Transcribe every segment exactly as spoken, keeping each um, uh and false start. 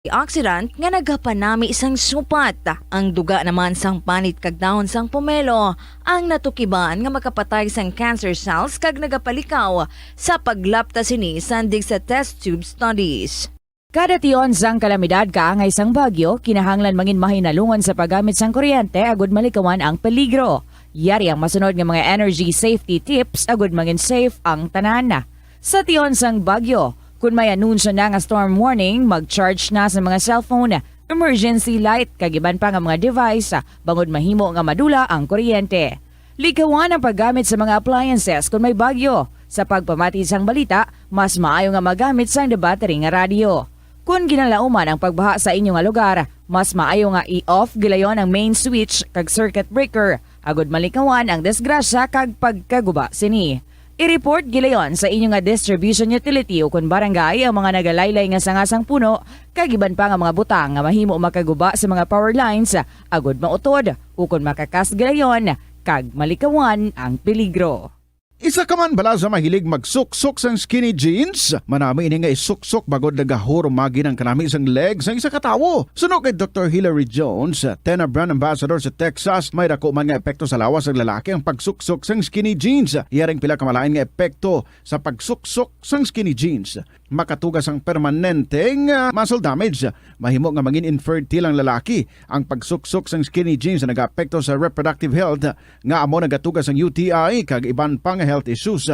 antioxidant nga nagapanami sang supat. Ang duga naman sang panit kag dahon sang pomelo ang natukiban nga makapatay sang cancer cells kag nagapalikaw sa paglapta sini sandig sa test tube studies. Kada tion sang kalamidad kaangay sang bagyo, kinahanglan mangin mahinalungon sa paggamit sang kuryente agud malikawan ang peligro. Yari ang masunod nga mga energy safety tips agud mangin safe ang tanan. Sa tion sang bagyo, kun may anunsyo na nga storm warning, mag-charge na sa mga cellphone, emergency light, kag iban pa nga mga device, bangod mahimo nga madula ang kuryente. Likawan ang paggamit sa mga appliances kun may bagyo. Sa pagpamati sang balita, mas maayo nga magamit sang debattery nga radyo. Kun ginalauman ang pagbaha sa inyo nga lugar, mas maayo nga i-off gilayon ang main switch kag circuit breaker, agud malikawan ang disgrasya kag pagkaguba sini. I-report gilayon sa inyo nga distribution utility ukon barangay ang mga nagalaylay nga sanga sang puno kag iban pa nga mga butang nga mahimo makaguba sa mga power lines, agud mautod ukon makakas gilayon kag malikawan ang peligro. Isa ka man bala sa mahilig magsuksok sang skinny jeans? Manami ini nga isuksok bangod nagahurumagi ang kanami sang leg sang isa ka tawo. Suno kay Doktor Hilary Jones, Tena Brand Ambassador sa Texas, may daku man nga epekto sa lawas sang lalaki ang pagsuksok sang skinny jeans. Yari ang pila ka malain nga epekto sa pagsuksok sang skinny jeans. Makatuga sang permanente nga muscle damage. Mahimo nga mangin infertile ang lalaki. Ang pagsuksok sang skinny jeans nagaapekto sa reproductive health, nga amo nagatuga sang U T I kag iban pa nga health issues.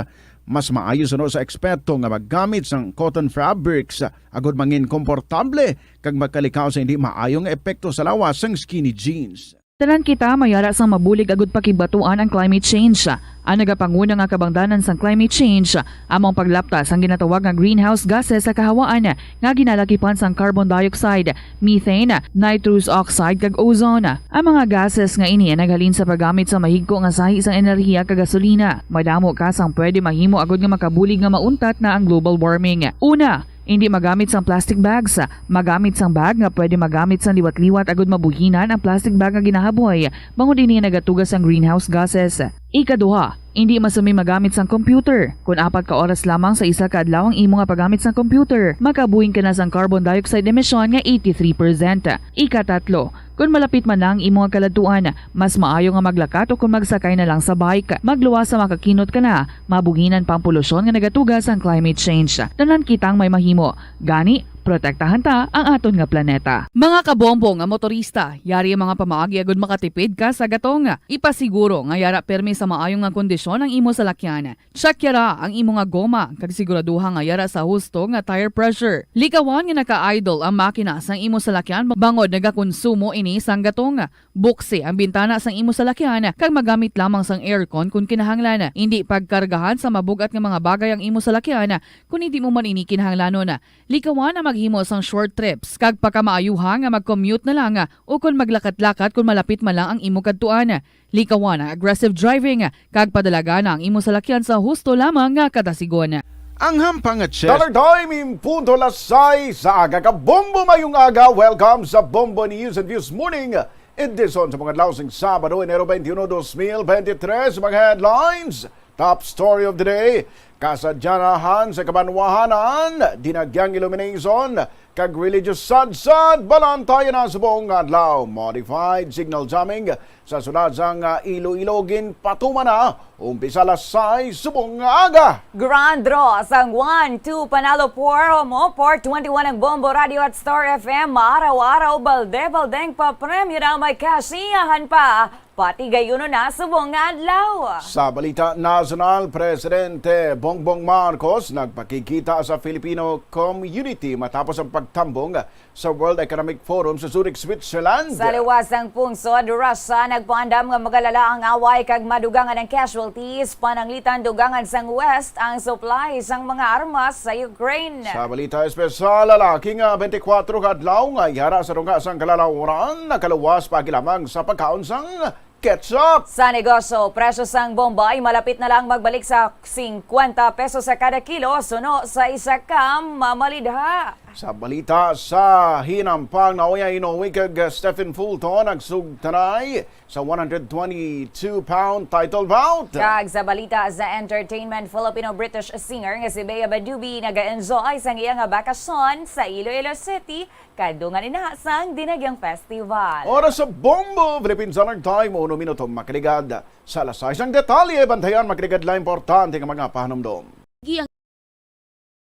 Mas maayo suno sa eksperto nga maggamit sang cotton fabrics agud mangin komportable kag makalikaw sa hindi maayo nga epekto sa lawas sang skinny jeans. Tanan kita may ara sang mabulig agud pakigbaton ang climate change. Ang nagapanguna nga kabangdanan sang climate change amo ang paglapta sang ginatawag nga greenhouse gases sa kahawaan nga ginalakipan sang carbon dioxide, methane, nitrous oxide, kag ozone. Ang mga gases nga ini naghalin sa paggamit sa mahigko nga sahi sang enerhiya kag gasolina. Madamo ka sang pwede mahimo agud nga makabulig nga mauntat na ang global warming. Una, hindi magamit sang plastic bags. Magamit sang bag nga pwede magamit sang liwat-liwat agud mabuhinan ang plastic bag nga ginahaboy, bangod ini nagatuga sang greenhouse gases. Ikaduha, hindi masumi magamit sang computer. Kon apat ka oras lamang sa isa ka adlaw ang imo nga paggamit sang computer, makabuhin ka na sang carbon dioxide emission nga eighty-three percent. Ikatatlo, kon malapit man na ang imo nga kaladtuan, mas maayo nga maglakat o kon magsakay na lang sa bike. Magluwas sa makakinot ka na, mabuhinan pa ang polusyon nga nagatuga sang climate change. Tanan kitang may mahimo. Gani, protektahan ta ang aton nga planeta. Mga kabombo nga motorista, yari ang mga pamaagi agud makatipid ka sa gatong. Ipasiguro nga yara pirmi sa maayo nga kondisyon ang imo salakyan. Check yara ang imo nga goma, kag siguraduha nga yara sa husto nga tire pressure. Likawan nga naka-idle ang makina sang imo salakyan bangod nagakonsumo ini sang gatong. Buksi ang bintana sang imo salakyan kag magamit lamang sang aircon kon kinahanglan. Indi pagkargahan sa mabug-at nga mga bagay ang imo salakyan kon hindi mo man ini kinahanglanon. Likawan ang maghimo sang short trips kag pakamaayuha nga mag-commute na lang o kon maglakat-lakat kon malapit man lang ang imo kadtuan. Likawan ang aggressive driving kag padalagan ang imo salakyan sa husto lamang nga kadasigon. Ang hampang nga chest. Dollar Time in punto alas sais sa aga. Kabombo, mayong aga. Welcome sa Bombo News and Views Morning Edition sa mga adlaw sing Sabado, Enero twenty-one, dos mil bente tres. Mga headlines, top story of the day. Kasadyanahan sa kabanwahanan, dinagyang illumination, kag religious sadsad, balantayan na subong nga adlaw. Modified signal jamming sa siyudad sang, ah, Iloilo ginpatuman na. Umpisa alas sais subong nga aga. Grand draw sang one two Panalo Promo, Port twenty-one ang Bombo Radio at Star F M. Araw-araw, balde-baldeng papremyo na may kasiyahan pa. Pati gayuno na subong nga adlaw. Sa balita nasyonal, Presidente Bongbong Marcos nagpakigkita sa Filipino community matapos ang pagtambong sa World Economic Forum sa Zurich, Switzerland. Sa liwat sang pungsod, Russia nagpaandam nga magalala ang away kag madugangan ang casualties, pananglitan dugangan sang West ang supply sang mga armas sa Ukraine. Sa balita espesyal, lalaki nga twenty-four ka adlaw nga yara sa tunga sang kalalawran nakaluwas paagi lamang sa pagkaon sang ketchup. Sa negosyo, presyo sang Bombay malapit na lang magbalik sa singkwenta pesos sa kada kilo, suno sa isa ka mamalidha. Sa balita sa hinampang, nauyay inuwi kag Stephen Fulton nagsugtanay sa one hundred twenty-two pound title bout. Kag sa balita sa entertainment, Filipino-British singer nga si Bea Badubi nag-enjoy sang iya nga bakasyon sa Iloilo City kadungan ina sang Dinagyang Festival. Oras sa Bombo Philippine Standard Time, uno minuto makaligad sa alas sais. Ang detalye, bantayan makaligad lang importante nga mga pahanumdom.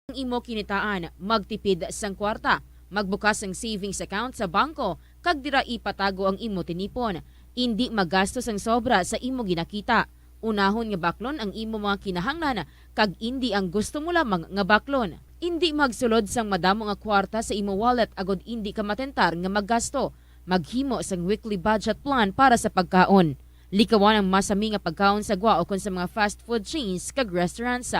Ang imo kinitaan, magtipid sang kwarta, magbukas sang savings account sa bangko, kag dira ipatago ang imo tinipon. Indi maggasto sang sobra sa imo ginakita. Unahon nga baklon ang imo mga kinahanglan, kag indi ang gusto mo lamang nga baklon. Indi magsulod sang madamo nga kwarta sa imo wallet agod indi ka matentar nga maggasto. Maghimo sang weekly budget plan para sa pagkaon. Likawan ang masami nga pagkaon sa gwa ukon sa mga fast food chains kag restaurants.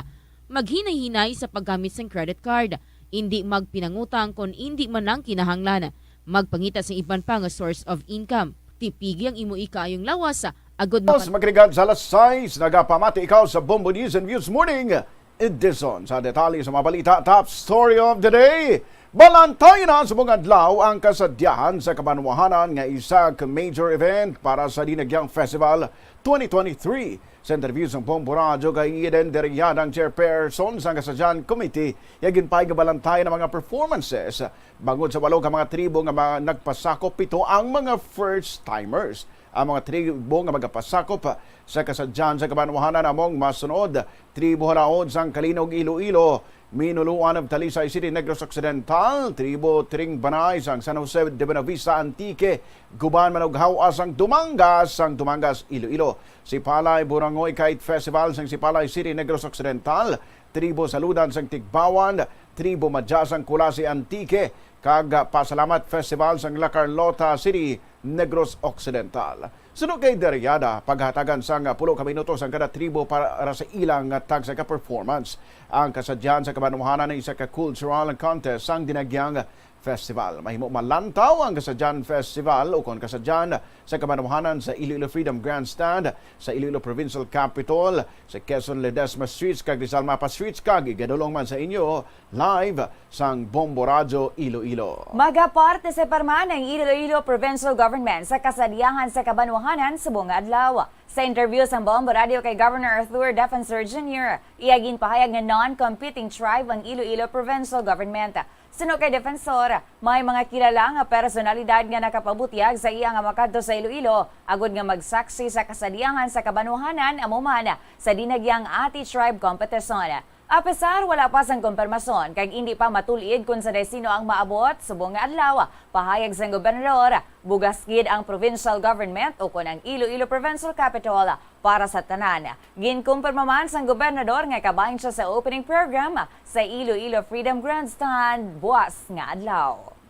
Maghinay-hinay sa paggamit sang credit card. Indi magpinangutang kon indi man lang kinahanglan. Magpangita sang iban pa nga source of income. Tipigi ang imo ikaayong lawas agod Mas makaligad sa alas sais, nagapamati ikaw sa Bombo News and Views Morning Edition. Sa detalye sa mga balita, top story of the day. Balantayan na sa mga adlaw ang kasadyahan sa kabanwahanan nga isa ka major event para sa Dinagyang Festival twenty twenty-three. Sa interview sang Bombo Radyo kay Eden Deriada, ang chairperson sang kasadyahan committee, iya ginpahayag nga balantayan ang mga performances bangod sa walo ka mga tribo nga ma-, nagpasakop, pito ang mga first timers. Ang mga tribo nga magapasakop sa kasadyahan sa kabanwahanan among masunod: Tribo Halaod sang Calinog, Iloilo, Minuluan of Talisay City, Negros Occidental, Tribo Tringbanay sang San Jose de Buenavista, Antique, Guban Manughaw-a sang Dumangas, sang Dumangas, Iloilo, Sipalay Burangoy Kite Festival sang Sipalay City, Negros Occidental, Tribo Saludan sang Tigbawan, Tribo Madya sang Culasi, Antique, kag Pasalamat Festival sang La Carlota City, Negros Occidental. Suno kay Deriada, paghatagan sang pulo ka minutos ang kada tribo para sa ilang tagsa ka performance. Ang kasadyahan sa kabanwahanan ay isa ka cultural contest sang Dinagyang Festival. Mahimo malantaw ang kasadyahan festival ukon kasadyahan sa kabanwahanan sa Iloilo Freedom Grandstand, sa Iloilo Provincial Capitol, sa Quezon Ledesma Streets kag Rizal Mapa Streets, kag igadulong man sa inyo live sang Bombo Radyo Iloilo. Magapartisipar man ang Iloilo Provincial Government sa kasadyahan sa kabanwahanan subong nga adlaw. Sa interview sang Bombo Radyo kay Governor Arthur Defensor Junior, iya ginpahayag nga non-competing tribe ang Iloilo Provincial Government. Suno kay Defensor, may mga kilala nga personalidad nga nakapabutyag sa iya nga makadto sa Iloilo agod nga magsaksi sa kasadyahan sa kabanwahanan, amo man sa Dinagyang Ati Tribe Competition. Apisar wala pa sang kumpirmasyon kag indi pa matul-id kon sa diay sino ang maabot subong nga adlaw, pahayag sang gobernador, bugas gid ang provincial government ukon ang Iloilo Provincial Capitol para sa tanan. Ginkumpirma man sang gobernador nga kabahin sia sa opening program sa Iloilo Freedom Grandstand buas nga adlaw.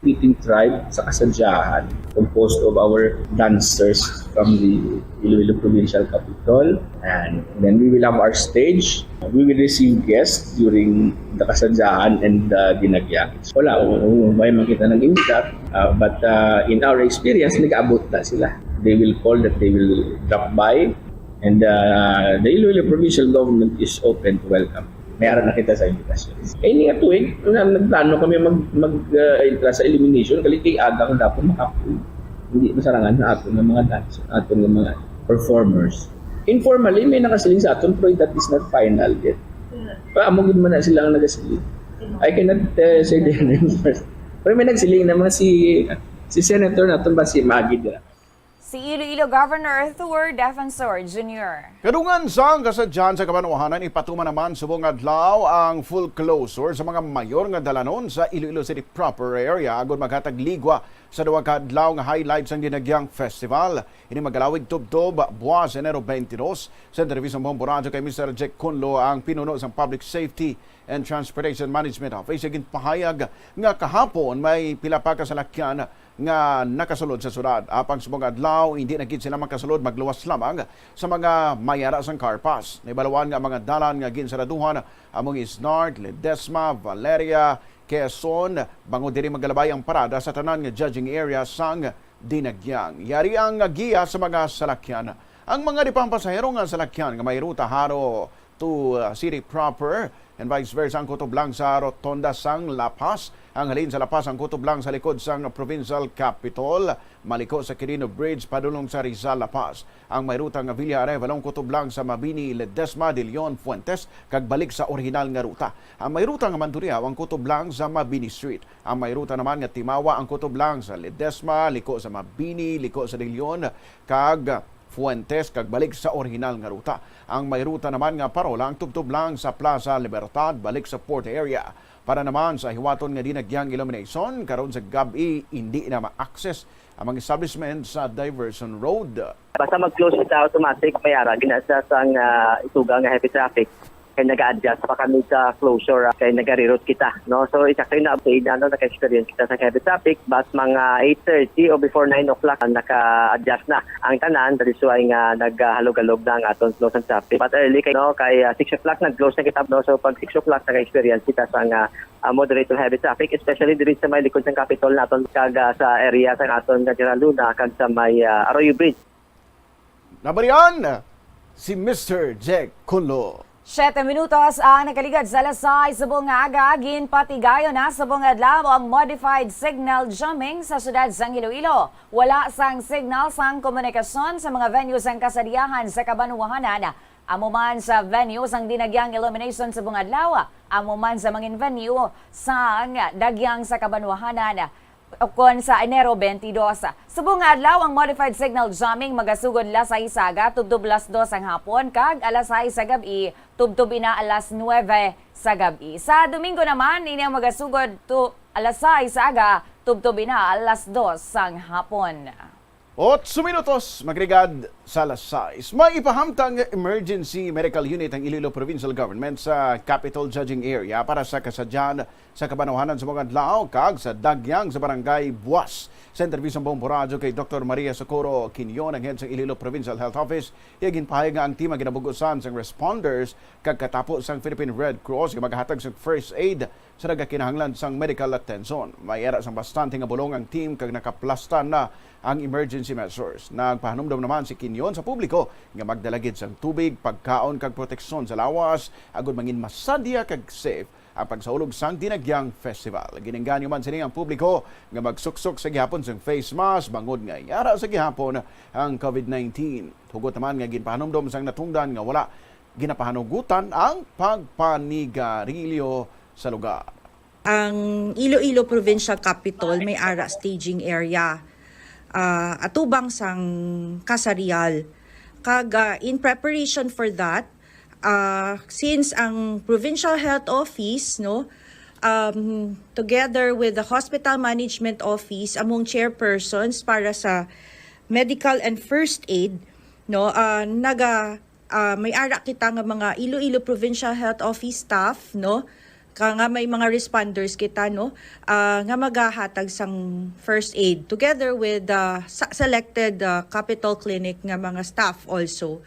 Competing tribe sa kasadyahan, composed of our dancers from the Iloilo Provincial Capitol. And then we will have our stage. We will receive guests during the kasadyahan and the dinagya. Wala, o, o, may makita nag-imbita. Uh, but uh, in our experience, nag-abot na sila. They will call that they will drop by. And uh, the Iloilo Provincial Government is open to welcome. May ara na kita sa imbitasyon. Eh, ini nga tuig, na, nagplano kami mag, mag uh, entra sa elimination, kali kay agang dapat makapul. Hindi masarangan na aton nga mga dance, aton nga mga performers. Informally, may nakasiling sa aton, pero that is not final yet. Pa, amo gid man na sila ang nagasiling. I cannot uh, say their names first. Pero may nagsiling naman si si Senator naton ba si Magid na. Si Iloilo Governor Arthur Defensor Junior. Kadungan sang kasadyahan sa kabanwahanan, ipatuman naman subong adlaw ang full closure sa mga mayor nga dalanon sa Iloilo City proper area agud maghatag ligwa sa duha ka adlaw nga highlight sang Dinagyang Festival. Ini magalawig tubtob buas Enero twenty-two. Sa interview sa Bombo Radyo kay Mister Jack Conlo, ang pinuno sang Public Safety and Transportation Management Office, ginpahayag nga kahapon may pila pa ka salakyan nga nakasulod sa syudad. Apang subong adlaw, hindi na gid sila makasulod, magluwas lamang sa mga may ara sang carpass. Nahibaluan nga ang mga dalan nga ginsaraduhan among Isnart, Ledesma, Valeria, Quezon, bangod diri magalabay ang parada sa tanan nga judging area sang Dinagyang. Yari ang giya sa mga salakyan. Ang mga di pa pasahero nga salakyan nga may ruta haro to uh, city proper, And vice versa, ang kutob lang sa rotonda sang La Paz, ang halin sa La Paz, ang kutob lang sa likod sang Provincial Capitol, maliko sa Quirino Bridge padulong sa Rizal, La Paz. Ang may ruta nga Villa Arevalo, ang kutob lang sa Mabini, Ledesma, De Leon, Fuentes, kag balik sa orihinal nga ruta. Ang may ruta nga Mandurriao, ang kutob lang sa Mabini Street. Ang may ruta naman nga Timawa, ang kutob lang sa Ledesma, liko sa Mabini, liko sa De Leon, kag Fuentes, kag balik sa orihinal nga ruta. Ang may ruta naman nga Parola, ang tubtob lang sa Plaza Libertad, balik sa Port Area. Para naman sa hiwaton nga dinagyang illumination, karon sa gab-i, hindi na ma-access ang mga establishment sa Diversion Road. Basta mag-close kita, automatic may ara ginasa sang, ah, isuga nga heavy traffic. Kay naga-adjust pa kami sa closure, ah, kay nagariroute kita, no? So, exactly na update, ano, naka-experience kita sa heavy traffic, but mga eight thirty o before nine o'clock, ah, naka-adjust na ang tanan. That is why nga naghalog-halog na ang aton flow sa traffic. But early kay, no, kay, ah, six o'clock nag-close na kita, no? So, pag six o'clock, naka-experience kita sa nga, ah, moderate to heavy traffic, especially diri sa may likod sang Capitol naton, kag, ah, sa area sa aton nga General Luna, kag sa may, ah, Arroyo Bridge. Nabarian si Mister Jack Kunlo. Siyete minutos ang nakaligad sa alas sais sa buong aga. Ginpatigayon na sa buong adlaw ang modified signal jamming sa siyudad sang Iloilo. Wala sang signal sang komunikasyon sa mga venue sang kasadiahan sa kabanwahanan. Amo man sa venue sang dinagyang illumination sa buong adlaw, amo man sa mangin venue sang dagyang sa kabanwahanan. Ukon sa Enero twenty-dos. Subong nga adlaw ang modified signal jamming magasugod alas sais sa aga tubtob alas dos sang hapon kag alas sais sa gab-i tubtob ina alas nuebe sa gab-i. Sa Domingo naman, ini ang magasugod to alas sais sa aga tubtob ina alas dos sang hapon. Otso minutos, magrigad sa alas sais. May ipahamtang nga emergency medical unit ang Iloilo Provincial Government sa Capital Judging Area para sa kasadyan sa kabanwahanan sa mga adlaw kag sa dagyang sa Barangay Buas. Sa interview sa Bombo Radyo kay Doktor Maria Socorro Quinion, ang head sa Iloilo Provincial Health Office, iya ginpahayag nga ang team ang ginabugusan sang responders kag katapo sang Philippine Red Cross nga maghatag sang first aid sa nagakinahanglan sang medical attention. May ara sang bastante nga bulong ang team kag nakaplastan na ang emergency measures. Nagpahanumdom naman si Quinion sa publiko nga magdala gid sang tubig, pagkaon kag proteksyon sa lawas agud mangin masadya kag safe ang pagsaulog sang Dinagyang Festival. Ginengganyo man sini ang publiko nga magsuksok sa gihapon sang face mask bangod nga yara sa gihapon ang COVID nineteen. Hugot naman nga ginpahanumdom sang natungdan nga wala ginapahanugutan ang pagpanigarilyo sa lugar. Ang Iloilo Provincial Capitol may ara staging area, ah, atubang sang kasarial. Kag, ah, in preparation for that, ah, since ang Provincial Health Office, no, um, together with the Hospital Management Office, among chairpersons para sa medical and first aid, no, ah, naga, ah, may ara kita nga mga Iloilo Provincial Health Office staff, no, ka nga may mga responders kita, no, ah, nga magahatag sang first aid together with, ah, sa selected, ah, Capitol Clinic nga mga staff also.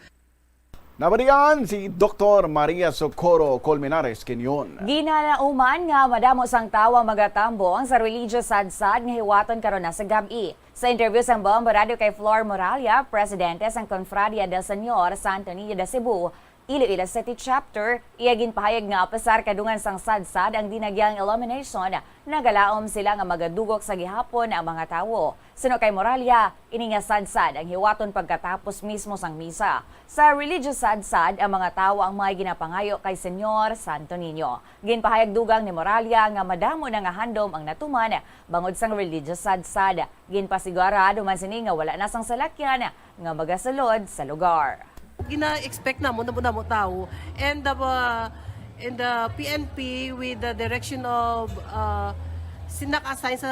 Nabalian si Doktor Maria Socorro Colmenares Quinion. Ginalauman nga madamo sang tawo ang magatambong sa religious sadsad nga hiwaton karon na sa gab-i. Sa interview sang Bombo Radyo kay Flor Moralia, presidente sang Confradia del Señor Santo Niño de Cebu, Iloilo City Chapter, iya ginpahayag nga apesar kadungan sang sadsad ang dinagyang illumination, nagalaom sila nga magadugok sa gihapon ang mga tawo. Suno kay Moralia, ini nga sadsad ang hiwaton pagkatapos mismo sang misa. Sa religious sadsad, ang mga tawo ang may ginapangayo kay Señor Santo Niño. Ginpahayag dugang ni Moralia nga madamo na nga handom ang natuman bangod sang religious sadsad. Ginpasigurado man sini nga wala na sang salakyan nga magasulod sa lugar. Gina-expect namon, damo-damo tawo. And the, uh, and the P N P with the direction of, uh, si naka-assign sa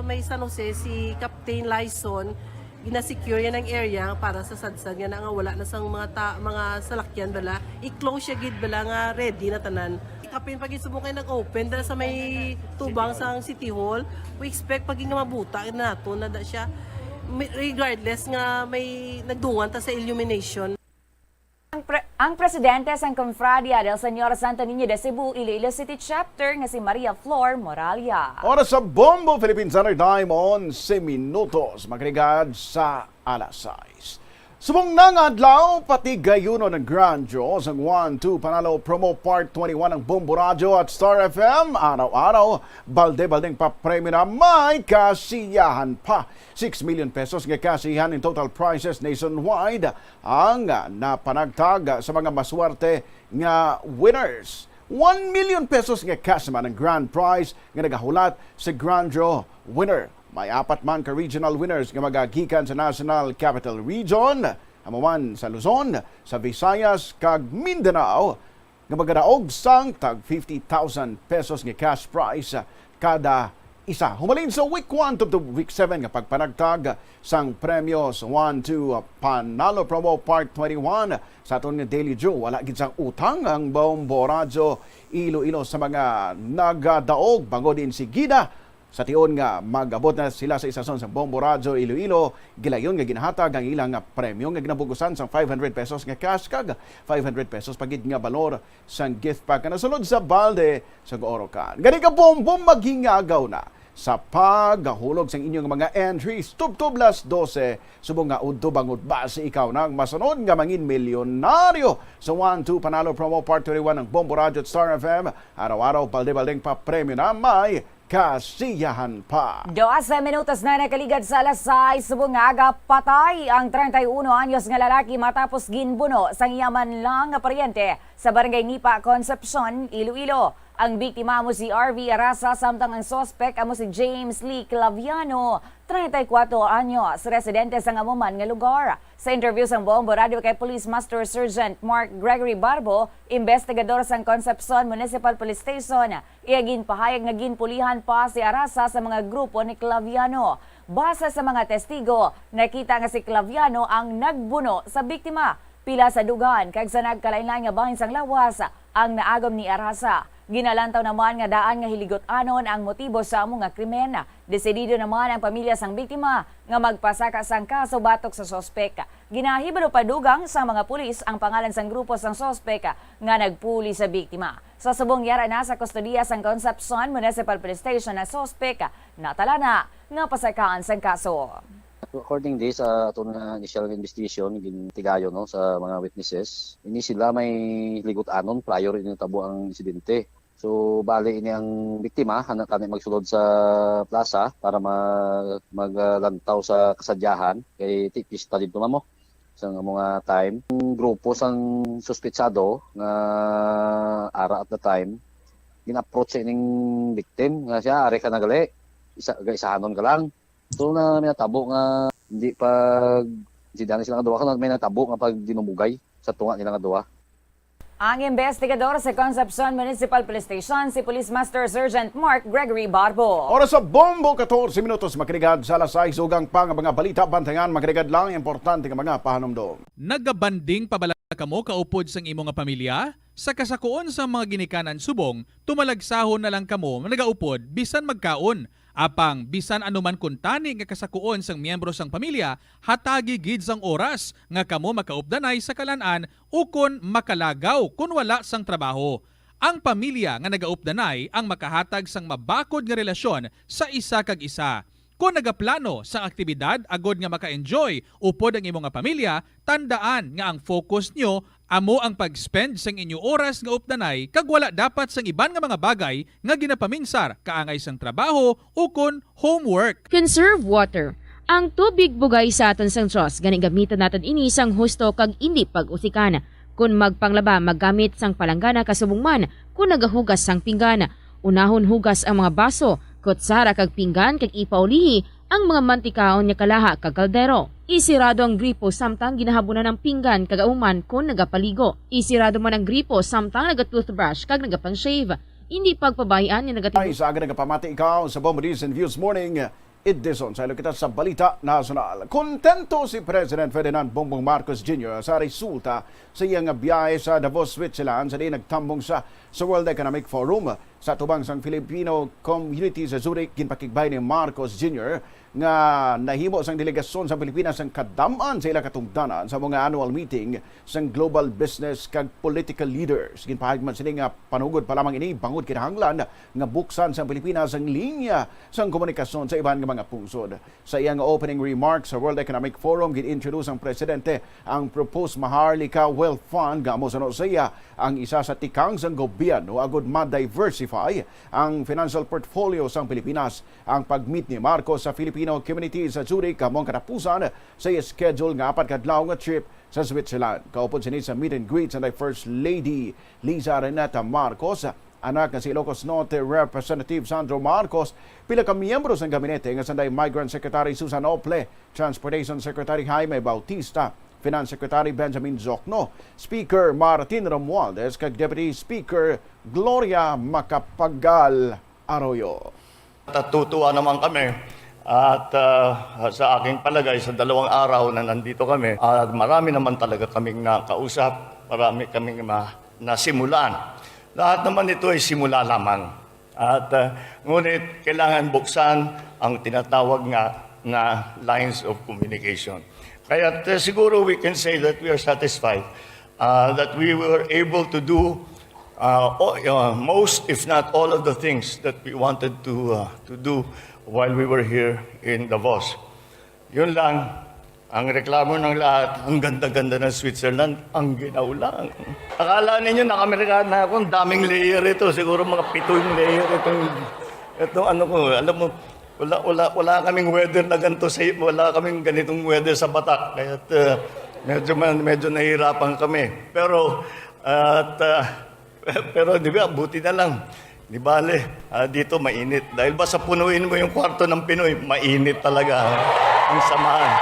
may San Jose, si Captain Lyson, gina-secure yan ang area para sa sadsad nga na nga wala na sang mga ta-, mga salakyan bala. I-close siya gid bala nga ready na tanan. Kapin pa gid subong kay nag-open dala sa may tubang sang City Hall. We expect pa gid nga mabuta na nato na da siya. Mi-, regardless nga may nagdungan ta sa illumination. Ang pre-, ang presidente sang Confradia del Señor Santo Niño de Cebu, Iloilo City Chapter, nga si Maria Flor Moralia. Oras sa Bombo Philippine Standard Time, onse minutos, magrigad sa alas sais. Subong na nga adlaw, patigayunon ang Grand Draw sang One Two Panalo Promo Part twenty-one ang Bombo Radyo at Star F M. Araw-araw, balde-baldeng papremyo na may kasiyahan pa. Six million pesos nga kasiyahan in total prizes nationwide ang napanagtag sa mga maswerte nga winners. One million pesos nga cash man ang grand prize nga nagahulat sa Grand Draw winner. May apat man ka regional winners nga magagikan sa National Capital Region, amo man sa Luzon, sa Visayas, kag Mindanao, nga magadaog sang tag fifty thousand pesos nga cash prize kada isa. Humalin sa week one to, to week seven nga pagpanagtag sang premyo sa One Two Panalo Promo Part twenty-one sa aton nga Daily Draw, wala gid sang utang ang Bombo Radyo Iloilo sa mga nagadaog, bangod insigida sa tion nga mag-abot na sila sa istasyon sa Bombo Radyo Iloilo, gilayon nga ginahatag ang ilang nga premyo nga ginabugusan sang five hundred pesos nga cash kag five hundred pesos pa gid nga balor sang gift pack nga nasulod sa balde sa Orocan. Gani ka Bombo, maghingagaw na sa paghulog sang inyong mga entries tubtob las dose, subong nga udto bangod basi ikaw na ang masunod nga mangin milyonaryo sa One Two Panalo Promo Part twenty-one ng Bombo Radyo at Star F M. Araw-araw, balde-baldeng papremyo na may kasiyahan pa. Dose minutos na nakaligad sa alas sais subong nga aga, patay ang treinta y uno anyos nga lalaki matapos ginbuno sang iya man lang nga paryente sa Barangay Nipa, Concepcion, Iloilo. Ang biktima amo si R V Arasa, samtang ang suspek amo si James Lee Claviano, treinta y cuatro anyos, residente sang amo man nga lugar. Sa interview sang Bombo Radyo kay Police Master Sergeant Mark Gregory Barbo, investigador sang Concepcion Municipal Police Station, iya ginpahayag nga ginpulihan pa si Arasa sa mga grupo ni Claviano. Base sa mga testigo, nakita nga si Claviano ang nagbuno sa biktima. Pila sa dughan kag sa nagkalainlain nga bahin sang lawas ang naagom ni Arasa. Ginalantaw naman nga daan nga hiligot-anon ang motibo sa amo nga krimen. Desidido naman ang pamilya sang biktima nga magpasaka sang kaso batok sa suspek. Ginahibalo pa dugang sa mga pulis ang pangalan sang grupo sang suspek nga nagpuli sa biktima. Sa subong, yara na sa kustodiya sang Concepcion Municipal Police Station ang suspek, natala na nga pasakaan sang kaso. Accordingly, sa aton nga initial investigation, gintigayon, no, sa mga witnesses, ini sila may ligot-anon prior ini natabo ang insidente. So, bali ini ang biktima, hana tani magsulod sa plaza para ma-, maglantaw sa kasadyahan kay ti-, pista didto, ma'am, oh, sa mga time. Ang grupo sang suspetsado nga ara at the time, gin-approach sa ining victim nga siya, "Ari ka na gali, isa, gaisahanon ka lang." So, na may natabo nga hindi pag, si Dani sila nga duha, kung may natabo nga pagdinumugay sa tunga nila nga duha. Ang investigador sa Concepcion Municipal Police Station, si Police Master Sergeant Mark Gregory Barbo. Oras sa Bombo, katorse minutos, makinig sa alas sais, dugang pa nga mga balita, bantayan, makinig lang, importante nga mga pahanumdom. Nagabanding pa bala kamo kaupod sang imo nga pamilya? Sa kasakuon sang mga ginikanan subong, tumalagsahon na lang kamo nagaupod bisan magkaon. Apang bisan ano man kuntani nga kasakuon sang miyembro sang pamilya, hatagi gid sang oras nga kamo makaupdanay sa kalan-an ukon makalagaw kon wala sang trabaho. Ang pamilya nga nagaupdanay ang makahatag sang mabakod nga relasyon sa isa kag isa. Kon nagaplano sang aktibidad agod nga maka-enjoy upod ang imo nga pamilya, tandaan nga ang focus nyo amo ang pag-spend sang inyo oras nga updanay kag wala dapat sang iban nga mga bagay nga ginapaminsar kaangay sang trabaho ukon homework. Conserve water. Ang tubig bugay sa aton sang Dios, gani gamiton naton ini sang husto kag indi pag-usikan. Kon magpanglaba, maggamit sang palanggana kasubong man kon nagahugas sang pinggan. Unahon hugas ang mga baso, kutsara kag pinggan kag ipaulihi ang mga mantikaon nga kalaha kag kaldero. Isirado ang gripo samtang ginahabunan ang pinggan kag amo man kon nagapaligo. Isirado man ang gripo samtang naga-toothbrush kag nagapang-shave. Indi pagpabay-an nga nagati- Ay, sa aga nagapamati ikaw sa Bombo News and Views Morning Edition. Sa ilo kita sa Balita Nasional. Kontento si President Ferdinand Bongbong Marcos Junior sa resulta sa iya nga biyahe sa Davao, Switzerland, sa diin nagtambong sa, sa World Economic Forum. Sa tubang sang Filipino community sa Zurich, ginpakigbay ni Marcos Junior nga nahimo sang delegasyon sa Pilipinas ang kadam-an sa ila katungdanan sa mga annual meeting sang global business kag political leaders. Ginpahayag man sini nga panugod pa lamang ini bangod kinahanglan nga buksan sang Pilipinas ang linya sang komunikasyon sa iban nga mga pungsod. Sa iya nga opening remarks sa World Economic Forum, gin-introduce ang presidente ang proposed Maharlika Wealth Fund nga amo suno sa iya ang isa sa tikang sang gobyerno agud ma-diversify ang financial portfolio sang Pilipinas. Ang pag-meet ni Marcos sa Filipino community sa Zurich amo ang katapusan sa iya schedule nga apat ka adlaw nga trip sa Switzerland. Kaupod sini sa meet and greet sa First Lady Liza Renata Marcos, anak nga si Ilocos Norte Representative Sandro Marcos, pila ka miyembro sang gabinete nga sanday Migrant Secretary Susan Ople, Transportation Secretary Jaime Bautista, Finance Secretary Benjamin Zocno, Speaker Martin Romualdez, kag Deputy Speaker Gloria Macapagal Arroyo. Natutuwa naman kami at, ah, sa aking palagay, sa dalawang araw na nandito kami, ah, marami naman talaga kaming nakausap, marami kaming ma-, nasimulan. Lahat naman ito ay simula lamang. At, ah, ngunit kailangan buksan ang tinatawag nga na lines of communication. Kaya, ah, siguro we can say that we are satisfied, ah, that we were able to do, ah, o-, uh, most, if not all, of the things that we wanted to, uh, to do while we were here in Davos. Yun lang, ang reklamo ng lahat, ang ganda-ganda ng Switzerland, ang ginaw lang. Akala ninyo naka-Amerikana ako, ang daming layer ito, siguro mga pito yung layer itong, itong ano ko, alam mo, wala, wala, wala kaming weather na ganito sa, wala kaming ganitong weather sa Batak. Kaya, uh, medyo man, medyo nahihirapan kami. Pero, at, uh, pero di ba, buti na lang. Di bale, ah, dito mainit. Dahil basta punuin mo yung kwarto ng Pinoy, mainit talaga. Ang samahan.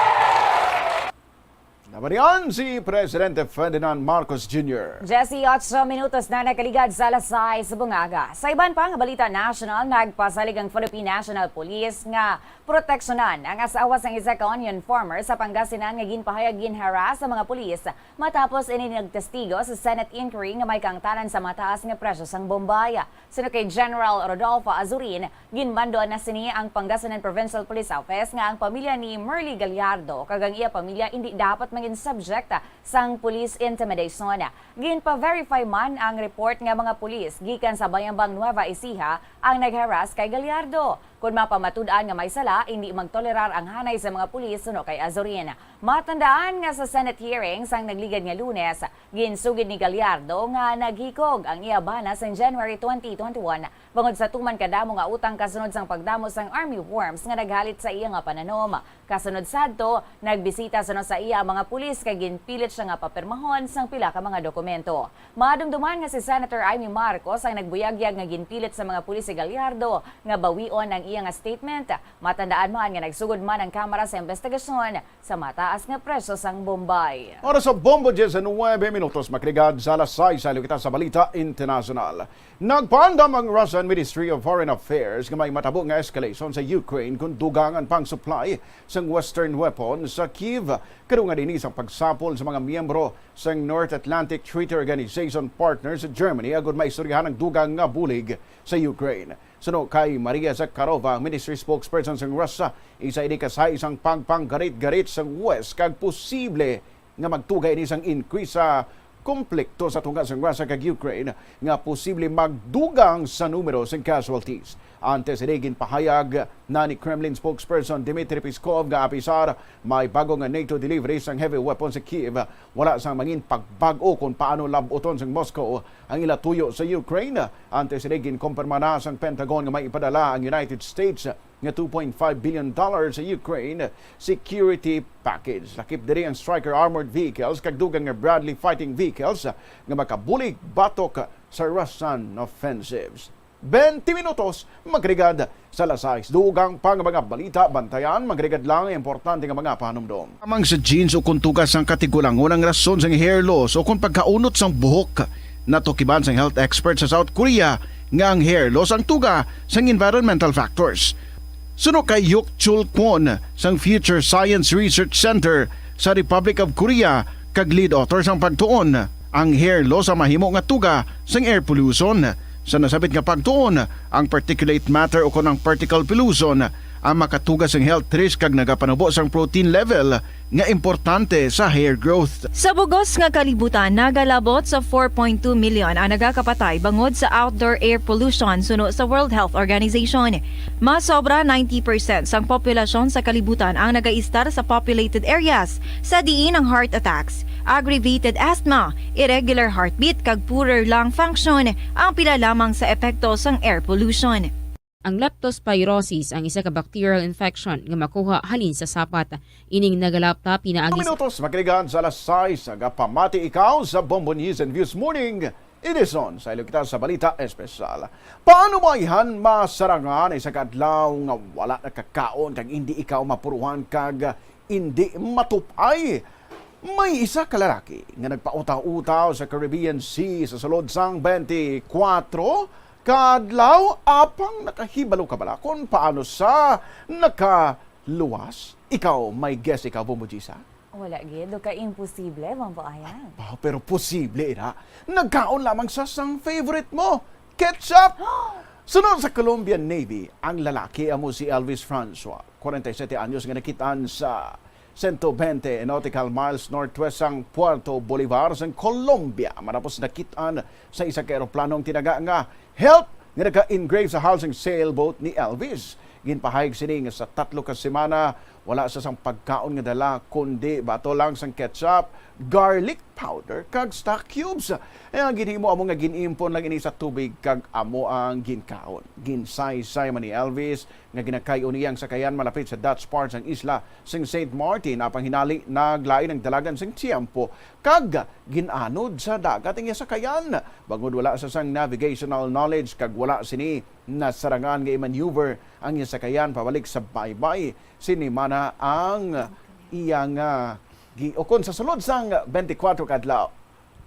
Nabalian si Presidente Ferdinand Marcos Junior. Jesse, otso minutos na nakaligad sa alas sais sa bungaga. Sa iban pang balita national, nagpasalig ang Philippine National Police nga proteksyonan ang asawa sang isa ka Union farmer sa Pangasinan nga ginpahayag ginharass sa mga pulis matapos ini nagtestigo sa Senate inquiry nga may kaangtanan sa mataas nga presyo sang bombay. Suno kay General Rodolfo Azurin, ginmandoan na sini ang Pangasinan Provincial Police Office nga ang pamilya ni Merly Gallardo kag ang iya pamilya indi dapat magin subject sang police intimidation. Ginpa-verify man ang report nga mga pulis gikan sa Bayambang Nueva Ecija ang nag-harass kay Gallardo. Kon mapamatud-an nga may sala, indi magtolerar ang hanay sa mga pulis suno kay Azurin. Matandaan nga sa Senate hearing sang nagligad nga Lunes, ginsugid ni Gallardo nga naghikog ang iya bana sang January twenty twenty-one bangod sa tuman kadamo nga utang kasunod sang pagdamo sang armyworms nga naghalit sa iya nga pananom. Kasunod sadto, nagbisita suno sa iya ang mga pulis kag ginpilit siya nga papirmahon sang pila ka mga dokumento. Madumduman nga si Senator Imee Marcos ang nagbuyagyag nga ginpilit sa mga pulis si Gallardo nga bawion ang iya nga statement. Matandaan man nga nagsugod man ang Kamara sa investigasyon sa mataas nga presyo sang bombay. Oras sa Bombo, diyes nuwebe minutos, makaligad sa alas sais, sa kita sa balita internasyonal. Nagpaandam ang Russian Ministry of Foreign Affairs nga may matabo nga escalation sa Ukraine kon dugang ang pang-supply sang Western weapon sa Kyiv. Kadungan ini sang pagsapol sa mga miyembro sang North Atlantic Treaty Organization partner sa Germany agud maistoryahan ang dugang nga bulig sa Ukraine. Suno kay Maria Zakharova, ministry spokesperson sang Russia, isa ini ka sahi sang pagpanggarit-garit sang West kag posible nga magtuga ini sang increase sa komplikto sa tunga sang Russia kag Ukraine nga posible magdugang sa numero sang casualties. Antes ini, ginpahayag na ni Kremlin spokesperson Dmitry Peskov nga apisar may bago nga NATO delivery sang heavy weapons sa Kyiv, wala sang mangin pagbag-o kon paano lab-uton sang Moscow ang ila tuyo sa Ukraine. Antes ini, ginkumpirma na sang Pentagon nga may ipadala ang United States nga two point five billion dollars sa Ukraine security package. Lakip diri ang Stryker armored vehicles kag dugang nga Bradley fighting vehicles nga makabulig batok sa Russian offensives. Twenty minutos, magligad sa alas sais. Dugang pa nga mga balita, bantayan, magligad lang ang importante nga mga panumdom. Amang sa genes o kon tuga sang katigulangon ang rason sang hair loss o kon pagkaunot sang buhok. Natukiban sang health expert sa South Korea nga ang hair loss ang tuga sang environmental factors. Suno kay Hyuk Chul Kwon sang Future Science Research Center sa Republic of Korea kag lead author sang pagtuon, ang hair loss ang mahimo nga tuga sang air pollution. Sa nasabit nga pagtuon, ang particulate matter o kon ang particle pollution ang makatuga sang health risk kag nagapanubo sang protein level nga importante sa hair growth. Sa bugos nga kalibutan, nagalabot sa four point two million ang nagakapatay bangod sa outdoor air pollution suno sa World Health Organization. Mas sobra ninety percent sang populasyon sa kalibutan ang nagaistar sa populated areas, sa diin ang heart attacks, aggravated asthma, irregular heartbeat, kag poorer lung function ang pila lamang sa epekto sang air pollution. Ang leptospirosis ang isa ka bacterial infection nga makuha halin sa sapat. Ining nagalapta pinaagi sa minutos, makiligan sa alas sais, nga pamati ikaw sa Bombo News and Views Morning Edition. Sa ilo kita sa Balita Espesyal. Paano mo ayhan masarangan isa ka adlaw nga wala nakakaon kag indi ikaw mapuruhan kag indi matupay? May isa ka lalaki nga nagpautaw-utaw sa Caribbean Sea sa sulod sang twenty-four ka adlaw, apang nakahibalo ka bala kon paano sa nakaluwas? Ikaw, may guess ikaw, Bombo Gisa? Wala gid, do ka imposible, Bombo Ayan. Ah, pero posible ra. Nagkaon lamang sa sang favorite mo, ketchup. Sunod sa Colombian Navy, ang lalaki amo si Elvis Francois, forty-seven anyos, nga nakitaan sa one hundred twenty nautical miles northwest sang Puerto Bolivar sang Colombia. Matapos nakitaan sa isa ka eroplano ang tinaga nga help nga naka-engrave sa hull sang sailboat ni Elvis. Ginpahayag sini nga sa tatlo ka semana, wala sa sang pagkaon nga dala, kundi bato lang sang ketchup, garlic powder, kag stock cubes. Ang ginhimo amo nga gin-impon lang ini sa tubig kag amo ang ginkaon. Ginsaysay man ni Elvis nga ginakay-on niya ang sakayan malapit sa Dutch part sang isla sing Saint Martin, apang hinali naglain ang dalagan sing tiyempo kag gin-anod sa dagat ang iya sakayan. Bangod wala sa sang navigational knowledge kag wala sini nasarangan nga i-maneuver ang iya sakayan pabalik sa baybay, sini man ang iya nga gi-, o kon sa sulod sang twenty-four ka adlaw.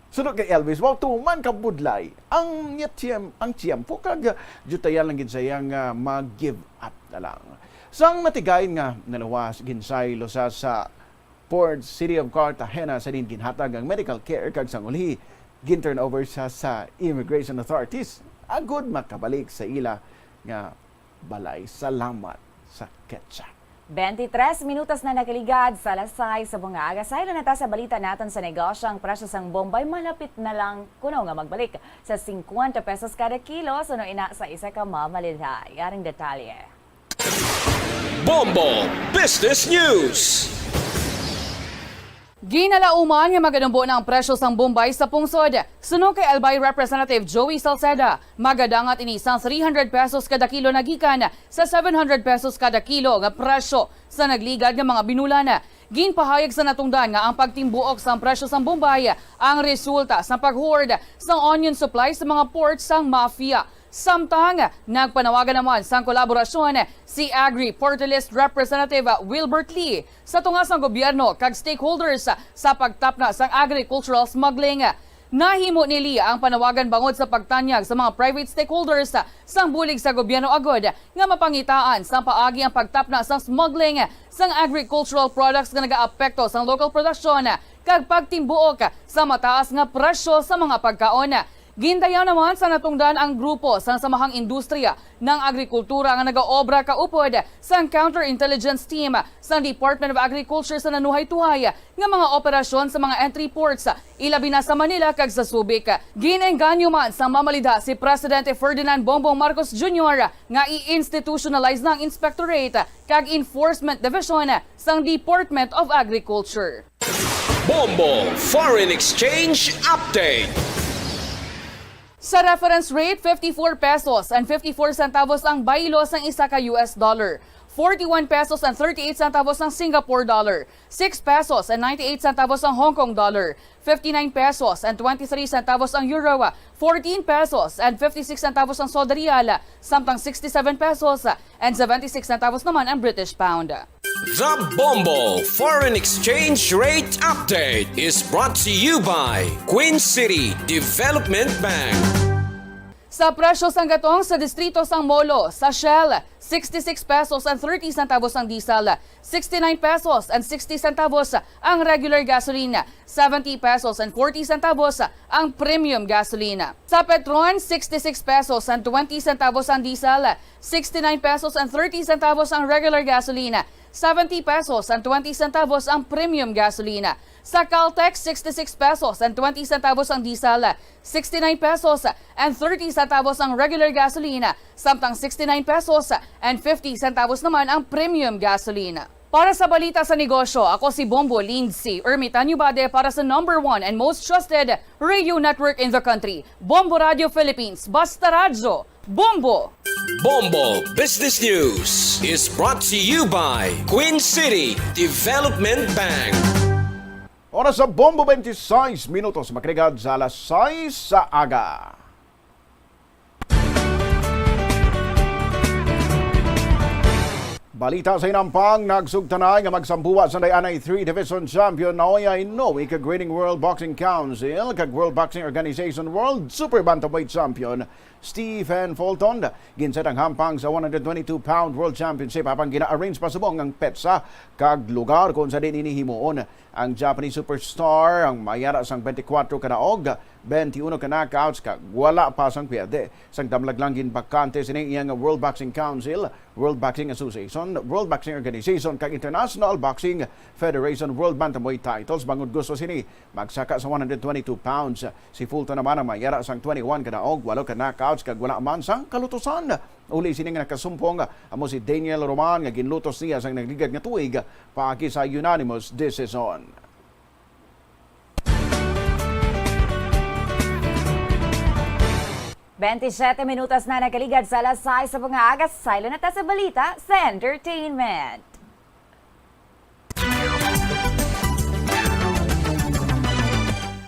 Sunod kay Elvis, wow, tuman ka budlay ang iya tiyem-, ang tiyempo kag diyutayan lang gid sa iya nga mag-give up na lang. Sang natigayon nga naluwas, ginsaylo sa sa Port City of Cartagena sa din ginhatag ang medical care kag sang uli gin-turn over sa sa immigration authorities agud makabalik sa ila nga balay. Salamat sa ketsa. Twenty-three minutos na nakaligad sa alas sais sa bunga aga. Saylo na ta sa balita naton sa negosyo. Ang presyo sang bombay malapit na lang kuno nga magbalik sa fifty pesos kada kilo, suno ina sa isa ka mamalilha. Yaring detalye. Bombo Business News. Ginalauman nga magadumbo na ang presyo sang bombay sa pungsod. Suno kay Albay Representative Joey Salceda, magadangat ini sang three hundred pesos kada kilo na gikan sa seven hundred pesos kada kilo nga presyo sa nagligad nga mga binulan. Ginpahayag sa natungdan nga ang pagtimbuok sang presyo sang bombay ang resulta sang pag-hoard sang onion supply sa mga port sang mafia. Samtang nagpanawagan naman sang kolaborasyon si Agri Portilist Representative Wilbert Lee sa tunga sang gobyerno kag stakeholders sa pagtapna sang agricultural smuggling. Nahimo ni Lee ang panawagan bangod sa pagtanyag sa mga private stakeholders sang bulig sa gobyerno agud nga mapangitaan sang paagi ang pagtapna sang smuggling sang agricultural products nga nagaapekto sang local production kag pagtimbuok sa mataas nga presyo sa mga pagkaon. Gindayaw naman sa natungdan ang grupo sang Samahang Industriya ng Agrikultura nga nagaobra kaupod sang Counterintelligence Team sang Department of Agriculture sa nanuhay-tuhay nga mga operasyon sa mga entry ports, ilabi na sa Manila kag sa Subic. Gin-engganyo man sang mamalidha si Presidente Ferdinand Bongbong Marcos Junior nga i-institutionalize na ang Inspectorate kag Enforcement Division sang Department of Agriculture. Bombo Foreign Exchange Update. Sa reference rate, fifty-four pesos and fifty-four centavos ang baylo sang isa ka U S dollar, forty-one pesos and thirty-eight centavos ang Singapore dollar, six pesos and ninety-eight centavos ang Hong Kong dollar, fifty-nine pesos and twenty-three centavos ang euro, fourteen pesos and fifty-six centavos ang Saudi riyal, samtang sixty-seven pesos and seventy-six centavos naman ang British pound. The Bombo Foreign Exchange Rate Update is brought to you by Queen City Development Bank. Sa presyo sang gatong sa distrito sang Molo, sa Shell, sixty-six pesos and thirty centavos ang diesel, sixty-nine pesos and sixty centavos ang regular gasoline, seventy pesos and forty centavos ang premium gasoline. Sa Petron, sixty-six pesos and twenty centavos ang diesel, sixty-nine pesos and thirty centavos ang regular gasoline, seventy pesos and twenty centavos ang premium gasoline. Sa Caltex, sixty-six pesos and twenty centavos ang diesel, sixty-nine pesos and thirty centavos ang regular gasoline, samtang sixty-nine pesos and fifty centavos naman ang premium gasoline. Para sa balita sa negosyo, ako si Bombo Lindsay Ermitanio Bade para sa number one and most trusted radio network in the country, Bombo Radio Philippines. Basta radyo, Bombo! Bombo Business News is brought to you by Queen City Development Bank. Oras sa Bombo, twenty-six minutos, makrigad sa alas sais sa aga. Balita sa hinampang, nagsugtanay nga magsambuwa sa Dianay three Division Champion Naoya Inoue kag reigning World Boxing Council kag World Boxing Organization World Super Bantamweight Champion Stephen Fulton. Ginset ang hampang sa one hundred twenty-two pound World Championship apang gina-arrange pa subong ang petsa kag lugar kon sa diin ini himuon. Ang Japanese superstar ang mayara sang twenty-four ka daog, twenty-one ka knockouts kag wala pa sang pierde. Sang damlag lang ginbakante sini iya nga World Boxing Council, World Boxing Association, World Boxing Organization kag International Boxing Federation World Bantamweight titles bangod gusto sini magsaka sa one hundred twenty-two pounds. Si Fulton naman ang mayara sang twenty-one ka daog, walo ka knockouts kag wala man sang kalutusan. Uli sini nga nakasumpong amo si Daniel Roman nga ginlutos niya sang nagligad nga tuig paagi sa unanimous decision. Twenty-seven minutos na nakaligad sa alas sais sa mga aga. Saylo na ta sa balita sa entertainment.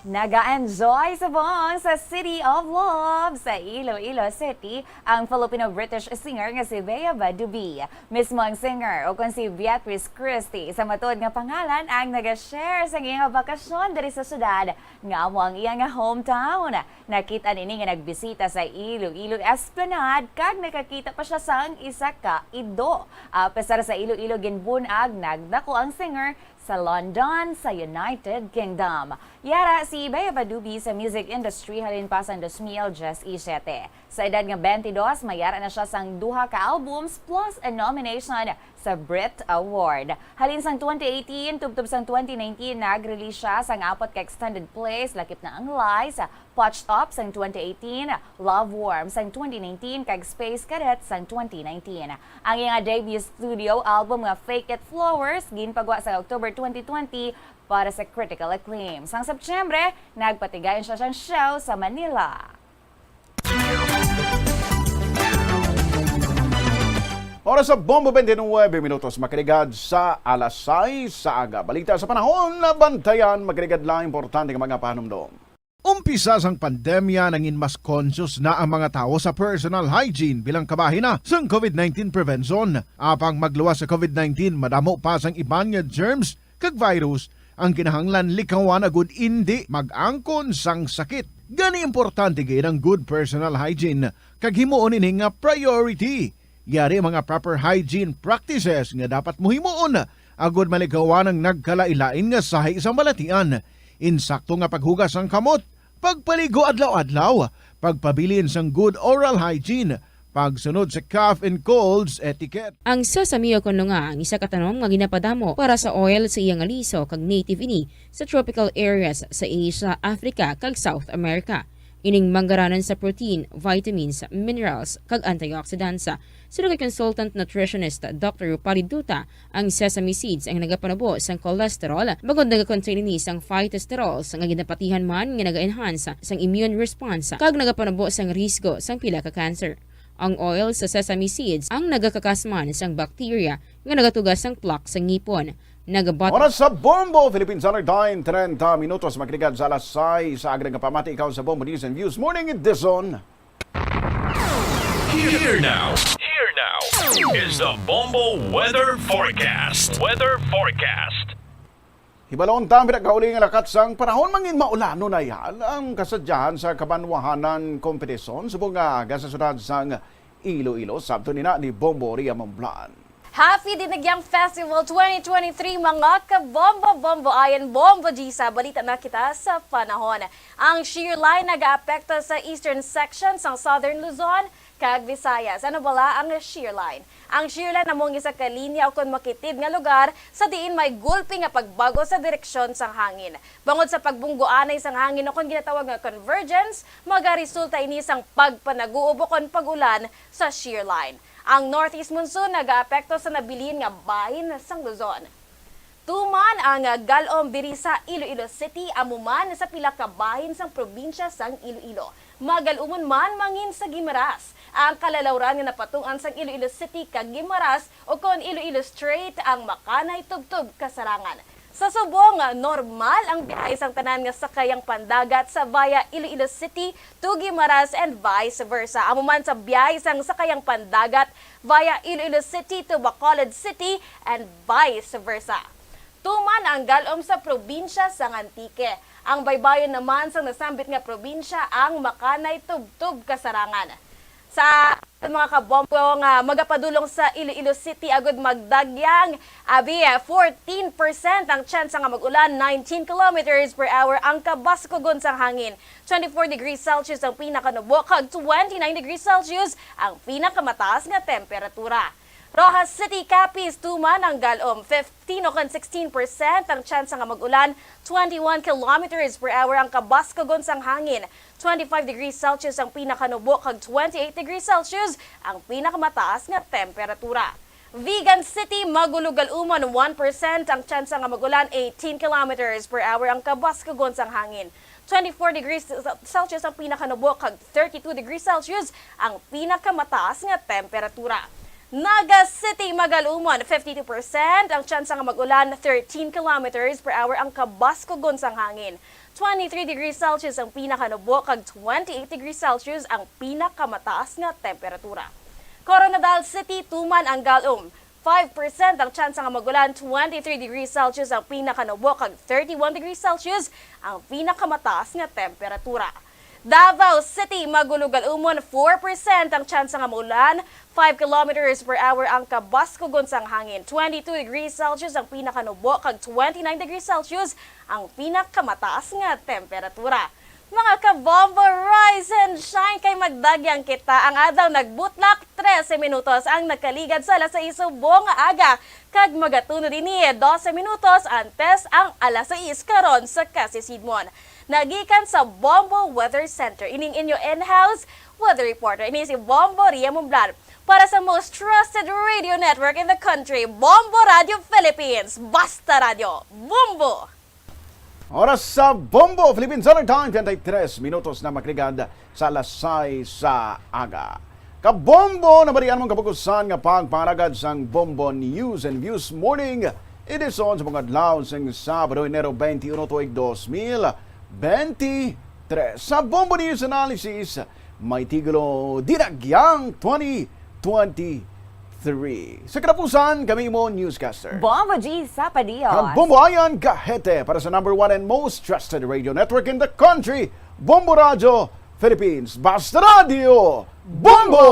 Naga-enjoy subong sa City of Love sa Iloilo City ang Filipino-British singer nga si Bea Badubi. Mismo ang singer, o kon si Beatrice Christie sa matuod nga pangalan, ang naga-share sang iya nga bakasyon diri sa syudad nga amo ang iya nga hometown. Nakit-an ini nga nagbisita sa Iloilo Esplanade kag nakakita pa sia sang isa ka ido. Apesar sa Iloilo ginbun-ag, nagdako ang singer sa London, sa United Kingdom. Yara si Bea Badubi sa music industry halin pa sang dos mil diyes y siyete. Sa edad nga twenty-dos, mayara na sia sang duha ka albums plus a nomination sa Brit Award. Halin sang twenty eighteen tubtob sang twenty nineteen, nag-release sia sang apat ka extended plays, lakip na ang Lies, Patched Up sang twenty eighteen, Love Worm sang twenty nineteen, kag Space Cadet sang twenty nineteen. Ang iya nga debut studio album nga Fake It Flowers ginpagwa sa October twenty twenty para sa critical acclaim. Sang Setyembre, nagpatigayon siya sang show sa Manila. Oras sa Bombo, twenty-nine minutos, makiligad sa alas sais sa aga. Balita sa panahon, bantayan, makiligad lang importante nga mga panumdom. Umpisa sang pandemya, nangin mas conscious na ang mga tawo sa personal hygiene bilang kabahin na sang covid nineteen prevention. Apang magluwas sa covid nineteen, madamo pa sang iban nga germs kag virus ang kinahanglan likawan agud indi mag-angkon sang sakit. Gani, importante gid ang good personal hygiene kag himuon ini nga priority. Yari mga proper hygiene practices nga dapat mo himuon agud malikawan ang nagkalain-lain nga sahi sang balatian. Insakto nga paghugas sang kamot, pagpaligo adlaw-adlaw, pagpabilin sang good oral hygiene, pagsunod sa cough and colds etiquette. Ang sesame o kon nga ang isa ka tanom nga ginapadamo para sa oil sa iya nga liso kag native ini sa tropical areas sa Asia, Africa, kag South America. Ining manggaranan sa protein, vitamins, minerals, kag antioxidants. Suno kay consultant nutritionist Doctor Rupali Duta, ang sesame seeds ang nagapanubo sang cholesterol, bangod nagakontain ini sang phytosterols nga ginapatihan man nga naga-enhance sang immune response kag nagapanubo sang risgo sang pila ka cancer. Ang oil sa sesame seeds ang nagakakas man sang bacteria nga nagatuga sang plaque sa ngipon. Nagabat- Oras sa Bombo, Philippine Standard Time, treinta minutos, makiligad sa alas sais sa aga nga pamati. Ikaw sa Bombo News and Views Morning Edition. Here now. Here now is the Bombo Weather Forecast. Weather Forecast. Hibalon ta ang pinagkauli nga lakat sang panahon, mangin maulanon na yan ang kasadyahan sa kabanwahanan kompetisyon subong nga aga sa syudad sang Iloilo. Sabton ina ni Bombo Ria Momblan. Happy Dinagyang Festival twenty twenty-three, mga kabombo-bombo. Ayan, Bombo G, sa balita na kita sa panahon. Ang shear line nagaapekto sa eastern section sang Southern Luzon kag Visayas. Ano bala ang shear line? Ang shear line amo ang isa ka linya o kon makitid nga lugar sa diin may gulpi nga pagbago sa direksyon sang hangin. Bangod sa pagbunggoanay sang hangin o kon ginatawag nga convergence, magaresulta ini sang pagpanaguob o kon pag-ulan sa shear line. Ang northeast monsoon nagaapekto sa nabilin nga bahin sang Luzon. Tuman ang, ah, gal-om diri sa Iloilo City, amo man sa pila ka bahin sang probinsya sang Iloilo. Magal-umon man mangin sa Guimaras. Ang kalalawran nga napatung-an sang Iloilo City kag Guimaras, o kon Iloilo Strait, ang makanay tubtob kasarangan. Sa subong, normal ang biyahe sang tanan nga sakayang pandagat sa via Iloilo City to Guimaras and vice versa. Amo man sa biyahe sang sakayang pandagat via Iloilo City to Bacolod City and vice versa. Tuman ang gal-om sa probinsya sang Antique. Ang baybayon naman sang nasambit nga probinsya ang makanay tubtob kasarangan. Sa mga kabombo nga magapadulong sa Iloilo City agud magdagyang, abi, fourteen percent ang tsansa nga mag-ulan, nineteen kilometers per hour ang kabaskugon sang hangin, twenty-four degrees Celsius ang pinakanubo, kag twenty-nine degrees Celsius ang pinakamataas nga temperatura. Roxas City, Capiz, tuman ang gal-om, fifteen o kon sixteen percent ang tsansa nga mag-ulan, twenty-one kilometers per hour ang kabaskugon sang hangin, twenty-five degrees Celsius ang pinakanubo, kag twenty-eight degrees Celsius ang pinakamataas nga temperatura. Vigan City, magulugal umon, one percent ang tsansa nga mag-ulan, eighteen kilometers per hour ang kabaskugon sang hangin, twenty-four degrees Celsius ang pinakanubo, kag thirty-two degrees Celsius ang pinakamataas nga temperatura. Naga City, magal umon, fifty-two percent ang tsansa nga mag-ulan, thirteen kilometers per hour ang kabaskugon sang hangin, twenty-three degrees Celsius ang pinakanubo, kag twenty-eight degrees Celsius ang pinakamataas nga temperatura. Koronadal City, tuman ang gal-om, five percent ang tsansa nga mag-ulan, twenty-three degrees Celsius ang pinakanubo, kag thirty-one degrees Celsius ang pinakamataas nga temperatura. Davao City, magulugal umon, four percent ang tsansa nga maulan, five kilometers per hour ang kabaskugon sang hangin, twenty-two degrees Celsius ang pinakanubo, kag twenty-nine degrees Celsius ang pinakamataas nga temperatura. Mga kabombo, rise and shine, kay magdagyang kita. Ang adlaw nagbutlak, trese minutos ang nakaligad sa alas sais subong nga aga, kag magatunod ini dose minutos antes ang alas sais karon sa kasisidmon. Nagikan sa Bombo Weather Center, ining inyo in-house weather reporter, ini si Bombo Ria Mumblan. Para sa most trusted radio network in the country, Bombo Radio Philippines. Basta Radio, Bombo! Oras sa Bombo Philippines Summer Time, twenty-three minutos na makaligad sa alas sais sa aga. Kabombo, nabalian mong kapukusan nga pagpangalagad sang Bombo News and Views Morning Edition sa mga adlaw sang Sabado, Enero twenty-one, tuig dos mil twenty-three. Sa Bombo News Analysis, may titulo, Dinagyang twenty twenty-three. Sa katapusan, kami mo newscaster, Bombo G Sapadios. Kag Bombo Ayan Gahete para sa number one and most trusted radio network in the country, Bombo Radio Philippines. Basta Radio, Bombo!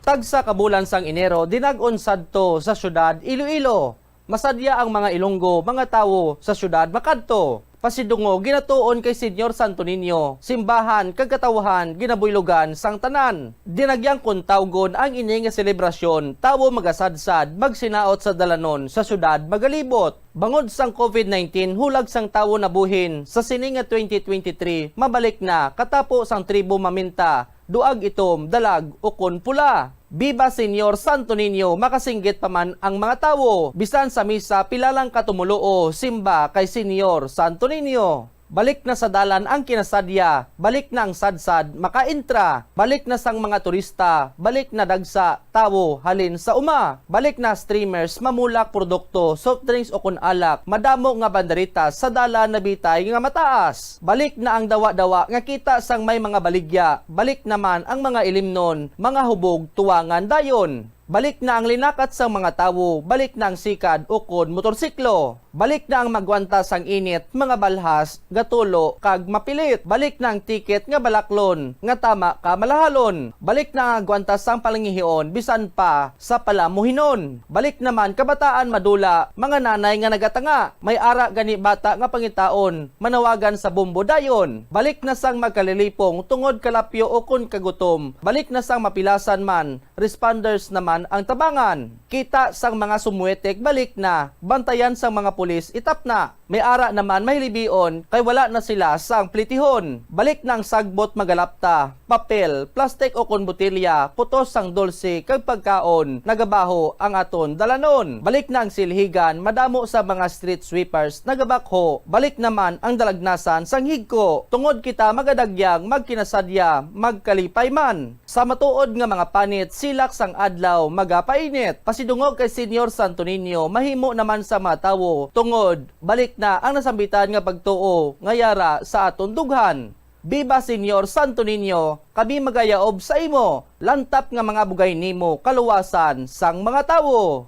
Tagsa ka bulan sang Enero, dinag-on sadto sa siyudad Iloilo. Masadya ang mga Ilonggo, mga tawo sa siyudad makadto. Pasidungo, ginatuon kay Señor Santo Niño, simbahan kag katawhan ginabuylogan sang tanan. Dinagyang kon tawgon ang ini nga selebrasyon, tawo magasadsad, magsinaot sa dalanon sa siyudad magalibot. Bangod sang COVID nineteen, hulag sang tawo nabuhin sa sini nga twenty twenty-three, mabalik na katapo sang tribo maminta, duag itom, dalag, ukon pula. Biba Señor Santo Niño, makasinggit pa man ang mga tawo. Bisan sa misa, pila lang ka tumoluo, simba kay Señor Santo Niño. Balik na sa dalan ang kinasadya, balik na ang sadsad makaentra, balik na sang mga turista, balik na dagsa tawo halin sa uma, balik na streamers mamulak produkto, soft drinks o kon alak, madamo nga banderitas sa dalan nabitay nga mataas, balik na ang dawa-dawa nga kita sang may mga baligya, balik naman ang mga ilimnon, mga hubog, tuwangan dayon. Balik na ang linakat sang mga tawo, balik na ang sikad ukon motorsiklo. Balik na ang magwanta sang init, mga balhas, gatulo, kag mapilit. Balik na ang tiket nga balaklon, nga tama ka malahalon. Balik na ang agwanta sang palangihion, bisan pa sa palamuhinon. Balik naman kabataan madula, mga nanay nga nagatanga. May ara gani bata nga pangitaon, manawagan sa bombo dayon. Balik na sang magkalilipong tungod kalapyo o kon kagutom. Balik na sang mapilasan man, responders naman ang tabangan. Kita sang mga sumuetek balik na, bantayan sang mga pulis itap na. May ara naman mahilibion kay wala na sila sang plitihon. Balik na ang sagbot magalapta, papel, plastik o kon botelya, putos sang dulse kag pagkaon, nagabaho ang aton dalanon. Balik na ang silhigan, madamo sa mga street sweepers nagabakho. Balik naman ang dalagnasan sang higko, tungod kita magadagyang magkinasadya, magkalipay man. Sa matuod nga mga panit, silak sang adlaw magapainit. Pasidungog kay Señor Santo Niño, mahimo naman sa mga tawo, tungod balik na ang nasambitan nga pagtuo nga yara sa aton dughan. Biba, Señor Santo Niño, kami magayaob sa imo, lantap nga mga bugay nimo kaluwasan sang mga tawo.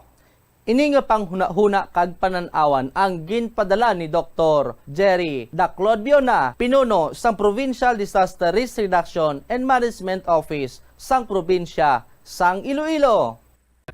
Ini nga panghunahuna kag panan-awan ang ginpadala ni Doktor Jerry Daclod Biona, pinuno sang Provincial Disaster Risk Reduction and Management Office sang probinsya sang Iloilo.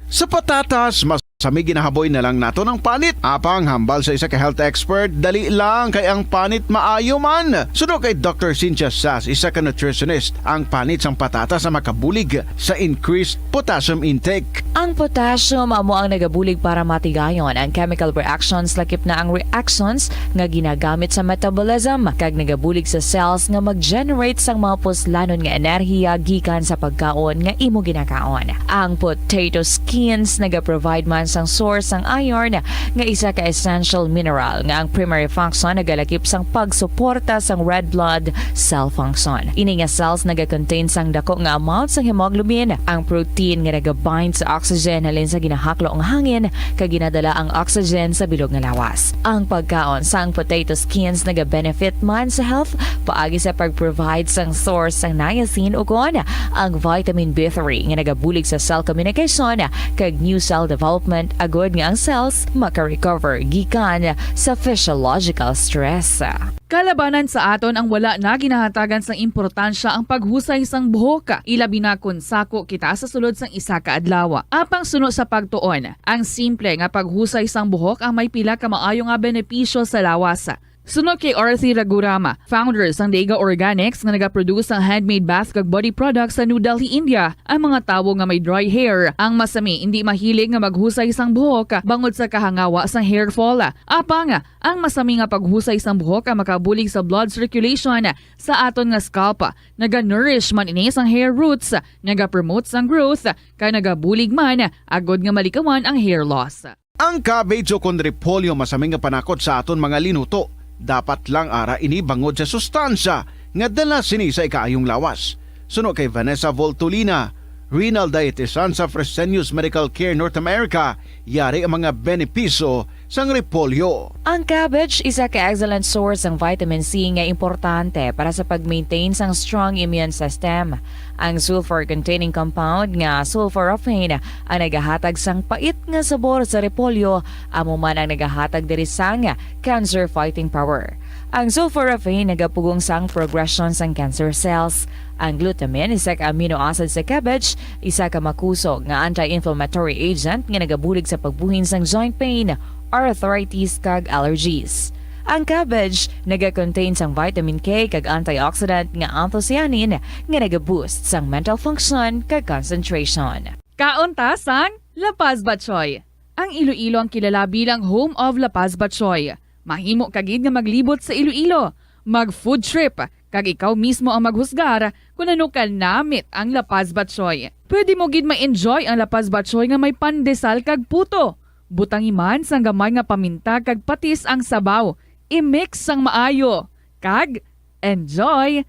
Sa patatas, masami ginahaboy na lang naton ang panit. Apang hambal sa isa ka health expert, dali lang kay ang panit maayo man. Suno kay Doktor Cynthia Sass, isa ka nutritionist, ang panit sang patatas ang makabulig sa increased potassium intake. Ang potassium amo ang nagabulig para matigayon ang chemical reactions, lakip na ang reactions nga ginagamit sa metabolism, kag nagabulig sa cells nga mag-generate sang mga puslanon nga enerhiya gikan sa pagkaon nga imo ginakaon. Ang potato skins nagaprovide man sang source sang iron, nga isa ka essential mineral nga ang primary function nagalakip sang pagsuporta sang red blood cell function. Ini nga cells nagakontain sang dako nga amount sang hemoglobin, ang protein nga nagabind sa oxygen halin sa ginahaklo nga hangin kag ginadala ang oxygen sa bilog nga lawas. Ang pagkaon sang potato skins nagabenefit man sa health paagi sa pag-provide sang source sang niacin ukon ang vitamin B three nga nagabulig sa cell communication kag new cell development, agod nga ang cells maka-recover gikan sa physiological stress. Kalabanan sa aton ang wala na ginahatagan sang importansya ang paghusay sang buhok, ilabi na kon sako kita sa sulod sang isa ka adlaw. Apang suno sa pagtuon, ang simple nga paghusay sang buhok ang may pila ka maayo nga benepisyo sa lawas. Suno kay Arthi Ragurama, founder sang Dega Organics nga nagaproduce sang handmade bath kag body products sa New Delhi, India, ang mga tawo nga may dry hair ang masami indi mahilig nga maghusay sang buhok bangod sa kahangawa sang hair fall. Apang ang masami nga paghusay sang buhok ang makabulig sa blood circulation sa aton nga scalp. Naga-nourish man ini sang hair roots, nagapromote sang growth, kag nagabulig man agod nga malikawan ang hair loss. Ang cabbage o kon repolyo masami nga panakot sa aton mga linuto. Dapat lang ara ini bangod sa sustansya nga dala sini sa ikaayong lawas. Suno kay Vanessa Voltolina, renal dietitian sa Fresenius Medical Care North America, yari ang mga benepisyo sang repolyo. Ang cabbage isa ka excellent source sang vitamin C nga importante para sa pag-maintain sang strong immune system. Ang sulfur-containing compound nga sulforaphane ang nagahatag sang pait nga sabor sa repolyo, amo man ang nagahatag diri sang cancer-fighting power. Ang sulforaphane nagapugong sang progresyon sang cancer cells. Ang glutamine, isa ka amino acid sa cabbage, isa ka makusog nga anti-inflammatory agent nga nagabulig sa pagbuhin sang joint pain, arthritis, kag allergies. Ang cabbage nagakontain sang vitamin K kag antioxidant nga anthocyanin nga nagaboost sang mental function kag concentration. Kaon ta sang La Paz Batchoy. Ang Iloilo ang kilala bilang home of La Paz Batchoy. Mahimo ka gid nga maglibot sa Iloilo, mag-food trip, kag ikaw mismo ang maghusgar kon ano ka namit ang La Paz Batchoy. Pwede mo gid ma-enjoy ang La Paz Batchoy nga may pandesal kag puto. Butangi man sang gamay nga paminta kag patis ang sabaw. I-mix sang maayo. Kag enjoy!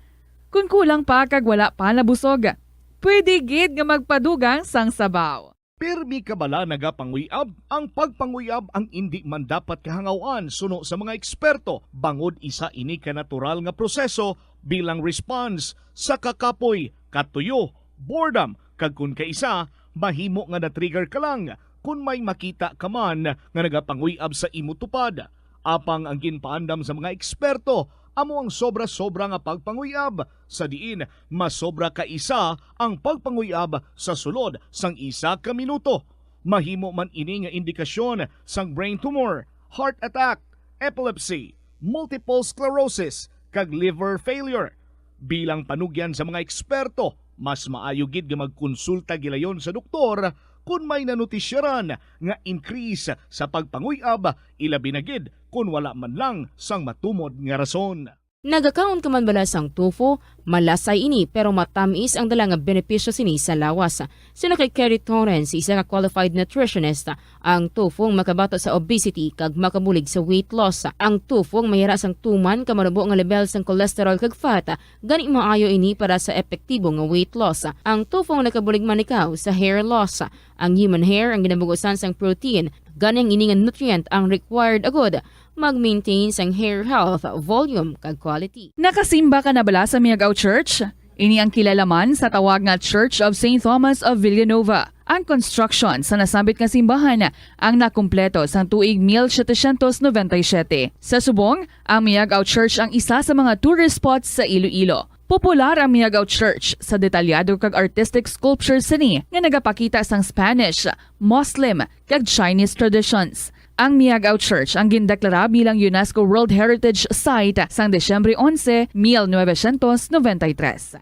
Kon kulang pa kag wala pa nabusog, pwede gid nga magpadugang sang sabaw. Pirmi ka bala nagapanguyab? Ang pagpanguyab ang indi man dapat kahangaw-an suno sa mga eksperto, bangod isa ini ka natural nga proseso bilang response sa kakapoy, katuyo, boredom, kag kon kaisa, mahimo nga na-trigger ka lang. Kon may makita ka man nga nagapanguy-ab sa imo tupad, apang ang ginpaandam sa mga eksperto amo ang sobra-sobra nga pagpanguy-ab, sa diin mas sobra ka isa ang pagpanguy-ab sa sulod sang isa ka minuto. Mahimo man ini nga indikasyon sang brain tumor, heart attack, epilepsy, multiple sclerosis, kag liver failure. Bilang panugyan sa mga eksperto, mas maayo gid nga magkonsulta gilayon sa doktor kon may nanotisyaran nga increase sa pagpanguy-ab, ilabi na gid kon wala man lang sang matumod nga rason. Nagakaon ka man bala sang tofu? Malasay ini, pero matamis ang dala nga benepisyo sini sa lawas. Suno kay Kerry Torrens, isa ka qualified nutritionist, ang tofu ang makabato sa obesity kag makabulig sa weight loss. Ang tofu ang mayara sang tuman ka marubo nga level sang cholesterol kag fat, gani maayo ini para sa epektibo nga weight loss. Ang tofu ang nakabulig man ikaw sa hair loss. Ang human hair ang ginabugusan sang protein, gani ang ini nga nutrient ang required agud mag-maintain sang hair health, volume, kag quality. Nakasimba ka na bala sa Miagao Church? Ini ang kilala man sa tawag nga Church of Saint Thomas of Villanova. Ang construction sa nasambit nga simbahan ang nakumpleto sang tuig mil setecientos noventa y siete. Sa subong, ang Miagao Church ang isa sa mga tourist spots sa Iloilo. Popular ang Miagao Church sa detalyado kag artistic sculptures sini nga nagapakita sang Spanish, Muslim, kag Chinese traditions. Ang Miagao Church ang gindeklara bilang UNESCO World Heritage Site sang Disyembre onse, mil novecientos noventa y tres.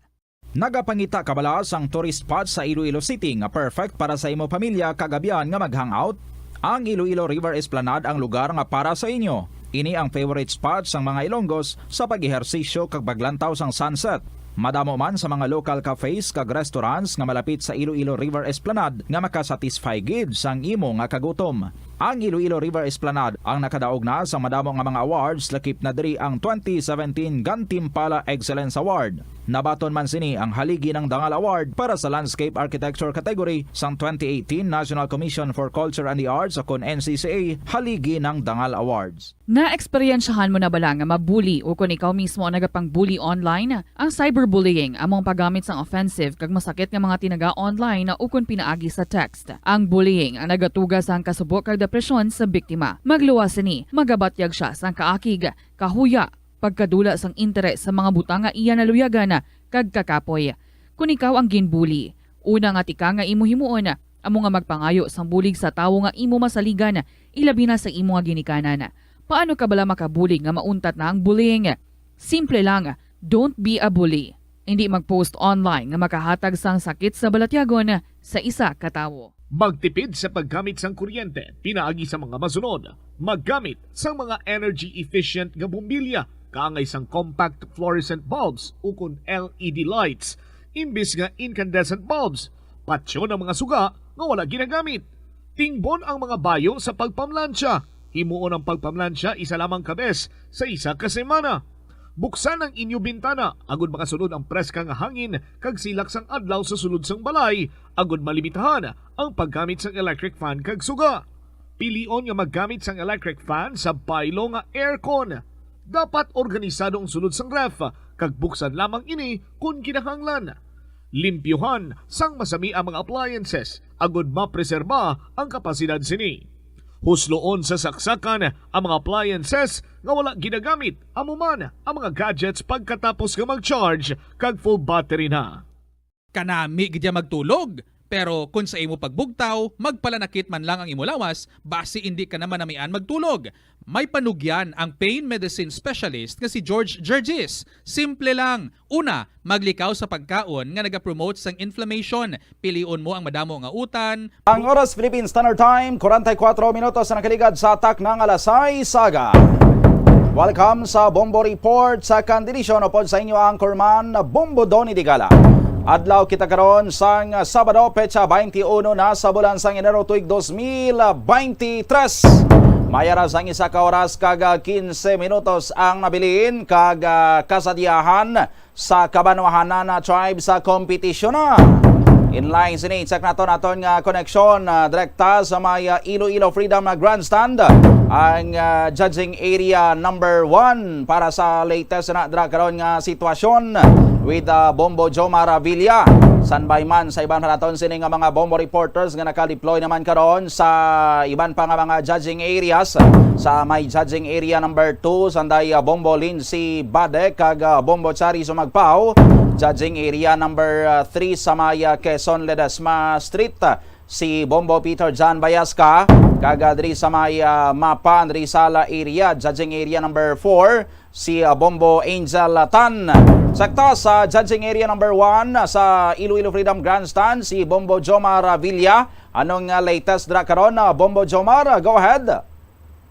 Nagapangita ka bala sang tourist spot sa Iloilo City nga perfect para sa imo pamilya kag abyan nga mag-hangout? Ang Iloilo River Esplanade ang lugar nga para sa inyo. Ini ang favorite spot sang mga Ilonggos sa pag-ehersisyo kag paglantaw sang sunset. Madamo man sa mga local cafes kag restaurants nga malapit sa Iloilo River Esplanade nga makasatisfy gid sang imo nga kagutom. Ang Iloilo River Esplanade ang nakadaog na sang madamo nga mga awards, lakip na diri ang twenty seventeen Gantimpala Excellence Award. Nabaton man sini ang Haligi ng Dangal Award para sa Landscape Architecture category sang twenty eighteen National Commission for Culture and the Arts, o kon N C C A Haligi ng Dangal Awards. Naeksperyensyahan mo na bala nga mabuli o kon ikaw mismo ang nagapang-bully online? Ang cyberbullying amo ang paggamit sang offensive kag masakit nga mga tinaga online o kon pinaagi sa text. Ang bullying ang nagatuga sang kasubo kag depresyon sa biktima. Magluwas sini, magabatyag sia sang kaakig, kahuya, pagkadula sang interes sa mga butang nga iya naluyagan, kag kakapoy. Kon ikaw ang ginbuli, una nga tikang nga imo himuon amo nga magpangayo sang bulig sa tawo nga imo masaligan, ilabi na sa imo nga ginikanan. Paano ka bala makabulig nga mauntat na ang bullying? Simple lang, don't be a bully. Indi mag-post online nga makahatag sang sakit sa balatyagon sa isa ka tawo. Magtipid sa paggamit sang kuryente pinaagi sa mga masunod. Maggamit sang mga energy efficient nga bombilya kaangay sang compact fluorescent bulbs ukon L E D lights imbis nga incandescent bulbs. Patyon ang mga suga nga wala ginagamit. Tingbon ang mga bayo sa pagpamlansya. Himuon ang pagpamlansya isa lamang ka bes sa isa ka semana. Buksan ang inyo bintana agud makasulod ang preska nga hangin kag silak sang adlaw sa sulod sang balay, agud malimitahan ang paggamit sang electric fan kag suga. Pilion nga maggamit sang electric fan sa baylo nga aircon. Dapat organisado ang sulod sang ref kag buksan lamang ini kon kinahanglan. Limpyuhan sang masami ang mga appliances agud mapreserba ang kapasidad sini. Husloon sa saksakan ang mga appliances nga wala ginagamit, amo man ang mga gadgets pagkatapos nga mag-charge kag full battery na. Kanami gid ya magtulog, pero kon sa imo pagbugtaw, magpalanakit man lang ang imo lawas, basi indi ka na manamian magtulog. May panugyan ang pain medicine specialist nga si George Gergis. Simple lang. Una, maglikaw sa pagkaon nga nagapromote sang inflammation. Pilion mo ang madamo nga utan. Ang oras, Philippine Standard Time, forty-four minutos na nakaligad sa takna nga alas sais sa aga. Welcome sa Bombo Report sa Kandidisyon, upod sa inyo anchorman, Bombo Donny Digala. Adlaw kita karon sang Sabado, petsa twenty-one na sa bulan sang Enero, tuig dos mil veintitrés. Mayara sang isa ka oras kag, ah, quince minutos ang nabilin kag, ah, kasadyahan sa kabanwahanan na tribe sa kompetisyon na. In line sini, check naton aton nga koneksyon, ah, direkta sa may, ah, Iloilo Freedom, ah, Grandstand, ang, ah, judging area number one para sa latest na dira karon nga sitwasyon. with, uh, Bombo Jomar Avila. Standby man sa iban pa naton sini nga mga Bombo reporters nga naka-deploy naman karon sa iban pa nga mga judging areas. Sa may judging area number two, sanday, uh, Bombo Lindsay Badek kag, uh, Bombo Chari Sumagpaw. Judging area number, uh, three sa may, uh, Quezon Ledesma Street, uh, si Bombo Peter John Bayasca, kag, ah, diri sa may, ah, Mapa, Rizal area, judging area number four, si, ah, Bombo Angel Tan. Sakto sa judging area number one sa Iloilo Freedom Grandstand, si Bombo Jomar Villa. Anong, ah, latest dira karon, ah, Bombo Jomar? Go ahead.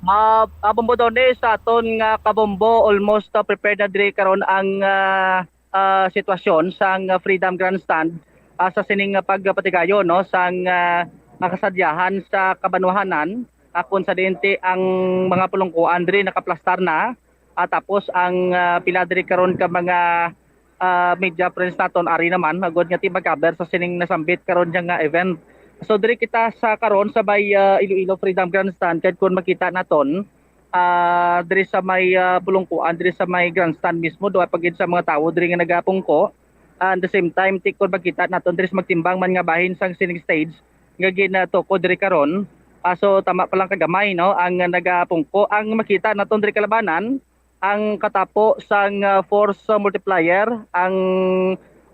Ah, ah, Bombo Doni, sa aton nga kabombo, almost, ah, prepared na diri karon ang, ah, ah, sitwasyon sang, ah, Freedom Grandstand, ah, sa sining, ah, pagpatigayon, no, sang, ah, ah, kasadyahan sa kabanwahanan, ah, kung sa diin ti ang mga pulungkuan diri nakaplastar na, ah, tapos ang, ah, pila diri karon ka mga, ah, media friends naton ari naman, agod nga ti mag-cover sa sining nasambit karon nga event. So, diri kita sa karon sa may, ah, Iloilo Freedom Grandstand, kay kung makita naton, ah, diri sa may, ah, bulungkuan, diri sa may grandstand mismo, duha pa gid sa mga tawo diri nga nagapungko. Ah, at the same time, ti kon makita naton diri sa magtimbang man nga bahin sang sining stage, nga ginatukod diri karon. Ah, so, tama pa lang kagamay, no, ang nagapungko. Ang makita naton diri kalabanan, ang katapo sang, ah, force multiplier, ang,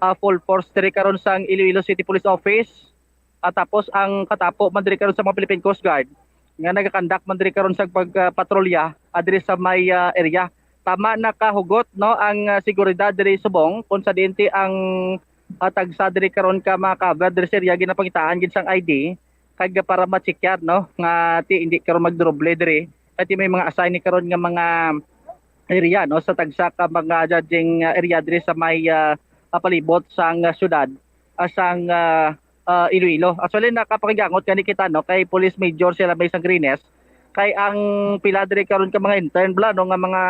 ah, full force diri karon sang Iloilo City Police Office. Ah, tapos ang katapo man diri karon sa mga Philippine Coast Guard nga nagakandak man diri karon sa pag, ah, patrolya, ah, diri sa may, ah, area. Tama, nakahugot, no, ang, ah, seguridad diri subong kung sa diin ti ang, ah, tagsa diri karon ka mga cover diri sa area ginapangitaan gid sang I D kag para ma-check, no, nga ti hindi karon magdoble diri. Kay ti may mga assign ni karon nga mga area, no, sa tagsa ka mga judging, ah, area diri sa may, ah, ah, palibot sang, ah, syudad, ah, sang, ah, ah, Iloilo. Actually, nakapakigangot gani kita, no, kay Police Major sila may Sangrines, kay ang pila diri karon ka mga intern bala, no, nga mga,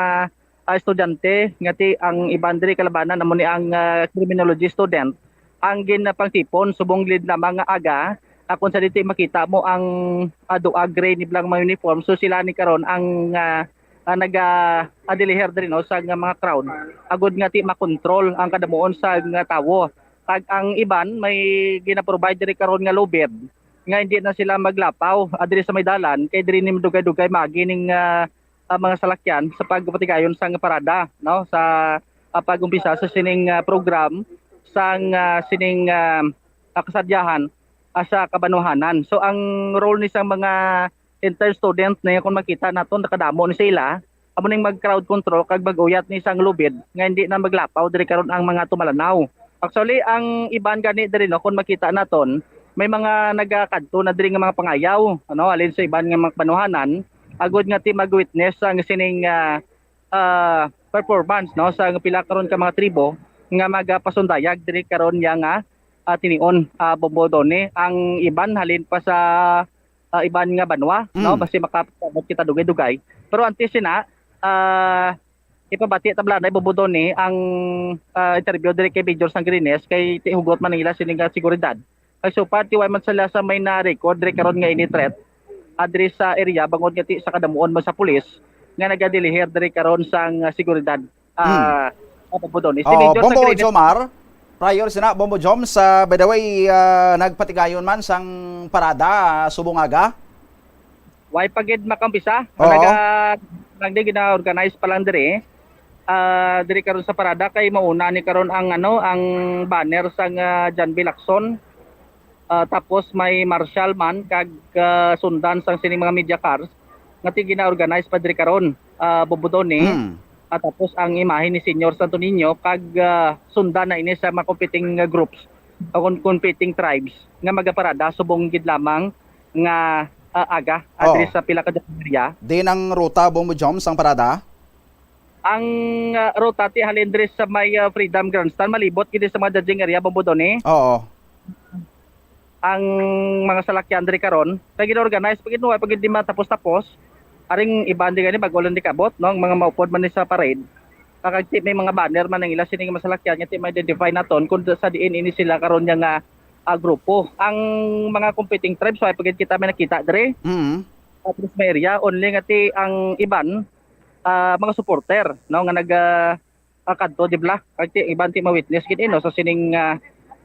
ah, estudyante, nga ti ang iban diri kalabanan amo ni ang, ah, criminology student, ang ginapangtipon subong gid lamang nga aga, ah, kung sa diin ti makita mo ang, ah, duha gray ni bala nga mga uniform. So, sila ni karon ang, ah, ah, naga, ah, deliher diri, no, sa nga mga crowd, agud nga ti makontrol ang kadamuon sa nga tawo. Kag ang iban may gina-provide diri karon nga lubid nga hindi na sila maglapaw, ah, diri sa may dalan, kay diri ni madugay-dugay maagi ning, ah, ah, mga salakyan sa pagpatigayon sang parada, no, sa, ah, pag-umpisa sa sining, ah, program sang, ah, sining, ah, ah, kasadyahan, ah, sa kabanwahanan. So, ang role ni sang mga inter-student na kung makita naton, nakadamo ni sila, amo ning mag-crowd control kag mag-uyat ni sang lubid nga hindi na maglapaw diri karon ang mga tumalanaw. Actually, ang iban gani diri, no, kung makita naton, may mga nagakadto na diri nga mga pangayaw, ano, halin sa iban nga mga kabanwahanan, agud nga ti mag-witness ang sining, ah, ah, performance, no, sa pila karon ka mga tribo nga magapasundayag diri karon ya nga, ah, tinion, ah, Bombo Doni. Ang iban halin pa sa, ah, iban nga banwa, no, Mm. basi makapasabot kita dugay-dugay. Pero antes sina, ah, ipabati ta bala na Bombo Doni ang, ah, interview diri kay Major Sangrines kay ti hugot man nila sini nga seguridad. Kay so far, ti way man sila sa may na-record diri karon nga ini threat, ah, diri sa area, bangod nga ti sa kadamuon man sa pulis nga nagadeliher diri karon sang, ah, seguridad. Hmm. Ah, Bombo Doni. Si Oo, Major Bombo Sangrines. Jomar, prior sina, Bombo Joms, ah, by the way, ah, nagpatigayon man sang parada, ah, subong aga? Way pa gid makaumpisa. Oo. Talaga, lang di gina-organize pa lang diri. Ah, diri karon sa parada kay mauna ni karon ang, ano, ang banner sang, ah, John B. Lacson. Ah, tapos may marshal man kag, ah, sundan sang sining mga media cars nga ti gina-organize pa diri karon, ah, Bombo Doni. Hmm. Ah, tapos ang imahe ni Senyor Santo Niño kag, ah, sundan na ini sa mga competing, ah, groups o con-, competing tribes nga magaparada subong gid lamang nga, ah, aga, ah, Oo. diri sa pila ka area. Diin ang ruta, Bombo Joms, ang parada? Ang, ah, ruta ti halin diri sa may, ah, Freedom Grandstand, malibot gid sa mga judging area, Bombo Doni. Oo. Ang mga salakyan diri karon, kay gina-organize pa gid, no, pa gid di matapos-tapos. Aring iban di gani, bag-o lang di kabot, no, ang mga maupod man ni sa parade. Kag ti may mga banner man ang ila sining masalakyan nga ti ma-identify naton kung sa diin ini sila karon nga, ah, grupo. Ang mga competing tribes, wa pa gid kita may nakita diri. Mm. At least may area, only nga ti ang iban, ah, mga supporter, no, nga nag, ah, ah, kadto, di bala? Kay ti-, iban ti ma-witness gid, eh, no, sa sining, ah,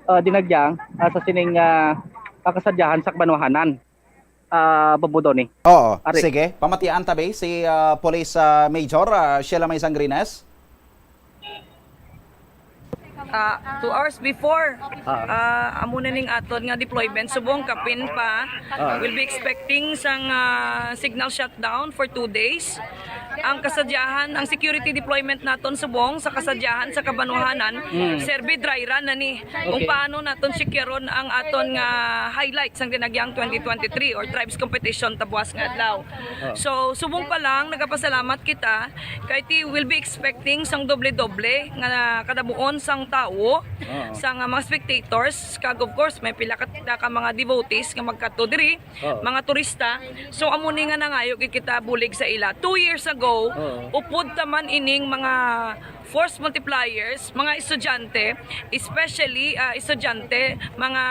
ah, dinagyang, ah, sa sining, ah, ah, kasadyahan sa kabanwahanan, ah, Bombo Donny. Oo, Ari. Sige. Pamatian ta, be, si, ah, Police, ah, Major, ah, Sheila May Sangrines. Ah, two hours before, Ah. ah, amo na ning aton nga deployment subong kapin pa. Ah. We'll be expecting sang, ah, signal shutdown for two days. Ang kasadyahan, ang security deployment naton subong sa kasadyahan sa kabanwahanan, Mm. serbi dry run na ni. Kung Okay. Paano naton sikyaron ang aton nga highlight sang dinagyang twenty twenty-three or tribes competition tabuas nga adlaw. Ah. So, subong pa lang, nagapasalamat kita kay ti will be expecting sang doble-doble nga kadabuon sang tawo, Ah. sang, ah, mga spectators, kag of course, may pila ka, ka mga devotees nga magkadto diri, Oo. mga turista. So, amo ni nga nangayo gid kita bulig sa ila. Two years ago, Oo. upod ta man ining mga force multipliers, mga estudyante, especially, ah, estudyante, mga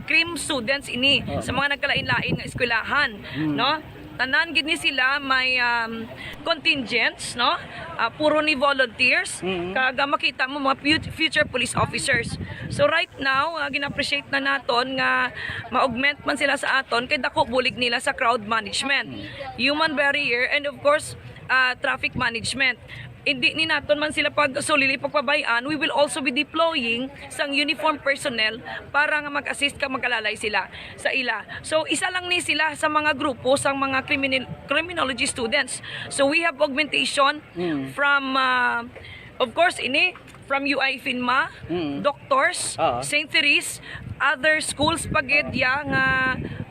cream students ini Oo. sa mga nagkalain-lain nga eskwelahan, Mm. no? Tanan gid ni sila may, um, contingents, no? Ah, puro ni volunteers, Mm. kag, ah, makita mo mga fut-, future police officers. So right now, ah, gina-appreciate na naton nga ma-augment man sila sa aton kay dako bulig nila sa crowd management, human barrier, and of course, ah, traffic management. Hindi ni naton man sila pag sulili pagpabay-an, we will also be deploying sang uniform personnel para nga mag-assist kag magalalay sila sa ila. So, isa lang ni sila sa mga grupo sang mga criminal, criminology students. So, we have augmentation Mm. from, ah, of course, ini, from U I Finma, Mm. doctors, Oo. Saint Therese, other schools pa gid ya nga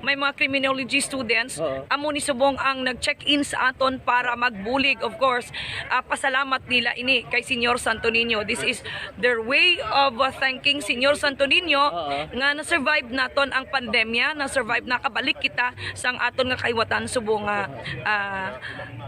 may mga criminology students. Oo. Amo ni subong ang nag-check-in sa aton para magbulig, of course. Ah, pasalamat nila ini kay Señor Santo Niño. This is their way of, uh, thanking Señor Santo Niño Oo. nga na-survive naton ang pandemya, na-survive, nakabalik kita sang aton nga kahiwatan subong nga, ah,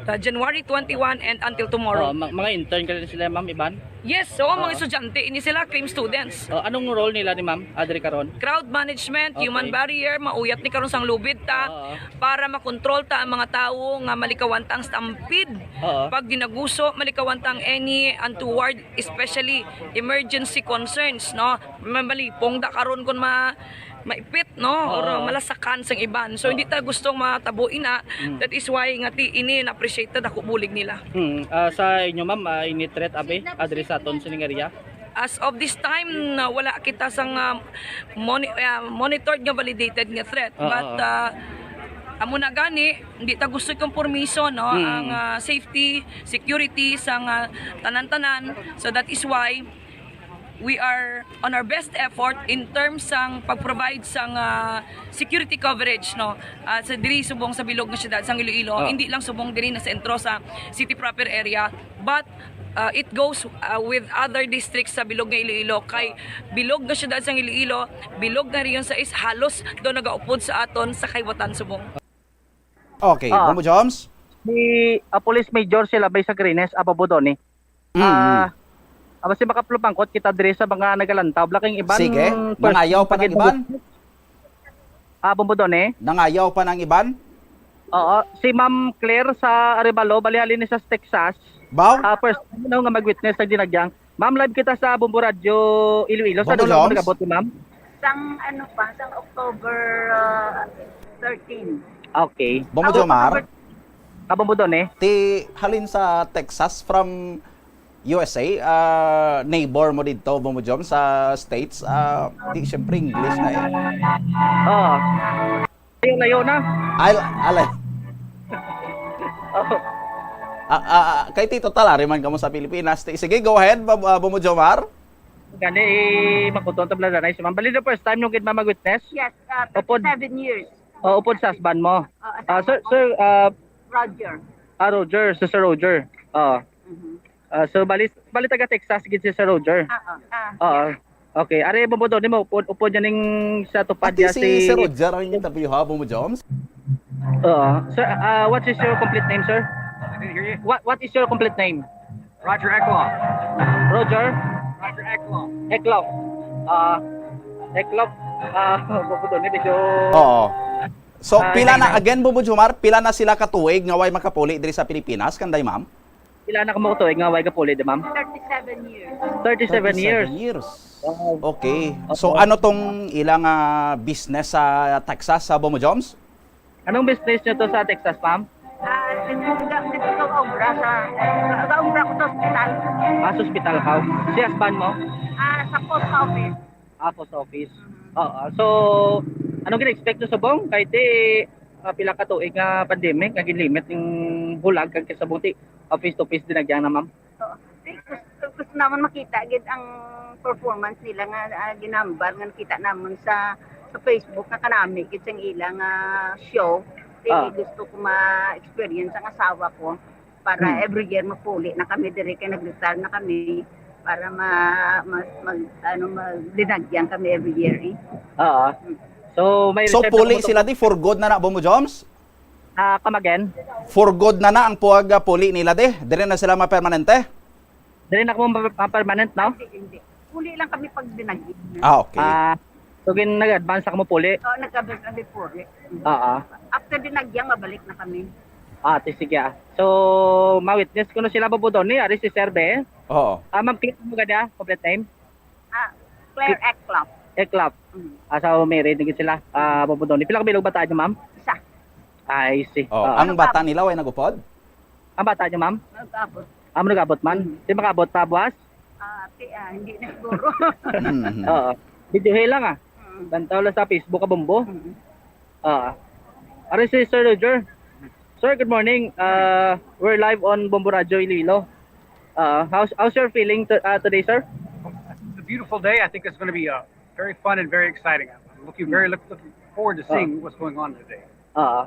ah, January twenty-one and until tomorrow. Oh, ma- mga intern ka rin sila, ma'am, iban? Yes, so mga Oo. estudyante ini sila, cream students. Oh, anong role nila ni ma'am, Adri, karon? Crowd management, Okay. human barrier, mauyat ni karon sang lubid ta Oo. para makontrol ta ang mga tawo nga malikawan ta ang stampede. Oo. Pag dinaguso, malikawan ta ang any untoward, especially emergency concerns, no? Mamalipong da karon kun ma maipit, no? Or Oo. Malasakan sang iban. So, Oo. Hindi ta gustong matabo ina. Mm. That is why nga ti ini na-appreciate ta dako bulig nila. Hmm, ah, sa inyo, ma'am, ah, ini threat abi adri sa aton sining area? As of this time, na wala kita sang, ah, moni-, ah, monitored nga validated nga threat. Oo, But, oo. ah, amo na gani, hindi ta gusto kompromiso, no, Mm. ang, ah, safety, security sang, ah, tanan-tanan. So that is why we are on our best effort in terms sang pag-provide sang, ah, security coverage, no. Ah, sa diri subong sa bilog nga syudad sang Iloilo, Oh. hindi lang subong diri na sentro sa city proper area, but, ah, it goes, ah, with other districts sa bilog nga Iloilo. Kay bilog nga syudad sang Iloilo, bilog nga Region sais, halos daw nagaupod sa aton sa kahiwatan subong. Okay, Ah. Bombo Joms? Si, ah, Police Major sila, Bay, sa Grines, Ababodoni. Mm, Ah, ah, basi makapalupangkot kita diri sa mga nagalantaw. Laking iban, Sige, first nangayaw pa time ng iban? Ah, Bombo Donny? Nangayaw pa ng iban? Oo, si Ma'am Claire sa Arevalo, bali halin ni sa Texas. Baw? Ah, first time, no, nga mag-witness sa dinagyang. Ma'am, live kita sa Bombo Radio Iloilo. Sa Bombo dulo mo Joms? nagabot ni ma'am? Sang ano pa, sang October uh, thirteen. Okay. Bombo Ah, Jomar? October Ah, Bombo Donny? Ti halin sa Texas from U S A, ah, neighbor mo dito, Bombo Jom, sa States, ah, di, syempre, English na eh. Oo. Layo-layo na. Al, ala, Oo. ah, ah, ah, kay Tito Talari man kamo sa Pilipinas. Ti- Sige, go ahead, Bab- ah, Bombo Jomar. Gani, eh, makuton tabla na si ma'am. Bali, the first time nyo gid, ma'am, mag-witness? Yes, uh, Upod. Thirty-seven years. O, upod sa husband mo. Uh, Ah, sir, sir, ah, Roger. ah, Roger, si Sir Roger. Oo. Mhm. Ah, so, bali, bali taga Texas gid si Sir Roger. Ah, ah, ah. Oo. Okay, are, Bombo Donny, mo upod, upod niya ning sa tupad Pati niya si si Sir Roger ang interview, ha, Bombo Joms? Oo. Sir, ah, what is your complete name, sir? I didn't hear you. What What is your complete name? Roger Eklund. Roger Roger Eklund. Eklop. Ah, Eklop. Ah, Bombo Donny, medyo Oo. So, Ah, pila na, okay. Again, Bombo Jomar, pila na sila katuig nga way makapuli diri sa Pilipinas, kanday, ma'am? Pila na kamo katuig nga way gapuli di, ma'am? Thirty-seven years. Thirty-seven years. Years. Wow. Okay. So ano tong ilang ah, business sa Texas sa Bombo Joms? Anong business nyo to sa Texas, ma'am? Ah, dito, dito, dito ko obra sa, sa obra ko sa ospital. Ah, sa hospital ka? Si husband mo? Ah, sa post office. Ah, post office. Oo. So, anong gina-expect nyo subong? Kay ti ah, pila ka tuig nga pandemic nga ginlimit ning bulag kag kasabong ti ah, face to face dinagyan na, ma'am. So, gusto, gusto naman makita gid ang performance nila nga ah, ginambal nga nakita naman sa sa Facebook nga kanami gid sang ilang ah, show. Kay Ah. Gusto ko ma-experience ang asawa ko para Hmm. every year mapuli na kami diri kay nag-retire na kami para ma, ma mag ano magdinagyan kami every year eh. Oo. So, may So reserve puli na kamo sila di for good na na, Bombo Joms? Ah, come again? For good na na ang pag ah, puli nila di? Dire na sila mapermanente? Dili na kamo ma- ma-permanent, no? Hindi, hindi. Puli lang kami pag dinagyan. Ah, okay. Ah, so gin nag-advance na kamo puli. Oh, nagkabit na before. Eh. Oo. After dinagyan, mabalik na kami. Ah, ti sige ah. So, ma-witness ko na sila Bombo Donny, ari si Sir Be. Oo. Ah, ma'am, click mo gani ah, complete name. Ah, Claire Eklop. Eklap. Mm. Ah, sa Mary, din sila. Ah, Bombo Donny. Pila ka bilog bata nyo, ma'am? Isa. I see. Oh, Oo. ang bata nila way nagupod? Ang bata nyo, ma'am? Nag-abot. Ah, nag-abot man. Mm. Di makabot pa buwas? Ah, ti, ah, hindi na siguro. Mhm. Oo. Video lang ah. Mm. Bantaw lang sa Facebook ka Bombo. Mm. Ah. Ari si Sir Roger. Sir, good morning. Uh, we're live on Bombo Radio Iloilo. Uh, how's how's your feeling to, uh, today, sir? It's a beautiful day. I think it's going to be uh, very fun and very exciting. I'm looking very look, looking forward to seeing what's going on today. Uh,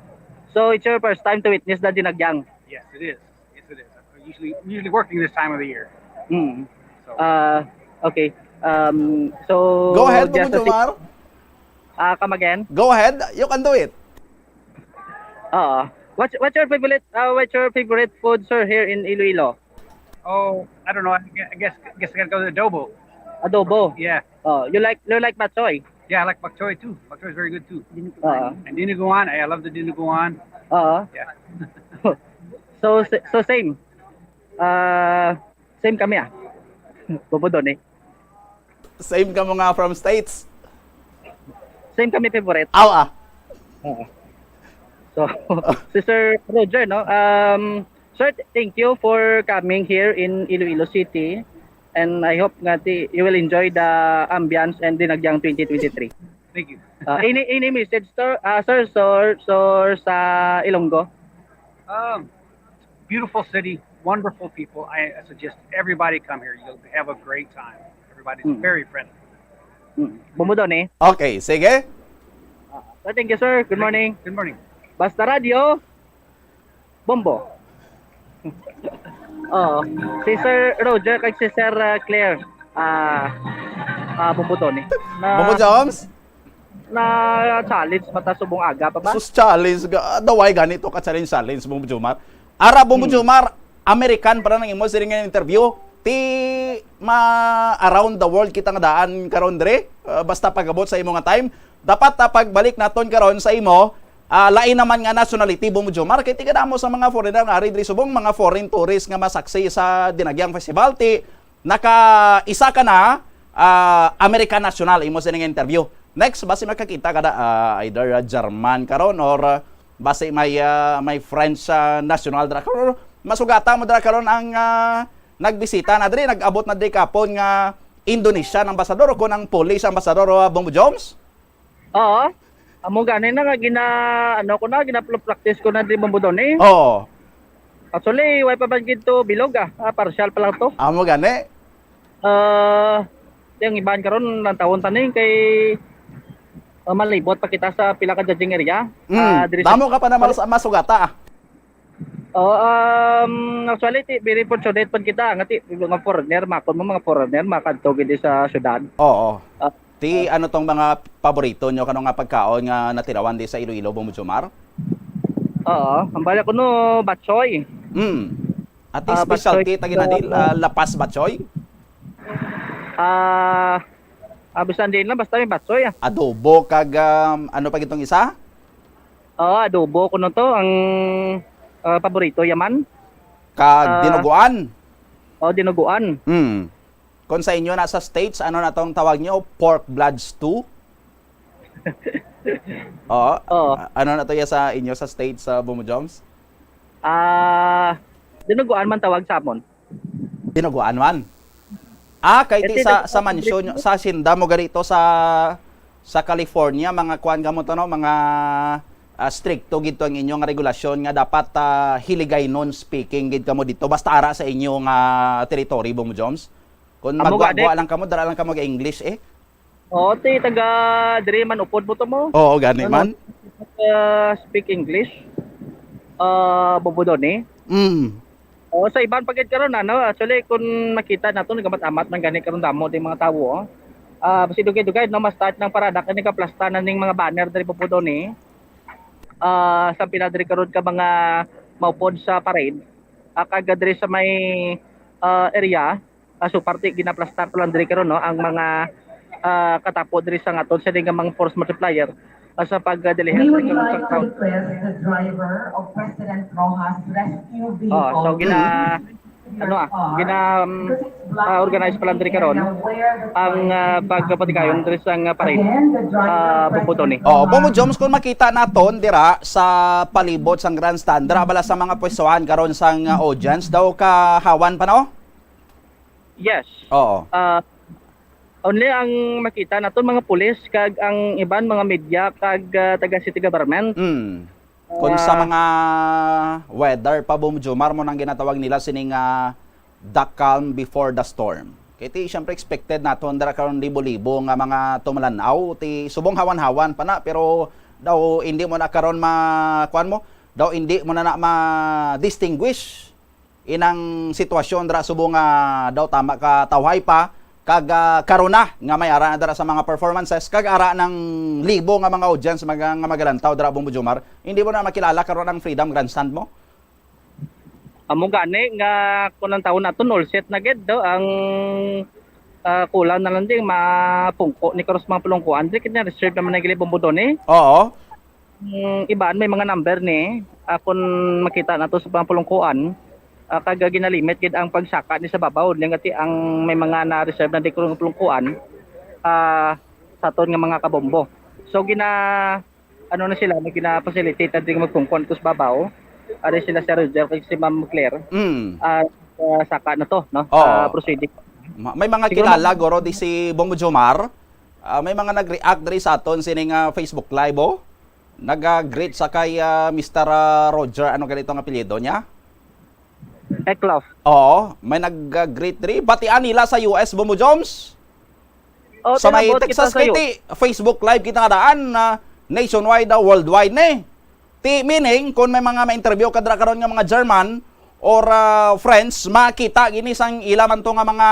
so it's your first time to witness the dinagyang. Yes, it is. Yes, it is. I'm usually I'm usually working this time of the year. Hmm. So Uh, okay. Um, so Go ahead, just Kuya to say- Jomar. Ah, come again. Go ahead. You can do it. Oo. What's what's your favorite uh, what's your favorite food, sir, here in Iloilo? Oh, I don't know. I gue- I guess I guess I gotta go to adobo. Adobo. Yeah, Oh, you like you like batchoy? Yeah, I like bok choy too. Bok choy is very good too. Oo. And dinuguan, I love the dinuguan. Oo. Yeah. So sa- so same. Ah, same kami ah. Bombo Donny. Same ka mga from States. Same kami favorite. Aw ah. Oo. So, si Sir Roger, no? Um, sir, th- thank you for coming here in Iloilo City. And I hope nga ti- you will enjoy the ambience and Dinagyang twenty twenty-three. Thank you. Uh, any any message, sir, uh, sir, sir, sir, sa Ilonggo? Um, beautiful city, wonderful people. I, I suggest everybody come here. You'll have a great time. Everybody's Mm. Very friendly. Mm. Bombo Donny. Okay, sige. So, thank you, sir. Good morning. Good morning. Basta Radio, Bombo. Oo. Si Sir Roger kag si Sir uh, Claire. Ah, ah, Bombo Donny. Na, Bombo Joms? Na challenge mata subong aga pa ba? Sus challenge ga daway gani to ka challenge challenge Bombo Jomar. Ara Bombo Hmm. Jomar, American para nang imo siring nga interview. Ti ma around the world kita nga daan karon dre. Uh, basta pagabot sa imo nga time. Dapat ta pagbalik naton karon sa imo ah, lain naman nga nationality Bombo Jomar kay ti kadamo sa mga foreigner nga ari diri subong mga foreign tourist nga masaksi sa Dinagyang Festival ti naka isa ka na ah, American national imo sini nga interview. Next basi makakita ka na ah, either ah, German karon or ah, basi may ah, may French ah, national dra karon. Masugata mo dra karon ang ah, nagbisita na diri, nag-abot na diri kapon nga Indonesian ambassador o kun ang Polish ambassador o ah, Bombo Joms? Oo. Amo gani na nga gina ano ko na gina-practice ko na di Bombo Donny. Oo. Actually, way pa man gid to bilog ah. Ah, partial pa lang to. Amo gani. Ah, yung iban karon lang tawon taning kay ah, malibot pa kita sa pila ka judging area. Mm, Ah, diri sa- damo ka pa na mas, masugata ah. Oh, um, actually, ti, very fortunate pud kita nga ti, mga foreigner, makon mo mga foreigner, makadto gid sa syudad. Oo. Ah. Ti ano tong mga paborito nyo kano nga pagkaon nga natilawan di sa Iloilo, Bombo Jomar? Oo, ang bala ko no, batchoy. Mm. At Ah, specialty batchoy, tagi na di, ah, ah, lapas batchoy? Ah, ah, bisan din lang, basta may batchoy ah. Adobo kag um, ano pa gitong isa? Oo, adobo ko no to, ang ah, paborito yaman. Kag ah, dinuguan. O, dinuguan. Hmm. Kung sa inyo na sa States, ano na tong tawag nyo? Pork blood stew? Oo. Oo. A-, ano na to ya sa inyo sa States, sa Bumo Joms? Ah, dinuguan man tawag sa amon. Dinuguan man? Ah, kay ti Kasi sa, nag- sa mansyon, sa hacienda mo ganito sa, sa California, mga kuan kamo to, no? Mga, ah, stricto gid to ang inyong regulasyon nga dapat, ah, Hiligaynon speaking gid kamo dito. Basta ara sa inyong, ah, territory, Bumo Joms. Kung Amo magwa gani. lang kamo, dara lang kamo ga-English, eh. Oo, ti taga diri man upod mo to mo. Oo, gani Ano? man. Ah, speak English. Ah, Bobodone. Mm. Oo, sa iban pa gid karon, ano, actually, kung makita nato, nagamat-amat man gani karon damo ding mga tawo, oh. Ah, basi dugay-dugay, no, ma-start ng parada, kani ka plasta na ning mga banner diri Bobodone. Ah, sa pila diri karon ka mga maupod sa parade, ah, kag diri sa may, ah, area, ah, so parte ginaplastar ko lang diri karon, no, ang mga, ah, katapo diri sa aton sini nga mga force multiplier, ah, sa pagdeliver We would diri karon sa like to crowd. request the driver of President Rojas rescue vehicle Oh, so gina-, to ano, ah, gina-, um, ah, organize pa lang diri karon ang, ah, pagpatigayon diri sa, ah, parade, ah, Bobodone. Oh, Bumo Joms, kung makita naton dira sa palibot sang grandstand, dira bala sa mga pwestuhan karon sang, ah, audience daw kahawan pa, no? Yes. Oo. Ah, only ang makita naton mga pulis kag ang iban mga media kag, ah, taga city government. Mm. Kung sa Ah. mga weather pa, Bum Jomar, mo nang ginatawag nila sining, ah, the calm before the storm. Kay ti, syempre, expected naton dira karon libo-libo nga mga tumalan-aw, ti subong hawan-hawan pa na, pero daw hindi mo na karon ma-, kuwan mo, daw hindi mo na na ma-distinguish inang sitwasyon dira subong nga daw tama ka tawhay pa, kag, ah, karon na nga may ara na dira sa mga performances, kag ara ng libo nga mga audience mag-, nga magalantaw dira, Bum Jomar. Hindi mo na makilala karon ang Freedom Grandstand mo? Amo gani nga kung ang taon naton all set na gid do, ang, ah, kulang na lang di mapungko ni karon sa mga pulungkuan. Di kanya reserve naman ang gilibong buto ni. Oo. Ang iban may mga number ni, ah, kung makita nato sa mga pulungkuan, ah, kag ginalimit gid ang pagsaka ni sa babaw, nya nga ti ang may mga na-reserve na di karon nga pulungkuan, ah, sa aton nga mga kabombo. So, gina-, ano na sila, may gina-facilitate na di magpungkuan to sa babaw. Ari sila si Roger kag si Ma'am Claire. Mm. Ah, ah, saka na to, no? Oo. Ah, proceeding. Ma-, may mga Siguro kilala, ma- guro, di si Bong Jomar. Ah, may mga nag-react diri sa aton sining, ah, Facebook Live, oh. Nag-greet sa kay, ah, Mister, ah, Roger, ano ganito ang apelyido niya? Eklof. Oo, may nag-greet diri. Batian nila sa U S, Bumo Joms? Oh, Sa may tinabot kita Texas, sa kay U S. ti, Facebook Live kita nga daan, na nationwide, ah, worldwide ni. Ti, meaning, kung may mga ma-interview ka dira karon nga mga German or, ah, French, makita gini sang ila man to nga mga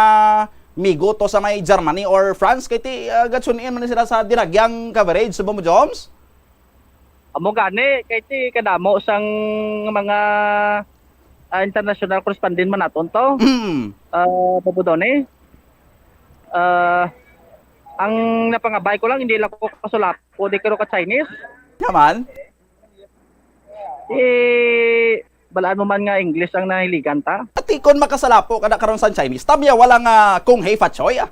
migo to sa may Germany or France, kay ti, ah, gatsunin man sila sa diragyang coverage, Bumo Joms? Amo gani, kay ti kadamo sang mga, ah, international correspondent man naton to. Mm. Ah, Bubudoni. Ah, ang napangabay ko lang, hindi lang ko kasulapo, di karo ka Chinese. Naman? Eh, balaan mo man nga English ang nahiligan ta. Ati kon makasalapo ka na karon sa Chinese, tabya wala nga kung hei fat choy, ah.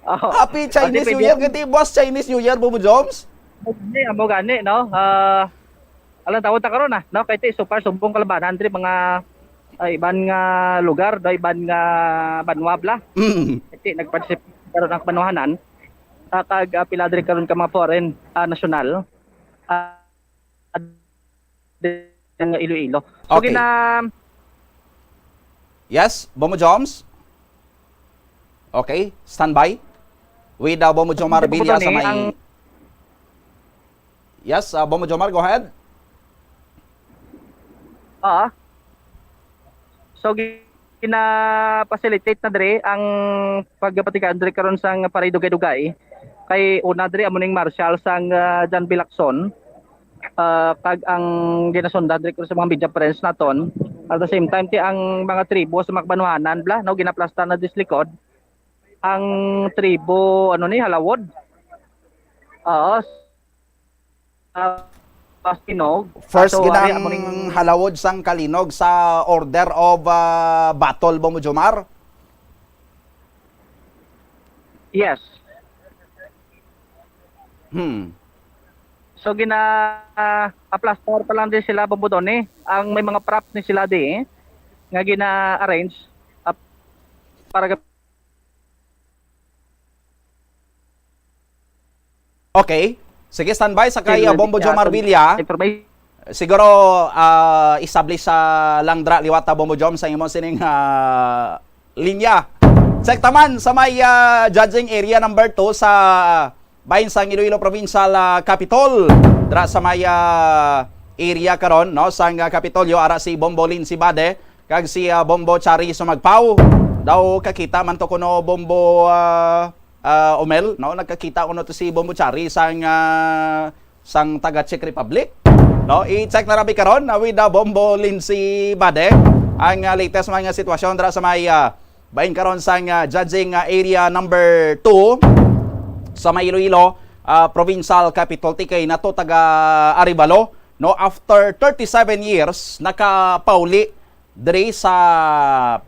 Oh, Happy Chinese New Year, pwede. Kay ti buwas Chinese New Year, Bubo Joms. Hindi, amo gani, no? Ah, alang tawon ta karon, ah, no? Kay ti, so far, subong kalabanan diri, mga, ah, iban nga lugar, do, iban nga banwa bala. Mm. Kay ti, nagparticipate karon ang banwahanan, ah, kag, ah, pila diri karon ka mga foreign, ah, national. Ah, nga Iloilo. So, Okay. gina- Yes, Bomo Joms? Okay, standby. With, uh, Bomo Jomar Bomo Villa sa Tony, may ang Yes, uh, Bomo Jomar, go ahead. Oo. So, gina-facilitate na diri ang pagpatigayon diri karon sang Parade Dugay-Dugay. Kay una diri amo ning marshal sang, ah, John B. Lacson, ah, kag ang ginasundan diri karon sa mga media friends naton. At the same time, ti ang mga tribo sa mga kabanwahanan, bla, no, ginaplastar na dis likod. Ang tribo, ano ni, Halawod. Oo. Ah, Pastinog. First So, ari ginang amo ning halawod sang kalinog sa order of, ah, battle, Bombo Jomar? Yes. Hmm. So, gina-, ah, aplastar pa lang din sila, Bombo Donny. Ang may mga props ni sila di, nga gina-arrange, ah, para Okay. Sige, standby sa kay, Sige, uh, Bombo Jomar atong Villa. Information. Siguro, ah, establish sa lang dra liwat ta, Bombo Jom, sa imong sining, ah, linya. Check taman sa may, ah, judging area number two sa bahin sang Iloilo Provincial, ah, Capitol. Dra sa may, ah, area karon, no, sang, ah, Kapitolyo, ara si Bombo Lin Sibade kag si, ah, Bombo Chari Sumagpaw. Daw kakita man to kuno, Bombo, ah, ah, Omel, no? Nagkakita kuno to si Bombo Chari sang, ah, sang taga Czech Republic. No? I-check na rabi karon, ah, with, ah, Bombo Lindsay Bade ang, ah, latest mga sitwasyon dira sa may, ah, bahin karon sang, ah, judging, ah, area number two sa may Iloilo, ah, Provincial Capital, T K, na to taga Arevalo, no? After thirty-seven years, nakapauli diri sa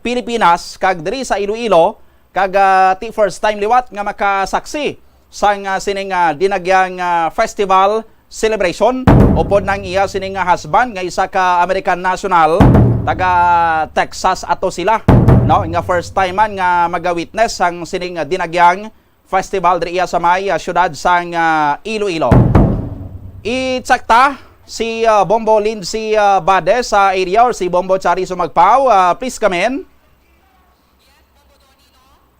Pilipinas kag diri sa Iloilo, kag, ah, ti first time liwat nga makasaksi sang, ah, sining, ah, dinagyang, ah, festival celebration upod nang iya sining, ah, husband nga isa ka American national, taga Texas ato sila, no, nga first time man nga maga-witness sang sining, ah, dinagyang festival diri iya sa may, ah, siyudad sang, ah, Iloilo. I-check ta si, ah, Bombo Lindsay, ah, Bade sa area, or si Bombo Chari Sumagpaw. Ah, please come in.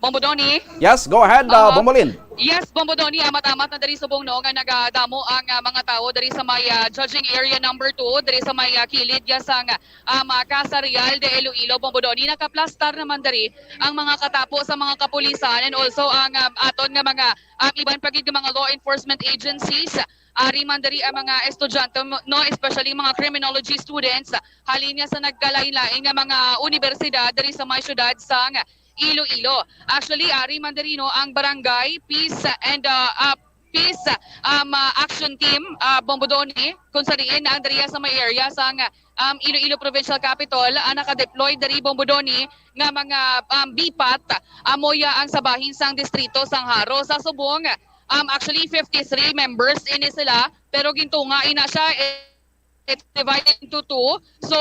Bombo Donny? Yes, go ahead, ah, Aha. Bombo Lin. Yes, Bombo Donny, amat-amat na diri subong, no, nga nagadamo ang, ah, mga tawo diri sa may, ah, judging area number two, diri sa may, ah, kilid ya sang, ah, um, ah, Casa Real de Iloilo, Bombo Donny. Nakaplastar naman diri ang mga katapo sa mga kapulisan and also ang, um, aton nga mga, um, iban pa gid nga mga law enforcement agencies. Ari man diri ang mga estudyante, no, especially mga criminology students, halin nga sa nagkalain-lain nga mga unibersidad diri sa may siyudad sang Iloilo. Actually, ari man diri, no, ang Barangay Peace and, uh, uh, Peace, um, uh, Action Team, uh, Bombo Donny, kung sa diin na ang diriya sa may area sang, um, Iloilo Provincial Capitol, ang naka-deploy diri, Bombo Donny, nga mga, um, BPAT, amo ya ang sa bahin sang distrito sang Jaro. Sa subong, um, actually, fifty-three members ini sila, pero gintunga ina siya, eh, it's divided into two. So,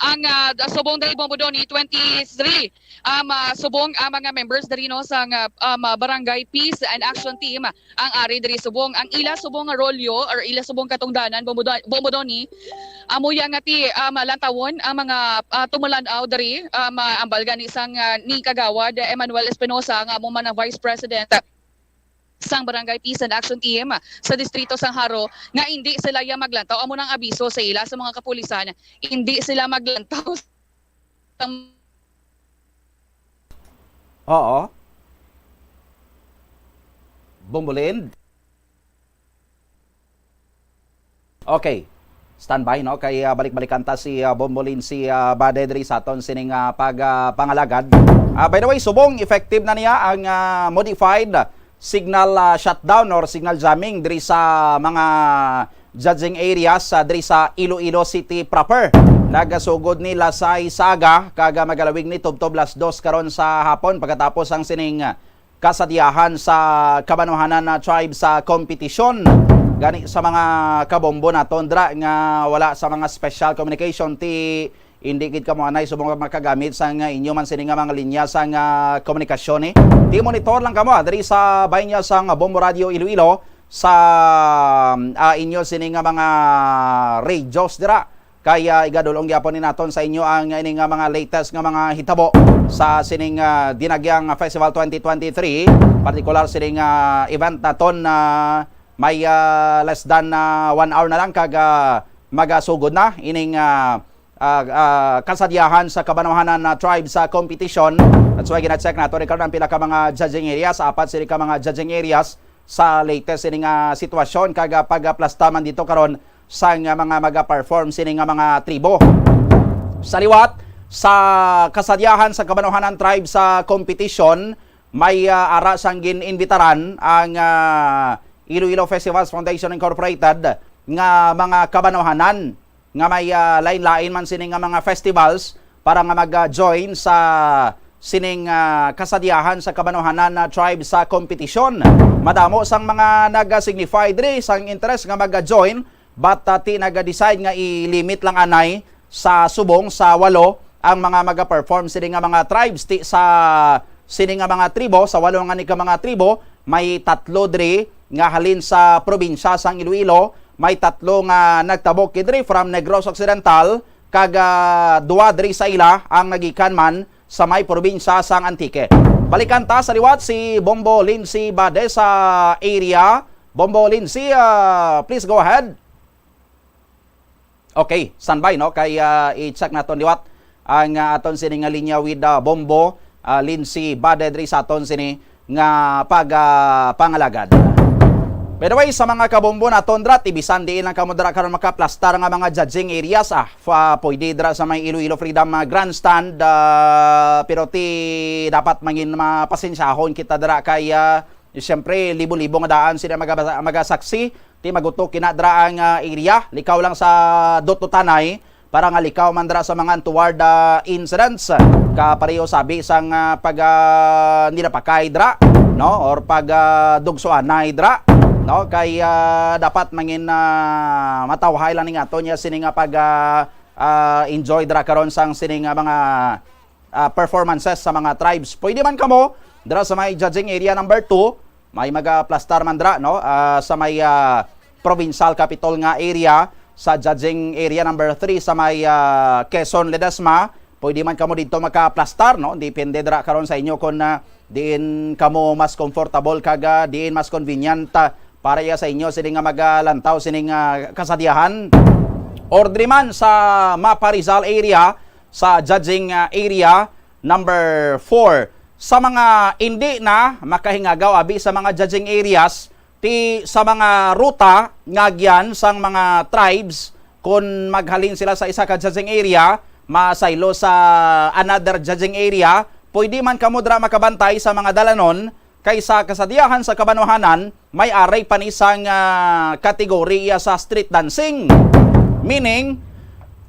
ang, ah, subong diri, Bombo Donny, twenty-three, um, ah, subong ang mga members diri, no, sa nga, um, ah, Barangay Peace and Action Team ang ari diri subong. Ang ila subong nga rolyo or ila subong katungdanan, Bombo Don-, Bombo Donny, amo ya nga ti, um, lantawon ang mga, ah, tumulan-aw diri, um, ah, ambal gani sang, ah, ni Kagawad Emmanuel Espinosa nga amo man ang Vice President sang Barangay Peace and Action Team sa distrito sang Jaro nga indi sila ya maglantaw. Amo nang abiso sa ila sa mga kapulisan, indi sila maglantaw sang Oo. Bombo Lin? Okay. Standby, no? Kay, ah, balik-balikan ta si, ah, Bombo Lin, si, ah, Bade diri sa aton sining, ah, pag, ah, pangalagad. Ah, by the way, subong effective na niya ang, ah, modified signal, ah, shutdown or signal jamming diri sa mga judging areas, ah, diri sa Iloilo City proper. Nagasugod ni Lasay sa aga kag, ah, magalawig ni tubtob las dos karon sa hapon pagkatapos ang sining, ah, kasadyahan sa kabanuhanan na tribe sa kompetisyon. Gani sa mga kabombo naton dira nga wala sa mga special communication, ti hindi gid kamo anay subong nga makagamit sang inyo man sini nga mga linya sang, ah, komunikasyon, eh. Ti monitor lang kamo, ah, diri sa bahin niya sang Bombo Radio Iloilo sa, ah, inyo sini nga mga radios dira. Kay, ah, igadulong gyapon ni naton sa inyo ang ini nga mga latest nga mga hitabo sa sining, ah, Dinagyang Festival twenty twenty-three, partikular sining, ah, event naton na may, ah, less than, ah, one hour na lang kag, ah, magasugod na ining, ah, ah, ah, kasadyahan sa kabanuhanan na tribe sa competition. That's why gina-check nato ni karon ang pila ka mga judging areas, apat sila ka mga judging areas sa latest ini nga sitwasyon kag, ah, pag-aplasta man dito karon sa nga mga maga-perform sini nga mga tribo. Sa liwat sa kasadyahan sa kabanuhanan tribe sa competition, may, ah, ara sang gin-imbitaran ang, ah, Iloilo Festivals Foundation Incorporated nga mga kabanwahanan nga may, ah, lain-lain man sini nga mga festivals para nga mag-join sa sining, ah, kasadyahan sa kabanwahanan na tribe sa kompetisyon. Madamo sang mga nag-signify diri sang interes nga mag-join, but, ah, ti nag-decide nga i-limit lang anay sa subong sa walo ang mga maga-perform sini nga mga tribes. Ti sa sini nga mga tribo, sa walo nga ni ka mga tribo, may tatlo diri nga halin sa probinsya sang Iloilo, may tatlo nga nagtabok diri from Negros Occidental, kag, ah, duwa diri sa ila ang nagikan man sa may probinsya sang Antique. Balikan ta sa liwat si Bombo Lindsay Bade sa area. Bombo Lindsay, ah, please go ahead. Okay, standby, no? Kay, ah, i-check naton liwat ang, ah, aton sini nga linya with, ah, Bombo, ah, Lindsay Bade diri sa aton sini nga pag, ah, pangalagad. By the way, sa mga kabombo naton dra, ti bisan diin lang kamo dra karon makaplastar nga mga judging areas, ah, fa-, pwede dra sa may Iloilo Freedom, ah, Grandstand, ah, pero ti dapat mangin mapasensyahon kita dra kay, ah, siyempre, libo-libo nga daan sila maga-, magasaksi. Ti magutok kina dra ang, ah, area. Likaw lang sa Dototanay para nga likaw man dra sa mga untoward, ah, incidents. Kapareho sabi sang, ah, pag, ah, nilapakay dra, no? Or pag, ah, dugsuanay dra, no? Kay, ah, dapat mangin, ah, matawhay lang ning ato niya sini nga pag, ah, ah, enjoy dra karon sang sini nga mga, ah, performances sa mga tribes. Pwede man kamo dira sa may judging area number two, may magaplastar man dira, no? Ah, sa may, ah, provincial capital nga area, sa judging area number three sa may, ah, Quezon, Ledesma. Pwede man kamo didto makaplastar, no? Depende dira karon sa inyo kung, ah, diin kamo mas comfortable kag, ah, diin mas convenient, ah, para iya sa inyo sini nga magalantaw sining, ah, kasadyahan. Or diri man sa Mapa Rizal area, sa judging, ah, area number four. Sa mga indi na makahingagaw abi sa mga judging areas, ti sa mga ruta nga agyan sang mga tribes, kon maghalin sila sa isa ka judging area, masaylo sa another judging area, pwede man kamo dira makabantay sa mga dalanon, kay sa kasadyahan sa kabanwahanan, may aray pa ni sang, ah, kategorya sa street dancing. Meaning,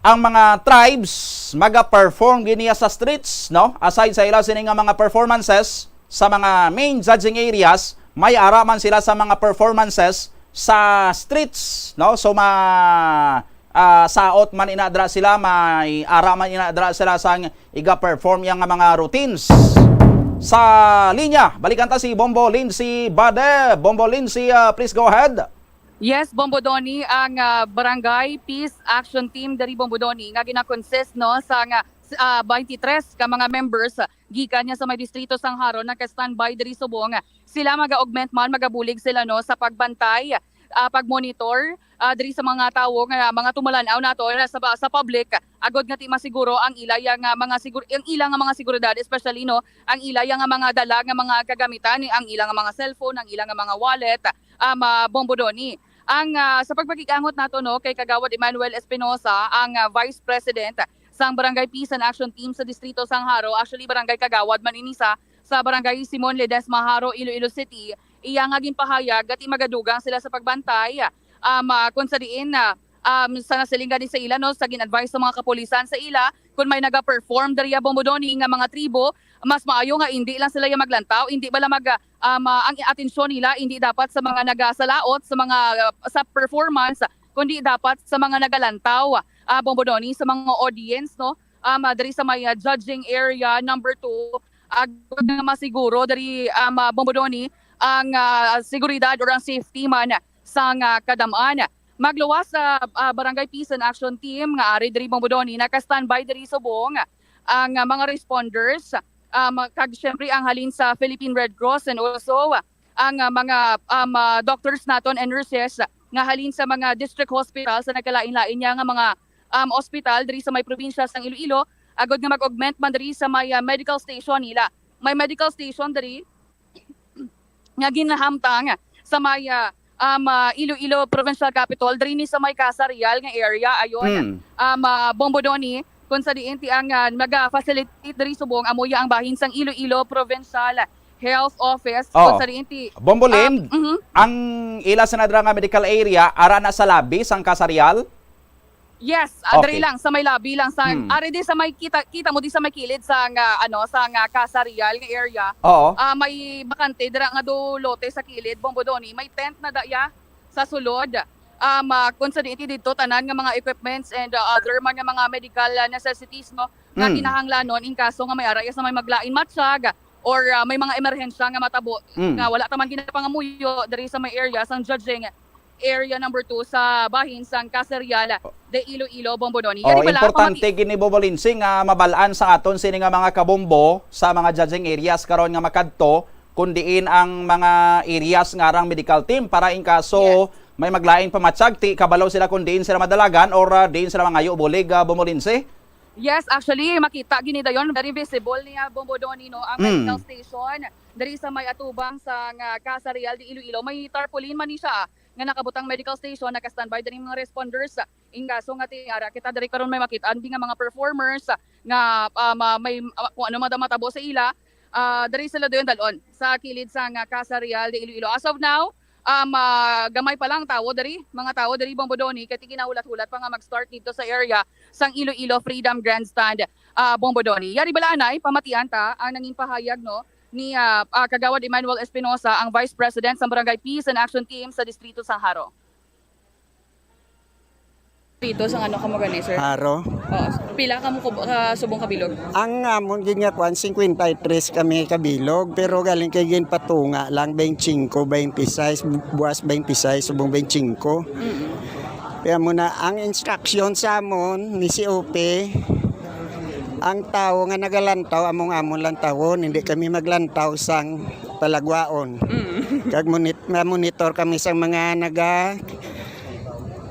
ang mga tribes maga-perform gid niya sa streets, no? Aside sa ila sini nga mga performances, sa mga main judging areas, may ara man sila sa mga performances sa streets, no? So, ma-, ah, saot man ina dira sila, may ara man ina dira sila sang iga-perform yang mga routines. Sa linya, balikan ta si Bombo Lindsay Bade. Bombo Lindsay, ah, please go ahead. Yes, Bombo Donny, ang, ah, Barangay Peace Action Team diri, Bombo Donny, nga gina-consist, no, sa nga, ah, twenty-three ka mga members gikan niya sa may distrito sang Jaro nagka-standby diri subong. Sila maga-augment man, magabulig sila, no, sa pagbantay, ah, pagmonitor, ah, diri sa mga tawo nga mga tumulan-aw nato na sa, sa public, agod nga ti masiguro ang ila ya nga mga sigur-, ang ila nga mga seguridad, especially, no, ang ila ya nga mga dala nga mga kagamitan, ang ila nga mga cellphone, ang ila nga mga wallet, ah, ma-, Bombo Donny. Ang, ah, sa pagpakigangot nato, no, kay Kagawad Emmanuel Espinosa, ang, ah, Vice President sang Barangay Peace and Action Team sa Distrito sang Jaro, actually, Barangay Kagawad man ini sa, sa Barangay Simon Ledesma, Jaro, Iloilo City, iya nga ginpahayag nga ti magadugang sila sa pagbantay, um, ah, kung sa diin na, um, sa nasiling gani sa ila, no, sa gin-advise sa mga kapulisan sa ila, kung may naga-perform diri, Bombo Donny, nga mga tribo, mas maayo nga indi lang sila ya maglantaw, indi bala mag, um, ah, ang atensyon nila indi dapat sa mga nagasalaot, sa mga, ah, sa performance, kundi dapat sa mga nagalantaw, ah, Bombo Donny, sa mga audience, no? Um, ah, diri sa may, ah, judging area number two, agod nga masiguro diri, um, ah, Bombo Donny, ang, ah, seguridad or ang safety man sang, ah, kadam-an. Magluwas sa, ah, Barangay Peace and Action Team nga ari diri, Bombo Donny, naka-standby diri subong ang, ah, mga responders, um, kag syempre ang halin sa Philippine Red Cross and also ang, ah, mga, um, ah, doctors naton and nurses nga halin sa mga district hospital sa nagkalain-lain niya nga mga, um, ospital diri sa may probinsya sang Iloilo, agod nga mag-augment man diri sa may, ah, medical station nila. May medical station diri nga ginahamtang sa may, ah, um, ah, Iloilo Provincial Capitol, diri ni sa may Casa Real nga area, ayon. Hmm. Um, ah, Bombo Donny, kung sa diin ti ang, ah, naga-facilitate diri subong, amo ya ang bahin sang Iloilo Provincial Health Office, Oh. kung sa diin ti, Bombo ah, Lind, mhm. Ang ila sina dira nga medical area, ara na sa lobby sang Kasarial? Yes, ah, diri Okay. lang sa may lobby lang sa, Hmm. ari di sa may kita, kita mo di sa may kilid sa nga, ano, sa nga Kasarial nga area. Oo. Ah, may bakante dira nga do lote sa kilid, Bombo Donny. May tent na daya sa sulod. Um, ah, kung sa diin ti didto tanan nga mga equipments and, ah, other man nga mga medical, ah, necessities, no, nga Hmm. kinahanglanon in kaso nga may ara iya sa may maglain matsyag or, ah, may mga emerhensya nga matabo Hmm. nga wala ta man ginapangamuyo diri sa may area sang judging area number two sa bahin sang Kasarial de Iloilo, Bombo Donny. Oh, Yari bala, importante pamati- gini, Bombo Lindsay, nga mabalaan sa aton sini nga mga kabombo sa mga judging areas karon nga makadto, kun diin ang mga areas nga arang medical team para in kaso Yes. may maglaing pamatsyag, ti kabalo sila kun diin sila madalagan or, ah, diin sila mangayo bulig, ah, Bombo Lindsay? Yes, actually, makita gini dayon, very visible niya, Bombo Donny, no, ang Mm. medical station diri sa may atubang sa nga Kasarial de Iloilo. May tarpaulin man ni siya, ah, nga nakabutang medical station, naka-standby diri mga responders. In kaso nga ti ara kita diri karon may makita ang di nga mga performers nga, ah, ma-, may, ah, kung ano man daw matabo sa ila, ah, diri sila dayon dalon sa kilid sa nga Kasarial de Iloilo. As of now, um, ah, gamay pa lang tawo diri, mga tawo diri, Bombo Donny, kay ti ginahulat-hulat pa nga mag-start dito sa area sang Iloilo Freedom Grandstand, ah, Bombo Donny. Yari bala anay, pamatian ta ang nangin pahayag, no, ni, ah, ah, Kagawad Emmanuel Espinosa, ang Vice President sa Barangay Peace and Action Team sa Distrito sang Jaro. Dito sa ano ka mo gani, sir? Jaro. Oo. Pila ka mo kub-, ka subong kabilog? Ang amon gid nga kuan, cincuenta y tres kami kabilog, pero galing kay ginpatunga lang, twenty-five, twenty-six, buwas twenty-six, subong twenty-five. Mm. Kaya mo na, ang instruction sa amon ni C O P, ang tawo nga nagalantaw, among amon lantawon, hindi kami maglantaw sang palagwaon. Mm. Kag monit-, monitor kami sa mga naga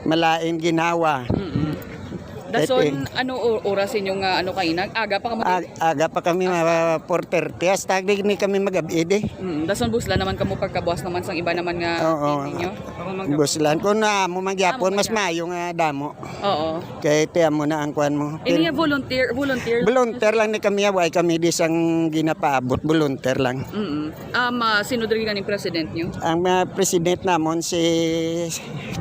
malain ginawa. Mm. Dason, ano o-, oras inyo nga, ano, kainag? Aga pa kamo? Ag-, aga pa kami, mga four thirty. Hasta di ni kami mag-abid eh. Mm. Dason buslan naman kamo pagkabuas naman sang iba naman nga Oo. Ninyo? Buslan ko na mo mangyapon, Ah, mas maayo nga damo. Oo. Kay tiyan mo na ang kuan mo. Ini nga volunteer, volunteer. Volunteer lang ni kami, way kami di sang ginapaabot, volunteer lang. Mm. Um, ah, sino diri ganing president nyo? Ang mga president namon si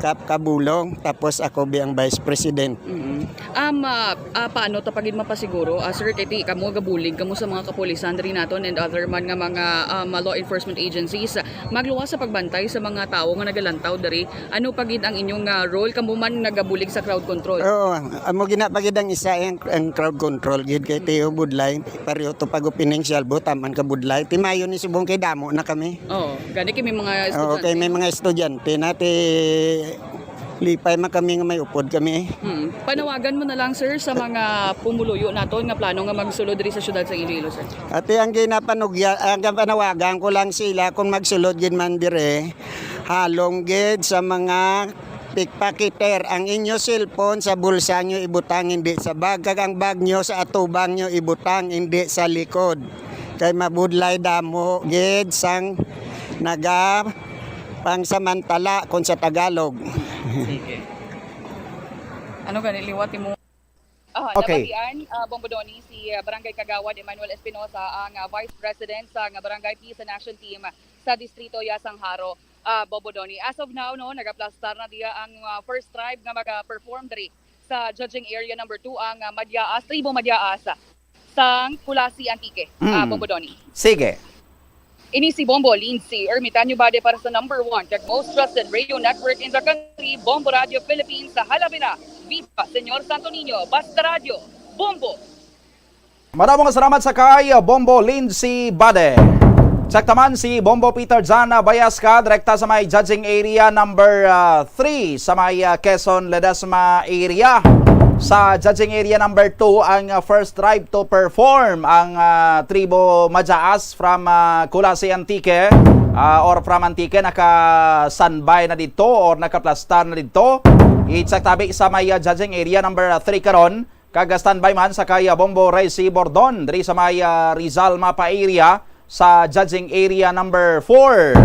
Kap Kabulong, tapos ako bi ang vice president. Mm. Um, ah, ah, paano ta pa gid mapasiguro, ah, sir, kay ti kamo gabulig kamo sa mga kapulisan diri naton and other man nga mga, um, law enforcement agencies, magluwas sa pagbantay sa mga tawo nga nagalantaw diri? Ano pa gid ang inyong, ah, role? Kamo man nagabulig sa crowd control? Oo, amo gina pa gid ang isa, ang, ang crowd control gid kay tiyo budlay, pareho to pag opening siya, butam man ka budlay. Timayon ni subong kay damo na kami. Oo, gani kay may mga Oo, estudyante. Kay may mga estudyante na ti lipay man kami nga may upod kami. Hmm. Panawagan mo na lang, sir, sa mga pumuluyo naton nga plano nga magsulod diri sa siyudad sa Iloilo, sir. Ati ang ginapanugya, ang panawagan ko lang sila kung magsulod gid man dire, halong gid sa mga pickpocketer. Ang inyo cellphone sa bulsa nyo ibutang, hindi sa bag, kag ang bag nyo sa atubang nyo ibutang, hindi sa likod. Kay mabudlay damo gid sang naga pangsamantala kon sa Tagalog. Sige. Ano gani liwat mo? Ah, Okay. Nabatian, ah, Bombo Donny, si, ah, Barangay Kagawad Emmanuel Espinosa, ang, ah, Vice President sa nga Barangay Peace and Action Team sa Distrito ya sang Jaro, ah, Bombo Donny. As of now, no, nagaplastar na diya ang, ah, first tribe nga maga-perform diri sa judging area number two, ang, ah, Madyaas, Tribo Madyaas sang Culasi, Antique, ah, Mm. Bombo Donny. Sige. Ini si Bombo Lindsay Ermitanio Bade para sa number one kag most trusted radio network in the country, Bombo Radio Philippines. Sa halabina, viva Señor Santo Niño, Basta Radio, Bombo. Maramong salamat sa kay Bombo Lindsay Bade. Check naman si Bombo Peter John Bayasca, direkta sa may judging area number, ah, three sa may, ah, Quezon Ledesma area. Sa judging area number two, ang, ah, first tribe to perform, ang, ah, Tribo Majaas from, ah, Culasi, Antique, ah, or from Antique, naka-standby na dito or nakaplastar na dito. I-check tabi sa may, ah, judging area number three karon. Kag standby man sa kay, ah, Bombo Reysi Bordon diri sa may, ah, Rizal Mapa area sa judging area number four.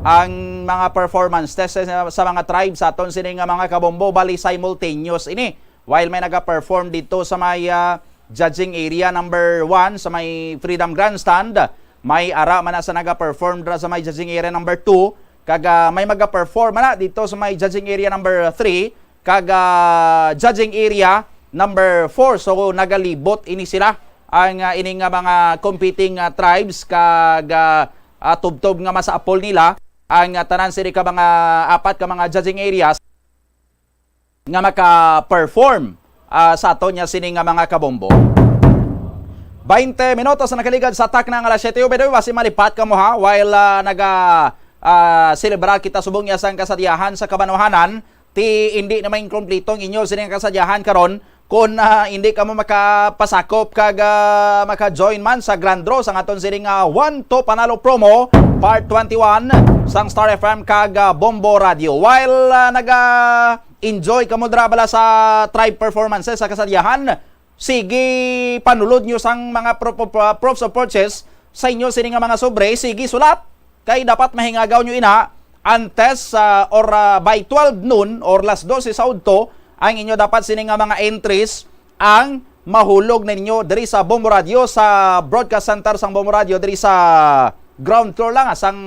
Ang mga performance test sa, sa mga tribe sa aton sini nga mga kabombo, bali simultaneous ini. While may naga-perform dito sa may, ah, judging area number one sa may Freedom Grandstand, May ara man na sa naga-perform dira sa may judging area number two, kag, ah, may maga-perform man na dito sa may judging area number three, kag, ah, judging area number four. So, nagalibot ini sila, ang, ah, ini nga mga competing, ah, tribes, kag, ah, ah, tubtob nga masaapol nila ang, ah, tanan sini ka mga apat ka mga judging areas nga maka-perform, ah, sa aton niya sini nga mga kabombo. Bainte minutos na nakaligad sa takna nga alas siyete. By the way, basi malipat kamo ha, while, ah, naga, ah, selebrar kita subong niya sang kasadyahan sa kabanwahanan, ti hindi na main kompleto ang inyo sini nga kasadyahan karon kung, ah, hindi kamo makapasakop kag, ah, maka-join man sa grand draw sang aton sini nga One to Panalo promo, part twenty-one sang Star F M kag, ah, Bombo Radio. While, ah, naga-enjoy kamo dira bala sa tribe performances sa kasadyahan, sige, panulod nyo sang mga pro-, pro-, pro-, proofs of purchase sa inyo sini nga mga sobre. Sige, sulat. Kay dapat mahingagaw nyo ina antes, ah, or, ah, by twelve noon or las dose sa udto ang inyo dapat sini nga mga entries ang mahulog ninyo diri sa Bombo Radio, sa broadcast center sang Bombo Radio diri sa ground floor lang, ah, sang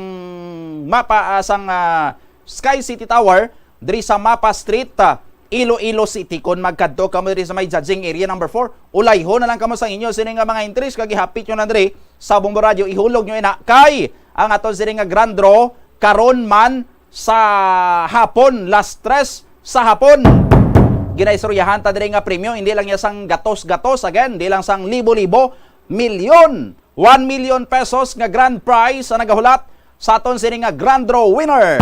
mapa, ah, sang, ah, Sky City Tower, diri sa Mapa Street, ah, Iloilo City. Kon magkadto kamo diri sa may judging area number four, ulayhon na lang kamo sang inyo sini nga mga entries kag ihapit nyo na diri sa Bombo Radio, ihulog nyo ina kay ang aton sini nga grand draw karon man sa hapon, las tres sa hapon. Ginaistoryahan ta diri nga premyo, hindi lang niya sang gatos-gatos, again, hindi lang sang libo-libo, milyon, one million pesos nga grand prize ang nagahulat sa aton sini nga grand draw winner.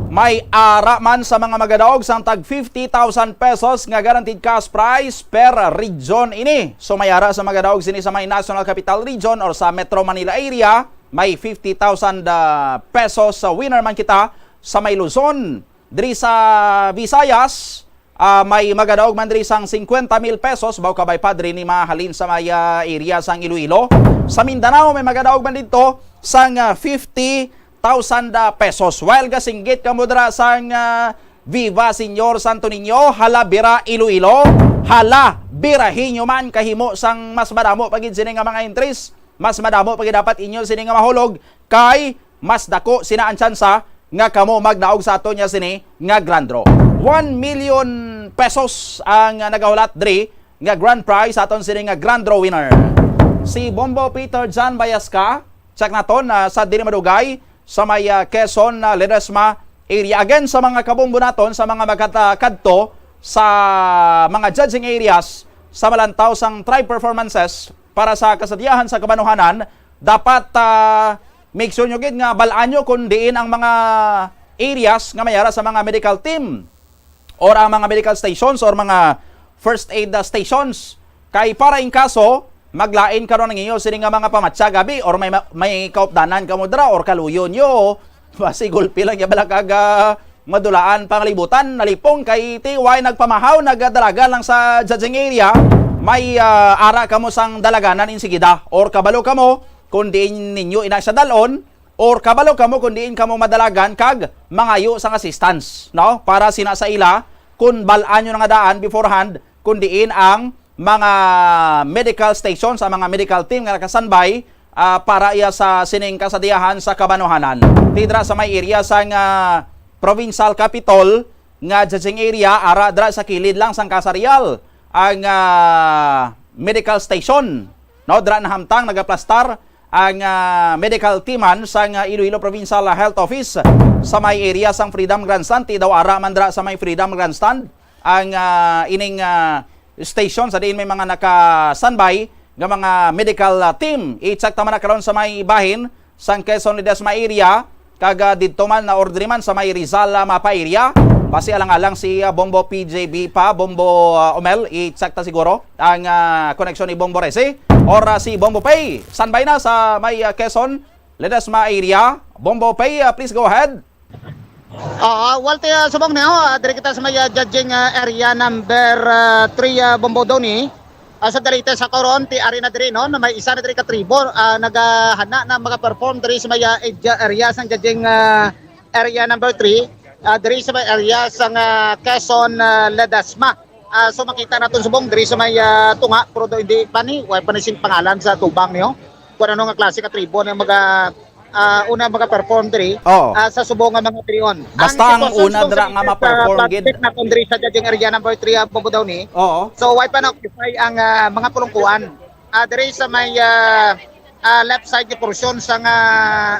May ara man sa mga magadaog sang tag fifty thousand pesos nga guaranteed cash prize per region ini. So may ara sa magadaog sini sa may National Capital Region or sa Metro Manila area, may fifty thousand, ah, pesos sa winner man kita. Sa may Luzon, diri sa Visayas, ah, may magadaog man diri sang cincuenta mil pesos, baw kabay pa diri ni mahalin sa may, ah, area sang Iloilo. Sa Mindanao, may magadaog man didto sang, ah, fifty thousand, ah, pesos. While gasinggit kamo dira sang, ah, Viva Señor Santo Niño, hala bira Iloilo, hala birahi nyo man kahimo sang mas madamo pa gid sini nga mga entries. Mas madamo pa gid dapat inyo sini nga mahulog kay mas dako sina ang tsansa nga kamo magdaog sa ato niya sini nga grand draw. One million pesos ang nagahulat diri nga grand prize sa aton sini nga grand draw winner. Si Bombo Peter John Bayasca, check naton, ah, sa dili madugay sa may, ah, Quezon, ah, Ledesma area. Again, sa mga kabombo naton, sa mga magkata-, kadto sa mga judging areas sa malantaw sang tribe performances para sa kasadyahan sa kabanuhanan, dapat, ah, make sure nyo gid nga bal-an nyo kung diin ang mga areas nga may ara sa mga medical team or ang mga medical stations or mga first aid, ah, stations. Kay para in kaso, maglain karon ang inyo sini nga mga pamatsa gabi or may ma-, may kaupdanan kamo dira or kaluyo nyo, basi gulpi lang ya bala kag, ah, madulaan pangalibutan, nalipong kay ti way nagpamahaw, nagdalagan lang sa judging area, may, ah, ara kamo sang dalaganan insigida or kabalo kamo kung diin ninyo ina siya dalon, or kabalo kamo kung diin kamo madalagan kag mangayo sang assistance, no? Para sina sa ila, kung bal-an nyo na nga daan beforehand, kung diin ang mga medical stations, ang mga medical team nga nakasanbay, ah, para iya sa sining kasadiyahan sa kabanuhanan. Tidra sa may area sang, ah, provincial capital nga judging area, ara dra sa kilid lang sang Casa Real ang, ah, medical station. No, dra nahamtang nagaplastar ang, ah, medical team man sang, ah, Iloilo Provincial Health Office sa may area sang Freedom Grandstand. Ti daw ara man dra sa may Freedom Grandstand ang, ah, ining, ah, station sa diin may mga nakasanbay nga mga medical, ah, team. I-check ta man na karon sa may bahin sang Quezon Ledesma area, kag, ah, didto man na ordre man sa may Rizal, ah, Mapa area. Basi alang-alang si, ah, Bombo P J B pa, Bombo, ah, Omel, i-check ta siguro ang, ah, koneksyon ni Bombo Resi or, ah, si Bombo Pay. Standby na sa may, ah, Quezon Ledesma area. Bombo Pay, ah, please go ahead. Oo, Walter, ah, subong niyo, ah, diri kita sa may, ah, judging, ah, area number, ah, three, ah, Bombo Doni. Ah, sa Dalite sa Coron, ti ari na diri, no, na may isa na diri ka tribo, ah, nagahana na maka-perform diri sa may, ah, area, area sang judging, ah, area number three, ah, diri sa may area sang, ah, Quezon, ah, Ledesma. Ah, so makita naton subong diri sa may, ah, tunga, pero do, hindi pa ni, way pa ni sing pangalan sa tubang niyo. kung ano nga klase ka tribo na maga, ah, una maga-perform diri, Oo. ah, sa subong nga mga tinion. Basta ang Ang sitwasyon una subong dira sa nga latest, ma-perform ah, gid. Project naton diri sa judging area number three, ah, Bobo Downy. Oo. So, why pa na-occupy ang, ah, mga pulungkuan? Ah, diri sa may, ah, ah, left side nga porsyon sa nga,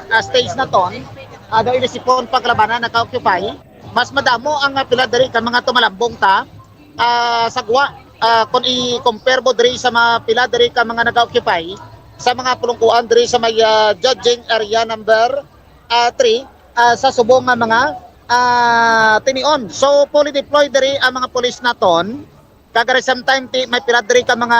ah, stage naton, ah, daw inisipon paglabanan naka-occupy. Mas madamo ang, ah, pila diri ka mga tumalambong ta, ah, sa gwa. Ah, kung i-compare mo diri sa mga pila diri ka mga nag-occupy sa mga pulungkuan diri sa may, ah, judging area number, ah, three, ah, sa subong nga mga, ah, tinion. So, fully deployed diri ang mga pulis naton. Kag at the same time, ti, may pila diri ka mga,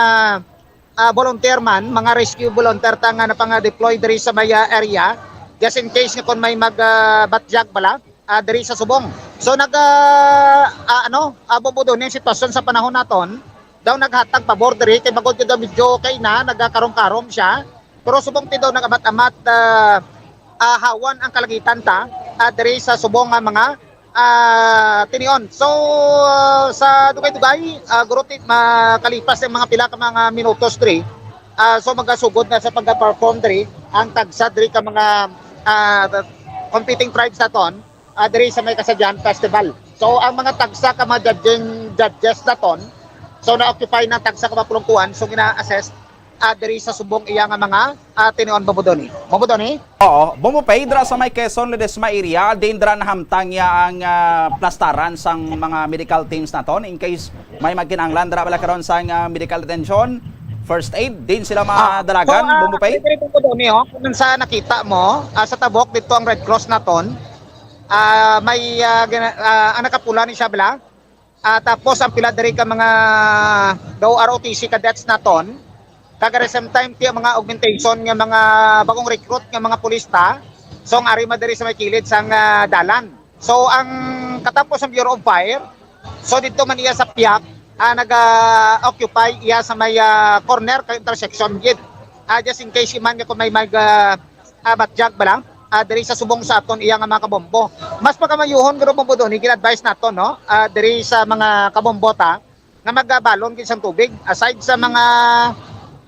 ah, volunteer man, mga rescue volunteer ta nga napanga-deploy diri sa may, ah, area, just in case nga kung may mag, ah, batyag bala, ah, diri sa subong. So, nag, ah, ah, ano, ah, Bobo Downy, ang sitwasyon sa panahon naton, daw naghatag pabor diri, kay bangod nga daw medyo kay na, nagakarom-karom siya. Pero subong ti daw nag-amat-amat, ah, ah, hawan ang kalangitan ta, ah, diri sa subong nga mga, ah, tinion. So, ah, sa dugay-dugay, ah, guro ti, makalipas ang mga pila ka mga minutos diri, ah, so magasugod na sa pagka-perform diri ang tagsa diri ka mga, ah, competing tribes naton, ah, diri sa may Kasadyahan Festival. So, ang mga tagsa ka mga judging judges naton, so na-occupy ng tagsa ka mga pulungkuan, so gina-assess, ah, diri sa subong iya nga mga, ah, tinion, Bobo Downy. Bobo Downy? Oo, Bombo Pay, dira sa may Quezon, Ledesma area, din dira nahamtang niya ang, ah, plastaran sang mga medical teams naton in case may magkinahanglan dira bala karon sang, ah, medical attention, first aid, din sila Ah, madalagan, so, ah, Bombo Pay? Diri, Bobo Downy, oh, kung sa nakita mo, ah, sa tabok dito ang Red Cross naton, ah, may, ah, gina-, ah, ang nakapula ni siya bala. Ah, tapos ang pila diri ka mga daw R O T C cadets naton, kag at the same time, ti, mga augmentation nga mga bagong recruit nga mga pulis ta. So, ang ari man diri sa may kilid sang, ah, dalan. So, ang katapos ang Bureau of Fire, so dito man iya sa piyak, ah, naga-occupy iya sa may, ah, corner kag intersection gid. Ah, just in case man nga kung may mag, ah, ah, batyag bala, ah, diri sa subong sa aton iya nga mga kabombo. Mas pagkamaayuhon, Guro Bombo Downy, gin-advise naton, no? Ah, diri sa mga kabombo ta, nga magabalon gid sang tubig. Aside sa mga,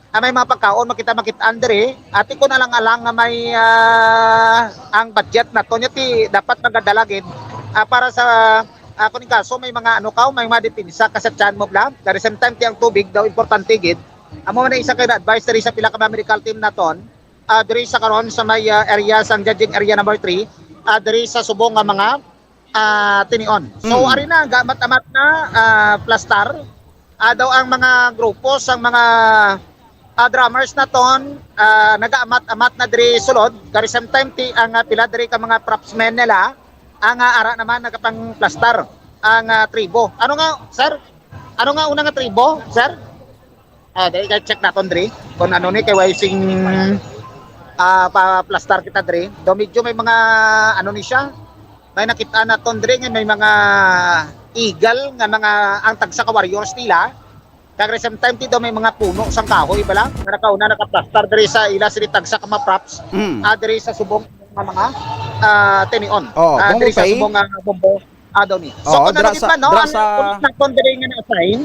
ah, may mga pagkaon, makita, makitaan diri, ati ko na lang alang nga may, ah, ang budget naton, nya ti dapat magadala gid, ah, para sa, ah, kung in kaso may mga ano ka, may mga depensa ka sa tiyan mo, bla. At the same time, ti ang tubig daw importante gid. Amo man ang isa ka advice diri sa pila ka mga medical team naton, ah, diri sa karon sa may, ah, area sang judging area number three, ah, diri sa subong nga mga, ah, tinion. So, Mm. ari na, gamat-amat na, ah, plastar. Ah, daw ang mga grupo sang mga, ah, drummers naton, ah, nagaamat-amat na diri sulod. Kari same time, ti, ang, ah, pila diri ka mga props men nila, ang, ah, ara naman nagapangplastar ang, ah, tribo. Ano nga, sir? Ano nga una nga tribo, sir? Ah, dali kay check naton diri kung ano ni kay way sing, ah, pa-plastar kita diri. Daw medyo may mga ano ni siya. May nakita naton diri nga may mga eagle nga mga ang tagsa ka warriors nila. Kag at the same time ti daw may mga puno sang kahoy bala nga nakauna nakaplastar diri sa ila sini tagsa ka mga props. Mm. Ah, diri sa subong nga mga, ah, tinion. Oh, ah, Bombo diri sa Pay. Subong nga bombo. Ah, daw ni. So, Oo, kung dra ano sa, man, no, dra ang sa pulis naton diri nga na-assign,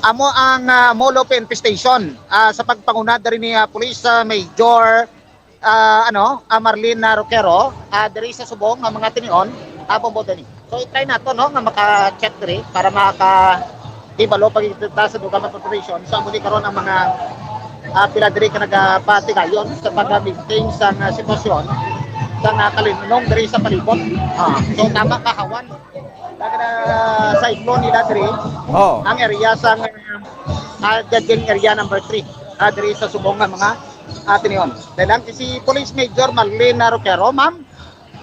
amo ang, ah, Molo P N P Station, ah, sa pagpanguna diri ni, ah, Police, ah, Major, ah, ano, ah, Marlene, ah, Roquero, ah, diri sa subong nga mga tinion, ah, Bombo Dani. So, i-try nato, no, nga maka-check diri para maka-, ibalo pag kita sa dugang nga population. So, amo ni karon ang mga, ah, pila diri ka nagapatigayon sa pag-maintain sa, ah, sitwasyon sa, ah, kalinong diri sa palibot. Ah, so, tama kahawan. Daga na cyclone nila diri. Oh. Ang area sa, ah, judging area number three. Ah, diri sa subong nga mga, ah, tinion. Dahil lang si Police Major Marlene Roquero, ma'am.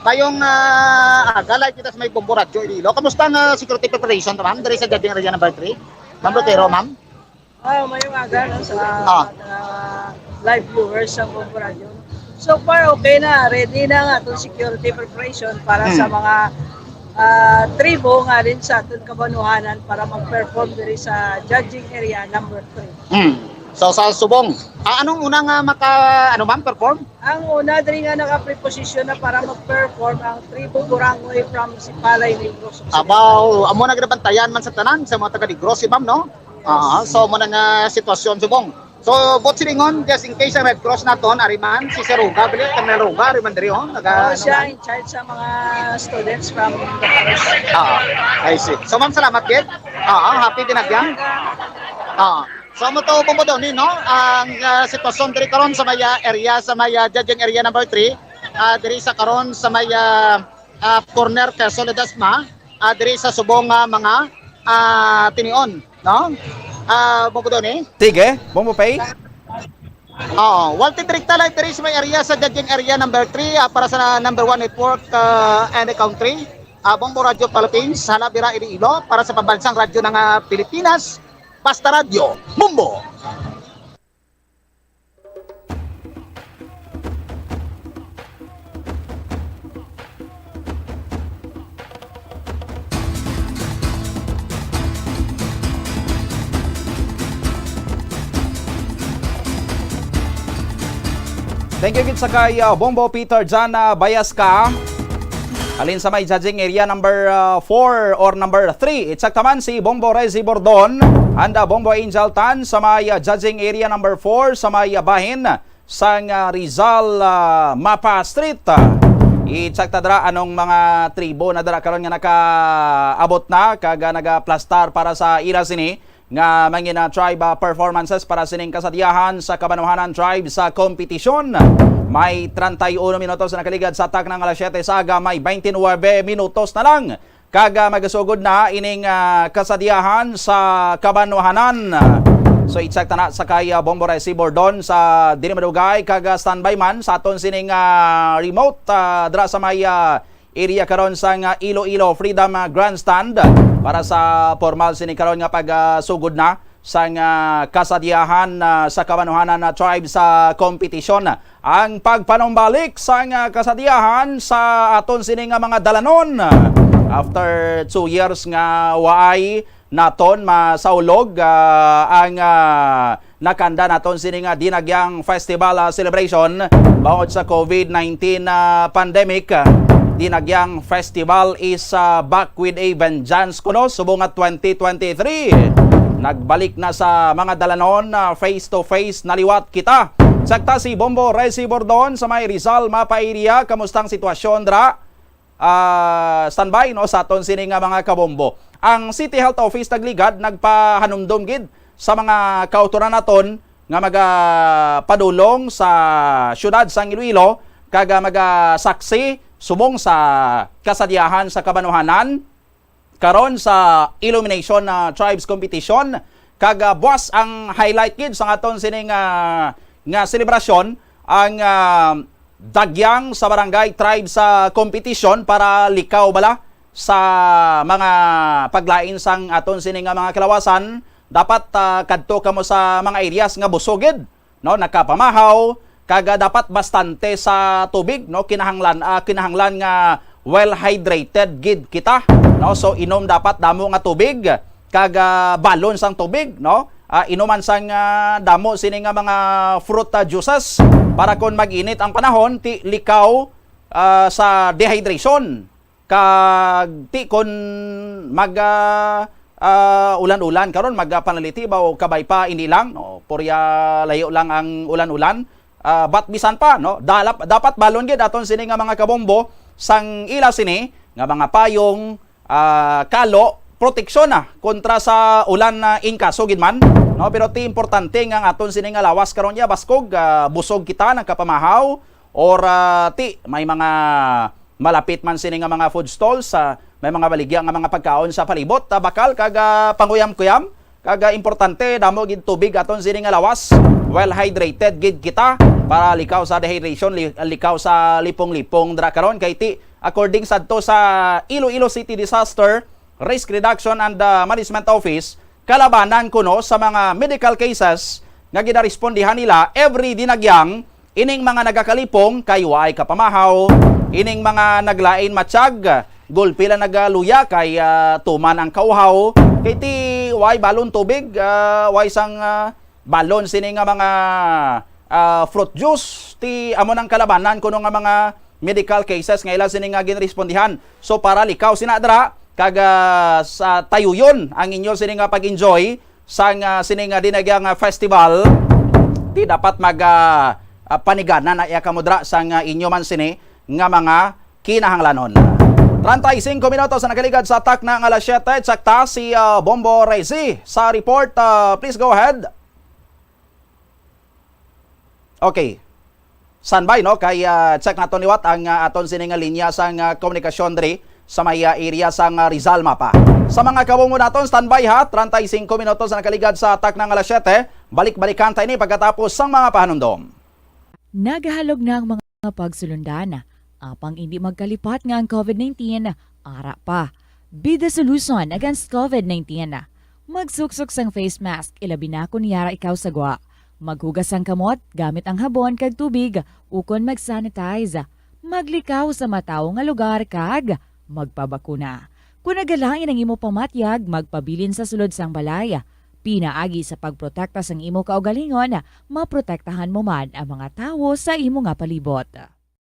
Mayong, ah, aga, live kita sa may Bombo Radyo Iloilo. Kamusta ang, ah, security preparation, ma'am? Diri sa judging area number three. Ma'am Roquero, ma'am. Ah, mayong aga, no, sa, ah, live viewers sa Bombo Radyo. So far, okay na. Ready na nga itong security preparation para sa Hmm. mga, ah, tribo nga rin sa aton kabanuhanan para mag-perform diri sa judging area number three. Hmm. So, sa subong, ah, anong una nga maka, ano, ma'am, perform? Ang una, diri nga naka-preposition na para mag-perform ang tribo Burangoy from Sipalay, Negros Occidental. Abaw, amo na ginabantayan man sa tanan, sa mga taga Negros, si ma'am, no? Ah, so, amo na nga sitwasyon, subong. So, but silingon, just in case ang Red Cross naton, ari man, si Sir Ruga, bali, Colonel Ruga, ari man diri, oh, naga-, Oh, siya ano man? In charge sa mga students from the Cross. Ah, I see. So, ma'am, salamat gid. Ah, happy din agyan. Ah. So, mo to, Bombo Donny, no? Ang, ah, sitwasyon diri karon sa may, ah, area, sa may, ah, judging area number three, ah, diri sa karon sa may, ah, ah, corner Quezon Ledesma, ah, diri sa subong, ah, mga, ah, tinion, no? Ah, Bombo Donny? Sige, Bombo Pay. Oo, walti direkta live diri sa may area sa judging area number three, ah, para sa number one network, ah, in the country. Ah, Bombo Radio Philippines, Halabira, Iloilo, para sa pambansang radyo ng, ah, Pilipinas, Basta Radyo, Bombo. Thank you gid sa kay, uh, Bombo Peter Jan, uh, Bayas ka. Halin sa may judging area number, uh, four or number three. Itsakta man si Bombo Rezi Bordon and, uh, Bombo Angel Tan sa may, uh, judging area number four sa may, uh, bahin sang, ah, Rizal, ah, Mapa Street. Ah, i-check ta dira anong mga tribo na dira karon nga nakaabot na kag, ah, nagaplastar para sa ila sini nga mangin, ah, tribe, ah, performances para sining kasadyahan sa Kabanwahanan Tribe sa kompetisyon. May treinta y uno minutos na nakaligad sa takna nga alas siyete sa aga, may twenty-nine minutos na lang. Kag, ah, magasugod na ining, ah, kasadyahan sa kabanwahanan. So, i-check ta na sa kay, ah, Bombo Resi Bordon sa dili madugay kag, ah, standby man sa aton sining, ah, remote, ah, dra sa may, ah, area karon sang, ah, Iloilo Freedom, ah, Grandstand para sa formal sini karon nga pag, ah, sugod na sang, ah, kasadyahan, ah, sa kabanwahanan na tribe sa kompetisyon. Ang pagpanumbalik sang, ah, kasadyahan sa aton sini nga mga dalanon. After two years nga waay naton masaulog, ah, ang, ah, nakanda naton sini nga Dinagyang Festival, ah, celebration bangod sa covid nineteen, ah, pandemic. Dinagyang Festival is, ah, back with a vengeance kuno subong nga twenty twenty-three. Nagbalik na sa mga dalanon, ah, face to face na liwat kita. Sakta si Bombo Resi Bordon sa may Rizal Mapa area. Kamusta ang sitwasyon dra? Ah, standby, no, sa aton sini nga mga kabombo. Ang City Health Office Tagligad nagpahanumdom gid sa mga kautoran naton nga magapadulong sa siyudad sang Iloilo kag, ah, magasaksi subong sa kasadyahan sa kabanwahanan karon sa Illumination, ah, Tribes Competition. Kag, ah, buas ang highlight gid sa aton sining, ah, nga selebrasyon, ang, ah, Dagyang sa Barangay Tribes, ah, Competition para likaw bala sa mga paglain sang aton sini nga mga kalawasan. Dapat, ah, kadto kamo sa mga areas nga busog gid, no, nakapamahaw, kag, ah, dapat bastante sa tubig, no, kinahanglan, ah, kinahanglan nga well hydrated gid kita, no. So, inom dapat damo nga tubig, kag, ah, balon sang tubig, no. Ah, inuman sang, ah, damo sini nga mga fruit, ah, juices para kon mag-init ang panahon, ti likaw, ah, sa dehydration. Kag ti kon mag, ah, ah, ulan-ulan karon, mag, ah, panaliti ba o kabay pa ini lang, no? Purya layo lang ang ulan-ulan. Ah, but bisan pa, no? Dalap-, dapat balon gid aton sini nga mga kabombo sang ila sini nga mga payong, ah, kalo, proteksyon na kontra sa ulan na in kaso gid man, no? Pero ti importante nga ang aton sini nga lawas karon ya baskog, ah, busog kita, nagkapamahaw, or, ah, ti may mga malapit man sini nga mga food stalls, ah, may mga baligya nga mga pagkaon sa palibot, ah, bakal kag, ah, panguyam-kuyam, kag, ah, importante, damo gid tubig aton sini nga lawas. Well hydrated gid kita para likaw sa dehydration, li-, likaw sa lipong-lipong dra karon kay ti, according sadto sa Iloilo City Disaster Risk Reduction and, ah, Management Office, kalabanan kuno sa mga medical cases nga ginarespondihan nila every Dinagyang. Ining mga nagakalipong kay waay kapamahaw, ining mga naglain matiyag, gulpi lang nagaluya kay, ah, tuman ang kauhaw, kay ti waay balon tubig, ah, waay sang, ah, balon sini nga mga, ah, fruit juice, ti amo nang kalabanan kuno nga mga medical cases nga ila sini nga ginrespondihan. So, para likaw sina dra, kag, ah, sa tayuyon ang inyo sini nga pag-enjoy sang, ah, sini nga Dinagyang, ah, festival. Di dapat mag, ah, ah, panigana na iya kamo dira sang, ah, inyo man sini nga mga kinahanglanon. Treinta y cinco minutos ang nakaligad sa takna nga alas siyete. Check ta si, ah, Bombo Rezi sa report. Ah, please go ahead. Okay. Standby, no? Kay, ah, check naton liwat ang, ah, aton sini nga linya sang, ah, komunikasyon diri sa may, ah, area sang, ah, Rizal Mapa. Sa mga kabombo naton, standby ha. Treinta y cinco minutos ang nakaligad sa takna nga alas siyete. Balik-balikan ta ini pagkatapos sang mga pahanumdom. Nagahalog na ang mga pagsulundan, apang indi magkalipat nga ang covid nineteen ara pa. Be the solution against covid nineteen. Magsuksok sang face mask, ilabi na kon yara ikaw sa gwa. Maghugas sang kamot gamit ang habon kag tubig, ukon mag-sanitize. Maglikaw sa matawo nga lugar kag magpabakuna. Kon nagalain ang imo pamatyag, magpabilin sa sulod sang balay. Pinaagi sa pagprotekta sang imo kaugalingon, maprotektahan mo man ang mga tawo sa imo nga palibot.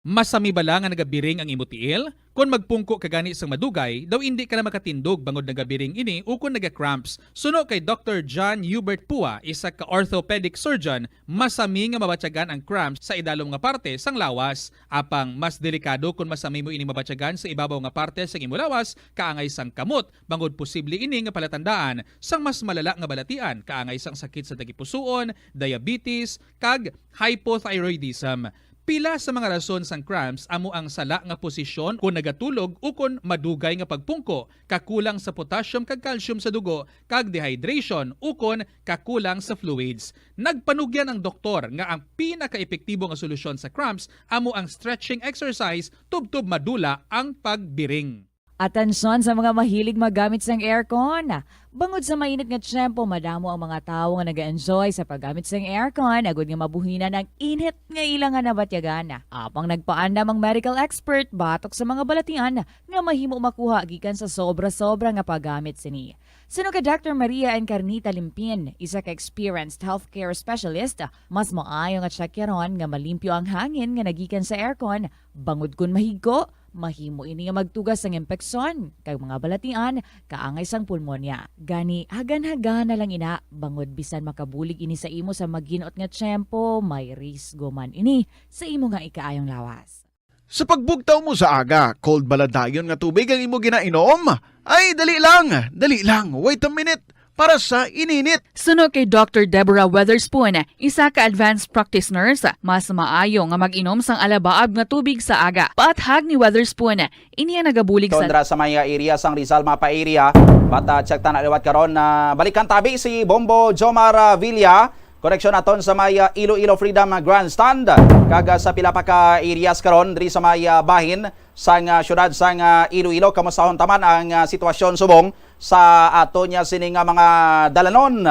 Masami bala nga nagabiring ang imo tiil? Kon magpungko ka gani sang madugay, daw indi ka na makatindog bangod nagabiring ini ukon naga-cramps. Suno kay Doctor John Hubert Pua, isa ka orthopedic surgeon, masami nga mabatyagan ang cramps sa idalom nga parte sang lawas. Apang mas delikado kon masami mo ini mabatyagan sa ibabaw nga parte sang imo lawas, kaangay sang kamot, bangod posible ini nga palatandaan sang mas malala nga balatian, kaangay sang sakit sa tagipusoon, diabetes, kag hypothyroidism. Pila sa mga rason sang cramps amo ang sala nga posisyon kon nagatulog ukon madugay nga pagpungko, kakulang sa potassium kag calcium sa dugo, kag dehydration ukon kakulang sa fluids. Nagpanugyan ang doktor nga ang pinakaepektibo nga solusyon sa cramps amo ang stretching exercise tubtob madula ang pagbiring. Atensyon sa mga mahilig maggamit sang aircon. Bangod sa mainit nga tiyempo, madamo ang mga tawo nga nag-enjoy sa paggamit sang aircon, agud nga mabuhinan ang init nga ila nga nabatyagan. Apang nagpaandam ang medical expert batok sa mga balatian nga mahimo makuha gikan sa sobra-sobra nga paggamit sini. Suno kay Doctor Maria Encarnita Limpin, isa ka experienced healthcare specialist, mas maayo nga tsakyaron nga malimpyo ang hangin nga nagikan sa aircon, bangod kon mahigko, mahimo ini nga magtugas sang impeksyon kag mga balatian kaangay sang pulmonya. Gani, hagan-hagana lang ina, bangod bisan makabulig ini sa imo sa maginot nga tiyempo, may risgo man ini sa imo nga ikaayong lawas. Sa pagbugtaw mo sa aga, cold bala dayon nga tubig ang imo ginainom? Ay, dali lang, dali lang, wait a minute, para sa ininit. Suno kay Doctor Deborah Weatherspoon, isa ka advanced practice nurse, mas maayo nga mag-inom sang alabaab nga tubig sa aga. Paathag ni Weatherspoon, ini ang nagabulig sa Tundra sa may, ah, area sang Rizal Mapa area. But, ah, check ta na liwat karon na balikan tabi si Bombo Jomar, ah, Villa. Koneksyon naton sa may, ah, Iloilo Freedom Grandstand, kag, ah, sa pila pa ka areas karon diri sa may, ah, bahin sang, ah, siyudad sang, ah, Iloilo. Kamustahon ta man ang, ah, sitwasyon subong sa ato niya sini nga mga dalanon.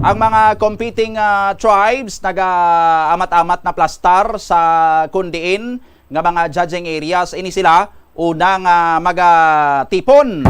Ang mga competing, ah, tribes nagaamat-amat na plastar sa kundiin nga mga judging areas. Ini sila una nga magatipon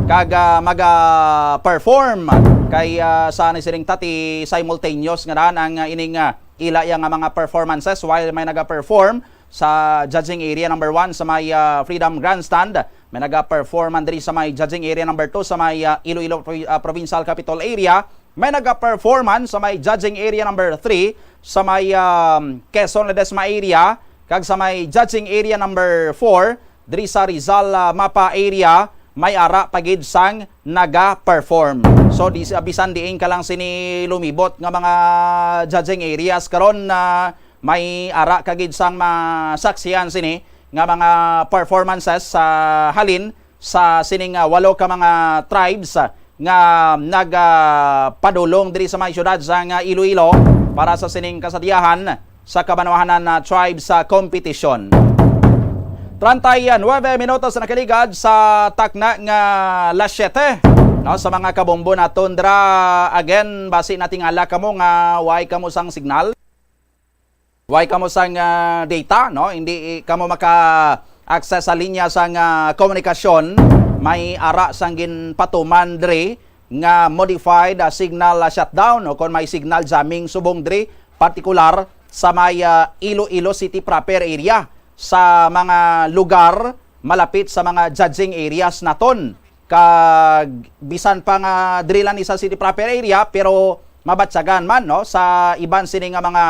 kag, ah, maga-perform kay, ah, sa ni sining tati simultaneous nga daan ang, ah, ining, ah, ila iya nga mga performances while may naga-perform sa judging area number one sa may, ah, Freedom Grandstand, may naga-perform man diri sa may judging area number two sa may, ah, Iloilo Pro-, ah, Provincial Capitol Area, may naga-perform man sa may judging area number three sa may, um, Quezon Ledesma area, kag sa may judging area number four diri sa Rizal, ah, Mapa area, may ara pa gid sang naga-perform. So, di, bisan diin ka lang sini lumibot nga mga judging areas karon, na may ara ka gid sang masaksihan sini nga mga performances sa halin sa sining, ah, walo ka mga tribes, ah, nga nag, ah, padulong diri sa may siyudad sang, ah, Iloilo para sa sining kasadyahan sa kabanwahanan na tribe sa kompetisyon. Treinta y nueve minutos na nakaligad sa takna nga las siete. No, sa mga kabombo naton dira, again, basi natingala kamo nga way kamo sang signal. Way kamo sang, ah, data, no? Hindi, eh, kamo maka-access sa linya sang, ah, komunikasyon. May ara sang ginpatuman diri nga modified, ah, signal, ah, shutdown o kon may signal jamming subong diri, partikular sa may, ah, Iloilo City proper area, sa mga lugar malapit sa mga judging areas naton. Kag bisan pa nga diri lang ni sa city proper area, pero mabatyagan man, no, sa iban sini nga mga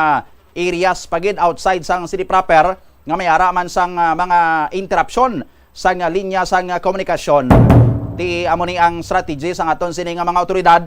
areas pa gid outside sang city proper nga may ara man sang, ah, mga interruption sang, ah, linya sang, ah, komunikasyon. Ti amo ni ang strategy sang aton sini nga mga awtoridad.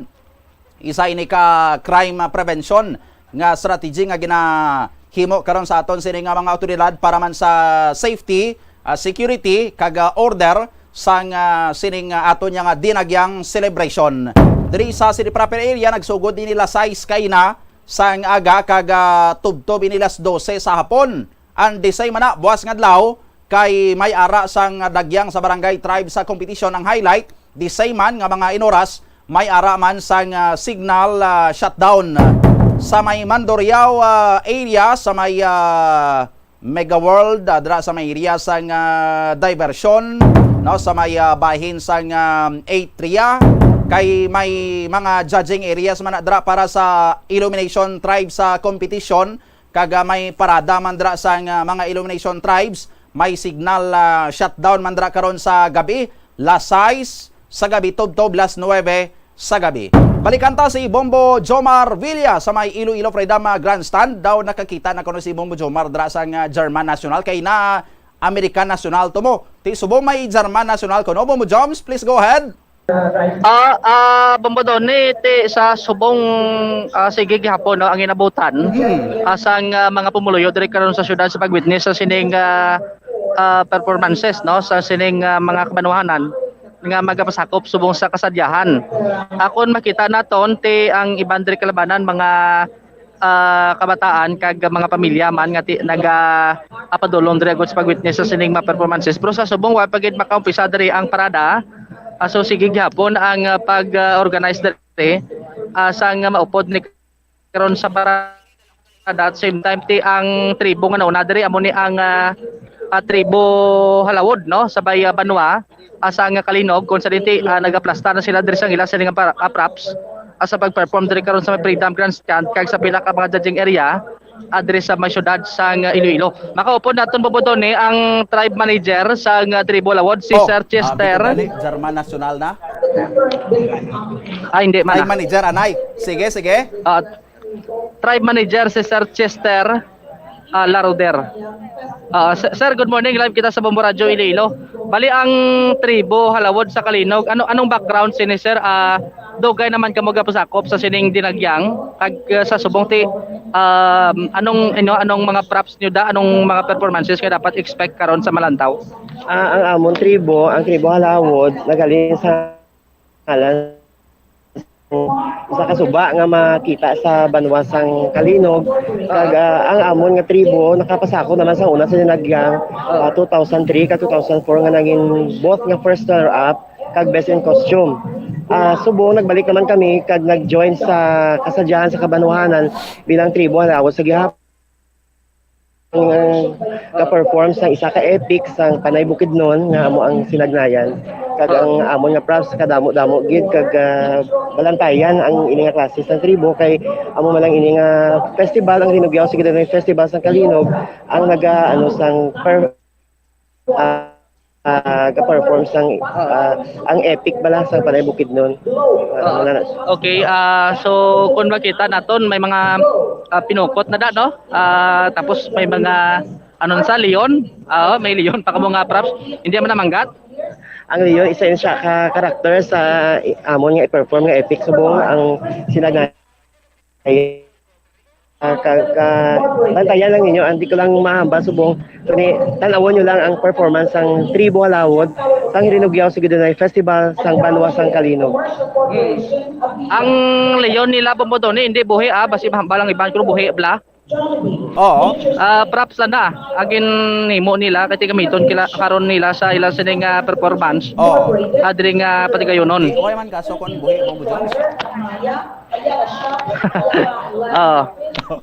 Isa ini ka crime prevention nga strategy nga ginahimo karon sa aton sini nga mga awtoridad para man sa safety, ah, security, kag, ah, order sang, ah, sining, ah, aton nga dinagyang celebration. Diri sa city proper area, nagsugod ini las sais kaina sang aga kag, ah, tubtob ini las dose sa hapon. And the same man na, buwas nga adlaw, kay may ara sang dagyang sa barangay tribe sa competition ang highlight. The same man nga mga inoras, may ara man sang, ah, signal, ah, shutdown. Sa may Mandurriao, ah, area, sa may, ah, Mega World, ah, dira sa may area sang, ah, diversion, no, sa may, ah, bahin sang, ah, Atria, kay may mga judging areas man na dira para sa illumination tribe sa competition. Kag, ah, may parada man dira sang, ah, mga illumination tribes. May signal, ah, shutdown man dira karon sa gabi, las sais sa gabi tubtob las nuwebe sa gabi. Balikan ta si Bombo Jomar Villa sa may Iloilo Freedom, ah, Grandstand. Daw nakakita na kuno si Bombo Jomar dira sang, ah, German National, kay na American National to mo. Ti subong may German National kuno, Bombo Joms, please go ahead. Ah, ah, Bombo Donny, ti sa subong, ah, sige gihapon, no, ang inabutan, hmm, ah, sang, ah, mga pumuluyo diri karon sa syudad sa pag-witness sa sining, ah, ah, performances, no, sa sining, ah, mga kabanwahanan nga magapasakop subong sa kasadyahan. Akon makita naton ti ang iban diri kalabanan mga ah, kabataan kag mga pamilya man nga ti-, naga-, ah, padulong diri agud sa pag-witness sa sining mga performances. Pero sa subong, wa pa gid makaumpisa diri ang parada. Ah, so, sige gihapon ang, ah, pag, ah, organize diri, ah, sang maupod ni karon sa parada. At same time, ti ang tribo nga nauna diri, amo ni ang, ah, ah, tribo Halawod, no, sa Bay, ah, Banwa. Asa nga Kalinog, kung sa dinti, ah, nagaplasta na sila diri sa ila sini nga para, ah, props, ah, sa pag-perform diri karon sa may Freedom Grandstand kag sa pila ka mga judging area, ah, diri sa may syudad sang, ah, Iloilo. Makaupod naton, Bobo Tony, ang tribe manager sang, ah, Tribo Lawod, si Oh, Sir ah, Chester. Bito gani, German National na. Ah, hindi man Tribe na. Manager, anay. Sige, sige. Ah, tribe manager si Sir Chester, ah, Laroder. Ah, s-, sir, good morning. Live kita sa Bombo Radyo Iloilo. Bali, ang tribo Halawod sa Kalinog. Ano, anong background sini, sir? Ah, dugay naman kamo gapasakop sa sining dinagyang. Kag, ah, sa subong ti, um, anong, ano, anong mga props nyo da? Anong mga performances nga dapat expect karon sa malantaw? Ah, ang amon tribo, ang tribo Halawod, nagaling sa ngalan sa kasuba nga makita sa banwa sang Kalinog. Kag, ah, ang amon nga tribo nakapasakop naman sa una sa dinagyang, ah, two thousand three ka two thousand four nga nangin both nga first runner-up kag best in costume. Ah, subong nagbalik naman kami kag nag-join sa kasadyahan sa kabanwahanan bilang tribo Halawod sa gihapon. Ang, ah, ga-perform sa isa ka epic sang Panay Bukidnon nga amo ang sinagnayan. Kag ang amon nga props kadamo-damo gid kag, ah, balantayan ang ini nga klase sang tribo kay amo man lang ini nga festival, ang Rinugyaw Sigidanoy Festival sang Kalinog, ang naga, ano, sang per-, ah, ah, ga-perform sang, ah, ang epic bala sang Panay Bukidnon. Ah, Oo. Wala na. Okay, ah, so kung makita naton, may mga, ah, pinukot na da, no? Ah, tapos may mga, anong sa, leon? Ah, may leon pa kamo nga props. Hindi man namanggat. Ang leon, isa yun siya ka character sa i-, amon nga i-perform nga epic subong ang sinagna-, ay, ah, ka, ka, bantayan lang ninyo, hindi ko lang mahambal subong. Kani, tanawon nyo lang ang performance sang Tribo Halawod, sang Hirinugyaw Sigidanoy Festival, sang Banwa sang Kalinog. Hmm. Ang leon nila, Bombo Tony, hindi buhi, ah, basi mahambal ang iban, pero buhi, bla. Oo. Ah, props lang na. Ang ginhimo nila, kay tigamiton kila, karon nila sa ila sining, ah, performance. Oo. Ah, diri nga patigayonon. Okay man kaso kung buhi, Bombo Jones. Oo.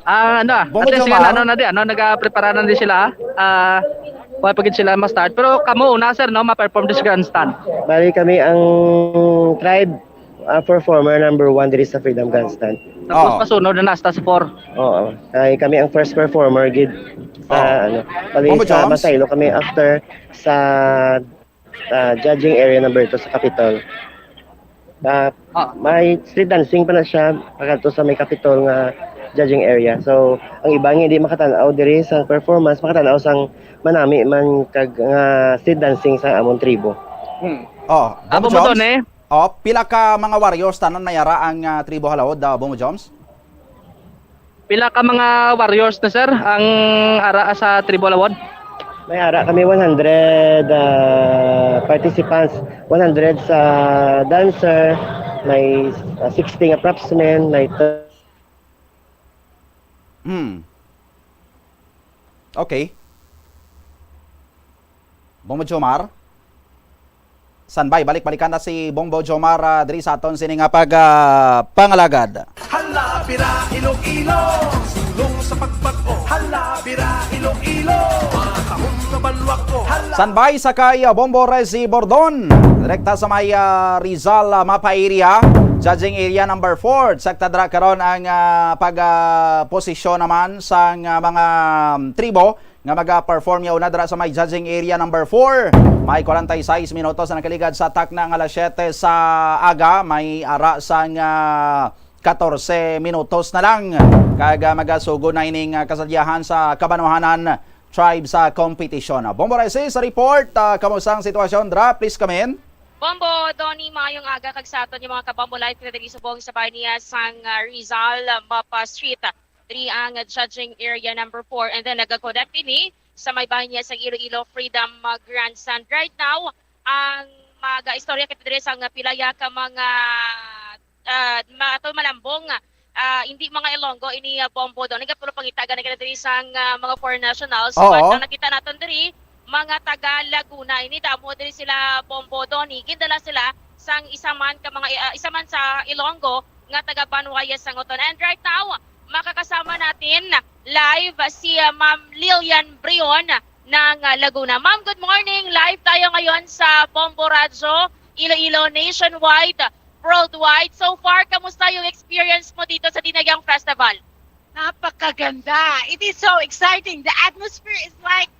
Ah, ano, ah, Bongo at least Jomar. Nga, ano na di, ano, nagaprepara na di sila, ah. Ah, wala pa gid sila ma-start. Pero kamo una, sir, no, ma-perform this grandstand. Bali kami ang tribe, ah, performer number one diri sa Freedom Grandstand. Tapos Oo. Pasunod na hasta sa four. Oo. Ay, kami ang first performer gid sa, Oo. Ano, bali Bongo sa Jones? Masaylo kami after sa ah, judging area number two sa Capitol. Ah, may street dancing pa na siya pagkadto sa may Capitol nga judging area. So, ang iba nga hindi makatan-aw diri sa performance, makatan-aw sang manami man kag nga street dancing sa among tribo. Hmm. Oh, Abo Bongo mo Joms? Doon eh. Oh, pila ka mga warriors tanan may ara ang ah, tribo Halawod, ah, Bongo Joms? Pila ka mga warriors na, sir, ang ara sa tribo Halawod? May ara kami one hundred ah, participants, one hundred sa dancer, may ah, sixty nga propsmen, may Hmm. Okay. Bongo Jomar? Sanbay, balik-balikan na si Bongo Jomar ah, diri sa aton sini nga pag ah, pangalagad. Hala, bira, Iloilo. Sulong sa pagbag-o. Hala, bira, Iloilo. Mga kahom nga banwa ko. Hala. Sanbay sa kay ah, Bombo Resi Bordon. Direkta sa may ah, Rizal ah, Mapa area, judging area number four. Sakta dira karon ang ah, pag ah, posisyon naman sang ah, mga um, tribo nga maga-perform yauna dira sa may judging area number four. May forty-six minutos na nakaligad sa takna nga alas siyete sa aga. May ara sang ah, katorse minutos na lang. Kag ah, magasugod na ining ah, kasadyahan sa kabanwahanan tribe sa kompetisyon. Bombo Resi sa report, ah, kamusta ang sitwasyon dra? Please come in. Bombo, Donnie, maayong aga kag sa aton nga mga kabombo live kita diri subong sa bahay niya sang ah, Rizal, ah, Mapa Street. Diri ang judging area number four, and then nagakonect ini sa may bahin niya sa Iloilo Freedom uh, Grandstand. Right now, ang mag-istorya kita diri sa nga pilaya ka mga uh, ato malambong uh, hindi mga Ilonggo ini uh, Bombo Don. Nagapulong pangitagan na kita diri sa uh, mga foreign nationals. Oo. But ang nakita naton diri, mga taga Laguna ini, damo diri sila Bombo Don. Gindala sila sang isa man ka mga uh, isa man sa Ilonggo nga taga Banwaya Sangoton. And right now, makakasama natin live si uh, Ma'am Lilian Brion ng uh, Laguna. Ma'am, good morning. Live tayo ngayon sa Bombo Radyo, Iloilo, nationwide, worldwide. So far, kamusta yung experience mo dito sa Dinagyang Festival? Napakaganda. It is so exciting. The atmosphere is like,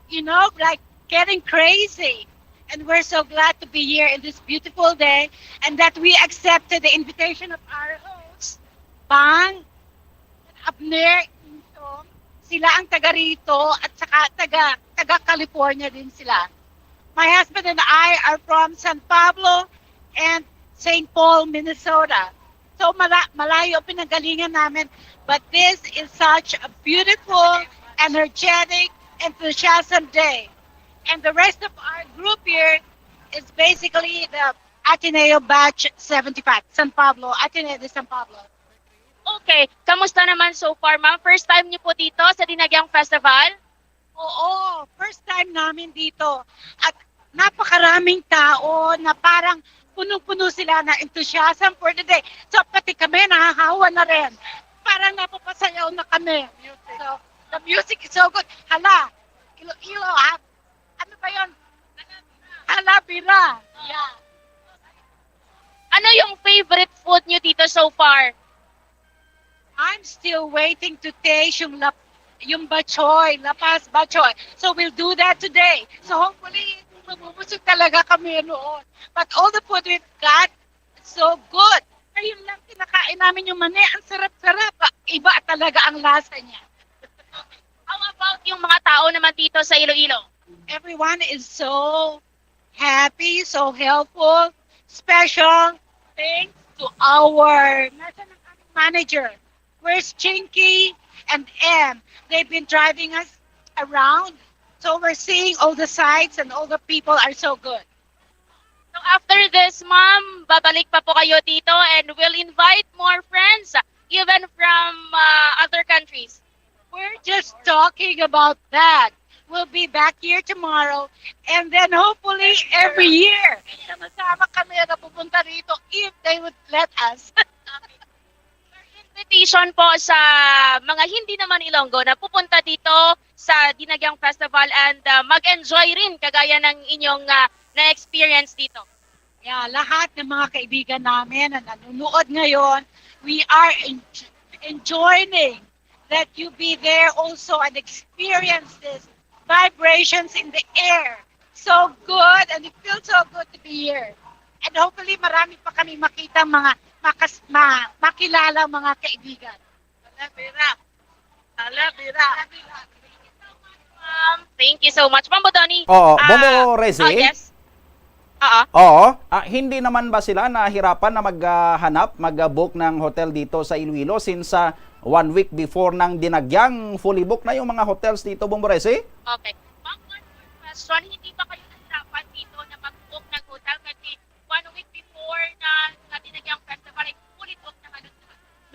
you know, like getting crazy. And we're so glad to be here in this beautiful day and that we accepted the invitation of our host, Bang, Abner Insong. Sila ang taga rito at saka taga, taga California din sila. My husband and I are from San Pablo and Saint Paul, Minnesota. So mala- malayo ang pinanggalingan namin. But this is such a beautiful, energetic, enthusiasm day. And the rest of our group here is basically the Ateneo Batch seventy-five, San Pablo, Ateneo de San Pablo. Okay, kamusta naman so far, ma'am? First time niyo po dito sa Dinagyang Festival? Oo, first time namin dito. At napakaraming tao na parang punong-puno sila ng enthusiasm for the day. So pati kami nahahawa na rin. Parang napapasayaw na kami. So, the music is so good. Hala, Iloilo, ha? Ano ba yun? Hala, bira. Yeah. Ano yung favorite food nyo dito so far? I'm still waiting to taste yung lap yung bachoy, La Paz bachoy. So we'll do that today. So hopefully, mabubusog talaga kami noon. But all the food we've got, it's so good. Ayun lang, kinakain namin yung mani. Ang sarap-sarap. Iba talaga ang lasa niya. How about yung mga tao naman dito sa Iloilo? Everyone is so happy, so helpful. Special thanks to our national manager. Where's Chinky and M? They've been driving us around. So we're seeing all the sites and all the people are so good. So after this, ma'am, babalik pa po kayo dito and we'll invite more friends, even from uh, other countries. We're just talking about that. We'll be back here tomorrow and then hopefully every year, sama-sama kami na pupunta rito if they would let us. Invitation po sa mga hindi naman Ilonggo na pupunta dito sa Dinagyang Festival and uh, mag-enjoy rin kagaya ng inyong uh, na-experience dito. Yeah, lahat ng mga kaibigan namin na nanonood ngayon, we are en- enjoying that you be there also and experience this vibrations in the air. So good, and it feels so good to be here. And hopefully, marami pa kami makita mga makas, ma, makilala mga kaibigan. Hala, Vera. Hala, Vera. Um, thank you so much. Bombo Donny. Oo, ah, Bombo Resi? Oh, yes. Oo. Oo. Ah, hindi naman ba sila nahirapan na maghanap, mag-book ng hotel dito sa Iloilo since uh, one week before ng dinagyang fully booked na yung mga hotels dito, Bombo Resi? Okay. Ma'am, one more question. Hindi ba kayo nahirapan dito na mag-book ng hotel kasi one week before na, na dinagyang festival ay fully booked na kayo?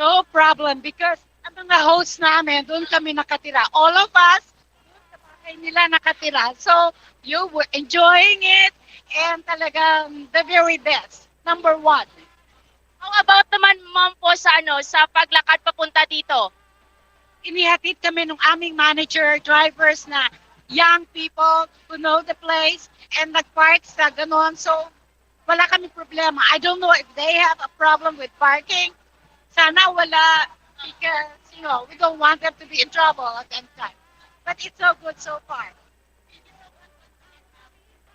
No problem because ang mga hosts namin, doon kami nakatira. All of us, doon sa bahay nila nakatira. So, you were enjoying it and talagang the very best. Number one. How about naman, ma'am, po sa ano, sa paglakad papunta dito? Inihatid kami ng aming manager, drivers na young people who know the place and nag-park sa ganon. So, wala kami problema. I don't know if they have a problem with parking. Sana wala because, you know, we don't want them to be in trouble at any time. But it's so good so far.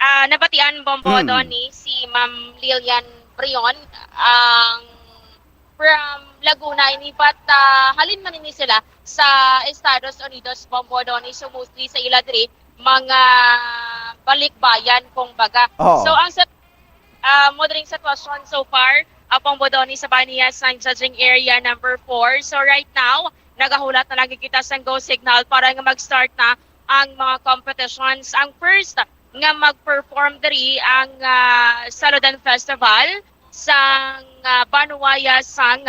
Ah, nabatian, Bombo, hmm, Donny, si Ma'am Lilian Brion, ang from Laguna ini, but ah, halin man ini sila sa Estados Unidos, Bombo, Donny, so mostly sa ila diri mga balikbayan, kung baga. Oh. So ang sa uh, mo dring sitwasyon so far, Bombo, Donny, sa bahay niya sa judging area number four. So right now, nagahulat na lang kita sa go signal para nga mag-start na ang mga competitions. Ang first nga mag-perform diri ang uh, Saludan Festival sang uh, Banuaya sang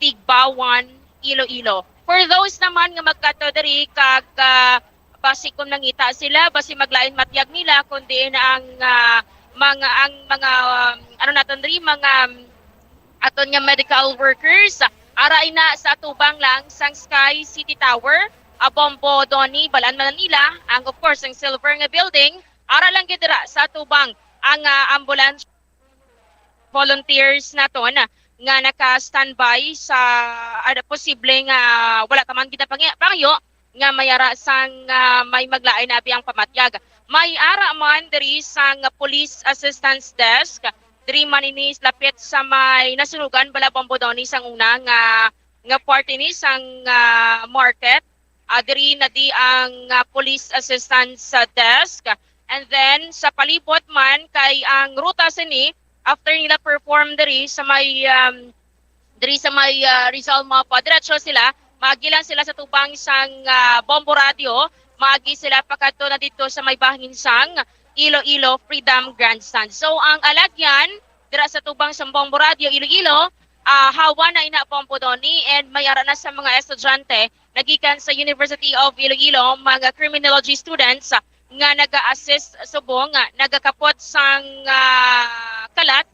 Tigbawan, Iloilo. For those naman nga magkadto diri kag uh, basi kung nangita sila, basi maglain matyag nila, kundi na ang uh, mga ang mga um, ano naton diri, mga um, aton nga medical workers, ara ina sa atubang lang sang Sky City Tower, Bombo, Donny, balaan man nila ang, of course, ang silver nga building, ara lang gid dira sa atubang ang uh, ambulance volunteers naton nga naka-standby sa uh, posible nga wala ta man gid pangayo nga may ara sang uh, may maglain abi ang pamatyag. May ara man diri sang Police Assistance Desk diri man ini lapit sa may nasunugan bala, Bombo, Donny, sang una nga nga parte ni sang uh, market. Uh, diri na di ang uh, police assistance uh, desk. And then sa palibot man kay ang ruta sini after nila perform diri sa may um, diri sa may uh, Rizal Mapa, diretso sila, maagi lang sila sa tubang sang uh, Bombo Radio, maagi sila pakadto na dito sa may bahin sang Iloilo Freedom Grandstand. So ang alagyan dira sa tubang sang Bombo Radio Iloilo, uh, hawa na ina, Bombo Donny, and may ara na sa mga estudyante nagikan sa University of Iloilo, mga criminology students nga naga-assist subong nga nagakapot sang uh, kalat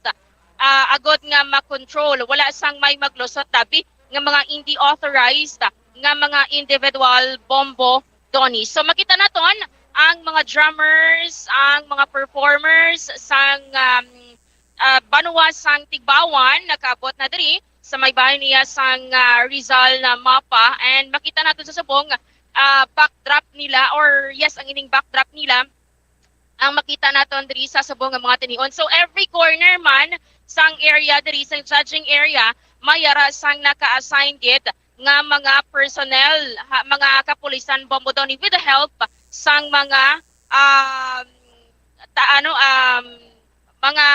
uh, agod nga makontrol, wala sang may maglusot dabi nga mga hindi authorized nga mga individual, Bombo, Donny. So makita naton ang mga drummers, ang mga performers sang um, uh, banwa sang Tigbawan nakaabot na diri sa may bahay niya sang uh, Rizal na Mapa, and makita naton sa subong uh, backdrop nila, or yes, ang ining backdrop nila ang makita naton diri sa subong nga mga tinion. So every corner man sang area diri sa judging area, may ara sang naka-assign gid nga mga personnel, ha, mga kapulisan, Bombo Donny, with the help sang mga um, ta, ano um, mga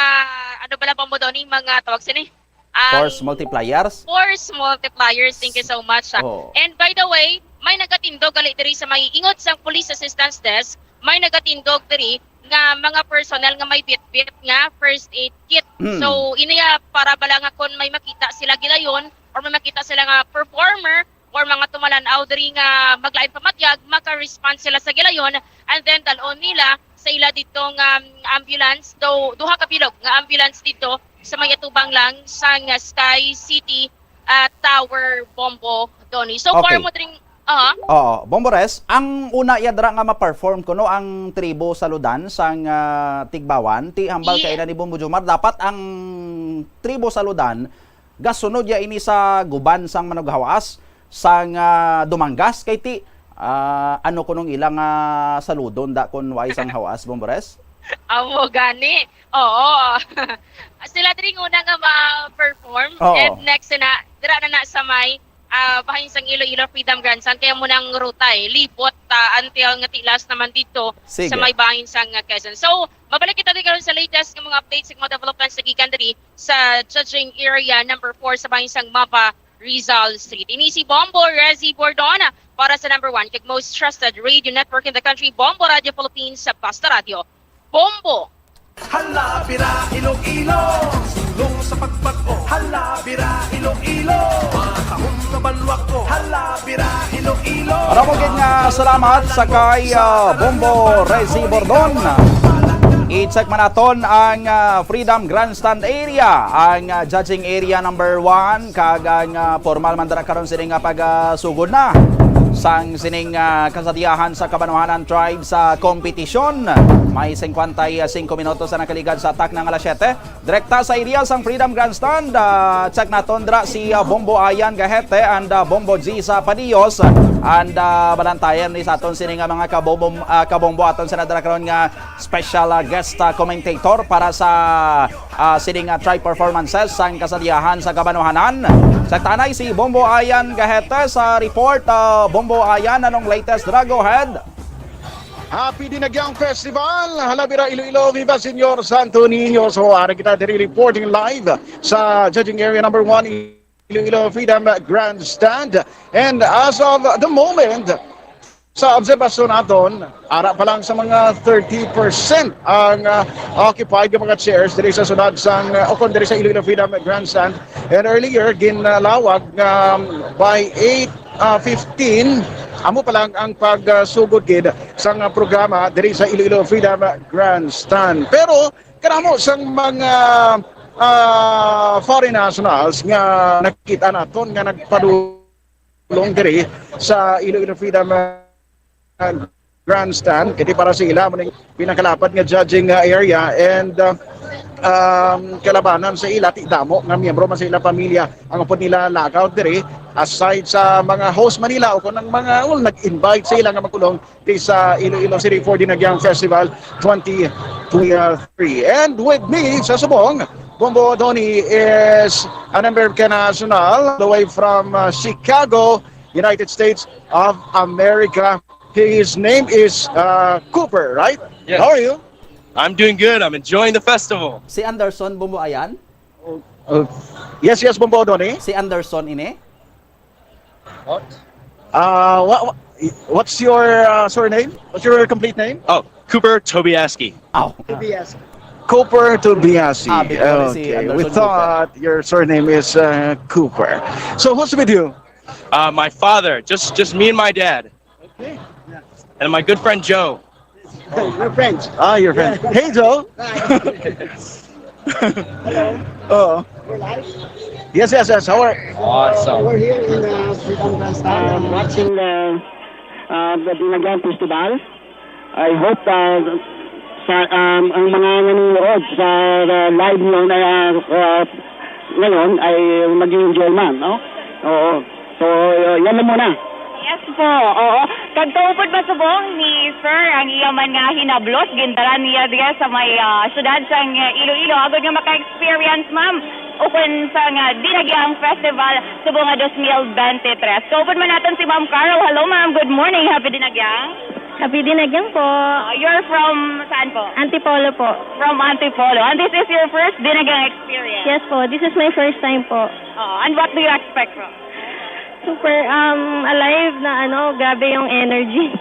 ano bala, Bombo Donny, mga tawag sini, ang force multipliers. Force multipliers. Thank you so much. Ah. Oh. And by the way, may nagatindog gali diri sa may ingot sang Police Assistance Desk, may nagatindog diri nga mga personnel nga may bitbit nga first aid kit. Mm. So iniya para bala nga kon may makita sila gilayon or may makita sila nga performer or mga tumalan-aw diri nga maglain pamatyag, maka-respond sila sa gilayon, and then dalon nila sa ila dito nga um, ambulance, do duha ka bilog nga ambulance dito sa may atubang lang sa nga Sky City uh, Tower, Bombo, Donny. So okay. Far mo dring uh, Oo, Bombo Res, ang una yadra nga ma-perform kuno ang tribo sa Ludan sang uh, Tigbawan, ti hambal yeah. Kay na ni Bombo Jomar, dapat ang tribo sa Ludan gasunod ya ini sa guban sang manughawas sang uh, Dumangas kay ti uh, ano kunong ilang uh, saludon da kun way sang hawas, Bombo Res? Amo gani. Oo. Sila diri una nga ma-perform. Oo. And next na, dira na na sa may, ah, bahin sang Iloilo Freedom Grandstand. Kaya mo nang rutay, libot, ah, until nga tilas naman dito Sige. sa may bahin sang, ah, Quezon. So, mabalik kita di karon sa latest nga mga updates sa mga developments sa gikan diri sa judging area number four sa bahin sang Mapa, Rizal Street. Ini si Bombo Rezi Bordon para sa number one kag most trusted radio network in the country, Bombo Radio Philippines, sa Basta Radio. Bombo! Hala, bira, Iloilo. Sulong sa pagbag-o. Hala, bira, Iloilo. Makahon na banwa ko. Hala, bira, Iloilo. Maramo gid nga salamat sa kay, ah, Bombo Rezi Bordon. I-check man naton ang, ah, Freedom Grandstand area, ang, ah, judging area number one, kag ang, ah, formal man dira karon sini nga pagasugod na sang sining, ah, kasadiyahan sa Kabanwahanan Tribe sa kompetisyon. May singkwenta y singko minutos sa nakaligad sa takna nga alas siyete. Direkta sa area sang Freedom Grandstand, ah, check naton dira si, ah, Bombo Ayan Gahete and, ah, Bombo G sa Padillos. And, ah, balantayan ni sa aton sini nga mga kabombo, ah, kabombo aton sa nadara karon nga special, ah, guest, ah, commentator para sa, ah, sini nga tribe performances sang kasadiyahan sa Kabanwahanan. Sa tanay si Bombo Ayan Gahete sa report. Ah, Bombo Ayan, anong latest dira? Go ahead. Happy Dinagyang Festival! Halabira Iloilo, Viva Señor Santo Niño! So, ari kita diri reporting live sa judging area number one, Iloilo Freedom Grandstand. And as of the moment, sa obserbasyon naton, ara pa lang sa mga thirty percent ang, ah, occupied nga mga chairs diri sa sunod sang, ah, o kon diri sa Iloilo Freedom Grandstand. And earlier, ginlawag nga by eight, ah, fifteen, amo pa lang ang pagsugod gid sang, ah, programa diri sa Iloilo Freedom Grandstand. Pero karamo sang mga, ah, foreign nationals nga nakita naton nga nagpadulong diri sa Iloilo Freedom, ah, Grandstand, kay para sa ila mo ning pinakalapad nga judging, ah, area, and, ah, um, kalabanan sa ila, ti damo nga miyembro man sa ila pamilya ang upod nila lakaw diri, aside sa mga host man nila o kung ang mga, well, nag-invite sa ila nga magpulong di sa Iloilo City for Dinagyang Festival twenty twenty-three. And with me sa subong, Bombo Donny is a member of National, all the way from, uh, Chicago, United States of America. His name is, uh, Cooper, right? Yes. How are you? I'm doing good. I'm enjoying the festival. Si Anderson Bombo Ayan? Oh, oh. Yes, yes, Bombo Donny. Si Anderson ini? What? Uh, what, what's your, uh, surname? What's your complete name? Oh, Cooper Tobiaski. Oh. Tobiaski. Cooper Tobiaski. Ah, before si Okay, we Anderson Cooper. thought your surname is, uh, Cooper. So who's with you? Uh, my father, just, just me and my dad. Okay. And my good friend Joe. We're friends. Ah, your friend. Yeah. Hey, Joe. Hi. Hello. Oh. We're live. Yes, yes, yes. How are Awesome. We're here in, uh, Freedom Grandstand. I'm watching the, uh, the Dinagyang Festival. I hope, uh, sa, um, ang mga nanonood sa, uh, live ngayon ay, uh, uh, ngayon ay mag-enjoy man, no? Oo. So, uh, yan lang muna. Yes po, oo. Kag kaupod masubong ni Sir ang iya man nga hinablos, gindala niya diya sa may, ah, syudad sang, ah, Iloilo. Agod nga maka-experience, ma'am, ukon sa nga Dinagyang Festival subong nga dos mil bente tres. Kaupod man naton si Ma'am Carol. Hello, ma'am. Good morning. Happy Dinagyang. Happy Dinagyang po. Ah, you're from saan po? Antipolo po. From Antipolo. And this is your first Dinagyang experience? Yes po. This is my first time po. Ah, and what do you expect, ma'am? Super, um, alive na ano, grabe yung energy.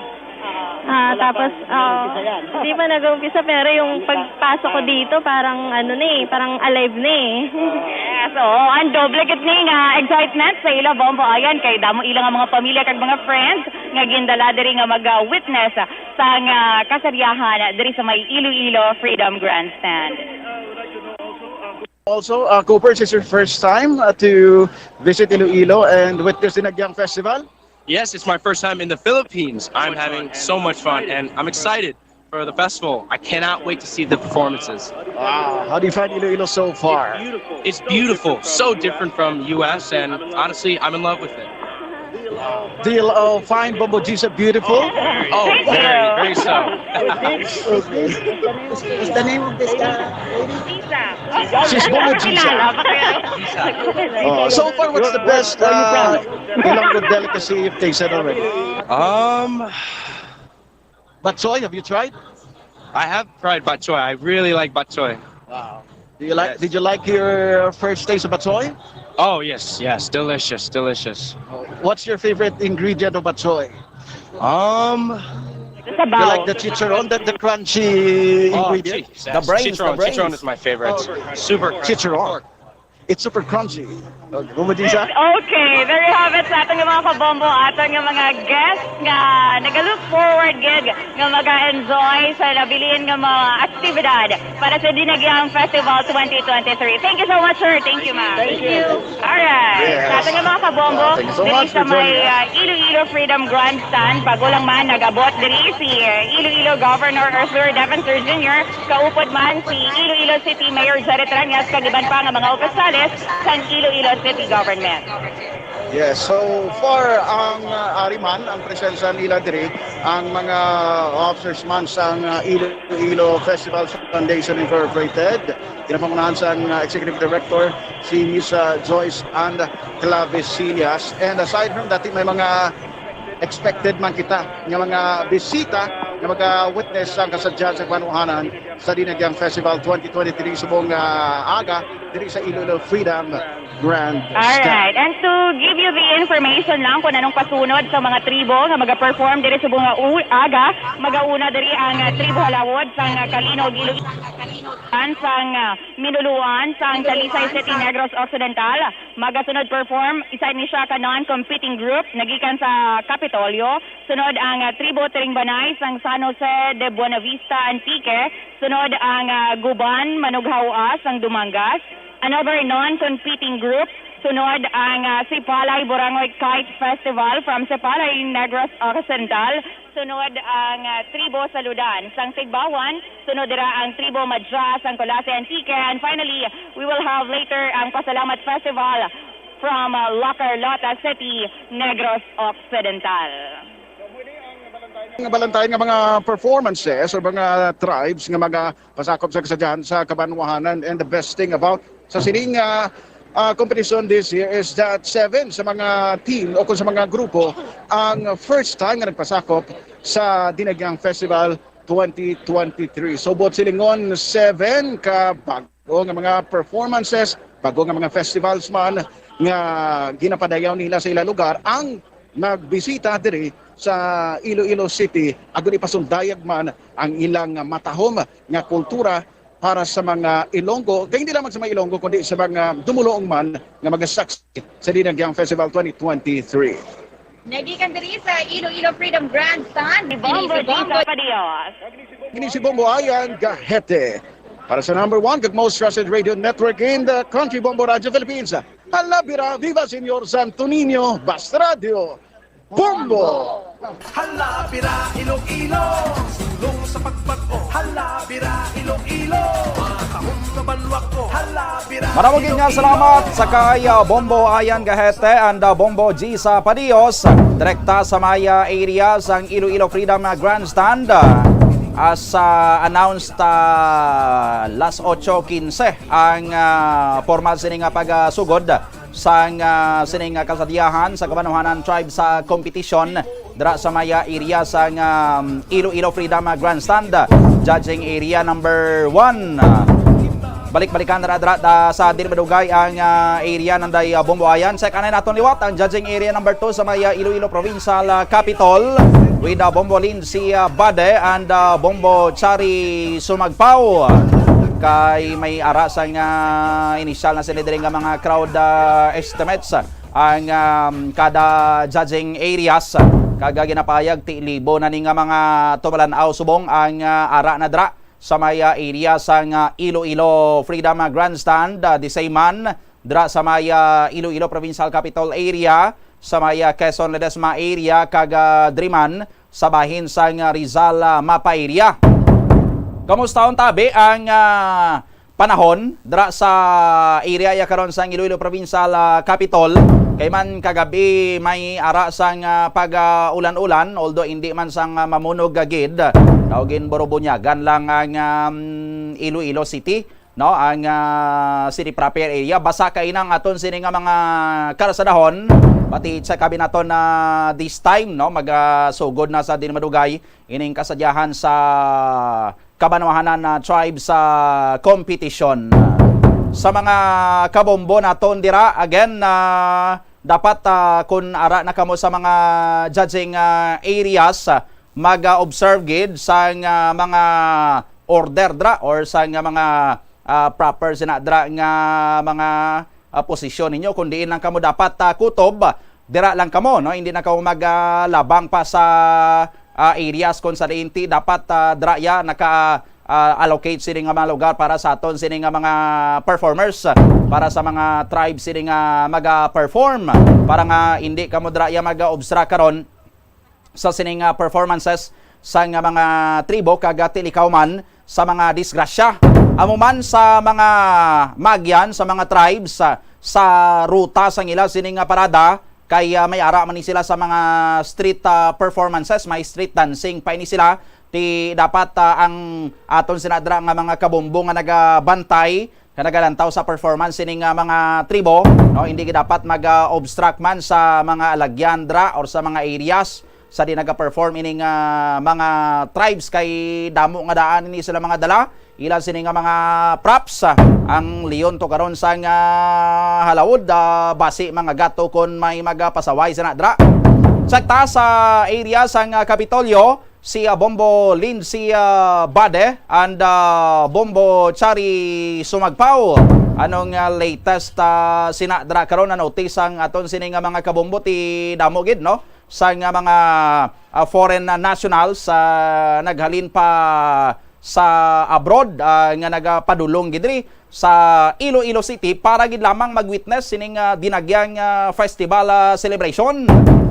Ah, tapos, ah, hindi pa nag-umpisa, pero yung pagpasok ko dito, parang ano na eh, parang alive na eh. Yes, oo. Ang doble gid ni nga excitement sa ila, Bombo Ayan, kay damo ila nga mga pamilya kag mga friends nga gindala diri nga mag-witness sa nga kasaryahan diri sa may Iloilo Freedom Grandstand. Also, uh, Cooper, is this your first time, uh, to visit Iloilo and witness the Dinagyang Festival? Yes, it's my first time in the Philippines. I'm having so much fun, and I'm excited for the festival. I cannot wait to see the performances. Wow, how do you find Iloilo so far? It's beautiful, so different from U S, and honestly, I'm in love with it. Do you uh, find Bombo Gisa beautiful? Oh, very, very so. What's the name of this uh, lady? She's Bombo Gisa. Uh, so far, what's the best uh, Ilonggo delicacy you've tasted already? Um, Batsoy, have you tried? I have tried batchoy. I really like batchoy. Wow. Do you like? Did you like your first taste of batsoy? Oh yes, yes, delicious, delicious. What's your favorite ingredient of batsoy? Um, You like the chicharon, that the crunchy oh, ingredient? Chi- yes. The brains, chicharon, the brains. Chicharon is my favorite. Super Chicharon. It's super crunchy. Okay, Bombo Gisa? Okay, there you have it sa aton nga mga kabombo, aton nga mga guests nga nagalook forward gid nga maga-enjoy sa nabilin nga mga aktibidad para sa Dinagyang Festival twenty twenty-three. Thank you so much, sir. Thank you, ma'am. Thank you. Alright. Yes. Sa aton nga mga kabombo, uh, diri sa may uh, Iloilo Freedom Grandstand, bago lang man nag-abot diri si uh, Iloilo Governor Arthur Defensor Junior, kaupod man si Iloilo City Mayor Jared Rañas, kag iban pa nga mga opisyales sang Iloilo City Government. Yes, so far ang uh, ari man ang presensya nila diri, ang mga officers man sang uh, Iloilo Festival Foundation Incorporated, ginapangunahan sang uh, Executive Director si Miss uh, Joyce Ann Clavesillas. And aside from that, may mga expected man kita nga mga bisita nga maga-witness sang kasadyahan sa kabanwahanan sa Dinagyang Festival twenty twenty-three subong uh, aga diri sa Iloilo Freedom Grandstand. Alright. And to give you the information lang kung anong pasunod sa mga tribo nga maga-perform diri subong nga u- aga, magauna diri ang uh, tribo halawod sang uh, Kalinog, Iloilo, sang uh, Minuluan sang Talisay City, Negros Occidental. Magasunod perform, isa ini siya ka non-competing group nagikan sa Kapitolyo. Sunod ang uh, tribo Tiringbanay sang San Jose de Buenavista, Antique. Sunod ang uh, Guban Manughaw-a sang Dumangas. Another non-competing group. Sunod ang uh, Sipalay Burangoy Kite Festival from Sipalay, Negros Occidental. Sunod ang uh, tribo Saludan sang Tigbauan. Sunod dira ang tribo Madja sang Culasi, Antique. And finally, we will have later ang Pasalamat Festival from uh, La Carlota City, Negros Occidental. Nga balantayan nga mga performances o mga tribes nga mga pasakop sa kasadyahan sa kabanwahanan. And the best thing about sa sining uh, uh, competition this year is that seven sa mga team o kung sa mga grupo ang first time nga nagpasakop sa Dinagyang Festival twenty twenty-three. So, buot silingon, seven ka bago nga mga performances, bago nga mga festivals man nga ginapadayaw nila sa ila lugar ang nagbisita diri sa Iloilo City, agud ipasundayag man ang ilang matahom nga kultura para sa mga Ilonggo, kay hindi lamang sa mga Ilonggo, kundi sa mga dumuluong man nga magasaksi sa Dinagyang Festival twenty twenty-three. Nagikan diri sa Iloilo Freedom Grandstand, si Bombo Gisa Padios. Ini si Bombo Ayan Gahete. Para sa number one kag most trusted radio network in the country, Bombo Radio Philippines. Hala bira, viva Señor Santo Niño, Basta Radio, Bombo! Hala bira Iloilo, sulong sa pagbag-o. Hala bira Iloilo, matahom nga banwa ko. Hala bira. Maramo gid nga salamat sa kay uh, Bombo Ayan Gahete and uh, Bombo Gisa Padios, direkta sa may uh, area sang Iloilo Freedom uh, Grandstand. Uh, as uh, announced uh, las ocho quince ang uh, formal sini nga pagsugod sang uh, sining uh, kasadyahan sa kabanwahanan tribe sa competition dira sa may uh, area sang um, Iloilo Freedom uh, Grandstand, uh, judging area number one. Uh, balik-balikan dira dira da, sa dili madugay ang uh, area nanday uh, Bombo Ayan. Check anay naton liwat ang judging area number two sa may uh, Iloilo Provincial uh, Capitol with uh, Bombo Lindsay uh, Bade and uh, Bombo Chari Sumagpaw. Kay may ara sang uh, initial na sini diri nga mga crowd uh, estimates ang um, kada judging areas, kag ginapahayag ti libo na ni nga mga tumalan-aw subong ang uh, ara na dra sa may uh, area sang uh, Iloilo Freedom Grandstand. Uh, the same man dra sa may uh, Iloilo Provincial Capital Area, sa may uh, Quezon Ledesma area, kag uh, diri man sa bahin sang uh, Rizal uh, Mapa area. Kamusta unta abi ang uh, panahon dira sa area ya karon sang Iloilo Provincial ah, Capitol. Kay man kagabi may ara sang, ah, pag, ah, ulan-ulan, although hindi man sang, ah, mamunog, ah, gid. Daw ginburubunyagan lang ang, um, Iloilo City, no? Ang, ah, city proper area. Basa kay nang aton sini nga mga karsadahon. Pati sa kabi naton na this time, no? Mag, ah, sugod na sa din madugay ining kasadyahan sa kabanwahanan na tribe sa kompetisyon. Sa mga kabombo naton dira, again, ah, dapat, ah, kun ara na kamo sa mga judging, ah, areas, ah, mag-observe gid sang, ah, mga order dra or sang, ah, mga, ah, proper sina dra nga mga, ah, posisyon ninyo, kun diin lang kamo dapat, ah, kutob, dira lang kamo, no? Hindi na kamo maglabang pa sa, ah, areas kung sa diin ti dapat, ah, dira ya naka, ah, allocate sini nga mga lugar para sa aton sini nga mga performers, para sa mga tribe sini nga maga-perform, para nga hindi kamo dira ya mag-obstruct karon sa sining, ah, performances sang, ah, mga tribo kag, ah, tilikaw man sa mga disgrasya. Amo man sa mga magyan sa mga tribes, ah, sa ruta sang ila sining, ah, parada, kay, ah, may ara man ni sila sa mga street, ah, performances, may street dancing pa ini sila. Ti dapat, ah, ang aton sinadra nga mga kabombo nga nagabantay nga nagalantaw sa performance sining, ah, mga tribo, no, hindi gid dapat mag-obstruct man sa mga alagyan dra or sa mga areas sa di nagaperform ining, ah, mga tribes, kay damo nga daan ini sila mga dala. Ila sini nga mga props, ah, ang leon to karon sang, ah, halawod, ah, basi mga gato kon may magapasaway sa nadra. Sakta sa area sang, ah, Kapitolyo, si, ah, Bombo Lindsay, ah, Bade and, ah, Bombo Chari Sumagpaw. Anong, ah, latest, ah, sinadra karon? Ano tis ang aton sini nga mga kabombo ti damo gid, no? Sang, ah, mga, ah, foreign, ah, nationals, ah, naghalin pa sa abroad, ah, nga nagapadulong gid diri sa Iloilo City para gid lamang mag-witness sining, ah, dinagyang, ah, festival, ah, celebration.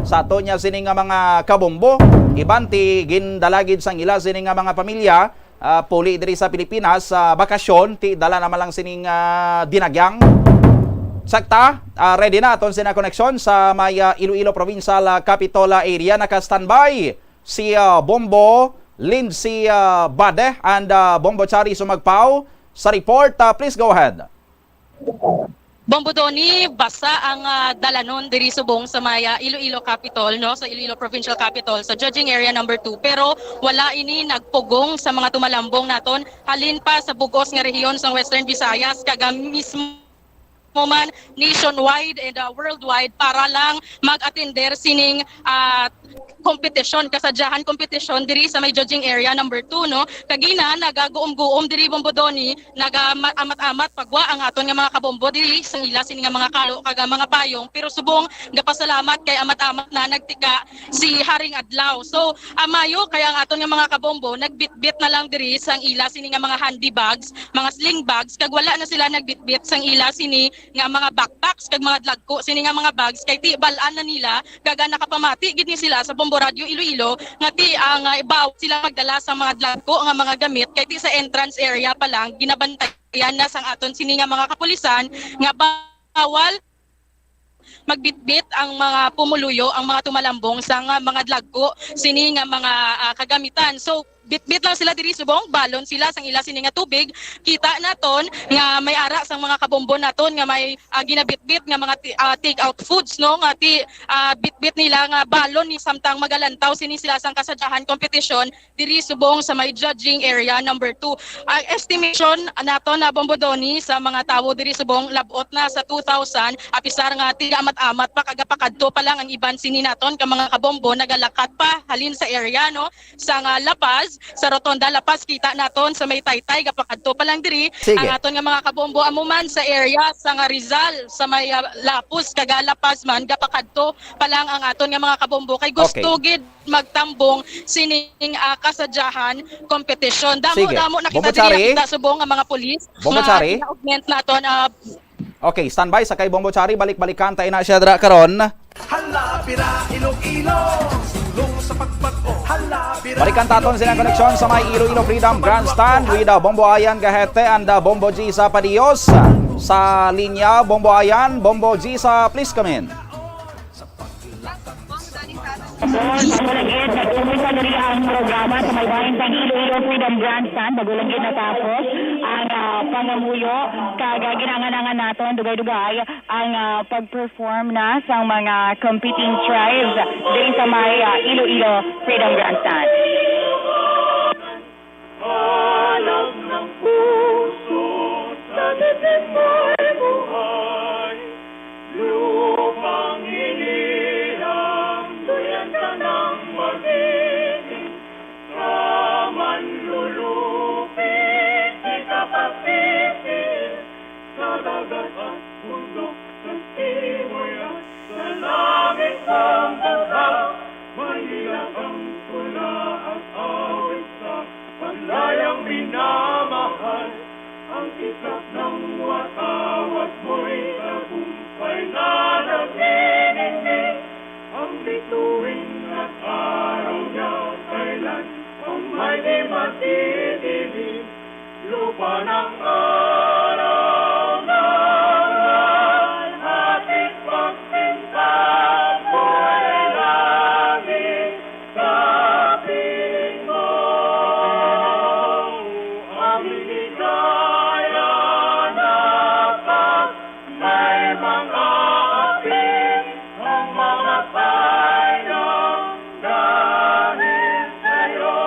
Sa ato niya sini nga mga kabombo, iban ti gindala gid sang ila sini nga mga pamilya, ah, puli diri sa Pilipinas sa bakasyon, ti dala naman lang sining, ah, dinagyang. Sakta, ah, ready na aton sina koneksyon sa may, ah, Iloilo Provincial, ah, Capitol, ah, area. Naka-standby si, ah, Bombo Lindsay, ah, Bade and, ah, Bombo Chari Sumagpaw sa report. Ah, please go ahead. Bombo Donny, basa ang, ah, dalanon diri subong sa may, ah, Iloilo Capitol, no, sa Iloilo Provincial Capitol, sa judging area number two. Pero wala ini nagpugong sa mga tumalambong naton halin pa sa bug-os nga rehiyon sa Western Visayas, kag ang mismo man nationwide and, ah, worldwide para lang mag-atender sining, ah, kompetisyon, kasadyahan kompetisyon diri sa may judging area number two, no? Kagina, nagaguom-guom diri, Bombo Donny, naga-amat-amat pagwa ang aton nga mga kabombo diri sa ila sini nga mga kalo kag mga payong. Pero subong, gapasalamat kay amat-amat na nagtika si Haring Adlaw. So, ah, mayo kay ang aton nga mga kabombo nagbitbit na lang diri sang ila sini nga mga handy bags, mga sling bags, kag wala na sila nagbitbit sang ila sini nga mga backpacks kag mga dlagko sini nga mga bags, kay ti bal-an na nila, kag nakapamati gid ni sila sa Bombo Radio Iloilo nga ti, ah, nga bawal sila magdala sa mga dlagko nga mga gamit, kay ti sa entrance area pa lang ginabantayan na sang aton sini nga mga kapulisan nga bawal magbitbit ang mga pumuluyo, ang mga tumalambong sa nga mga dlagko sini nga mga, ah, kagamitan. So, bitbit lang sila diri subong, balon sila sang ila sini nga tubig. Kita naton nga may ara sang mga kabombo naton nga may, ah, ginabitbit nga mga ti-, ah, take out foods, no, nga ti-, ah, bitbit nila nga balon ni samtang magalantaw sini sila sang kasadyahan kompetisyon diri subong sa may judging area number two. Ang estimation naton na, Bombo Donny, sa mga tawo diri subong labot na sa two thousand, apisar nga tiga amat-amat pa kag pakadto pa lang ang iban sini naton ka mga kabombo nagalakat pa halin sa area, no, sa nga La Paz, sa Rotonda La Paz, kita naton sa may Taytay, gapakadto pa lang diri. Sige. Ang aton nga mga kabombo amo man sa area sa nga Rizal, sa may, ah, Lapuz kag La Paz man, gapakadto pa lang ang aton nga mga kabombo kay gusto Okay. gid magtambong sining, ah, kasadyahan kompetisyon. Damo, Sige. damo na Bombo kita diri Chari. nakita subong nga mga pulis Bombo nga Chari. gina-augment naton, ah, Okay, standby sa kay Bombo Chari. Balik-balikan tayo na siya dra karon. Hala, pira, Iloilo. Sulong sa pagbag-o. Hala, pira, Balikan taton silang Iloilo. koneksyon sa may Iloilo Freedom Grandstand with, uh, Bombo Ayan Gahete and, uh, Bombo Gisa Padios. Sa linya, Bombo Ayan, Bombo Gisa, please come in. Bon, bago lang gid nag-umpisa diri ang programa sa may bahin sang Iloilo Freedom Grandstand, bago lang gid natapos ang, ah, pangamuyo, kag, ah, ginanganangan naton dugay-dugay ang, ah, pag-perform na sang mga competing tribes diri sa may, ah, Iloilo Freedom Grandstand. Anak ng puso, sa dibdib mo'y buhay. Lupang inilang, duyan ka ng magiting. Sa manlulupig, di ka pasipil. Sa dagat at bundok, sa simoy at sa langit, ang basa, Manila ang tula at awit sa panlayang minamahal. Ang kislap ng watawat mo'y tagumpay na naniningning. Ang bituin at araw niya kailan ang may di matidilim. Lupa ng araw na ating pagsinta, buhay langit, kapit mo. Aming ligaya na pag may mga api, ang mga painang dahil sa'yo.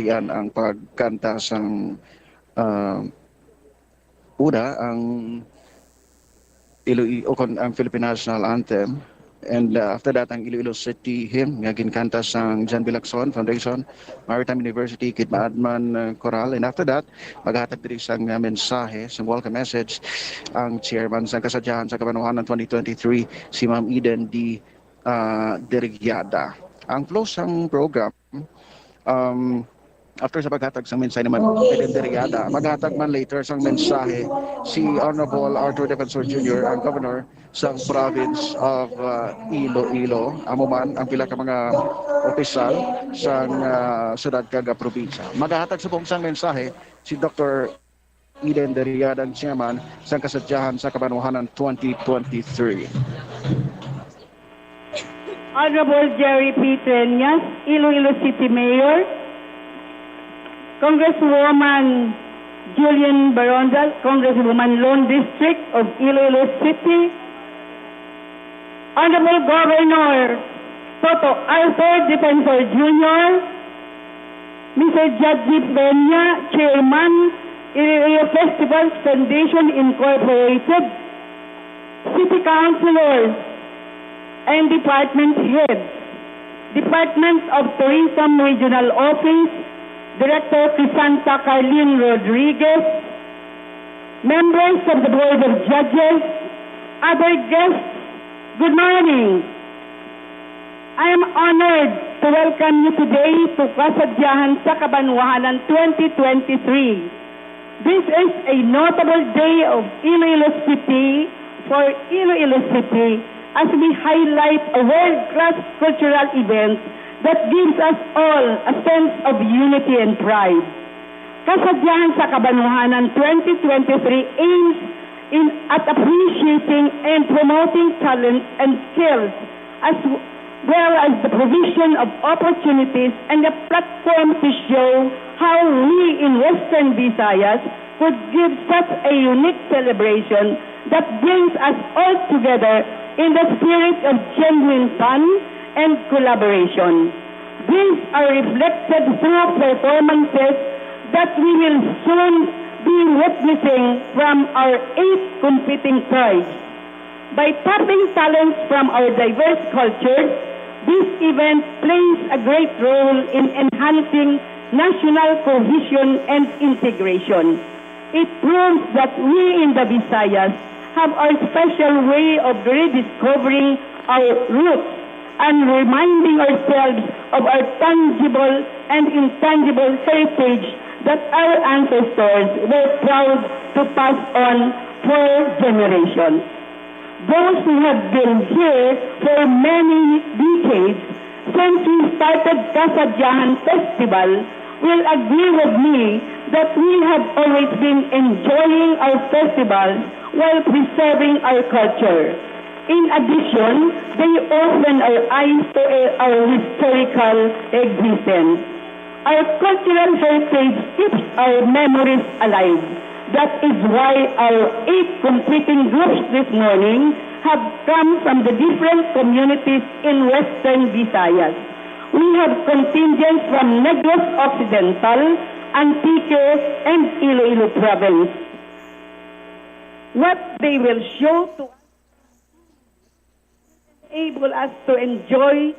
Yan ang pagkanta sang, ah, una, ang Iloilo, o kon ang Philippine National Anthem. And, uh, after that, ang Iloilo City Hymn nga ginkanta sang John B. Lacson Foundation, Maritime University, Kidmadman, uh, Coral. And after that, maghatag diri sang, uh, mensahe, sang welcome message, ang chairman sang Kasadyahan sa Kabanohanan twenty twenty-three, si Ma'am Eden D, uh, Derigiada. Ang flow sang program, um, After sa paghatag sang mensahe ni Ma'am Eden Deriada, maghatag man later sang mensahe si Honorable Arthur Defensor Junior, ang governor sang province of uh, Iloilo. Amo man ang pila ka mga opisyal sang uh, syudad kag probinsya. Maghatag subong sang mensahe si Doctor Eden Deriada, ang chairman sang Kasadyahan sa Kabanwahanan twenty twenty-three. Honorable Jerry P. Treñas, Iloilo City Mayor, Congresswoman Julian Barondal, Congresswoman Lone District of Iloilo City, Honorable Governor Toto Arthur Defensor Junior, Mister Jadji Peña, Chairman, Iloilo Festivals Foundation Incorporated, City Councilors, and Department Heads, Department of Tourism Regional Office, Director Crisanta Carlin Rodriguez, members of the Board of Judges, other guests, good morning. I am honored to welcome you today to Kasadyahan sa Kabanwahanan twenty twenty-three. This is a notable day of Iloilo City for Iloilo City as we highlight a world-class cultural event that gives us all a sense of unity and pride. Kasadyahan sa Kabanwahanan twenty twenty-three aims in at appreciating and promoting talents and skills as well as the provision of opportunities and a platform to show how we in Western Visayas could give such a unique celebration that brings us all together in the spirit of genuine fun and collaboration. These are reflected through performances that we will soon be witnessing from our eight competing tribes. By tapping talents from our diverse cultures, this event plays a great role in enhancing national cohesion and integration. It proves that we in the Visayas have our special way of rediscovering our roots and reminding ourselves of our tangible and intangible heritage that our ancestors were proud to pass on for generations. Those who have been here for many decades since we started Kasadyahan Festival will agree with me that we have always been enjoying our festivals while preserving our culture. In addition, they open our eyes to our historical existence. Our cultural heritage keeps our memories alive. That is why our eight competing groups this morning have come from the different communities in Western Visayas. We have contingents from Negros Occidental, Antique, and Iloilo Province. What they will show to us will enable us to enjoy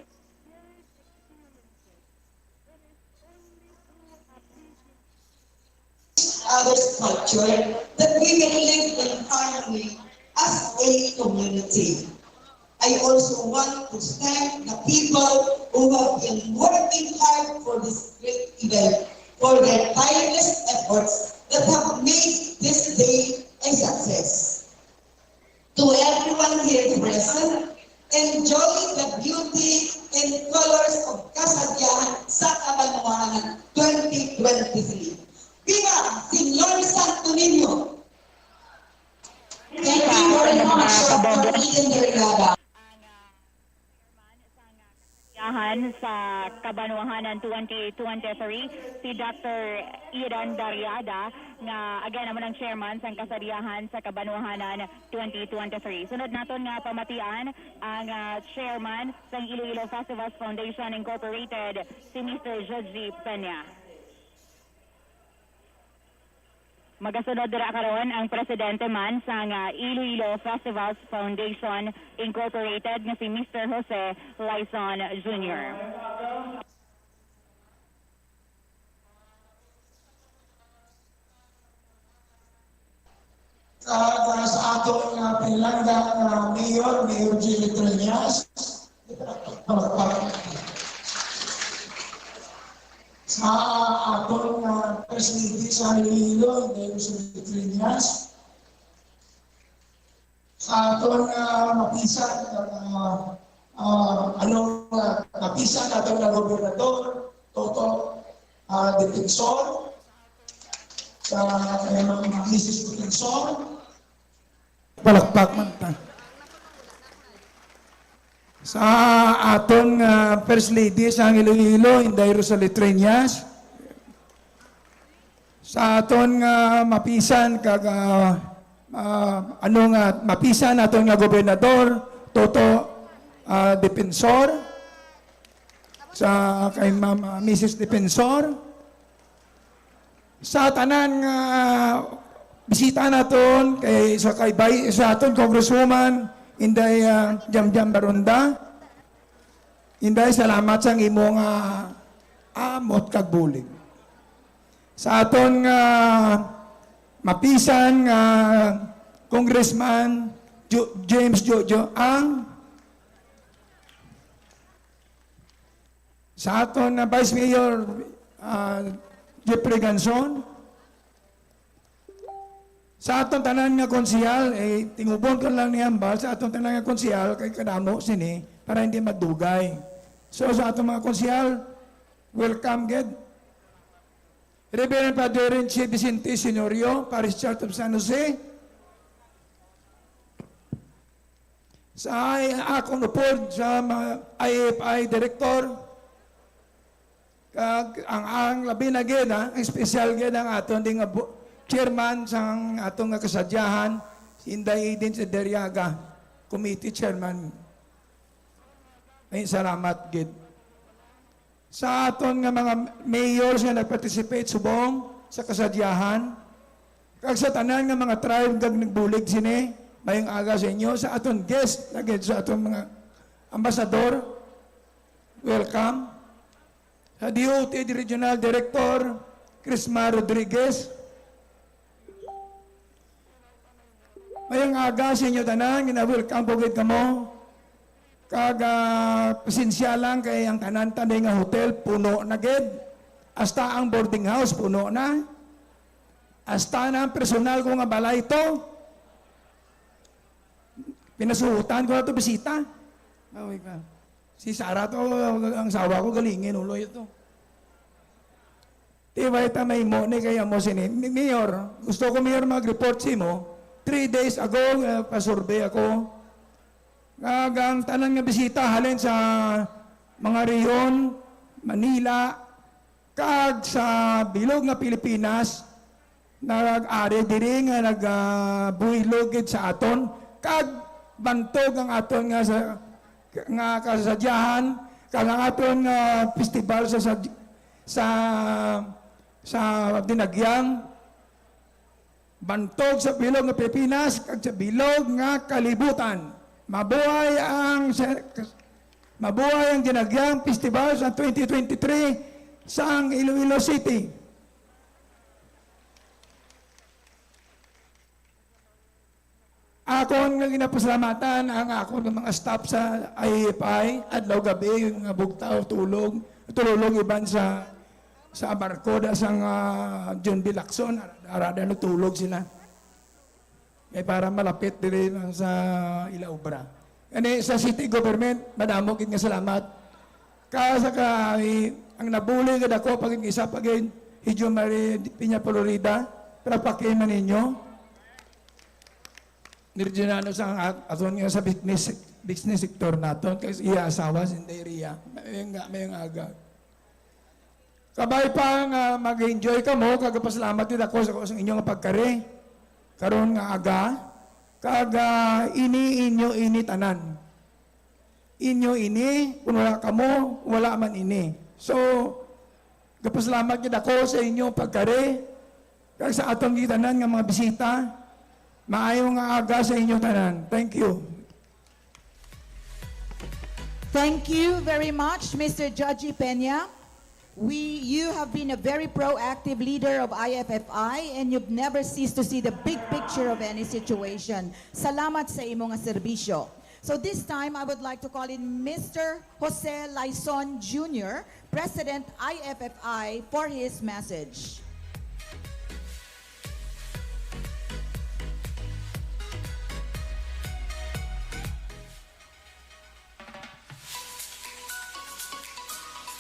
each other's culture that we can live in harmony as a community. I also want to thank the people who have been working hard for this great event, for their tireless efforts that have made this day a success. To everyone here present, enjoy the beauty and colors of Kasadyahan sa Kabanwahanan twenty twenty-three. Viva Señor Santo Niño! Thank you very much, Doctor Eden Derigada. Yahan sa Kabanwahanan twenty twenty-three, si Doctor Eden Dariada, nga again amo nang chairman sang Kasadyahan sa Kabanwahanan twenty twenty-three. Sunod naton nga pamatian ang ah, chairman sang Iloilo Festivals Foundation Incorporated, si Mister Judgy Peña. Magasunod dira karon ang presidente man sang ah, Iloilo Festivals Foundation Incorporated nga si Mister Jose Laison Junior. Sa, para sa aton nga pinalangga nga mayor, Mayor Jimmy Treñas. Palakpak. Sa aton nga First Lady sa Iloilo, Inday Rosalie Treñas. Sa aton nga mapisan, ah, ah, ano, ah, mapisan aton nga gobernador, Toto, ah, Defensor, sa kay Ma'am Misis Defensor. Palakpak man ta. Sa aton nga First Lady sa Iloilo, Inday Rosalie Treñas. Sa aton nga mapisan kag, ah, ah, ano nga mapisan aton nga gobernador, Toto, ah, Defensor. Sa kay Ma'am, ah, Misis Defensor. Sa tanan nga bisita naton kay sa kay Bay-, sa aton Congresswoman Inday, ah, Jamjam Baronda. Inday, salamat sa imo nga amot kag bulig. Sa aton nga mapisan nga Congressman Jo-, James Jojo Ang, sa aton nga Vice Mayor, ah, Jeffrey Ganson, sa aton tanan nga konsehal, eh, tingubon ko lang ni hambal, sa aton tanan nga konsehal, kay kadamo sini, para hindi magdugay. So, sa aton mga konsehal, welcome, gid. Reverend Father Renchi Vicente Senorio, Parish Church of San Jose. Sa I-, akon upod sa mga I F I Director, kag ang, ang labi na gid, ha, ang special gid ang aton din nga bu-, chairman sang aton nga kasadyahan, si Inday Eden Sadariaga, committee chairman. Ay, salamat gid. Sa aton nga mga mayors nga nag-participate subong sa kasadyahan, kag sa tanan nga mga tribe nga nagbulig sini, mayong aga sa inyo. Sa aton guest, lagi sa aton mga ambasador, welcome. Sa D O T Regional Director, Crisma Rodriguez, mayong aga sa inyo tanan, gina-welcome ko gid kamo. Kag, ah, pasensya lang kay ang tanan ta nga hotel puno na gid. Hasta ang boarding house puno na. Hasta na ang personal ko nga balay to. Pinasuhutan ko na to bisita. Away ka. Si Sarah to, ang asawa ko, galingin, uloy ito. Di ba ita may mo ni kaya mo sini? Mi-, Mayor, gusto ko, Mayor, mag-report sa imo. Three days ago, uh, pa-survey ako. Nga ang tanan nga bisita halin sa mga rehiyon, Manila, kag sa bilog nga Pilipinas, nag-ari diri nga nag, ah, buhilog gid sa aton, kag bantog ang aton nga sa, nga kasadyahan, kag ang aton nga festival sa, sa, sa, sa Dinagyang, bantog sa bilog nga Pilipinas, kag sa bilog nga kalibutan. Mabuhay ang sa-, mabuhay ang Dinagyang Festival sa twenty twenty-three sa Iloilo City. Akon nga ginapasalamatan ang akon nga mga staff sa I F I, adlaw gabi, yung mga bugtaw, tulog, tulog iban sa, sa barko da sang, ah, John B. Lacson, ara, ara, tulog sila. Kay para malapit diri lang sa ila obra. Ani sa city government, madamo gid nga salamat. Ka sa ka, i-, ang nabuli gid ako pag isa pag hi Jo Marie Piña Florida, para pakiman ninyo. Ni Regional sa at-, aton nga sa business, business sector naton, kay iya asawa si Inday Ria. May nga, may nga aga. Kabay pa nga mag-enjoy kamo, kag pasalamat gid ako sa, sa inyo nga pagkari karon nga aga, kag, ah, ini inyo ini tanan. Inyo ini, kung wala kamo, wala man ini. So, gapasalamat gid ako sa inyo pagkari, kag sa aton gitanan nga mga bisita. Maayo nga aga sa inyo tanan. Thank you. Thank you very much, Mister Judgy Peña. We, you have been a very proactive leader of I F F I, and you've never ceased to see the big picture of any situation. Salamat sa imo nga serbisyo. So this time, I would like to call in Mister Jose Laison Junior, President I F F I, for his message.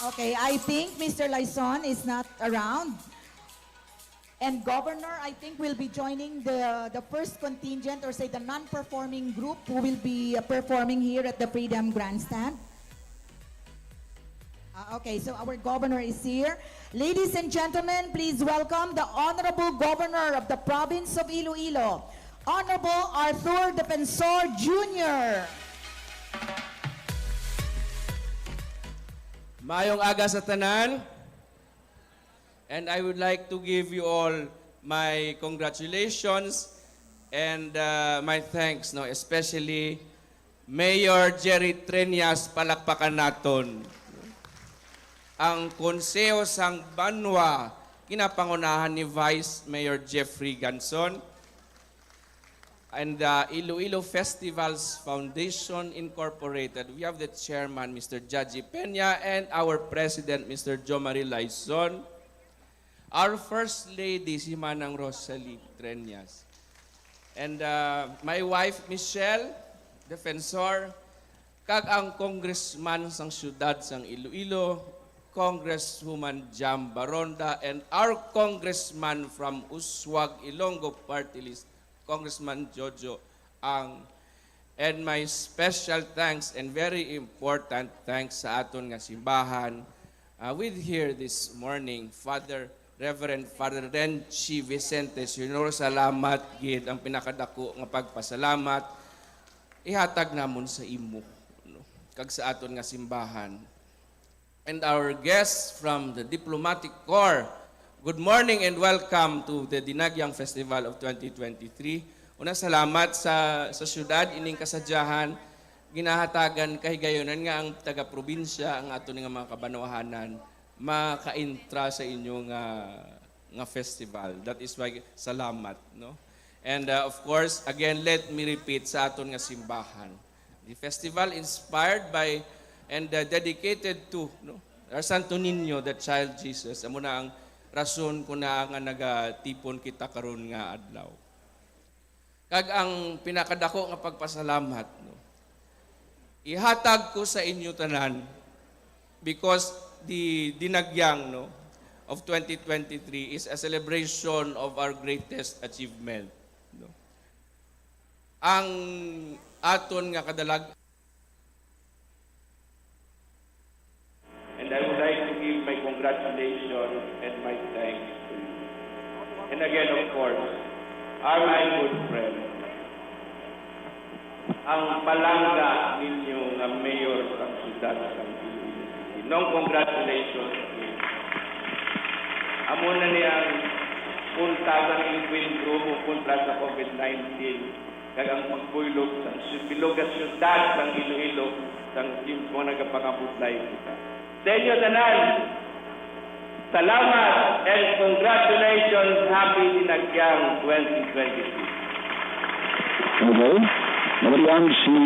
Okay, I think Mister Laison is not around. And Governor, I think, will be joining the, the first contingent, or say the non-performing group, who will be, uh, performing here at the Freedom Grandstand. Uh, okay, so our Governor is here. Ladies and gentlemen, please welcome the Honorable Governor of the Province of Iloilo, Honorable Arthur Defensor Junior. Mayong aga sa tanan. And I would like to give you all my congratulations and uh, my thanks, no, especially Mayor Jerry Treñas, palakpakan naton. Ang Konseho sang Banwa, ginapangunahan ni Vice Mayor Jeffrey Ganson, and the Iloilo Festivals Foundation Incorporated. We have the chairman, Mister Jaji Peña, and our president, Mister Jomari Laison. Our first lady, si Manang Rosalie Treñas. And uh, my wife, Michelle Defensor, kag ang congressman sang siyudad sang Iloilo, Congresswoman Jam Baronda, and our congressman from Usuag, Ilonggo Party List, Congressman Jojo Ang. And my special thanks and very important thanks sa aton nga simbahan, uh, with here this morning, Father, Reverend Father Renchi Vicente Senior. Salamat gid, ang pinakadako nga pagpasalamat ihatag namon sa imo, no? Kag sa aton nga simbahan. And our guests from the Diplomatic Corps, good morning and welcome to the Dinagyang Festival of twenty twenty-three. Una, salamat sa, sa syudad, ining kasadyahan, ginahatagan kahigayonan nga ang taga-probinsya, ang aton nga mga kabanwahanan, makaintra sa inyo nga, nga festival. That is why, salamat, no? And uh, of course, again, let me repeat sa aton nga simbahan. The festival inspired by and uh, dedicated to, no, our Santo Niño, the child Jesus. Amo na ang rason kung naa nga nagatipon kita karon nga adlaw. Kag ang pinakadako nga pagpasalamat, no, ihatag ko sa inyo tanan because the Dinagyang, no, of twenty twenty-three is a celebration of our greatest achievement, no? Ang aton nga kadalag. And I would like to give my congratulations and my thanks to you. And again, of course, are my good friends, ang palangga ninyo nga mayor sang siyudad sang Iloilo City. Nong congratulations. Amo na ni ang punta sa Queen Group kontra sa COVID nineteen, kag ang pagbuylog sa bilog nga siyudad sang Iloilo sang tiempo nagapangabudlay kita. Sa inyo tanan, salamat and congratulations. Happy Dinagyang twenty twenty-six. Okay. Nabalian si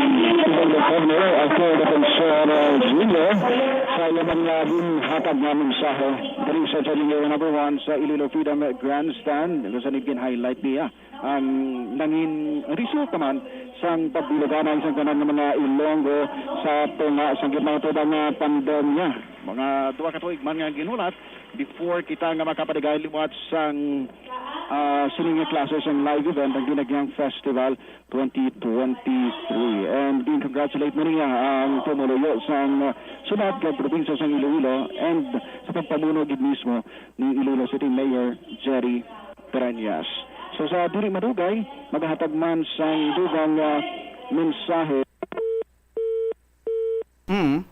Governor Arthur Defensor Junior sa iyang mga ginhatag nga mensahe diri sa Judging Area Number One sa Iloilo Freedom Grandstand, kung saan gin-highlight niya ang nangin resulta man sang pagbiluganay sang tanan nga mga Ilonggo sa tunga sang gitnatubang nga pandemya. Mga duha ka tuig man nga ginulat before kita nga makapadigay liwat sang ah, sini nga klase sang live event ang Dinagyang Festival twenty twenty-three. And gin-congratulate mo niya ang pumuluyo sang, ah, syudad kag probinsya sang Iloilo and sa pagpamuno gid mismo ni Iloilo City Mayor Jerry Pereñas. So sa dili madugay, magahatag man sang dugang, ah, mensahe. Mm.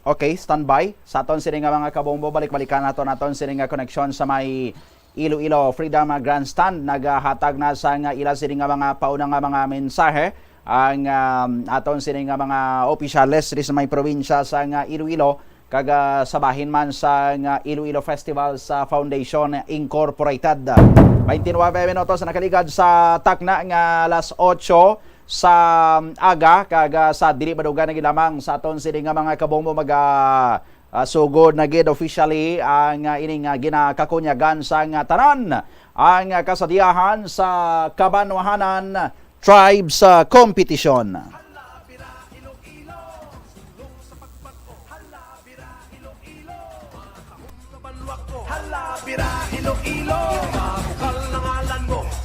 Okay, standby. Sa aton sini nga mga kabombo, balik-balikan nato naton sini nga koneksyon sa may Iloilo Freedom Grandstand. Nagahatag na sa nga ila sini nga mga pauna nga mga mensahe ang um, aton sini nga mga opisyales diri sa may probinsya sa nga Iloilo kag ah, sa bahin man sa nga Iloilo Festival sa Foundation Incorporated. Twenty-nine minutos na nakaligad sa takna nga alas otso. sa aga, kag, ah, sa dili madugan na gid lamang sa aton sini nga mga kabombo, maga, ah, sugod na gid officially ang, ah, ining, ah, ginakakunyagan sang, ah, tanan ang, ah, kasadyahan sa kabanwahanan tribes, ah, competition. Hala, bira, Iloilo.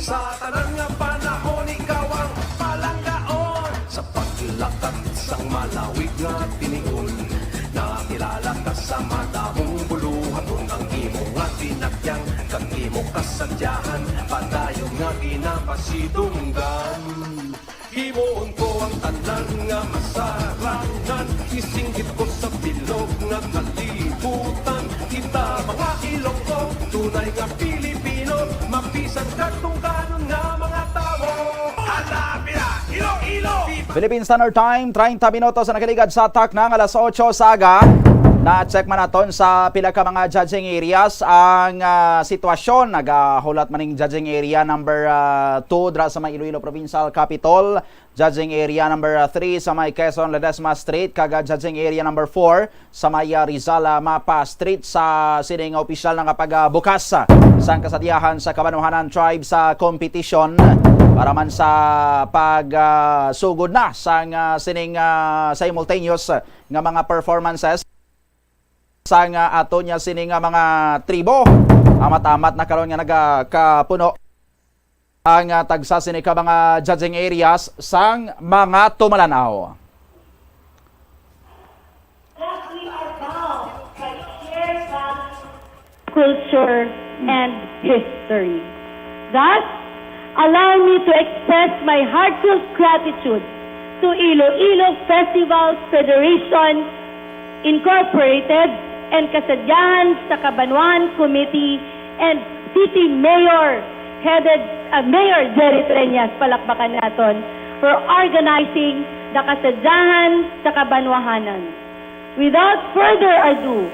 Sa tanan nga panahon, ikaw ang palanggaon. Sa paglakat sang malawig nga tinion, nakilala ka sa madamong buluhaton. Ang imo nga tinakyang, kag imo kasadyahan, padayon nga ginapasidunggan. Himuon ko ang tanan nga masarangan, isinggit ko sa bilog nga kalibutan. Kita, mga Ilonggo, tunay nga Pilipino, mapisan kag tungganon nga mga tawo. Hala, bira, Iloilo! Philippine Standard Time, treinta minutos na nakaligad sa takna nga alas otso sa aga. Na-check man naton sa pila ka mga judging areas ang, ah, sitwasyon. Nagahulat man ning judging area number, ah, two dra sa may Iloilo Provincial Capitol, judging area number, ah, three sa may Quezon Ledesma Street, kag, ah, judging area number four sa may, ah, Rizal, ah, Mapa Street sa sining opisyal na nga pagbukas, ah, sang kasadyahan sa kabanwahanan tribe sa competition para man sa pag, ah, sugod na sang, ah, sining, ah, simultaneous nga mga performances sang, ah, ato niya sini nga mga tribo. Amat-amat na karon nga nagakapuno ang, ah, tagsa sini ka mga judging areas sang mga tumalanaw. Culture and history. Thus, allow me to express my heartfelt gratitude to Iloilo Festival Federation Incorporated and Kasadyahan sa Kabanwahan Committee and City Mayor headed, uh, Mayor Jerry Treñas, palakpakan naton, for organizing the Kasadyahan sa Kabanwahanan. Without further ado,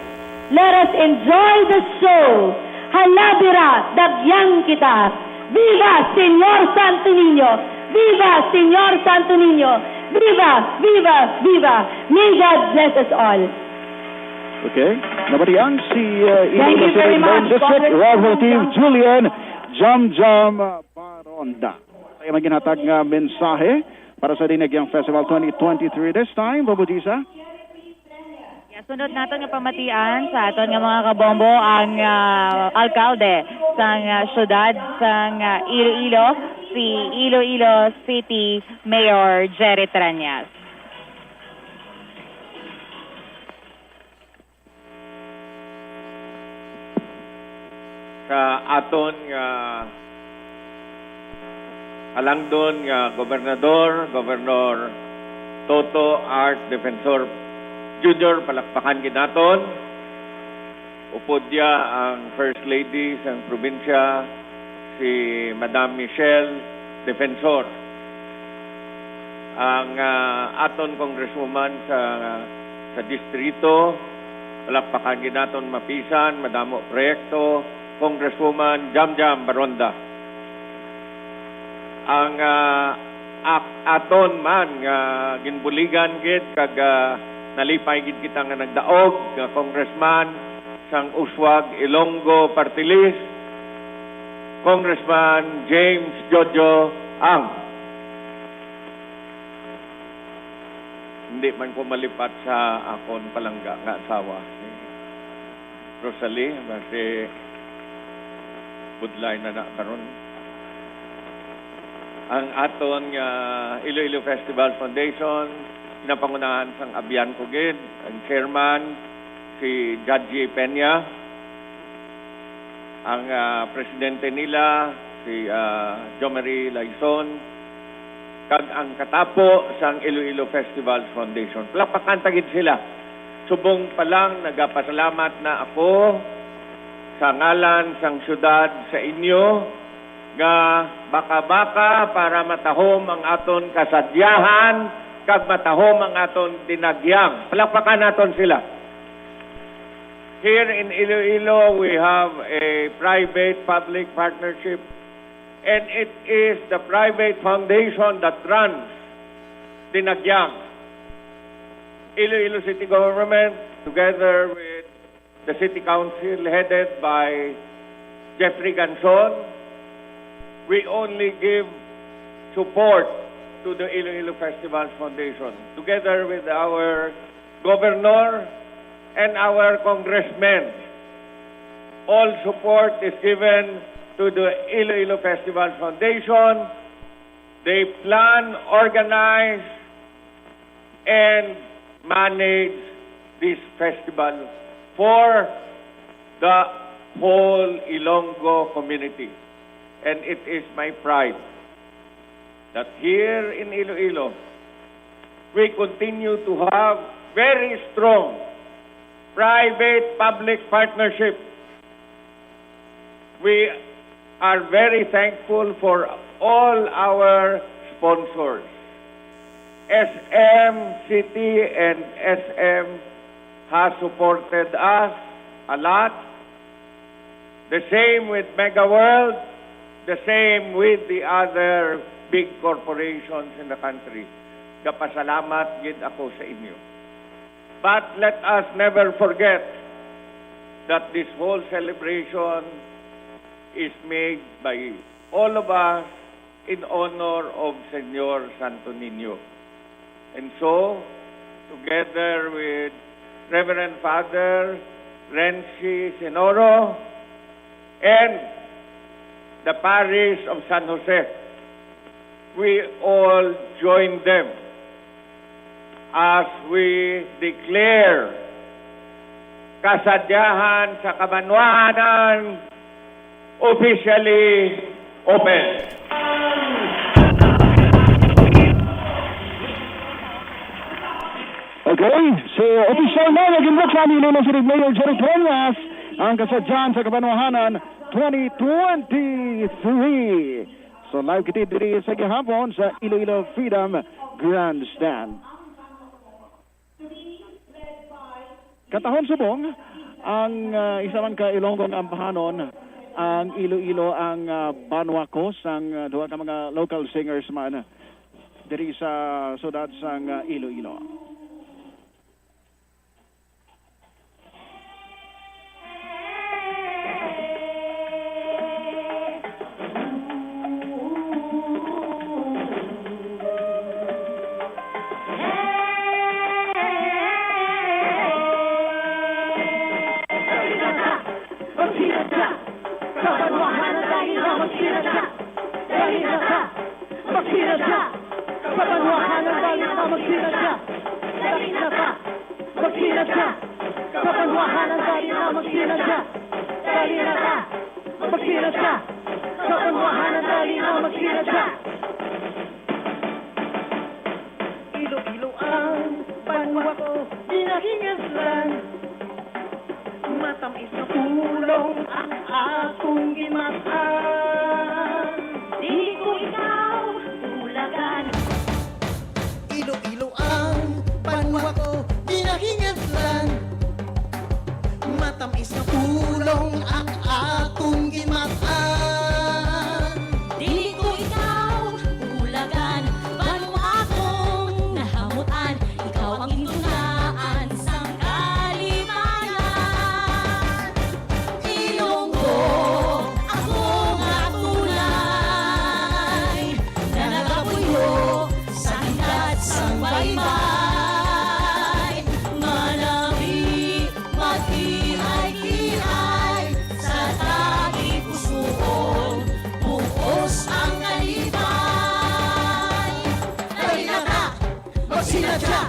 let us enjoy the show. Halabira, dagyang kita. Viva Señor Santo Niño! Viva Señor Santo Niño! Viva, viva, viva! May God bless us all. Okay. Nabatian si, uh, Thank you very much, District Congresswoman Representative Jam. Julian Jam Jam Baronda. Tayo maghinatag nga mensahe para sa Dinagyang Festival twenty twenty-three. This time, Bobo Gisa. Ya, sunod naton nga pamatian sa aton nga mga kabombo ang, ah, alkalde sang, ah, syudad sang, ah, Iloilo, si Iloilo City Mayor Jerry Treñas. Sa aton nga halangdon nga gobernador, Governor Toto Art Defensor Junior, palakpakan gid naton. Upod niya ang First Lady sang probinsya, si Madam Michelle Defensor. Ang, ah, aton congresswoman sa, sa distrito, palakpakan gid naton mapisan, madamo proyekto, Congresswoman Jam Jam Baronda. Ang, ah, ak-, aton man nga ginbuligan gid kag, ah, nalipay gid kita nga nagdaog nga congressman sang Uswag Ilonggo Party List, Congressman James Jojo Ang. Hindi man ko malipat sa akon palangga nga asawa, si Rosalie, basi budlay na na karon. Ang aton nga Iloilo Festival Foundation, pinapangunahan sang abyan ko gid, ang chairman, si Judge Peña, ang, ah, presidente nila, si, ah, Jo Marie Laison, kag ang katapo sang Iloilo Festival Foundation. Palakpakan ta gid sila. Subong pa lang, nagapasalamat na ako sa ngalan sang syudad sa inyo nga baka-baka para matahom ang aton kasadyahan kag matahom ang aton dinagyang. Palakpakan naton sila. Here in Iloilo, we have a private-public partnership, and it is the private foundation that runs Dinagyang. Iloilo City Government, together with the City Council headed by Jeffrey Ganson, we only give support to the Iloilo Festivals Foundation, together with our governor and our congressmen. All support is given to the Iloilo Festivals Foundation. They plan, organize, and manage this festival for the whole Ilonggo community. And it is my pride that here in Iloilo, we continue to have very strong private-public partnership. We are very thankful for all our sponsors. S M City and S M has supported us a lot. The same with Mega World, the same with the other big corporations in the country. Gapasalamat gid ako sa inyo. But let us never forget that this whole celebration is made by all of us in honor of Señor Santo Niño. And so, together with Reverend Father Renzi Senoro and the Parish of San Jose, we all join them as we declare Kasadyahan sa Kabanwahanan officially open. Okay, so opisyal na nga ginbuksan ni Iloilo City Mayor Jerry Dueñas ang Kasadyahan sa Kabanwahanan twenty twenty-three. So live kita diri sa gihapon sa Iloilo Freedom Grandstand. Katahon subong ang, ah, isa man ka Ilonggo nga ambahanon, ang Iloilo ang, ah, banwa ko sang, ah, duha ka mga local singers man diri sa siyudad sang, ah, Iloilo. Magsinadya! Kabanwahanan, dali na, magsinadya! Dali na ka! Magsinadya! Kabanwahanan, dali na, magsinadya! Dali na ka! Magsinadya! Kabanwahanan, dali na, magsinadya! Dali na ka! Magsinadya! Kabanwahanan, dali na, magsinadya! Iloilo ang banwa ko, ginahingaslan. Matamis nga pulong ang akong ginmatan. Dili ko ikaw bulagan. Iloilo ang banwa ko, ginahingaslan. Matamis nga pulong ang akong ginmatan. Dili ko ikaw bulagan, banwa akong nahamutan. Ikaw ang gintunaan sang kalipanan. Ilonggo, ako nga tunay, nga nagapuyo sa ingat sang baybay. Manami, magkiay-kiay, sa tagipusoon, buos ang kalipay. Dali na ta, magsinadya,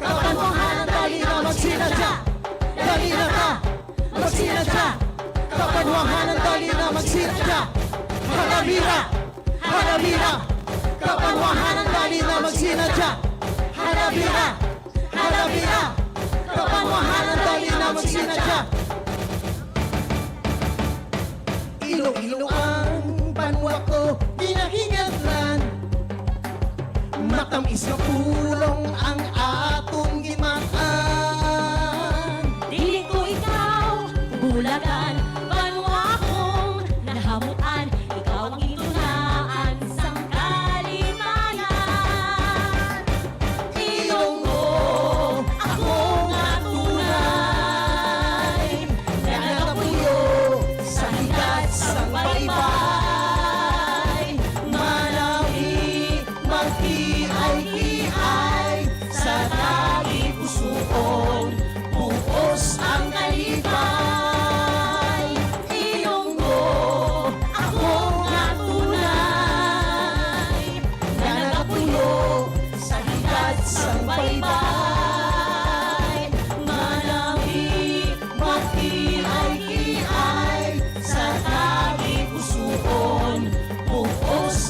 kabanwahanan, dali na, magsinadya. Dali na ta, magsinadya, kabanwahanan, dali na, magsinadya. Haramira, haramira, kabanwahanan, dali na, magsinadya. Haramira, haramira, kabanwahanan, dali na, magsinadya. Iloilo ang banwa ko, ginahingaslan. Matamis nga pulong ang aton ginmatan. Dili ko ikaw bulagan, banwa kong nahamutan. Ikaw ang gintunaan sang kalipanan.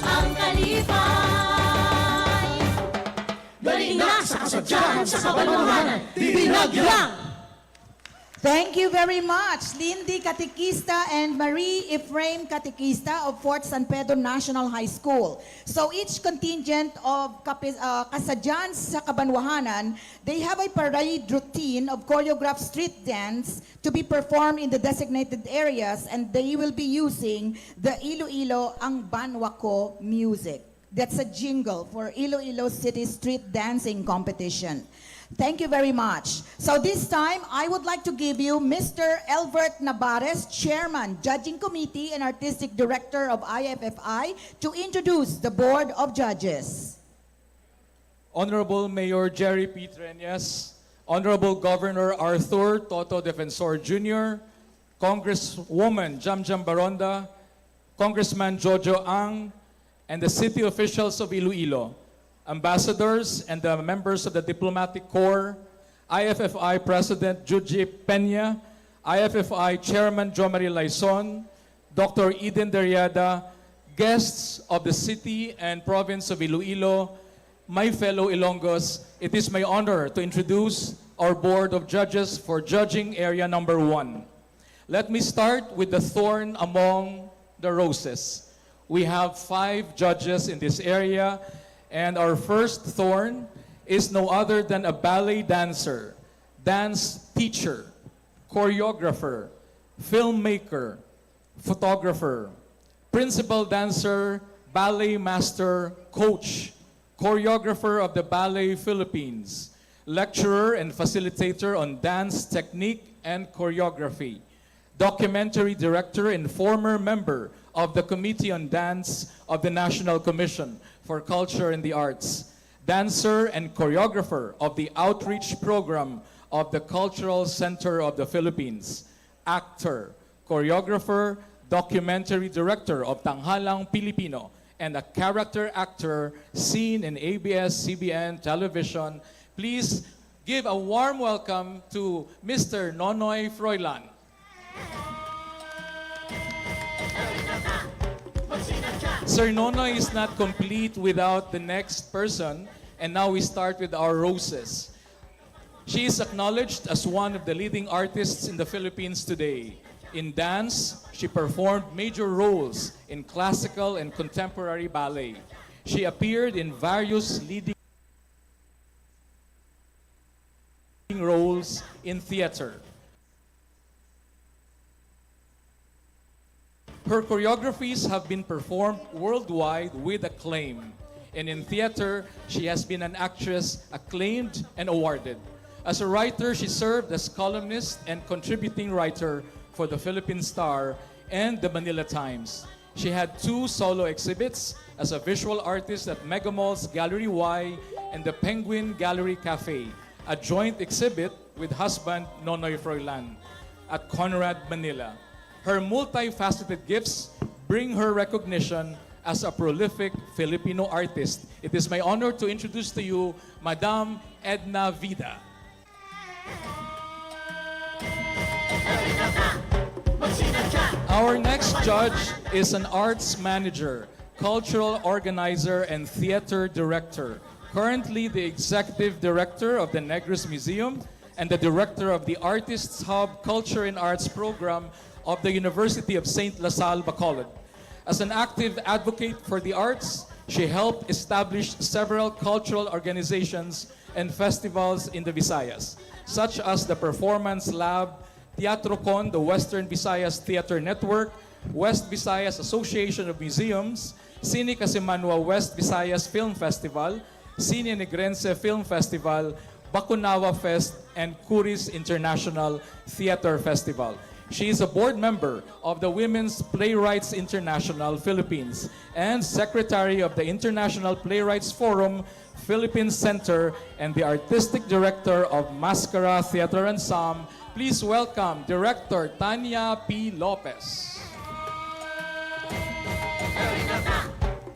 Ang kalipay. Dali na sa kasadyahan sa kabanwahanan, Binagyang! Thank you very much, Lindy Katekista and Marie Ephraim Katekista of Fort San Pedro National High School. So each contingent of kapi- uh, kasadyan sa kabanwahanan, they have a parade routine of choreographed street dance to be performed in the designated areas, and they will be using the Iloilo Ang Banwa Ko music. That's a jingle for Iloilo City Street Dancing Competition. Thank you very much. So this time, I would like to give you Mister Elbert Nabares, Chairman, Judging Committee, and Artistic Director of I F F I, to introduce the Board of Judges. Honorable Mayor Jerry P. Treñas, Honorable Governor Arthur Toto Defensor Junior, Congresswoman Jamjam Baronda, Congressman Jojo Ang, and the city officials of Iloilo, ambassadors and the members of the diplomatic corps, I F F I President Juji Peña, I F F I Chairman Jo Marie Laison, Doctor Eden Deriada, guests of the city and province of Iloilo, my fellow Ilonggos, it is my honor to introduce our Board of Judges for Judging Area Number One. Let me start with the thorn among the roses. We have five judges in this area, and our first thorn is no other than a ballet dancer, dance teacher, choreographer, filmmaker, photographer, principal dancer, ballet master, coach, choreographer of the Ballet Philippines, lecturer and facilitator on dance technique and choreography, documentary director and former member of the Committee on Dance of the National Commission for Culture and the Arts, dancer and choreographer of the Outreach Program of the Cultural Center of the Philippines, actor, choreographer, documentary director of Tanghalang Pilipino, and a character actor seen in A B S C B N television. Please give a warm welcome to Mister Nonoy Froilan. Sir Nonoy is not complete without the next person, and now we start with our roses. She is acknowledged as one of the leading artists in the Philippines today. In dance, she performed major roles in classical and contemporary ballet. She appeared in various leading roles in theater. Her choreographies have been performed worldwide with acclaim, and in theater, she has been an actress acclaimed and awarded. As a writer, she served as columnist and contributing writer for the Philippine Star and the Manila Times. She had two solo exhibits as a visual artist at Mega Mall's Gallery Y and the Penguin Gallery Cafe, a joint exhibit with husband Nonoy Froilan at Conrad Manila. Her multifaceted gifts bring her recognition as a prolific Filipino artist. It is my honor to introduce to you Madam Edna Vida. Our next judge is an arts manager, cultural organizer, and theater director, currently the executive director of the Negros Museum and the director of the Artists Hub Culture and Arts Program of the University of Saint La Salle, Bacolod. As an active advocate for the arts, she helped establish several cultural organizations and festivals in the Visayas, such as the Performance Lab, Teatro Con, the Western Visayas Theater Network, West Visayas Association of Museums, Cine Casimanwa West Visayas Film Festival, Cine Negrense Film Festival, Bakunawa Fest, and Kuris International Theater Festival. She is a board member of the Women's Playwrights International Philippines and secretary of the International Playwrights Forum Philippine Center and the artistic director of Mascara Theater Ensemble. Please welcome Director Tanya P. Lopez.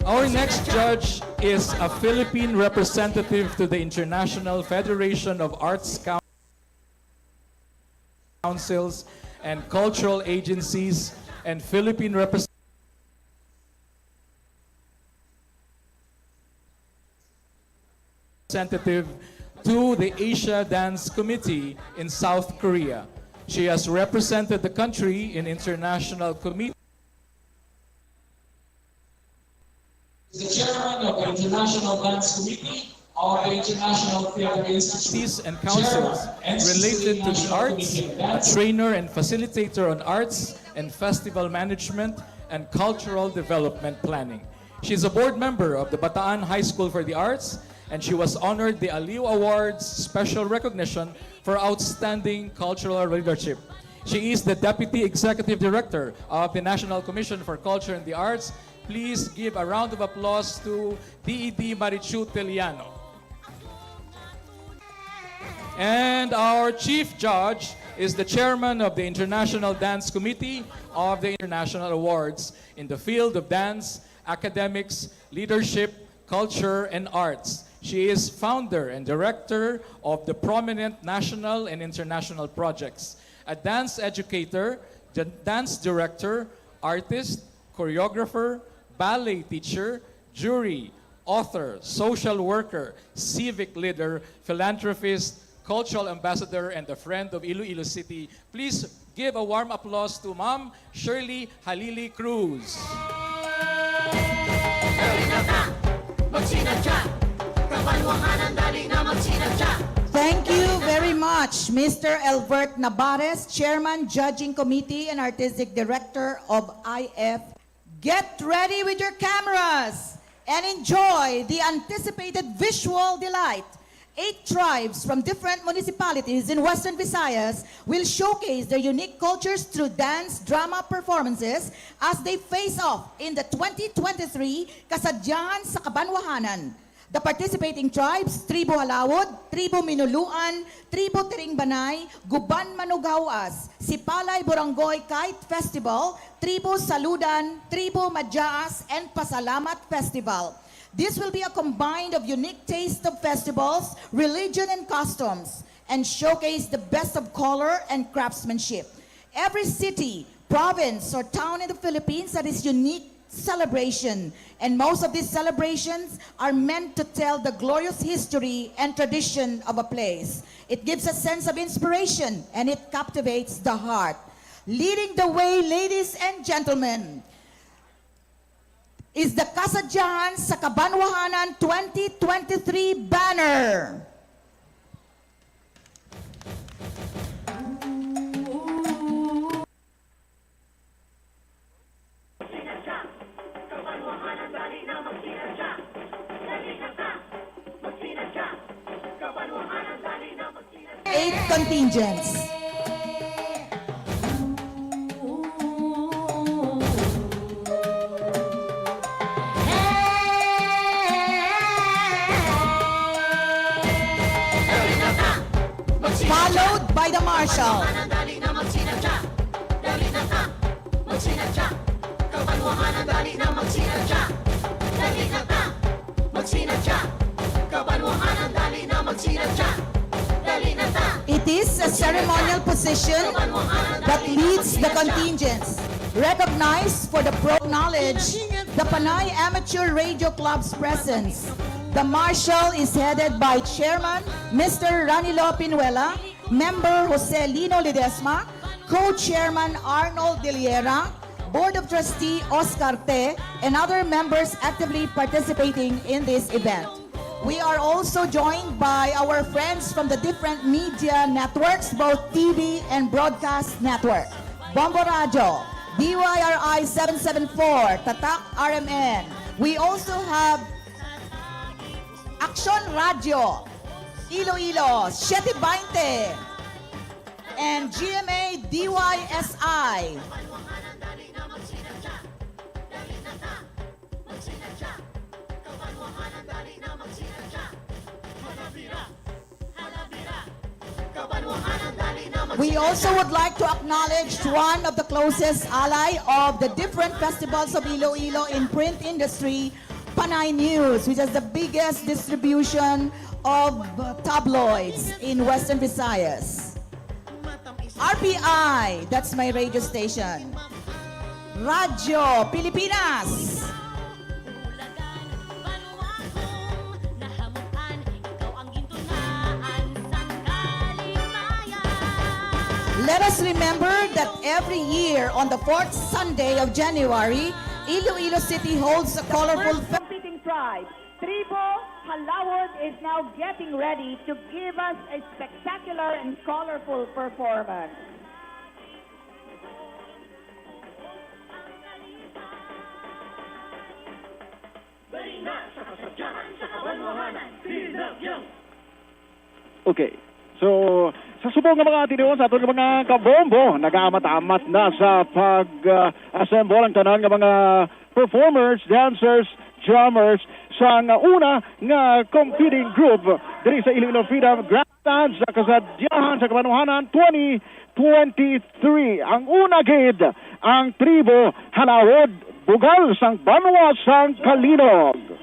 Our next judge is a Philippine representative to the International Federation of Arts Coun- Councils and Cultural Agencies and Philippine representative representative to the Asia Dance Committee in South Korea. She has represented the country in international committees. The chairman of the International Dance Committee of the International Theater Institute. Committees and councils related to the arts, a trainer and facilitator on arts and festival management and cultural development planning. She is a board member of the Bataan High School for the Arts, and she was honored the Aliw Awards Special Recognition for Outstanding Cultural Leadership. She is the Deputy Executive Director of the National Commission for Culture and the Arts. Please give a round of applause to D E D Marichu Teliano. And our chief judge is the chairman of the International Dance Committee of the International Awards in the field of dance, academics, leadership, culture, and arts. She is founder and director of the prominent national and international projects, a dance educator, the dance director, artist, choreographer, ballet teacher, jury, author, social worker, civic leader, philanthropist, cultural ambassador, and a friend of Iloilo City. Please give a warm applause to Ma'am Shirley Halili Cruz. Thank you very much, Mister Elbert Nabares, Chairman, Judging Committee, and Artistic Director of I F. Get ready with your cameras and enjoy the anticipated visual delight. Eight tribes from different municipalities in Western Visayas will showcase their unique cultures through dance drama performances as they face off in the twenty twenty-three Kasadyahan sa Kabanwahanan. The participating tribes, Tribo Halawod, Tribo Minuluan, Tribo Tiringbanay, Guban Manughawas, Sipalay Borongoy Kite Festival, Tribo Saludan, Tribo Madjaas, and Pasalamat Festival. This will be a combined of unique taste of festivals, religion, and customs, and showcase the best of color and craftsmanship. Every city, province, or town in the Philippines has its unique celebration, and most of these celebrations are meant to tell the glorious history and tradition of a place. It gives a sense of inspiration and it captivates the heart. Leading the way, ladies and gentlemen, is the Kasadyahan sa Kabanwahanan twenty twenty-three banner. Eight contingents. Followed by the marshal. It is a ceremonial position that leads the contingents. Recognized for the pro knowledge, the Panay Amateur Radio Club's presence. The marshal is headed by Chairman Mister Ranilo Pinuela, Member Jose Lino Ledesma, Co-Chairman Arnold Diliera, Board of Trustee Oscar Te, and other members actively participating in this event. We are also joined by our friends from the different media networks, both T V and broadcast network. Bombo Radyo, D Y R I seven seven four, Tatak R M N. We also have Aksyon Radyo, Iloilo, siete veinte, and G M A D Y S I. We also would like to acknowledge one of the closest ally of the different festivals of Iloilo in print industry, Panay News, which has the biggest distribution of tabloids in Western Visayas. R P I, that's my radio station. Radyo Pilipinas. Let us remember that every year on the fourth Sunday of January, Iloilo City holds a colorful fe- Competing tribe, Tribo Halawod is now getting ready to give us a spectacular and colorful performance. Okay. So, sa subong nga mga tinuon sa aton nga mga kabombo, nagaamat-amat na sa pag-assemble ang tanan nga mga performers, dancers, drummers sa nga una nga competing group diri sa Iloilo Freedom Grandstand sa kasadyahan sa kabanuhanan twenty twenty-three. Ang una gid, ang tribo Halawod, bugal sang banwa sang Kalinog.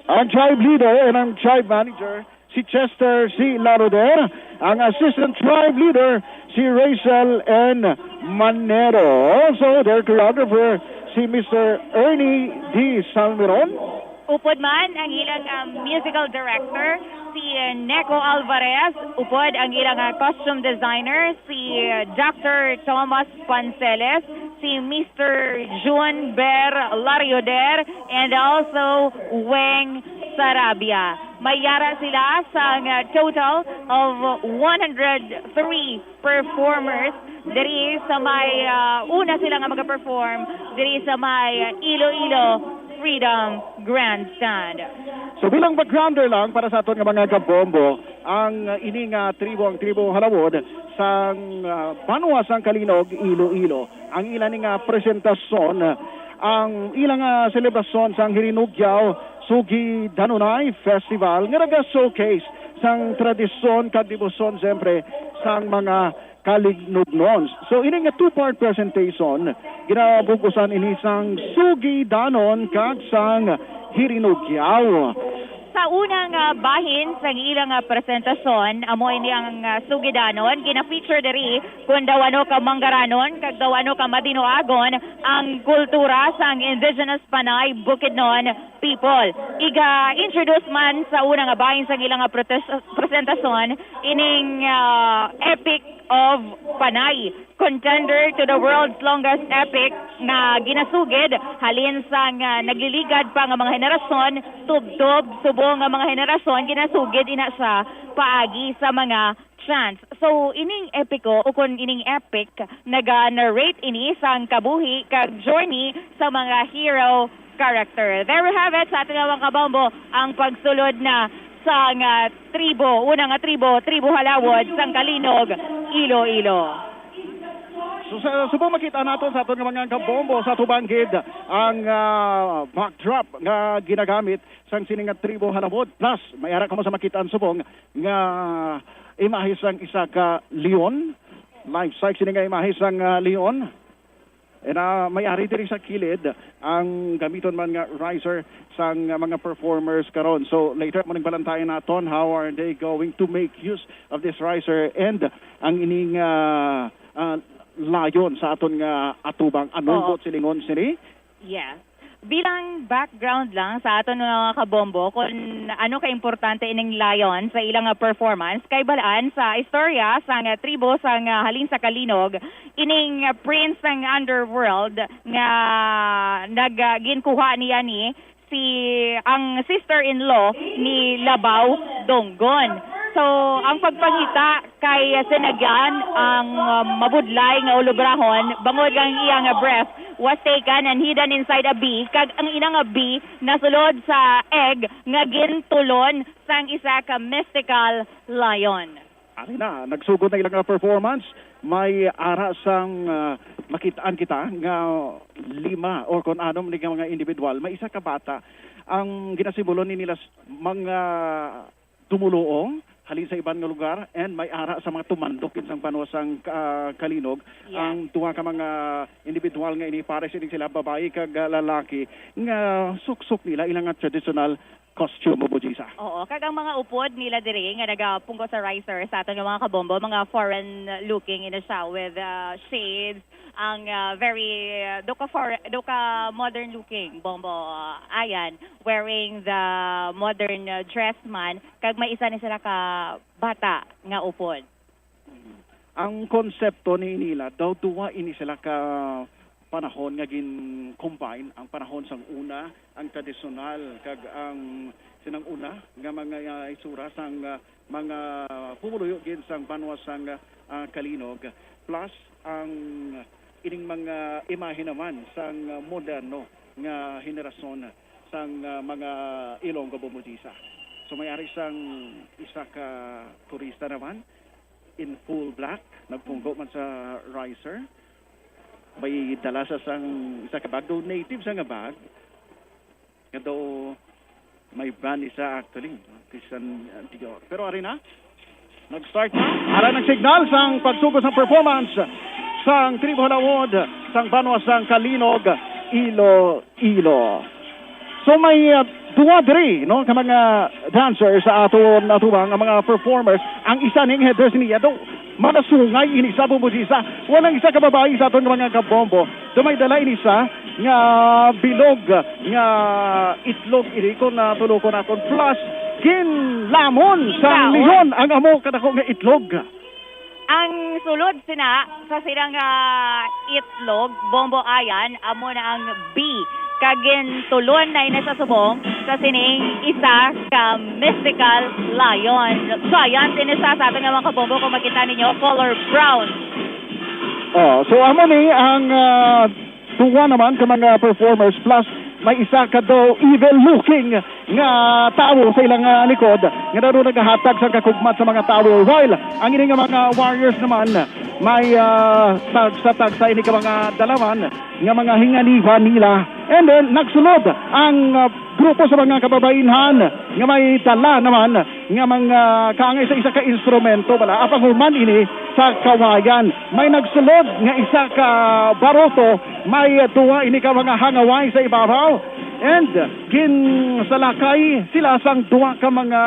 Ang tribe leader and ang tribe manager, si Chester C. Laroder. Ang assistant tribe leader, si Rachel N. Manero. Also, their choreographer, si Mister Ernie D. Salmiron. Upod man ang ilang, um, musical director, si, uh, Neko Alvarez. Upod ang ilang, uh, costume designer, si, uh, Doctor Thomas Panceles, si Mister Jun Ber Larioder, and also Weng Sarabia. May ara sila sang, uh, total of one hundred three performers diri sa may, uh, una sila nga mag-perform diri sa may, uh, Iloilo Freedom Grandstand. So, bilang backgrounder lang para sa aton nga mga kabombo, ang, uh, ini nga tribo, ang tribo Halawod sang, uh, banwa sang Kalinog, Iloilo. Ang ila ni nga presentasyon, ang ilang, uh, selebrasyon sang Hirinugyaw Sugi Danonay Festival nga naga-showcase sang tradisyon kag debosyon, siyempre, sang mga Kalinognon. So, ini nga two-part presentation, ginabugusan ini sang Sugidanon kag sang Hirinugyaw. Sa unang, ah, bahin sang ilang, ah, presentasyon, amo ini ang, ah, Sugidanon. Gina-feature diri kung daw ano ka Mangaranon kag daw ano ka Madinoagon ang kultura sang indigenous Panay Bukidnon people. Iga-introduce man sa unang, ah, bahin sang ilang, ah, protes-, presentasyon ining, ah, epic of Panay, contender to the world's longest epic nga ginasugid halin sang, ah, nagliligad pa nga mga henerasyon, tubtob, subong nga mga henerasyon, ginasugid ina siya paagi sa mga chants. So, ining epiko, o kon ining epic, naga-narrate ini sang kabuhi kag journey sa mga hero character. There we have it, sa ating mga kabombo, ang pagsulod na sang, ah, tribo, una nga tribo, Tribo Halawod, sang Kalinog, Iloilo. So, sa subong makita nato sa aton nga mga kabombo, sa tubang gid ang, ah, backdrop nga ginagamit sang sini nga Tribo Halawod. Plus, may ara kamo sa makita ang subong nga imahe sang isa ka leon, life size sini nga imahe sang, ah, leon. And, ah, may ari diri sa kilid ang gamiton man nga riser sang mga performers karon. So, later mo nagbalantayan naton, how are they going to make use of this riser and ang ining, ah, ah, lion sa aton nga atubang? Anong Oo. Buot silingon sini? Yes. Bilang background lang sa aton nga mga kabombo, kung ano ka importante ining lion sa ilang nga performance, kay balaan sa istorya sang tribo sang halin sa Kalinog, ining prince sang underworld nga nag-, ah, ginkuha niya ni si, ang sister-in-law ni Labaw Donggon. So, ang pagpangita kay Senagyan ang, um, mabudlay nga ulobrahon bangod ang iyang breath was taken and hidden inside a bee, kag ang ina nga bee nasulod sa egg nga gintulon sang isa ka mystical lion. Ari na, nagsugod na ilang, ah, performance. May ara sang, ah, makitaan kita nga lima or kon anom ni nga mga individual. May isa ka bata ang ginasimbolo ni nila s-, mga dumuluong halin sa iban nga lugar, and may ara sa mga tumandok kinsang banwa sang, ah, Kalinog. Yeah. Ang duha ka mga individual nga ini, pares ini sila babayi kag, ah, lalaki nga suksok nila ilang nga traditional costume, Bubujisa. Oo, kag ang mga upod nila diri nga nagapungko sa riser sa aton nga mga kabombo, mga foreign looking ini siya with, ah, shades, ang, ah, very, ah, do ka for-, do ka modern looking, Bombo, ah, Ayan, wearing the modern, ah, dress man, kag may isa ni sila ka bata nga upod. Ang konsepto ni nila daw duwa ini sila ka panahon nga gin-combine, ang panahon sang una, ang tradisyonal, kag ang sinang una nga mga, ah, itsura sang, ah, mga pumuluyo gid sang banwa sang, ah, Kalinog, plus ang ining mga imahe naman sang, ah, moderno nga henerasyon sang, ah, mga Ilonggo Bumudisa. So may ari sang isa ka turista naman in full black, nagpungko man sa riser. May dala sa sang isa ka bag, do native sa nga bag. Nga daw may brand isa actually, no? Christian, uh, Dior. Pero ari na, nag-start na. Ara nag-signal sang pagsugod sang performance sang Tribo Halawod sang banwa sang Kalinog, Iloilo. So may, uh, duha diri, no, ka mga dancers sa aton atubang, ang mga performers. Ang isa ning headers niya daw malasungay ini sa Bumbo Sisa. Wala isa ka babayi sa aton mga kabombo. Daw may dala ini sa nga bilog nga itlog ini, kung natulokon naton. Plus, ginlamon sang Ginlamon. Leon ang amo kadako nga itlog. Ang sulod sina sa sila nga itlog, Bombo Ayan, amo na ang B. Kag gintulon na ini sa subong sa sining isa ka mystical lion. Giant ini siya sa aton nga mga kabombo, kung makita ninyo, color brown. Oh, so amo ni ang, ah, duwa naman ka mga performers, plus may isa ka daw evil looking nga tawo sa ilang, ah, likod nga daw nagahatag sang kakugmat sa mga tawo, while ang ini nga mga warriors naman may, ah, tagsa-tagsa ini ka mga dalaman nga mga hinganiban nila. And then nagsulod ang, ah, grupo sa mga kababainhan nga may dala naman nga mga kaangay sa isa ka instrumento bala, apang human ini sa kawayan. May nagsulod nga isa ka baruto, may duha ini ka mga hangaway sa ibabaw, and ginsalakay sila sang duha ka mga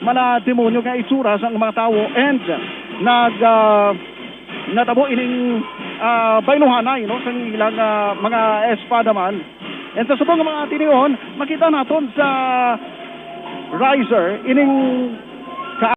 mala demonyo nga itsura sang mga tawo, and nag, ah, natabo ining, ah, bayluhanay, no, sang ilang, ah, mga espada man. And sa subong nga mga tinion, makita naton sa riser ining ka-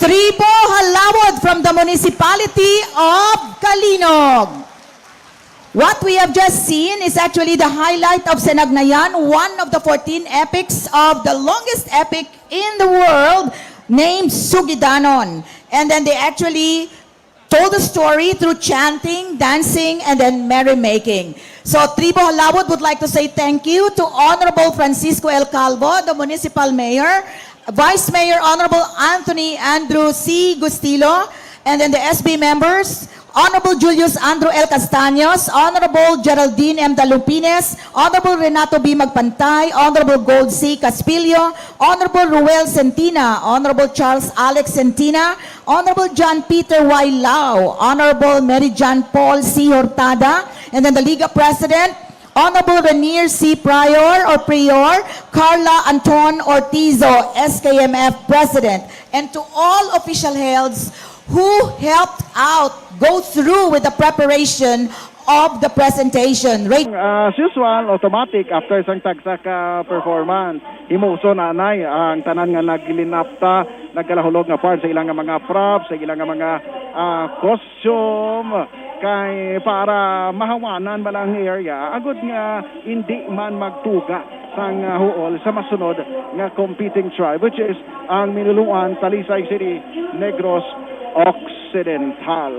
Tribo Halawod from the municipality of Calinog. What we have just seen is actually the highlight of Senagnayan, one of the fourteen epics of the longest epic in the world, named Sugidanon. And then they actually told the story through chanting, dancing, and then merrymaking. So, Tribo Halawod would like to say thank you to Honorable Francisco L. Calvo, the municipal mayor, Vice Mayor Honorable Anthony Andrew C. Gustilo, and then the S B members, Honorable Julius Andrew L. Castaños, Honorable Geraldine M. Dalupines, Honorable Renato B. Magpantay, Honorable Gold C. Caspillo, Honorable Ruel Centina, Honorable Charles Alex Centina, Honorable John Peter Y. Lao, Honorable Mary John Paul C. Hurtada, and then the Liga President, Honorable Renier C. Prior or Prior, Carla Anton Ortizo, S K M F President, and to all official heads who helped out go through with the preparation of the presentation. Ra- Uh, as usual, automatic after sang tagsa ka performance. Himuson anay ang tanan nga naglinapta, nagkalahulog nga part sa ilang nga mga props, sa ilang nga mga ah, costume, kay para mahawanan ba lang ang area, agod nga hindi man magtuga sang ah, huol sa masunod nga competing tribe, which is ang Minuluan, Talisay City, Negros Occidental.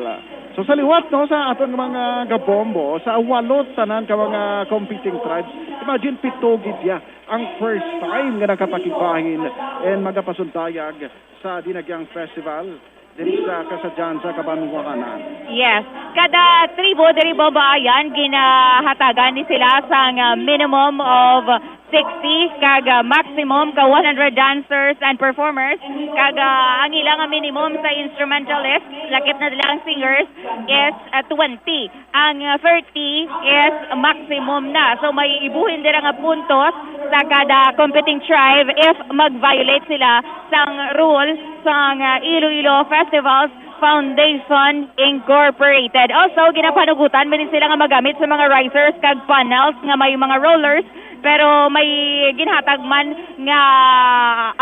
So sa liwat, no, sa aton nga mga kabombo, sa walo tanan ka mga competing tribes, imagine, pito gid ya ang first time nga nakapakibahin and magapasuntayag sa Dinagyang Festival diri sa Kasadyan sa Kabanwahanan. Yes. Kada tribo diri, Bombo Ayan, ginahatagan ni sila sang ah, minimum of sixty kag ah, maximum ka one hundred dancers and performers, kag ah, ang ila nga minimum sa instrumentalist, lakip na sila ang singers, is ah, twenty. Ang ah, thirty is maximum na. So may ibuhin dira nga puntos sa kada competing tribe if mag-violate sila sang rule sang ah, Iloilo Festivals Foundation Incorporated. Also, ginapanugutan man ni sila nga magamit sa mga risers kag panels nga may mga rollers, pero may ginhatag man nga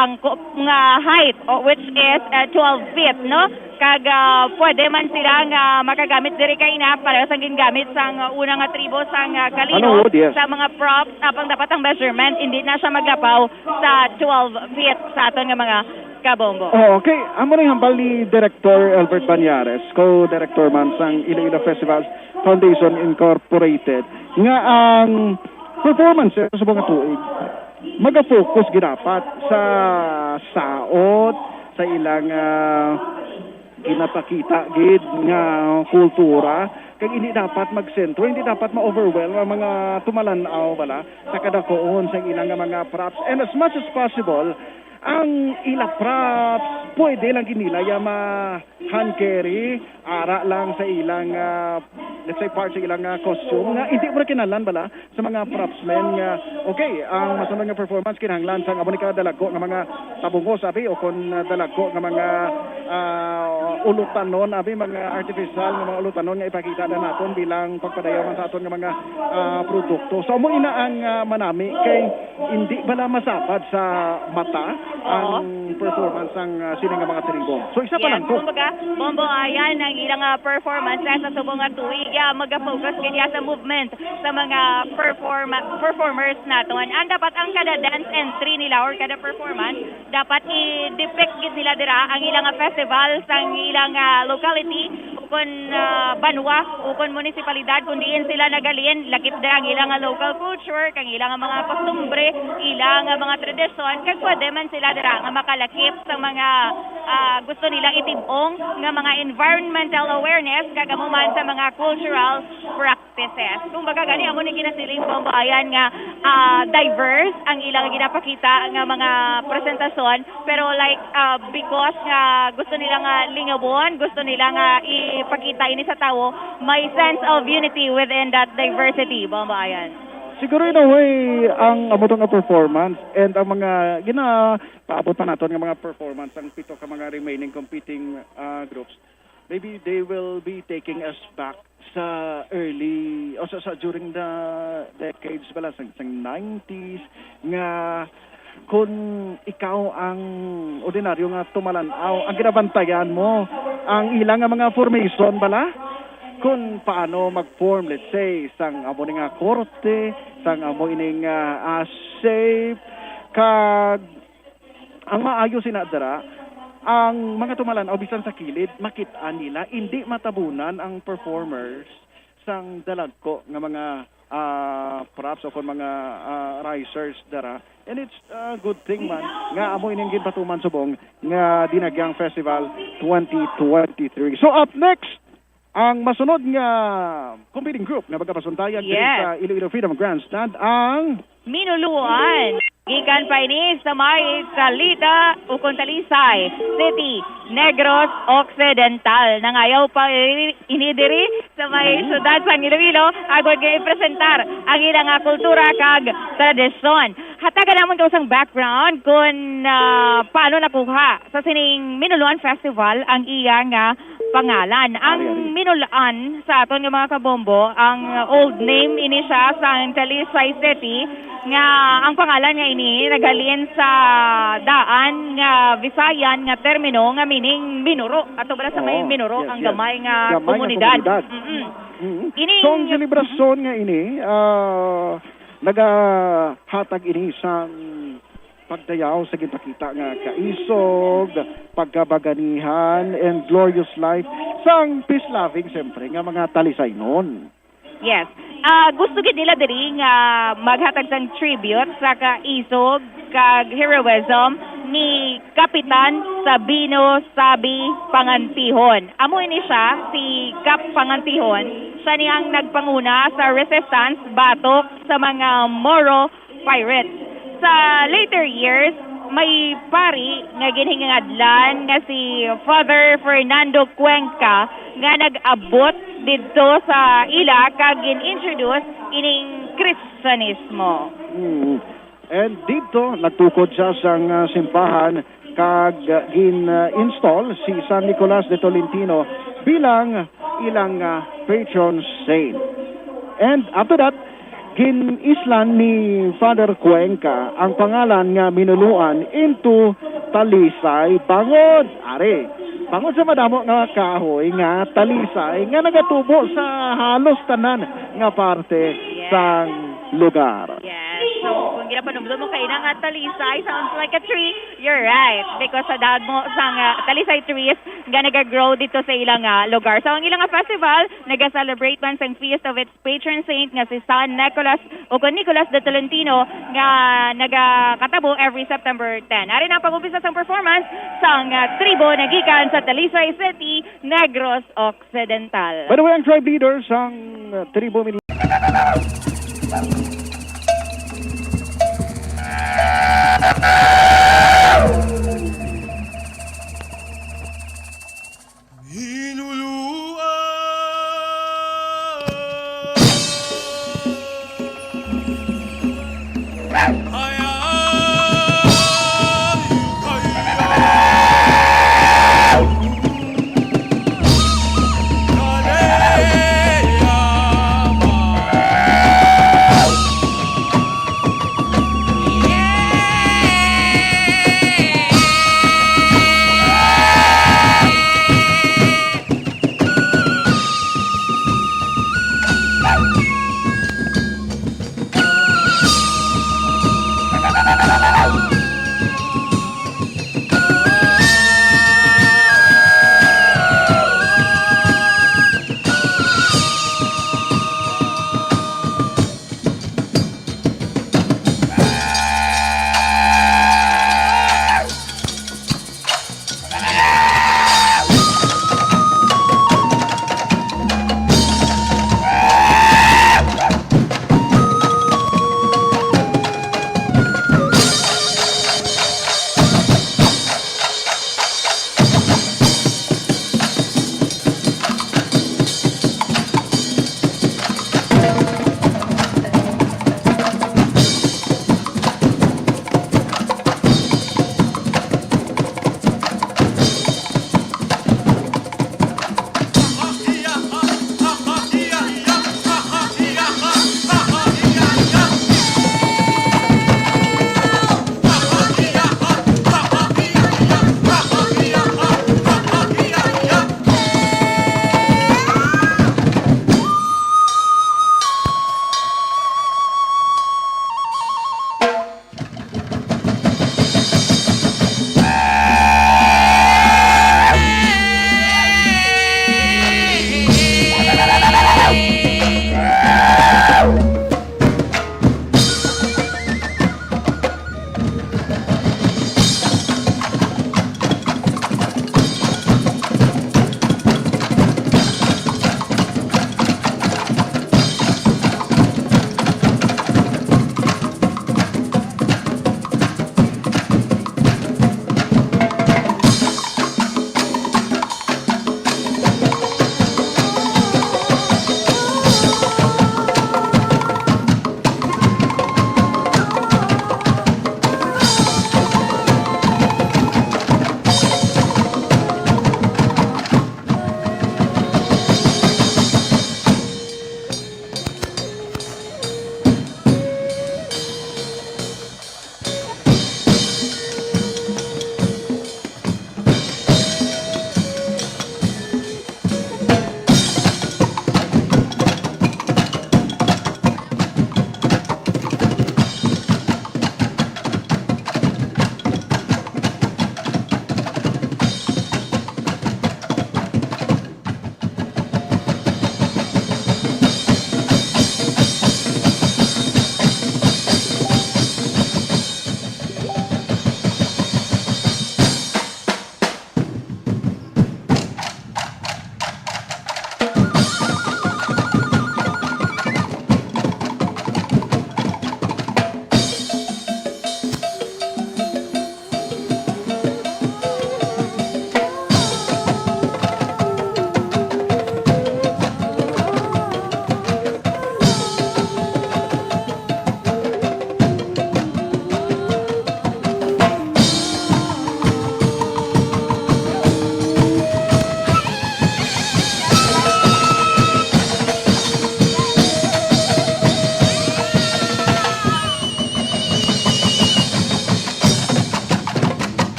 angkop nga height, o, which is ah, twelve feet, no? Kag ah, pwede man sila nga makagamit diri kay ina, pareho sang gingamit sang una nga tribo sang ah, Calinog, Ano, yes. Sa mga props, apang dapat ang measurement hindi na siya maglapaw sa twelve feet sa aton nga mga kabombo. Oh, okay. Amo ning hambal ni Director Albert Banyares, co-director man sang Iloilo Festivals Foundation Incorporated, nga ang performance sa subong nga tuig maga-focus gid dapat sa saot, sa ilang ah, ginapakita gid nga kultura, kag hindi dapat magsentro, hindi dapat ma-overwhelm ang mga tumalan-aw bala sa kadakuon sa ilang nga mga props. And as much as possible, ang ila props pwede lang gid nila ya ma hand carry, ara lang sa ilang ah, let's say, part sa ilang ah, costume nga hindi mo na kinahanglan bala sa mga propsmen nga, okay, ang masunod nga performance kinahanglan sang amo ni ka dalagko nga mga tabungos abi, o kon ah, dalagko nga mga ah, ulutanon abi, mga artificial nga mga ulutanon nga ipakita na naton bilang pagpadayaw man sa aton nga mga ah, produkto. So amo ina ang ah, manami kay hindi bala masabad sa mata ang performance sang ah, sini nga mga tribo. So isa pa Yes, lang to. Kumbaga, Bombo Ayan, ang ilang ah, performance sa subong nga tuig, ah, maga-focus gid ya sa movement sa mga performa- performers naton. Ang dapat ang kada dance entry nila or kada performance, dapat i-depict gid nila dira ang ilang nga festival sang ilang ah, locality, ukon ah, banwa, ukon munisipalidad kung diin sila nagalin, lakip dira ang ilang nga local culture, kang ilang nga mga kostumbre, ilang nga mga tradisyon, kag pwede man sila dira nga makalakip sa mga ah, gusto nila itib-ong nga mga environmental awareness, kag amo man sa mga cultural practices. Kung baga gani, amo ni ginasiling, Bombo Ayan, nga ah, diverse ang ilang ginapakita nga mga presentasyon, pero like ah, because nga gusto nila nga lingawon, gusto nila nga ipakita ini sa tawo, may sense of unity within that diversity, Bombo Ayan. Siguro in a way, ang amo to nga performance and ang mga ginapaabot pa naton nga mga performance ang pito ka mga remaining competing ah, groups, maybe they will be taking us back sa early, o sa, sa during the decades bala, sang, sang nineties, nga Kung ikaw ang ordinaryo nga tumalan-aw, ang ginabantayan mo, ang ila nga mga formation bala? Kung paano mag-form, let's say, sang amo ni nga korte, sang amo ini nga, ah, shape, kag ang maayo sina dira, ang mga tumalan-aw bisan sa kilid, makit-an nila, indi matabunan ang performers sang dalagko nga mga, ah, props o kon mga, ah, risers dira. And it's a good thing man nga amo ining ginpatuman subong nga Dinagyang Festival twenty twenty-three. So up next, ang masunod nga competing group nga magapasuntayag diri Yes. sa Iloilo Freedom Grandstand ang Minuluan. Gikan pa ini sa may Talita, ukon Talisay City, Negros Occidental. Nangayaw pa ini diri sa may Mhm. syudad sang Iloilo, agod nga ipresentar ang ila nga kultura kag tradisyon. Hatagan namon ka usang background kung, ah, paano nakuha sa sining Minuluan Festival ang iya nga pangalan. Ang Ari, ari. Minuluan sa aton nga mga kabombo, ang old name ini siya sa Talisay City, nga ang pangalan nga ini naghalin sa daan nga Visayan nga termino nga meaning minuro. Ato bala sa may Oo, minuro, yes, ang yes. gamay nga Gamay nga komunidad. komunidad. Mm-mm. Mm-mm. Ining So, ang selebrasyon nga ini, ah, nagahatag ini sang pagdayaw sa ginpakita nga kaisog, pagkabaganihan, and glorious life sang peace-loving, siyempre, nga mga Talisaynon. Yes. Ah, gusto gid nila diri nga maghatag sang tribute sa kaisog kag heroism ni Kapitan Sabino Sabi Pangantihon. Amo ini siya, si Kap Pangantihon. Siya ni ang nagpanguna sa resistance batok sa mga Moro pirates. Sa later years, may pari nga ginhingadlan nga si Father Fernando Cuenca nga nag-abot didto sa ila kag gin-introduce ining Kristyanismo. Mm. And didto, nagtukod siya sang, ah, simbahan kag, ah, gin-install si San Nicolas de Tolentino bilang ilang, ah, patron saint. And after that, gin-islan ni Father Cuenca ang pangalan nga Minuluan into Talisay Bangod. Ari, bangod sa madamo nga kahoy nga talisay nga nagatubo sa halos tanan nga parte Yes. sang lugar. Yes. So, kung ginapanumdum mo kaina nga talisay sounds like a tree, you're right. Because sa damo sang, ah, talisay trees nga nagagrow dito sa ilang, ah, lugar. So, ang ilang, ah, festival, naga-celebrate man sang feast of its patron saint nga si San Nicolas o kon Nicolas de Tolentino nga nagakatabo every September ten. Ari na ang pag-umpisa sang performance sang, ah, tribo nagikan sa Talisay City, Negros Occidental. By the way, ang tribe leader sang, uh, tribo Min-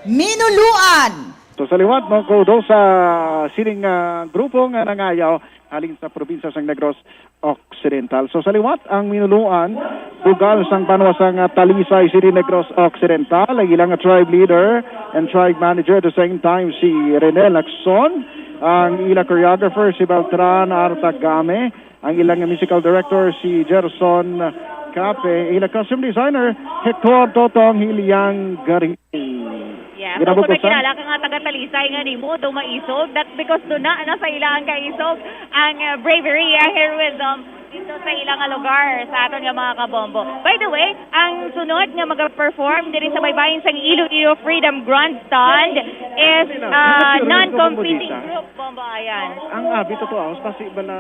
Minuluan. So, sa liwat, no, kudos sa sining, ah, grupo nga nangayaw halin sa probinsya sang Negros Occidental. So, sa liwat, ang Minuluan, bugal sang banwa sang, ah, Talisay City, Negros Occidental. Ang ilang tribe leader and tribe manager at the same time, si Rene Lacson. Ang ila choreographer, si Beltran Artagame. Ang ilang musical director, si Gerson Cape. Ila costume designer, Hector Totong Hiliang Garing. Yeah, so Ginabog kung ko sa nakilala ka nga taga Talisay nga nimo, do maisog, that because do na, na sa ila ang kaisog, ang, uh, bravery, ang heroism dito sa ila nga lugar, sa aton nga mga kabombo. By the way, ang sunod nga mag-perform diri sa baybayin sang Iloilo Freedom Grandstand is, uh, non-competing group, Bombo Ayan. Ang abi to, to, ah, basi bala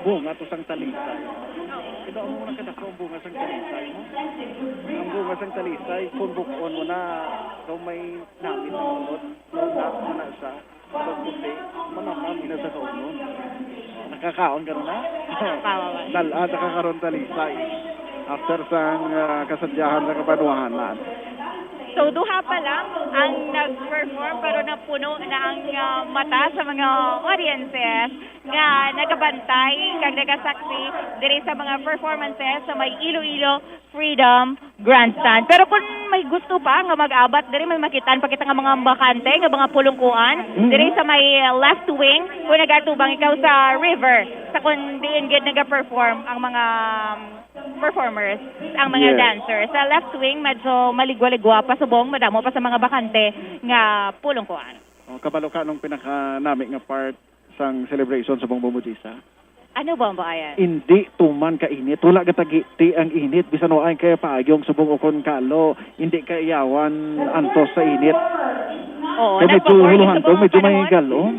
bunga to sang Talisay. Ito ang mga kadako ang bunga sang Talisay, no? Ang bunga sang Talisay, kung bukon mo na, kung may namit sa unod, kung na, mo na siya, pag puti, manamami na sa kaunod. Nakakaon ka na na? Kawawa. Dal-a, nakakaroon Talisay. After sang, ah, kasadyahan sa kabanwahanan. So, duha pa lang ang nag-perform, pero napuno na ang, ah, mata sa mga audiences nga nagabantay kag nagasaksi diri sa mga performances sa may Iloilo Freedom Grandstand. Pero kung may gusto pa nga mag-abat diri, may makitaan pa kita nga mga bakante, nga mga pulungkuan, Mhm. diri sa may left wing, kung nagatubang ikaw sa river, sa kung diin gid nagaperform ang mga, um, performers, ang mga Yes. dancers. Sa left wing, medyo maligwa-ligwa pa subong, madamo pa sa mga bakante nga pulungkuan. Oh, kabalo ka nung pinakanami nga part sang celebration sa Bombo Mujisa? Ano, Bombo Ayan? Hindi tuman ka init. Wala gatagiti ang init. Bisan waay kay payong subong ukon kalo, hindi kay yawan antos sa init. Oo, Kay medyo nagpabor gid huluhan subong to, ang medyo may panahon. Galon.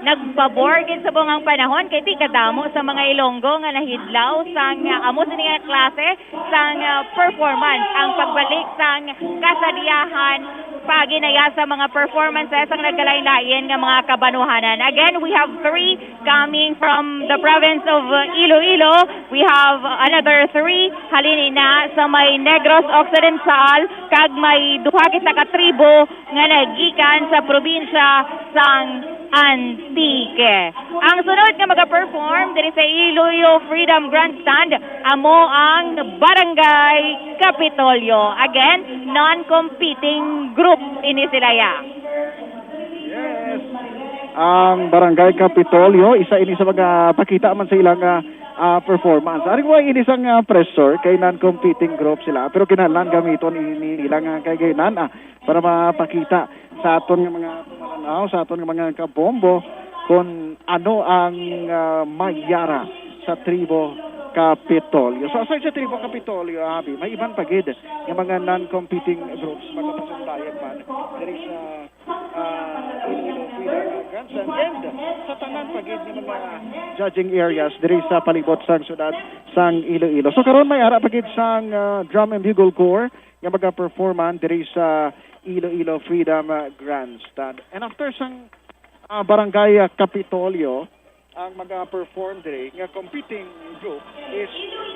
Nagpabor gid subong ang panahon kay di kadamo sa mga Ilonggo nga nahidlaw sang, ah, amo sini nga klase sang, ah, performance, ang pagbalik sang kasadyahan paginaya sa mga performances ang nagkalain-lain nga mga kabanuhanan. Again, we have three coming from the province of, uh, Iloilo. We have another three halin na sa may Negros Occidental, kag may duha kita ka tribo nga nagikan sa probinsya sang Antique. Ang sunod nga magaperform diri sa Iloilo Freedom Grandstand amo ang Barangay Kapitolyo. Again, non-competing group ini sila, ya. Yes. Ang Barangay Kapitolyo, isa ini sa mga pakita man sa ilang, ah, ah, performance. Ari mo ini sang, ah, pressure kay non-competing group sila, pero kinahanglan gamiton ini nila nga kay gaynan, ah, para mapakita sa aton nga mga tumalaw, sa aton nga mga kabombo, kung ano ang, ah, mayara sa tribo Kapitolyo. So, aside sa tribo Kapitolyo, abi, may iban pa gid nga mga non-competing groups, magkapasundayag man diri sa, ah, Iloilo Freedom Grandstand, and sa tanan pa gid nga mga judging areas diri sa palibot sang syudad sang Iloilo. So, karon may ara pa gid sang, ah, Drum and Bugle Corps nga magaperforman diri sa Iloilo Freedom, ah, Grandstand. And after sang, ah, Barangay, ah, Kapitolyo, ang magaperform diri nga competing group is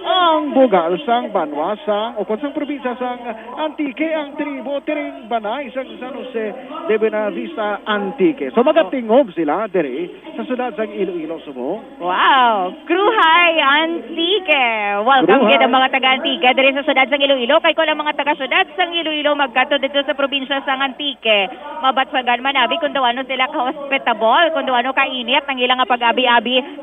ang bugal sang banwa sang, o kung sang probinsya sang Antique, ang tribo Tiring Banay sang San Jose de Buenavista, Antique. So, magatingob sila diri sa syudad sang Iloilo, subong. Wow! Kruhay, Antique! Welcome Kruhay. Gid ang mga taga Antique diri sa syudad sang Iloilo. Kay kung ang mga taga syudad sang Iloilo magkadto dito sa probinsya sang Antique, mabatyagan man abi kung daw ano sila ka-hospitable, kung daw ano kainit ang ilang nga pag-abi-abi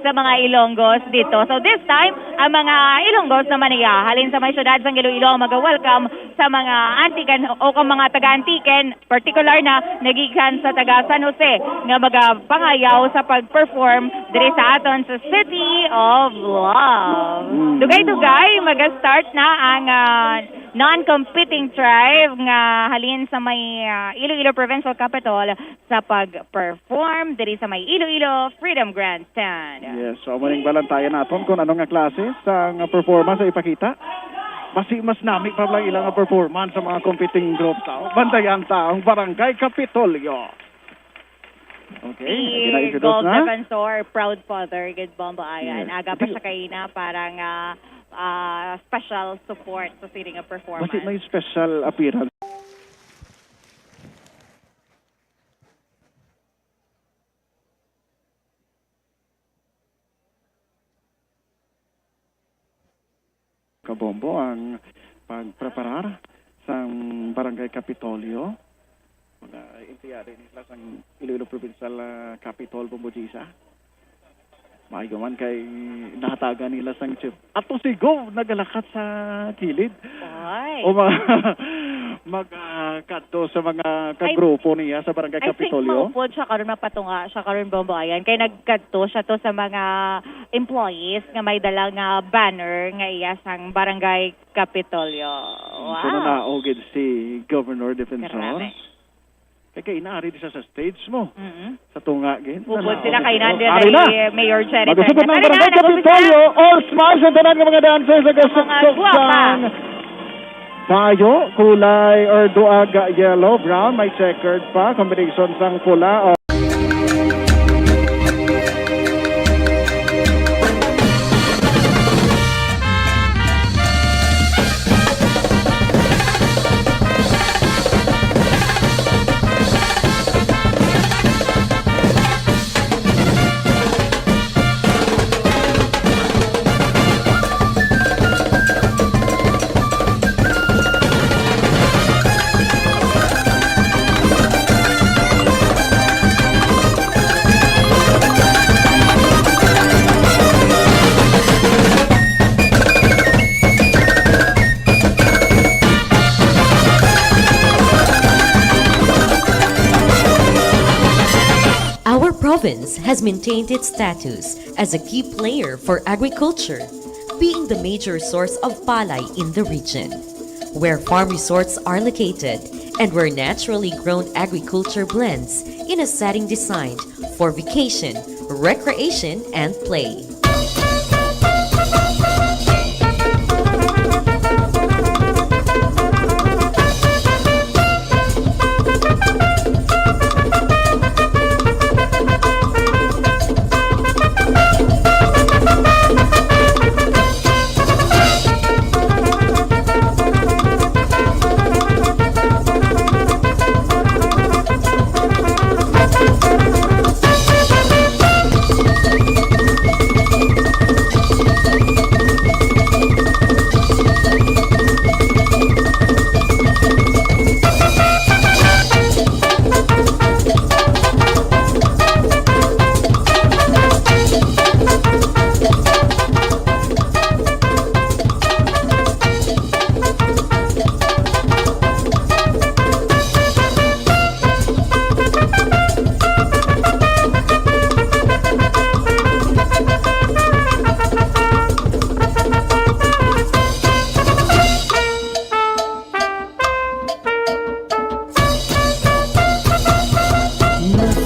sa mga Ilonggos dito. So this time, ang mga Ilonggos naman niya, halin sa may syudad sang Iloilo ang mag-welcome sa mga Antican o kung mga taga-Antican, partikular na nagikan sa taga San Jose nga magapangayaw sa pag-perform diri sa aton sa City of Love. Mm. Dugay-dugay, mag-start na ang, ah, non-competing tribe nga halin sa may, ah, Iloilo Provincial Capital sa pag-perform diri sa may Iloilo Freedom Grandstand. Yes, so amo ning balantayan naton kung ano nga klase sang performance ang ipakita. Basi mas nami pa lang ilang performance sa mga competing groups. Tao. Bantayan ta ang Barangay Kapitolyo. Okay, Si gina-introduce Gold na. Defensor, proud father, gid Bombo Ayan. Yes. Aga pa Di- siya kaina para nga, ah, special support sa siring nga performance. Basi may special appearance. Bombo, ang pagpreparar sang Barangay Kapitolyo. Mga empleyado nila sang Iloilo Provincial, ah, Capitol, Bombo Gisa. Maayo man kay nahatagan nila sang jeep. Ato si Gov nagalakat sa kilid. Oy. O mga mag, ah, kadto sa mga I kagrupo niya sa Barangay I think Kapitolyo. Maupod siya karon, mapatunga siya karon, Bombo, ayan. Kay nagkadto siya to sa mga employees nga may dala nga banner nga iya sang Barangay Kapitolyo. So, wow, nanaog gid si Governor Defensor. Grabe. Kay, kay inaari di sa, sa stage mo. Mm-mm. Sa tunga, gid. Upod sila kay nandun na ni Mayor Jerry Magusupot Terna. Ang Barangay Kapitolyo, all smiles ang tanan nga mga dancers sa mga gasuksok guwapa sang bayo, kulay or duag, yellow, brown, may checkered pa, combination sang pula. Our province has maintained its status as a key player for agriculture, being the major source of palay in the region, where farm resorts are located and where naturally grown agriculture blends in a setting designed for vacation, recreation, and play.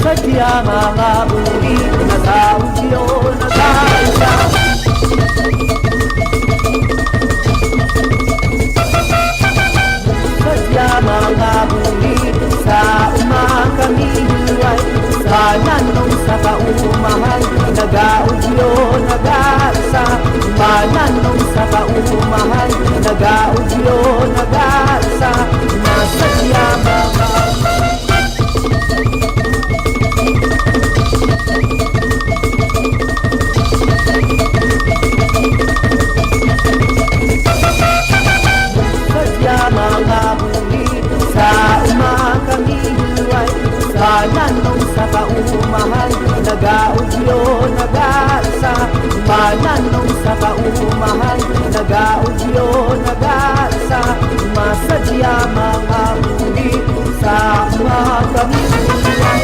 Sadya mga buri, nagaudyo, nagaisa. Sadya mga buri, sa uma kami huway. Sa nanong sa kaumahan, nagaudyo, nagaisa. Sa nanong sa kaumahan, nagaudyo, nagaisa. Masadya mga Sadya mga buri, sa uma kami huway. Sa nanong sa kaumahan, nagaudyo, nagaisa. Sa nanong sa kaumahan, nagaudyo, nagaisa. Masadya mga buri, sa uma kami huway.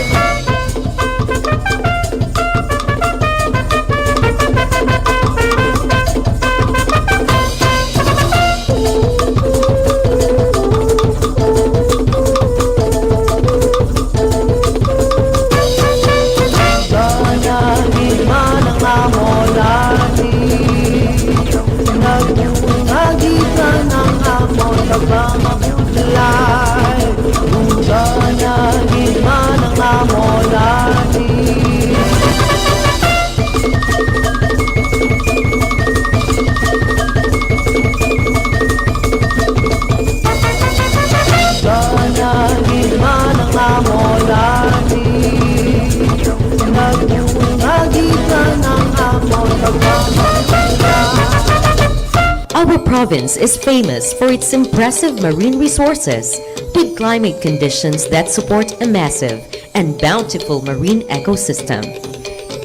Gana gid man ang amo lati. Nagbunga gid ang amo pagpamabudlay. Ugana gid man ang amo lati. Gana gid man ang amo lati. Nagbunga gid ang amo pagpamabudlay. Our province is famous for its impressive marine resources, with climate conditions that support a massive and bountiful marine ecosystem.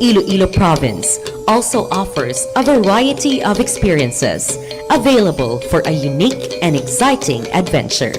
Iloilo Province also offers a variety of experiences available for a unique and exciting adventure.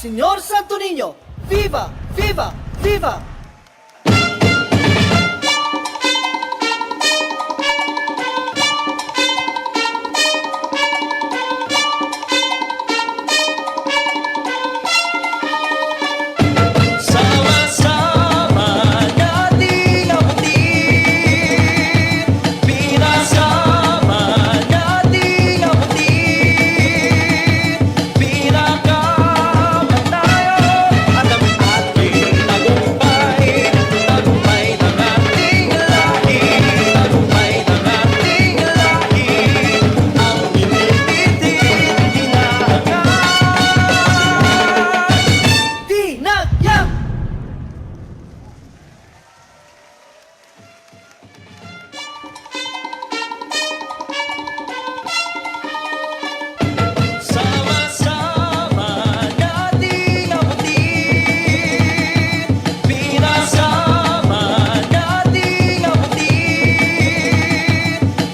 Señor Santo Niño, viva, viva, viva! Sama-sama nating abutin, pinasama nating abutin, pinakamatayo at ang ating tagumpay. Tagumpay ng ating lahi, tagumpay ng ating lahi, ang pinipitin hinahangaan. Tinagya! Sama-sama nating abutin, pinasama nating abutin,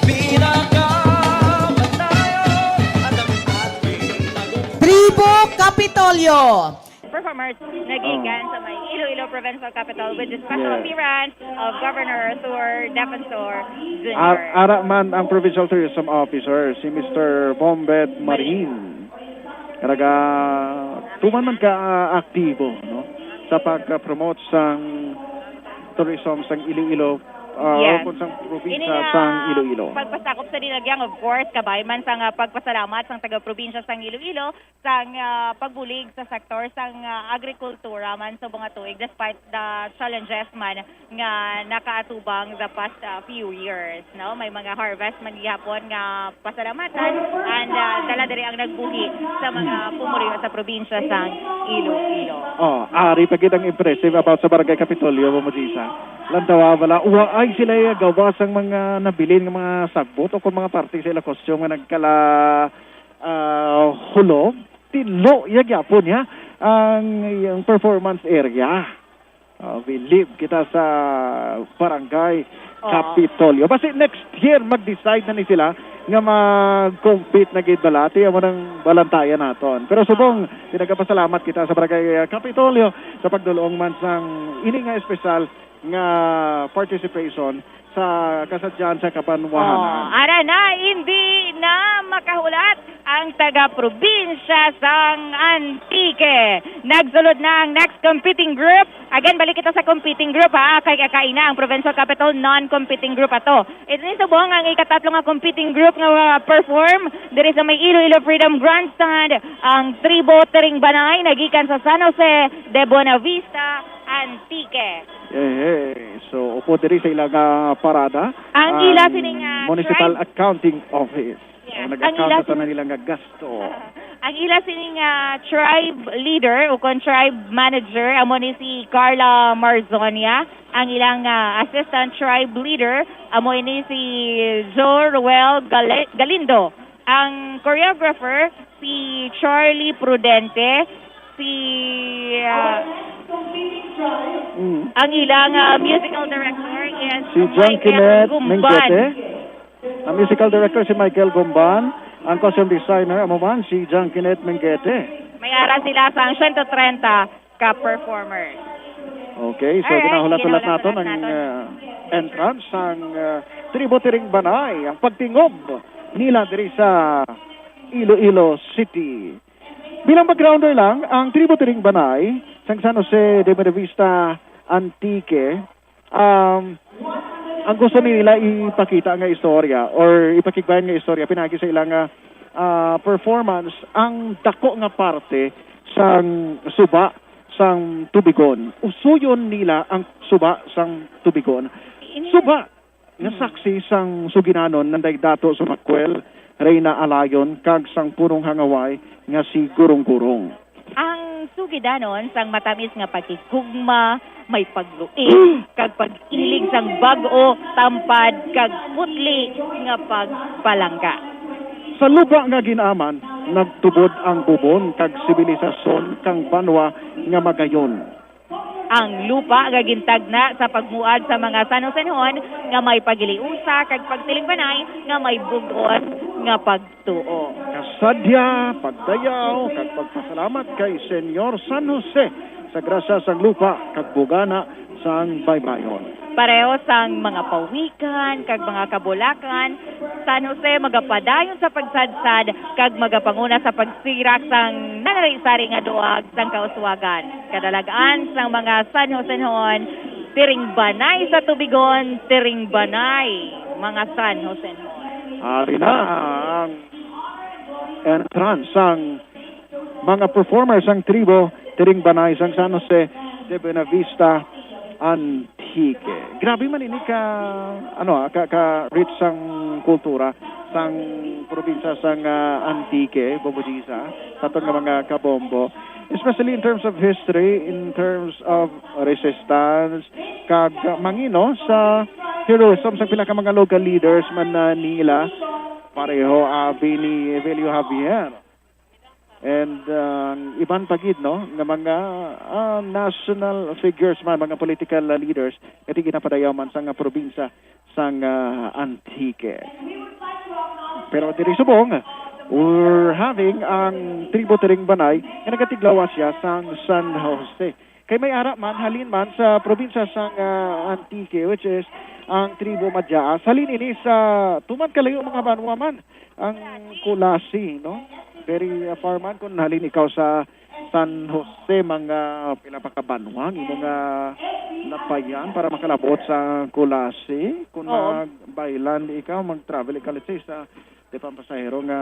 pinakamatayo at ang ating tagumpay. Tribo Kapitolyo. Performers nga gikan sa may Iloilo Provincial Capitol with the special Yes. appearance of Governor Arthur Defensor Junior Ar-, ara man ang Provincial Tourism Officer, si Mister Bombet Marin. Karaga, tuman man ka, ah, aktibo, no? Sa pag-promote sang tourism sang Iloilo, ah, Yes. o kung sang probinsya Ini nga sang Iloilo. pagpasakop sa Dinagyang, of course, kabay man sang, ah, pagpasalamat sang taga-probinsya sang Iloilo, sang, ah, pagbulig sa sektor sang, ah, agrikultura man sa mga tuig, despite the challenges man nga nakaatubang the past, ah, few years, no? May mga harvest man gihapon nga pasalamatan, and, ah, dala diri ang nagbuhi sa mga pumuluyo sa probinsya sang Iloilo. Oh, ari pa gid ang impressive about sa Barangay Kapitolyo, Ma'am Jisa. Lantawa bala, wa ay sila gawa sang mga nabilin nga mga sagbot o kung mga parte sa ila costume nga nagkala ah, Hulo, tinlo ya gyapon ya ang, ang performance area. Ah, we live kita sa Barangay Oo. Kapitolyo. Basi next year, mag-decide na ni sila nga mag-compete na gid bala. Ti, amo nang balantayan naton. Pero subong, pinagapasalamat kita sa Barangay, ah, Kapitolyo sa pagdulong man sang ini nga espesyal nga participation sa kasadyan sa kabanwahanan. Oh, ara na, hindi na makahulat ang taga-probinsya sang Antique. Nagsulod na ang next competing group. Again, balik kita sa competing group, ha, kay kakaina ang Provincial Capital non-competing group ato. Ito ni subong ang ikatatlo nga competing group nga, uh, perform diri sa may Iloilo Freedom Grandstand, ang Tribo Tiring Banay, nagikan sa San Jose de Buenavista, Antique. Eh, so, upo diri sa ila nga parada, Ang ila ang sini nga Municipal tribe. Accounting Office. Yeah. Ang Ang ila nag-account sa sin- tanan nila nga gasto. Ang ila sini nga tribe leader o kon tribe manager, amo ni si Carla Marzonia. Ang ilang, ah, assistant tribe leader, amo ini si Joe Roel Gale-, Galindo. Ang choreographer, si Charlie Prudente. Si, ah, Mm. ang ilang, ah, musical director is Si John Michael Kenneth Gumban. Mengete. Ang musical director si Michael Gumban. Ang costume designer, amo man, si John Kenneth Mengete. May ara sila sang siyento trenta ka performers. Okay, so Alright, ginahulat-hulat ginahulat-hulat naton ang, naton. uh, entrance sang, uh, Tribo Tiring Banay, ang pagtingob nila diri sa Iloilo City. Bilang backgrounder lang, ang Tribo Tiring Banay sang San Jose de Buenavista, Antique, um, ang gusto nila ipakita nga istorya or ipakigbayan nga istorya pinagi sa ila nga, ah, performance ang dako nga parte sang suba sang Tubigon. Usuyon nila ang suba sang Tubigon. Ini Suba nga Mm. saksi sang suginanon nanday dato sa Macuel, Reyna Alayon, kag sang punong hangaway nga si Gurong-Gurong. Ang sugidanon sang matamis nga pakigugma, may pagluing, kag pag-ilig sang bag-o, tampad, kag putli nga pagpalangga. Sa luba nga gin-aman, nagtubod ang bubon kag sibilisasyon kang banwa nga Magayon. Ang lupa nga gintagna sa pagmuad sa mga San Josenhon nga may pagiliusa kag pagtilingbanay nga may bug-os nga pagtuo. Kasadya, pagdayaw, kag pagpasalamat kay Señor San Jose sa grasya sang lupa kag bugana sang baybayon. Pareho sang mga pawikan kag mga kabulakan, San Jose magapadayon sa pagsadsad kag magapanguna sa pagsirak sang nanari-sari nga duwag sang kauswagan. Kadalag-an sang mga San Josenhon, tiring banay sa tubigon, tiring banay, mga San Josenhon. Ari na ang entrance sang mga performers sang tribo tiring banay sang San Jose de Buenavista, Antique. Grabe man ini ka, ano, ah, ka, ka rich sang kultura sang probinsya sang, ah, Antique, Bombo Gisa, sa aton nga mga kabombo. Especially in terms of history, in terms of resistance, kag, ah, mangin-o sa heroism sa pila ka mga local leaders man na nila, pareho abi ni Evelio Javier. And, ah, iban pa gid, no, nga mga, ah, national figures man, mga political, ah, leaders, nga di ginapadayaw man sang, ah, probinsya sang, ah, Antique. Pero diri subong, we're having ang tribo tiring banay nga nagatiglawas siya sang San Jose. Kay may ara man, halin man sa probinsya sang, ah, Antique, which is ang tribo Madjaas. Halin ini sa tuman kalayo mga banwa man ang Culasi, no? Very, ah, far man kung halin ikaw sa San Jose, mga pila pa ka banwa ang imo nga lapayan para makalabot sa Culasi. Kung Oo. Mag-byland ikaw, mag-travel ikaw, let's say, sa di pa ang pasahero nga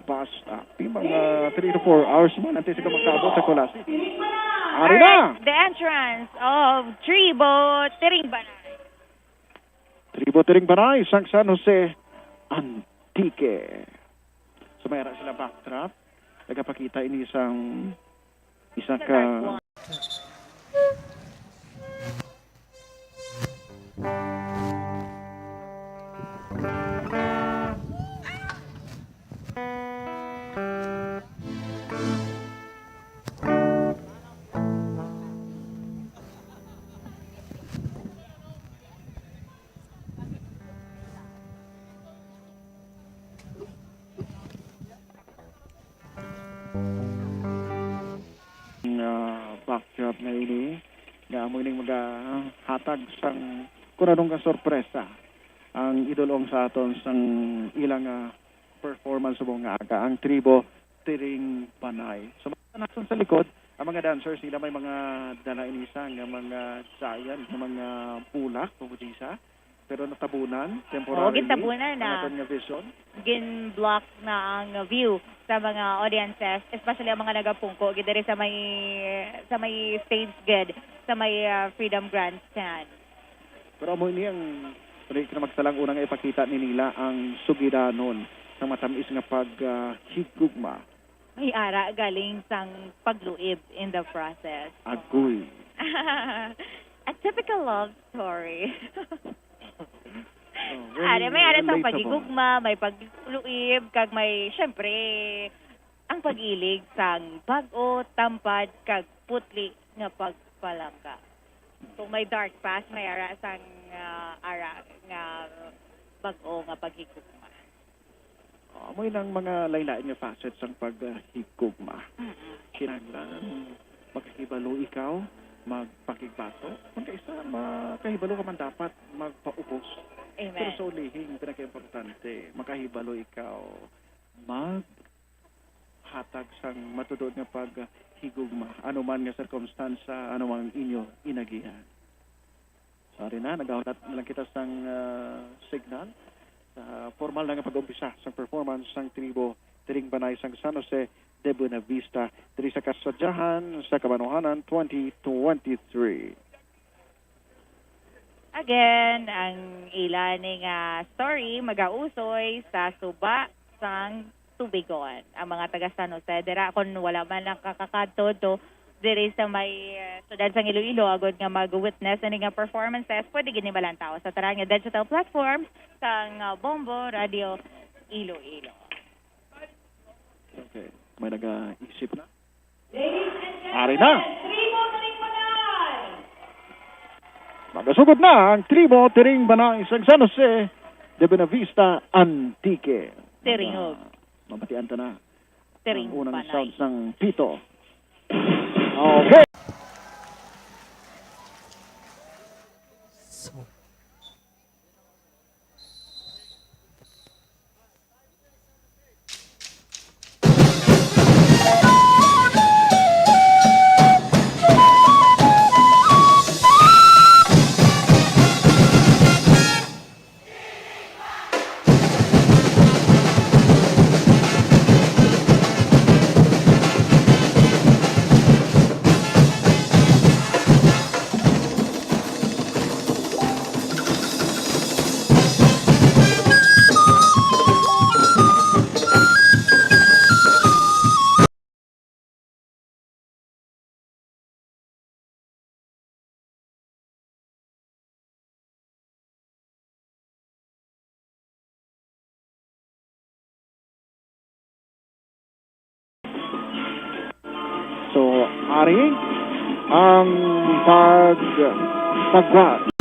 bus, ah, di mga three to four hours man antes ka makaabot sa Culasi. Ari na! Alright, the entrance of Tribo Tiringbanay. Tribo Tiringbanay, sang San Jose, Antique. So may ara sila backdrop. Nagapakita ini sang isa ka nga backdrop nga ini nga amo ining magahatag sang kunanong nga sorpresa ang idolong sa aton sang ilang, ah, performance subong nga aga ang tribo Tiring Panay. So, nason sa likod ang mga dancers nila may mga dala ini sa nga mga giant nga mga bulak, Bombo Gisa. Pero natabunan, temporarily, Oo, gintabunan na. Ang aton nga vision. Gin-block na ang view sa mga audiences, especially ang mga nagapungko gid diri sa may, sa may stage gid, sa may, ah, Freedom Grandstand. Pero amo ini ang, dili ka na magsalang, unang ipakita ni nila ang sugilanon sang matamis nga pag, ah, higugma. May ara galing sang pagluib in the process. Agoy. A typical love story. Oh, very Ari, may ara sang relatable. Paghigugma, may pagluib, kag may, syempre, ang pag-ilig sang bag-o, tampad, kag putli nga pagpalangga. Kung may dark past, may ara sang, ah, ara nga bag-o nga paghigugma. Ah, amo nang mga lain-lain nga facets sang paghigugma. Mm-mm. Kinahanglan makahibalo ikaw magpakigbato. Kung kaisa, makahibalo ka man dapat magpaubos. Amen. Pero sa ulihing pinakaimportante, makahibalo ikaw maghatag sang matuod nga paghigugma, ano man nga sirkumstansya, ano man ang inyo inagihan. Sorry na, nagahulat na lang kita sang, ah, signal sa formal na nga pag-umpisa sang performance sang tribo Tiring Banay sang San Jose de Buenavista diri sa Kasadyahan sa Kabanohanan twenty twenty-three. Again, ang ila ni nga story magausoy sa suba sang Tubigon. Ang mga taga San Jose dira, kon wala man nakakakadto diri sa may, eh, siyudad sang Iloilo, agod nga mag-witness ani nga performances, pwede gid ni malantaw sa tanan nga digital platforms sang, ah, Bombo Radio Iloilo. Okay. May nagaisip na. Ari na. Tribo Talikbanan! Sugod na ang tribo tiring banay sang San Jose de Buenavista, Antique. Tiringog. Mabatian ta na ang unang sound sang pito. Okay. So, ari ang pagtagwa.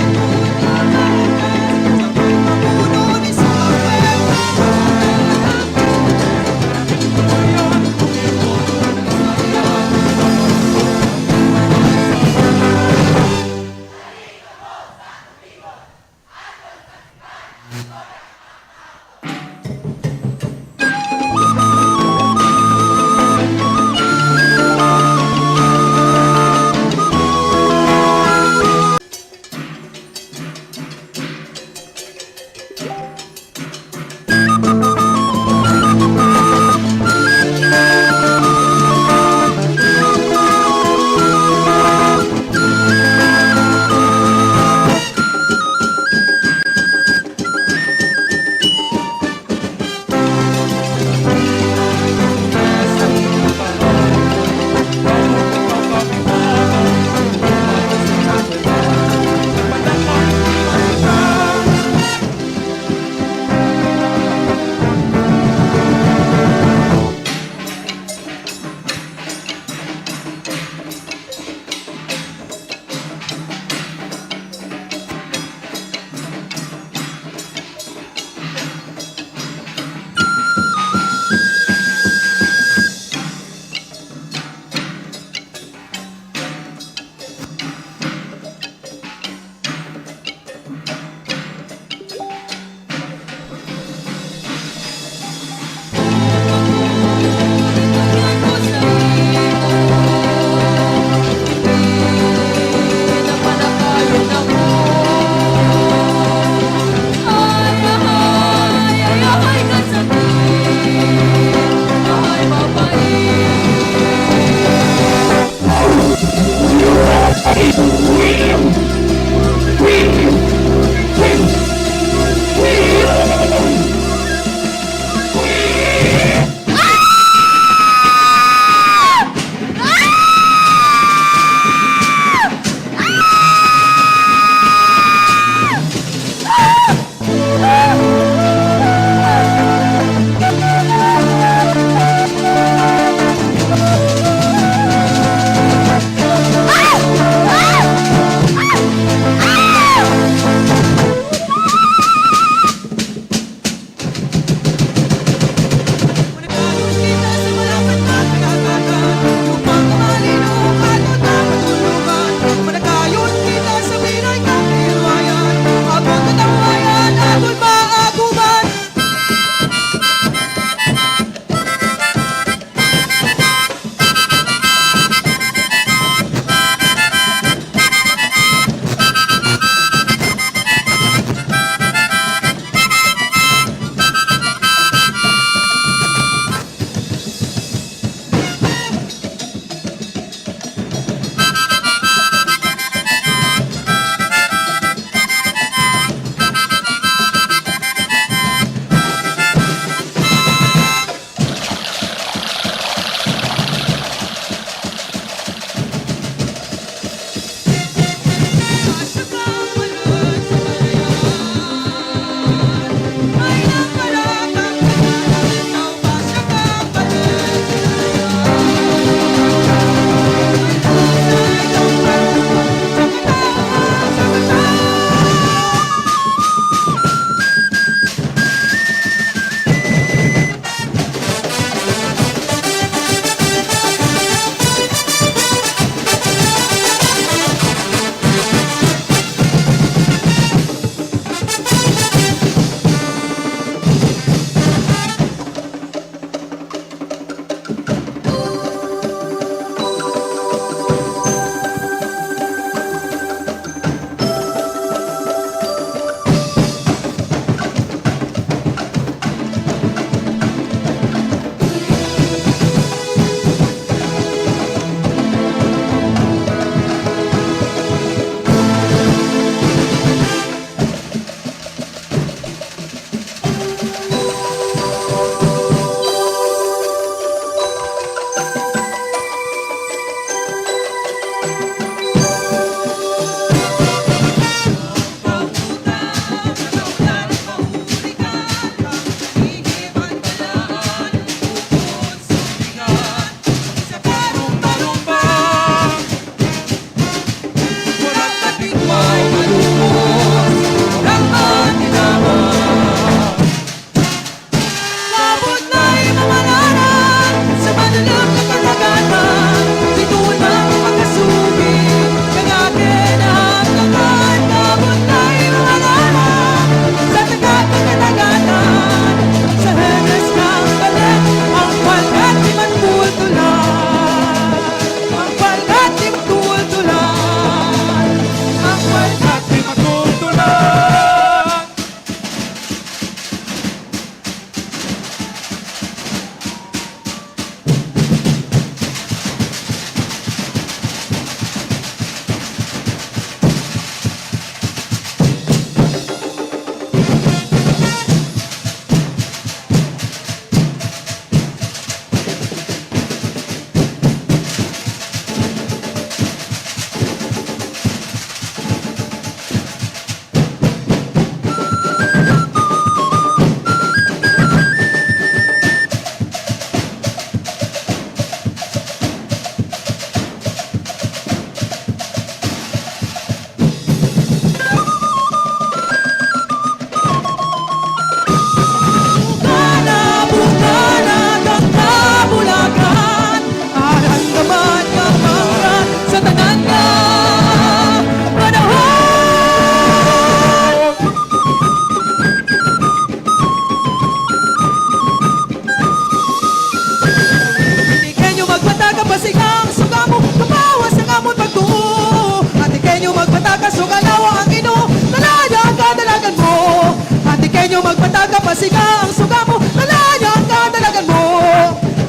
Siga ang suga mo, dala niya ang kadalagan mo.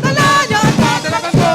Dala niya ang kadalagan mo.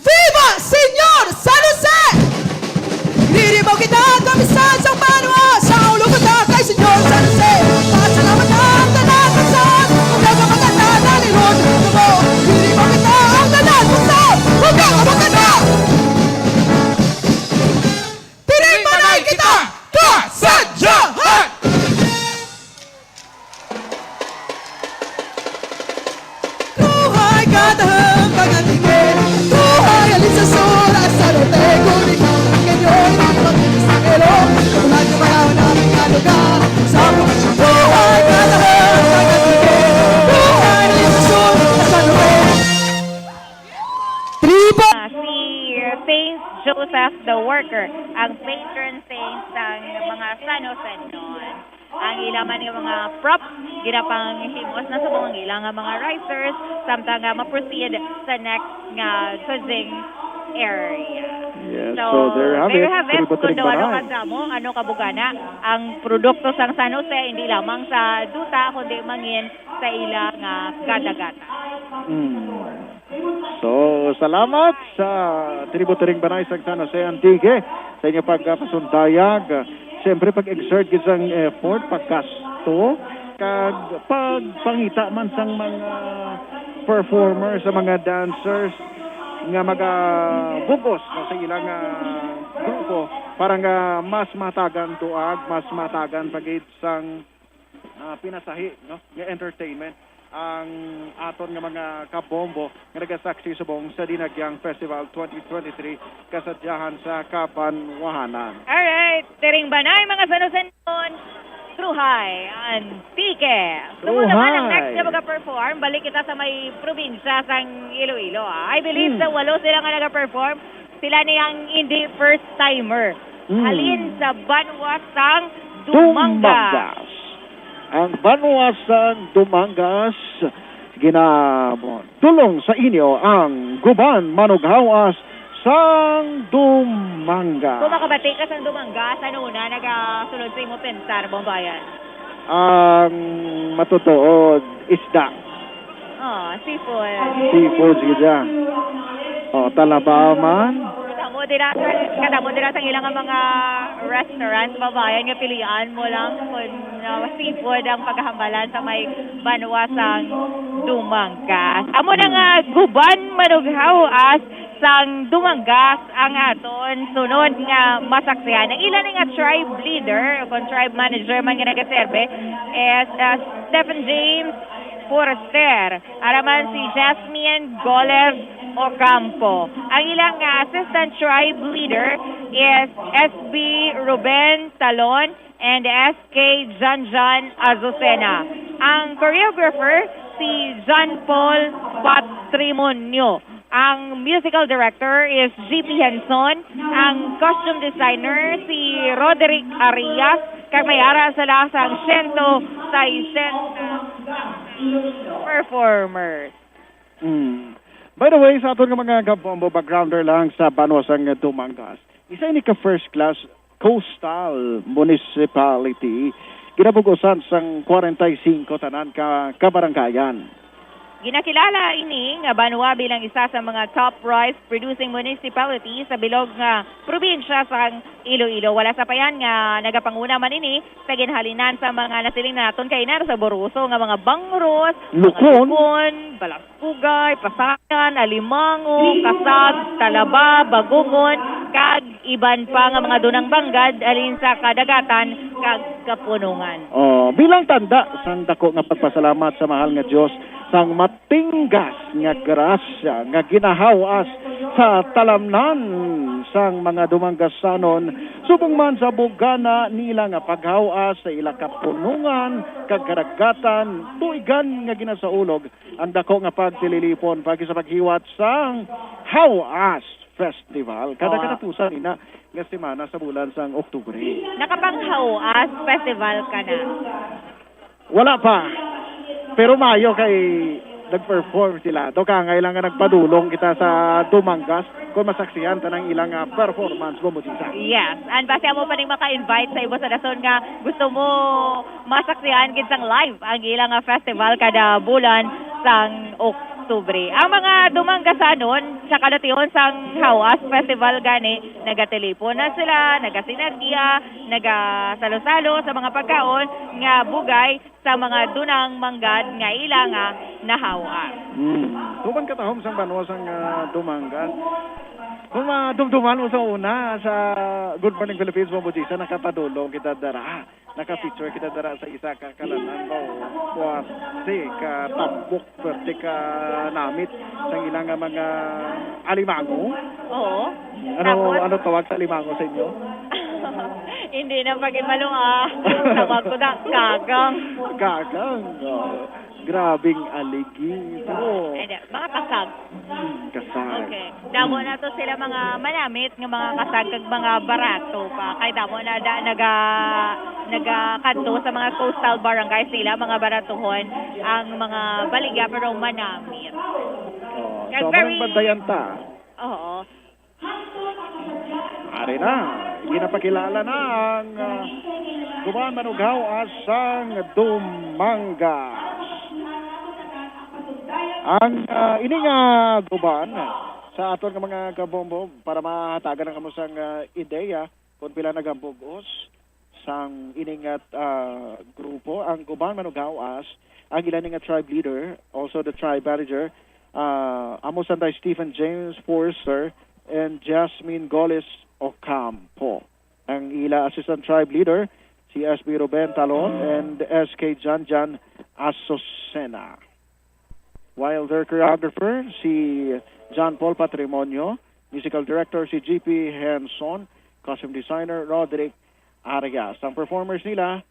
Viva Señor San Jose! Diri mo kita kapisan sa banwa sa ulo ko ta kay Señor San Jose. Pasalamat ang tanan sa ug ang maganda na liwat mo. Diri mo kita ang tanan sa ug ang maganda. Diri manay kita kasadyahan! Kruhay katahang kagantihan, kruhay alis sa sur, sa norte, kung ikaw ang kanyo, hindi makinis ang ero, kung nagkapanahon na pinaluga, sa kruhay katahang kagantihan, kruhay alis sa sur, sa norte. Tribo. Ah, si Saint Joseph the Worker, ang patron saint sang mga San Josenon. Ang ila man nga mga props, ginapanghimos na subong ang ila nga mga risers, samtang nga ma-proceed sa next nga quizzing area. Yes, so, so there you have there it, you have it. Tribo Kung Trimbanan. Ano kadamo, ano kabugana ang produkto sang San Jose, hindi lamang sa duta, kundi mangin sa ila nga kadagatan. Mm. So, salamat sa Tribo Tiringbanay sa San Jose, Antique, sa inyo pagpasuntayag. Siyempre, pag-exert gid sang effort, paggasto, kag pagpangita man sang mga performers, sa mga dancers nga magabugos, no, sa ilang, ah, grupo para nga mas matagan tuag, mas matagan pa gid sang ah, pinasahi, no, nga entertainment ang aton nga mga kabombo nga nagasaksi subong sa Dinagyang Festival twenty twenty-three kasadyahan sa kabanwahanan. Alright, Tiringbanay, mga San Josenon, Truhay, Antique. Sumo naman ang Truhay. Next nga mag-perform, balik kita sa may probinsya sang Iloilo, ah. I believe Hmm. sa walo sila nga nag-perform, sila ni ang hindi first timer. Mm. Halin sa banwa sang Dumangas. Dumangas. Ang banwa sang Dumangas, ginadulong sa inyo ang Guban Manughawas sang Dumangas. Kung makabati ka sang Dumangas, ano na nagasulod sa imo pensar, Bombayan? Ang matutuod, isda. Oh, seafood. Seafood, gid siya. Oh, talaba man. Kadamo dira, kadamo dira sa ilang mga restaurant, Bombayan, nga pilian mo lang kung, uh, seafood ang paghahambalan sa may banwa sang Dumangas. Amo na nga, Guban Manughawas sang Dumangas ang aton sunod nga masaksihan. Ang ila ni nga tribe leader o kung tribe manager man nga nagaserbe is, uh, Stephen James Forrester. Ara man si Jasmine Golev Ocampo. Ang ilang, uh, assistant tribe leader is S B Ruben Talon and S K Janjan Azucena. Ang choreographer, si John Paul Patrimonio. Ang musical director is G P Henson. Ang costume designer, si Roderick Arias. Kag may ara sila sang siyento sesenta performers. Mm. By the way, sa aton nga mga kabombo, backgrounder lang sa banwa sang Dumangas. Isa ini ka first class coastal municipality. Ginabugusan sang kwarenta y singko tanan ka kabaranggayan. Ginakilala ini nga banwa bilang isa sa mga top rice producing municipality sa bilog nga probinsya sang Iloilo. Wala sapayan nga nagapanguna man ini sa ginhalinan sa mga nasiling na naton kaina sa Boroso nga mga bangros, mga Lukon. Lukon, Balasugay, Pasayan, Alimango, Kasag, Talaba, Bagungon, kag iban pa nga mga dunang banggad halin sa kadagatan kag kapunongan. Oh, bilang tanda sang dako nga pagpasalamat sa mahal nga Dios sang matinggas nga grasya nga ginahaw-as sa talamnan sang mga Dumangasanon, subong man sa bugana nila nga paghaw-as sa ila kapunongan kag karagatan, tuigan nga ginasaulog ang dako nga pagtililipon pagis sa paghiwat sang Haw-as Festival kada Oh. katapusan ina nga semana sa bulan sang Oktubre. Nakapanghaw-as festival ka na? Wala pa. Pero maayo kay nag-perform sila. Daw kangay lang nga nagpadulong kita sa Dumangas kung masaksihan tanang ilang, ah, performance mo, Mujisa. Yes. And basi amo pa ning maka-invite sa ibo sa dason nga gusto mo masaksihan gid sang live ang ilang, ah, festival kada bulan sang Oktubre. Ang mga Dumangasanon sa kalatihon sang Haw-as Festival gani, nagatelepon na sila, nagasinergiya, nagasalo-salo sa mga pagkaon nga bugay sa mga dunang manggad nga ila nga nahaw-as. Hmm. Tuman katahom sang banwa sang, ah, Dumangas. Kung madumduman mo sa una sa Good Morning Philippines, Mambo Jisa, nakapadulong kita dara. Naka-feature kita dara sa isa ka kalanan ba, o kuwarte ka tambok, kuwarte ka namit sang ilang nga mga alimango. Oo. Ano, Tapos? Ano tawag sa alimango sa inyo? Hindi na pag-imalo, ah. Tawag ko na, gagang. Gagang. Oh. Grabing aligi. Oh. Ay, di, mga kasag. Hmm, kasag. Okay. Damo Hmm. na to sila mga manamit nga mga kasag kag mga barato pa. Kay damo na da, naga, nagakadto sa mga coastal barangays nila, mga baratuhon ang mga baligya, pero manamit. Oh, Kag so, very manang bantayan ta. Oo. Ari na, ginapakilala na ang, ah, Guban Manughaw sang Dumangas. Ang, ah, ini nga guban sa aton nga mga kabombo para mahatagan ang kamo sang, ah, ideya kung pila nagambugos sang ini nga, ah, grupo, ang Guban Manughaw-as, ang ila ni nga tribe leader, also the tribe manager, ah, amo sanday Stephen James Forster and Jasmine Goles Ocampo. Ang ila assistant tribe leader, si S B Ruben Talon and S K Janjan Azucena. While their choreographer, si John Paul Patrimonio, musical director, si G P Henson, costume designer, Roderick Arias. Ang performers nila,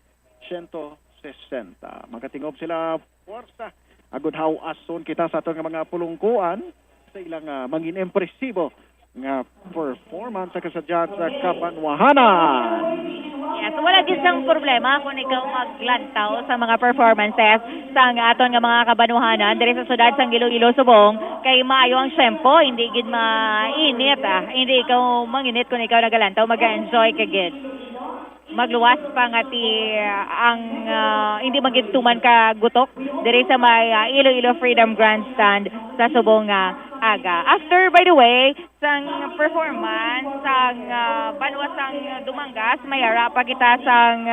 siyento sesenta. Magatingog sila, puwersa. Agud haw-ason kita sa aton nga mga pulungkuan sa ilang, ah, mangin impresibo nga performance sa kasadyan sa kabanwahanan. Yes, wala gid sang problema kung ikaw maglantaw sa mga performances sang aton nga mga kabanwahanan diri sa siyudad sang Iloilo, Subong, kay maayo ang tiyempo, hindi gid mainit, ah. Hindi ikaw manginit kung ikaw nagalantaw, mag-enjoy ka gid. Magluwas pa nga ti ang, ah, hindi magituman ka gutok diri sa may, ah, Iloilo Freedom Grandstand sa subong nga aga. After, by the way, sang performance sang, ah, banwa sang Dumangas, may ara pa kita sang,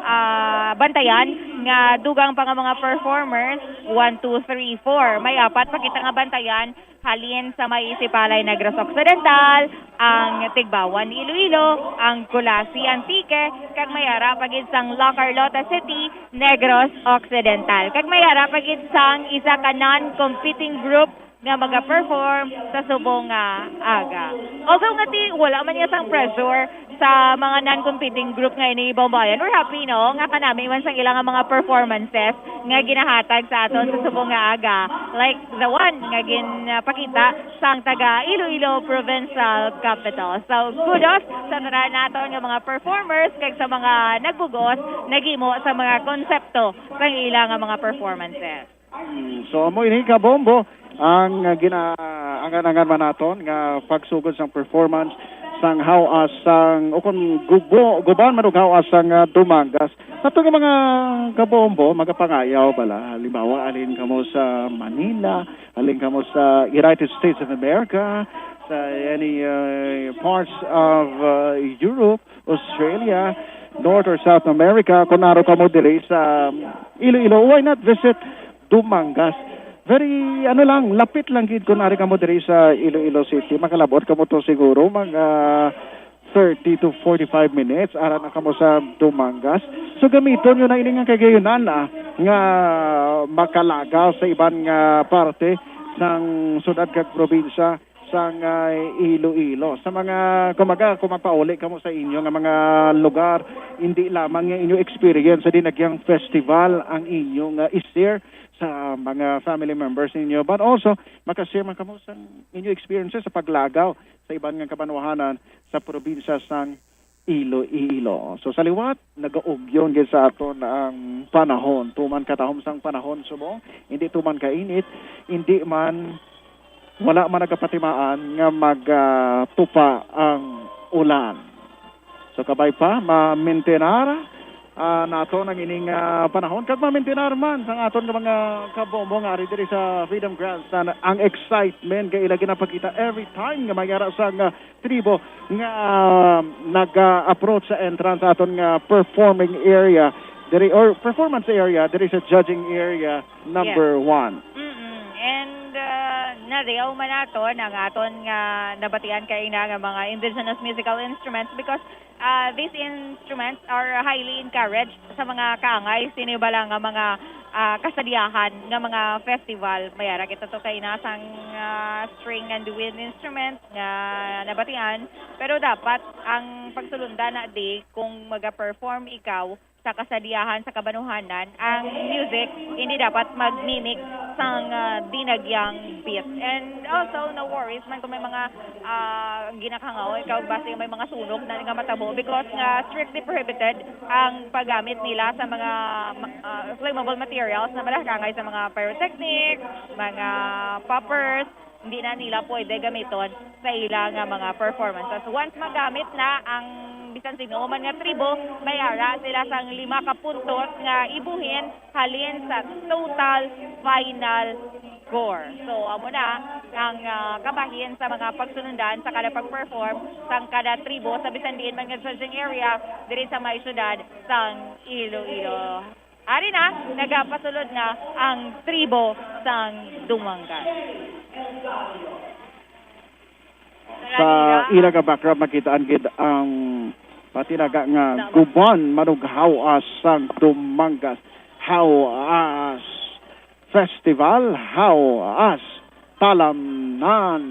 ah, bantayan nga dugang pa nga mga performers, one, two, three, four. May apat pa kita nga bantayan halin sa may Sipalay, Negros Occidental, ang Tigbauan, Iloilo, ang Culasi, Antique, kag may ara pa gid sang La Carlota City, Negros Occidental. Kag may ara pa gid sang isa ka non-competing group nga maga-perform sa subong nga aga. Although nga ti, wala man niya sang pressure, sa mga non-competing group nga ini, Bomboyan. We're happy, no, nga kanami man sang ila nga mga performances nga ginahatag sa aton sa subong nga aga, like the one nga ginpakita sang taga Iloilo Provincial Capitol. So, kudos sa tanan naton nga mga performers kag sa mga nagbugos naghimo sa mga konsepto sang ila nga mga performances. Hmm, so, amo ini, kabombo, ang, ah, gina-, angan-angan man naton nga pagsugod sang performance sang haw-as sang, o kon gubo-, guban man og haw-as sang, ah, Dumangas. Sa ato nga mga kabombo, magapangayaw bala. Halimbawa, alin kamo sa Manila, alin kamo sa United States of America, sa any uh, parts of uh, Europe, Australia, North or South America, kung naro kamo diri sa Iloilo, why not visit Dumangas? Very, ano lang, lapit lang gid kung ari kamo diri sa Iloilo City. Makalabot kamo to siguro mga thirty to forty-five minutes, ara na kamo sa Dumangas. So, gamiton nyo na ini nga kagayunan, ah, nga makalagaw sa iban nga parte sang syudad kag probinsya sang, ah, Iloilo. Sa mga, kumaga, kung magpauli kamo sa inyo nga mga lugar, hindi lamang nga inyo experience sa Dinagyang Festival ang inyo nga i-share sa mga family members ninyo, but also makashare man kamo sa inyo experiences sa paglagaw sa iban nga kabanwahanan sa probinsya sang Iloilo. So, sa liwat, nagaugyon gid sa aton ang panahon. Tuman katahom sang panahon subong, hindi tuman kainit, hindi man, wala man nagapatimaan nga magtupa ang ulan. So, kabay pa, mamintinar ah, naton ang ining ah, panahon, kag mamintinar man sang aton nga mga kabombo nga ari diri sa Freedom Grandstand, ang excitement nga ila ginapakita every time nga may ara sang ah, tribo nga ah, nag-approach sa entrance sa aton nga performing area diri, or performance area diri sa judging area number one. Mm-mm. And uh, nariaw man naton ang aton nga nabatian kaina nga mga indigenous musical instruments, because uh, these instruments are highly encouraged sa mga kaangay sini bala nga mga ah, kasadyahan nga mga festival. May ara kita to kaina sang ah, string and wind instrument nga nabatian, pero dapat ang pagsulundan na di kung maga-perform ikaw sa kasadyahan sa kabanuhanan, ang music hindi dapat magmimik sang ah, dinagyang beat. And also, no worries man kung may mga ah, ginakangaw ikaw basi may mga sunog na nga matabo, because nga strictly prohibited ang paggamit nila sa mga ma- ah, flammable materials na malakangay sa mga pyrotechnics, mga poppers, hindi na nila pwede gamiton sa ila nga mga performances. Once magamit na ang bisan sino man nga tribo, may ara sila sang lima ka puntos nga ibuhin halin sa total final score. So, amo na ang ah, kabahin sa mga pagsunundan sa kada pag-perform sang kada tribo sa bisan diin man nga judging area diri sa may syudad sang Iloilo. Ari na, nagapasulod na ang tribo sang Dumangas. Sa ila nga background, makitaan gid ang patinaga nga Guban Manughaw-as sang Dumangas. Haw-as Festival, Haw-as Talamnan.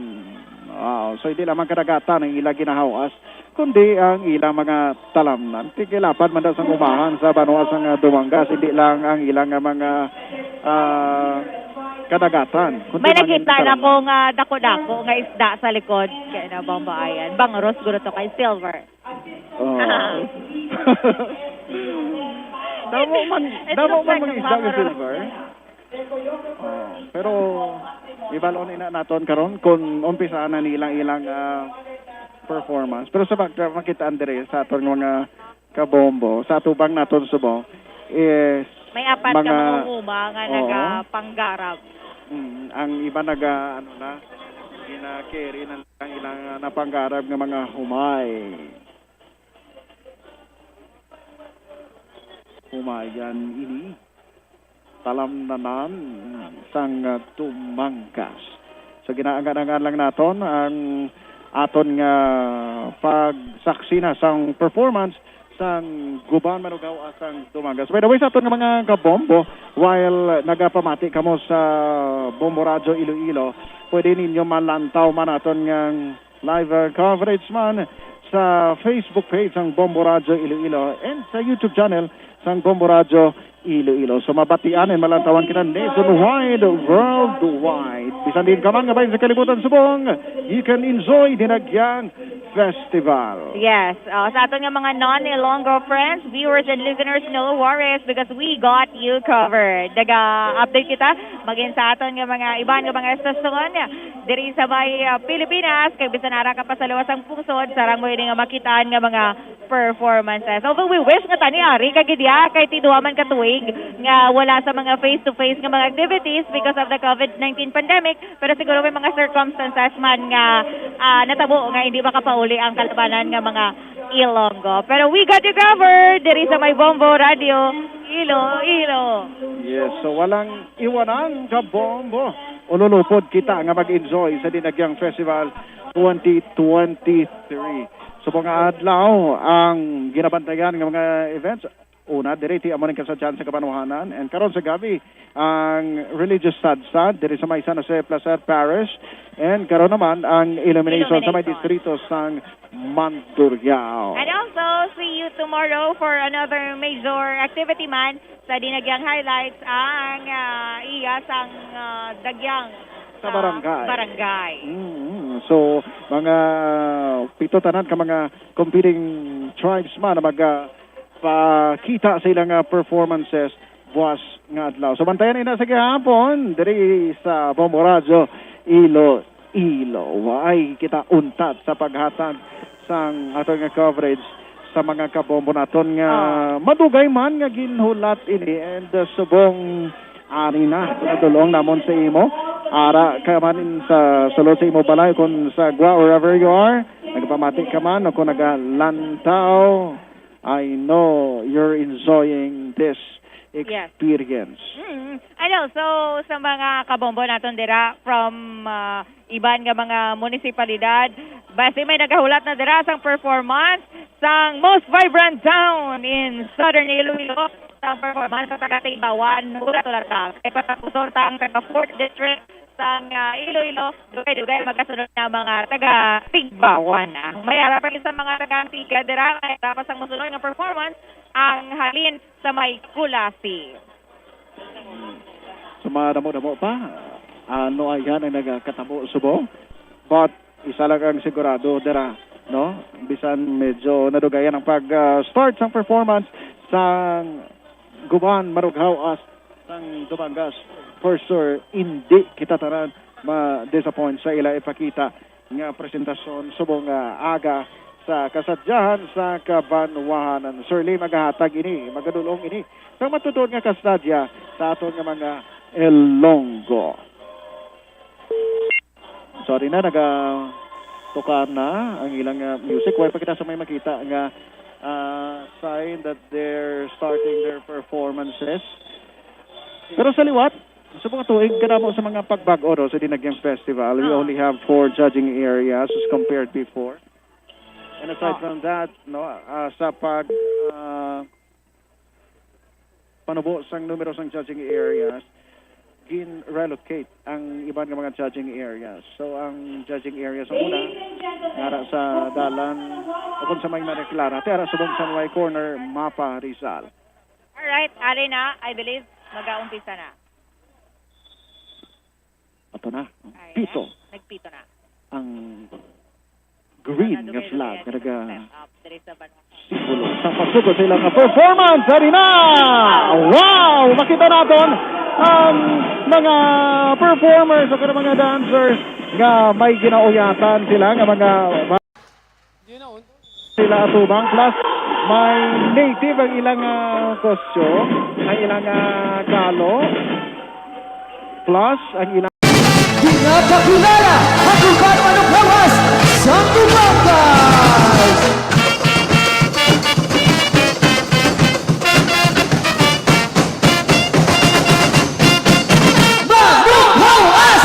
Wow. So, hindi lamang kadagatan ang ila ginahaw-as, kundi ang ilang mga talamnan. Kikilapad man daw sang umahan sa banwa sang ah, Dumangas, hindi lang ang ilang nga mga ah, kadagatan, kundi May mga nakita na talamnan. Ko nga dako-dako nga isda sa likod. Kaya na bang baayan? Bangros, guro to kay silver. Oh. Damo man, It damo looks man like mga a isda nga bangros. Silver. Oh, pero ibalon ina naton karon kung umpisa na nilang ilang ah, performance. Pero sa pag makita dire sa aton mga kabombo, sa atubang naton subong is May apat ka mga mga huma nga Oo. Nagapanggarab. Mm, ang iba naga ano na, gina-carry na ang ilang ah, napanggarab nga mga humay. Humayan ini. Talamnanan sang Dumangas. So, ginaangan-angan lang naton ang aton nga pagsaksi na sang performance sang Guban Manughaw-as sang Dumangas. By the way, sa aton nga mga kabombo, while nagapamati kamo sa Bombo Radyo Iloilo, pwede ninyo malantaw man aton nga live uh, coverage man sa Facebook page sang Bombo Radyo Iloilo and sa YouTube channel sang Bombo Radyo Iloilo. So, mabatian and malantawan kita nationwide, worldwide. Bisan din ka man nga bahin sa kalibutan subong, you can enjoy Dinagyang Festival. Yes. Uh, sa aton nga mga non-Ilonggo friends, viewers, and listeners, no worries because we got you covered. Naga-update kita magin sa aton nga mga iban nga mga estasyon diri sa may uh, Pilipinas, kay bisan ara ka pa sa luwas ang pungsod, sarang mo ini nga makitaan nga mga performances. Although we wish nga tani ari kag idya kay ti duha man ka tuig nga wala sa mga face-to-face nga mga activities because of the covid nineteen pandemic, pero siguro may mga circumstances man nga, ah, natabo nga hindi makapauli ang kalabanan nga mga Ilonggo. Pero we got you covered diri sa may Bombo Radio, Ilo, Ilo. Yes, so walang iwanan ka Bombo. Ululupod kita nga mag-enjoy sa Dinagyang Festival twenty twenty-three. Subong nga adlaw ang ginabantayan nga mga events. Una, diri ti amo ning kasadyahan sa kabanwahanan. And karon sa gabi, ang religious sadsad diri sa may San Jose Placer Parish. And karon naman, ang illumination sa may Illumination. Distrito sang Mandurriao. And also, see you tomorrow for another major activity man sa Dinagyang Highlights, ang, ah, iya sang, ah, Dagyang Sa sa barangay. Barangay. Mm, so, mga pito tanan ka mga competing tribes man na mag, ah, pakita sa ilang, ah, performances buwas nga adlaw. So, bantayan ina sa gihapon diri sa Bombo Radyo, Ilo, Ilo. Waay kita untat sa paghatag sang aton nga coverage sa mga kabombo naton nga Ah. madugay man nga ginhulat ini and, uh, subong ari na, nadulong namon sa imo. Ara ka man sa sulod sa imo balay, kung sa gwa, wherever you are, nagpamati ka man o kung nagalantaw, I know you're enjoying this Yes. experience. Mm. Ano, so, sa mga kabombo naton dira, from, ah, iban nga mga munisipalidad, basi may nagahulat na dira sang performance sang most vibrant town in Southern Iloilo, sang performance sa taga Tigbawan. Hulat-hulat ta. Kay patapuson ta ang taga Fourth District sang, ah, Iloilo, dugay-dugay magasunod na mga taga Tigbawan na. May ara pa gid sa mga taga Antique dira, may ara pa sang mosunod nga performance ang halin sa may Culasi. So, madamo-damo pa. Ano ayan ang nagakatabo subong? But isa lang ang sigurado dira, no? Bisan medyo nadugayan ang pag, ah, start sang performance sang Guban, Marughaw, as sang Dumangas, for sure, hindi kita tanan ma-disappoint sa ila ipakita nga presentasyon subong nga aga sa kasadyahan sa kabanwahanan. Sir Lee, magahatag ini, magadulong ini sa matutuod nga kastadya sa aton nga mga Ilonggo. Sorry na, naga-, tukar na ang ilang, ah, music. Way pa kita sa may makita nga, ah, sign that they're starting their performances. Pero sa liwat, sa mga tuig, kadamo sa mga pagbag-o, no, sa Dinagyang Festival, we Oo. only have four judging areas as compared before. And aside Oo. from that, no, ah, sa pag, ah, panubo sang numero sang judging areas, gin-relocate ang iban nga mga judging areas. So, ang judging area sa una, nara sa dalan, o kung sa may Maria Clara, ti ara subong sa may corner, Mapa, Rizal. Alright, ari na, I believe, mag-aumpisa na. Ato na, ang Ay, pito. Nagpito na. Ang green Ano nga dugay-dugay flag, ang talaga step up diri sa banwa. Simbolo sa pagsugod sa ilang performance. Ari na! Wow! Makita naton ang mga performers o kanang mga dancers nga may ginauyatan sila nga mga sila atubang. Plus, may native ang ilang, ah, costume, ang ilang, ah, kalo. Plus, ang ilang Ginapakilala ang uban manughawas sa Tubangas. Manughawas!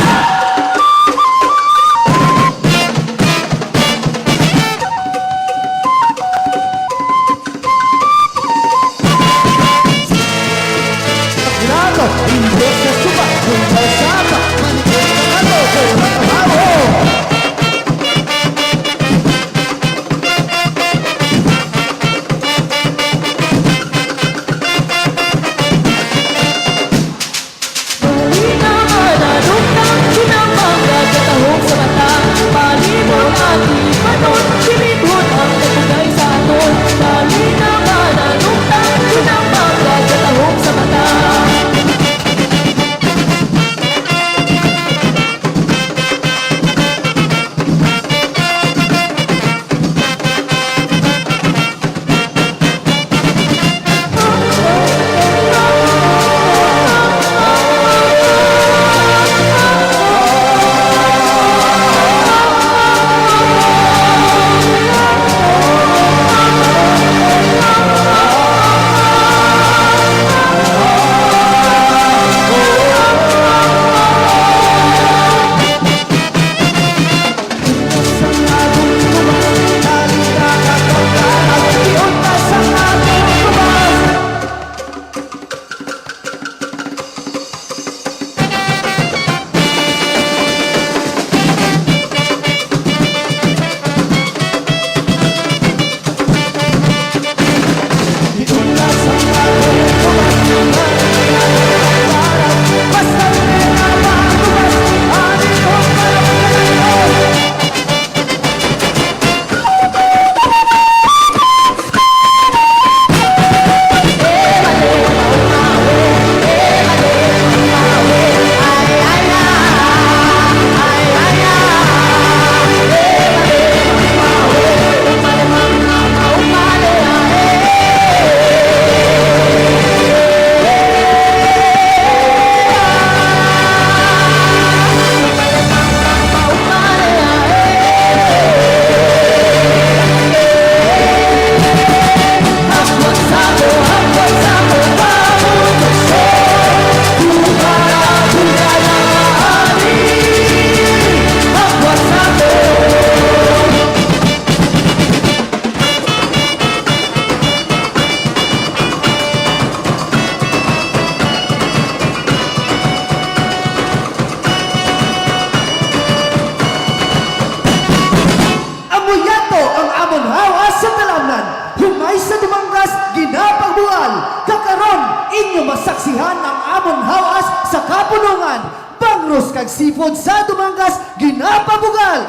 Inyo masaksihan ang amon hawas sa kapulungan. Bangros kag seafood sa Dumangas, ginapabugal!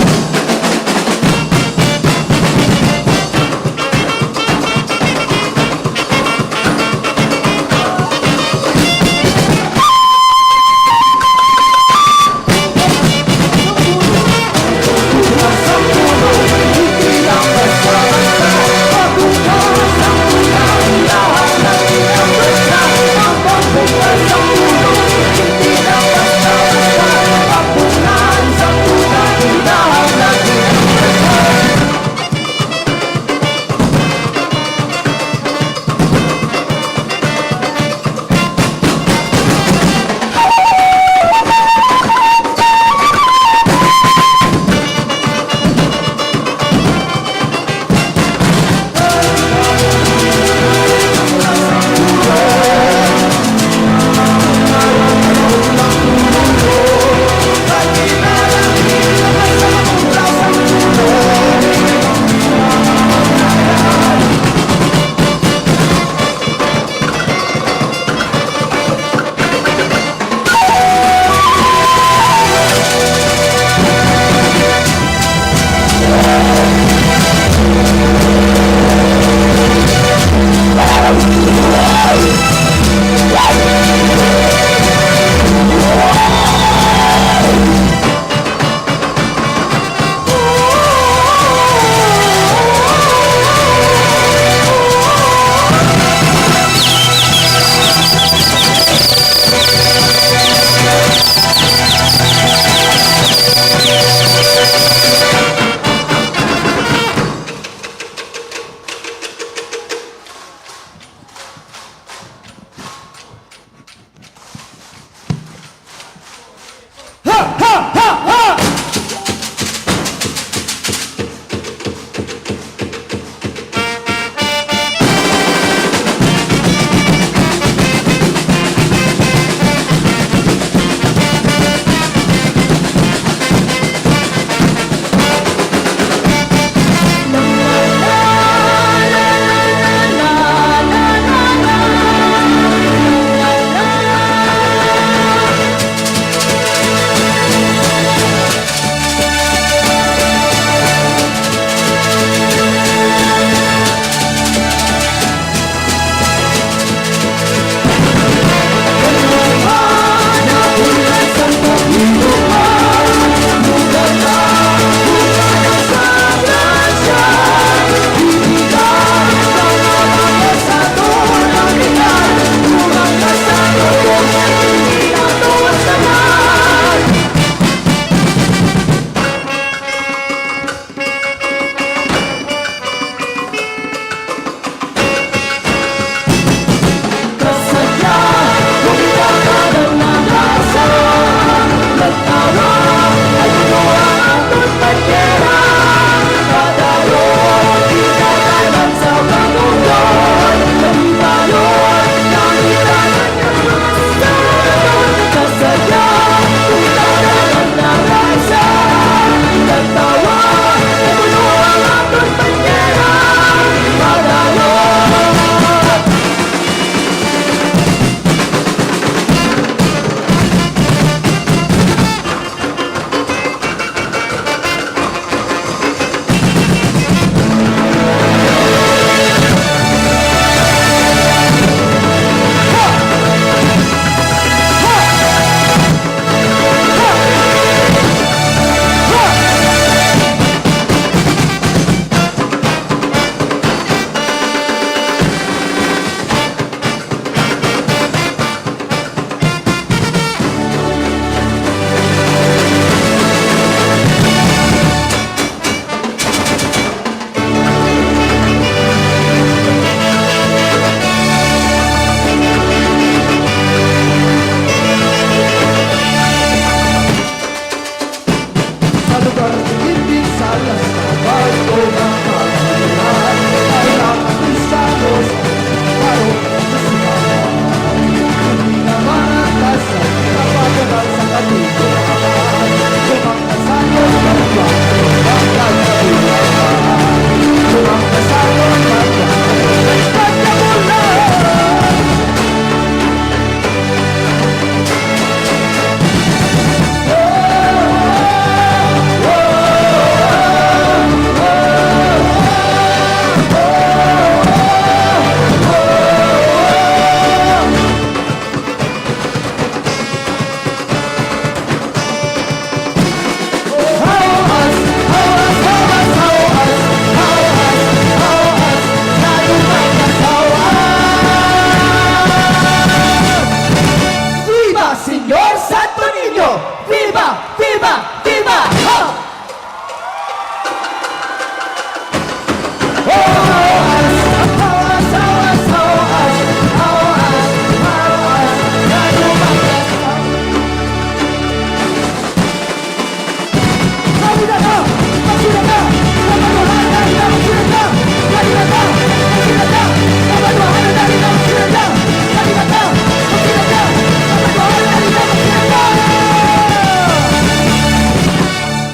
Viva! Viva! Viva! Ho!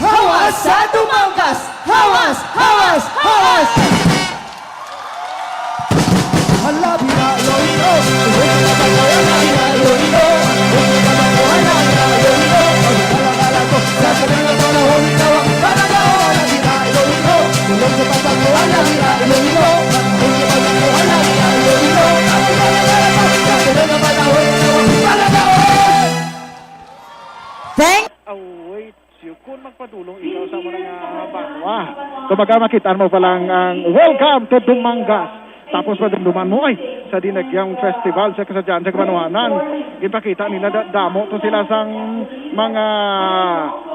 Hawas sa Dumangas! Hawas! Hawas! Hawas! Thank Aw, wait, siyo, kung magpadulong ikaw sa amo na nga banwa, kumbaga, makita mo pa lang ang "Welcome to Dumangas." Tapos madumduman mo, ay, sa Dinagyang Festival sa kasadyahan sa kabanwahanan. Ginpakita nila da-, damo to sila sang mga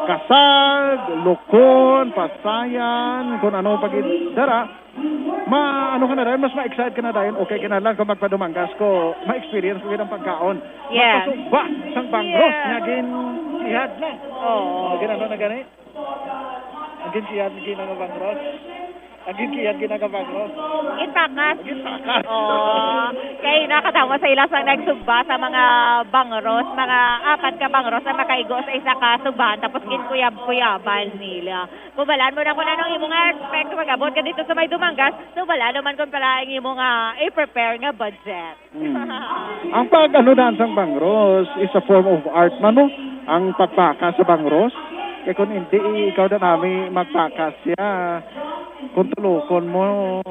kasag, lukon, pasayan, kung ano pag dara. Ma-, ano ka na dayon, mas ma-excite ka na dayon. Okay, kinahanglan ko magpadumangas ko, ma-experience ko gid ang pagkaon. Yes. Magpasugba sang bangros Yeah. nga ginkiyad na. Oo. Oh, ginano na gani? Ang ginkiyad, ginanga bangros. Ang ginkiyad, ginanga bangros. Ginpakas. Ginpakas. Oo. Kay nakatawa sa ila sang nagsugba sa mga bangros, mga apat ka bangros na makaigo sa isa ka sugbahan, tapos ginkuyab-kuyaban nila. Kubalan mo na kung anong imo nga expect pag-abot ka dito sa may Dumangas, so wala naman kung pala ang imo nga i-prepare nga budget. Mm. Ang pag-ano daan sang bangros is a form of art man, no? Ang pagpakas sa bangros. Kay kung hindi, ikaw na nami magpakas siya. Kung tulokon mo,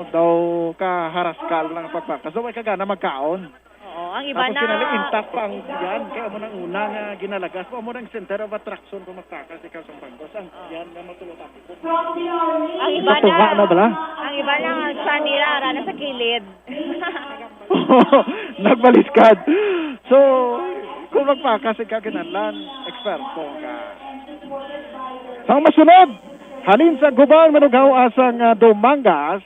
daw ka haraskal ng pagpakas. Daw ay ka gana magkaon. Oo, ang iba Tapos na kinali intact pa ang tiyan, kaya amo nang una nga ginalagas mo, amo nang center of attraction kung magpakas ikaw sa bangkos. Ang tiyan nga matulog. Ang iba Natunga na, na bala? Ang iba na ang sa nila, ara na sa kilid. Nagbaliskad. So, kung magpakas ikaw, kinahanglan, eksperto ka. Sa masunod, halin sa Guban, Manughaw, asang, ah, Dumangas,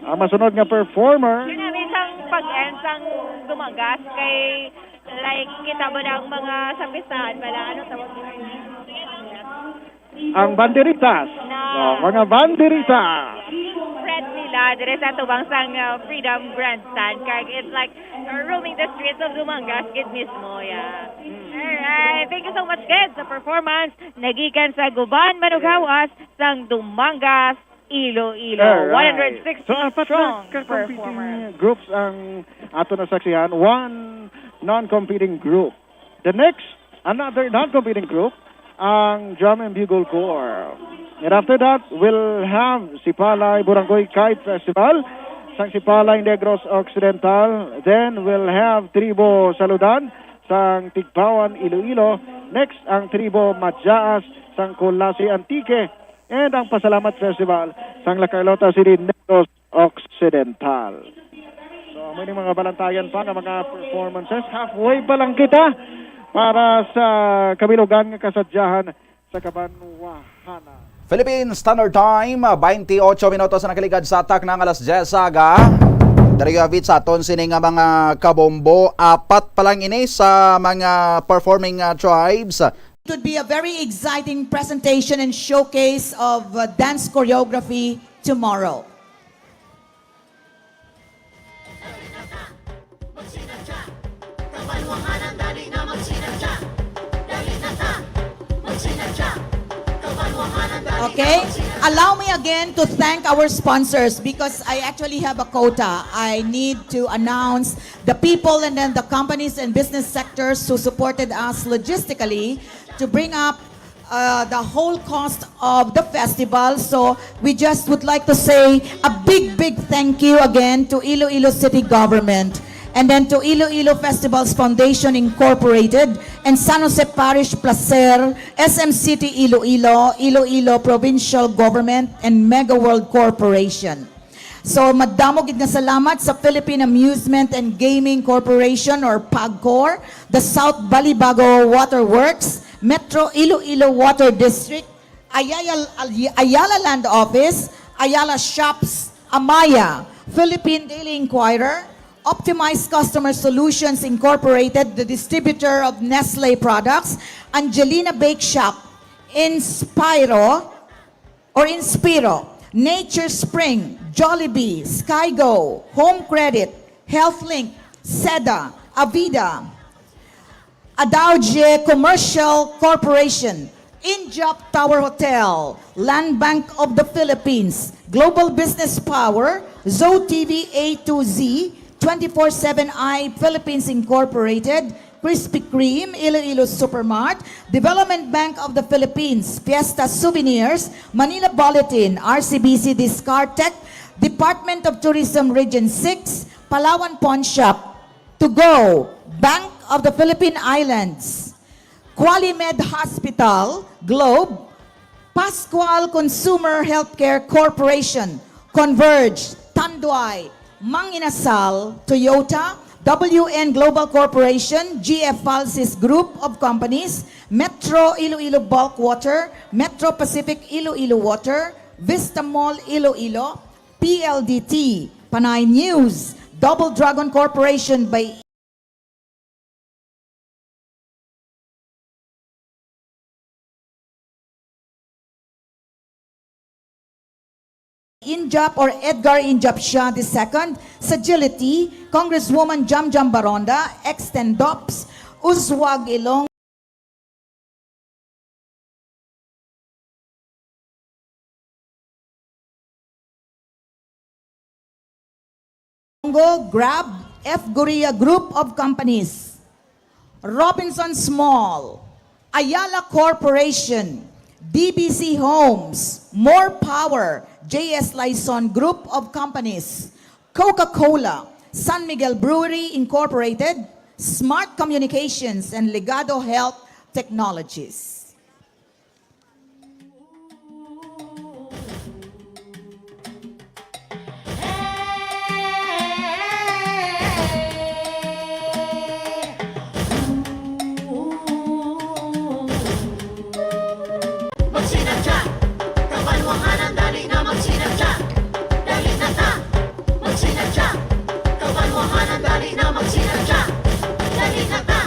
ang masunod nga performer. Yun na rin sang pag-end sang Dumangas kay, like, kita mo na ang mga sa pistahan pala. Anong tawag nila? Ang banderitas. Na. Oh, mga banderitas. Spread nila dire sa tubang sang, uh, Freedom Grandstand. Kag it's like, uh, roaming the streets of Dumangas gid mismo, yeah. Mm. Alright. Thank you so much, Ged, sa performance. Nagikan sa Guban, Manughaw, as sang Dumangas, Iloilo. Alright. One hundred six So, apat na strong ka competing performance. groups ang ato nasaksihan. One non-competing group. The next, another non-competing group, ang Drum and Bugle Corps. And after that, we'll have Sipalay Barangay Kite Festival, sang Sipalay Negros Occidental. Then, we'll have Tribo Saludan, sang Tigpawan, Iloilo. Next, ang Tribo Madjaas, sang Culasi, Antique. And ang Pasalamat Festival, sang La Carlota City, Negros Occidental. So, amo ni mga balantayan pa nga mga performances. Halfway pa lang kita para sa kabilugan nga kasadyahan sa kabanwahanan. Philippine Standard Time, twenty-eight minutos na nakaligad sa atak ng alas diyes aga. Diri, Avit, sa aton sini nga mga kabombo, apat pa lang ini sa mga performing, ah, tribes. It would be a very exciting presentation and showcase of, uh, dance choreography tomorrow. Okay? Allow me again to thank our sponsors because I actually have a quota. I need to announce the people and then the companies and business sectors who supported us logistically to bring up, uh, the whole cost of the festival. So we just would like to say a big, big thank you again to Iloilo City Government and then to Iloilo Festivals Foundation Incorporated and San Jose Parish Placer, S M City Iloilo, Iloilo Provincial Government, and Mega World Corporation. So, madamo gid nga salamat sa Philippine Amusement and Gaming Corporation or PAGCOR, the South Balibago Waterworks, Metro Iloilo Water District, Ayala, Ayala Land Office, Ayala Shops, Amaya, Philippine Daily Inquirer, Optimized Customer Solutions Incorporated, the distributor of Nestle products, Angelina Bake Shop, Inspiro, or Inspiro, Nature Spring, Jollibee, Skygo, Home Credit, HealthLink, Seda, Avida, Adauge Commercial Corporation, Injop Tower Hotel, Land Bank of the Philippines, Global Business Power, Zo T V A two Z, twenty-four seven i Philippines Incorporated, Krispy Kreme, Iloilo Supermart, Development Bank of the Philippines, Fiesta Souvenirs, Manila Bulletin, R C B C Discardtech, Department of Tourism Region six, Palawan Pawn Shop, To Go, Bank of the Philippine Islands, Qualimed Hospital, Globe, Pascual Consumer Healthcare Corporation, Converge, Tanduay, Mang Inasal, Toyota, W N Global Corporation, G F Falsis Group of Companies, Metro Iloilo Bulk Water, Metro Pacific Iloilo Water, Vista Mall Iloilo, P L D T, Panay News, Double Dragon Corporation by Injop or Edgar Injop Siya the second, Sagility, Congresswoman Jam Jam Baronda, Extendops, Uswag Ilong, Grab, F Goria Group of Companies, Robinsons Mall, Ayala Corporation, D B C Homes, More Power, J S Lison Group of Companies, Coca-Cola, San Miguel Brewery Incorporated, Smart Communications, and Legado Health Technologies. Magsinadya, kabanwahanan, dali na magsinadya. Dali na ta, magsinadya. Kabanwahanan, dali na magsinadya. Dali na ta,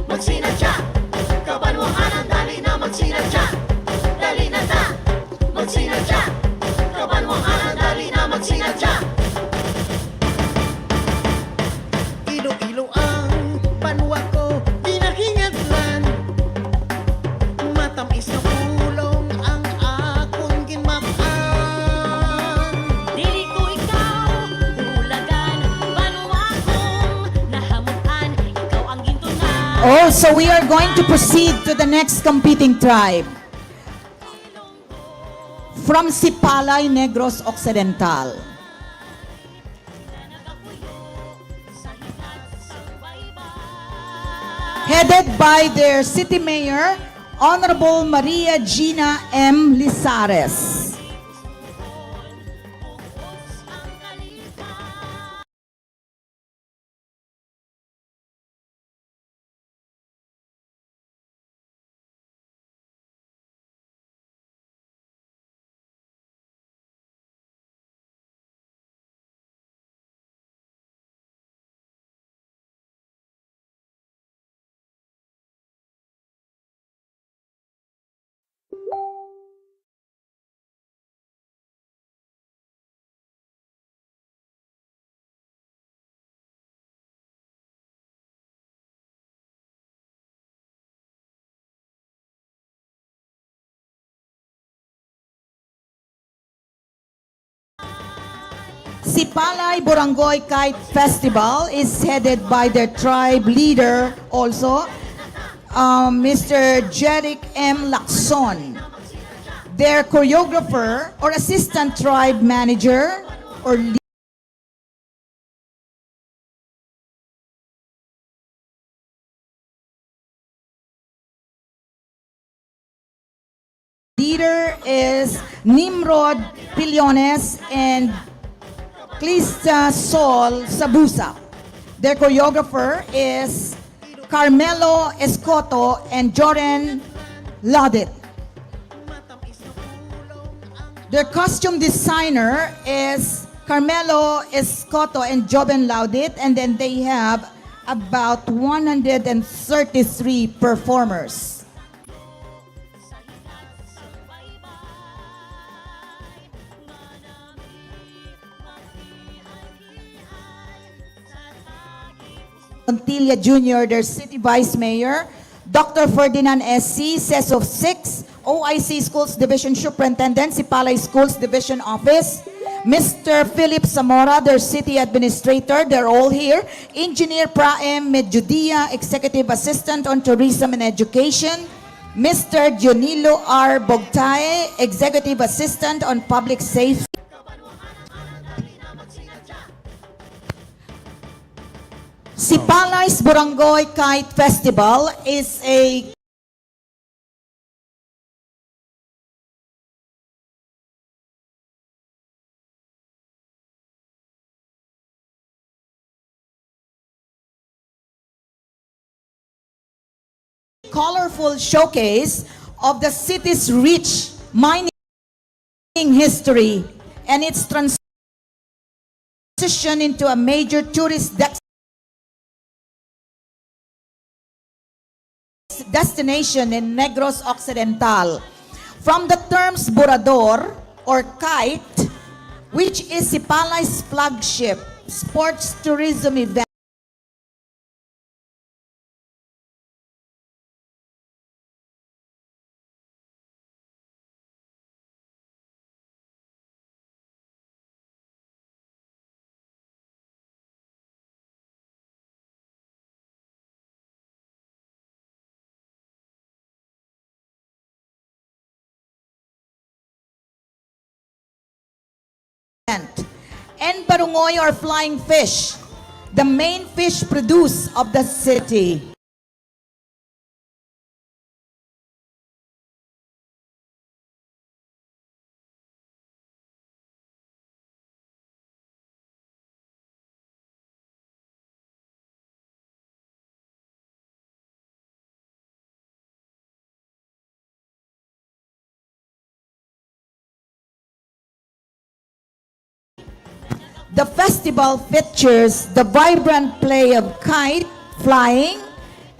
magsinadya. Kabanwahanan, dali na magsinadya. Dali na ta, magsinadya. Kabanwahanan, dali na magsinadya. Iloilo ang banwa ko, ginahingadlan. Matamis nga pulong ang akon ginmak-an. Dili ko ikaw bulagan, banwa kong nahamutan, ikaw ang gintunan. Oh, so we are going to proceed to the next competing tribe. From Sipalay, Negros Occidental. Headed by their city mayor, Honorable Maria Gina M. Lizares. Sipalay Barangay Kite Festival is headed by their tribe leader also, um, Mister Jeric M. Lacson. Their choreographer or assistant tribe manager or leader is Nimrod Pilones and Clista Sol Sabusa. Their choreographer is Carmelo Escoto and Joren Laudit. Their costume designer is Carmelo Escoto and Joven Laudit, and then they have about one hundred and thirty-three performers. Montilla Junior, their city vice mayor, Doctor Ferdinand S C, ses of six, O I C Schools Division Superintendent, Sipalay Schools Division Office, Mister Philip Zamora, their city administrator, they're all here, Engineer Praem Medjudia, Executive Assistant on Tourism and Education, Mister Dionilo R Bogtae, Executive Assistant on Public Safety. Sipalay's Barangay Kite Festival is a colorful showcase of the city's rich mining history and its transition into a major tourist dex-, destination in Negros Occidental. From the terms burador or kite, which is Sipalay's flagship sports tourism event, and barungoy or flying fish, the main fish produce of the city. The festival features the vibrant play of kite flying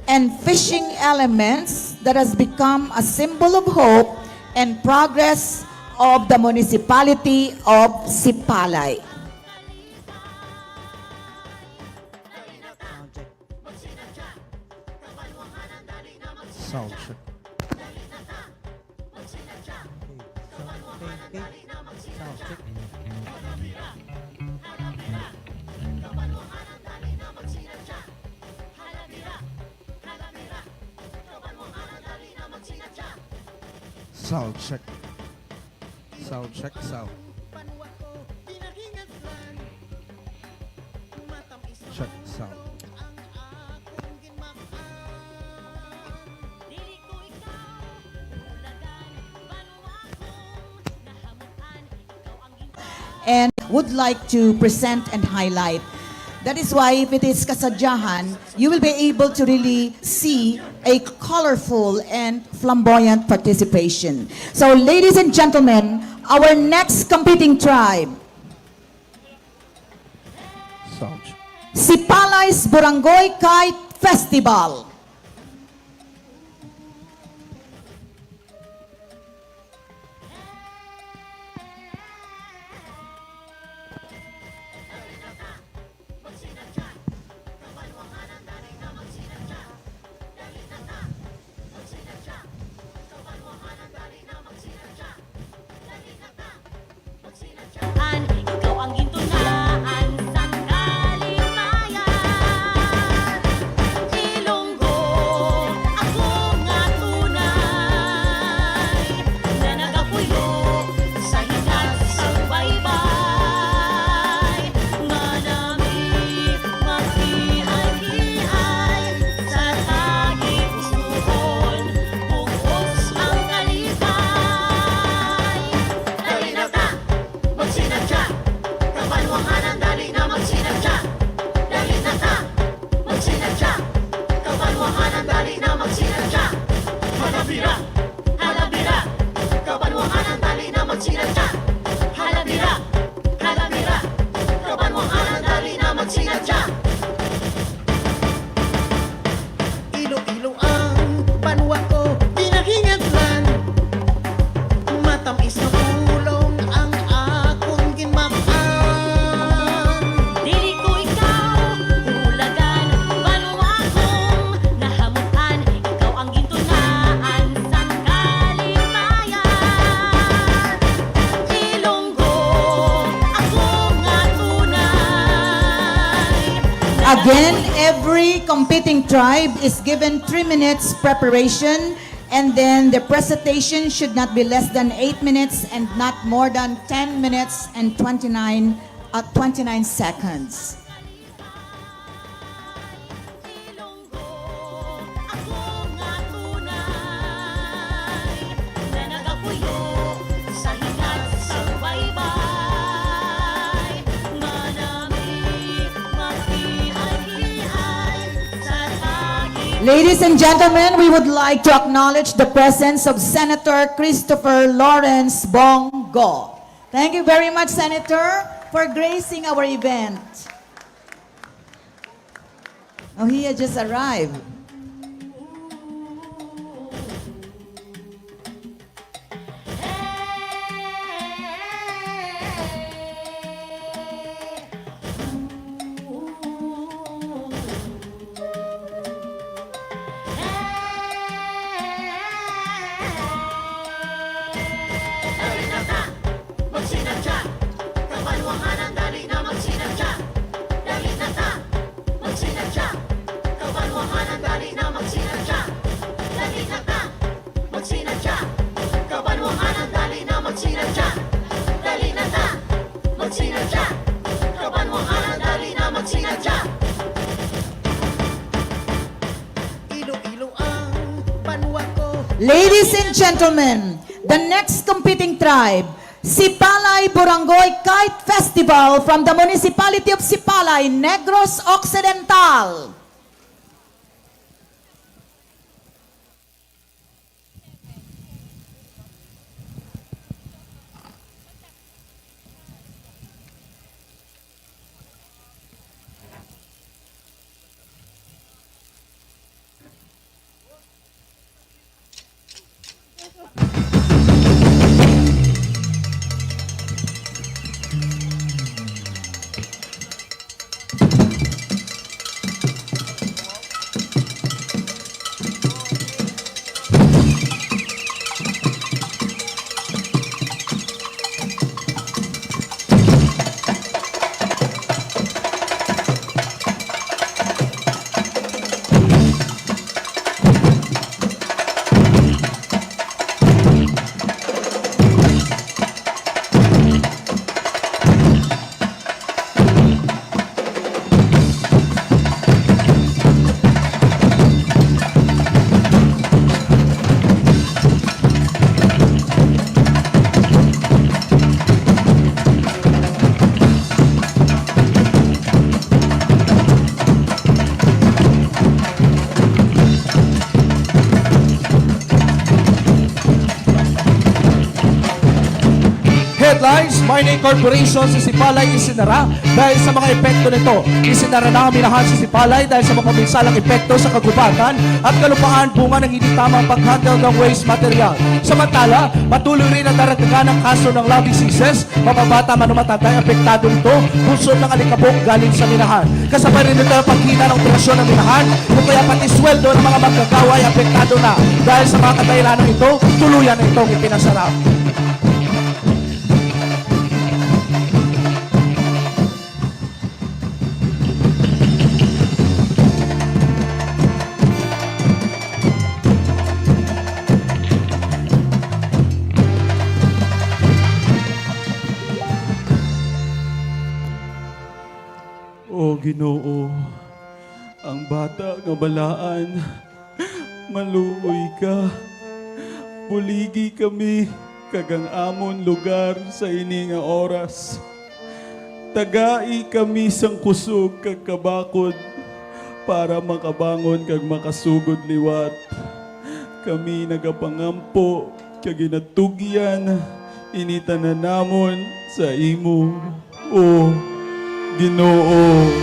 and fishing elements that has become a symbol of hope and progress of the municipality of Sipalay. Sound check. Okay, sound, okay, okay. Sound check. Sound check. Sound check, sound. Check, sound. And would like to present and highlight. That is why, if it is kasadyahan, you will be able to really see a colorful and flamboyant participation. So, ladies and gentlemen, our next competing tribe, Sound. Sipalay's Barangay Kite Festival. An ikaw ang gintunaan sang kalimayan. Ilonggo Again, every competing tribe is given three minutes preparation, and then the presentation should not be less than eight minutes and not more than ten minutes and twenty-nine, uh, twenty-nine seconds. Ladies and gentlemen, we would like to acknowledge the presence of Senator Christopher Lawrence Bong Go. Thank you very much, Senator, for gracing our event. Oh, he had just arrived. Magsinadya, kabanwahanan, dali na magsinadya. Dali na ta, magsinadya, kabanwahanan, dali na magsinadya. Dali na ta, magsinadya, kabanwahanan, dali na magsinadya. Dali na ta, magsinadya, kabanwahanan, dali na magsinadya. Iloilo ang banwa ko. Ladies and gentlemen, the next competing tribe, Sipalay Buranggoy Kite Festival from the Municipality of Sipalay, Negros Occidental. Headlines: Mining Corporation sa Sipalay isinara dahil sa mga epekto nito. Isinara na ang minahan sa Sipalay dahil sa mga minsalang epekto sa kagubatan at kalupaan, bunga ng hindi tamang pag-handle ng waste material. Samantala, patuloy rin ang daragdagan ng kaso ng love diseases, mga bata, manumatanda ang apektado nito, bunsod ng alikabok galing sa minahan. Kasabay rin nito ang paghina ng operasyon ng minahan, o kaya pati sweldo ng mga manggagawa ay apektado na. Dahil sa mga kadahilanan ito, tuluyan na itong ipinasara. O Ginoo, ang bata nga balaan, maluoy ka. Buligi kami kag ang amon lugar sa ini nga oras. Tagai kami sang kusog kag kabakod para makabangon kag makasugod liwat. Kami nagapangampo kag ginatugyan ini tanan namon sa imo, O Ginoo.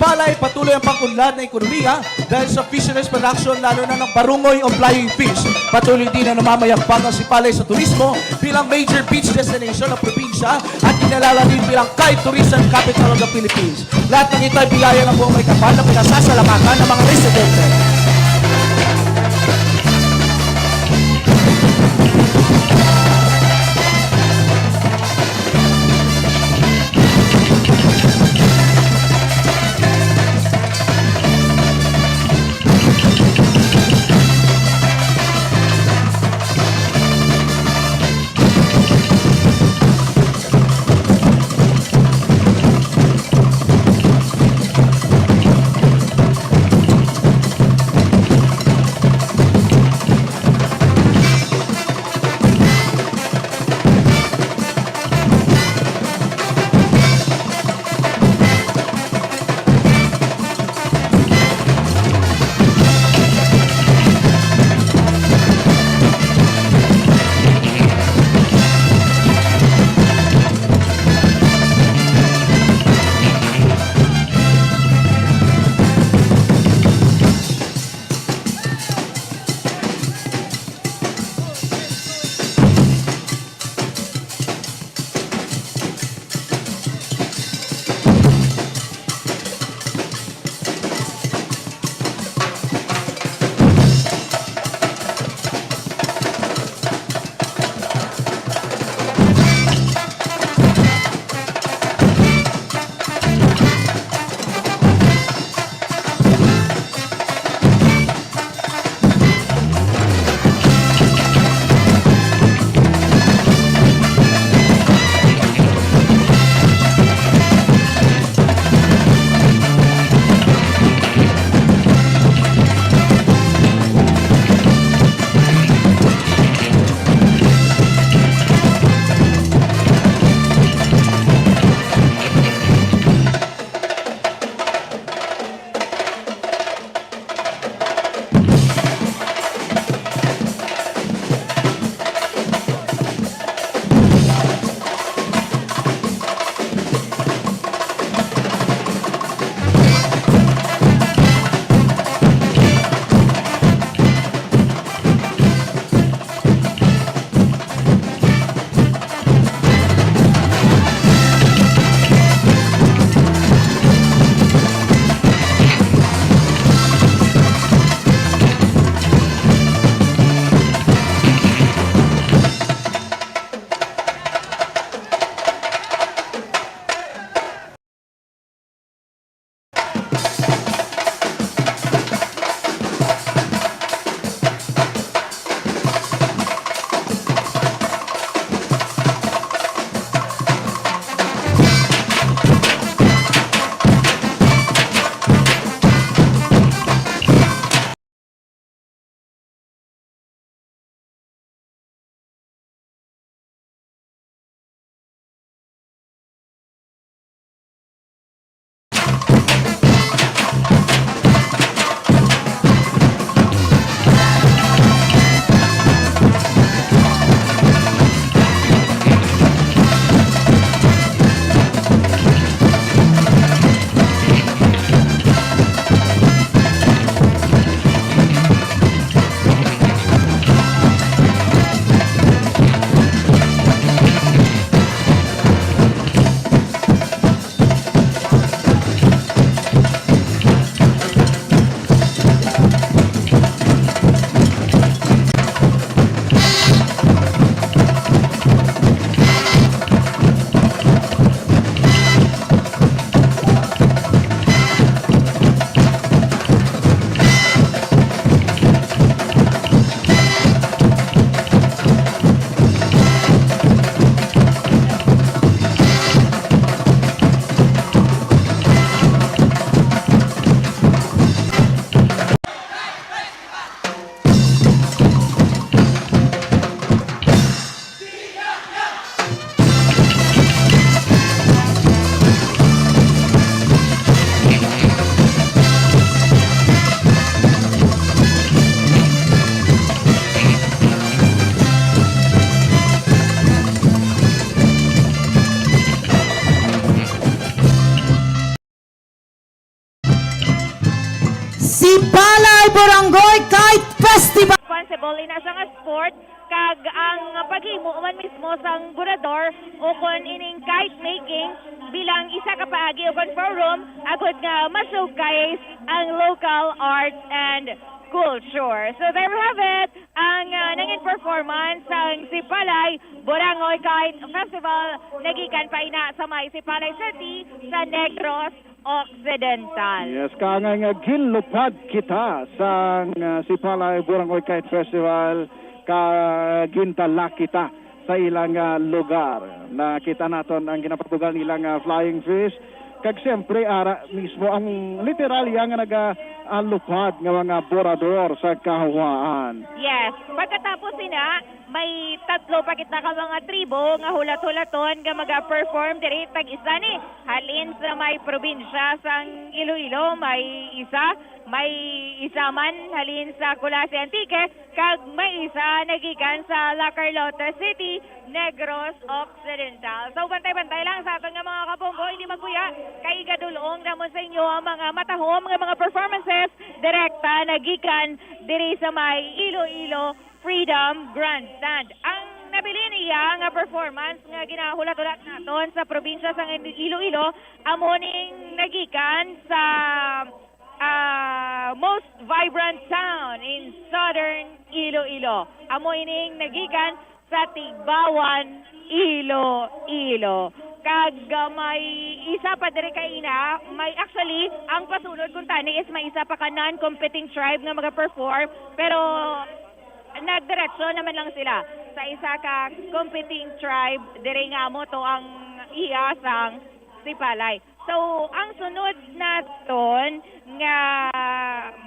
Sipalay, patuloy ang pag-unlad ng ekonomiya dahil sa fisheries production, lalo na ng barungoy o flying fish. Patuloy din na namamayagpag ang Sipalay sa turismo bilang major beach destination ng probinsya at kinilala din bilang Kai Tourism Capital of the Philippines. Lahat ng ito ay biyaya ng buong may kapal na pinasasalamatan ng mga residente. Sipalay Barangay Kite Festival. Responsible ina siya nga sport, kag ang paghimo man mismo sang borador o kon ining kite making bilang isa ka paagi o kon forum agud nga ma-showcase ang local arts and culture. So there we have it, ang uh, nangin performance sang Sipalay Borangoy Kite Festival nagikan pa ina sa may Sipalay City sa Negros Occidental. Yes, kaangay nga ginlupad kita sang ah, Sipalay Borangoy Kite Festival, ka gindala kita sa ilang ah, lugar. Nakita naton ang ginapabugal nilang ah, flying fish. Kag siyempre, ara mismo ang literal iya nga nagalupad nga mga borador sa kahawaan. Yes. Pagkatapos sina, may tatlo pa kita ka mga tribo nga hulat-hulaton nga maga-perform diri. Tag-isa ni halin sa may probinsya sang Iloilo, may isa, may isa man halin sa Culasi, Antique, kag may isa nagikan sa La Carlota City, Negros Occidental. So bantay-bantay lang sa aton nga mga kabombo, hindi magkuya kay igadulong namon sa inyo ang mga matahom nga mga performances direkta nagikan diri sa may Iloilo Freedom Grandstand. Ang nabilin iya nga performance nga ginahulat-hulat naton sa probinsya sa Iloilo amo ning nagikan sa ah, most vibrant town in southern Iloilo. Amo ining nagikan sa Tigbawan, Iloilo. Kag ah, may isa pa diri kaina, may actually ang pasunod kuntani is may isa pa ka non-competing tribe nga maga-perform, pero nagdiretso naman lang sila sa isa ka competing tribe diri nga amo to ang iya sang Sipalay. So, ang sunod naton nga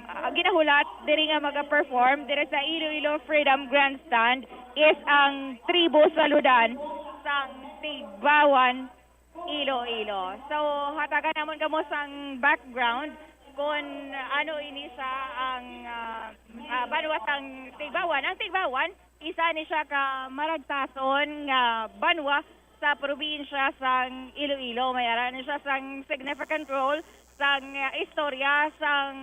ah, ginahulat diri nga maga-perform diri sa Iloilo Freedom Grandstand is ang tribo Saludan sang Tigbawan, Iloilo. So, hatagan namon kamo sang background kon ano ini siya ang ah, ah, banwa sang Tigbawan. Ang Tigbawan, isa ni siya ka maragtason nga banwa sa probinsya sang Iloilo. May ara ni siya sang significant role sang ah, istorya sang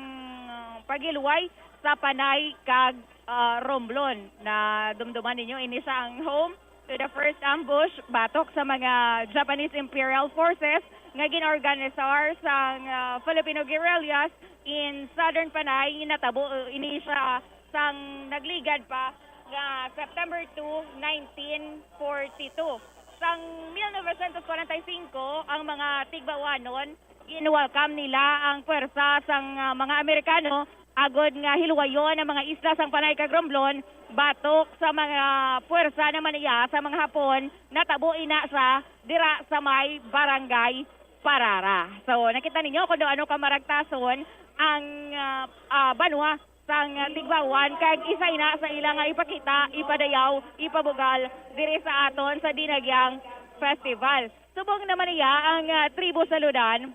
paghiluway sa Panay kag ah, Romblon. Na dumduman ninyo, ini siya ang home to the first ambush batok sa mga Japanese Imperial Forces nga ginorganisar sang ah, Filipino guerrillas in Southern Panay. Natabo ini siya sang nagligad pa nga September two, nineteen forty-two. Sang mil novecientos kwarenta y singko, ang mga Tigbawanon, gin-welcome nila ang pwersa sang ah, mga Amerikano agod nga hiluwayon ang mga isla sang Panay kag Romblon batok sa mga pwersa naman iya sa mga Hapon. Natabo ina sa dira sa may Barangay Parara. So, nakita ninyo kung ano ka maragtason ang ah, ah, banwa sang Tigbawan, kag isa ina sa ila nga ipakita, ipadayaw, ipabugal diri sa aton sa Dinagyang Festival. Subong naman iya ang ah, tribo Saludan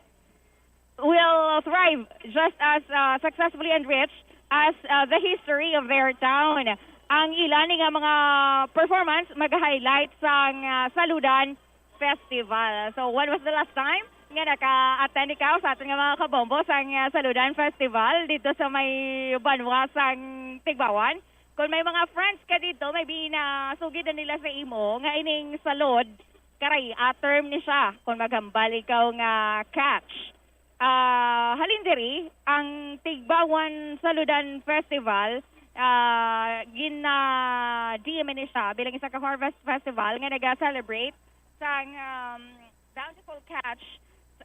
will thrive just as ah, successfully and rich as ah, the history of their town. Ang ila ni nga mga performance mag-highlight sang ah, Saludan Festival. So, when was the last time nga naka-attend ikaw sa aton nga mga kabombo sang ah, Saludan Festival dito sa may banwa sang Tigbawan? Kung may mga friends ka dito, maybe nasugid na nila sa imo nga ining salod, karay, ah, term ni siya kung maghambal ikaw nga catch. Ah, halin diri, ang Tigbawan Saludan Festival, ah, gina-D M ni siya bilang isa ka harvest festival nga naga-celebrate sang um, bountiful catch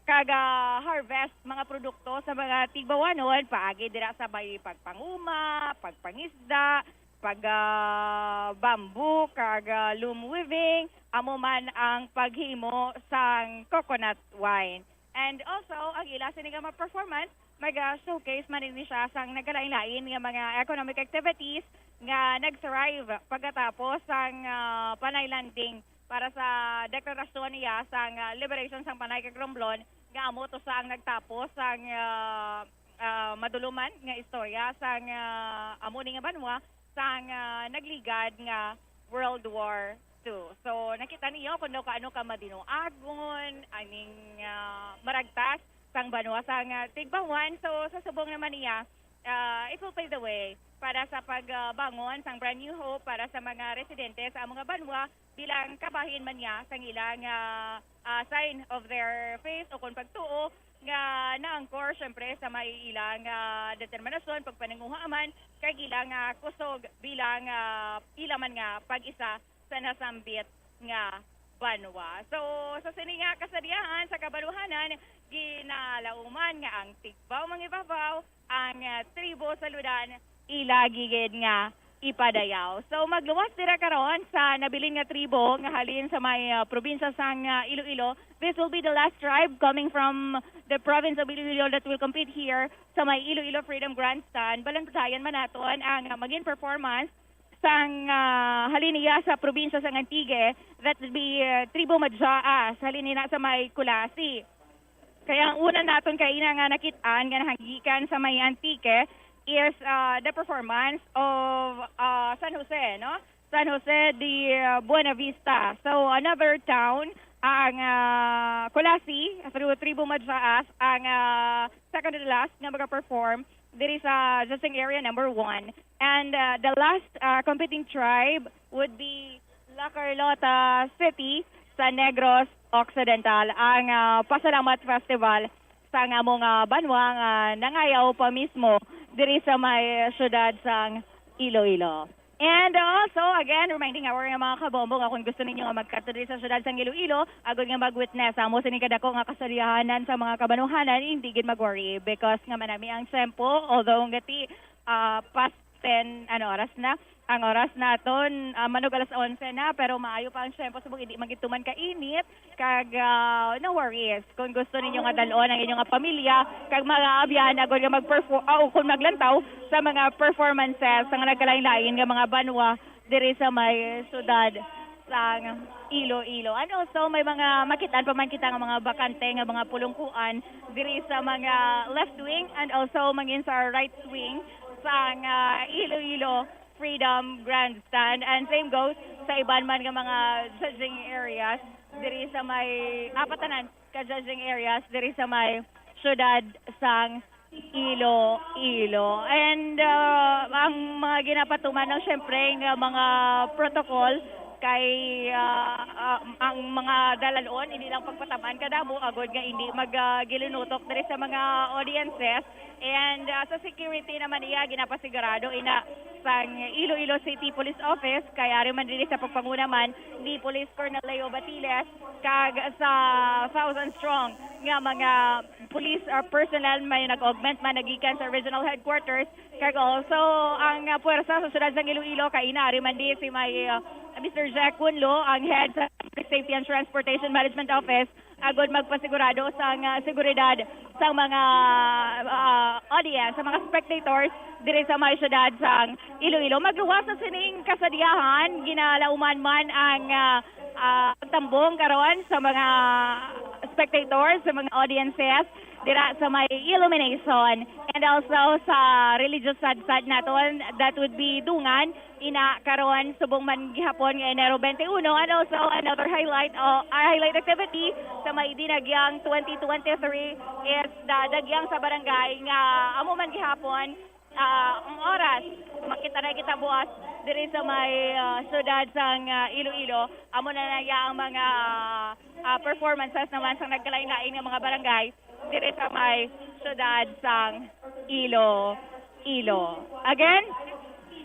kag ah, harvest mga produkto sa mga Tigbawanon, paagi dira sa may pagpanguma, pagpangisda, pag ah, bamboo, kag ah, loom weaving, amo man ang paghimo sang coconut wine. And also, ang ila sini nga mga performance, maga-showcase man ini siya sang nagkalain-lain nga mga economic activities nga nag-thrive pagkatapos sang ah, Panay Landing para sa deklarasyon niya sang ah, liberation sang Panay kag Romblon, nga amo to sa ang nagtapos sang ah, ah, maduluman nga istorya sang ah, amo ni nga banwa sang ah, nagligad nga World War Two. So, nakita niyo kung daw kaano ka madinuagon aning ah, maragtas sang banwa sang ah, Tigbawan. So, sa subong naman niya, ah, it will pave the way para sa pagbangon sang brand new hope para sa mga residente sa among nga banwa bilang kabahin man niya sang ilang, ah, ah, sign of their faith o kon pagtuo nga naangkor, syempre, sa may ilang, ah, determinasyon, pagpaninguha man, kag ilang, ah, kusog bilang, ah, ila man nga pag-isa sa nasambit nga banwa. So, sa sini nga kasadiahan sa kabaluhanan, ginalauman nga ang Tigbao Mangibabaw ang, ah, tribo sa Ludan ila gid nga ipadayaw. So, magluwas dira karon sa nabilin nga tribo nga halin sa may, ah, probinsya sang, ah, Iloilo. This will be the last tribe coming from the province of Iloilo that will compete here sa may Iloilo Freedom Grandstand. Balantayan man naton ang, ah, magin performance sang, ah, halin niya sa probinsya sang Antique, that would be, ah, tribo Madjaas, halin niya sa may Culasi. Kaya ang una naton kaina nga nakit-an nga nahanggikan sa may Antique is, ah, the performance of, ah, San Jose, no? San Jose de, ah, Buenavista. So, another town, ang, ah, Culasi, through Tribu Madjaas, ang, ah, second to the last nga maka-perform diri sa Judging Area number one. And, ah, the last, ah, competing tribe would be La Carlota City sa Negros Occidental, ang, ah, Pasalamat Festival sa nga among, ah, banwa nga nangayaw pa mismo diri sa may syudad sang Iloilo. And also, again, reminding our nga mga kabombo nga kung gusto ninyo nga magkadto diri sa syudad sang Iloilo, agod nga mag-witness amo sini kadako nga kasalihanan sa mga kabanuhanan, hindi gid mag-worry because nga manami ang tiyempo, although ngati, ah, past ten, ano, oras na? Ang oras naton, ah, manog alas onse na, pero maayo pa ang tiyempo subong hindi magituman ka init, kag, ah, no worries. Kung gusto ninyo nga dalon ang inyo nga pamilya, kag mga abyan, agod nga mag-perform, ah, o kung maglantaw sa mga performances sa nga nagkalain-lain nga mga banwa diri sa may syudad sang Iloilo. And also, may mga makitaan pa man kita nga mga bakante nga mga pulungkuan diri sa mga left wing and also mangin sa right wing sang, ah, Iloilo Freedom Grandstand. And same goes sa iban man nga mga judging areas diri sa may, ah, patanan ka judging areas diri sa may syudad sang Iloilo. And, ah, ang mga ginapatuman lang, syempre, nga mga protocol kay, ah, ah, ang mga dalalon, hindi lang pagpatamaan kadamo, agod nga hindi mag, ah, gilinutok diri sa mga audiences. And, ah, sa security naman iya, ginapasigurado ina sang Iloilo City Police Office, kay ari man diri sa pagpanguna man ni Police Colonel Leo Batiles, kag sa thousand strong nga mga police, ah, personnel may nag-augment man nagikan sa regional headquarters, kag also ang, ah, puwersa sa siyudad sang Iloilo, kay ina ari man di si may, ah, Mister Jack Cunlo, ang head sa Public Safety and Transportation Management Office, agod magpasigurado sang, ah, seguridad sang mga, ah, audience, sa mga spectators diri sa may siyudad sang Iloilo. Magluwas sa sining kasadiahan, ginalauman man ang, ah, ah, pagtambong karon sa mga spectators, sa mga audiences dira sa may illumination, and also sa religious sadsad naton, that would be dungan, ina karon subong man gihapon nga Enero twenty-one, and also another highlight, o, ah, highlight activity sa may Dinagyang twenty twenty-three is the Dagyang sa Barangay, nga amo man gihapon, ah, ang oras, makita na kita buwas diri sa may, ah, siyudad sang, ah, Iloilo. Amo na na iya ang mga, ah, performances naman sa nagkalain-lain nga mga barangay diri sa may siyudad sang Iloilo. Again,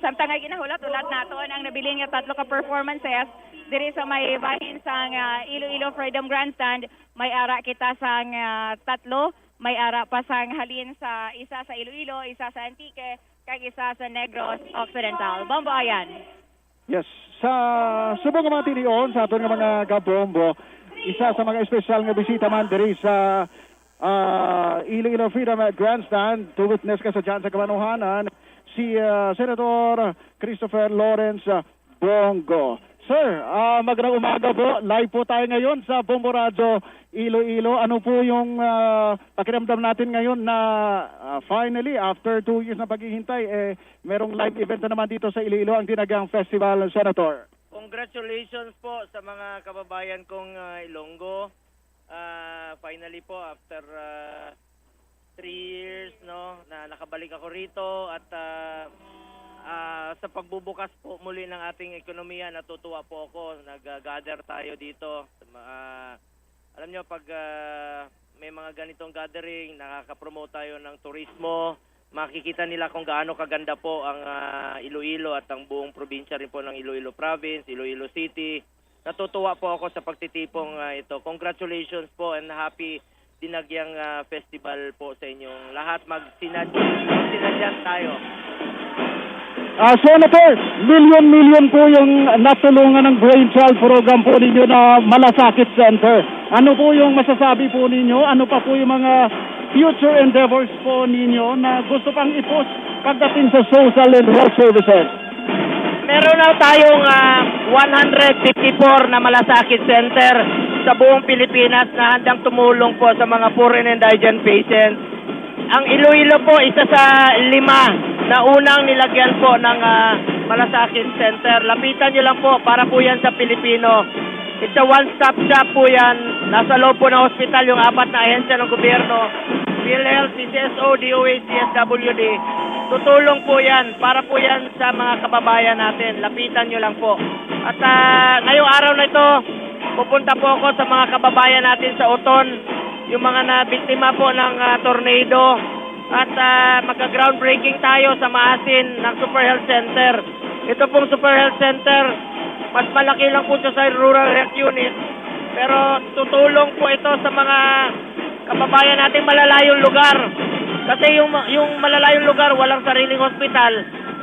samtang nga ginahulat-hulat naton ang nabilin nga tatlo ka performances diri sa may bahin sang, ah, Iloilo Freedom Grandstand, may ara kita sang, ah, tatlo, may ara pa sang halin sa isa sa Iloilo, isa sa Antique, kag isa sa Negros Occidental. Bombo Ayan. Yes. Sa subong nga mga tinion sa aton nga mga kabombo, isa sa mga espesyal nga bisita man diri sa, ah, Iloilo Freedom Grandstand to witness ka sa dyan sa kabanuhanan, si, ah, Senator Christopher Lawrence, ah, Bong Go. Sir, ah, magandang umaga po. Live po tayo ngayon sa Bombo Radyo Iloilo. Ano po yung, ah, pakiramdam natin ngayon na, ah, finally, after two years na paghihintay, eh, merong live event na naman dito sa Iloilo, ang Dinagyang Festival, Senator? Congratulations po sa mga kababayan kong, ah, Ilonggo. Ah, finally po, after, ah, three years, no, na nakabalik ako rito at, ah, ah, sa pagbubukas po muli ng ating ekonomiya, natutuwa po ako. Nag-gather tayo dito. Ma-, alam nyo, pag, ah, may mga ganitong gathering, nakaka-promote tayo ng turismo. Makikita nila kung gaano kaganda po ang, ah, Iloilo at ang buong probinsya rin po ng Iloilo Province, Iloilo City. Natutuwa po ako sa pagtitipong, ah, ito. Congratulations po and happy Dinagyang, ah, Festival po sa inyong lahat. Magsinad-, magsinadya tayo. Ah, Senator, milyon-milyon po yung natulungan ng Brainchild program po ninyo na Malasakit Center. Ano po yung masasabi po ninyo? Ano pa po yung mga future endeavors po ninyo na gusto pang i-push pagdating sa social and health services? Meron na tayong, ah, one hundred fifty-four na Malasakit Center sa buong Pilipinas na handang tumulong po sa mga poor and indigent patients. Ang Iloilo po, isa sa lima na unang nilagyan po ng, ah, Malasakit Center. Lapitan nyo lang po, para po yan sa Pilipino. It's a one-stop shop po yan. Nasa loob po ng hospital yung apat na ahensya ng gobyerno, PhilHealth, PCSO, DOH, DSWD. Tutulong po yan, para po yan sa mga kababayan natin. Lapitan nyo lang po. At, ah, ngayong araw na ito, pupunta po ako sa mga kababayan natin sa Oton, yung mga nabiktima po ng, ah, tornado. At, ah, magka-groundbreaking tayo sa Maasin ng Super Health Center. Ito pong Super Health Center, mas malaki lang po siya sa Rural Health Unit. Pero tutulong po ito sa mga kababayan nating malalayong lugar. Kasi yung ma-, yung malalayong lugar, walang sariling hospital.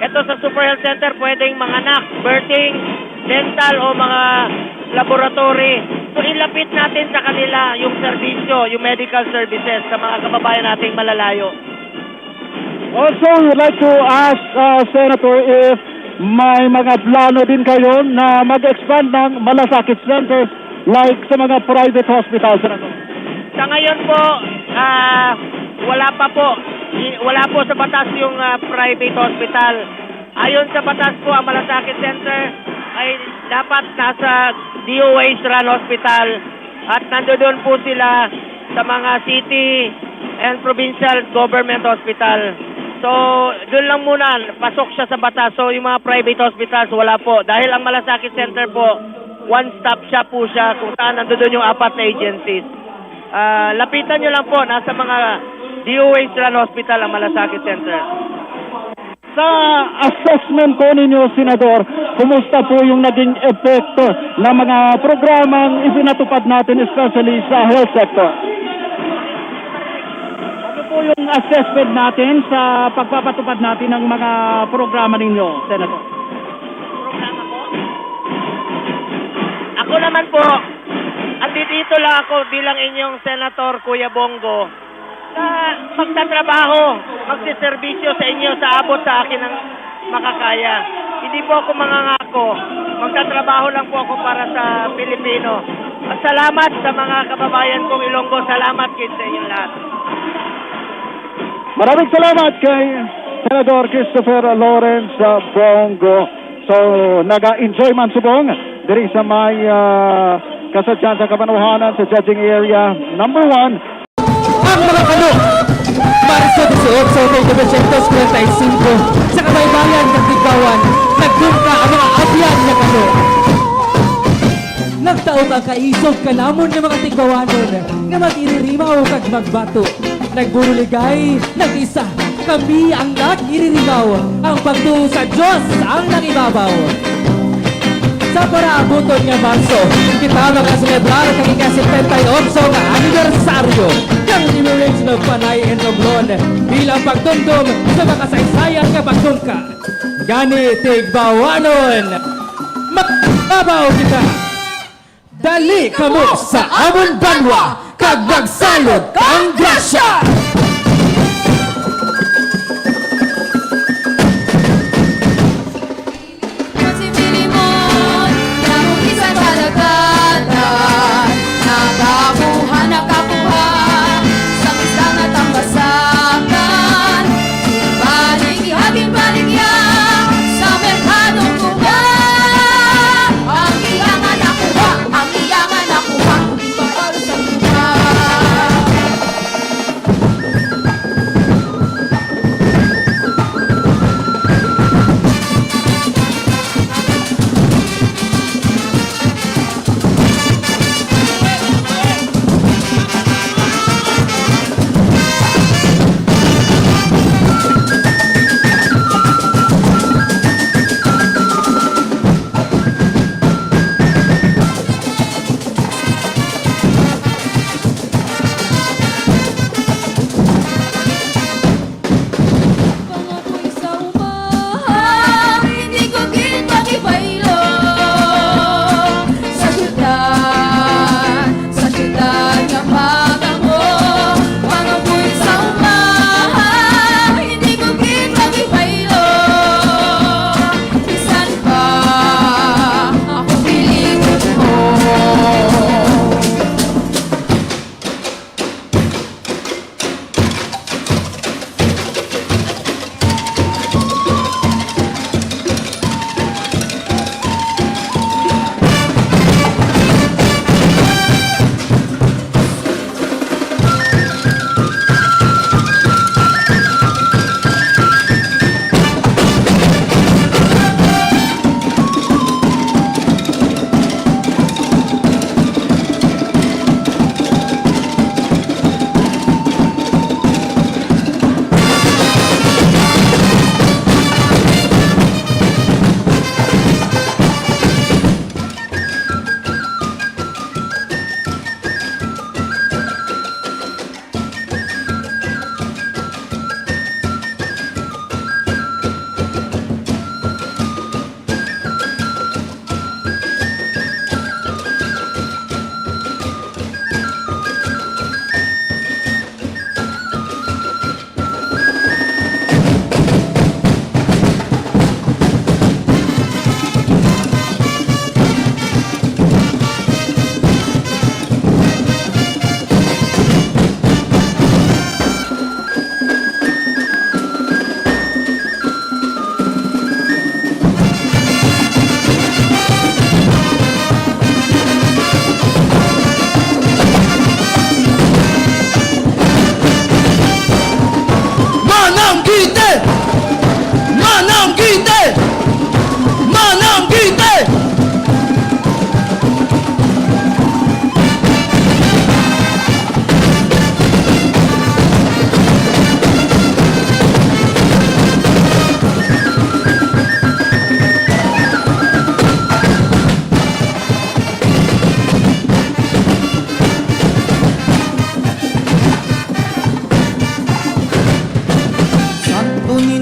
Ito sa Super Health Center, pwedeng manganak, birthing, dental, o mga laboratory. So, ilapit natin sa kanila yung serbisyo, yung medical services sa mga kababayan nating malalayo. Also, we'd like to ask, uh, Senator, if may mga plano din kayo na mag-expand ng Malasakit Center like sa mga private hospitals, Senator? Sa ngayon po, ah, wala pa po. I-, wala po sa batas yung, ah, private hospital. Ayon sa batas po, ang Malasakit Center ay dapat nasa DOH run hospital at nandoon po sila sa mga city and provincial government hospital. So, doon lang muna, pasok siya sa batas. So, yung mga private hospitals, wala po. Dahil ang Malasakit Center po, one-stop shop po siya kung saan nandoon yung apat na agencies. Ah, lapitan nyo lang po, nasa mga DOH run hospital ang Malasakit Center. Sa assessment po ninyo, Senador, kumusta po yung naging epekto ng mga programang ipinatupad natin, especially sa health sector? Ano po yung assessment natin sa pagpapatupad natin ng mga programa ninyo, Senator? Programa po? Ako naman po, andito lang ako bilang inyong senator, Kuya Bongo, na magtatrabaho, magsiservisyo sa inyo sa abot sa akin ng makakaya. Hindi po ako mangangako. Magtatrabaho lang po ako para sa Pilipino. At salamat sa mga kababayan kong Ilonggo. Salamat gid sa inyong lahat. Maraming salamat kay Senador Christopher Lawrence, uh, Bongo. So, naga-enjoy man subong diri sa may, uh, kasadyan sa Kabanohanan sa judging area number one. Ang mga kano, Marso dieciocho, mil novecientos cuarenta y cinco, sa Kabaybayan, Katigbawan, nagdungka ang mga abyan nga kano. Nagtaog ang kaisog kanamon nga mga Tigbawanon nga mag-iririmaw kag magbato. Nagburuligay, nag-isa, kami ang nag-iririmaw, ang pagtuo sa Dios ang nangibabaw. Sa paraabuton nga Marso, kita makaselebrar ang ika-setenta y ocho nga anibersaryo kang New Region of Panay and Romblon bilang pagdumdom sa makasaysayan nga pagdungka. Gani, Tigbawanon, magbabaw kita! Dali kamo sa amon banwa kag magsalog kang grasya! Pagsipilimon, damo bisan kadagatan, nakakuha, nakakuha, sa pista nga tambasakan. Ginbalik, ihating baligya, sa merkadong tunga. Ang iya nga nakuha, ang iya nga nakuha, di ba para sa tunga?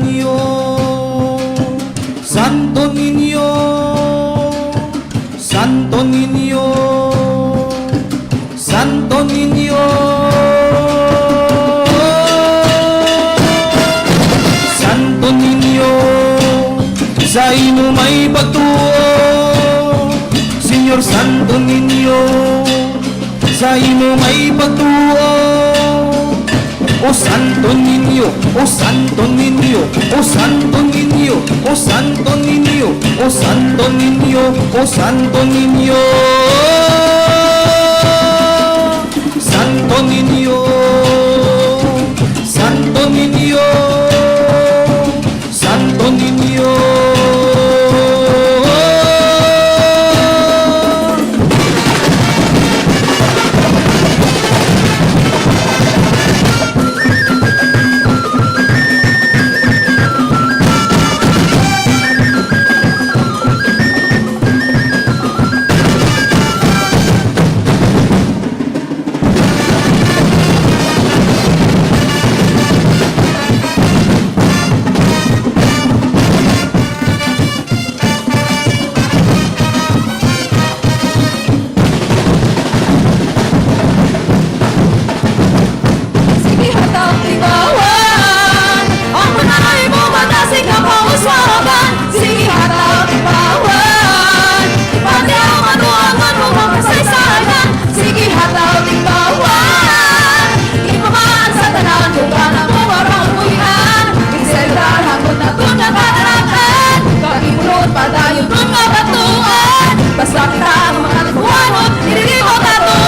Niño, Santo Niño, Santo Niño, Santo Niño, Santo Niño, sa imo may pagtuo, Señor Santo Niño, sa imo may pagtuo. O Santo Niño, o Santo Niño, o Santo Niño, o Santo Niño, o Santo Niño, o Santo Niño. Santo Niño, Santo Niño, Santo Niño. Sige, hataw, tibawan. Ang panay mo, matasig na kauswagan. Sige, hataw, tibawan. Ipati ang matuangan mo, mga kasaysayan. Sige, hataw, tibawan. Ipamaan sa tanan, kung ka na mo, marang ulian. Iselda, hangtod na to, nakadalakan. Pag-imulot, padayon, mga batuan. Basta kita ang mga nagbuhanot, iriribo ka to.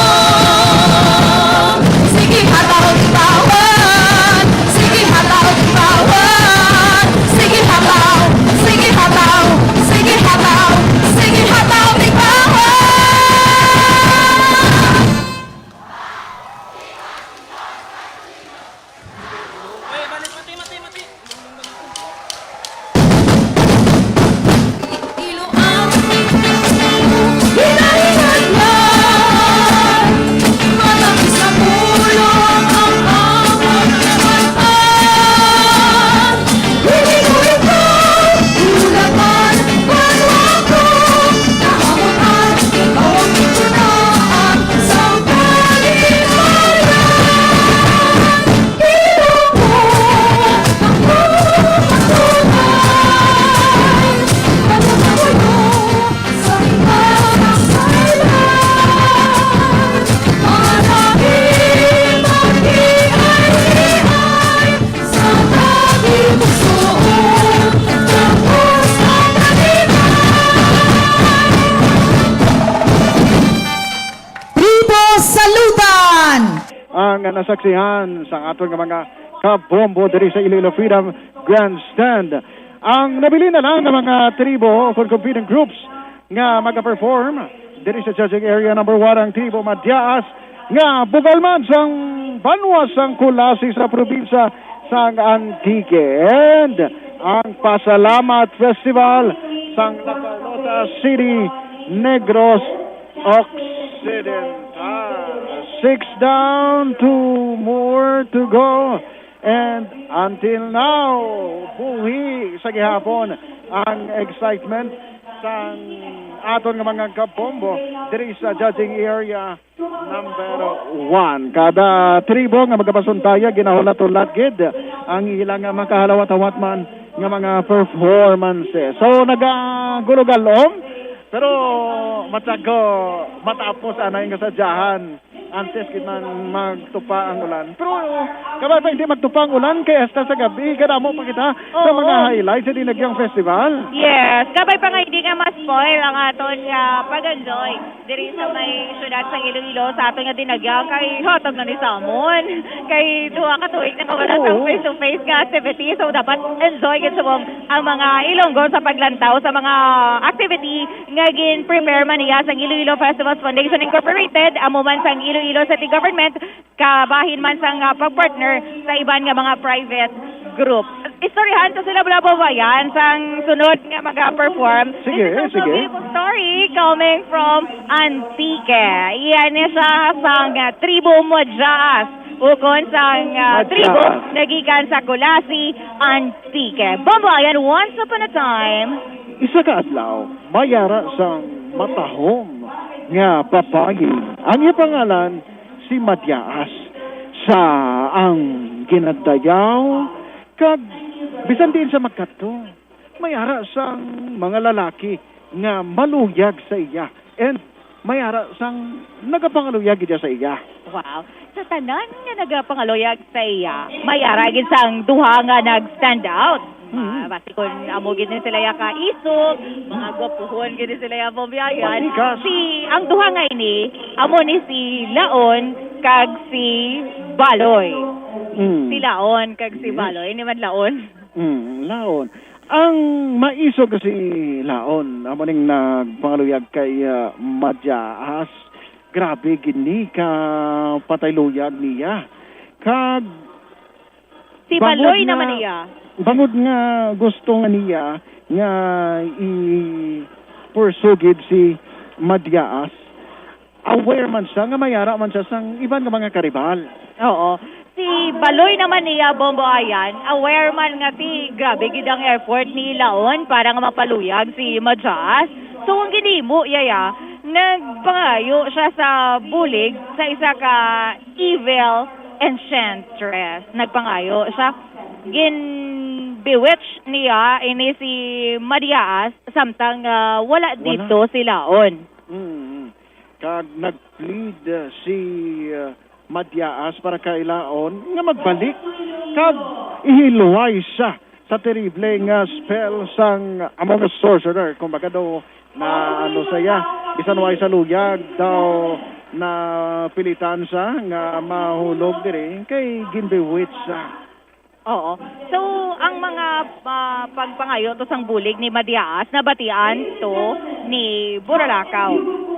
Sige, hataw, tibawan. Sige, hataw, tibawan. Sige, hataw. Sige, hataw. Sige, hataw. Sige, hataw, tibawan. Tribo Salutan! Ang nasaksihan sa aton nga mga kabombo diri sa Iloilo Freedom Grandstand. Ang nabilin na lang nga mga tribo o kon competing groups nga maga-perform diri sa judging area number one, ang tribo Madiaas, nga bugal man sang banwa sang Culasi sa probinsya sang Antique. And ang Pasalamat Festival sang La Carlota City, Negros Occidental. Six down, two more to go. And until now, buhi sa gihapon ang excitement sang aton nga mga kabombo diri sa judging area number one. Kada tribo nga magapasuntaya, ginahulat-hulat gid ang ila nga makahalawat-hawat man nga mga performances. So, nagagulo-galom, pero matyago matapos anay nga sadyahan. Antes gid man magtupa ang ulan. Pero kabay pa hindi magtupa ang ulan kay hasta sa gabi kadamo pa kita sa Oo. mga highlights sa Dinagyang Festival. Yes, kabay pa nga hindi nga ma-spoil ang aton nga pag-enjoy diri sa may syudad sa Iloilo sa aton nga Dinagyang kay hotog na ni Samon. Kay duha ka tuig na nga wala sa Oo. face-to-face nga activity. So dapat enjoy gid subong ang mga Ilonggo sa paglantaw sa mga activity nga gin-prepare man niya sang Iloilo Festivals Foundation Incorporated, amo man sang Iloilo City Government, kabahin man sang, ah, pag-partner sa iban nga mga private group. Istoryahan ko sila, Bravo Bayan, sang sunod nga mag-perform. Sige, This is a sige. Beautiful story coming from Antique. Yan niya siya sang, ah, tribo Mojas. Ukon sang, ah, Madya. Tribo nagikan sa Culasi, Antique. Bombo, ayan, once upon a time. Isa ka adlaw, may ara sang matahom nga babayi. Ang iya pangalan si Madyaas. Sa ang ginadayaw, kag bisan diin sa magkadto, may ara sang mga lalaki nga maluyag sa iya, and may ara sang nagapangaluyag gid sa iya. Wow. Sa tanan nga nagapangaluyag sa iya, may ara gid sang duha nga nag-stand out. Mhm. Ah, basi kun amo gid ni sila ya ka isog, mga gwapuhon gid ni sila ya bombiyayan. Matikas. Si, ang duha nga ini, amo ni si Laon kag si Baloy. Mm. Si Laon kag si Yes. Baloy, ini man Laon. Mm, Laon. Ang maisog nga si Laon, amo ning nagpangaluyag kay, ah, Madyaas. Grabe gid ni ka patay luyag niya. Kag Si bangod Baloy nga, naman iya. Bangod nga gusto nga niya nga i-pursue gid si Madyaas, aware man siya nga may ara man siya sang iban nga mga karibal. Oo. Si Baloy naman niya, Bombo Ayan, aware man nga si, grabe gid ang effort ni Laon para nga mapaluyag si Madyaas. So, ang ginhimo, yaya, nagpangayo siya sa bulig sa isa ka evil enchantress. Nagpangayo siya, gin-bewitch niya ini si Madyaas, samtang, ah, wala Wala. dito si Laon. Mm. Kag nag-plead, uh, si, uh, Madyaas para kay Laon nga magbalik kag ihiluway siya sa terrible nga spell sang amo nga sorcerer. Kumbaga daw na ano siya, bisan way sa luyag daw napilitan siya nga mahulog diri kay ginbewitch siya. Oo. So, ang mga, ah, pagpangayo to sang bulig ni Madyaas, nabatian to ni Buralakaw.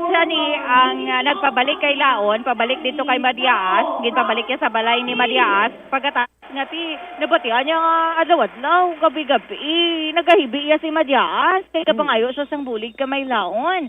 Siya ni ang, ah, nagpabalik kay Laon, pabalik dito kay Madyaas, ginpabalik niya sa balay ni Madyaas. Pagkatapos nga ti, nabatian niya nga adlaw-adlaw, gabi-gabi, nagahibi iya si Madyaas, kay Hmm. kapangayo siya sang bulig ka may Laon.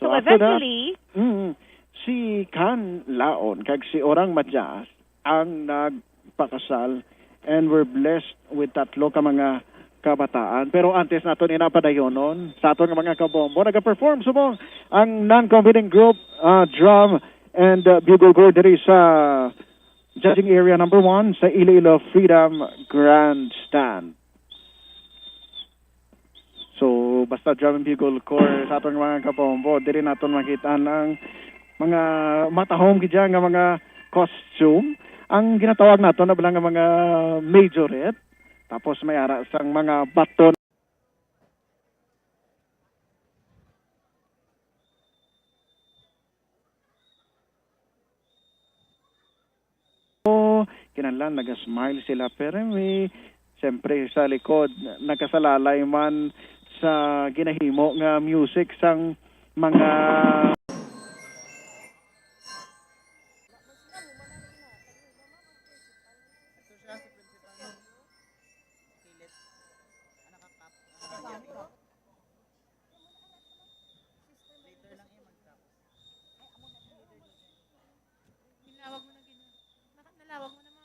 So, So, after that, eventually, mm, si Kan Laon kag si Orang Madyaas ang nagpakasal and were blessed with tatlo ka mga kabataan. Pero antes naton ina padayonon, sa aton nga mga kabombo, nagaperform subong ang non-competing group, ah, drum and, ah, bugle corps diri sa judging area number one sa Iloilo Freedom Grandstand. So, basta drum and bugle corps sa aton mga kabombo, diri naton makita ang mga matahom gid dyan nga mga costume. Ang ginatawag nato na bala nga mga majorette. Tapos may ara sang mga baton. Kinahanglan naga-smile sila, pero may, siyempre, sa likod, nagasalalay man sa ginahimo nga music sang mga Nilawag mo na, Ginoo. Naka-, nalawag mo na, ma.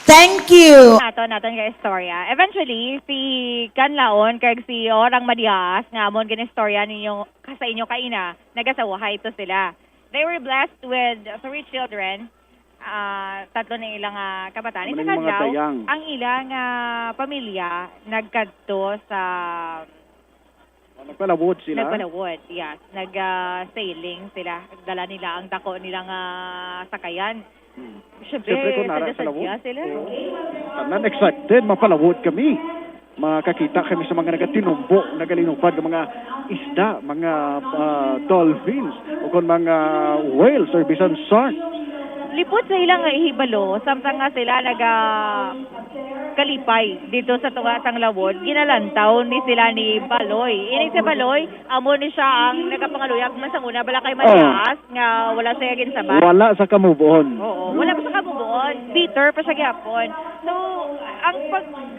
Thank you. Naton, naton nga istorya. Eventually, si Kanlaon kag si Orang Madias nga amon ginistorya ninyo ka sa inyo kaina, nagasawahay to sila. They were blessed with three children. Ah, tatlo na ilang ah, kabataan. Sa Kadlaw, ang ilang ah, pamilya nagkadto sa Nagpalawod sila? Nagpalawod, yes. Nag-sailing sila. Dala nila ang dako nilang ah, sakayan. Hmm. Siyempre, Siyempre, kung nara sa sadya-sadya lawod. Sila. Oo. Tanan excited, mapalawod kami. Makakita kami sa mga nagatinumbo, nagalinupad nga mga isda, mga ah, dolphins, o kon mga whales or bisan shark. Lipot sa ilang nga ihibalo, samtang nga sila naga kalipay dito sa tunga sang lawod, ginalantaw ni sila ni Baloy. Ini si Baloy, amo ni siya ang nagapangaluyag man sang una bala kay Madias nga wala siya ginsabat. Wala sa kamubuon. Oo, wala pa sa kamubuon. Bitter pa siya gyapon. So, ang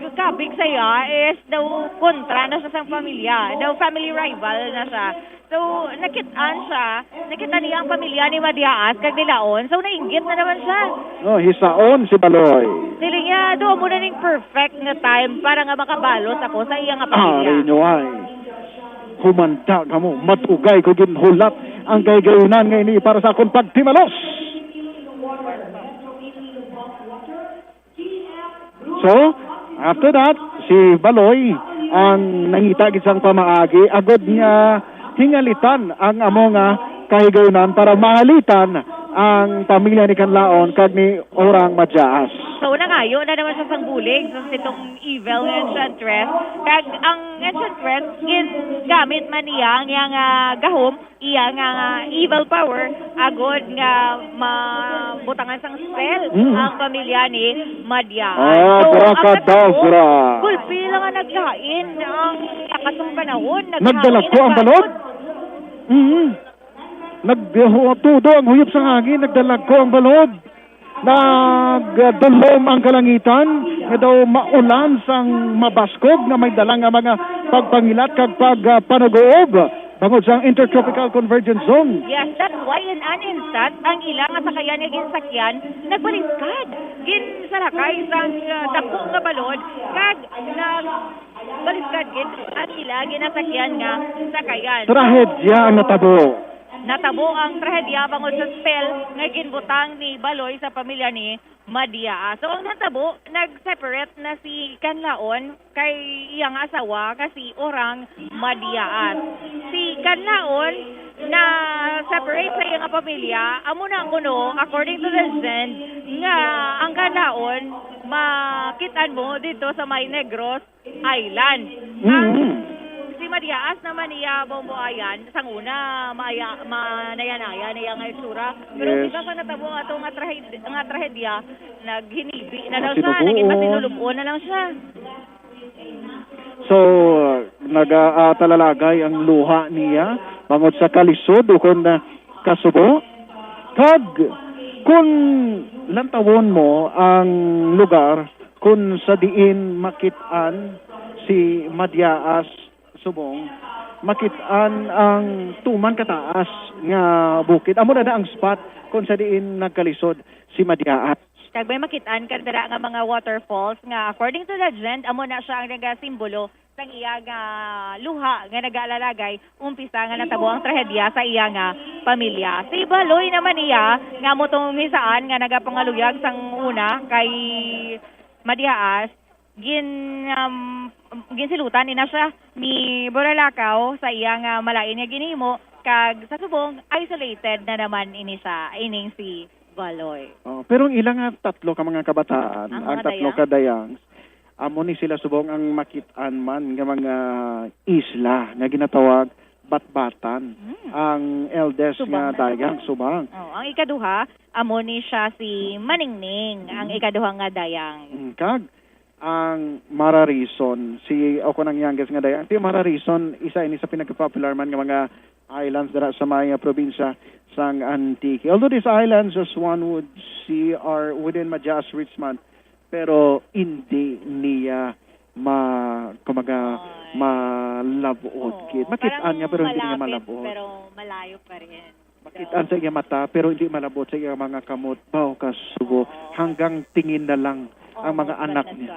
pagkabig sa iya is daw kontra na siya sa pamilya. Daw family rival na siya. So, nakit-an siya, nakita niya ang pamilya ni Madiaas kag nilaon. So, nainggit na naman siya. No, hisaon si Baloy. Siling niya, do mo na ning perfect nga time para nga makabalos ako sa iya nga pamilya. Ari nyo ay. Humanda kamo, madugay ko ginhulat ang kahigayunan nga ini para sa akon pagtimalos. So, after that, si Baloy ang nangita gid sang pamaagi agod nga hingalitan ang amo nga kahigayunan para mahalitan ang pamilya ni Kanlaon kag ni Orang Madyaas. So, nangayo na naman siya sang bulig sa sitong evil nga enchantress. Kag ang enchantress, gingamit man niya ang iyang ah, gahom, iya nga, nga evil power, agod nga mabutangan sang spell Mm. ang pamilya ni Madya. Ah, So, ang abracadabra. natabo, gulpi lang nga naglain ang lakas ng panahon. Naglain Nagdalagko ang balod? Mm. Nag tudo ang huyop sa hangin, nagdalagko ang balod. Nagdulom ang kalangitan, nga daw maulan sang mabaskog nga may dala nga mga pagpangilat kag pagpanuguob bangod sang Intertropical Convergence Zone. Yes, that's why in an instant, ang ila nga sakayan nga ginsakyan, nagbaliskad. Ginsalakay sang uh, dako nga balod, kag nagbaliskad gid ang ila ginasakyan nga sakayan. Trahedya ang natabo. Natabo ang trahedya bangod sa spell nga ginbutang ni Baloy sa pamilya ni Madia. So, ang natabo, nag-separate na si Kanlaon kay iya nga asawa nga si Orang Madiaas. Si Kanlaon na separate sa iya nga pamilya, amo na kuno, according to legend, nga ang Kanlaon makit-an mo dito sa may Negros Island. Ang Mm. si Madiaas naman iya bumbuayan, sang una, maya, manaya-naya niya nga itsura. Pero Yes. Iba pa natabo ato nga, trahed- nga trahedya, naghinibi na Ah, lang siya, sinubuon. naging masinulubon na lang siya. So, nagatalalagay ang luha niya bangod sa kalisod o kon ah, kasubo. Kag kun lantawon mo ang lugar kun sa diin makit-an si Madiaas subong, makit-an ang tuman kataas nga bukid. Amo na na ang spot kung sa diin nagkalisod si Madiaas. Kag may makit-an ka dira nga mga waterfalls nga, according to legend, amo na siya ang nagasimbolo sang iya nga luha nga nagaalalagay umpisa nga natabo ang trahedya sa iya nga pamilya. Si Baloy naman iya nga amo tong hisaan nga nagapangaluyag sang una kay Madiaas, gin um, ginsilutan ina siya ni Buralakaw sa iya nga malain nga ginhimo, kag sa subong isolated na naman ini siya, ining si Baloy. Oh, pero ang ilang nga tatlo ka mga kabataan, Ang ang, mga tatlo dayang? ka dayangs, amo ni sila subong ang makit-an man nga mga isla nga ginatawag Batbatan. Hmm. Ang eldest Subang nga na dayang, naman. Subang. Oh, ang ikaduha, amo ni siya si Maningning, ang ikaduha nga dayang. Mm, kag ang Mararison, si o kon ang youngest nga dayang. Si Mararison, isa ini sa pinaka-popular man nga mga islands dira sa may uh, probinsya sang Antique. Although these islands, as one would see, are within Majaas Richmond, pero hindi niya ma kumaga Ay. malabot Oo, gid. Makit-an parang niya pero hindi niya malapit, malabot. Pero malayo pa rin. Makit-an sa iya mata pero hindi malabot sa iya mga kamot. Bao ka subo. Hanggang tingin na lang ang mga anak niya.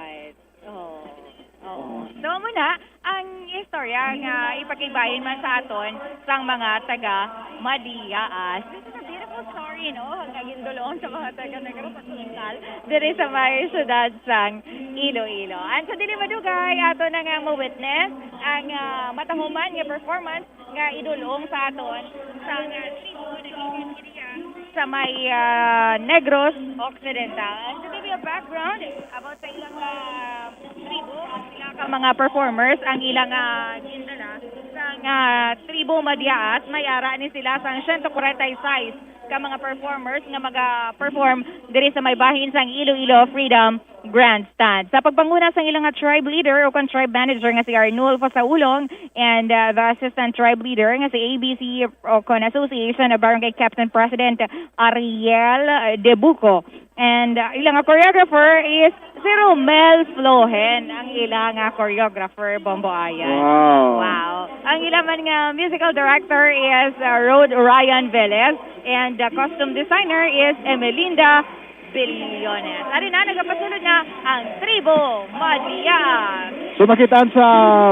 Oh, so, amo na ang istorya nga ipakigbahin man sa aton sang mga taga Madiaas. This is a beautiful story, no? Nga gindulong sa mga taga Negros Occidental diri sa may syudad sang Iloilo. And sa dili madugay, ato na nga ma-witness ang, ah, matahuman nga performance nga idulong sa aton sa, ah, tribo nga gikan diri sa may, ah, Negros Occidental. And to give you a background about sa ilang, ah, tribo, ang ilang ka mga performers, ang ilang, ah, gindala sa, ah, tribo Madiaas, may ara ni sila sang siyento kwarenta y seis ka mga performers nga maga-perform diri sa may bahin sang Iloilo Freedom Grandstand. Sa pagpanguna sang ilang nga tribe leader o kon tribe manager nga si Arnulfo Saulong and, uh, the assistant tribe leader nga si A B C o kon Association of Barangay Captain President Ariel, uh, Debuco. And, uh, ilang nga choreographer is si Romel Flohen, ang ilang nga choreographer, Bombo Ayan. Wow. Wow. Ang ilang man nga musical director is, uh, Rod Ryan Velez and the costume designer is Emelinda Billones. Ari na, nagapasulod na ang Tribo Madiaas. So, makitaan sa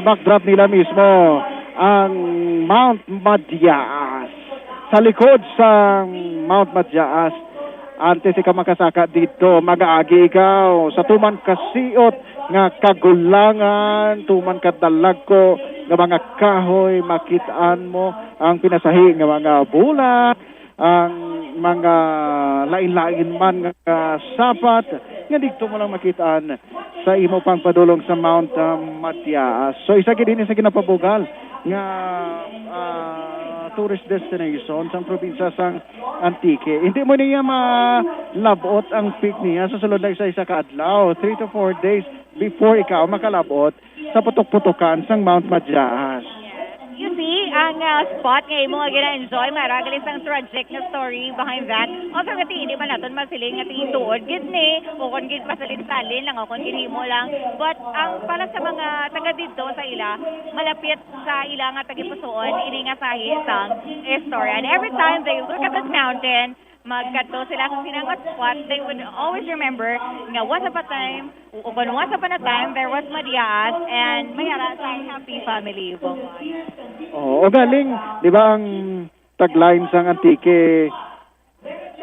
backdrop nila mismo ang Mount Madiaas. Sa likod sa Mount Madiaas, antes ikaw makasaka dito, mag-aagi ikaw sa tuman kasiot nga kagulangan, tuman kadalagko nga mga kahoy, makitaan mo ang pinasahi nga mga bulan, ang mga lain-lain man nga sapat nga dito mo lang makitaan sa imo pagpadulong sa Mount, ah, Matias. So, isa gid ini sa ginapabugal nga, ah, tourist destination sang probinsya sang Antique. Hindi mo niya malabot ang peak niya sa sulod na isa-isa ka adlaw, three to four days before ikaw makalabot sa putok-putokan sang Mount Madias. You see, ang, ah, spot nga imo nga gina-enjoy, may ra gali sang tragic na story behind that. Also, nga ti, hindi man naton masiling nga ti tuod gid ni, o kon gid pasalin-salin lang, o kon ginhimo lang. But ang para sa mga taga didto sa ila, malapit sa ila nga tagipusoon ini nga sahi sang istorya. And every time they look at that mountain, magkadto sila sa sinang spot, they would always remember nga once upon a time, o kon once upon a time, there was Madias and may ara sang happy family, Bongoy. Oo, galing, di ba, ang tagline sang Antique,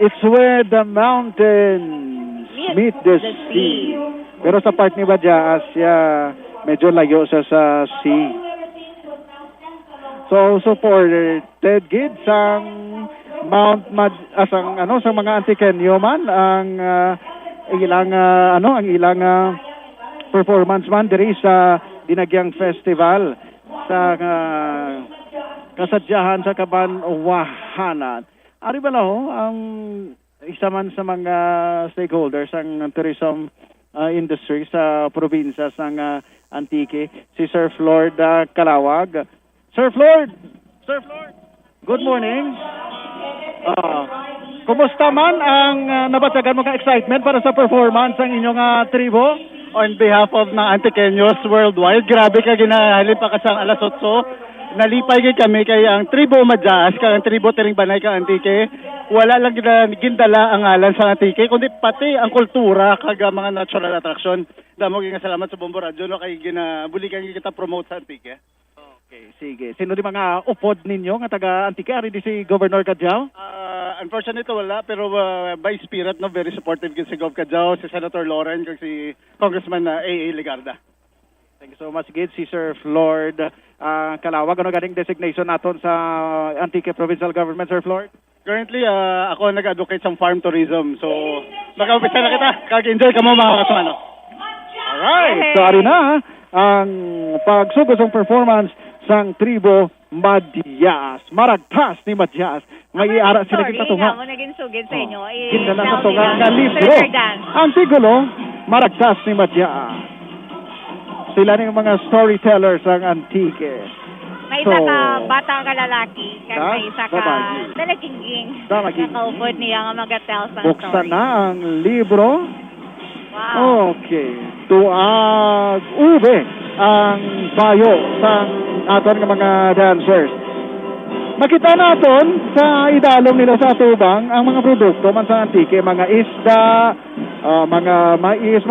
"It's where the mountains meet the sea." Pero sa part ni Madias, siya medyo layo siya sa sea. So, supported gid sang Mount Mad-, ah, sang, ano, sang mga Antiqueño man ang, ah, ilang, ah, ano, ang ilang, ah, performance man diri sa Dinagyang Festival sa, ah, kasadyahan sa Kabanwahanan. Ari bala ho ang isa man sa mga stakeholders sang tourism, ah, industry sa probinsya sang, ah, Antique, si Sir Flord, ah, Calawag. Sir Flord! Sir Flord! Good morning. Ah, kumusta man ang, ah, nabatyagan mo nga excitement para sa performance sang inyong, ah, tribo? On behalf of mga Antiqueños worldwide, grabe ka ginahalin pa ka sang alas otso. Nalipay gid kami kay ang tribo Madias kag ang tribo Tiringbanay kag Antique, wala lang gina-, gindala ang ngalan sa Antique, kundi pati ang kultura kag ang mga natural attraction. Damo gid nga salamat sa Bombo Radyo, no, kay ginabuligan gid kita promote sa Antique. Okay, sige. Sino di mga upod ninyo nga taga Antique? Ari di si Governor Cadiao? Ah, unfortunately, wala. Pero, ah, by spirit, no, very supportive gid si Gov Cadiao, si Senator Loren, kag si Congressman, ah, A A Legarda. Thank you so much gid, si Sir Flord, ah, Calawag. Ano ganing designation naton sa Antique Provincial Government, Sir Flord? Currently, ah, ako ang nag-advocate sa farm tourism. So, mag-umpisa na kita. Kag enjoy kamo, mga kasmano. Alright. So, ari na ang pagsugod sang performance sang tribo Madias. Maragtas ni Madias. May iara sila kita tunga. Amo naging sugid sa inyo. Gindala sa tunga nga libro. Ang titulo, Maragtas ni Madias. Sila ni mga storytellers ang Antique. May isa ka bata nga lalaki, kag may isa ka dalaging-ging. Dalaging-ging. Nakaupod niya nga magatell sang story. Buksan na ang libro. Wow. Okay. Tuag ube ang bayo sang aton nga mga dancers. Makita naton sa idalom nila sa atubang ang mga produkto man sa Antique, mga isda, ah, mga mais,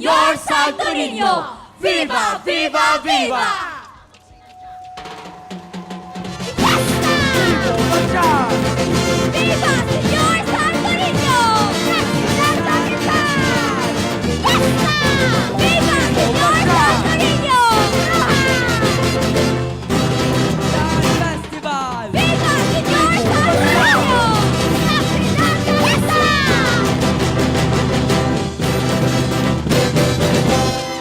Señor Santo Niño! Viva, viva, viva! Viva Señor Santo Niño! Viva! Viva Señor Santo Niño! Festival! Viva Señor Santo Niño! Happy Navidad!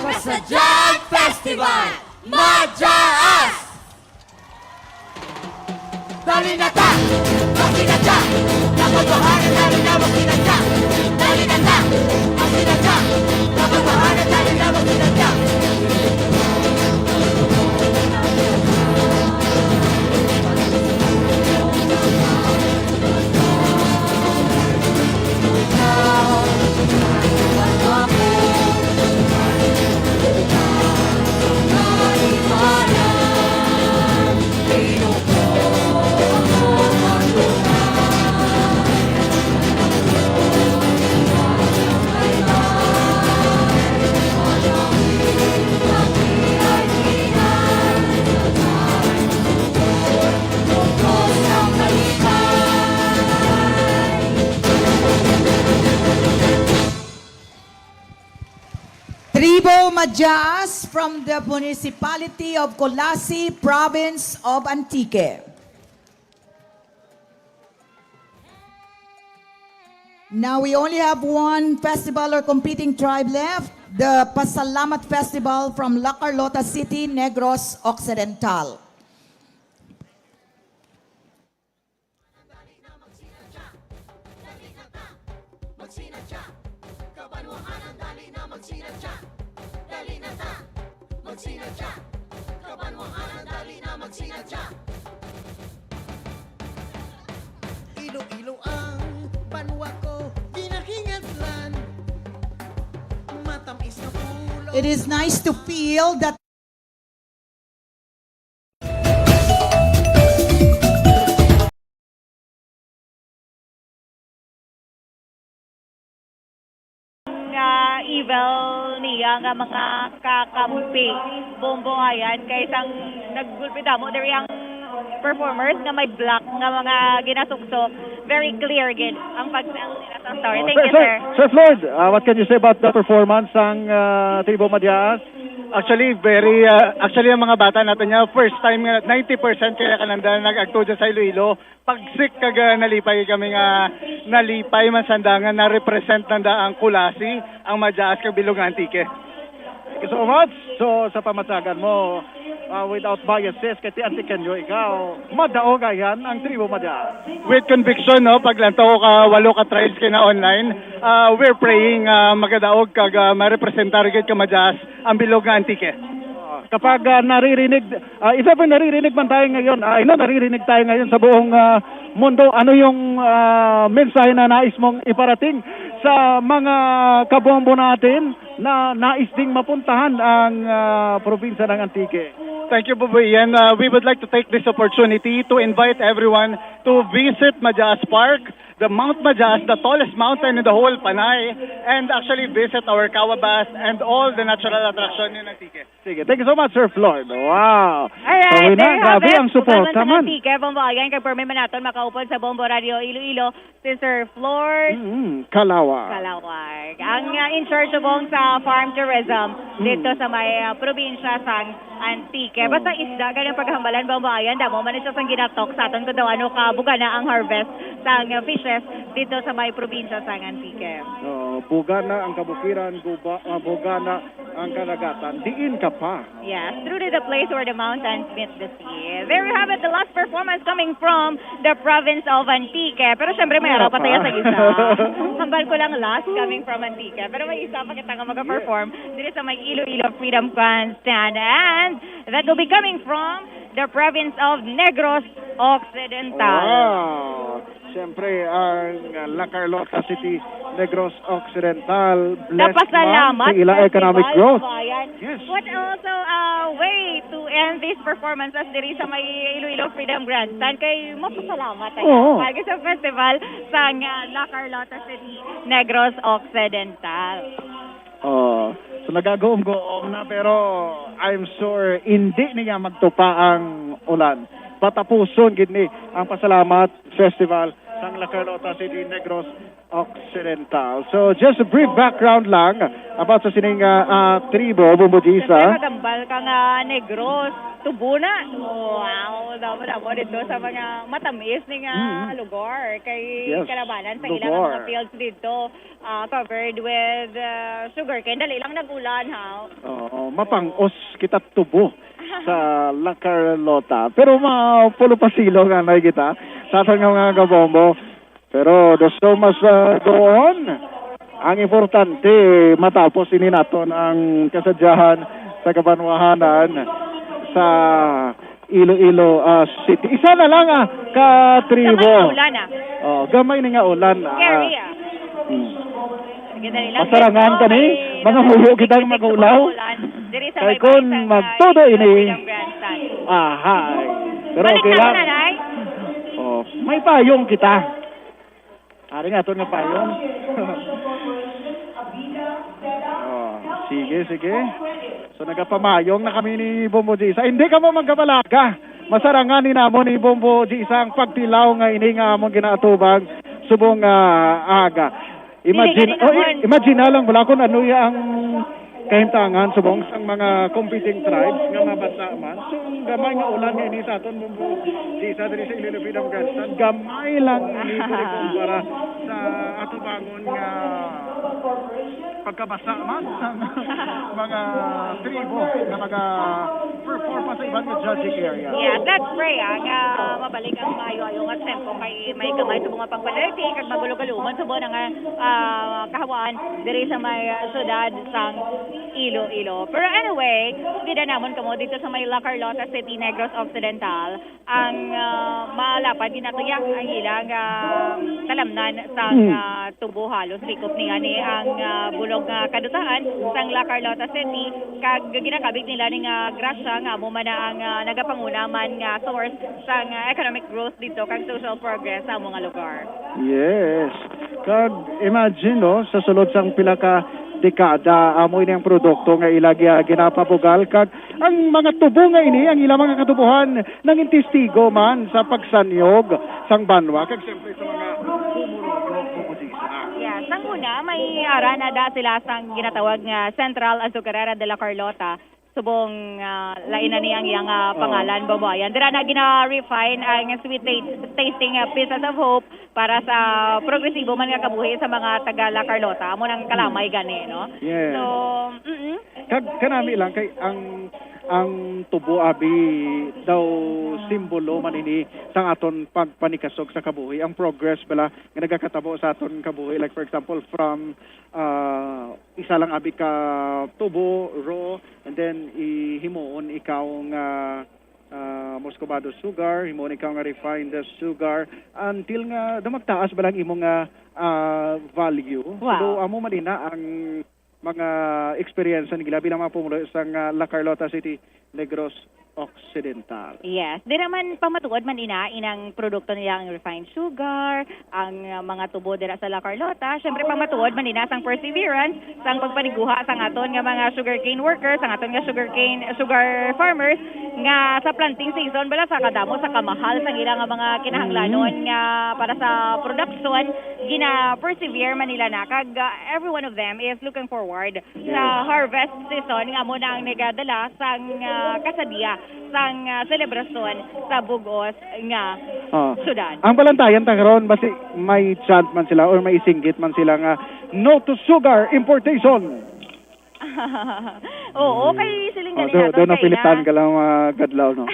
Kasadyan Festival! Majaas! Dali na ta! Magsinadya! Kapagbahanan, dali na magsinadya! Dali na ta! Magsinadya! Kapagbahanan, dali na magsinadya! Tribo Majaas from the Municipality of Culasi, Province of Antique. Now we only have one festival or competing tribe left, the Pasalamat Festival from La Carlota City, Negros Occidental. Dali na magsinadya, dali na ta magsinadya. Kabanwahanan, dali na magsinadya. Dali na ta magsinadya. Kabanwahanan, dali na magsinadya. Iloilo ang banwa ko, ginahingadlan. Matamis nga pulong. It is nice to feel that nga evil niya nga mga kakampi, Bombo Ayan, kay sang naggulpi damo diri ang performers nga may black nga mga ginasuksok, very clear gid ang pagtell nila sa story. Oh, Thank Sir, you, Sir, sir. Sir Floyd, uh, what can you say about the performance sang, uh, Tribo Majaas? Actually, very, uh, actually, ang mga bata natin niya, first time nga, ninety percent kaya kananda nag-agto dyan sa Iloilo. Pagsik kag, uh, nalipay kami nga, nalipay man sanda nga na-represent nanda ang Culasi, ang Majaas kag bilog nga Antique. Thank you so much. So, sa pamatyagan mo, uh, without biases, kay ti Antiqueño ikaw, madaog ayan ang Tribo Majaas. With conviction, no, paglantaw ko ka walo ka tries kay na online, uh, we're praying, uh, magadaog kag, uh, marepresentar gid ka Majaas ang bilog nga Antique. Uh, kapag, uh, naririnig, uh, if ever naririnig man tayo ngayon, uh, you know, naririnig tayo ngayon sa buong, uh, mundo, ano yung, uh, mensahe na nais mong iparating sa mga kabombo natin na nais ding mapuntahan ang, ah, probinsya ng Antique? Thank you, Bubu Ian. Uh, we would like to take this opportunity to invite everyone to visit Majaas Park, the Mount Majaas, the tallest mountain in the whole Panay, and actually visit our Kawabas and all the natural attraction in Antique. Sige, thank you so much, Sir Floyd. Wow. Alright, Pawina, there you have grabe it. Ang suporta man. Antique, Bombo Ayan, kay permi man naton makaupod sa Bombo Radio Iloilo, si Sir Flor Mm, Kalawag. Kalawag. Ang, uh, in charge subong sa farm tourism Mm. dito sa may, uh, probinsya sang Antique. Oh. Basta isda, ganang paghambalan, Bombo Ayan, damo man siya sang ginatok sa aton kung daw ano ka bugana ang harvest sang, uh, fishes dito sa may probinsya sang Antique. Oh, bugana ang kabukiran, guba, ah, bugana ang kadagatan. Diin ka pa? Yes, truly the place where the mountains meet the sea. There you have it, the last performance coming from the province of Antique. Pero syempre, may Wala araw pa pa. tayo sa isa. Hambal ko lang last coming from Antique. Pero may isa pa kita nga mag-perform diri sa may Iloilo Freedom Grandstand. And that will be coming from the province of Negros Occidental. Wow! Siyempre, ang, uh, La Carlota City, Negros Occidental, blessed Napasalamat man sa ila economic Festival growth. Bayan. Yes. What also a way to end these performances diri sa may Iloilo Freedom Grandstand? Kay mapasalamat tayo Oo. Kay sa festival sa, uh, La Carlota City, Negros Occidental. Oh, So, nagaguom-guom na, pero I'm sure hindi niya magtupa ang ulan. Patapuson gid ni ang Pasalamat Festival sang La Carlota City, Negros Occidental. So, just a brief background lang about sa sining, ah, ah, tribo, Bombo Gisa. Siyempre, magambal ka nga Negros, tubo na. Wow, damo-damo dito sa mga matamis ni nga Mm. lugar. Kay Yes, kalabanan sa ilang lugar. mga fields dito, ah, covered with, ah, sugarcane. Dali lang nag-ulan, ha? Oo, mapangos kita tubo sa La Carlota. Pero mapulo pa silo nga na kita sa aton nga mga kabombo. Pero the show must, uh, go on. Ang importante, matapos ini naton ang kasadyahan sa kabanwahanan sa Iloilo, uh, City. Isa na lang, ah, ka tribo. Gamay nga ulan, ah. Oh, gamay ni nga ulan, ah. Scary, ah. Hmm. Sige, dali lang. Masarangan ka ni? Mga huyo kita magulaw. Kay kun magtudo ini. Ahay. Pero okay lang. Oh, may payong kita. Ari nga, aton nga payong. Oh, sige, sige. So, nagapamayong na kami ni Bombo G. Sa, hindi ka mo magkabalaga. Masarangan ni namo ni Bombo G ang pagtilaw nga ini nga among ginaatubang subong, ah, aga. Imagine, oh, imagine na lang wala kung ano ya ang kahimtangan subong sang mga competing tribes nga mabasa man. So, ang gamay nga ulan nga ini sa aton, Bombo G, sa diri sa Iloilo Freedom Grandstand, gamay lang ini kumpara sa atubangon nga pagkabasa man sa mga tribo nga maga-perform pa sa iban nga judging area. Yes, let's pray, ah, nga mabalik ang maayo-ayo nga tempo kay may gamay sa mga pagpalerti kag magulo-gulo man sa buwan nga, ah, kahawaan diri sa may syudad sang Iloilo. Pero anyway, gida namon kamo dito sa may La Carlota City, Negros Occidental, ang, ah, malapad gid nato ya ang ilang, ah, talamnan sang, Hmm. ah, tubo. Halos likop niya ni ang, ah, bulog nga kadutaan sang La Carlota City, kag ginakabig nila ni nga grasya nga amo man na ang, ah, nagapanguna man nga source sang, ah, economic growth dito kag social progress sa amo nga lugar. Yes. Kag imagine, no, sa sulod sang pila ka dekada, amo ini ang produkto nga ila gi-, ginapabugal, kag ang mga tubo nga ini, ang ilang mga katubuhan, nangin testigo man sa pagsanyog sang banwa, kag siyempre sa mga pumuluyo, Bombo G. Yeah, sang una, may ara na da sila sang ginatawag nga Central Azucarera de la Carlota, subong, ah, lain na ni ang iyang, ah, Oh. pangalan, Bombo Ayan. Dira na gina-refine ang sweet ta-, tasting, ah, pieces of hope para sa progresibo man nga kabuhi sa mga taga La Carlota. Amo nang kalamay Hmm. gani, no? Yes. So, mm-mm. Kag kanami lang kay ang, ang tubo abi daw simbolo man ini sang aton pagpanikasog sa kabuhi. Ang progress bala nga nagakatabo sa aton kabuhi. Like, for example, from, ah, isa lang abi ka tubo, raw, and then ihimuon ikaw nga, ah, muscovado sugar, himuon ikaw nga refined sugar, until nga daw magtaas bala ang imo nga, ah, value. Wow. So, amo man ina ang mga eksperyensya nila bilang mga pumuluyo sang, ah, La Carlota City, Negros Occidental. Yes. Dira man pamatuod man ina inang produkto nila ang refined sugar, ang, ah, mga tubo dira sa La Carlota. Siyempre, pamatuod man ina sang perseverance, sang pagpaniguha sang aton nga mga sugarcane workers, sang aton nga sugarcane, sugar farmers, nga sa planting season, bala sa kadamo, sa kamahal sang ila nga mga kinahanglanon Mm. nga para sa production, gina-persevere man nila na. Kag, ah, every one of them is looking forward sa Yes. harvest season nga amo na ang nagadala sang, ah, kasadya sang, ah, selebrasyon sa bug-os nga Oh. syudad. Ang balantayan ta karon, basi may chant man sila or may isinggit man sila nga, "No to sugar importation." Oo, Mm. kay siling Oh, gani do, naton do kay napilitan na ka lang, ah, kadlaw, no?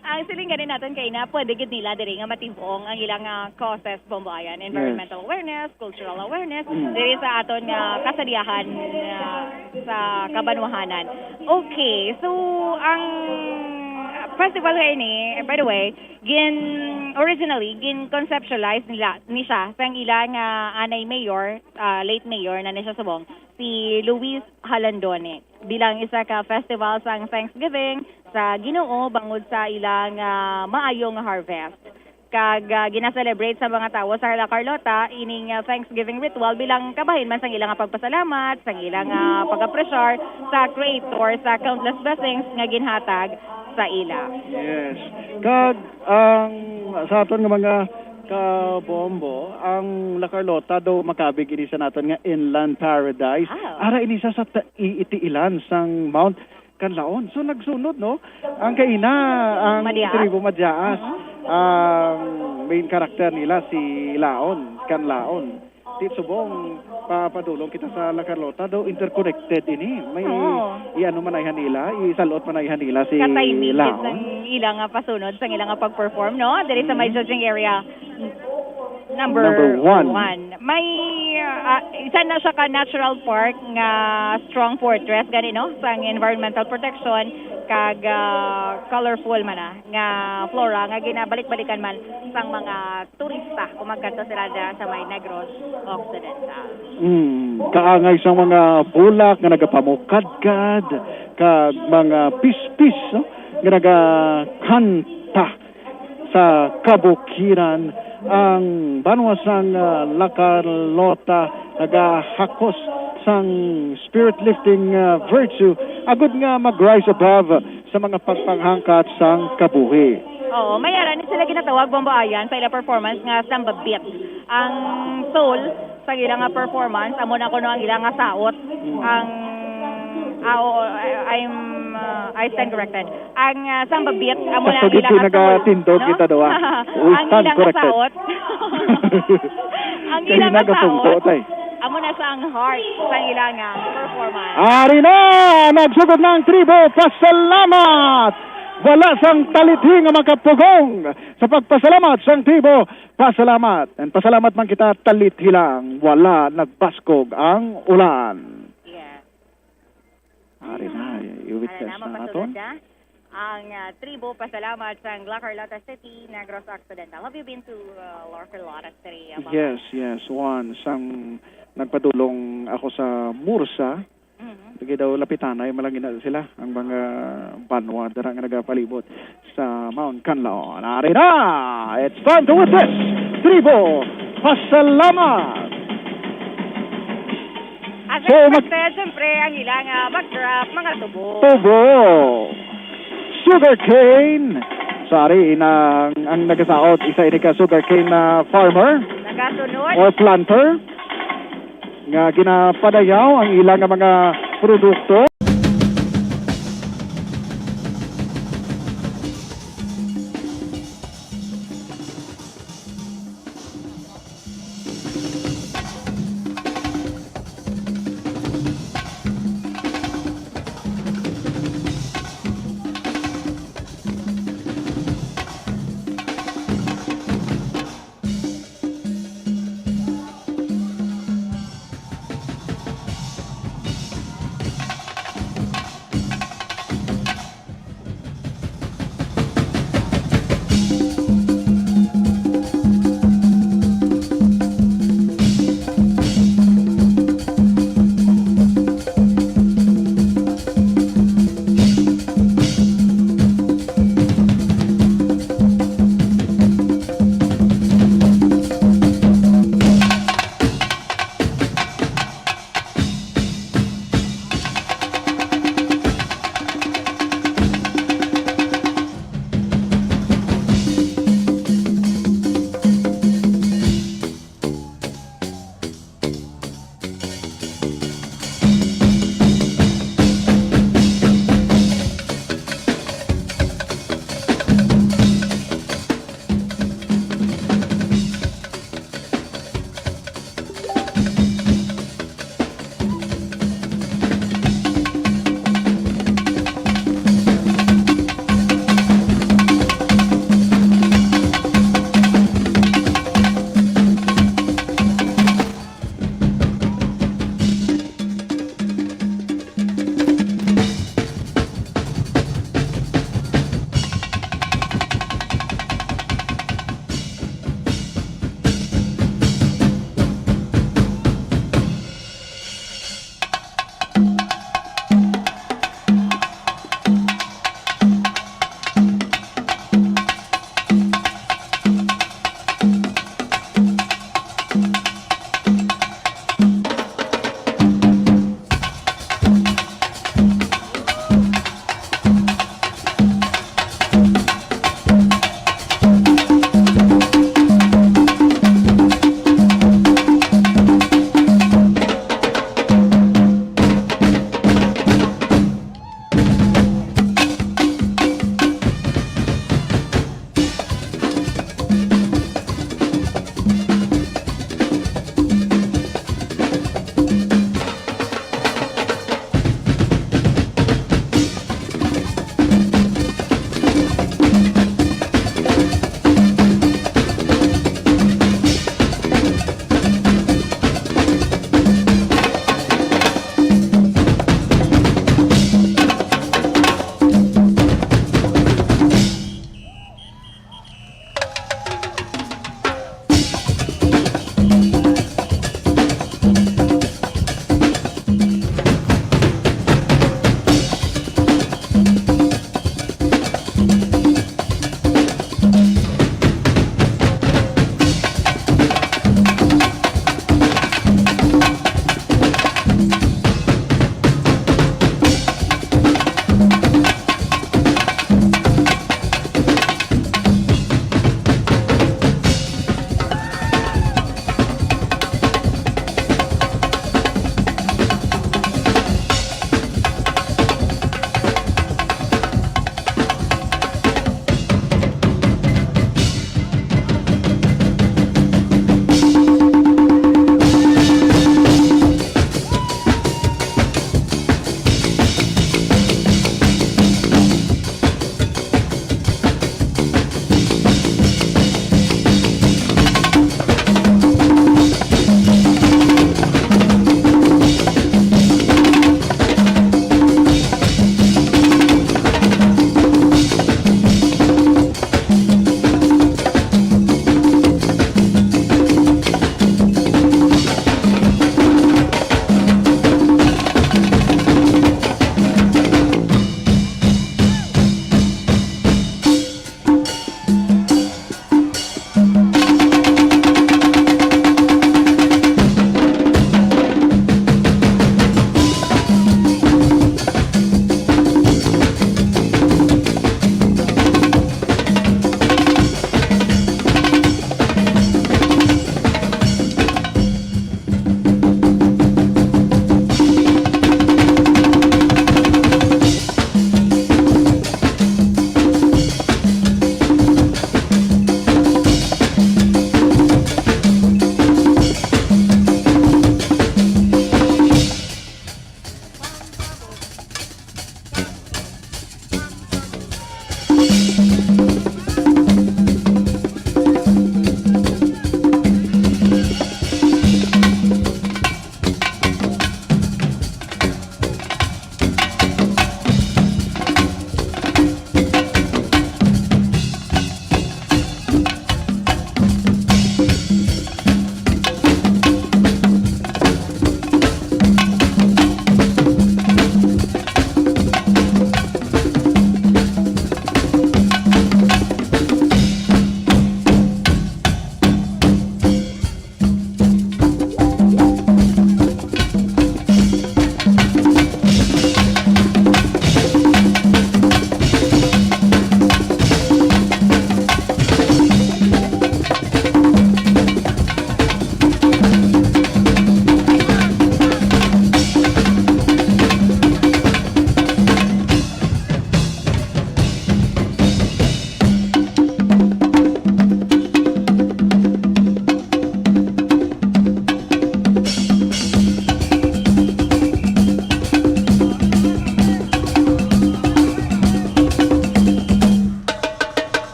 Ang siling gani naton kay na, pwede gid nila diri nga matibong ang ilang, ah, causes, Bombo Ayan, Yes. environmental awareness, cultural awareness, Mm. diri sa aton nga kasadyahan, ah, sa kabanwahanan. Okay, so ang festival nga ini, by the way, gin-, originally, gin-conceptualize nila, ni siya, sang ila nga anay mayor, ah, late mayor na ni siya subong, si Luis Halandone, bilang isa ka festival sang Thanksgiving sa Ginoo bangod sa ilang, ah, maayo nga harvest. kag, ah, gina-celebrate sa mga tawo sa La Carlota ining, ah, Thanksgiving ritual bilang kabahin man sang ila nga pagpasalamat, sang ila nga pag-apresyar sa Creator sa countless blessings nga ginhatag sa ila. Yes. Kag ang sa aton nga mga kabombo, ang La Carlota daw makabig ini sa naton nga inland paradise. Ah. Ara ini sa, sa ta-, i-, itiilan sang Mount Kanlaon. So, nagsunod, no? Ang kaina, ang Madiaas? Tribo Madiaas, Mhm. ang main character nila si Laon, Kanlaon. Ti subong, pa-, padulong kita sa La Carlota, daw interconnected ini. May Oo. i-ano man ay hanila, isalot man ay hanila si Ka-timing Laon. Sang ila nga pasunod, sang ila nga pag-perform, no? Diri sa may Mhm. judging area. Number Number one. one. May, ah, isa na siya ka natural park nga strong fortress gani, no, sang environmental protection kag, ah, colorful man na nga flora nga ginabalik-balikan man sang mga turista kung magkadto sila dira sa may Negros Occidental. Mm, kaangay sang mga bulak nga nagapamukadkad kag mga pispis, no, nga nagakanta sa kabukiran, ang banwa sang, ah, La Carlota nagahakos sang spirit lifting, ah, virtue agud nga mag-rise above sa mga pagpanghangkat sang kabuhi. Oo, may ara ni sila ginatawag, Bombo Ayan, sa ila performance nga Samba Beat. Ang soul sa ila nga performance, amo na kuno ang ila nga saot. Mm. Ang, ah, oo, I, I'm, ah, I stand corrected. Ang, ah, Samba Beat, amo na ang Sakto gid ila nga kung saot, nakatindog no? kita, daw, ah. We Ang stand ila nga corrected. saot. Ang ila Kaya nga nagapungko, saot, tay. amo na sa ang heart sa ila nga performance. Ari na, nagsugod na ang tribo. Pasalamat! Wala sang talithi nga makapugong sa pagpasalamat sang tribo. Pasalamat. And pasalamat man kita, talithi lang. Wala nagbaskog ang ulan. Yes. Ari na, i-witness Ari na, na mapasunod naton. na ang, ah, tribo. Pasalamat sa La Carlota City, Negros Occidental. Have you been to, ah, La Carlota City, Abang? Yes, yes, once. Ang nagpadulong ako sa Mursa, Mhm. lagi daw lapitanay, malangin na sila, ang mga banwa dira nga nagapalibot sa Mount Kanlaon. Ari na! It's time to witness Tribo Pasalamat! As So, mag- expected, siyempre, ang ilang, ah, backdrop, mga tubo. Tubo. Sugarcane. Sorry, inang, ang nagasaot, isa ini ka sugarcane na farmer Nagasunod. or planter nga ginapadayaw ang ila nga mga produkto.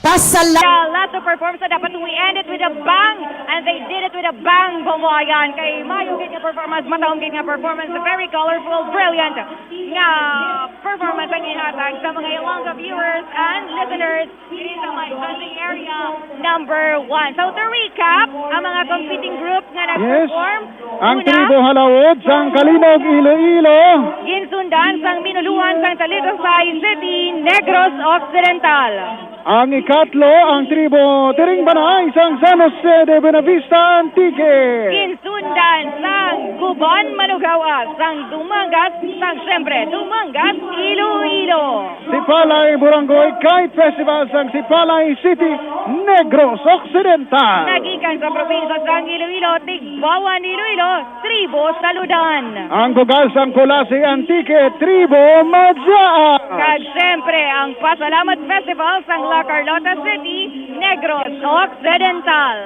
Pasala- Yeah, lots of performance. So dapat we end it with a bang, and they did it with a bang, Bumbayan. Kay maayo gid nga performance, mataom gid nga performance, very colorful, brilliant nga performance ang ihatag sa mga Ilonggo viewers and listeners diri sa may Banting Area number one. So to recap, ang mga competing group nga Yes. nag-perform, Ang una, tribo Halawod sang Calinog, Iloilo. Ginsundan sang Minuluan sang Talisay City, Negros Occidental. Ang ikatlo, ang tribo Tiringbanay sang San Jose de Buenavista, Antique. Ginsundan sang Guban Manugao-a sang Dumangas, sang, siyempre, Dumangas, Iloilo. Sipalay Barangay Kite Festival sang Sipalay City, Negros Occidental. Nagikan sa probinsya sang Iloilo, Tigbawan, Iloilo, tribo Saludan. Ang bugal sang Culasi, Antique, tribo Majaa. Kag siyempre, ang Pasalamat Festival sang La Carlota City, Negros Occidental.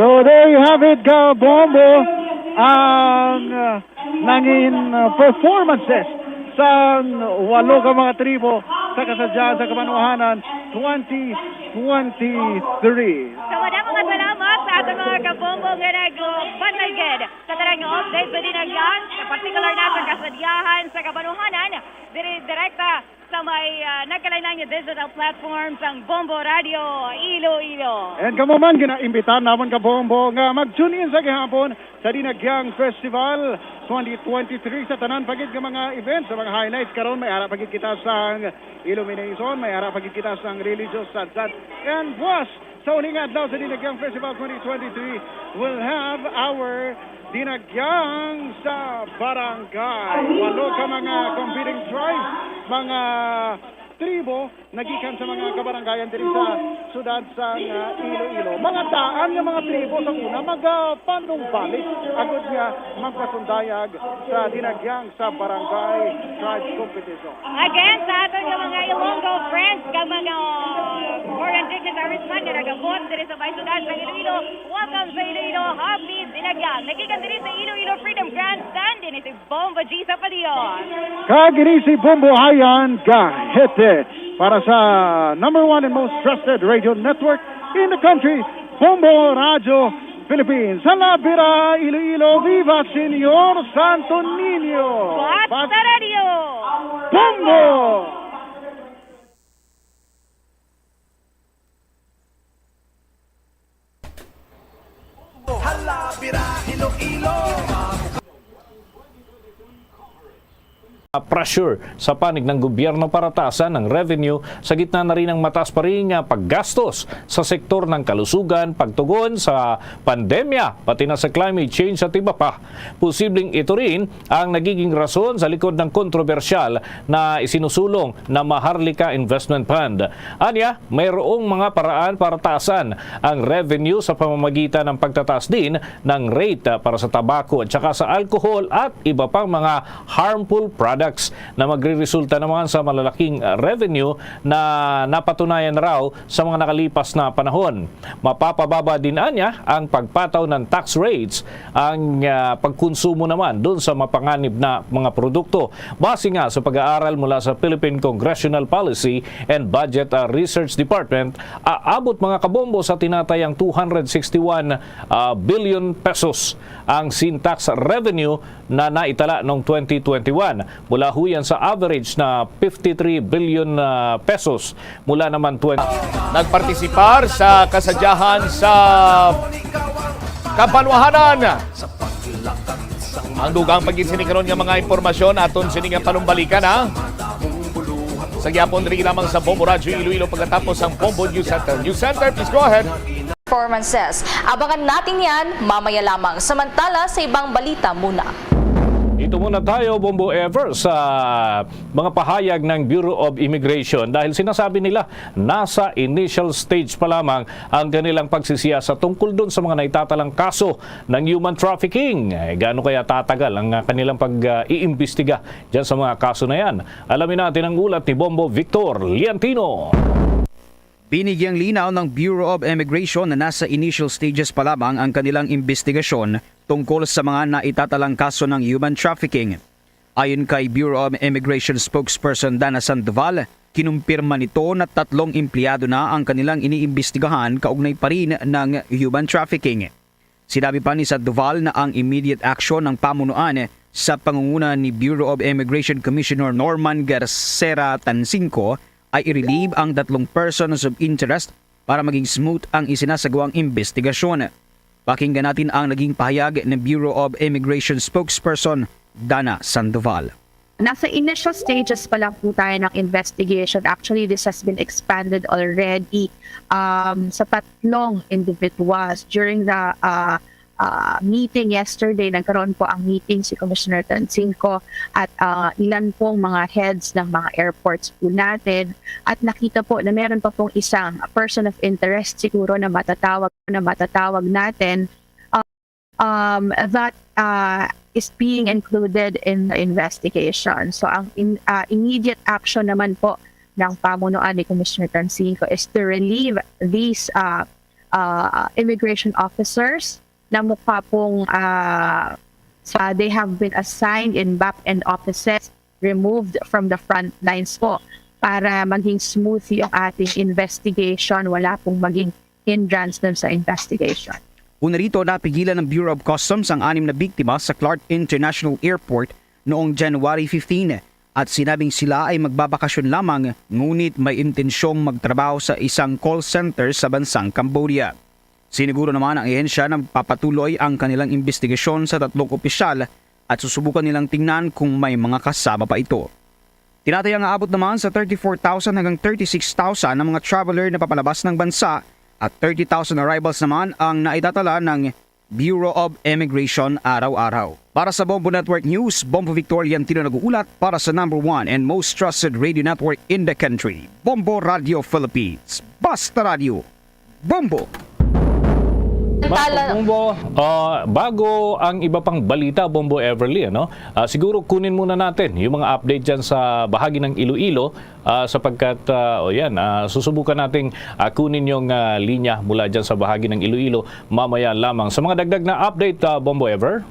So there you have it, Kabombo, ang uh, nangin uh, performances sa walo ka mga tribo sa Kasadyahan sa Kabanwahanan twenty twenty-three. So, madamo nga salamat sa aton mga kabombo nga nagbantay gid sa tanang update sa Dinagyang, sa partikular na sa Kasadyahan sa Kabanwahanan, diri direkta sa may, ah, nagkalain-lain nga digital platform sang Bombo Radio Iloilo. And kamo man, ginaimbitar namon, Kabombo, nga mag-tune in sa gihapon sa Dinagyang Festival twenty twenty-three. Sa tanan pa gid nga mga events, sa mga highlights karon, may ara pa gid kita sang illumination, may ara pa gid kita sang religious sadsan. And buwas, sa uling adlaw sa Dinagyang Festival twenty twenty-three, we'll have our Dinagyang sa Barangay. Walo ka mga competing tribes, mga tribo, nagikan sa mga kabarangayan diri sa sudad sa, uh, Iloilo. Mga daan nga mga tribo sa una magapanumbalik agud nga magpasundayag sa Dinagyang sa Barangay Tribes Competition. Again, sa aton nga mga Ilonggo friends, kag mga foreign dignitaries man nga nagabot diri sa may sudad sa Iloilo, welcome sa Iloilo. Happy Dinagyang. Nagikan diri sa Iloilo Freedom Grandstand, ini si Bombo G sa Palion. Kag ini si Bombo Hayan Gahete para sa number one and most trusted radio network in the country, Bombo Radio Philippines. Sa Labira, Iloilo, viva Señor Santo Niño! Basta Radio! Bombo! Hala, bira, Iloilo. Pressure sa panig ng gobyerno para taasan ang revenue sa gitna na rin ng mataas pa rin nga paggastos sa sektor ng kalusugan, pagtugon sa pandemya, pati na sa climate change at iba pa. Posibleng ito rin ang nagiging rason sa likod ng kontrobersyal na isinusulong na Maharlika Investment Fund. Anya, mayroong mga paraan para taasan ang revenue sa pamamagitan ng pagtataas din ng rate para sa tabako at saka sa alcohol at iba pang mga harmful products na magreresulta naman sa malalaking revenue na napatunayan raw sa mga nakalipas na panahon. Mapapababa din anya ang pagpataw ng tax rates ang, ah, pagkonsumo naman dun sa mapanganib na mga produkto. Base nga sa pag-aaral mula sa Philippine Congressional Policy and Budget, ah, Research Department, aabot, mga kabombo, sa tinatayang two hundred sixty-one, ah, billion pesos ang sin tax revenue na naitala noong twenty twenty-one, mula ho yan sa average na fifty-three billion, ah, pesos mula naman twenty. Nagpartisipar sa kasadyahan sa Kabanwahanan. Ang dugang pagin sini karon nga mga impormasyon aton sini nga panumbalikan, ha. Sa gyapon diri lamang sa Bombo Radyo Iloilo pagkatapos ang Bombo News Center. News Center, please go ahead. Performances. Abangan natin yan mamaya lamang. Samantala, sa ibang balita muna. Ito muna tayo, Bombo Ever, sa mga pahayag ng Bureau of Immigration dahil sinasabi nila nasa initial stage pa lamang ang kanilang pagsisiyasat tungkol dun sa mga naitatalang kaso ng human trafficking. Eh, gaano kaya tatagal ang, ah, kanilang pag-iimbestiga dyan sa mga kaso na yan? Alamin natin ang ulat ni Bombo Victor Liantino. Binigyang linaw ng Bureau of Immigration na nasa initial stages pa lamang ang kanilang imbestigasyon tungkol sa mga naitatalang kaso ng human trafficking. Ayon kay Bureau of Immigration spokesperson Dana Sandoval, kinumpirma nito na tatlong empleyado na ang kanilang iniimbestigahan kaugnay pa rin ng human trafficking. Sinabi pa ni Sandoval na ang immediate action ng pamunuan sa pangunguna ni Bureau of Immigration Commissioner Norman Garcera Tansinco ay i-relieve ang tatlong persons of interest para maging smooth ang isinasagawang imbestigasyon. Pakinggan natin ang naging pahayag ng Bureau of Immigration spokesperson Dana Sandoval. Nasa initial stages pa lang po tayo ng investigation. Actually, this has been expanded already, um, sa tatlong individuals. During the, uh, uh, meeting yesterday, nagkaroon po ang meeting si Commissioner Tansinco at, uh, ilan pong mga heads ng mga airports po natin. At nakita po na meron pa pong isang person of interest siguro na matatawag, na matatawag natin. Um, that, uh, is being included in the investigation. So, ang in-, uh, immediate action naman po ng pamunuan ni Commissioner Canseco is to relieve these, uh, uh, immigration officers na mukha pong, uh, sa, they have been assigned in back-end offices, removed from the front lines po para maging smooth yung ating investigation, wala pong maging hindrance dun sa investigation. Una rito, napigilan ng Bureau of Customs ang anim na biktima sa Clark International Airport noong January fifteen at sinabing sila ay magbabakasyon lamang, ngunit may intensyong magtrabaho sa isang call center sa bansang Cambodia. Siniguro naman ang ahensya na magpapatuloy ang kanilang imbestigasyon sa tatlong opisyal at susubukan nilang tingnan kung may mga kasama pa ito. Tinataya nga abot naman sa thirty-four thousand hanggang thirty-six thousand ang mga traveler na papalabas ng bansa at thirty thousand arrivals naman ang naitatala ng Bureau of Immigration araw-araw. Para sa Bombo Network News, Bombo Victorian Tino nag-uulat para sa number one and most trusted radio network in the country, Bombo Radio Philippines. Basta Radio, Bombo! Mga Tala- Bombo, ah, bago ang iba pang balita, Bombo Everly, ano? Ah, siguro kunin muna natin yung mga update dyan sa bahagi ng Iloilo, ah, sapagkat, ah, o yan, ah, susubukan nating, ah, kunin yung, ah, linya mula dyan sa bahagi ng Iloilo mamaya lamang. Sa mga dagdag na update, ah, Bombo Ever?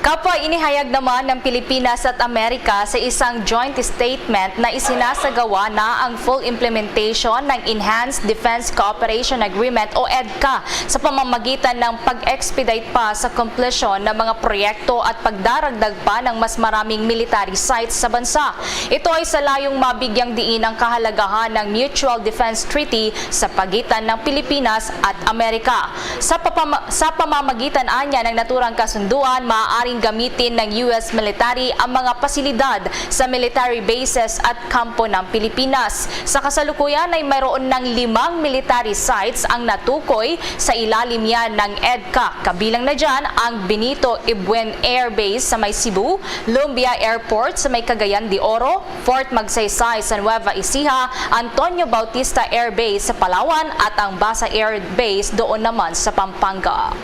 Kapwa, inihayag naman ng Pilipinas at Amerika sa isang joint statement na isinasagawa na ang full implementation ng Enhanced Defense Cooperation Agreement o EDCA sa pamamagitan ng pag-expedite pa sa komplisyon ng mga proyekto at pagdaragdag pa ng mas maraming military sites sa bansa. Ito ay sa layong mabigyang diin ang kahalagahan ng Mutual Defense Treaty sa pagitan ng Pilipinas at Amerika. Sa papama-, sa pamamagitan anya ng naturang kasunduan, maaaring gamitin ng U S military ang mga pasilidad sa military bases at kampo ng Pilipinas. Sa kasalukuyan ay mayroon ng limang military sites ang natukoy sa ilalim yan ng EDCA. Kabilang na dyan ang Benito Ebuen Air Base sa may Cebu, Lumbia Airport sa may Cagayan de Oro, Fort Magsaysay sa Nueva Ecija, Antonio Bautista Air Base sa Palawan at ang Basa Air Base doon naman sa Pampanga.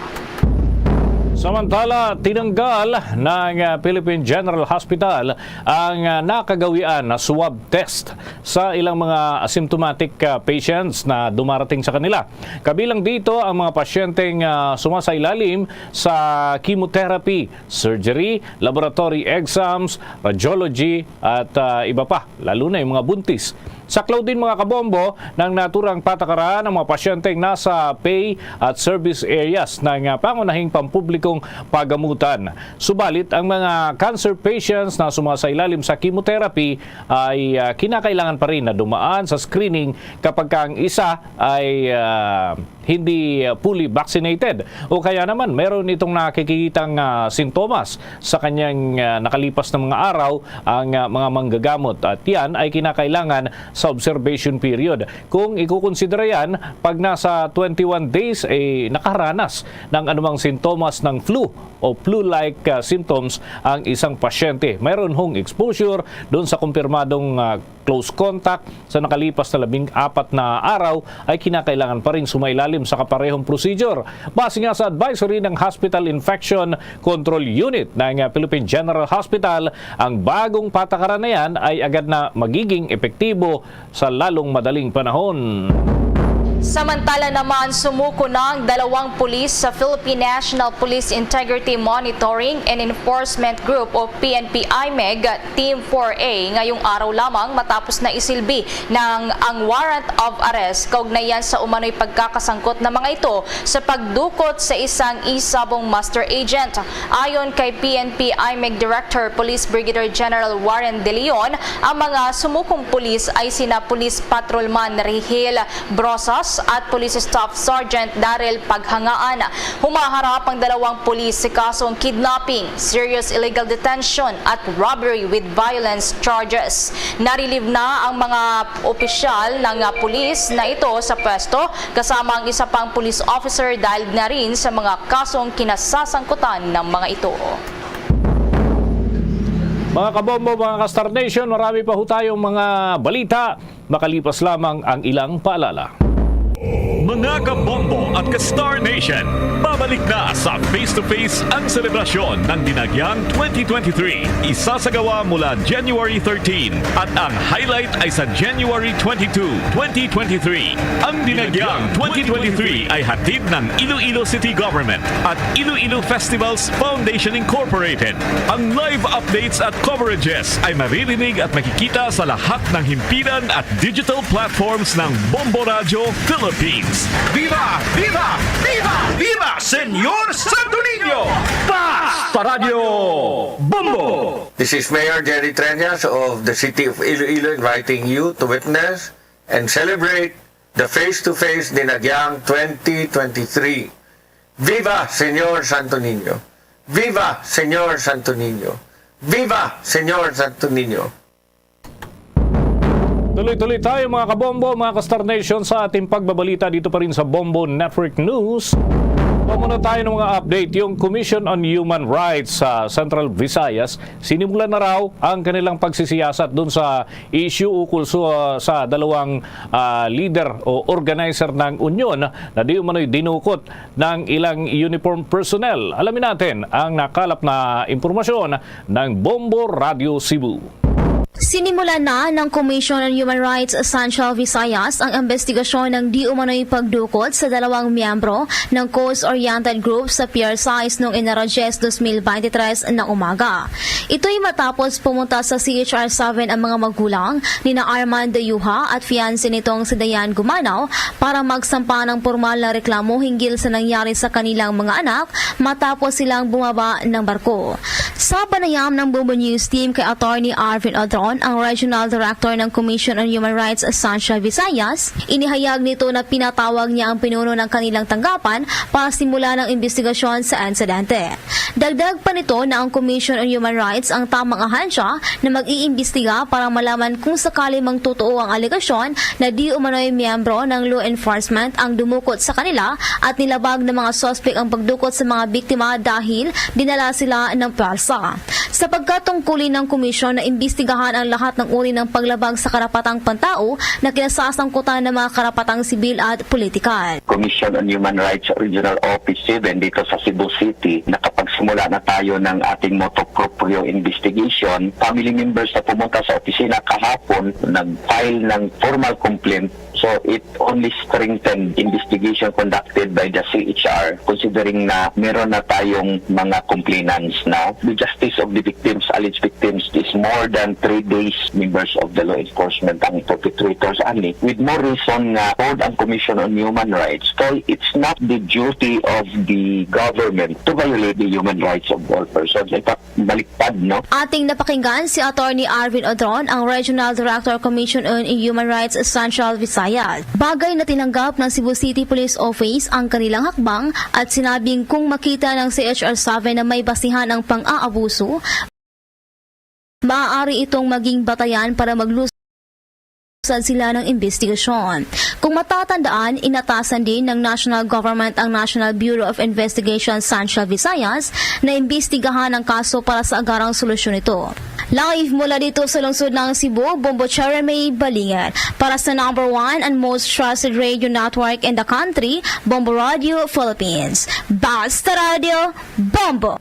Samantala, tinanggal ng, ah, Philippine General Hospital ang, ah, nakagawian na swab test sa ilang mga asymptomatic, ah, patients na dumarating sa kanila. Kabilang dito ang mga pasyenteng, ah, sumasailalim sa chemotherapy, surgery, laboratory exams, radiology, at, ah, iba pa, lalo na yung mga buntis. Saklaw din, mga kabombo, ng naturang patakaran ang mga pasyenteng nasa pay at service areas ng, ah, pangunahing pampublikong pagamutan. Subalit, ang mga cancer patients na sumasailalim sa chemotherapy ay, ah, kinakailangan pa rin na dumaan sa screening kapag ka ang isa ay, ah, hindi, ah, fully vaccinated. O kaya naman, meron itong nakikitang, ah, sintomas sa kanyang, ah, nakalipas na mga araw ang, ah, mga manggagamot. At yan ay kinakailangan sa observation period. Kung ikukonsidera yan, pag nasa twenty-one days, eh, nakaranas ng anumang sintomas ng flu o flu-like, ah, symptoms ang isang pasyente. Mayroon hong exposure doon sa kumpirmadong, ah, close contact sa nakalipas na labing apat na araw, ay kinakailangan pa rin sumailalim sa kaparehong procedure. Base nga sa advisory ng Hospital Infection Control Unit ng Philippine General Hospital, ang bagong patakaran na yan ay agad na magiging epektibo sa lalong madaling panahon. Samantala naman, sumuko na ang dalawang pulis sa Philippine National Police Integrity Monitoring and Enforcement Group o P N P I MEG Team four A ngayong araw lamang matapos na isilbi ng ang warrant of arrest kaugnay yan sa umano'y pagkakasangkot ng mga ito sa pagdukot sa isang e-sabong master agent. Ayon kay P N P I MEG Director Police Brigadier General Warren De Leon, ang mga sumukong pulis ay sina Police Patrolman Rihil Brosas at Police Staff Sergeant Daryl Paghangaan. Humaharap ang dalawang pulis sa kasong kidnapping, serious illegal detention at robbery with violence charges. Na-relieve na ang mga opisyal ng, ah, pulis na ito sa pwesto, kasama ang isa pang police officer dahil na rin sa mga kasong kinasasangkutan ng mga ito. Mga kabombo, mga ka-Star Nation, marami pa ho tayong mga balita makalipas lamang ang ilang paalala. Mga kabombo at ka-Star Nation, babalik na sa Face to Face ang selebrasyon ng Dinagyang twenty twenty-three. Isasagawa mula January thirteen at ang highlight ay sa January twenty-two, twenty twenty-three. Ang Dinagyang twenty twenty-three ay hatid ng Iloilo City Government at Iloilo Festivals Foundation Incorporated. Ang live updates at coverages ay maririnig at makikita sa lahat ng himpilan at digital platforms ng Bombo Radyo Philippines. Viva! Viva! Viva! Viva Señor Santo Niño! Basta Radyo Bombo! This is Mayor Jerry Treñas of the City of Iloilo inviting you to witness and celebrate the Face to Face Dinagyang twenty twenty-three. Viva Señor Santo Niño! Viva Señor Santo Niño! Viva Señor Santo Niño! Tuloy-tuloy tayo, mga kabombo, mga ka-Star Nation, sa ating pagbabalita dito pa rin sa Bombo Network News. Muna tayo ng mga update. Yung Commission on Human Rights sa Central Visayas, sinimulan na raw ang kanilang pagsisiyasat dun sa issue ukol sa, sa dalawang, ah, leader o organizer ng union na di umano'y dinukot ng ilang uniform personnel. Alamin natin ang nakalap na impormasyon ng Bombo Radio Cebu. Sinimulan na ng Commission on Human Rights Central Visayas ang investigasyon ng di umano'y pagdukot sa dalawang miyembro ng Coast Oriented Group sa Pier sais noong Enero diyes, dos mil beintitrés na umaga. Ito'y matapos pumunta sa C H R seven ang mga magulang ni na Armand Dayuha at fiancé nitong si Dayan Gumanaw para magsampa ng pormal na reklamo hinggil sa nangyari sa kanilang mga anak matapos silang bumaba ng barko. Sa panayam ng Bombo News Team kay Attorney Arvin Odron, ang Regional Director ng Commission on Human Rights Central Visayas, inihayag nito na pinatawag niya ang pinuno ng kanilang tanggapan para simulan ang investigasyon sa insidente. Dagdag pa nito na ang Commission on Human Rights ang tamang ahensya na mag-iimbestiga para malaman kung sakali mang totoo ang alegasyon na di umano'y miyembro ng law enforcement ang dumukot sa kanila at nilabag ng mga suspek ang pagdukot sa mga biktima dahil dinala sila ng pwersa. Sapagkat tungkulin ng komisyon na imbestigahan ang lahat ng uri ng paglabag sa karapatang pantao na kinasasangkutan ng mga karapatang sibil at politikal. Commission on Human Rights Regional Office seven dito sa Cebu City, nakapagsimula na tayo ng ating motu proprio investigation. Family members na pumunta sa opisina kahapon, nag-file ng formal complaint. So, it only strengthened investigation conducted by the C H R, considering na meron na tayong mga complainants na. The justice of the victims, alleged victims, is more than three days members of the law enforcement ang perpetrators ani. With more reason nga, told ang Commission on Human Rights, kay it's not the duty of the government to violate the human rights of all persons. In fact, baliktad, no? Ating napakinggan si Attorney Arvin Odron, ang Regional Director, Commission on Human Rights, Central Visayas. Bagay na tinanggap ng Cebu City Police Office ang kanilang hakbang at sinabing kung makita ng C H R seven na may basihan ang pang-aabuso, maaari itong maging batayan para maglunsad sila ng investigasyon. Kung matatandaan, inatasan din ng national government ang National Bureau of Investigation Central Visayas na imbestigahan ang kaso para sa agarang solusyon nito. Live mula dito sa lungsod ng Cebu, Bombo Cherry May Balingit. Para sa number one and most trusted radio network in the country, Bombo Radio Philippines. Basta Radio, Bombo!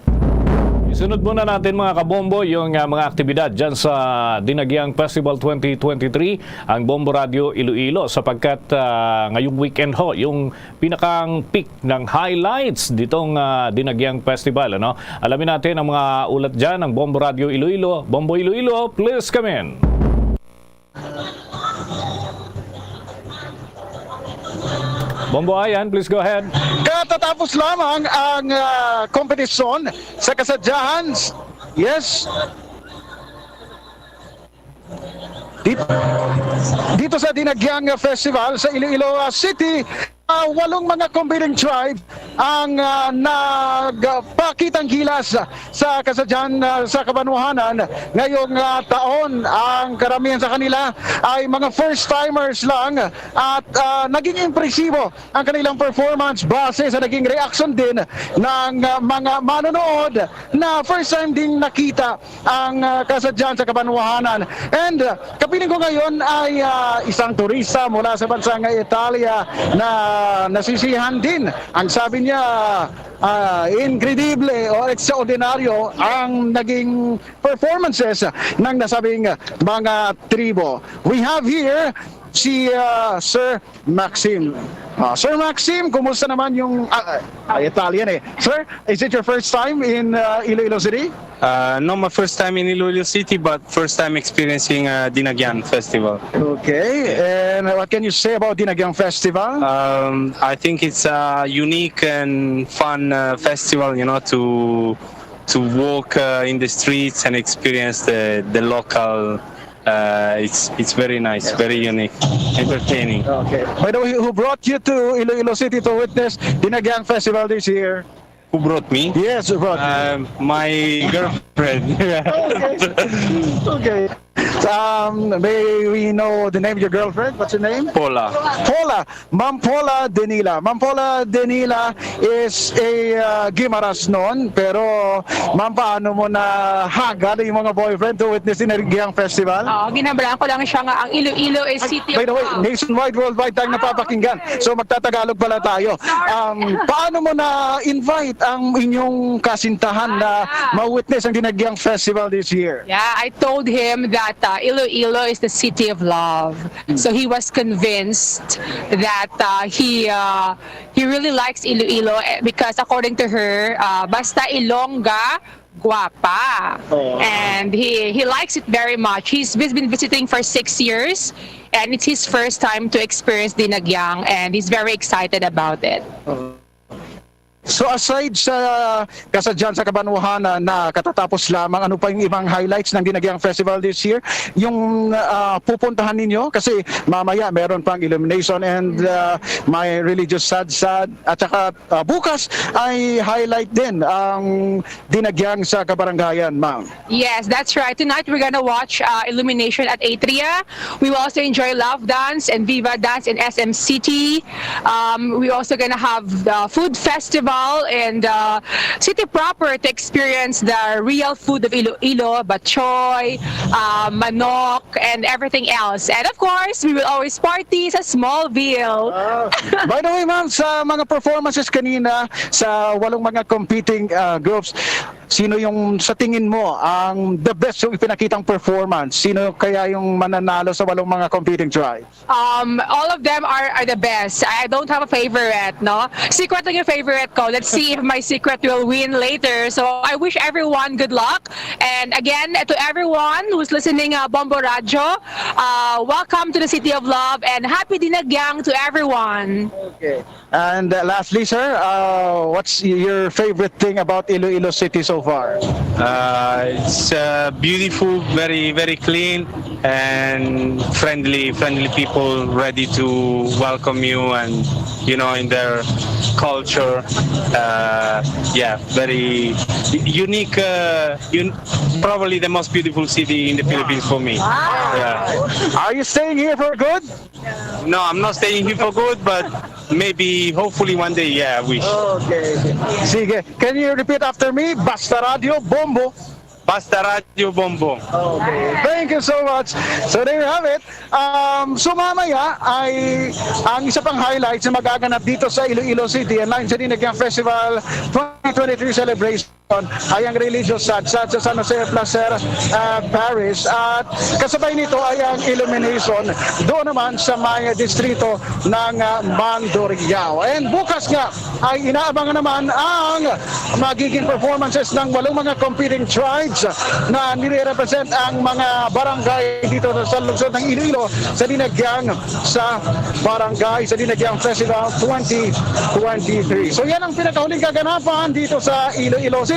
Isunod muna natin, mga kabombo, yung, ah, mga aktibidad dyan sa Dinagyang Festival twenty twenty-three, ang Bombo Radio Iloilo, sapagkat, ah, ngayong weekend ho, yung pinakang peak ng highlights ditong, ah, Dinagyang Festival, ano? Alamin natin ang mga ulat dyan ng Bombo Radio Iloilo. Bombo Iloilo, please come in. Bombo Ayan, please go ahead. Katatapos lamang ang, ah, kompetisyon sa kasadyahan. Yes. Dit-, dito sa Dinagyang Festival sa Iloilo, ah, City, ah, walong mga competing tribe ang, ah, nagpakitang gilas sa kasadyan, ah, sa kabanwahanan ngayong, ah, taon. Ang karamihan sa kanila ay mga first-timers lang at, ah, naging impresibo ang kanilang performance base sa naging reaksyon din ng, ah, mga manonood na first time ding nakita ang, ah, kasadyan sa kabanwahanan. And, ah, kapiling ko ngayon ay, ah, isang turista mula sa bansang Italia na nasisihan din. Ang sabi niya, ah, inkredible o ekstraordinaryo ang naging performances ng nasabing mga tribo. We have here si, ah, Sir Maxim. Ah, Sir Maxim, kumusta naman yung, ah, ah, Italian eh. Sir, is it your first time in, ah, Iloilo City? Uh, not my first time in Iloilo City, but first time experiencing uh, Dinagyang Festival. Okay, and what can you say about Dinagyang Festival? Um, I think it's a unique and fun uh, festival, you know, to to walk uh, in the streets and experience the the local. Uh, it's it's very nice, very unique, entertaining. Okay. By the way, who brought you to Iloilo City to witness Dinagyang Festival this year? Who brought me? Yes, who brought you? Um, my girlfriend. Okay. Okay. Um, may we know the name of your girlfriend? What's your name? Paula. Paula. Ma'am Paula Denila. Ma'am Paula Denila is a uh, Guimaras noon. Pero, ma'am, paano mo na hagad yung mga boyfriend to witness in Dinagyang Festival? Oo, ginabalaan ko lang siya nga ang Iloilo is city By the way, of love. Nationwide, worldwide tayong Ah, napapakinggan. Okay. So, magtatagalog pala tayo. Sorry. Um, paano mo na-invite ang inyong kasintahan na Ah, yeah. ma-witness ang Dinagyang Festival this year? Yeah, I told him that uh, Iloilo is the city of love. So he was convinced that uh, he uh, he really likes Iloilo eh, because according to her, uh, basta Ilongga, guwapa. Oh. And he he likes it very much. He's been visiting for six years and it's his first time to experience Dinagyang and he's very excited about it. So aside sa kasadyan sa kabanwahanan na katatapos lamang, ano pa yung ibang highlights ng Dinagyang Festival this year? Yung ah, pupuntahan ninyo? Kasi mamaya meron pang illumination and ah, may religious sad-sad. At saka ah, bukas ay highlight din ang Dinagyang sa kabarangayan, ma'am. Yes, that's right. Tonight we're gonna watch uh, Illumination at Atria. We will also enjoy Love Dance and Viva Dance in S M City. Um, we also gonna have the food festival in the city proper to experience the real food of Iloilo, batchoy, uh, manok, and everything else. And of course, we will always party sa Smallville. Ah, by the way, ma'am, sa mga performances kanina sa walong mga competing uh, groups, sino yung sa tingin mo ang the best yung ipinakitang performance? Sino kaya yung mananalo sa walong mga competing tribes? Um, all of them are, are the best. I don't have a favorite, no? Secret lang yung favorite ko. Let's see if my secret will win later. So I wish everyone good luck. And again, to everyone who's listening, uh, Bombo Radio, uh, welcome to the City of Love and happy Dinagyang to everyone. Okay. And uh, lastly, sir, uh, what's your favorite thing about Iloilo City so far? Uh, it's uh, beautiful, very very clean, and friendly friendly people ready to welcome you, and you know, in their culture. Uh, yeah, very unique. Uh, un- probably the most beautiful city in the Philippines for me. Yeah. Are you staying here for good? No, I'm not staying here for good, but maybe, hopefully, one day. Yeah, I wish. Okay. Sige. Can you repeat after me? Basta Radio Bombo. Basta Radio Bombo. Okay. Thank you so much. So there you have it. Um, so mamaya ay ang isa pang highlight na magaganap dito sa Iloilo City, ang Line City Nagkang Festival twenty twenty-three celebration ay ang religious sad sa San Jose Placer uh, Parish, at kasabay nito ay ang illumination doon naman sa may distrito ng uh, Mandurriao. And bukas nga ay inaabangan naman ang magiging performances ng walong mga competing tribes na nire-represent ang mga barangay dito sa lungsod ng Iloilo sa Dinagyang sa Barangay sa Dinagyang Festival twenty twenty-three. So yan ang pinakahuling kaganapan dito sa Iloilo City.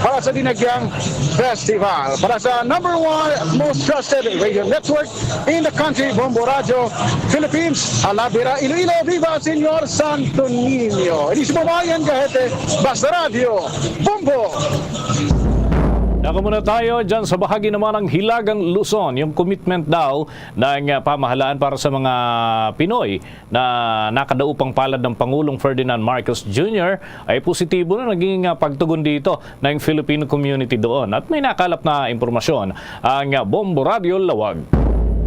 para sa Dinagyang Festival. Para sa number one most trusted radio network in the country, Bombo Radio Philippines, Alabira, Iloilo, Viva Señor Santo Niño. Ini si Babayan Kahete, Basta Radio, Bombo! Dako muna tayo dyan sa bahagi naman ng Hilagang Luzon, yung commitment daw ng, ah, pamahalaan para sa mga Pinoy na nakadaupang palad ng Pangulong Ferdinand Marcos Junior ay positibo na naging, ah, pagtugon dito ng Filipino community doon. At may nakalap na impormasyon ang, ah, Bombo Radio Lawag.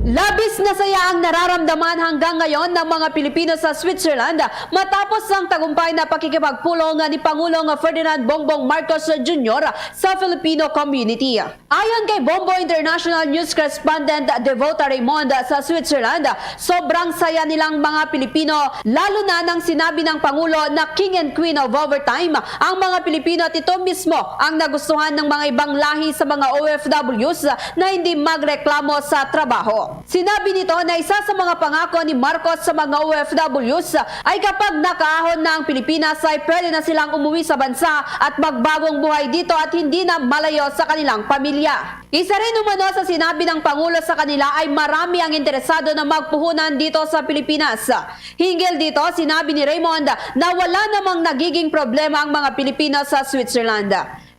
Labis na saya ang nararamdaman hanggang ngayon ng mga Pilipino sa Switzerland matapos ang tagumpay na pakikipagpulong ni Pangulong Ferdinand Bongbong Marcos Junior sa Filipino community. Ayon kay Bombo International News Correspondent Devota Raymond sa Switzerland, sobrang saya nilang mga Pilipino, lalo na nang sinabi ng Pangulo na King and Queen of Overtime ang mga Pilipino at ito mismo ang nagustuhan ng mga ibang lahi sa mga O F Ws na hindi magreklamo sa trabaho. Sinabi nito na isa sa mga pangako ni Marcos sa mga O F Ws ay kapag nakaahon na ang Pilipinas ay pwede na silang umuwi sa bansa at magbagong buhay dito at hindi na malayo sa kanilang pamilya. Isa rin umano sa sinabi ng Pangulo sa kanila ay marami ang interesado na magpuhunan dito sa Pilipinas. Hinggil dito, sinabi ni Raymond na wala namang nagiging problema ang mga Pilipino sa Switzerland.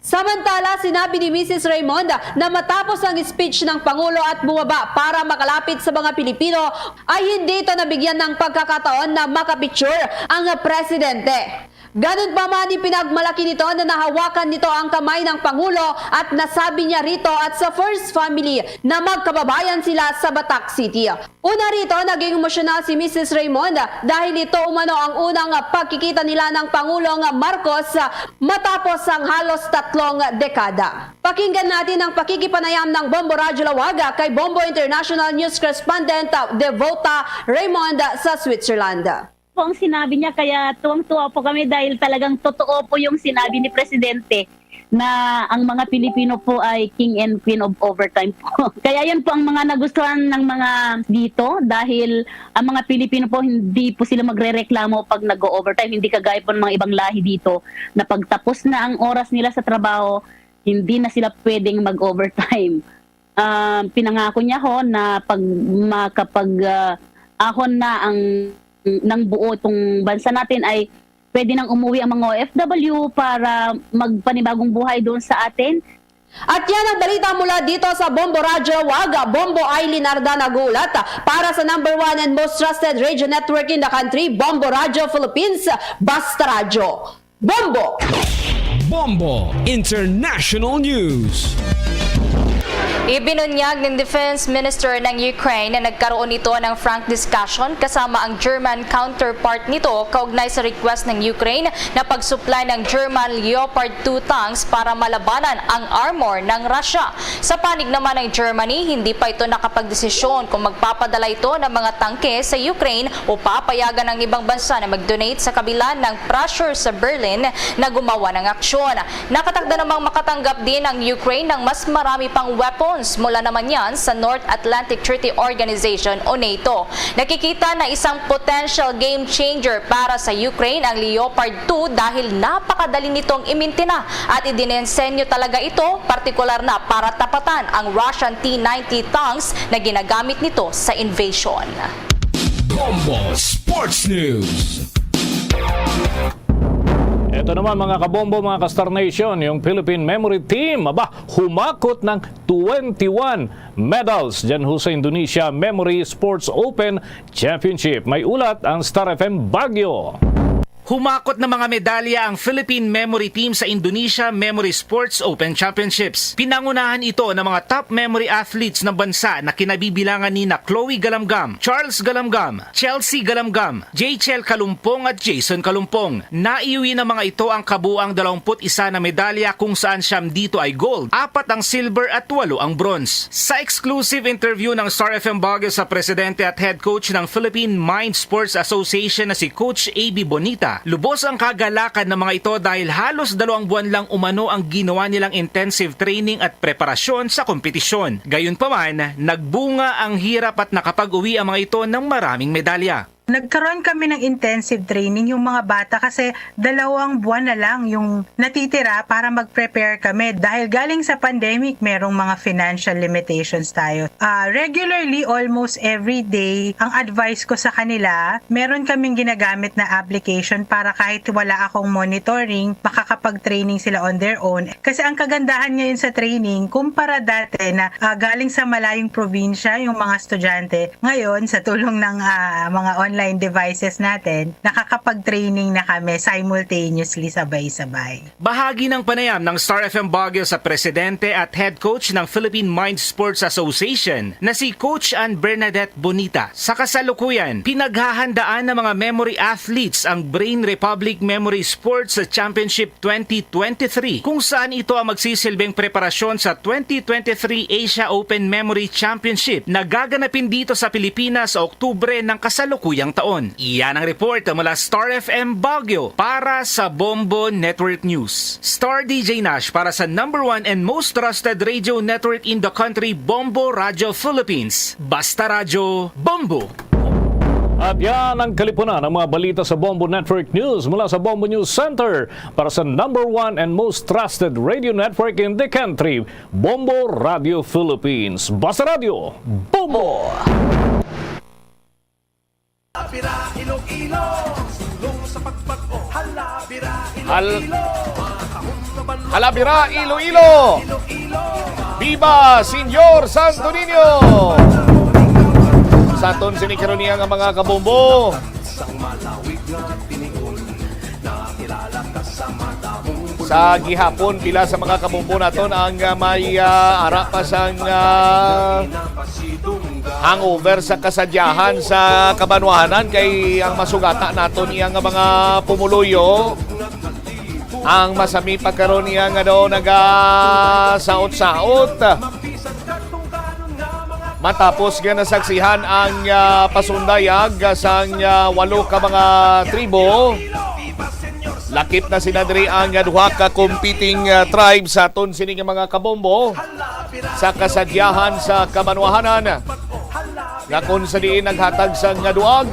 Samantala, sinabi ni Misis Raymond na matapos ang speech ng Pangulo at bumaba para makalapit sa mga Pilipino, ay hindi ito nabigyan ng pagkakataon na makapicture ang presidente. Ganun pa man, ipinagmalaki nito na nahawakan nito ang kamay ng Pangulo at nasabi niya rito at sa First Family na magkababayan sila sa Batac City. Una rito, naging emosyonal si Misis Raymond dahil ito umano ang unang pagkikita nila ng Pangulong Marcos matapos ang halos tatlong dekada. Pakinggan natin ang pakikipanayam ng Bombo Radyo Lawag kay Bombo International News Correspondent Devota Raymond sa Switzerland. Po ang sinabi niya, kaya tuwang-tuwa po kami dahil talagang totoo po yung sinabi ni Presidente na ang mga Pilipino po ay king and queen of overtime po. Kaya yun po ang mga nagustuhan ng mga dito dahil ang mga Pilipino po hindi po sila magrereklamo pag nag-o-overtime. Hindi kagaya po ng mga ibang lahi dito na pagtapos na ang oras nila sa trabaho, hindi na sila pwedeng mag-overtime. Ah, pinangako niya ho na pag makapag, ah, ahon na ang, ng buo itong bansa natin ay pwede nang umuwi ang mga O F W para magpanibagong buhay doon sa atin. At yan ang balita mula dito sa Bombo Radyo Lawag, Bombo Aileen Arda nag-uulat para sa number one and most trusted radio network in the country, Bombo Radyo Philippines, Basta Radyo. Bombo! Bombo International News. Ibinunyag ng Defense Minister ng Ukraine na nagkaroon ito ng frank discussion kasama ang German counterpart nito kaugnay sa request ng Ukraine na pag-supply ng German Leopard two tanks para malabanan ang armor ng Russia. Sa panig naman ng Germany, hindi pa ito nakapagdesisyon kung magpapadala ito ng mga tangke sa Ukraine o papayagan ang ibang bansa na mag-donate sa kabila ng pressure sa Berlin na gumawa ng aksyon. Nakatakda namang makatanggap din ang Ukraine ng mas marami pang weapons mula naman yan sa North Atlantic Treaty Organization o NATO. Nakikita na isang potential game changer para sa Ukraine ang Leopard two dahil napakadali nitong imintina at idinensenyo talaga ito partikular na para tapatan ang Russian T ninety tanks na ginagamit nito sa invasion. Bombo Sports News. Ito naman, mga kabombo, mga ka-Star Nation, yung Philippine Memory Team, aba, humakot ng twenty-one medals dyan ho sa Indonesia Memory Sports Open Championship. May ulat ang Star F M Baguio. Humakot ng mga medalya ang Philippine Memory Team sa Indonesia Memory Sports Open Championships. Pinangunahan ito ng mga top memory athletes ng bansa na kinabibilangan ni na Chloe Galamgam, Charles Galamgam, Chelsea Galamgam, Jachel Kalumpong at Jason Kalumpong. Naiuwi ng mga ito ang kabuang dalawampu't isa na medalya, kung saan siyam dito ay gold, apat ang silver at walo ang bronze. Sa exclusive interview ng Star F M Baguio sa presidente at head coach ng Philippine Mind Sports Association na si Coach A B Bonita, lubos ang kagalakan ng mga ito dahil halos dalawang buwan lang umano ang ginawa nilang intensive training at preparasyon sa kompetisyon. Gayunpaman, nagbunga ang hirap at nakapag-uwi ang mga ito ng maraming medalya. Nagkaroon kami ng intensive training yung mga bata kasi dalawang buwan na lang yung natitira para mag-prepare kami dahil galing sa pandemic, merong mga financial limitations tayo. Ah, regularly, almost every day, ang advice ko sa kanila, meron kaming ginagamit na application para kahit wala akong monitoring, makakapag-training sila on their own. Kasi ang kagandahan ngayon sa training, kumpara dati na ah, galing sa malayong probinsya yung mga estudyante, ngayon sa tulong ng ah, mga online devices natin, nakakapag-training na kami simultaneously, sabay-sabay. Bahagi ng panayam ng Star F M Baguio sa presidente at head coach ng Philippine Mind Sports Association na si Coach Ann Bernadette Bonita. Sa kasalukuyan, pinaghahandaan ng mga memory athletes ang Brain Republic Memory Sports Championship twenty twenty-three, kung saan ito ang magsisilbing preparasyon sa twenty twenty-three Asia Open Memory Championship na gaganapin dito sa Pilipinas sa Oktubre ng kasalukuyang taon. Iyan ang report mula Star F M Baguio para sa Bombo Network News. Star D J Nash para sa number one and most trusted radio network in the country, Bombo Radio Philippines. Basta Radyo, Bombo! At yan ang kalipunan ng mga balita sa Bombo Network News mula sa Bombo News Center para sa number one and most trusted radio network in the country, Bombo Radio Philippines. Basta Radyo, Bombo! Halabira, Iloilo! Halabira, Iloilo! Halabira, Iloilo! Viva Señor Santo Niño! Sa aton sini karon niya nga mga kabombo. Sa gihapon, pila sa mga kabombo naton ang ah, may ah, ara pa sang ah, hangover sa kasadyahan sa kabanwahanan kay ang masugata naton iya nga mga pumuluyo ang masami pa karon iya nga daw nagasaot-saot. Matapos nga nasaksihan ang ah, pasundayag sang ah, walo ka mga tribo, lakip na sila diri ang ah, duha ka competing ah, tribe sa aton sini nga mga kabombo sa kasadyahan sa kabanwahanan nga kung sa diin naghatag sang nga duag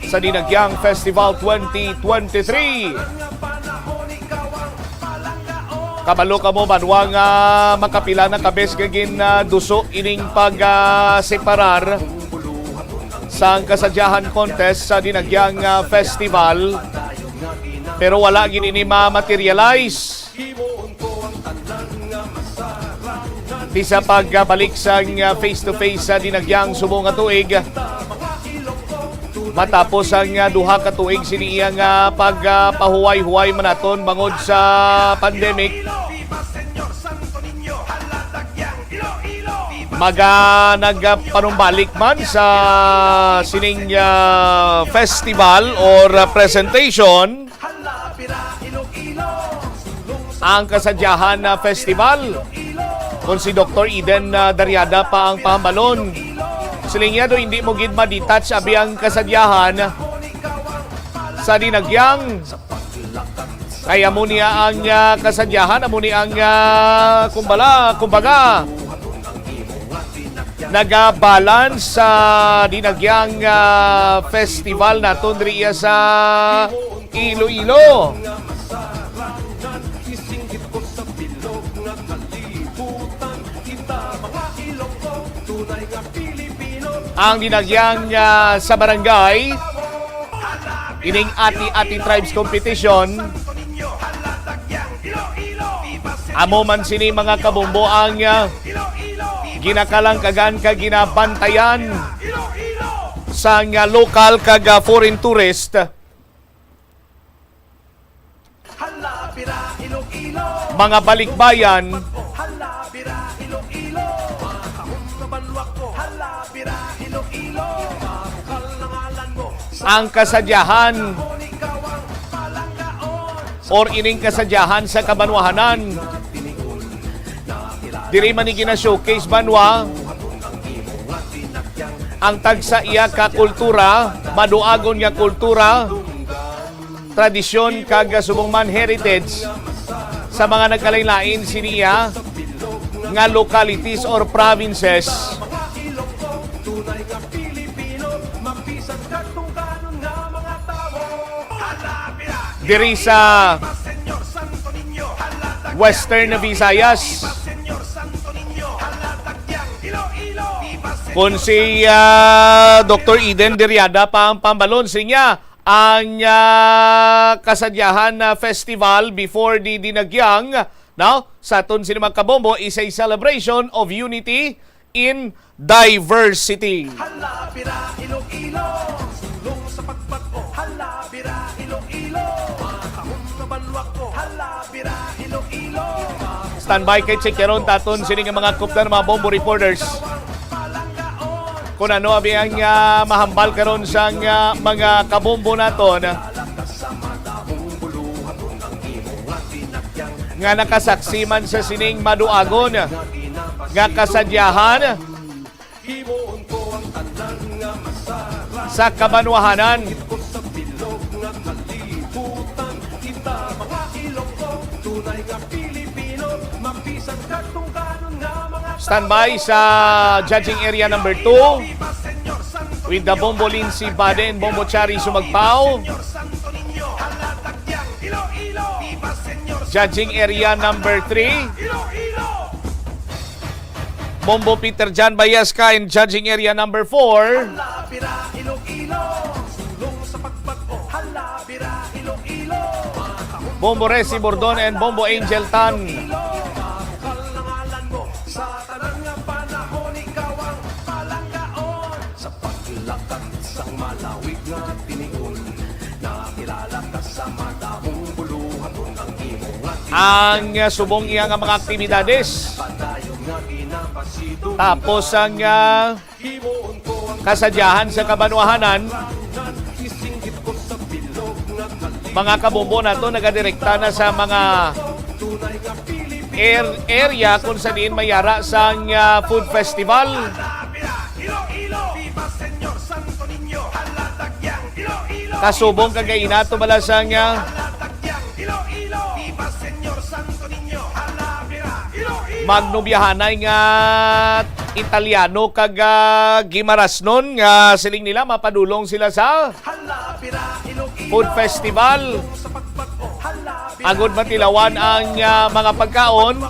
sa Dinagyang Festival twenty twenty-three. Kabalo kamo, banwa, nga makapila na ka bes nga gin ah, duso ining pag ah, separar sang kasadyahan contest sa Dinagyang ah, Festival, pero wala gid ini ma-materialize. Ti sa pagbalik sang ah, face-to-face sa Dinagyang subong nga tuig, matapos ang ah, duha ka tuig sini iya nga pagpahuway-huway man naton bangod sa pandemic, maga nagpanumbalik man sa sining ah, festival or ah, presentation ang kasadyahan na festival. Kung si Doktor Eden ah, Dariada pa ang pahambalon, siling niya do hindi mo gid ma-detach abi ang kasadyahan sa Dinagyang. Kay amo niya ang ah, kasadyahan, amo ni ang ah, kumbala, kumbaga, nagabalance sa Dinagyang ah, festival naton diri sa Iloilo. Ang Dinagyang ah, sa barangay, ining Ati-Ati Tribes Competition, amo man sini, mga kabombo, ang ah, ginakalangkagan kag ginabantayan sang ah, lokal kag ah, foreign tourist, mga balikbayan. Ang kasadyahan or ining kasadyahan sa kabanwahanan. Diri man ni gina-showcase, banwa, ang tagsa iya ka kultura, maduagon nga kultura, tradisyon, kag subong man heritage sa mga nagkalain-lain siniya nga localities or provinces. diri sa Western Visayas. Kung si, ah, Doktor Eden Diriada pa ang pambalon, sining niya, ang, ah, Kasadyahan, ah, Festival before the Dinagyang, no? Sa aton sini, mga kabombo, is a celebration of unity in diversity. Hala, bira, Iloilo, sulong sa pagbag-o. Hala, bira, Iloilo, mga kahom nga banwa ko. Hala, bira, Iloilo. Standby kay check karon ta aton sini nga mga kuptan, mga bombo reporters. Kung ano abi ang, ah, mahambal karon sang, ah, mga kabombo naton nga nakasaksi man sa sining maduagon nga kasadyahan sa kabanwahanan. Standby sa judging area number two with the Bombo Lindsay Baden, Bombo Chari Sumagpao. Judging area number three, Bombo Peter John Bayasca in judging area number four. Hala, bira, Iloilo, sulong sa pagbag-o. Hala, bira, Iloilo. Bombo Resi Bordon and Bombo Angel Tan. Hala, bira, Iloilo. Mahal ang ngalan mo. Sa tanan nga panahon, ikaw ang palanggaon. Sa paglakat sang malawig nga tinion, nakilala ka sa madamong buluhaton. Ang, uh, subong iya nga mga aktibidades. Tapos ang, uh, kasadyahan sa kabanwahanan, mga kabombo nato, nagadirekta na sa mga air-, area kung sa diin may ara sang, ah, food festival. Kasubong kag gaina to bala sang, ah, magnobyahanay nga Italiano kag, ah, Guimaras nun nga siling nila mapadulong sila sa food festival. Agod matilawan ang, ah, mga pagkaon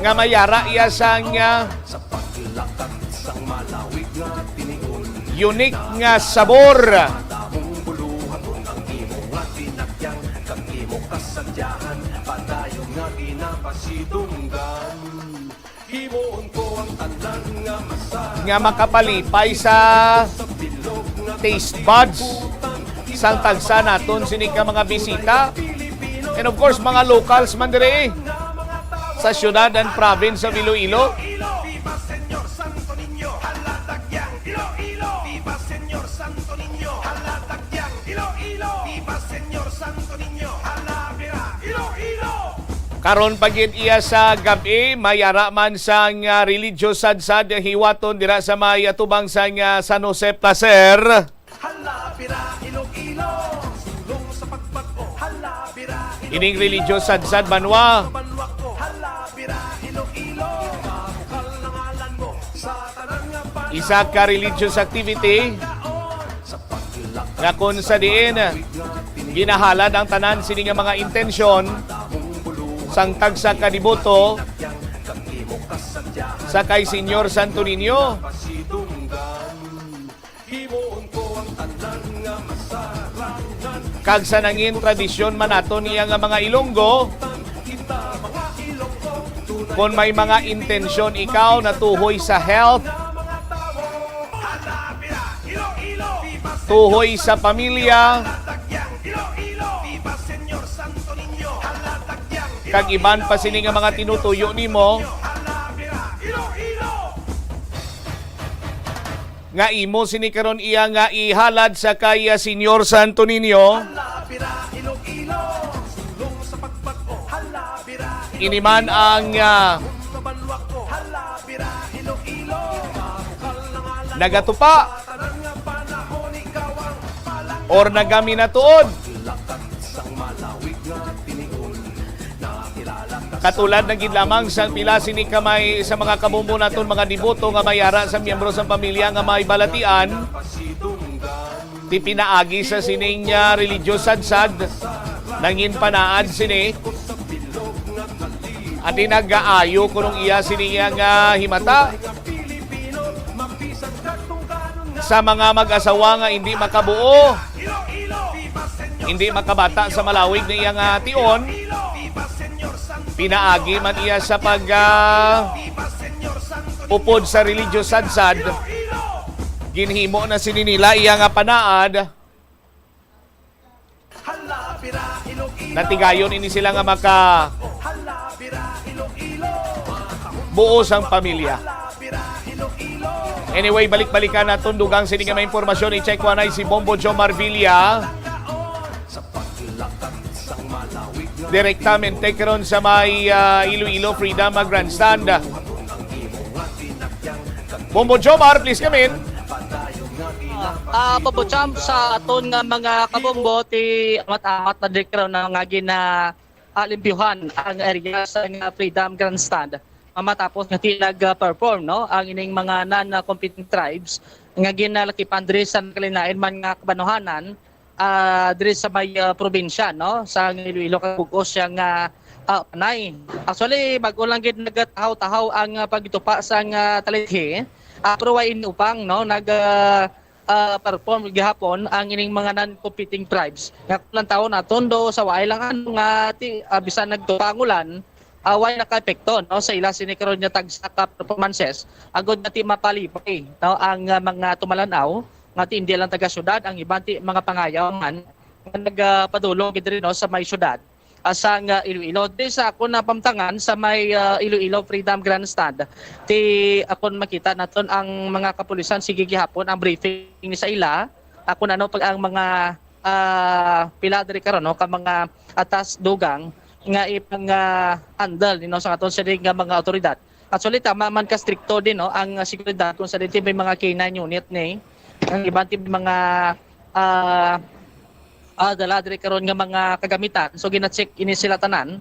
nga may ara iya sang, ah, unique nga sabor. Nga makapalipay sa taste buds sang tagsa naton sini ka mga bisita. And of course, mga locals man diri sa siyudad and province of Iloilo. Iloilo, viva Señor Santo Niño, hala takyang. Iloilo, viva Señor Santo Niño, hala bira. Iloilo. Karon pa gid iya sa gab-i, may ara man sang, ah, religious sadsad hiwaton dira sa may atubang sang, ah, San Jose Placer. Hala bira, Iloilo, sulong sa pagbag-o. Hala bira, Iloilo. Ining religious sadsad, banwa. Banwa ko. Hala bira, Iloilo, mahal ang ngalan mo. Isa ka religious activity nga kon sa diin ginahalad ang tanan sini nga mga intensyon sang tagsa ka deboto sa kay Señor Santo Niño. Kag sa nangin tradisyon man naton niya nga mga Ilonggo, kon may mga intensyon ikaw na tuhoy sa health, tuhoy sa pamilya, kag iban pa sini nga mga tinutuyo nimo, nga imo sini karon iya nga ihalad sa kay, ah, Señor Santo Niño. Ini man ang, ah, nagatupa or nagaminatuod. Katulad na gid lamang sang pila sini ka may sa mga kabombo naton mga deboto nga may ara sa miyembro sang pamilya nga may balatian, ti pinaagi sa sining, ah, religious sadsad, nangin panaad sini. Ati nagaayo kunong iya sini nga himata. Sa mga mag-asawa nga hindi makabuo, hindi makabata sa malawig na iya nga tion, pinaagi man iya sa pag, ah, upod sa religious sadsad, ginhimo na sini nila iya nga panaad. Natigayon ini sila nga maka buo sang pamilya. Anyway, balik-balikan naton dugang sini nga mga impormasyon. I-check ko anay si Bombo Jomar Villa. Direktamente karon sa may, ah, Iloilo Freedom, ah, Grandstand. Bombo Jomar, please come in. Ah, Bombo Champ, sa aton nga mga kabombo, ti amat-amat na diri karon na nga gina, ah, limpyuhan ang area sa nga Freedom Grandstand. Ah, matapos nga ti nag-perform, no, ang ining mga non-competing tribes nga ginalakipan diri sa nagkalain-lain man nga kabanuhanan, ah, diri sa may, ah, probinsya, no, sa Iloilo, kag bug-os siya nga, ah, panay. Actually, bag-o lang gid nagatahaw-tahaw ang, ah, pagtupa sa nga talinhi, ah, pero way inupang, no, nag, ah, ah, perform gihapon ang ining mga non-competing tribes. Nga kung lantawon naton do sa way lang ano nga ti, ah, bisan nagtupa ang ulan, ah, way nakaepekto, no, sa ila sini karon nga tagsa ka performances, agod nga ti mapalipay, no, ang, ah, mga tumalan-aw nga ti hindi lang taga-syudad, ang iban ti mga pangayaw man nga nagapadulong gid diri, no, sa may syudad, ah, sang, ah, Iloilo. Diri sa akon napamtangan sa may, ah, Iloilo Freedom Grandstand, ti akon makita naton ang mga kapulisan, sige gihapon ang briefing ni sa ila, ah, kung ano pag ang mga, ah, pila diri karon, no, ka mga atas dugang nga ipang, ah, handle, you know, sa aton sining nga mga awtoridad. Actually, tama man ka strikto din, no, ang, ah, seguridad kung sa dito may mga K nine unit ni, ang iban ti mga, ah, ah, dala diri karon nga mga kagamitan. So, gina-check ini sila tanan,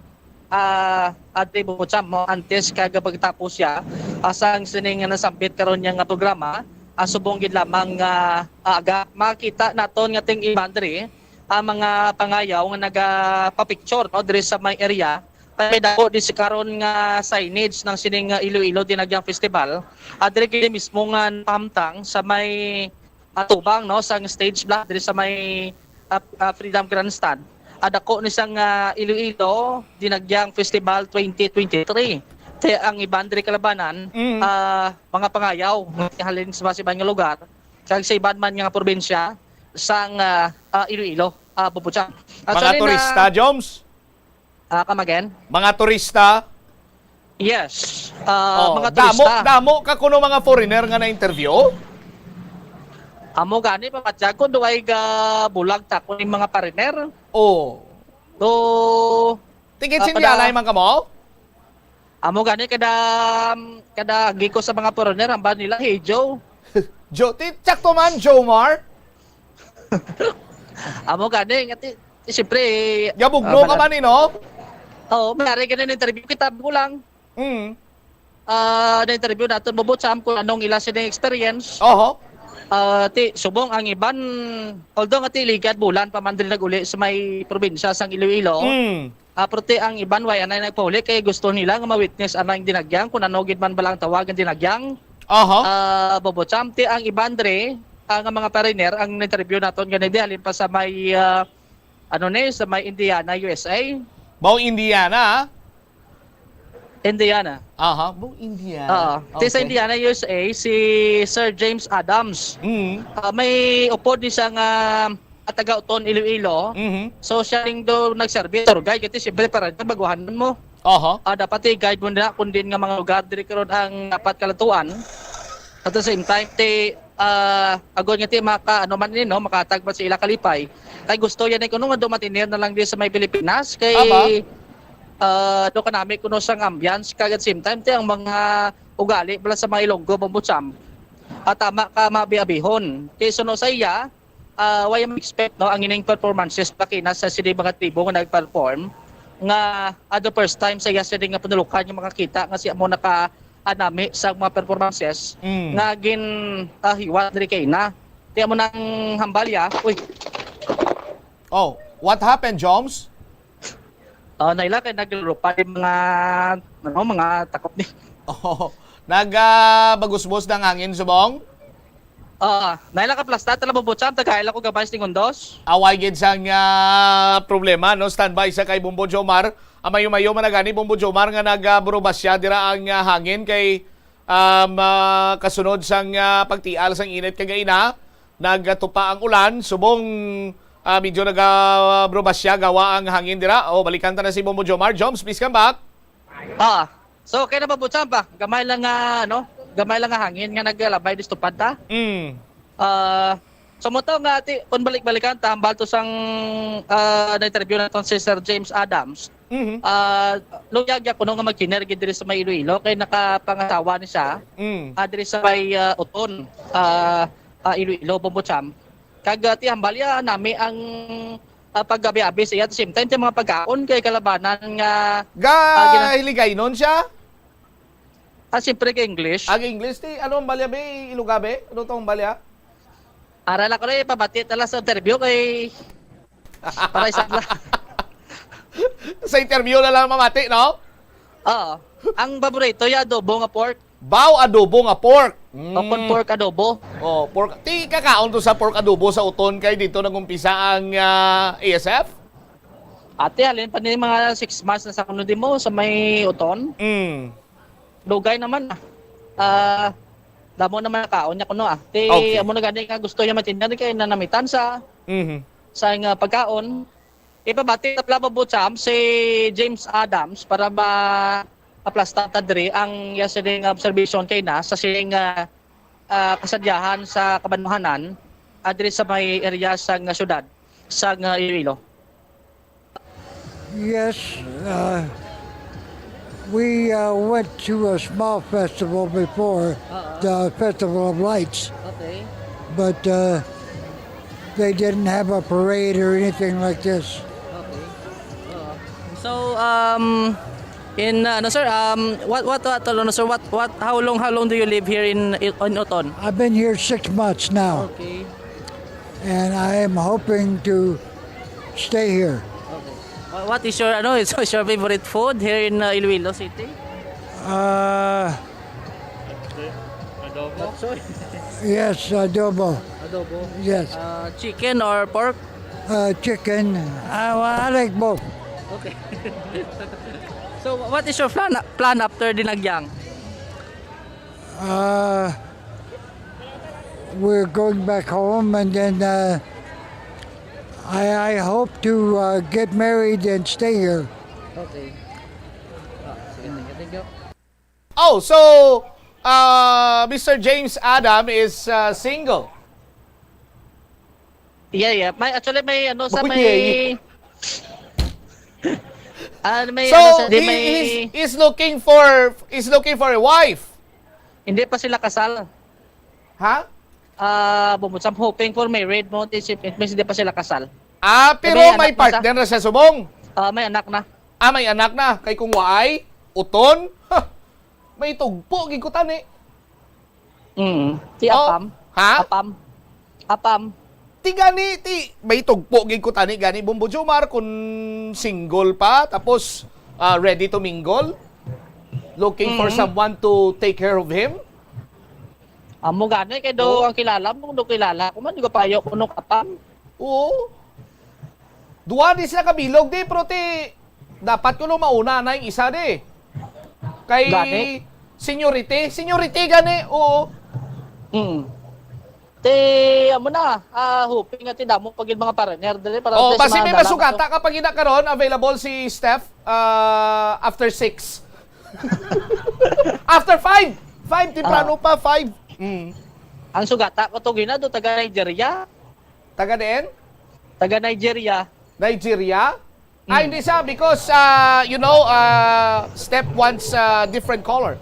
ah, Ate Bucham, mo, antes kag pagtapos siya, ah, sang sining nga nasambit karon niya nga programa, ah, subong gid lamang nga, ah, aga, makita naton nga ting iban diri, ang mga pangayaw nga nagapapicture, no, diri sa may area. Kay may dako di si karon nga signage ng sining, ah, Iloilo Dinagyang Festival. Ah, diri gid mismo nga nahamtang sa may, ah, tubang, no, sa stage block diri sa may, ah, ah, Freedom Grandstand. Ah, dako ni sang, ah, Iloilo Dinagyang Festival twenty twenty-three. Te ang iban diri kalabanan, Mm. ah, mga pangayaw nga halin sa mas iban nga lugar, kag sa iban man nga probinsya sang, ah, ah, Iloilo, ah, Bubuchang. Mga Actually, na turista, Joms? Ah, come again? Mga turista? Yes. Ah, Oh, mga damo, turista. damo ka kuno mga foreigner nga na-interview? Amo gani, papatyag ko, duway ga bulag ta ko ning mga foreigner. Oh. Do, Tigit ah, sin kada, Yalay man kamo? Amo gani, kada, kada agi ko sa mga foreigner, ang ba nila, "Hey, Joe." Joe, ti, tsakto man, Joe Mar. Amo gani, nga ti, ti, siyempre, Gabugno ah, ka mala-, man, eh, no? Oo, may ari gani na-interview kita, ko lang. Mm. Ah, na-interview naton, Bobo Cham, kung anong ila sining experience. Oho. Ah, ti, subong ang iban, although nga ti ligad bulan pa man diri nag-uli sa may probinsya sang Iloilo. Mm. Ah, pero ti ang iban, way anay nagpauli kay gusto nila nga ma-witness anay ang dinagyang, kung ano gid man bala ang tawag ang dinagyang. Aha. Ah, Bobo Cham, ti ang iban dre, ah, nga mga foreigner, ang na-interview naton gani di, halin pa sa may, ah, ano ni, sa may Indiana, U S A. Mao Indiana, ah? Indiana. Aha, mao Indiana. Oo. Ti sa Okay. Indiana, U S A, si Sir James Adams. Mm. Ah, may upod ni siya nga, ah, taga Uton, Iloilo. Mhm. So, siya ning do nagserbi, tour guide, kasi siyempre, para baguhan mo. Aha. Ah, dapat i-guide mo na kung din nga mga lugar diri karon ang dapat kalatuan. At the same time, ti, ah, agod nga ti maka, ano man ni, no, makatag pa sa ila kalipay. Kay gusto yan, eh, kuno nga dumatinir na lang di sa may Pilipinas. Kay, Aba. ah, do kanami kuno sang ambience. Kag at same time, ti ang mga ugali bala sa mga Ilonggo, Bambucham. At tama ka, mabi-abihon. Kay suno sa iya, ah, way mo expect, no, ang ining performances, pakina sa sini mga tribo nga nag-perform. nga, ah, the first time sa iya sini nga panulukan nga makakita nga siya mo nakaanami sa mga performances Mm. nga gin, ah, hiwat diri kay na. Ti amo nang hambalya. Uy. Oh, what happened, Joms? Ah, naila kay naglupa yung mga, ano, mga takop ni. Oh, nag, ah, bagusbos ng hangin, subong? Ah, naila ka plastar, tala mo butsan, tagay lang ko gamay sa tingundos. Away gid sang, ah, problema, no? Standby sa kay Bombo Jomar. Amayo-mayo man na gani, Bombo Jomar, nga nagaburubasya dira ang, ah, hangin kay, um, ah, kasunod sang, ah, pagtial sang init kagaina, nagatupa ang ulan, subong, ah, medyo nagaburubasya gawa ang hangin dira. O, balikan ta na si Bombo Jomar. Joms, please come back. Ah, so kay nababutsan pa, gamay lang nga, ano, gamay lang nga hangin nga naglabay distupad ta. Mm. Ah, so mo to nga ti, kung balik-balikan ta, hambal to sang, ah, na-interview naton si Sir James Adams. Mhm. Ah, luyag ya kuno nga mag-kiner gid diri sa may Iloilo kay nakapangasawa ni siya. Mm. Ah, diri sa may, ah, Oton, ah, ah, Iloilo, Bombo Cham. Kag, ah, ti hambal ya nami ang, ah, paggabi-abi sa iya. At the same time, ti mga pagkaon kay kalabanan nga, Ga ah, gina- Hiligaynon siya? Ah, siyempre kay English. Ag English, ti, ano ang balya, be? Iluga, be? Ano tong balya? Aral ako na ipabati tala sa interview kay para isa lang. Sa interview na lang mamati, no? Oo. Ang paborito ya adobo nga pork. Bao adobo nga pork. O kung Mm. pork adobo. Oh, pork. Ti kakaon to sa pork adobo sa Oton kay dito nag-umpisa ang, ah, A S F? Ate, halin pa ni mga six months na sa kuno di mo sa may Oton. Mm. Dugay naman, ah. Ah, damo naman nakaon niya kuno, ah. Ti, Okay. amo na gani nga gusto niya matindan kay nanamitan sa Mhm. sa nga pagkaon. Ipabati na pala, Bobo Cham, si James Adams para ma-, aplastar ta diri ang iya sining observation kay na sa sining, ah, ah, kasadyahan sa kabanwahanan, ah, diri sa may area sa nga syudad sa nga Iloilo. Yes, uh, we, uh, went to a small festival before, Uh-uh. the Festival of Lights. Okay. But, uh, they didn't have a parade or anything like this. Okay. Oo. So, um, in, uh, ano, sir, um, what, what, what, ano, sir, what, what, how long, how long do you live here in, in Oton? I've been here six months now. Okay. And I am hoping to stay here. Okay. Wha-, what is your, ano, is your favorite food here in, uh, Iloilo City? Uh, Adobo? Batsoy. Yes, adobo. Adobo? Yes. Uh, chicken or pork? Uh, chicken. Uh, well, I like both. Okay. So, what is your plan, plan after Dinagyang? Uh, we're going back home, and then, uh, I, I hope to, uh, get married and stay here. Okay. Ah, sige, thank you, thank you. Oh, so, uh, Mister James Adam is, uh, single. Yeah, yeah. May, actually, may ano sa Oh, may yeah. Ah, may So, ano sa, di he may is, is looking for, is looking for a wife. Hindi pa sila kasal. Ha? Ah, bumut-, I'm hoping for married mo, it means hindi pa sila kasal. Ah, pero May may anak na siya. partner na siya subong. Ah, may anak na. Ah, may anak na. Kay kung waay, uton, ha, may tugpo gid ko tani. Mm. Si Oh, Apam. ha? Apam. Apam. Ti gani, ti, may tugpo gid ko tani gani, Bombo Jomar, kung single pa, tapos, ah, ready to mingle, looking for Mm. someone to take care of him. Amo gani, kay do Oh. ang kilala mo, do kilala ko man, di ko payo kuno ka Apam. Oo. Duha di sila kabilog, di, pero ti, dapat kuno mauna na yung isa, di. Kay Gani. seniority, seniority gani, oo. Mm. Ti, amo na, ah, hoping nga ti damo pa gid mga partner diri para Oh, ti basi may sumanda lang masugata ako. ka pag ina karon, available si Steph, ah, after six. After five! Five, temprano Ah. pa, five. Mm. Ang sugata ko to gina, do taga Nigeria. Taga diin? Taga Nigeria. Nigeria? Ah, Mm. hindi siya because, ah, you know, ah, Steph wants, ah, different color.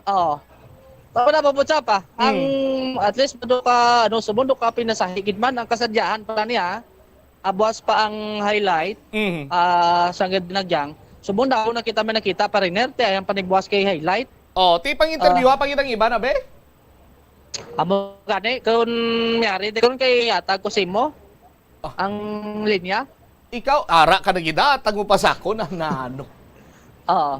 Oo. Tama na, Bobo Chap, ah. Ang, Mm. at least, do ka, ano, sumundo ka, pinasahi gid man, ang kasadyahan pala niya, Ah, buwas pa ang highlight, Mhm. ah, sa gid na dyan. Subong daw nakita, may nakita pa rin, eh, ang panigbuwas kay highlight. Oh, ti pang-interview Ah. ha, pangitang iba na, be? Amo gani, kung miyari, di kung kay yata ko simo, Ah. ang linya. Ikaw, ara ka na gid, ah, tago pa sa ako na, na ano. Oo.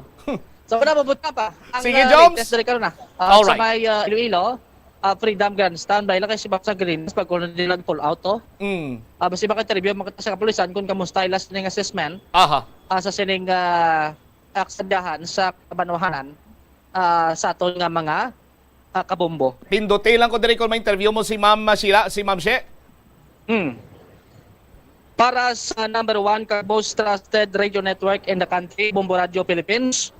So, wala, mabuta pa. Ang, Sige, ah, Joms. latest diri karon na. Ah, sa Alright. may, ah, Iloilo, ah, Freedom Grandstand, dahil lang kay si Bob sa Green, pag kuno nila pull out, oh. Mm. Ah, basta maka-interview, makita sa kapulisan kung kamusta ila sining assessment, Aha. ah, sa sining, ah, ah, kasadyahan sa kabanwahanan, ah, sa aton nga mga, ah, kabombo. Pinduti lang ko diri kung ma-interview mo si Ma'am, ah, Sheila, si Ma'am She. Hmm. Para sa number one ka most trusted radio network in the country, Bombo Radio Philippines,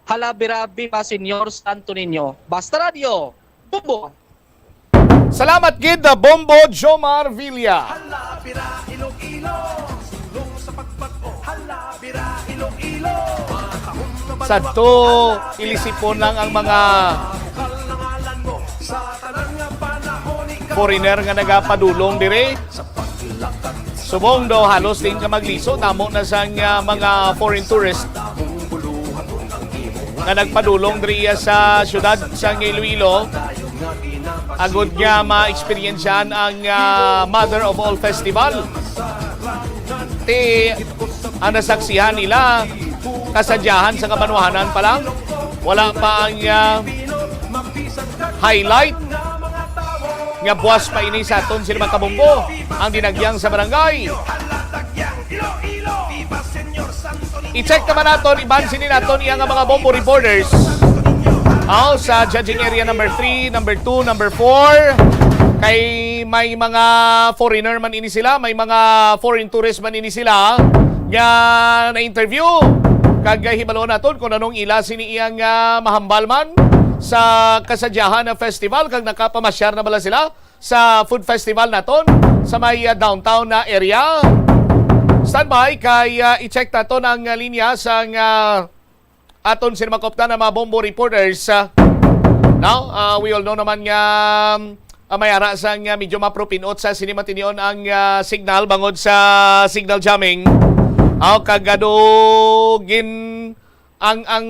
Halabira, Viva Señor Santo Niño. Basta Radio, Bombo! Salamat gid, uh, Bombo Jomar Villa. Halabira, Iloilo, sulong sa pagbag-o. Halabira, Iloilo, Sadto, ilisipon lang ang mga foreigner nga nagapadulong diri. Subong daw halos din ka magliso, damo na sang, ah, mga foreign tourist. Nga nagpadulong diri sa siyudad sang Iloilo, agud nga ma-experiensyahan ang, ah, Mother of All Festival. Ti, ang nasaksihan nila, kasadyahan sa kabanwahanan pa lang, wala pa ang, ah, highlight nga buwas pa ini sa aton sila mga kabombo, ang dinagyang sa barangay. I-check naman naton, iban sini naton iya nga mga bombo reporters. Aw, sa judging area number three, number two, number four, kay may mga foreigner man ini sila, may mga foreign tourist man ini sila nga na-interview. Kag, ah, hibaluan naton kung anong ila sini iyang, ah, mahambal man sa kasadyahan na festival, kag nakapamasyar na bala sila sa food festival naton sa may, ah, downtown na area. Standby kay, ah, i-check naton ang, ah, linya sang, ah, aton sini makopta na mga bombo reporters, ah. Now, ah, we all know naman nga, um, ah, may ara sang, ah, medyo mapro-pinot sa sini matinion ang, ah, signal bangod sa signal jamming. Aw, kagado gin ang, ang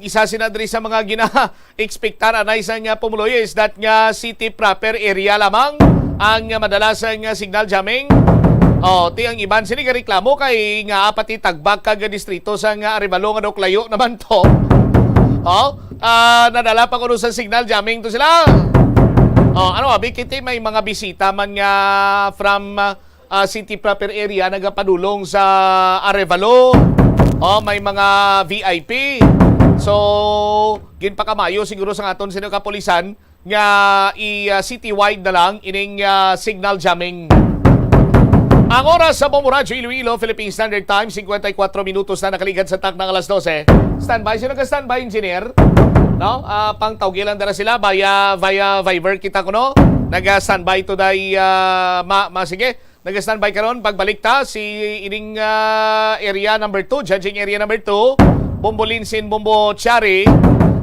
isa sina diri sa mga gina-expectar anay sang, ah, pumuluyo is that nga city proper area lamang ang, ah, madala sang, ah, signal jamming. Oh, ti ang iban sini gareklamo kay nga pati Tagbak kag distrito sang, ah, Arevalo nga daw layo naman to. Oh, ah, nadala pa kuno sa signal jamming to sila. Oh, ano, abi, kiti may mga bisita man nga from, ah, ah, city proper area nagapadulong sa Arevalo. Oh, may mga V I P. So, ginpakamayo siguro sa aton sino kapulisan nga i, ah, citywide na lang ining, ah, signal jamming. Ang oras sa Bombo Radyo Iloilo, Philippine Standard Time, singkwenta y kuwatro minutos na nakaligad sa takna nga alas dose. Standby, sino ka standby, engineer? No? Ah, pang tawgi lang dara sila via, via Viber kita kuno. Naga-standby today, ah, ma, ma, sige. Nag-standby karon, pagbalik ta si ining, ah, area number two, judging area number two, Bombo Linsin, Bombo Chari,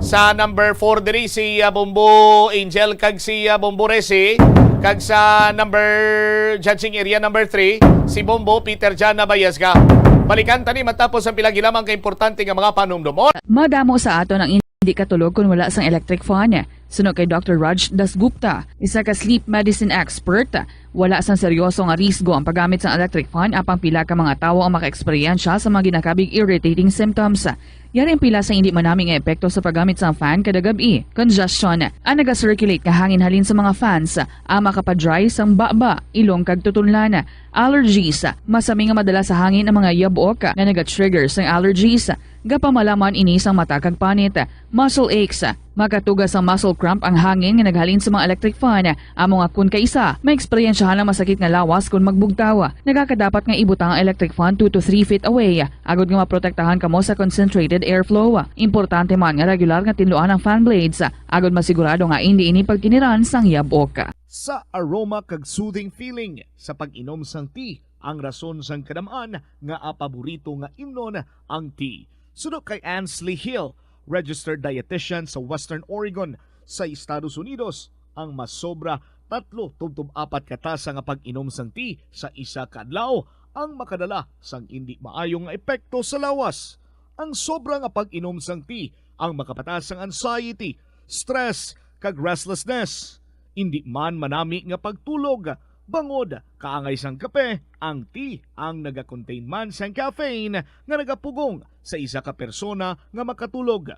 sa number four diri si, ah, Bombo Angel kag si, ah, Bombo Resi, kag sa number, judging area number three, si Bombo Peter Jan Nabayasga. Balikan tani matapos ang pila gilamang ka importante nga mga panumdumon. Madamo sa aton ang hindi katulog kon wala sang electric fan. Suno kay Doctor Raj Dasgupta, isa ka sleep medicine expert, wala sang seryoso nga risgo ang paggamit sang electric fan, apang pila ka mga tawo ang makaeksperyensya sa mga ginakabig irritating symptoms. Yari ang pila sa hindi manami nga epekto sa paggamit sang fan kada gab-i: congestion, ang naga-circulate nga hangin halin sa mga fans, ang makapa-dry sang baba, ilong kag tutunlan, allergies, masami nga madala sa hangin ang mga yabok nga naga-trigger sang allergies, gapamalaman ini sang mata kag panit, muscle aches, makatuga sang muscle cramp ang hangin nga naghalin sa mga electric fan, amo nga kun kaisa, maeksperiensyahan ang masakit nga lawas kun magbugtaw. Nagakadapat nga ibutang ang electric fan two to three feet away, agud nga maprotektahan kamo sa concentrated airflow. Importante man nga regular nga tinluan ang fan blades, agud masigurado nga indi ini pagkiniran sang yabok. Sa aroma kag soothing feeling sa pag-inom sang tea, ang rason sang kadam-an nga paborito nga imnon ang tea. Suno kay Ansley Hill, registered dietitian sa Western Oregon sa Estados Unidos, ang masobra Tatlo tubtob apat ka tasa nga pag-inom sang tea sa isa ka adlaw ang makadala sang indi maayo nga epekto sa lawas. Ang sobra nga pag-inom sang tea ang makapataas sang anxiety, stress, kag restlessness. Indi man manami nga pagtulog, bangod kaangay sang kape, ang tea ang nagakontain man sang caffeine nga nagapugong sa isa ka persona nga makatulog.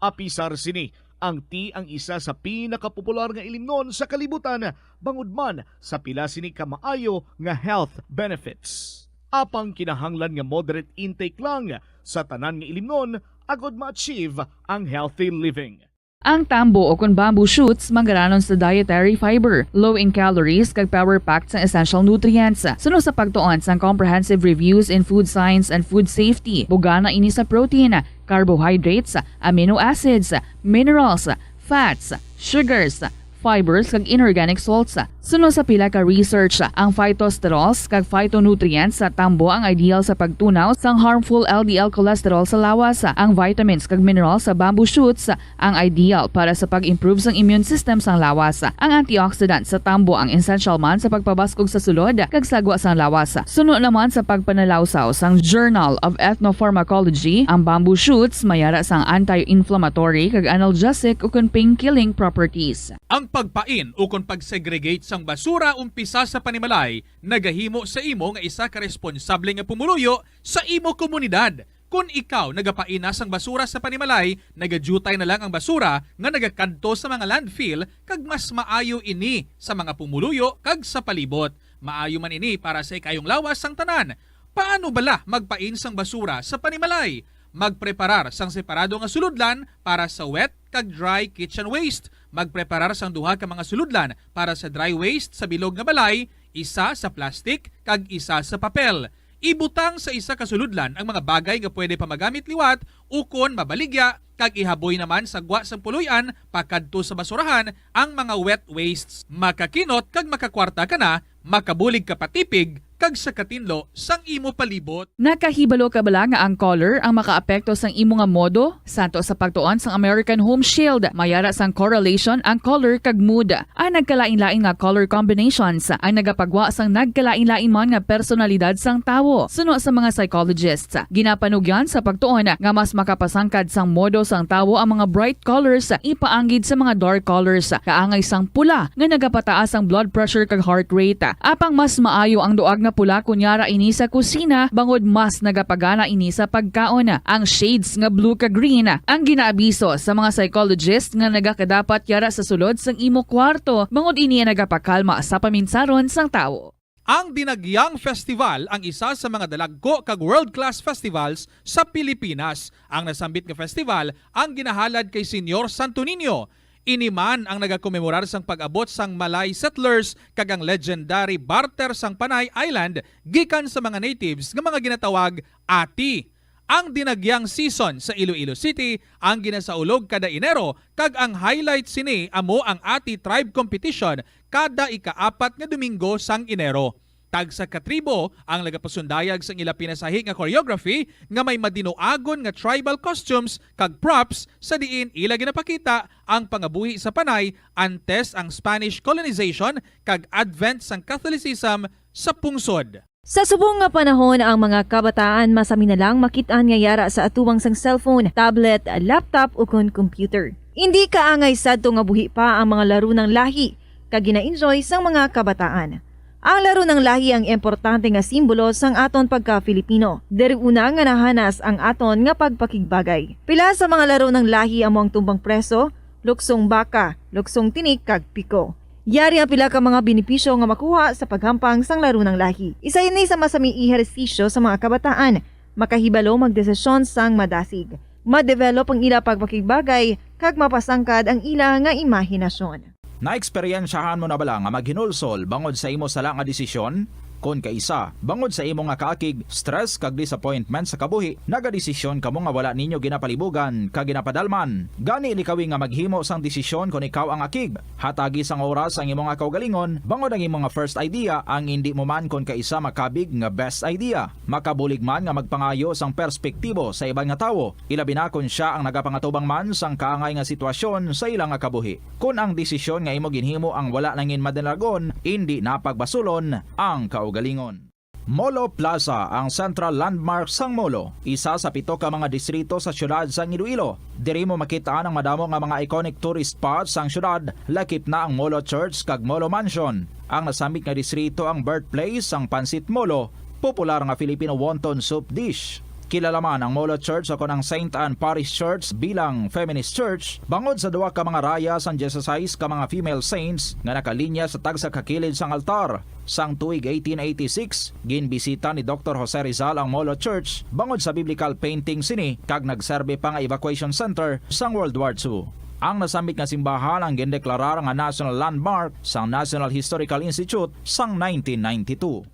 Apisar sini, ang tea ang isa sa pinakapopular nga ilimnon sa kalibutan, bangod man sa pila sini ka maayo nga health benefits. Apang kinahanglan nga moderate intake lang sa tanan nga ilimnon agod ma-achieve ang healthy living. Ang tambo o kon bamboo shoots manggaranon sa dietary fiber, low in calories, kag power-packed sang essential nutrients. Suno sa pagtuon sang Comprehensive Reviews in Food Science and Food Safety, bugana ini sa protein, carbohydrates, amino acids, minerals, fats, sugars, fibers, kag inorganic salts. Suno sa pila ka research, ang phytosterols kag phytonutrients sa tambo ang ideal sa pagtunaw sang harmful L D L cholesterol sa lawas. Ang vitamins kag minerals sa bamboo shoots ang ideal para sa pag-improve sang immune system sang lawas. Ang antioxidant sa tambo ang essential man sa pagpabaskog sa sulod kag sagwa sang lawas. Suno naman sa pagpanalawsaw sang Journal of Ethnopharmacology, ang bamboo shoots mayara sang anti-inflammatory kag analgesic ukon pain-killing properties. Ang pagpain ukon pag-segregate sang basura umpisa sa panimalay nagahimo sa imo nga isa ka responsable nga pumuluyo sa imo komunidad. Kon ikaw nagapain na sang basura sa panimalay, nagadyutay na lang ang basura nga nagakadto sa mga landfill, kag mas maayo ini sa mga pumuluyo kag sa palibot. Maayo man ini para sa ikaayong lawas sang tanan. Paano bala magpain sang basura sa panimalay? Magpreparar sang separado nga sulodlan para sa wet kag dry kitchen waste. Magpreparar sang duha ka mga sulodlan para sa dry waste sa bilog nga balay, isa sa plastic kag isa sa papel. Ibutang sa isa ka sulodlan ang mga bagay nga pwede pa magamit liwat ukon mabaligya, kag ihaboy naman sa gwa sang puloy-an pakadto sa basurahan ang mga wet wastes. Makakinot kag makakwarta ka na, makabulig ka pa tipig kag sa katinlo sang imo palibot. Nakahibalo ka bala nga ang color ang makaapekto sang imo nga modo? Santo sa pagtuon sang American Home Shield, mayara sang correlation ang color kag mood. Ang nagkalain-lain nga color combinations ang nagapagwa sang nagkalain-lain man nga personalidad sang tawo. Suno sa mga psychologists, ginapanugyan sa pagtuon nga mas makapasangkad sang modo sang tawo ang mga bright colors ipaanggid sa mga dark colors, kaangay sang pula nga nagapataas ang blood pressure kag heart rate. Apang mas maayo ang duag nga pula kon yara ini sa kusina, bangod mas nagapagana ini sa pagkaon. Ang shades nga blue kag green ang ginaabiso sa mga psychologist nga nagakadapat yara sa sulod sang imo kwarto, bangod ini ang nagapakalma sa paminsaron sang tawo. Ang Dinagyang Festival ang isa sa mga dalagko kag world-class festivals sa Pilipinas. Ang nasambit nga festival ang ginahalad kay Señor Santo Niño. Ini man ang nagakomemorar sang pag-abot sang Malay settlers kag ang legendary barter sang Panay Island gikan sa mga natives nga mga ginatawag ati. Ang Dinagyang season sa Iloilo City ang ginasaulog kada Enero, kag ang highlight sini amo ang Ati Tribe Competition kada ikaapat nga Domingo sang Enero. Tagsa ka tribo ang nagapasundayag sang ila pinasahi nga choreography nga may madinuagon nga tribal costumes kag props, sa diin ila ginapakita ang pangabuhi sa Panay antes ang Spanish colonization kag advent sang Catholicism sa pungsod. Sa subong nga panahon, ang mga kabataan masami na lang makit-an nga yara sa atubangan sang cellphone, tablet, laptop, ukon computer. Indi kaangay sadto nga buhi pa ang mga laro sang lahi kag gina-enjoy sang mga kabataan. Ang laro sang lahi ang importante nga simbolo sang aton pagka-Filipino. Diri una nga nahanas ang aton nga pagpakigbagay. Pila sa mga laro sang lahi amo ang tumbang preso, luksong baka, luksong tinik, kag piko. Yari ang pila ka mga benepisyo nga makuha sa paghampang sang laro sang lahi. Isa ini sa masami ehersisyo sa mga kabataan, makahibalo magdesisyon sang madasig, ma-develop ang ila pagpakigbagay, kag mapasangkad ang ila nga imahinasyon. Naeksperyensyahan mo na bala nga maghinulsol bangod sa imo sala nga desisyon? Kon kaisa, bangod sa imo nga kaakig, stress, kag disappointment sa kabuhi, nagadesisyon kamo nga wala ninyo ginapalibugan kag ginapadalman. Gani, likawi nga maghimo sang desisyon kon ikaw ang akig. Hatagi sang oras ang imo nga kaugalingon, bangod ang imo nga first idea ang indi mo man kon kaisa makabig nga best idea. Makabulig man nga magpangayo sang perspektibo sa iban nga tawo, ilabi na kon sia ang nagapangatubang man sang kaangay nga sitwasyon sa ila nga kabuhi. Kon ang desisyon nga imo ginhimo ang wala nangin madalagon, indi na pagbasulon ang kaugalingon. Molo Plaza, ang central landmark sang Molo, isa sa pito ka mga distrito sa siyudad sang Iloilo. Diri mo makit-an ang madamo nga mga iconic tourist spots sang siyudad, lakip na ang Molo Church kag Molo Mansion. Ang nasambit nga distrito ang birthplace sang Pancit Molo, popular nga Filipino wonton soup dish. Kilala man ang Molo Church o kon ang Saint Anne Parish Church bilang feminist church bangod sa duha ka mga raya sang dieciséis ka mga female saints nga nakalinya sa tagsa ka kilid sang altar. Sang tuig eighteen eighty-six, ginbisita ni Doktor Jose Rizal ang Molo Church bangod sa biblical painting sini kag nagserbi pa nga evacuation center sang World War Two. Ang nasambit nga simbahan ang gindeklarar nga national landmark sang National Historical Institute sang nineteen ninety-two.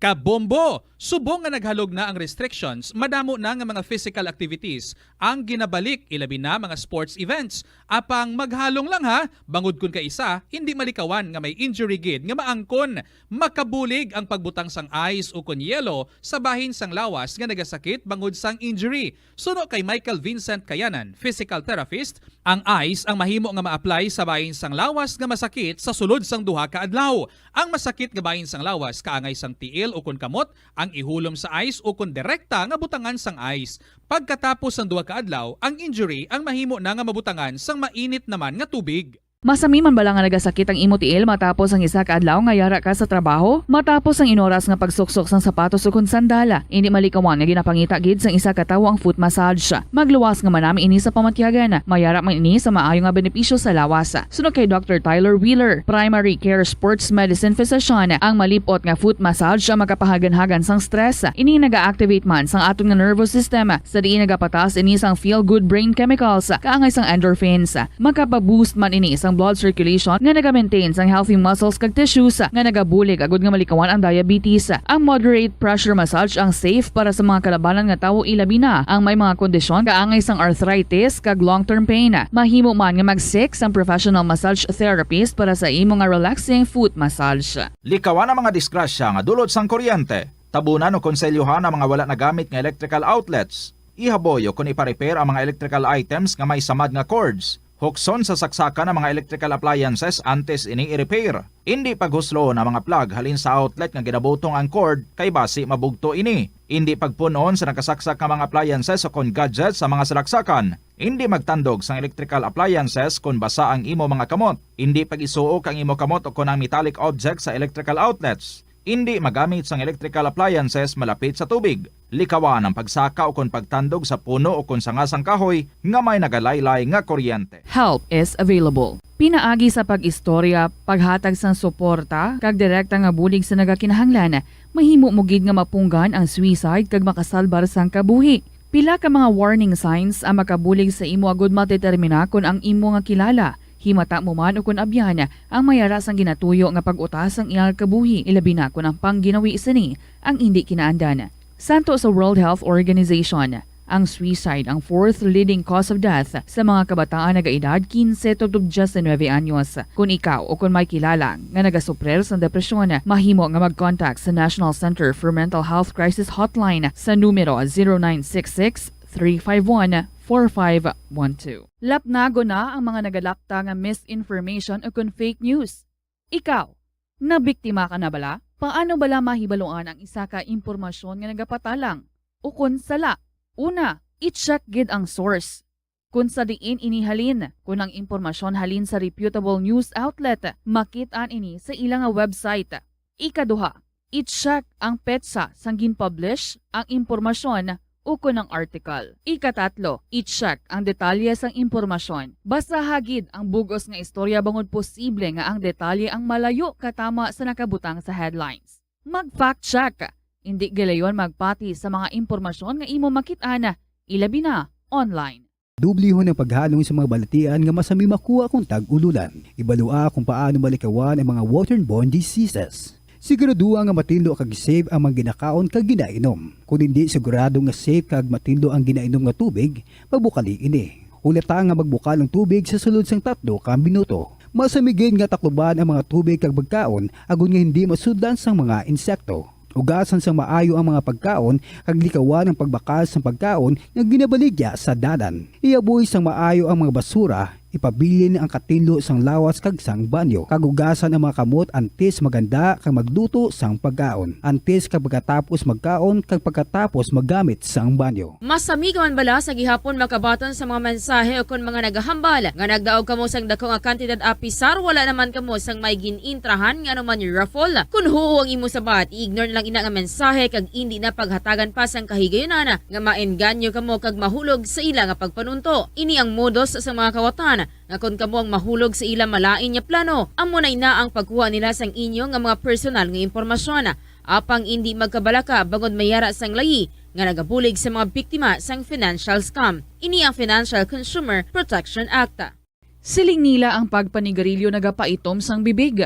Kabombo! Subong nga naghalog na ang restrictions, madamo na nga mga physical activities ang ginabalik, ilabi na mga sports events. Apang maghalong lang ha, bangod kun kaisa, hindi malikawan nga may injury gid nga maangkon. Makabulig ang pagbutang sang ice ukon yelo sa bahin sang lawas nga nagasakit bangod sang injury. Suno kay Michael Vincent Kayanan, physical therapist, ang ice ang mahimo nga ma-apply sa bahin sang lawas nga masakit sa sulod sang duha ka adlaw. Ang masakit nga bahin sang lawas kaangay sang tiil ukon kamot ang ihulom sa ice ukon direkta nga butangan sang ice. Pagkatapos sang duha ka adlaw, ang injury ang mahimo na nga mabutangan sang mainit naman nga tubig. Masami man bala nga nagasakit ang imo tiil matapos ang isa ka adlaw nga yara ka sa trabaho? Matapos ang inoras nga pagsuksok sang sapatos ukon sandal, indi malikawan nga ginapangita gid sang isa ka tawo ang foot massage. Magluwas nga manami ini sa pamatyagan. Mayara man ini sa maayo nga benepisyo sa lawas. Suno kay Doctor Tyler Wheeler, primary care sports medicine physician, ang malip-ot nga foot massage ang makapahaganhagan sang stress. Ini naga-activate man sang aton nga nervous system, sa diin nagapataas ini sang feel-good brain chemicals, kaangay sang endorphins. Makapa-boost man ini sang blood circulation nga naga-maintain sang healthy muscles kag tissues nga nagabulig agud nga malikawan ang diabetes. Ang moderate pressure massage ang safe para sa mga kalabanan nga tawo, ilabi na ang may mga kondisyon kaangay sang arthritis kag long-term pain. Mahimo man nga mag-seek sang professional massage therapist para sa imo nga relaxing foot massage. Likawan ang mga disgrasya nga dulot sang kuryente. Tabunan o konselyohan ang mga wala nagamit nga electrical outlets. Ihaboy o kon ipa-repair ang mga electrical items nga may samad nga cords. Hukson sa saksakan ang mga electrical appliances antes ini i-repair. Indi paghusloon ang mga plug halin sa outlet nga ginabutong ang cord, kay basi mabugto ini. Indi pagpun-on sa nakasaksak nga mga appliances o kon gadgets sa mga salaksakan. Indi magtandog sang electrical appliances kon basa ang imo mga kamot. Indi pag-isuok ang imo kamot o kon ang metallic objects sa electrical outlets. Indi magamit sang electrical appliances malapit sa tubig. Likawan ang pagsaka o kon pagtandog sa puno o kon sanga sang kahoy nga may nagalaylay nga kuryente. Help is available. Pinaagi sa pag-istorya, paghatag sang suporta, kag direkta nga bulig sa nagakinahanglan, mahimo mo gid nga mapunggan ang suicide kag makasalbar sang kabuhi. Pila ka mga warning signs ang makabulig sa imo agud madetermina kon ang imo nga kilala, himata mo man ukon abyan, ang mayara sang ginatuyo nga pag-utas sang iyang kabuhi, ilabi na kon ang pangginawi sini ang indi kinaandan. Santo sa World Health Organization, ang suicide ang fourth leading cause of death sa mga kabataan nagaedad quince tubtob diecinuebe anyos. Kon ikaw o kon may kilala nga nagasuprir sang depresyon, mahimo nga mag-contact sa National Center for Mental Health Crisis Hotline sa numero zero nine six six, three five one, four five one two. Lapnagon na ang mga nagalakta nga misinformation o kon fake news. Ikaw, nabiktima ka na bala? Paano bala mahibaluan ang isa ka impormasyon nga nagapatalang o kon sala? Una, i-check gid ang source. Kon sa diin ini halin, kon ang impormasyon halin sa reputable news outlet, makit-an ini sa ila nga website. Ikaduha, i-check ang petsa sang gin-publish ang impormasyon ukon ang article. Ikatatlo, i-check ang detalye sang impormasyon. Basaha gid ang bug-os nga istorya bangod posible nga ang detalye ang malayo katama sa nakabutang sa headlines. Mag-fact check. Indi gilayon magpati sa mga impormasyon nga imo makit-an, ilabi na online. Dublihon ang paghalong sa mga balatian nga masami makuha kon tag-ululan. Ibalua kung paano malikawan ang mga waterborne diseases. Siguraduha nga matinlo kag safe ang mga ginakaon kag ginainom. Kon hindi sigurado nga safe kag matinlo ang ginainom nga tubig, pabukali ini. Hulata nga magbukal ang tubig sa sulod sang tatlo ka minuto. Masami gid nga takluban ang mga tubig kag pagkaon agod nga hindi masudlan sang mga insekto. Ugasan sang maayo ang mga pagkaon kag likawan ang pagbakal sang pagkaon nga ginabaligya sa dalan. Ihaboy sang maayo ang mga basura, ipabilin ang katinlo sang lawas kag sang banyo, kag ugasan ang mga kamot antes maghanda kag magluto sang pagkaon, antes kag pagkatapos magkaon kag pagkatapos maggamit sang banyo. Masami ka man bala sa gihapon makabaton sa mga mensahe ukon mga nagahambal nga nagdaog kamo sang dako nga kantidad apisar wala naman kamo sang may gin-intrahan nga anuman raffle? Kon huo ang imo sabat, i-ignore na lang ina nga mensahe kag indi na paghatagan pa sang kahigayunan nga maengganyo kamo kag mahulog sa ila nga pagpanunto. Ini ang modus sa mga kawatan nga kon kamo ang mahulog sa ila malain nga plano, amo na ina ang pagkuha nila sang inyo nga mga personal nga impormasyon. Apang indi magkabalaka bangod may yara sang layi nga nagabulig sa mga biktima sang financial scam. Ini ang Financial Consumer Protection Act. Siling nila ang pagpanigarilyo nagapaitom sang bibig.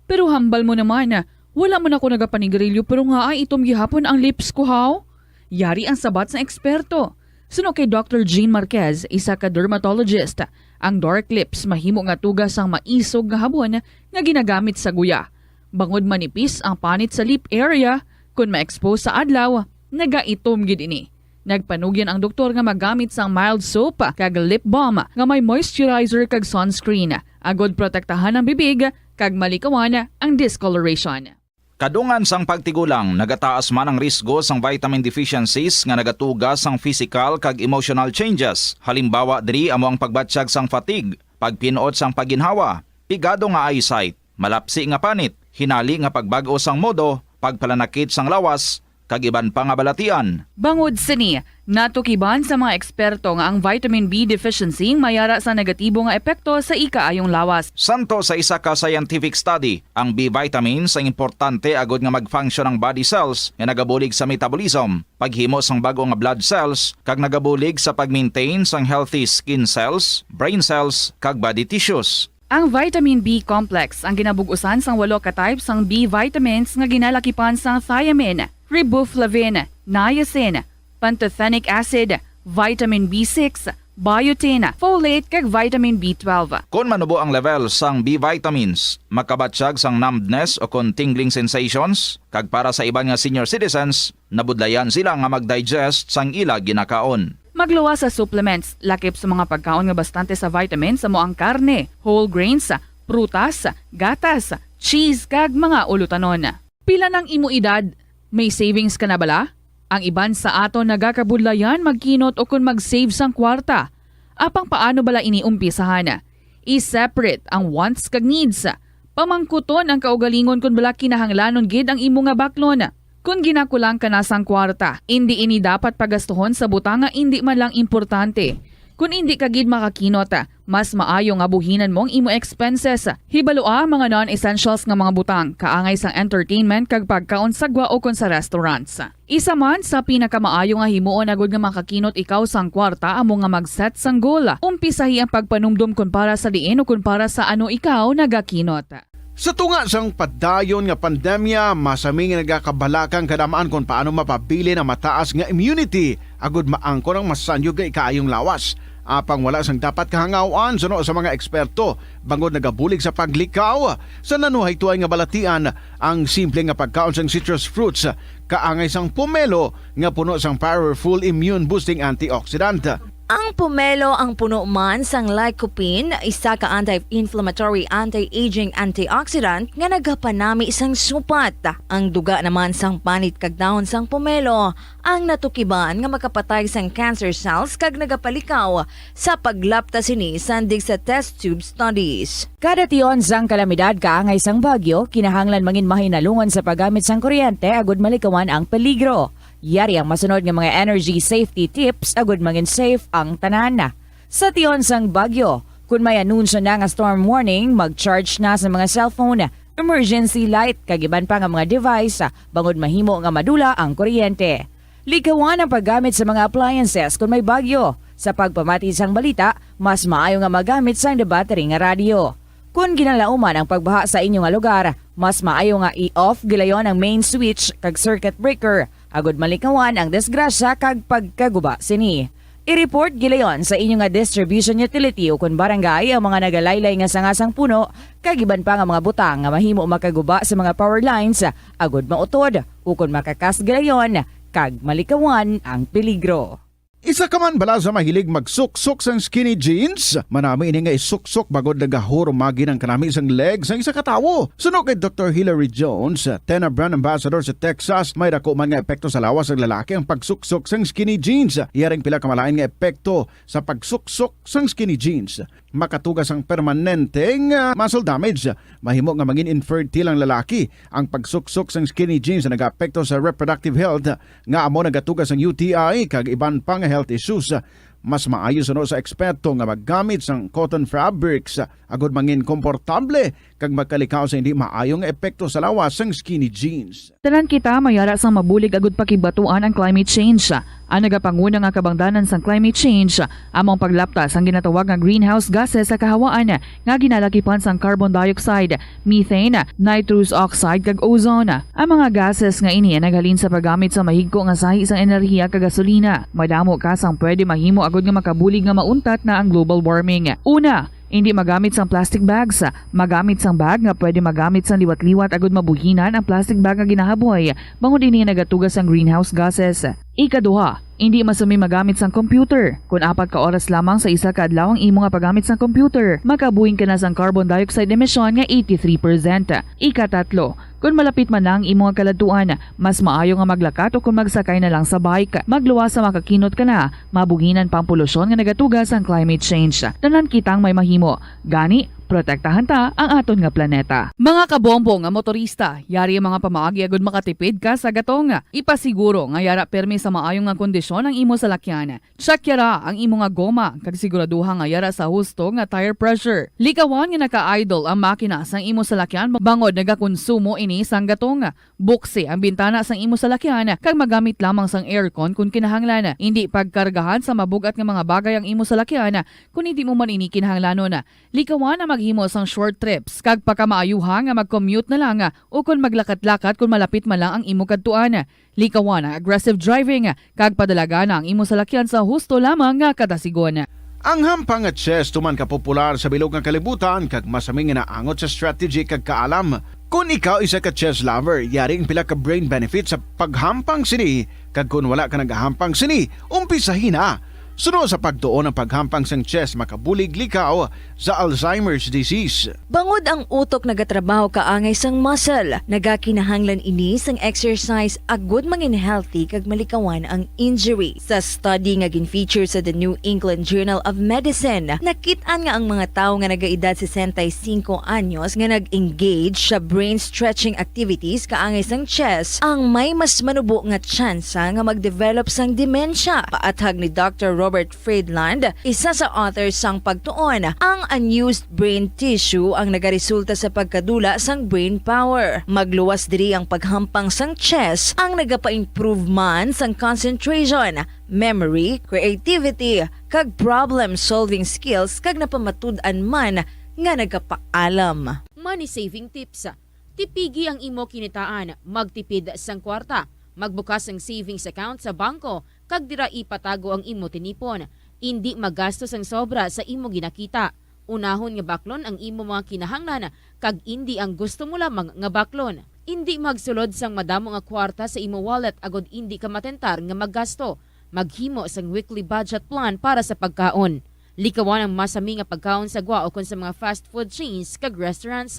Pero hambal mo naman, wala man ako nagapanigarilyo pero ngaa itom gihapon ang lips ko, haw? Yari ang sabat sang eksperto. Suno kay Doctor Jean Marquez, isa ka dermatologist, ang dark lips mahimo nga tuga sang maisog nga habon nga ginagamit sa guya. Bangod manipis ang panit sa lip area, kon ma-expose sa adlaw, nagaitom gid ini. Nagpanugyan ang doktor nga magamit sang mild soap kag lip balm nga may moisturizer kag sunscreen, agod protektahan ang bibig kag malikawan ang discoloration. Kadungan sang pagtigulang, nagataas man ang risgo sang vitamin deficiencies nga nagatuga sang physical kag emotional changes. Halimbawa diri amo ang pagbatyag sang fatigue, pagpin-ot sang pagginhawa, pigado nga eyesight, malapsi nga panit, hinali nga pagbag-o sang modo, pagpalanakit sang lawas, kag iban pa nga balatian. Bangod sini, natukiban sa mga eksperto nga ang vitamin B deficiency mayara sa negatibo nga epekto sa ikaayong lawas. Santo sa isa ka scientific study, ang B vitamins ang importante agod nga mag-function ang body cells nga nagabulig sa metabolism, paghimo sang bag-o nga blood cells, kag nagabulig sa pag-maintain sang healthy skin cells, brain cells, kag body tissues. Ang vitamin B complex ang ginabug-usan sang walo ka type sang B vitamins nga ginalakipan sang thiamine, riboflavin, niacin, pantothenic acid, vitamin B six, biotin, folate, kag vitamin B twelve. Kon manubo ang level sang B vitamins, makabatyag sang numbness o kon tingling sensations, kag para sa iban nga senior citizens, nabudlayan sila nga mag-digest sang ila ginakaon. Magluwas sa supplements, lakip sa mga pagkaon nga bastante sa vitamins amo ang karne, whole grains, prutas, gatas, cheese, kag mga ulutonon. Pila nang imo edad? May savings ka na bala? Ang iban sa aton nagakabudlayan magkinot ukon mag-save sang kwarta. Apang paano bala ini umpisahan? I-separate ang wants kag needs. Pamangkuton ang kaugalingon kon bala kinahanglanon gid ang imo nga baklon. Kon ginakulang ka na sang kwarta, indi ini dapat pagastuhon sa butang nga indi man lang importante. Kon indi ka gid makakinot, mas maayo nga buhinan mo ang imo expenses. Hibalua ang mga non-essentials nga mga butang, kaangay sang entertainment kag pagkaon sa gwa ukon sa restaurants. Isa man sa pinakamaayo nga himuon agud nga makakinot ikaw sang kwarta amo nga mag-set sang goal. Umpisahi ang pagpanumdom kon para sa diin o kon para sa ano ikaw nagakinot. Sa tunga sang padayon nga pandemya, masami nga nagakabalaka ang kadam-an kon paano mapabilin ang mataas nga immunity agud maangkon ang masanyog nga ikaayong lawas. Apang wala sang dapat kahangaw-an suno sa mga eksperto, bangod nagabulig sa paglikaw sa nanuhaytoay nga balatian ang simple nga pagkaon sang citrus fruits, kaangay sang pomelo nga puno sang powerful immune-boosting antioxidant. Ang pomelo ang puno man sang lycopene, isa ka anti-inflammatory, anti-aging antioxidant nga nagapanami sang supat. Ang duga naman sang panit kag dahon sang pomelo ang natukiban nga makapatay sang cancer cells kag nagapalikaw sa paglapta sini sandig sa test tube studies. Kada tion sang kalamidad kaangay sang bagyo, kinahanglan mangin mahinalungon sa paggamit sang kuryente agud malikawan ang peligro. Yari ang masunod nga mga energy safety tips agud mangin safe ang tanan. Sa tion sang bagyo, kun may anunsyo na nga storm warning, mag-charge na sa mga cellphone, emergency light, kag iban pa nga mga device, bangod mahimo nga madula ang kuryente. Likawan ang paggamit sa mga appliances kun may bagyo. Sa pagpamati sang balita, mas maayo nga magamit sang debattery nga radyo. Kon ginalauman ang pagbaha sa inyo nga lugar, mas maayo nga i-off gilayon ang main switch kag circuit breaker agud malikawan ang disgrasya kag pagkaguba sini. I-report gilayon sa inyo nga distribution utility o kon barangay ang mga nagalaylay nga sanga sang puno kag iban pa nga mga butang nga mahimo makaguba sa mga power lines agud mautod o kon makakas gilayon kag malikawan ang peligro. Isa ka man bala sa mahilig magsuksok sang skinny jeans? Manami ini nga isuksok bangod nagahurumagi ang kanami sang leg sang isa ka tawo. Suno kay Doktor Hilary Jones, Tena brand ambassador sa Texas, may dako man nga epekto sa lawas sang lalaki ang pagsuksok sang skinny jeans. Iya ring pila ka malain nga epekto sa pagsuksok sang skinny jeans. Makatuga sang permanente nga muscle damage. Mahimo nga mangin infertile ang lalaki. Ang pagsuksok sang skinny jeans nagaapekto sa reproductive health, nga amo nagatuga sang U T I kag iban pa nga health issues. Mas maayo suno sa eksperto nga maggamit sang cotton fabrics agud mangin komportable kag makalikaw sa hindi maayo nga epekto sa lawas sang skinny jeans. Tanan kita may ara sang mabulig agud pakibatuan ang climate change. Ang nagapanguna nga kabangdanan sang climate change amo ang paglapta sang ginatawag nga greenhouse gases sa kahawaan nga ginalakipan sang carbon dioxide, methane, nitrous oxide, kag ozone. Ang mga gases nga ini ang naghalin sa paggamit sa mahigko nga sahi sang enerhiya kag gasolina. Madamo ka sang pwede mahimo agud nga makabulig nga mauntat na ang global warming. Una, indi magamit sang plastic bags. Magamit sang bag nga pwede magamit sang liwat-liwat agud mabuhinan ang plastic bag nga ginahaboy, bangod ini nagatuga sang greenhouse gases. Ikaduha, indi masumi magamit sang computer. Kon apat ka oras lamang sa isa ka adlaw ang imo nga paggamit sang computer, makabuing ka na sang carbon dioxide emission nga eighty-three percent. Ikatatlo, kon malapit man na ang imo nga kaladtuan, mas maayo nga maglakat o kon magsakay na lang sa bike. Magluwas sa makakinot ka na, mabuhinan pa ang polusyon nga nagatuga sang climate change. Tanan kitang may mahimo. Gani, protektahan ta ang aton nga planeta. Mga kabombo nga motorista, yari ang mga pamaagi agud makatipid ka sa gatong. Ipasiguro nga yara pirmi sa maayo nga kondisyon ang imo salakyan. Check yara ang imo nga goma, kag siguraduha nga yara sa husto nga tire pressure. Likawan nga naka-idle ang makina sang imo salakyan bangod nagakonsumo ini sang gatong. Buksi ang bintana sang imo salakyan kag magamit lamang sang aircon kon kinahanglan. Indi pagkargahan sa mabug-at nga mga bagay ang imo salakyan kon hindi mo man ini kinahanglanon. Likawan ang maghimo sang short trips kag pakamaayuha nga mag-commute na lang o kon maglakat-lakat kon malapit man lang ang imo kadtuan. Likawan ang aggressive driving kag padalagan ang imo salakyan sa husto lamang nga kadasigon. Ang hampang nga chess tuman ka popular sa bilog nga kalibutan kag masami nga naangot sa strategy kag kaalam. Kon ikaw isa ka chess lover, yari ang pila ka brain benefits sa paghampang sini, kag kon wala ka nagahampang sini, umpisahi na. Suno sa pagtuon, ang paghampang sang chess makabulig likaw sa Alzheimer's disease. Bangod ang utok nagatrabaho kaangay sang muscle, nagakinahanglan ini sang exercise agud mangin healthy kag malikawan ang injury. Sa study nga gin-feature sa The New England Journal of Medicine, nakit-an nga ang mga tawo nga nagaedad sesenta y cinco anyos nga nag-engage sa brain stretching activities kaangay sang chess ang may mas manubo nga tsansa nga mag-develop sang demensya. Paathag ni Doctor Robert Friedland, isa sa author sang pagtuon, ang unused brain tissue ang nagaresulta sa pagkadula sang brain power. Magluwas diri ang paghampang sang chess ang nagapa-improve man sang concentration, memory, creativity, kag problem-solving skills, kag napamatud-an man nga nagapaalam. Money saving tips. Tipigi ang imo kinitaan, magtipid sang kwarta, magbukas sang savings account sa bangko, kag dira ipatago ang imo tinipon. Indi magasto sang sobra sa imo ginakita. Unahon nga baklon ang imo mga kinahanglan, kag indi ang gusto mo lamang nga baklon. Indi magsulod sang madamo nga kwarta sa imo wallet agod indi ka matentar nga maggasto. Maghimo sang weekly budget plan para sa pagkaon. Likawan ang masami nga pagkaon sa gwa ukon sa mga fast food chains kag restaurants.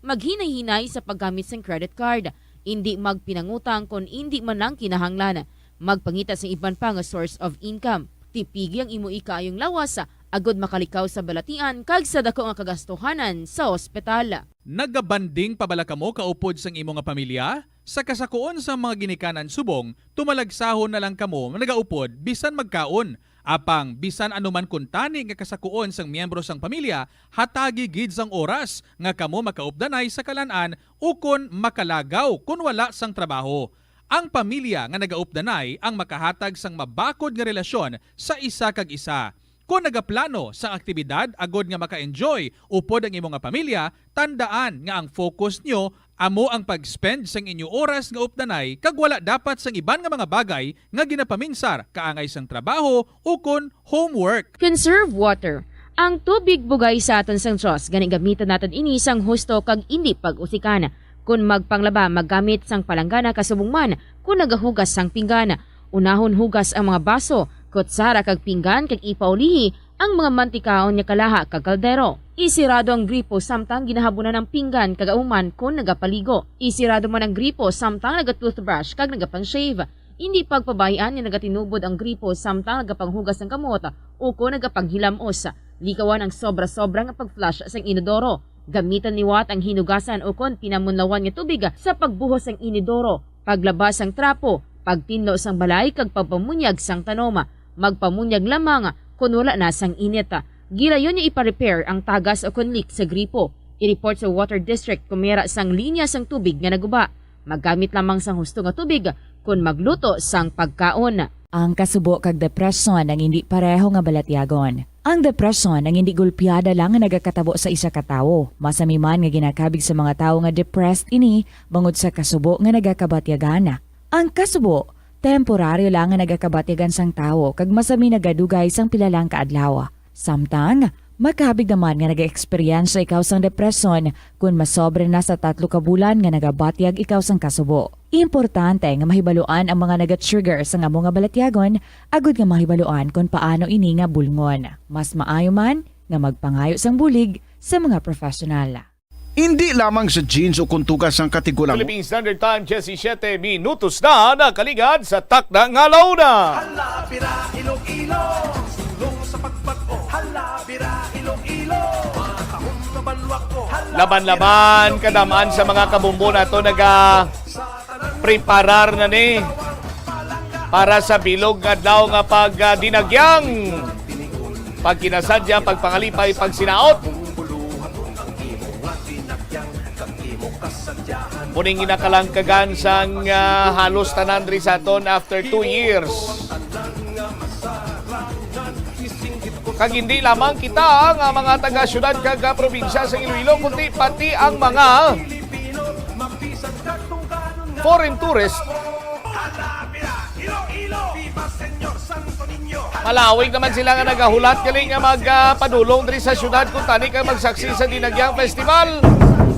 Maghinay-hinay sa paggamit sang credit card. Indi magpinangutang kon indi man lang kinahanglan. Magpangita sang iban pa nga source of income. Tipigi ang imo ikaayong lawas, agod makalikaw sa balatian kag sa dako nga kagastuhanan sa ospital. Nagabanding pa bala kamo kaupod sang imo nga pamilya? Sa kasakuon sang mga ginikanan subong, tumalagsahon na lang kamo nagaupod bisan magkaon. Apang bisan ano man kuntani nga kasakuon sang miyembro sang pamilya, hatagi gid sang oras nga kamo makaupdanay sa kalan-an ukon makalagaw kon wala sang trabaho. Ang pamilya nga nagaupdanay ang makahatag sang mabakod nga relasyon sa isa kag isa. Kon nagaplano sang aktibidad agod nga maka-enjoy upod ang imo nga pamilya, tandaan nga ang focus nyo amo ang pag-spend sang inyo oras nga updanay kag wala dapat sang iban nga mga bagay nga ginapaminsar kaangay sang trabaho ukon homework. Conserve water. Ang tubig bugay sa aton sang Dios, gani gamiton naton ini sang husto kag indi pag-usikan. Kon magpanglaba, maggamit sang palanggana kasubong man kon nagahugas sang pinggan. Unahon hugas ang mga baso, kutsara kag pinggan kag ipaulihi ang mga mantikaon nga kalaha kag kaldero. Isirado ang gripo samtang ginahabunan ang pinggan kag amo man kon nagapaligo. Isirado man ang gripo samtang naga-toothbrush kag nagapang-shave. Indi pagpabay-an nga nagatinubod ang gripo samtang nagapanghugas sang kamot ukon nagapanghilam-os. Likawan ang sobra-sobra nga pag-flush sang inodoro. Gamitan liwat ang hinugasan ukon pinamunlawan nga tubig sa pagbuhos sang inodoro, paglaba sang trapo, pagtinlo sang balay kag pagpamunyag sang tanom. Magpamunyag lamang kon wala na sang init. Gilayon nga ipa-repair ang tagas ukon leak sa gripo. I-report sa Water District kon may ara sang linya sang tubig nga naguba. Maggamit lamang sang husto nga tubig kon magluto sang pagkaon. Ang kasubo kag depresyon ang indi pareho nga balatyagon. Ang depresyon ang indi gulpiada lang nga nagakatabo sa isa ka tawo. Masami man nga ginakabig sa mga tawo nga depressed ini bangod sa kasubo nga nagakabatyagan. Ang kasubo, temporaryo lang nga nagakabatyagan sang tawo kag masami nagadugay sang pila lang ka adlaw. Samtang, makabig naman nga nag-eksperyensya ikaw sang depresyon kon masobra na sa tatlo ka bulan nga nagabatyag ikaw sang kasubo. Importante nga mahibaluan ang mga naga-trigger sang amo nga balatyagon agud nga mahibaluan kon paano ini nga bulngon. Mas maayo man nga magpangayo sang bulig sa mga professional. Indi lamang sa genes o kon tugas ang katigulangon. Philippine Standard Time, diyesisiyete minutos na nakaligad sa takna nga alauna. Hala, bira, Iloilo, sulong sa pagbag-o. Hala, bira, Iloilo, makahum na banwa ko. Hala, Laban-laban, bira, Iloilo, kadaman sa mga kabombo nato naga preparar na ni para sa bilog nga adlaw nga pag, ah, dinagyang, pagkinasadya, pagpangalipay, pagsinaot. Muning ginakalangkagan sang, ah, halos tanan diri sa aton after two years. Kag hindi lamang kita nga mga taga-syudad kag, ah, probinsya sa Iloilo, kundi pati ang mga foreign tourist. Malawig naman sila nga nagahulat gali nga mag, ah, padulong diri sa syudad kung tani kag magsaksi sa Dinagyang Festival.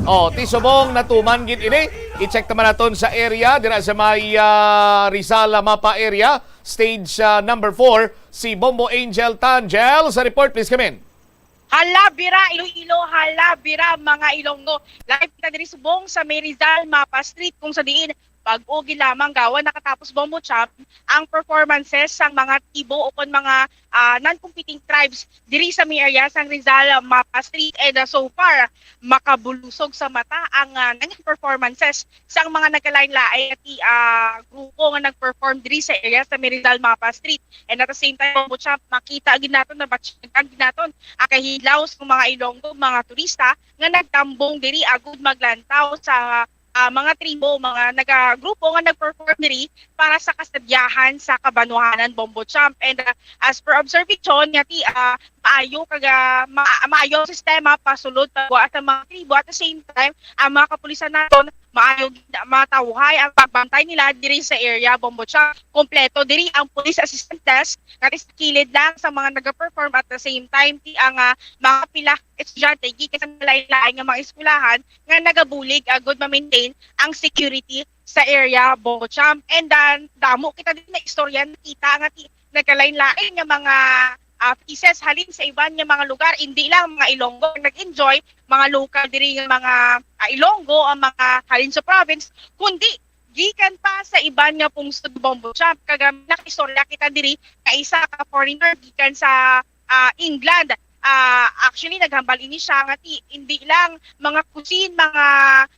Oh, ti subong natuman gid ini. I-check naman naton sa area dira sa may, ah, Rizal, ah, Mapa area, stage, ah, number four, si Bombo Angel Tangel sa report. Please come in. Hala, bira, Iloilo, hala, bira, mga Ilonggo. Live kita diri subong sa may Rizal Mapa Street, kung sa diin bag-o gid lamang gawan nakatapos, Bombo Champ, ang performances sang mga tribo o kon mga, ah, non-competing tribes diri sa may area sang Rizal Mapa Street. And, ah, so far, makabulusog sa mata ang, ah, nangin performances sang mga nagkalain-lain nga ti-, ah, grupo nga nag-perform diri sa area sa may Rizal Mapa Street. And at the same time, Bombo Champ, makita gid naton, nabatyagan gid naton ang kahilaw sa mga Ilonggo, mga turista nga nagtambong diri agud maglantaw sa, ah, mga tribo, mga naga-, grupo nga nag-perform diri para sa kasadyahan sa kabanwahanan, Bombo Champ. And, ah, as per observation, nga ti, ah, maayo kag, ah, ma-, maayo ang sistema pasulod pagwa sa mga tribo. At the same time, ang mga kapulisan naton maayo gid matawhay ang pagbantay nila diri sa area, Bombo Champ. Kompleto diri ang police assistance desk nga sa kilid lang sa mga naga-perform. At the same time, ti ang, ah, mga pila ka estudyante gikan sa lain-lain nga mga eskwelahan nga nagabulig agud ma-maintain ang security sa area, Bombo Champ. And then, damo kita din na istorya nakita nga ti-, nagkalain-lain nga mga, ah, faces halin sa iban nga mga lugar. Indi lang mga Ilonggo ang nag-enjoy, mga lokal diri nga mga, ah, Ilonggo ang mga halin sa province, kundi gikan pa sa iban nga pungsod, Bombo Champ. Kag, ah, nakaistorya kita diri nga isa ka foreigner gikan sa, ah, England. Ah, actually, naghambal ini siya nga ti-, indi lang mga cuisine, mga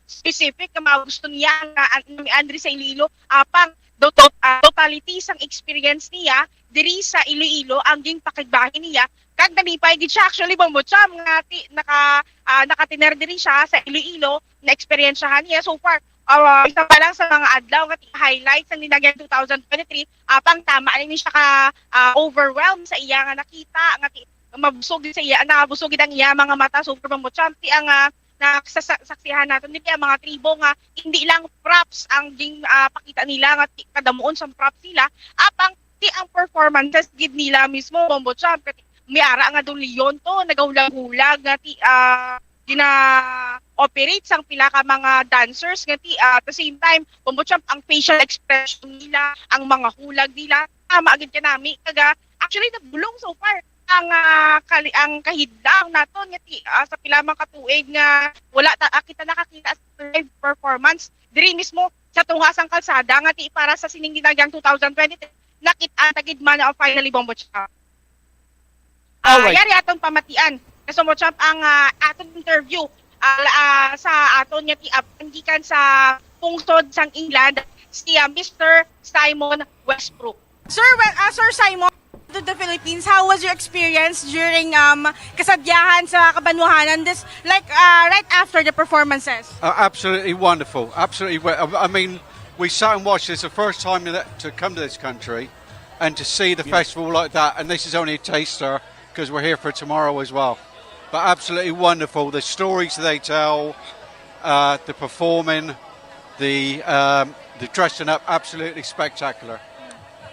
specific nga mga gusto niya nga an-, nga diri sa Iloilo, apang do-, to-, ah, totality sang experience niya diri sa Iloilo ang ginpakigbahin niya. Kag nalipay gid siya, actually, Bombo Champ, nga ti-, naka-, ah, nakatener diri siya sa Iloilo, na-eksperyensyahan niya so far. ah, isa pa lang sa mga adlaw nga ti-, highlights sang Dinagyang two thousand twenty-three, apang tama na ni siya ka, ah, overwhelmed sa iya nga nakita, nga ti-, mabusog sa iya, nabusog gid ang iya mga mata, Super Bombo Champ. Ti ang, ah, nasasaksihan naton diri ang mga tribo nga hindi lang props ang gin, ah, pakita nila nga ti-, kadamuon sang props nila, apang ti ang performances gid nila mismo, Bombo Champ. Kati may ara nga daw leon to, nagahulag-hulag nga ti, ah, gina-operate sang pila ka mga dancers nga ti, ah, at the same time, Bombo Champ, ang facial expression nila, ang mga hulag nila, tama gid kanami. Kaga, actually, nabulong so far ang, ah, kali-, ang kahidlaw naton nga ti, ah, sa pila man ka tuig nga wala ta, ah, kita nakakita sa live performance diri mismo sa tunga sang kalsada nga ti para sa sining Dinagyang two thousand twenty-three, nakit-an ta gid man, ah, finally, Bombo Champ. Ah, Alright. Yari aton pamatian. Kaso mo, Champ, ang, ah, aton interview, ah, la-, ah, sa aton nga ti-, ah, gikan sa pungsod sang England, si, ah, Mister Simon Westbrook. Sir, well, ah, Sir Simon, to the Philippines, how was your experience during, um, kasadyahan sa kabanwahanan, this, like, ah, right after the performances? Uh, absolutely wonderful. Absolutely. Well, I I mean, we sat and watched. It's the first time that, to come to this country and to see the festival like that. And this is only a taster because we're here for tomorrow as well. But absolutely wonderful. The stories they tell, uh, the performing, the, um, the dressing up, absolutely spectacular.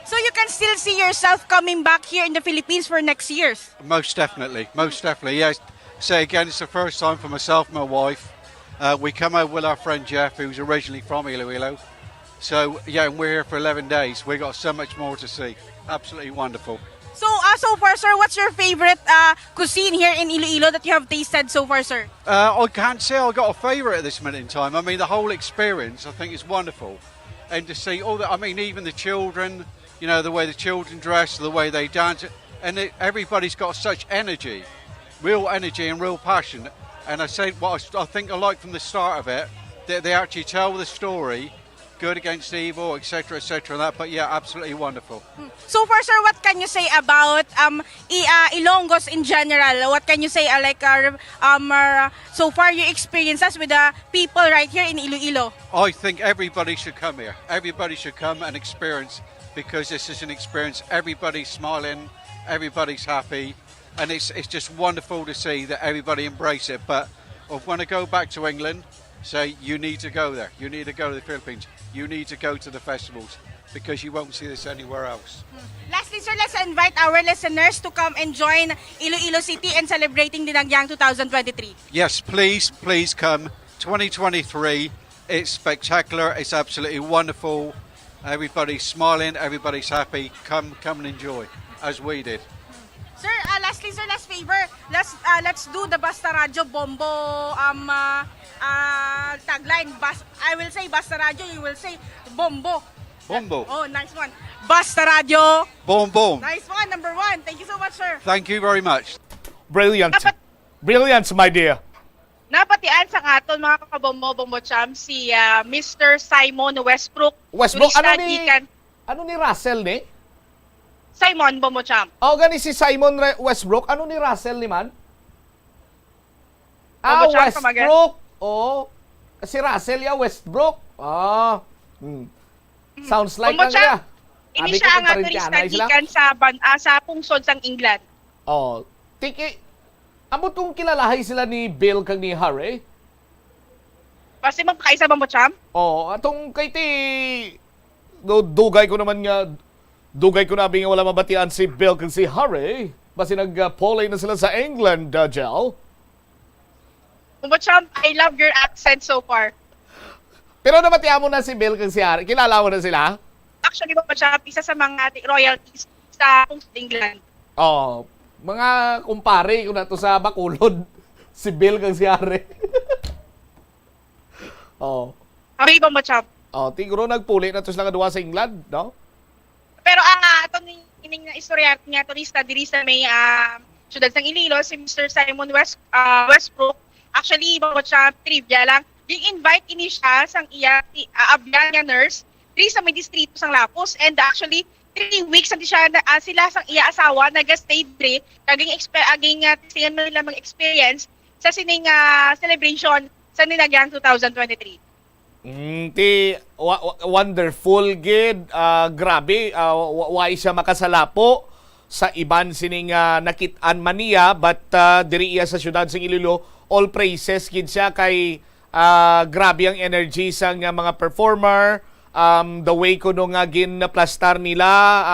So you can still see yourself coming back here in the Philippines for next years? Most definitely, most definitely. Yes. Say again, it's the first time for myself and my wife. Uh, we come over with our friend Jeff, who's originally from Iloilo. So yeah, and we're here for eleven days. We got so much more to see. Absolutely wonderful. So, uh, so far, sir, what's your favorite, uh, cuisine here in Iloilo that you have tasted so far, sir? Uh, I can't say I got a favorite at this minute in time. I mean, the whole experience, I think, is wonderful. And to see all that, I mean, even the children, you know, the way the children dress, the way they dance, and it, everybody's got such energy, real energy and real passion. And I say, what I, I think I like from the start of it, that they actually tell the story, good against evil, et cetera, et cetera, and that. But yeah, absolutely wonderful. So far, sir, what can you say about, um, I-, uh, Ilonggos in general? What can you say, uh, like, uh, um, uh, so far your experiences with the people right here in Iloilo? I think everybody should come here. Everybody should come and experience, because this is an experience. Everybody's smiling, everybody's happy, and it's, it's just wonderful to see that everybody embrace it. But if you want to go back to England, say you need to go there. You need to go to the Philippines. You need to go to the festivals, because you won't see this anywhere else. Lastly, sir, let's invite our listeners to come and join Iloilo City and celebrating Dinagyang two thousand twenty-three. Yes, please, please come. Twenty twenty-three, it's spectacular. It's absolutely wonderful. Everybody's smiling. Everybody's happy. Come, come and enjoy as we did. Sir, uh, lastly, sir, last favor. Let's, uh, let's do the Basta Radyo Bombo, um, uh, uh, tagline. Bas-, I will say Basta Radyo, you will say Bombo. Bombo. Oh, nice one. Basta Radyo. Boom, boom. Nice one, number one. Thank you so much, sir. Thank you very much. Brilliant. Dapat Brilliant, my dear. Napatian sa aton, mga kabombo, bombo champ, si, ah, Mister Simon Westbrook. Westbrook, Turista ano ni, gikan ano ni Russell ni? Simon, bombo champ. Oh, gani si Simon Re-, Westbrook, ano ni Russell ni man? Ah, Bombo champ, kamagan. Westbrook. Oh, si Russell ya Westbrook. Ah. Hmm. Mm. Sounds like Bombo lang champ, niya. Ini Abi siya ko ang, ah, Parintiana turista sila. Gikan sa ban-, ah, sa pungsod sang England. Oh, tiki, ambot kung kilalahay sila ni Bill kag ni Harry? Basi magpakaisa ba mo, champ? Oh, atong kay ti, do-, dugay ko naman nga, dugay ko na abi nga wala mabatian si Bill kag si Harry. Basi nag, ah, pulay na sila sa England, ah, Jel. But, champ, I love your accent so far. Pero nabatian mo na si Bill kag si Harry? Kilala mo na sila? Actually, Papa Champ, isa sa mga ti-, royalties sa Kung's England. Oh, mga kumpare ko na to sa Bacolod. Si Bill kag si Harry. Oh. Okay, Papa Champ. Oh, tiguro nagpuli na to sila nga duha sa England, no? Pero ang, ah, ato ni, ining na istorya nga turista diri sa may, ah, siyudad sang Iloilo, si Mister Simon West-, ah, Westbrook. Actually, Papa Champ, trivia lang. Gin-invite ini siya sang iya ti-, ah, abyan nga nurse diri sa may distrito sang Lapus. And actually, three weeks na siya na, ah, sila sang iya asawa naga-stay diri. Kag ging-expe-, ah, ging, ah, siya man nila mag-experience sa sining, ah, celebration sa Dinagyang two thousand twenty-three. Mm, ti wa- wa- wonderful gid. Ah, grabe, ah, wa- wa siya makasalapo sa iban sining, ah, nakit-an man niya, but, ah, diri iya sa siyudad sa Iloilo, all praises gid siya kay, ah, grabe ang energy sang, ah, mga performer, um, the way kuno nga ginaplastar nila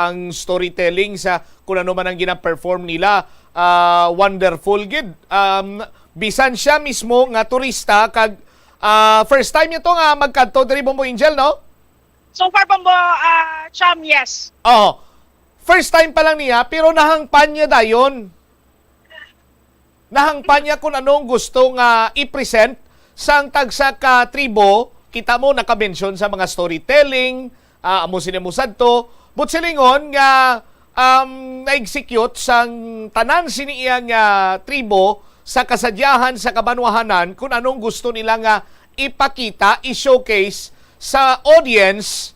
ang storytelling sa kung ano man ang gina-perform nila. Ah, wonderful gid. Um, bisan siya mismo nga turista kag, ah, first time niya to nga magkadto diri, Bombo Angel, no? So far, Bombo, ah, Cham, yes. Oh, first time pa lang niya, pero nahangpan niya dayon. Nahangpan niya kung anong gusto nga i-present sang tagsa ka tribo. Kita mo, nakabensyon sa mga storytelling, ah, amo sini mo sadto. But silingon nga, um, na-execute sang tanan sini iya nga tribo sa kasadyahan sa kabanwahanan kung anong gusto nila nga ipakita, i-showcase sa audience,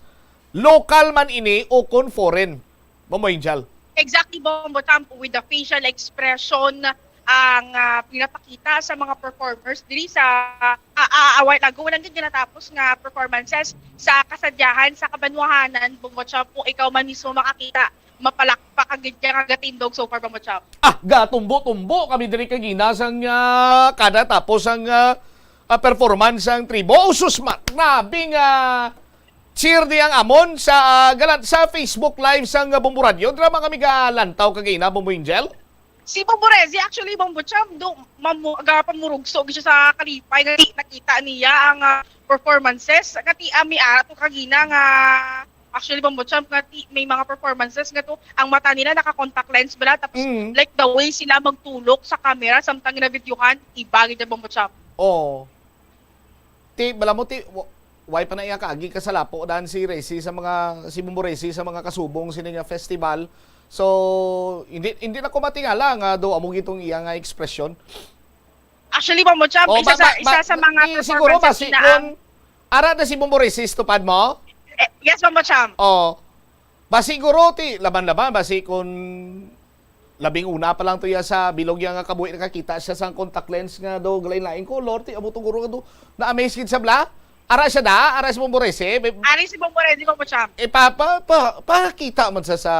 local man ini o kon foreign. Bombo Angel. Exactly, Bombo Cham, with the facial expression ang, ah, pinapakita sa mga performers diri sa, ah, ah, a while ago, walang gid natapos nga performances sa kasadyahan sa kabanwahanan, Bombo Cham, kung ikaw man mismo makakita, mapalakpak ang gid nga gatindog so far, Bombo Cham. Ah, gatumbo-tumbo kami diri kagina sang, ah, kada tapos ang, ah, ah, performance sang tribo. Oh, sus, ma-, grabe nga cheer di ang amon sa, ah, galan-, sa Facebook Live sang, ah, Bombo Radio. Drama kami galantaw kagina, Bombo Angel. Si Bombo Rezi, actually, Bombo Cham, do, mamu-, gapamurugso gid siya sa kalipay nga di nakita niya ang, ah, performances. Nga ti, ah, may ara to kagina nga, actually, Bombo Cham, nga ti, may mga performances nga to, ang mata nila naka-contact lens bala, tapos, Mm. like, the way sila magtulok sa camera, samtang ginabidyohan, iba gid, Bombo Cham. Oh. Ti, bala mo, ti, wa-, way pa na iya kaagi kasalapo dan si Resi sa mga, si Bombo Resi sa mga kasubong sini nga festival. So, hindi, hindi na ko matingala nga do amo gitong iya nga ekspresyon. Actually, Bombo Cham, Oh, isa ba- sa, ba- isa ba- sa mga ti, siguro performance basi na kung ang ara na si Bombo Resi sa tupad mo? Eh, yes, Bombo Cham. Oh. Ba siguro ti laban-laban, basi kun labing una pa lang to iya sa bilog iya nga kabuhi, nakakita siya sang contact lens nga do lain-lain color, ti amo to guro nga do na-amaze gid sa bla. Ara siya da, ara si Bombo Resi. Ari si Bombo Resi, Bombo Cham. Eh, pa, pa, pa, pakita man sa, sa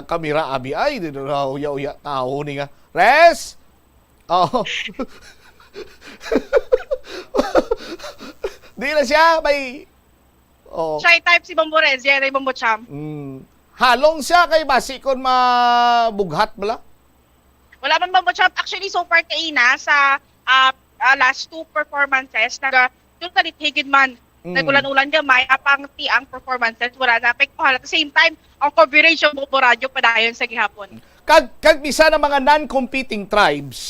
kamera, abi, ay, di na uya-uya, tao ni nga. Res! Oh. Di na siya, may, oh. Shy type si Bombo Resi, ari Bombo Cham. Mm. Halong siya kay basi kon mabughat bala. Wala man, Bombo Cham. Actually, so far kaina sa, ah, ah, last two performances, naga, totally higid man. Mm. Nag-ulan-ulan gamay, apang ti ang performances, wala na. Pag at the same time, ang coverage sa Bombo Radyo padayon sa gihapon. Kag, kag bisan ang mga non-competing tribes,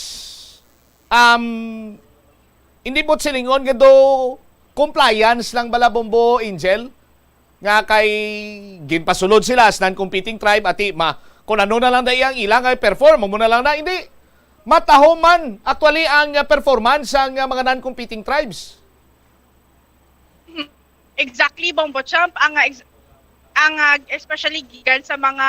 um, hindi mo silingon nga do compliance lang bala, Bombo Angel, nga kay ginpasulod sila as non-competing tribe, ati ma, kung ano na lang dai ang ilang ay perform, mo na lang na, hindi. Matahuman, actually, ang, uh, performance sang, uh, mga non-competing tribes. Exactly, Bombo Cham. Ang, uh, ex-, ang, uh, especially gikan sa mga,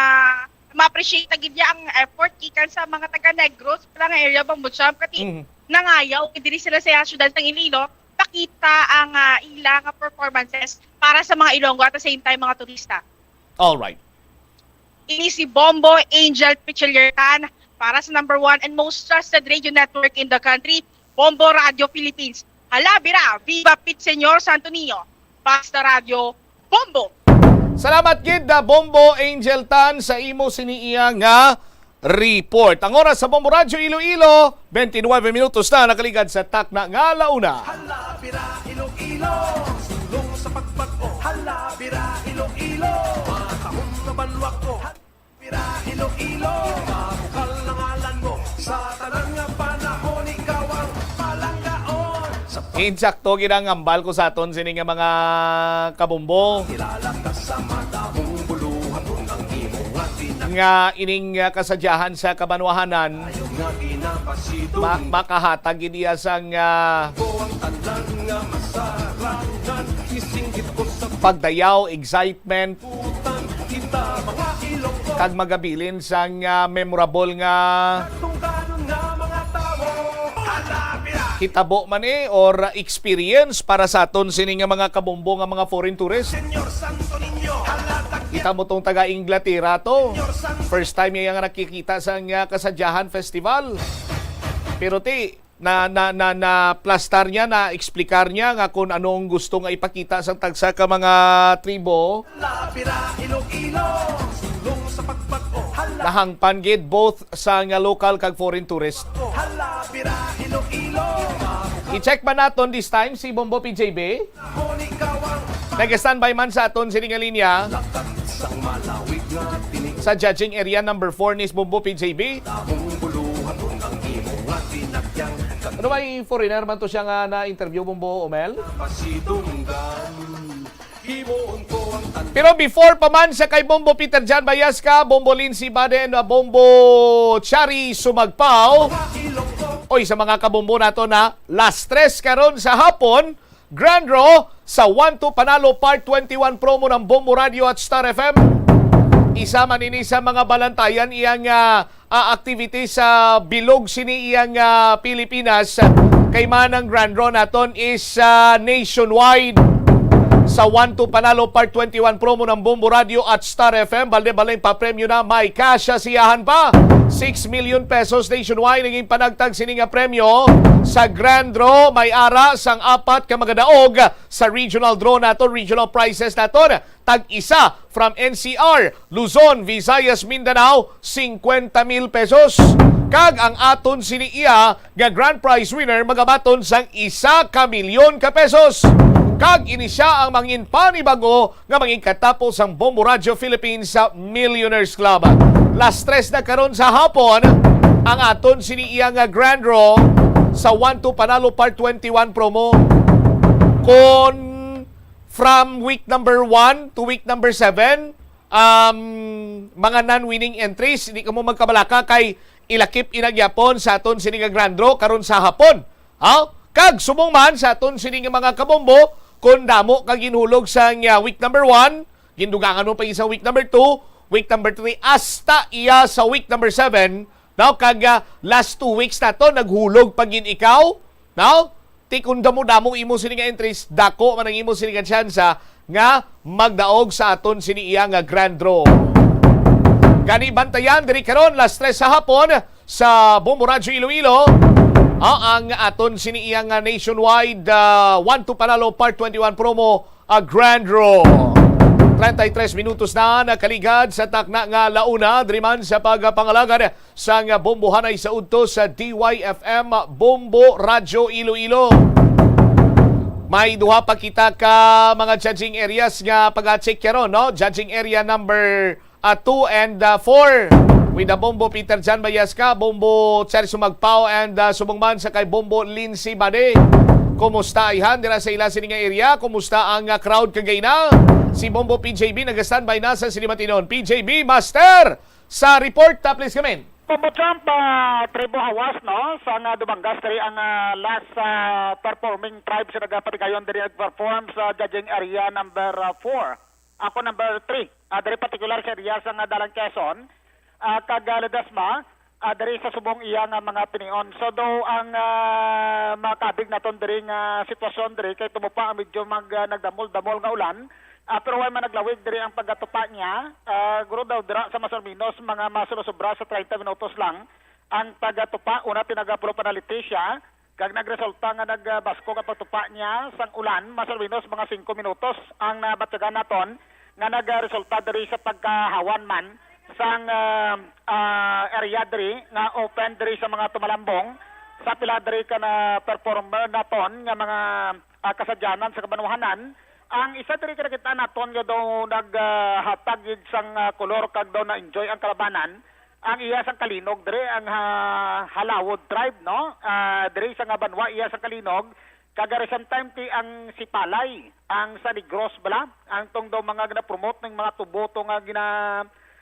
ma-appreciate na gid niya ang effort gikan sa mga taga Negros, sa mga area, Bombo Cham. Kati, Mhm. nangayaw, diri sila sa syudad ng Iloilo, pakita ang, ah, ila nga performances para sa mga Ilonggo at the same time mga turista. All right. Ini si Bombo Angel Pichiliertan para sa number one and most trusted radio network in the country, Bombo Radio Philippines. Hala, bira, viva Pit Señor Santo Niño. Basta Radio, Bombo! Salamat gid, ah, Bombo Angel Tan, sa imo sini iya nga report. Ang oras sa Bombo Radyo Iloilo, twenty-nine minutos na nakaligad sa takna nga alauna. Hala, bira, Iloilo, sulong sa pagbag-o. Hala, bira, Iloilo, makahom na banwa ko. Hala, bira, Iloilo, mabukal na ngalan mo. Sa tanan nga panahon, ikaw ang palanggaon. Sa pag- Insakto gid ang ambal ko sa aton sini nga mga kabombo. Kilala ka sa madahong buluhaton, ang imo nga tinag- Nga ining, ah, kasadyahan sa kabanwahanan, nga ginapasido. Ma-, makahatag gid iya sang, ah, Ko ang tanan nga masarangan, isinggit ko sa pagdayaw, excitement, butan kita, mga Ilonggo. Kag magabilin sang, ah, memorable nga tungganon nga mga tawo. Hala, bira, Hitabo man eh, or, uh, experience para sa aton sini nga mga kabombo nga mga foreign tourist. Kita mo tong taga Inglaterra to. First time niya nga nakikita sa nga kasadyahan festival. Pero ti, na, na, na, na plastar niya, na explicar niya nga kung anong gusto nga ipakita sa tagsa ka mga tribo. Lapira, Iloilo, sulong sa pagbag-o. Hala, Nahangpan gid both sa nga local kag foreign tourist. Hala, pira, Iloilo. I-check ba naton this time si Bombo P J B? Ako ni Kawang. Nag-standby man sa aton sini nga linya. Lakat sang malawig nga tinig. Sa judging area number four ni Bombo P J B. Akong buluhaton ang imo nga tinakyang. Ano ba, yung foreigner man to siya nga na-interview, Bombo Omel? Pasidunggan. Pero before pa man sa kay Bombo Peter John Bayasca, Bombo Lindsay Baden, uh, Bombo Chari Sumagpaw, oy, sa mga kabombo nato na last tres karon sa hapon, Grand Draw sa One to Panalo Part twenty-one promo ng Bombo Radio at Star F M. Isa man ini sa mga balantayan iyang, ah, ah, activity sa bilog sini iyang, ah, Pilipinas. Kay man ang Grand Draw naton is, ah, nationwide. Sa One to Panalo Part twenty-one promo ng Bombo Radio at Star F M, balde-baleng papremyo na, may cash sa siyahan pa. Six million pesos nationwide ang panagtag sini nga premyo sa Grand Draw. May ara sang apat ka magadaog sa regional draw naton, regional prizes naton. Tag-isa from N C R, Luzon, Visayas, Mindanao, singkwenta mil pesos. Kag ang aton sini iya nga grand prize winner magabaton sang isa ka milyon ka pesos. Kag ini sia ang mangin panibago nga mangin katapo sang Bombo Radio Philippines sa Millionaires Club. Last tres na karon sa hapon ang aton sini iya nga grand draw sa One to Panalo Part twenty-one promo. Kon from week number one to week number seven, um, mga non-winning entries, di kamo magkabalaka kay ilakip ina gyapon sa aton sini nga grand draw karon sa hapon. Ha? Kag subong man sa aton sini nga mga kabombo, kung damo ka ginhulog sa, uh, week number one, gindugangan mo pa sa week number two, week number three, hasta iya sa week number seven, no? Kag, uh, last two weeks na to, naghulog pa gid ikaw, no? Ti kung damo-damo imo sini nga entries, dako man ang imo sini nga tsansa nga magdaog sa aton sini iya nga grand draw. Gani bantayan diri karon, last tres sa hapon sa Bombo Radyo Iloilo, ah, ang aton sini iya nga nationwide, ah, One to Panalo Part twenty-one promo, ah, Grand Draw. Treinta y tres minutos na nakaligad sa takna nga launa, diri man sa pagpangalagad sang bombohanay sa udto sa D Y F M Bombo Radyo Iloilo. May duha pa kita ka mga judging areas nga pag-check karon, no? Judging area number, ah, two and, ah, four. With the Bombo Peter Jan Bayasca, Bombo Cherry Sumagpao, and, ah, subong man sa kay Bombo Lindsay Bade. Kumusta, ayhan, dira sa ila sini nga area? Kumusta ang, ah, crowd kagayna? Si Bombo P J B nag-standby na sa sini matinon. P J B, Master! Sa report, ah, please come in. Pambutyang pa Tribo Hawas, no? Sa nga Dumangas, diri ang, ah, last, ah, performing tribe sa nagapatigayon diri nag-perform sa judging area number, ah, four. Ako number three. Ah, diri particular sa area sa nga Dalan Quezon. Ah, kag, ah, Ledesma, ah, diri sa subong iya nga mga pinion. So, do ang, ah, makabig naton diri nga sitwasyon diri kay tumupa ang medyo mag, ah, nagdamol-damol nga ulan. Ah, pero way man naglawig diri ang pagatupa niya. Ah, guro daw dira sa mas o menos mga mas sobra sa treinta minutos lang ang pagatupa. Una, pinagapulo pa na litrisya, kag nagresulta nga nagbaskog ang pagtupa niya sang ulan, mas o menos mga singko minutos ang nabatyagan naton nga nagresulta diri sa pagkahawan man sang, ah, ah, area diri nga open diri sa mga tumalambong sa pila diri ka na performer naton nga mga, ah, kasadyanan sa kabanwahanan. Ang isa diri ka nakita naton nga daw naghatag gid sang, ah, kolor kag daw na-enjoy ang kalabanan, ang iya sang kalinog diri ang ha-, Halawod tribe, no? Ah, diri sa nga banwa iya sang kalinog, kag at the same time ti ang Sipalay, ang sa Negros bala, ang tong daw mga gina-promote ning mga tubo to nga gina,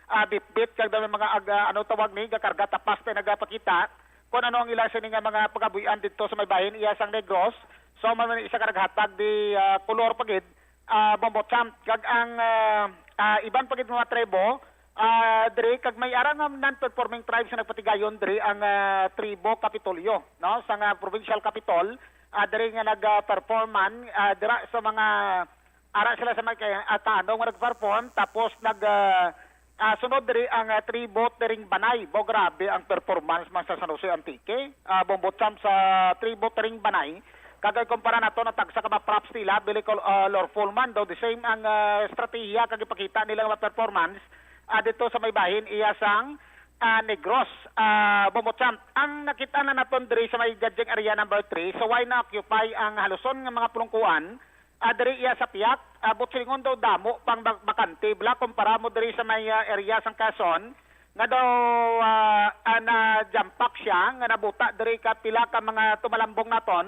ah, bitbit kag daw may mga aga, ano tawag ni, gakarga tapas tay nagapakita kung ano ang ila sini nga mga pagabuhian didto sa may bahin iya sang Negros. So, man isa ka naghatag di, ah, kolor pa gid, ah, Bombo Champ. Kag ang, ah, ah, iban pa gid mga tribo, Ah, diri kag may ara nga non-performing tribes nga nagpatigayon diri ang, ah, tribo Kapitolyo, no, sa nga provincial capitol, ah, diri nga nag-performan, ah, dira sa mga ara sila sa mga kay-, ah, kaano nga nag-perform, tapos nag, ah, ah, sunod diri ang, ah, tribo Tiring Banay. Bo, grabe ang performance man sa San Jose Antique. Ah, Bombo Champ, sa tribo Tiring Banay, kag ikumpara nato na tagsa ka mga props nila, very col-, ah, colorful man, daw the same ang, ah, estratehiya kag ipakita nila nga performance, ah, dito sa may bahin iya sang, ah, Negros. Ah, Bombo Champ, ang nakita na naton diri sa may judging area number three, so why na-occupy ang haluson nga mga pulungkuan, ah, diri iya sa Piak, ah, but silingon daw damo pang bak-, bakante bala kumpara mo diri sa may, ah, area sang Quezon, nga daw, ah, ah, na-jump pack siya, nga nabuta diri ka pila ka mga tumalambong naton,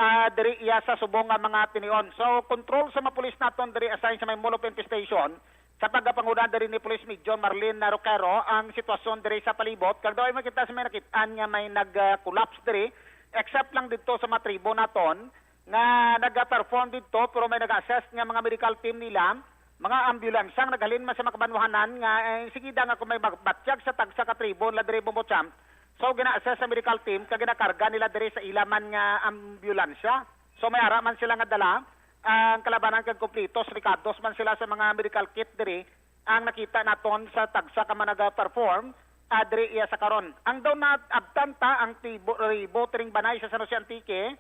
ah, diri iya sa subong nga mga tinion. So, control sa mga pulis naton diri assign sa may Mall of Infestation, sa pagkapanguna diri ni Police Major Marlene Roquero ang sitwasyon diri sa palibot. Kag daw ay makita sa may nakit-an nga may nag-, ah, collapse diri, except lang dito sa mga tribo naton, nga naga-perform didto, pero may nag-assist nga mga medical team nila, mga ambulansya nga naghalin man sa mga kabanwahanan nga, eh, sige da nga kung may magbatyag sa tagsa ka tribo nila diri Bombo Champ, so gina-assist sa medical team kag ginakarga nila diri sa ila man nga ambulansya. So may ara man sila nga dala, ang kalabanan kag kumplito, rikados man sila sa mga medical kit diri, ang nakita naton sa tagsa ka mga naga-perform, ah, diri iya sa karon. Ang daw naabtan ta ang tibo-, ribo tiring banay sa San Jose Antique,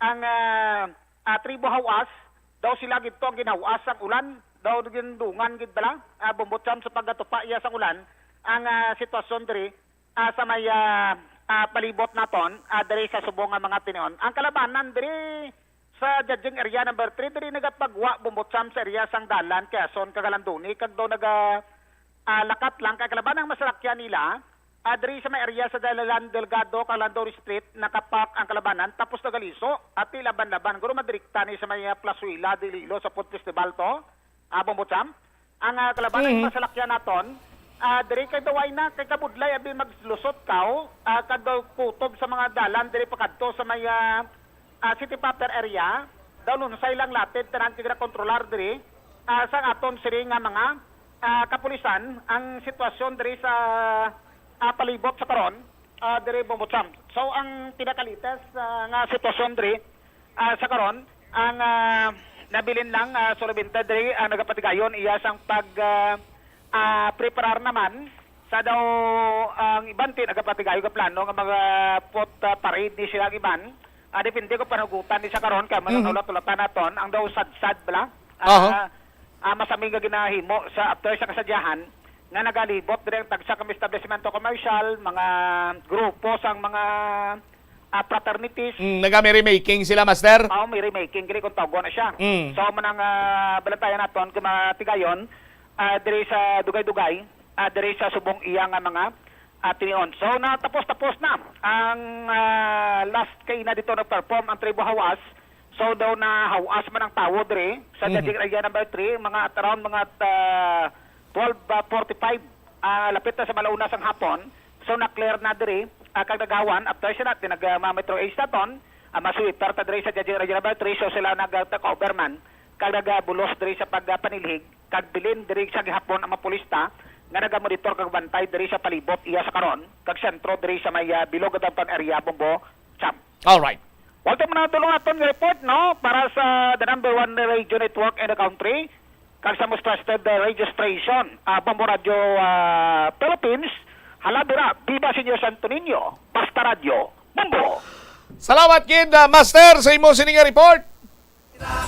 ang, ah, ah, tribo Hawas, daw sila gid to ang ginhawas sang ulan, daw gindungan gid bala, ah, Bombo Champ, sa pagkatupa iya sang ulan, ang, ah, sitwasyon diri, ah, sa may, ah, ah, palibot naton, ah, diri sa subong nga mga tinion. Ang kalabanan diri sa judging area number three, diri nagapagwa Bombo Champ sa area sang Dalan, Quezon, kag Calandoni, kag daw naga, ah, lakat lang kay kalabanan ang masalakyan nila. Ah, diri sa may area sa Dalan Delgado, Calandoni Street, nakapak ang kalabanan, tapos nagaliso, ati laban-laban. Guro madirikta ni sa may, ah, Plazuela de Iloilo sa Food Festival to. Ah, Bombo Champ, ang, ah, kalabanan Mhm. masalakyan naton, ah, diri kay daway na, kay kabudlay abi maglusot ka, oh, ah, kag daw kutob sa mga dalan diri pakadto sa may, ah, ah, City Proper area, daw lunsay lang latid tanan kag kontrolar diri, ah, sang aton siri nga mga, ah, kapulisan ang sitwasyon diri sa, ah, palibot sa karon, ah, diri Bombo Champ. So ang pinakalitas, ah, nga sitwasyon diri, ah, sa karon, ang, ah, nabilin lang, ah, Sir Robinta, diri ang nagapatigayon iya sang pag, ah, ah, preparar naman sa daw ang iban ti nagapatigayon ka plano nga mga pot, ah, parade ni sila ang iban. Ah, depende kung panugutan ni sa karon kay Aha. Ulat-ulatan naton ang daw sadsad bala. Ah, Aha. ah, masami nga ginahimo sa after sa kasadyahan nga nagalibot diri ang tagsa ka establishmento commercial, mga grupo sang mga, ah, fraternities. Mm, naga merrymaking sila, Master? Oh, merrymaking, diri kung tawgon na siya. Mm. So, manang, ah, balantayan naton kung matigayon, ah, diri sa Dugay-Dugay, ah, diri sa subong iya nga mga, ah, tinion. So, natapos-tapos na ang, ah, last kay na dito nag-perform ang Tribo Hawas. So, daw na hawas man ang tawo diri sa Mhm. judging area number three, mga at around mga, ah, twelve forty-five, ah, lapit na sa malauna sang hapon. So, na-clear na diri, ah, kag nagawan, after sila, tinag, ah, mga Metro Ace naton, ah, mga sweeper ta diri sa judging area number three, so sila nag, ah, take over man, kag nagabulos diri sa pag, ah, panilhig, kag bilin diri sa gihapon ang mga pulis ta, nga nagamonitor kag bantay diri sa palibot iya sa karon, kag sentro diri sa may, ah, bilog nga downtown area, Bombo, Champ. Alright. Walter, mga tulong naton nga report, no? Para sa the number one radio network in the country, kag sa most trusted, uh, radio station, ah, Bombo Radio, ah, Philippines, halabira, Viva Senior Santo Niño, Basta Radio, Bombo. Salamat gid, ah, Master, sa imo sini nga report.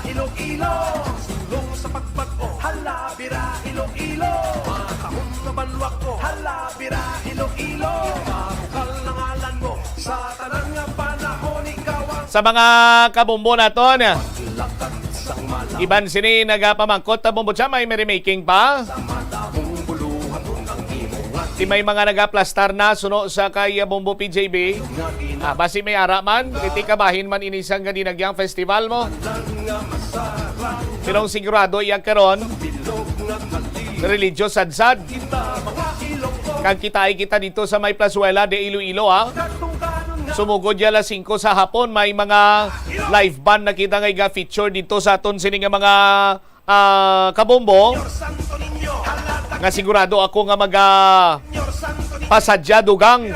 Iloilo, sulong sa pagbag-o. Hala, bira, Iloilo. Makahon nga banwa ko. Hala, bira, Iloilo. Mabukal na ngalan mo sa tanan nga panahon. Ikaw ang Sa mga kabombo naton, lakat sang mala. Iban sini nagapamangkot ta, Bombo Cha, may merrymaking pa? Sa madamong buluhaton ang imo nga Di may mga nagaplastar na suno sa kay Bombo P J B. Ah, basi may ara man, iti kabahin man ini sang gani nagyang festival mo. Pero ang sigurado iya karon, religious sadsad. Kag kita ay kita dito sa may Plazuela de Iloilo, ha. Sumugod ya alas singko sa hapon, may mga live band na kita nga iga-feature dito sa aton sini nga mga, ah, kabombo. Nga sigurado ako nga maga pasadya dugang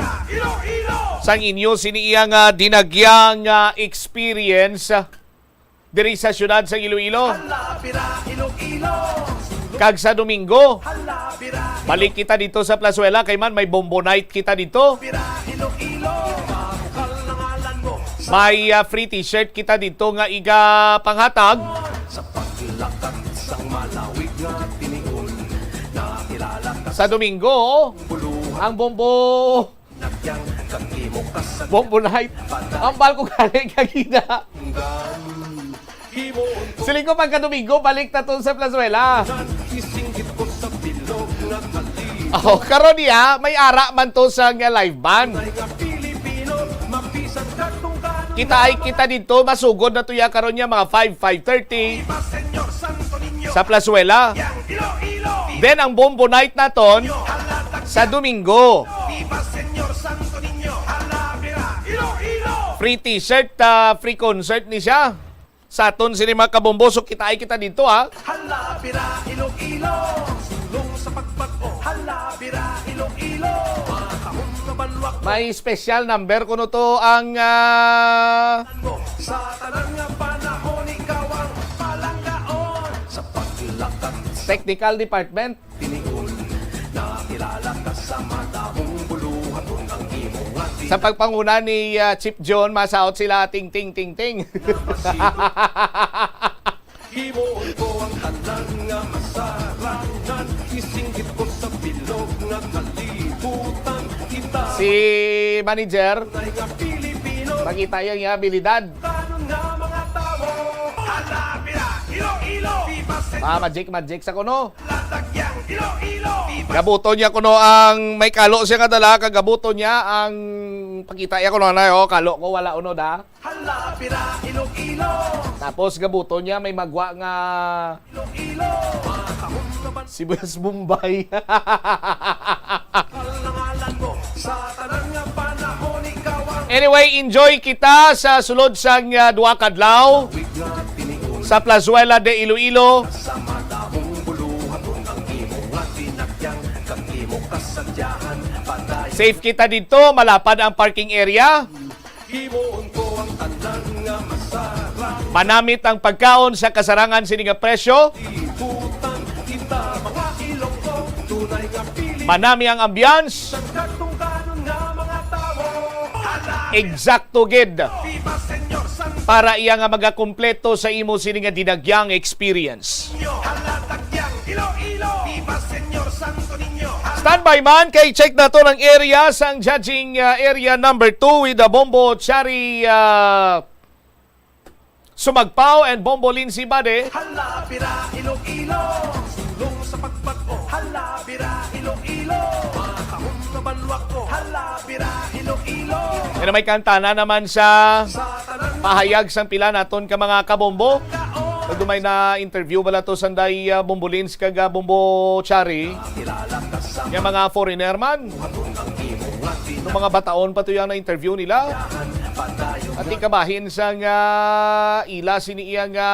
sang inyo sini iya nga dinagyang, ah, experience diri sa siyudad sa Iloilo. Kag sa Domingo, balik kita dito sa Plazuela kay man may Bombo Night kita dito. May, ah, free t-shirt kita dito nga iga panghatag. Sa paglakat sang malawig nga tinion, nakilala ka sa Domingo, buluhan ang Bombo nagyang kag imo kasal Bombo Night. Patay. Ambal ko galing kagina. Hanggang imo unto. Siling ko pagka Domingo, balik ta to sa Plazuela. Isinggit ko sa bilog nga kalibo. Oh, karon niya, may ara man to sa nga live band. Tunay nga Pilipino, mapisan ka tungganon. Kita ay kita dito, masugod na to ya karon niya mga five, five thirty. Viva Señor Santo Niño. Sa Plazuela. Yang Iloilo. Then ang Bombo Night naton sa Domingo. Viva Señor Santo Niño. Hala, mira, Iloilo. Free t-shirt, ah, free concert ni siya. Sa aton sini mga kabombo, so kita ay kita dito, ha. Hala, bira, Iloilo. Sulong sa pagbag-o. Hala, bira, Iloilo. Makahom nga banwa ko. May special number kuno to ang, ah, sa tanan nga panahon, ikaw ang palanggaon. Sa paglakat sa technical department. Tinion, nakilala ka sa madamong buluhaton ang imo nga. Sa pagpanguna ni, ah, Chief John, masaot sila ting, ting, ting, ting. Namasito. Himuon ko ang tanan nga masarangan, isinggit ko sa bilog nga kalibutan. Kita si manager, tunay nga Pilipino, makita yung abilidad. Kanon nga mga tawo, hala, pira, Iloilo, viva, señor. Ah, magic, magic sa kuno. Latag yang Iloilo. Gabuton niya kuno ang may kalo siya nga dala, kag gabuton niya ang pakita niya kuno na, oh, kalo ko wala uno da. Hala, pira, Iloilo. Tapos gabuton niya may magwa nga Iloilo. Sibuyas Bombay. Kalangalan mo sa tanan nga panahon, ikaw ang. Anyway, enjoy kita sa sulod sang, ah, duha ka adlaw. Sa Plazuela de Iloilo. Safe kita dito, malapad ang parking area. Manamit ang pagkaon sa kasarangan sini nga presyo. Manami ang ambience. Eksakto gid para iya nga magakumpleto sa imo sini nga dinagyang experience. Standby man, kay check nato ang area sang judging, uh, area number two with the Bombo Chari, uh, Sumagpaw and Bombo Lindsay Bade. Hala, bira, Iloilo. Sulong sa pagbag-o. Hala, bira, Iloilo. Makahom nga banwa ko. Hala, bira, Iloilo. Pero may kantana naman sa pahayag sang pila naton ka mga kabombo. Ug may na interview bala to sanday, ah, Bombo Lins kag, ah, Bombo Chari. Nga mga foreigner man. Nung mga bataon pa to yung na-interview nila. At ikabahin sang, ah, ila sini iya nga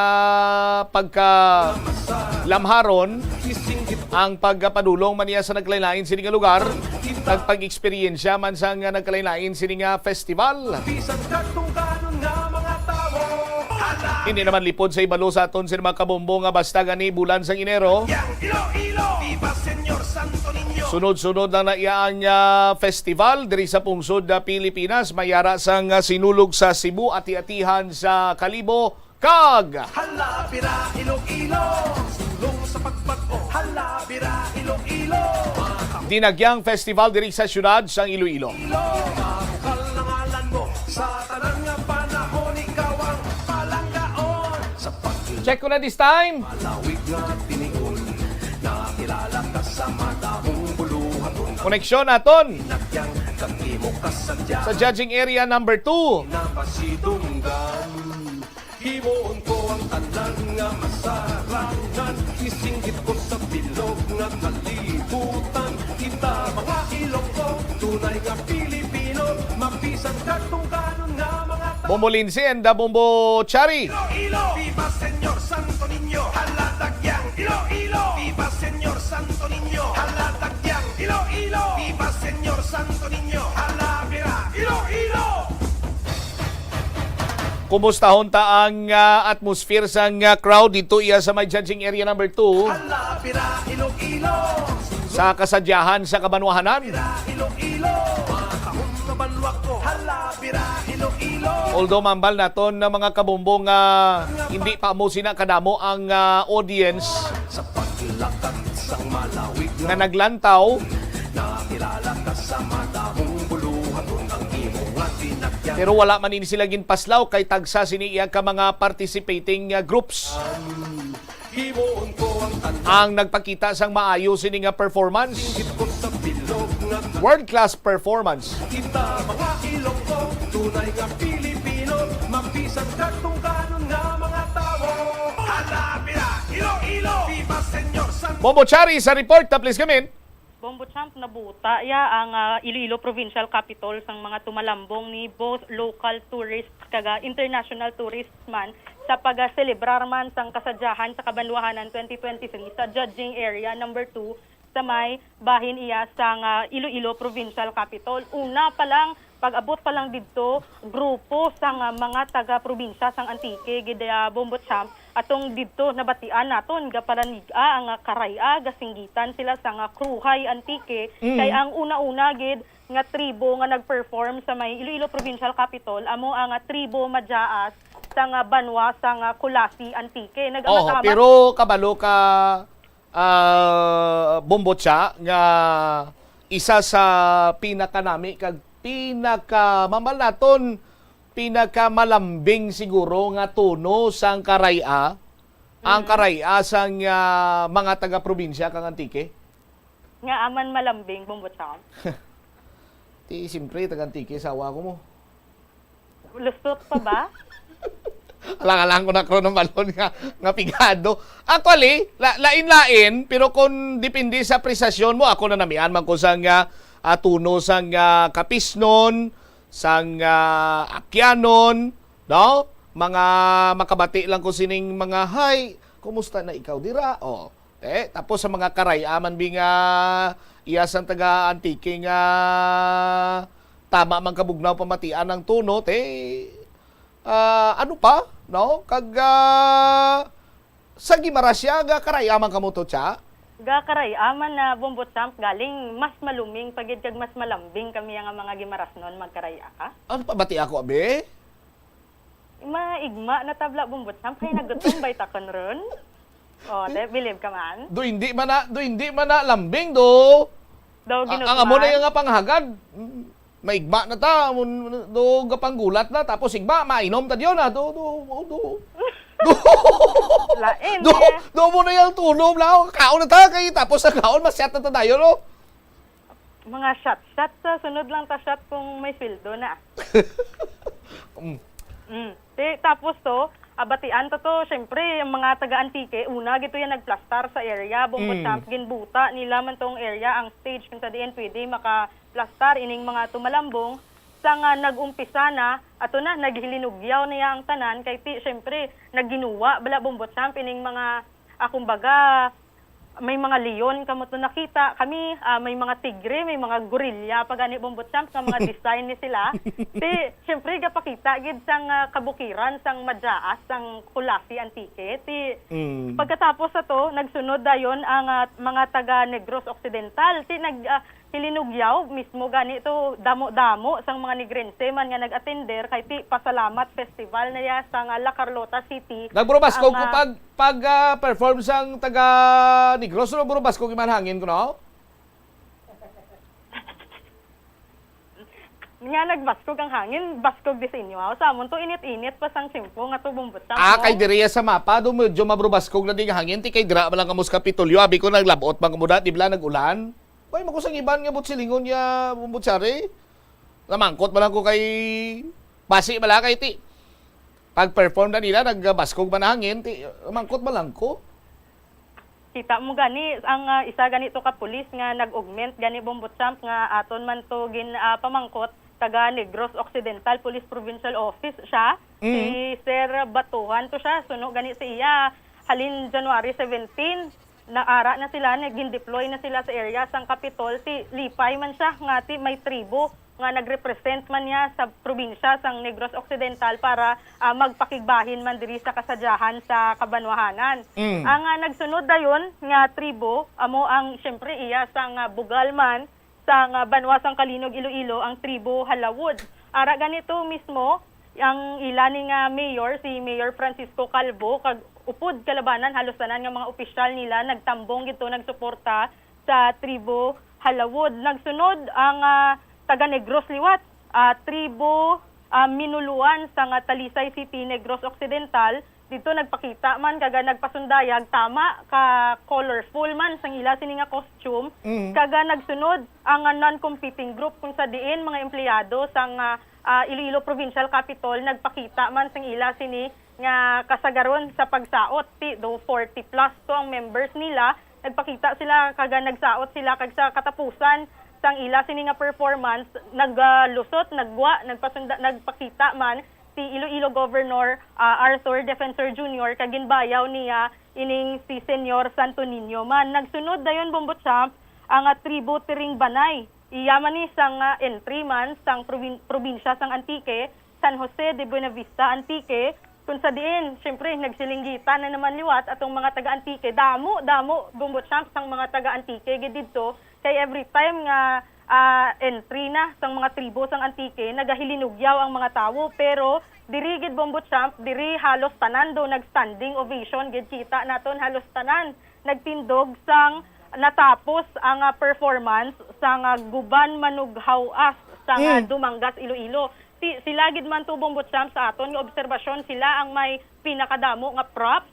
pagka lamharon ang pagpadulong man niya sa nagkalain-lain sini nga lugar, nagpag-eksperyensya man sa nga nagkalain-lain sini nga festival. Bisan kadtungkanon nga mga tawo. Hindi naman lipod sa ibalo sa aton sini mga kabombo nga basta gani bulan sang Enero. Yang Iloilo, viva Señor Santo Niño. Sunod-sunod lang na iya ang, ah, festival diri sa pungsod, ah, Pilipinas. May ara sang, ah, Sinulog sa Cebu, Ati-Atihan sa Kalibo, kag Hala, bira, Iloilo. Sulong sa pagbag-o. Hala, bira, Iloilo. Dinagyang Festival diri sa siyudad sang Iloilo. Ilo, mahal na ngalan mo. Sa tanan nga panahon, ikaw ang palanggaon. Sa pag- Check ko na this time. Malawig nga tinion, nakilala ka sa madamong buluhaton. Koneksyon naton. Dinagyang kag imo kasadya. Sa judging area number two. Napasidunggan. Himuon ko ang tanan nga masarangan. Isinggit ko sa bilog nga kalibutan. Kita, mga Ilonggo, tunay nga Pilipino. Mabisan kadtungkanon nga mga ta- Bombo Lindsay and, uh, Bombo Chari. Iloilo, viva Señor Santo Niño. Hala, tagyang Iloilo, viva Señor Santo Niño. Hala, Kumustahon ta ang, ah, atmosphere sang, ah, crowd dito iya sa may judging area number two. Hala, pira, Iloilo. Sa kasadyahan sa kabanwahanan. Pira, Iloilo. Makahum na banwa ko. Hala, pira, Iloilo. Although mambal naton na mga kabumbong nga hindi pa mo sina kadamo ang, ah, audience Sa paglakat sang malawig nga naglantaw. Nakilala ka sa madamong buluhaton ang imo nga tinagyan. Pero wala man ini sila ginpaslaw kay tagsa sini iya ka mga participating, uh, groups Himuon ko ang tanan. Ang nagpakita sang maayo sini nga performance. Singit ko sa bilog nga World class performance. Kita mga Ilonggo, tunay nga Pilipino, mabisan katungkanon nga mga tawo. Hala, pira, Iloilo, viva Señor San Bombo Chari sa report, ta please come in. Bombo Champ, nabuta ya ang, ah, Iloilo Provincial Capitol sang mga tumalambong ni both local tourists kag, ah, international tourists man sa pag-selebrar man sang kasadyahan sa kabanwahanan twenty twenty-three sa judging area number two sa may bahin iya sang, ah, Iloilo Provincial Capitol. Una pa lang, pag-abot pa lang didto, grupo sang, ah, mga taga-probinsya sang Antique, gid, ah, Bombo Champ, atong didto nabatian naton gapalanig-a ang, ah, karay-a, gasinggitan sila sang, ah, Kruhay Antique. Mm. Kay ang una-una gid nga tribo nga nag-perform sa may Iloilo Provincial Capitol amo ang, ah, tribo Majaas sang, ah, banwa sang, ah, Culasi Antique. Nag-amat-amat. Oho, pero kabalo ka, ah, Bombocha, nga isa sa pinakanami kag pinaka, mambal naton, pinakamalambing siguro nga tono sang karay-a, ang Mm. karay-a sang, ah, mga taga-probinsya kang Antique? Nga aman malambing, Bombocha? Ti, siyempre, taga Antique, asawa ko mo. Lusot pa ba? Alang-alang ko na karon ang balon nga, nga pigado. Actually, la-, lain-lain, pero kung depende sa apresasyon mo, ako na namian man ko sang, ah, ah, tono sang, ah, Capisnon, sang, ah, Akyanon, no? Mga makabati lang ko sining mga, "Hi, kumusta na ikaw dira?" Oh, te, tapos sa mga karay-a man bi nga iya sang taga Antique nga tama man kabugnaw pamatian ang tono, te, ah, ano pa, no? Kag, ah, sa Guimaras siya, gakaray-a man kamo to, cha? Gakaray-a man na, Bombo Champ, galing mas maluming pa gid kag mas malambing kami nga mga Guimarasnon magkaray-a. Ano pa bati ako, abi? Maigma na tabla, Bombo Champ, kay nagutom bay ta kon ron. Oh, te, believe ka man? Do hindi man na, do hindi man na lambing do. Daw A-, ang amo na ginutuman? Yung nga panghagad. Mm, maigma na ta, mun-, do gapanggulat na, tapos igma, mainom ta diyon, ah. Do, do, do, do. Do, Lain, do, eh. Do mo na yung tulog na, kaon na ta, kay tapos ang kaon, masyat na ta dayon, no? Mga shot-shot sa sunod lang ta shot kung may sweldo na. Mm. Mm. Ti, tapos to, abatian to to, syempre, ang mga taga Antique, una gito yan nagplastar sa area, Bombo Mm. Champ, ginbuta nila man tong area, ang stage kung sa diin pwede makaplastar ining mga tumalambong. Sa nga nag-umpisa na, ato na, naghilinugyaw na ya ang tanan, kay ti, syempre, nagginuwa, bala, Bombo Champ, ining mga, ah, kumbaga, may mga leon kamo to nakita. Kami, ah, may mga tigre, may mga gorilya, pa gani, Bombo Champ, nga mga design ni sila. Ti, syempre, gapakita gid sang, ah, kabukiran, sang Majaas, sang Culasi, Antique. Ti, Mm. pagkatapos sa to, nagsunod dayon ang, ah, mga taga Negros Occidental. Ti, nag, ah, hilinugyaw mismo gani to, damo-damo sang mga Negrense man nga nag-atender kay ti Pasalamat Festival na ya sa nga La Carlota City. Nagburubaskog Ang, ko ah, pag, pag, ah, perform sang taga Negros, no? Burubaskog iman hangin ko, no? Nga nagbaskog ang hangin, baskog di sa inyo, ah. Sa amon to, init-init pa sang tiyempo nga to, Bombo Champ, Ah, no? Kay diri sa mapa, do medyo mabrubaskog na di nga hangin, ti kay dira man lang kamo sa Kapitolyo, abi ko naglabot man kamo da, di bala nag-ulan? Way, makusang iban nga butsilingon niya, Bombo Chari. Namangkot man lang ko kay, basi man lang kay ti. Pag-perform na nila, nagbaskog man ang hangin, ti, namangkot man lang ko. Kita mo gani, ang, ah, isa gani to ka pulis nga nag-augment gani, Bombo Champ, nga aton man to gin, ah, pamangkot, taga Negros Occidental Police Provincial Office siya. Mm. Si Sir Batuhan to siya, suno gani sa iya. Halin January seventeen, naara na sila, nagin-deploy na sila sa area sang Kapitol. Ti lipay man siya nga ti may tribo nga nagrepresent man niya sa probinsya sang Negros Occidental para, ah, magpakigbahin man diri sa kasadyahan sa kabanwahanan. Mm. Ang, ah, nagsunod dayon nga tribo, amo ang, siyempre, iya sang, ah, bugal man sang, ah, banwa sang Calinog, Iloilo, ang tribo Halawod. Ara ganito mismo, ang ila ni nga mayor, si Mayor Francisco Calvo, kag upod kalabanan, halos tanan nga mga opisyal nila nagtambong gito, nagsuporta sa tribo Halawod. Nagsunod ang, ah, taga Negros liwat, ah, tribo, ah, Minuluan sa nga Talisay City, Negros Occidental. Dito nagpakita man kag nagpasundayag, tama ka colorful man sang ila sini nga costume. Mm. Kag nagsunod ang, ah, non-competing group, kung sa diin mga empleyado sang, ah, ah, Iloilo Provincial Capitol nagpakita man sang ila sini nga kasagaron sa pagsaot. Ti do forty plus to ang members nila. Nagpakita sila kag nagsaot sila, kag sa katapusan sang ila sini nga performance, naglusot, naggwa, nagpasunda, nagpakita man si Iloilo Governor, ah, Arthur Defensor Junior, kag ginbayaw niya ining si Senyor Santo Niño man. Nagsunod dayon, Bombo Champ, ang, ah, tribo Tiring Banay. Iya man ni sang, ah, entry man sang provin-, probinsya sang Antique, San Jose de Buenavista, Antique, kung sa diin, siyempre, nagsilinggitan na naman liwat atong mga taga-Antique. Damo, damo, Bombo Champ, sang mga taga-Antique gid didto, kay every time nga, ah, entry na sang mga tribo sang Antique, nagahilinugyaw ang mga tawo. Pero diri gid, Bombo Champ, diri halos tanan do nag-standing ovation gid. Kita naton, halos tanan nagtindog sang natapos ang, ah, performance sang, ah, Guban Manughaw-as sa, ah, Mm. Dumangas, Iloilo. Ti-, sila gid man to, Bombo Champ, sa aton nga obserbasyon, sila ang may pinakadamo nga props.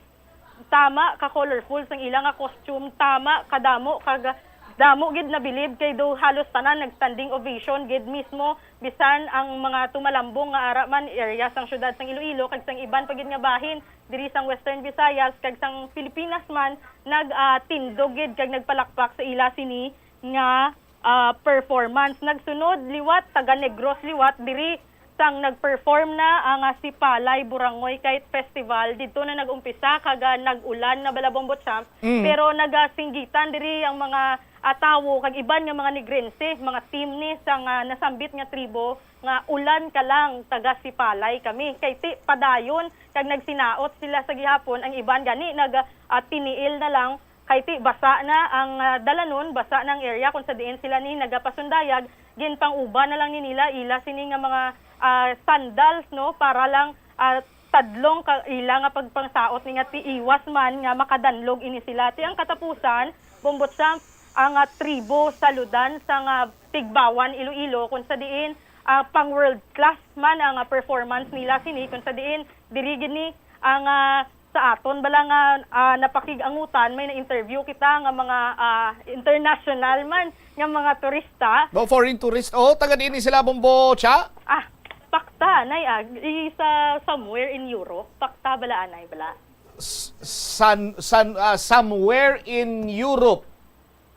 Tama ka colorful sang ila nga costume, tama kadamo, kag damo gid nabilib, kay do halos tanan nag-standing ovation gid mismo, bisan ang mga tumalambong nga ara man area sang siyudad sang Iloilo kag sang iban pa gid nga bahin diri sang Western Visayas kag sang Pilipinas man, nag, ah, tindog gid kag nagpalakpak sa ila sini nga, ah, performance. Nagsunod liwat, taga Negros liwat, diri sang nag-perform na ang, ah, Sipalay Burangoy Kite Festival. Didto na nag-umpisa kag, ah, nag-ulan na bala, Bombo Champ. Mm. Pero nagasinggitan diri ang mga, ah, tawo kag iban nga mga Negrense, mga team ni sang, ah, nasambit nga tribo nga, "Ulan ka lang, taga Sipalay kami." Kay ti padayon kag nagsinaot sila sa gihapon, ang iban gani nag, ah, tiniil na lang, kay ti basa na ang, ah, dalanon, basa na ang area kung sa diin sila ni nagapasundayag. Ginpang-uban na lang ni nila ila sini nga mga, ah, sandals, no, para lang, ah, tadlong ka ila nga pagpangsaot ni nga ti iwas man nga makadanlog ini sila. Ti ang katapusan, Bombo Champ, ang, ah, tribo Saludan sa nga Tigbawan, Iloilo, kung sa diin, ah, pang world class man ang, ah, performance nila sini, kung sa diin diri gid ni ang, ah, sa aton bala nga, ah, napakig-angutan, may na-interview kita nga mga, ah, international man nga mga turista. Mga foreign tourist. Oh, taga diin ni sila, Bombo Cha? Ah, pakta, nay, ah, i-, sa somewhere in Europe. Pakta bala, anay bala. S-, san, san, ah, somewhere in Europe.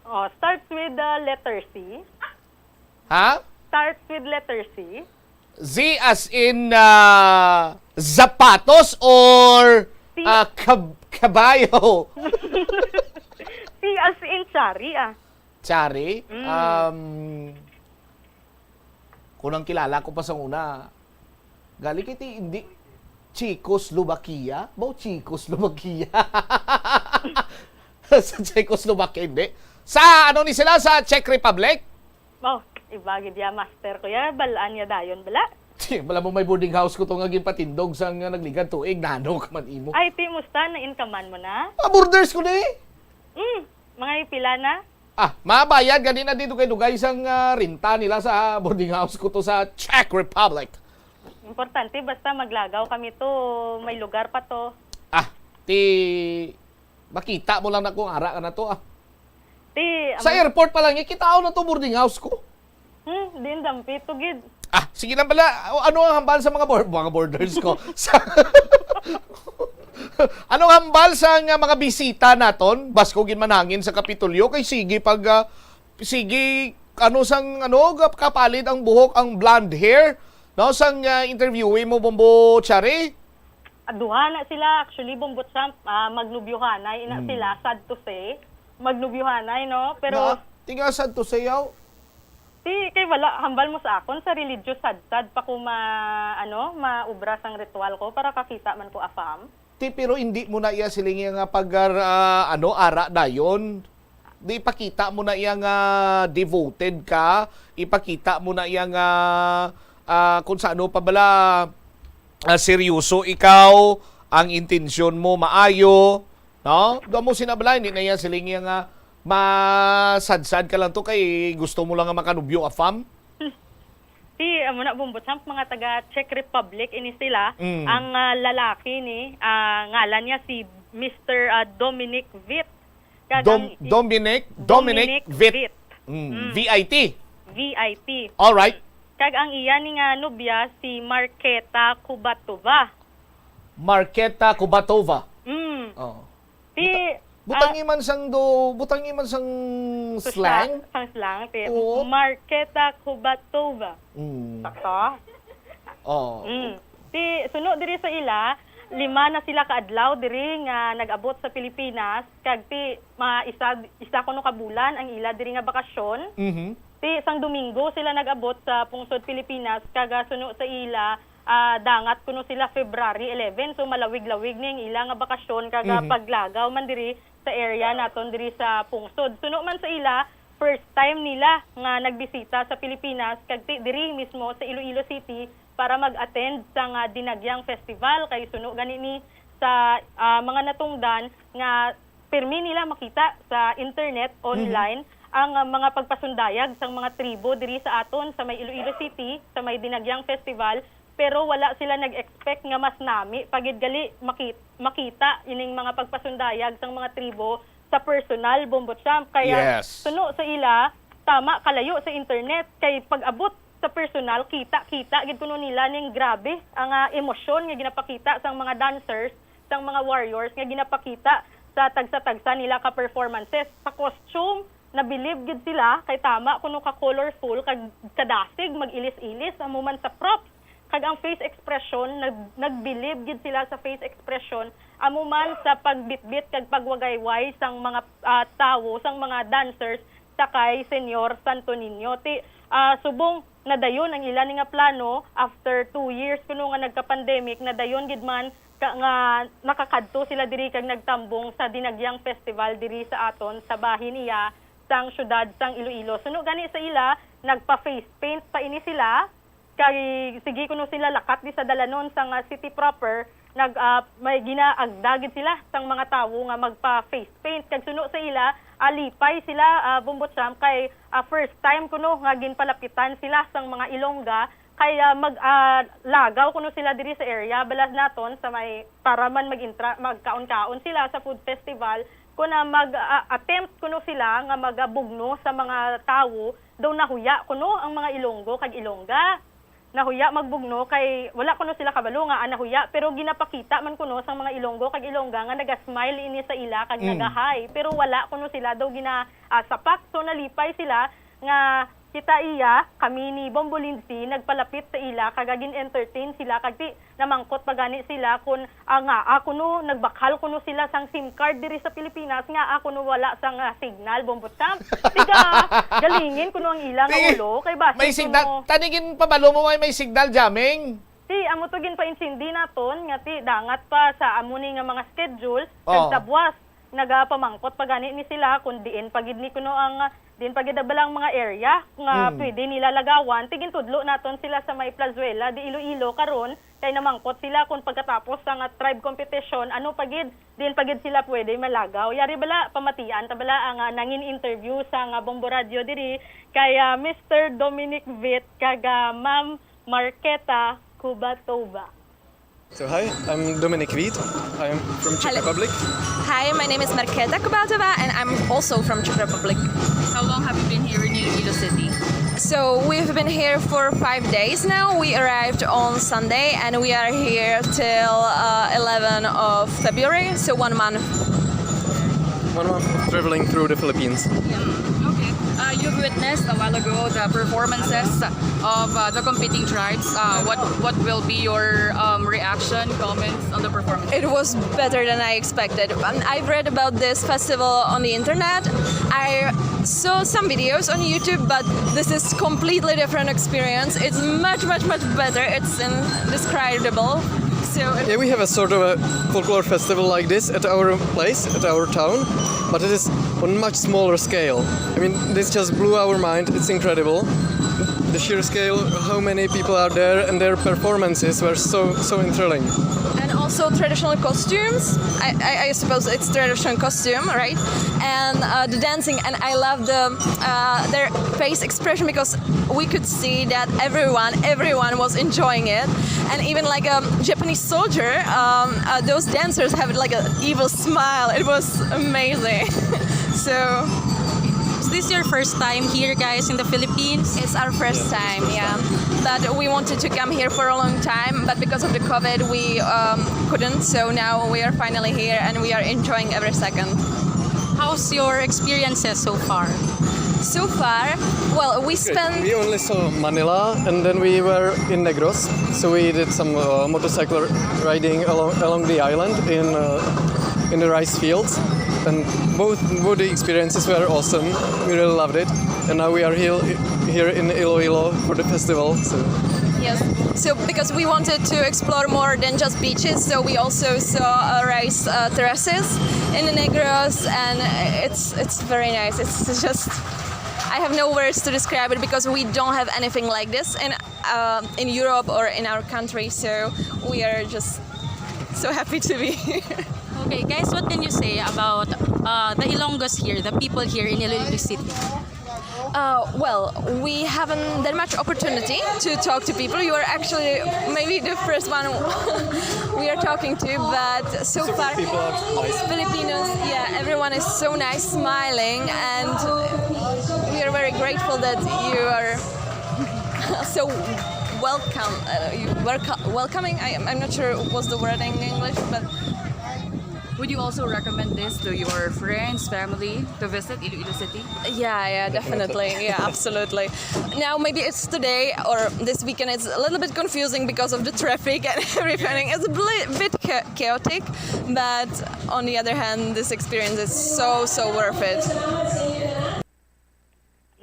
Oh, starts with the letter C. Ha? Starts with letter C. Z as in, ah, zapatos or, C. ah, kab-, kabayo? C as in Chari, ah. Chari? Mm. Um, kung ang kilala ko pa sa una, gali kay ti, hindi, Czechoslovakia? Ba, Czechoslovakia? Sa Czechoslovakia, hindi. Sa, ano ni sila? Sa Czech Republic? Oh, iba gid ya, master ko ya. Balaan ya dayon, bala. Ti, bala mo may boarding house ko to nga ginpatindog sa nga nagligad tuig. Nano ka man imo? Ay, ti, musta? Na-inkaman mo na? Ah, borders ko ni. Mm, mga pila na? Ah, mabayad gani na dito kay dugay sang, ah, renta nila sa boarding house ko to sa Czech Republic. Importante, basta maglagaw kami to, may lugar pa to. Ah, ti, makita mo lang na kung ara ka na to, ah. Ti, Sa am- airport pa lang, eh, kitaon na to boarding house ko. Hmm, din dampi to gid. Ah, sige lang pala. O, ano ang hambal sa mga bor-, mga borders ko? Sa, ano ang hambal sa nga mga bisita naton? Basko gid man hangin sa Kapitolyo kay sige pag, ah, sige, ano, sang, ano, gap-, kapalit ang buhok, ang blonde hair, no, sang, ah, interviewee mo, Bombo Chari? Ah, duha na sila, actually, Bombo Champ, ah, magnubyuhanay na Hmm. sila, sad to say. Magnubyuhanay, no? Pero Na, tiga sad to say, yaw. Ti, kay wala, hambal mo sa akon, sa religious sadsad pa ko ma-, ano, maubra sang ritual ko para kakita man ko afam. Ti, pero hindi mo na iya siling iya nga pag-, ah, ano, ara dayon. Di, ipakita mo na iya nga devoted ka, ipakita mo na iya nga, ah, kung sa ano pa bala, ah, seryoso ikaw, ang intensyon mo maayo, no? Do mo sina bala, hindi na iya siling iya nga masadsad ka lang to kay gusto mo lang nga makanubyo afam? Ti, amo na, Bombo Champ, mga taga Czech Republic ini sila. Mm. Ang, ah, lalaki ni, ah, ngalan niya si Mister, ah, Dominic Vit. Kag Dom-, ang i-, Dominic, Dominic Dominic Vit. Vit. Mm, Mm. V I T. V I T. Alright. Kag ang iya ni nga nobya si Marketa Kubatova. Marketa Kubatova. Mm. Oh. Ti, Buta-, butangi ah, man sang do, butangi man sang so siya, slang. Sang slang, ti, Oo. Marketa Kubatova. Mm. Sakto? Oo. Mm. Ti, suno diri sa ila, lima na sila ka adlaw diri nga nag-abot sa Pilipinas, kag ti, ma-, isa, isa kuno ka bulan ang ila diri nga bakasyon. Mhm. Ti, sang Domingo sila nag-abot sa pungsod Pilipinas, kag, ah, suno sa ila, ah, dangat kuno sila February eleven. So, malawig-lawig ni ang ila nga bakasyon kag, ah, Mhm. paglagaw man diri sa area naton diri sa pungsod. Suno man sa ila, first time nila nga nagbisita sa Pilipinas, kag ti-, diri mismo sa Iloilo City para mag-attend sa nga Dinagyang Festival. Kay suno gani ni sa, ah, mga natungdan nga pirmi nila makita sa internet, Mhm. online, ang, ah, mga pagpasundayag sang mga tribo diri sa aton sa may Iloilo City, sa may Dinagyang Festival, pero wala sila nag-expect nga mas nami pa gid gali maki-, makita ining mga pagpasundayag sang mga tribo sa personal, Bombo Champ. Kaya Yes. suno sa ila, tama kalayo sa internet, kay pag-abot sa personal, kita-kita gid kuno nila ning grabe ang, ah, emosyon nga ginapakita sang mga dancers, sang mga warriors nga ginapakita sa tagsa-tagsa nila ka performances. Sa costume, nabilib gid sila kay tama kuno ka colorful kag kadasig mag-ilis-ilis, amo man sa props. Kag ang face expression, nag-, nagbilib gid sila sa face expression, amo man sa pagbitbit kag pagwagayway sang mga, ah, tawo, sang mga dancers sa kay Señor Santo Niño. Ti, ah, subong nadayon ang ila ni nga plano after two years kuno nga nagka-pandemic, nadayon gid man ka, nga nakakadto sila diri kag nagtambong sa Dinagyang Festival diri sa aton, sa bahin iya sang siyudad sang Iloilo. Suno gani sa ila, nagpa-face paint pa ini sila. Kay sige kuno sila lakat di sa dalanon sang, ah, city proper, nag, ah, may ginaagda gid sila sang mga tawo nga magpa-face paint. Kag suno sa ila, alipay sila, ah, Bombo Champ, kay, ah, first time kuno nga ginpalapitan sila sang mga Ilongga, kay, ah, mag, ah, lagaw kuno sila diri sa area, balas naton sa may, para man mag-intra-, magkaon-kaon sila sa food festival, kun, ah, mag, ah, attempt kuno sila nga magabugno sa mga tawo, daw nahuya kuno ang mga Ilonggo kag Ilongga. Nahuya magbugno kay wala kuno sila kabalo nga, ah, nahuya, pero ginapakita man kuno sang mga Ilonggo kag Ilongga nga naga-smile ini sa ila kag Mm. nagahay, pero wala kuno sila daw gina, ah, sapak. So, nalipay sila nga kita iya, kami ni Bombo Lindsay, nagpalapit sa ila kag gin-entertain sila kag ti-, namangkot pa gani sila kun, ah, ngaa kuno nagbakal kuno sila sang SIM card diri sa Pilipinas, ngaa kuno wala sang, ah, signal, Bombo Champ. Tiga, galingin kuno ang ila nga Ti, ulo, kay basi may signal, kuno tanigin pabalo mo may, may signal jamming. Ti, amo to ginpaintindi naton nga ti dangat pa sa amo ni nga mga schedule, kag Oh. sa buwas, nagapamangkot pa gani ni sila kung diin pa gid ni kuno ang, diin pa gid bala ang mga area nga Hmm. pwede nila lagawan. Ti gintudlo naton sila sa may Plazuela de Iloilo karon, kay namangkot sila kung pagkatapos sa nga tribe competition, ano pa gid, diin pa gid sila pwede malagaw. Yari bala, pamatian ta bala ang, ah, nangin interview sa nga Bombo Radio diri kay, ah, Mister Dominic Vit kag, ah, Ma'am Marketa Kubatova. So hi, I'm Dominic Vit. I'm from Czech Hello. Republic. Hi, my name is Marketa Kubatova, and I'm also from Czech Republic. How long have you been here in Iloilo City? So we've been here for five days now. We arrived on Sunday, and we are here till, uh, eleven of February, so one month. One month of traveling through the Philippines. Yeah. Okay. Uh, you've witnessed a while ago the performances of uh, the competing tribes. Uh, what what will be your um, reaction, comments on the performance? It was better than I expected. Um, I've read about this festival on the internet. I saw some videos on YouTube, but this is completely different experience. It's much, much, much better. It's indescribable. So it Yeah, we have a sort of a folklore festival like this at our place, at our town, but it is on much smaller scale. I mean, this just blew our mind. It's incredible. The sheer scale, how many people are there, and their performances were so, so enthralling. And also traditional costumes. I, I, I suppose it's traditional costume, right? And uh, the dancing, and I love the uh, their face expression, because we could see that everyone, everyone was enjoying it, and even like a Japanese soldier, um, uh, those dancers have like an evil smile. It was amazing. So Is this your first time here, guys, in the Philippines? It's our first time, yeah. But we wanted to come here for a long time, but because of the COVID, we um, couldn't. So now we are finally here, and we are enjoying every second. How's your experiences so far? So far, well, we Good. spent We only saw Manila, and then we were in Negros, so we did some uh, motorcycle riding along, along the island in uh, in the rice fields, and both both the experiences were awesome. We really loved it, and now we are here here in Iloilo for the festival. So. Yes. So because we wanted to explore more than just beaches, so we also saw uh, rice uh, terraces in the Negros, and it's it's very nice. It's just I have no words to describe it because we don't have anything like this in um, in Europe or in our country. So we are just so happy to be here. Okay, guys, what can you say about uh, the Ilonggos here, the people here in Iloilo City? Uh, well, we haven't that much opportunity to talk to people. You are actually maybe the first one we are talking to, but so far, people are nice. Filipinos, yeah, everyone is so nice, smiling, and we are very grateful that you are so welcome, uh, you welcome, welcoming. I, I'm not sure what's the word in English, but Would you also recommend this to your friends, family, to visit Iloilo City? Yeah, yeah, definitely. Yeah, absolutely. Now, maybe it's today or this weekend, it's a little bit confusing because of the traffic and everything. It's a bli- bit cha- chaotic, but on the other hand, this experience is so, so worth it.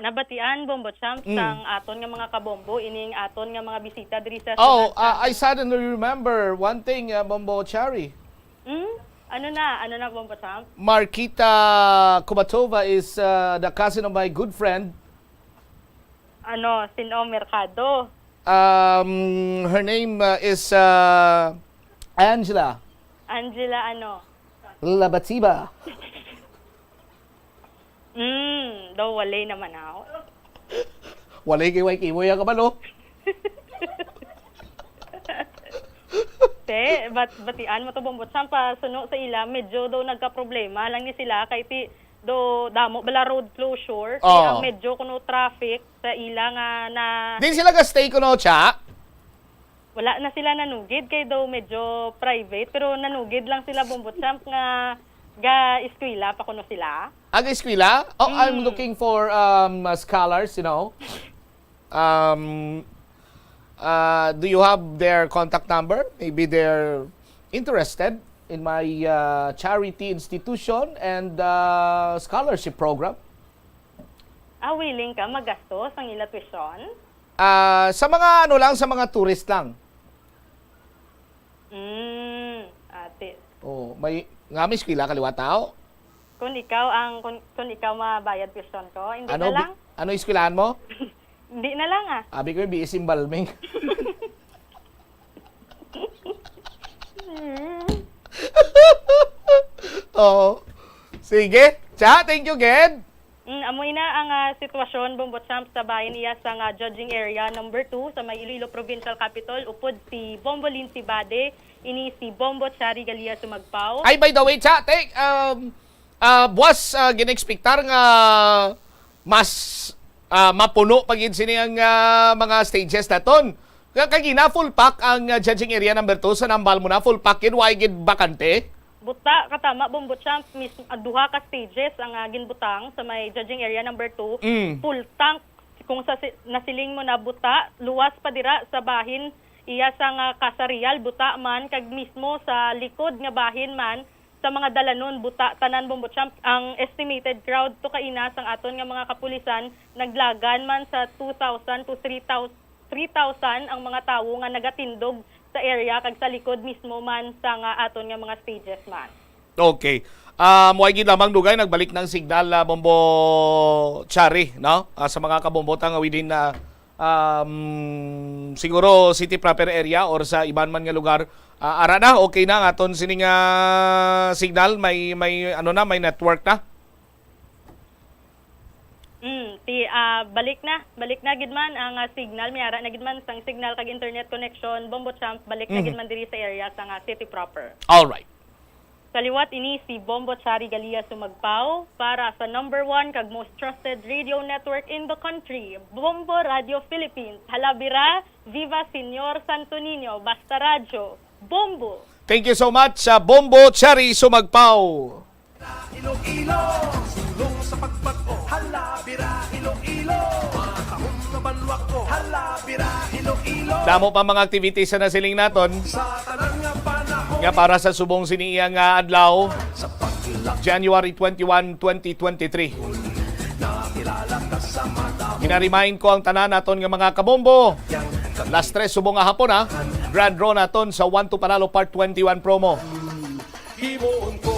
Nabatian, Bombo Champs, Hmm. sang aton nga mga kabombo, ining aton nga mga bisita diri sa Oh, syudad uh, I suddenly remember one thing, uh, Bombo Chari. Hmm? Ano na? Ano na, Bombo Champs? Markita Kubatova is uh, the cousin of my good friend. Ano, Sino Mercado? Um, her name uh, is uh, Angela. Angela ano? Labatiba. Mm, daw wala naman ako. Wala kay Wai Kiboy ang kabalo. Te, bat batian mo to, Bombo Champs, pa suno sa ila, medyo daw nagka-problema lang ni sila kay ti do damo bala road closure, kay Oo. ang medyo kuno traffic sa ila nga na Din sila ga-stay kuno, cha? Wala na sila nanugid kay daw medyo private, pero nanugid lang sila, Bombo Champs, nga ga-eskwela pa kuno sila. Aga eskwela? Oh, I'm Mm. looking for um, uh, scholars, you know. Um, uh, do you have their contact number? Maybe they're interested in my uh, charity institution and uh, scholarship program. Ah, willing ka magasto sang ila tuition? Ah, sa mga ano lang, sa mga tourist lang. Mm, ate. Oh, may nga may eskwela kaliwa tao. Kung ikaw ang kung, kung ikaw mabayad tuition ko, hindi Ano na lang? bi- ano eskwelahan mo? Hindi na lang ah. Abi ko yung B S Imbalming. Oo. Sige. Cha, thank you, Ged. Mm, amo ina ang ah, sitwasyon, Bombo Champ, sa bahin iya sa nga judging area number two sa may Iloilo Provincial Capitol, upod si Bombo Lindsay Bade, ini si Bombo Chari Galia Sumagpaw. Ay, by the way, Cha, te, um, ah, buwas ah, gin-expectar nga mas ah, mapuno pa gid sini ang ah, mga stages naton. Nga kagina full pack ang ah, judging area number two sa nambal mo na, full pack gid, way gid bakante. Buta ka tama, Bombo Champ, mis-, ah, duha ka stages ang, ah, ginbutang sa may judging area number two. Mm. Full tank, kung sa si-, nasiling mo na buta, luwas pa dira sa bahin iya sa nga Casa Real, buta man, kag mismo sa likod nga bahin man, sa mga dalanon, buta tanan, Bombo Champ. Ang estimated crowd to kaina sang aton nga mga kapulisan, naglagan man sa two thousand to three thousand, three thousand ang mga tawo nga nagatindog sa area kag sa likod mismo man sa nga aton nga mga stages man. Okay. Ah, mo gid lamang dugay, nagbalik ng signal, ah, Bombo Chari, no? Ah, sa mga kabombo ta nga within na, um, siguro city proper area or sa iban man nga lugar. Ah, ara na, okay na ang aton sining, ah, signal, may, may ano na, may network na. Mm, ti, ah, balik na, balik na gid man ang, ah, signal, may ara na gid man sang signal kag internet connection, Bombo Champ, balik na gid Mhm. man diri sa area sa nga city proper. All right. Sa liwat ini si Bombo Chari Galia Sumagpao para sa number one kag most trusted radio network in the country, Bombo Radio Philippines. Halabira, viva Señor Santo Niño, basta radyo, Bombo! Thank you so much, sa Bombo Chari Sumagpao. Iloilo, sulong sa pagbag-o. Halabira, Iloilo, makahom nga banwa ko. Halabira, Iloilo. Damo pa mga activities sa nasiling naton. Sa tanan nga panahon. Nga para sa subong sini iya nga adlaw, January twenty-one, twenty twenty-three. Gina-remind ko ang tanan naton nga mga kabombo. Last tres subong nga hapon, ha. Grand draw naton sa One to Panalo Part twenty-one promo.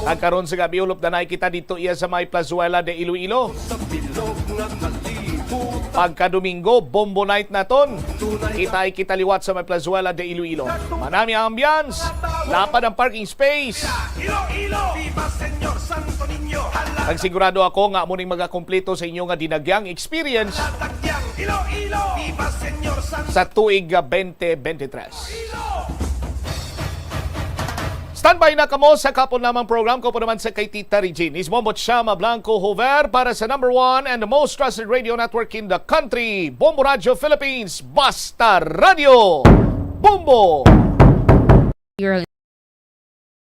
At karon sa gabi, ulop na kita dito iya sa may Plazuela de Iloilo. Pagka Domingo, Bombo Night naton. Kita ay kita liwat sa may Plazuela de Iloilo. Manami ang ambience, lapad ang parking space. Iloilo, viva Señor Santo Niño. Hala. Nagsigurado ako nga amo ning magakumpleto sa inyo nga dinagyang experience. Hala, tagyang Iloilo, viva Señor Santo. Sa tuig nga twenty twenty-three. Standby na kamo sa kapon lamang program ko po naman sa kay Tita Regine. Is Bombo Chama Blanco Hover para sa number one and the most trusted radio network in the country, Bombo Radio Philippines. Basta Radio Bombo! Viral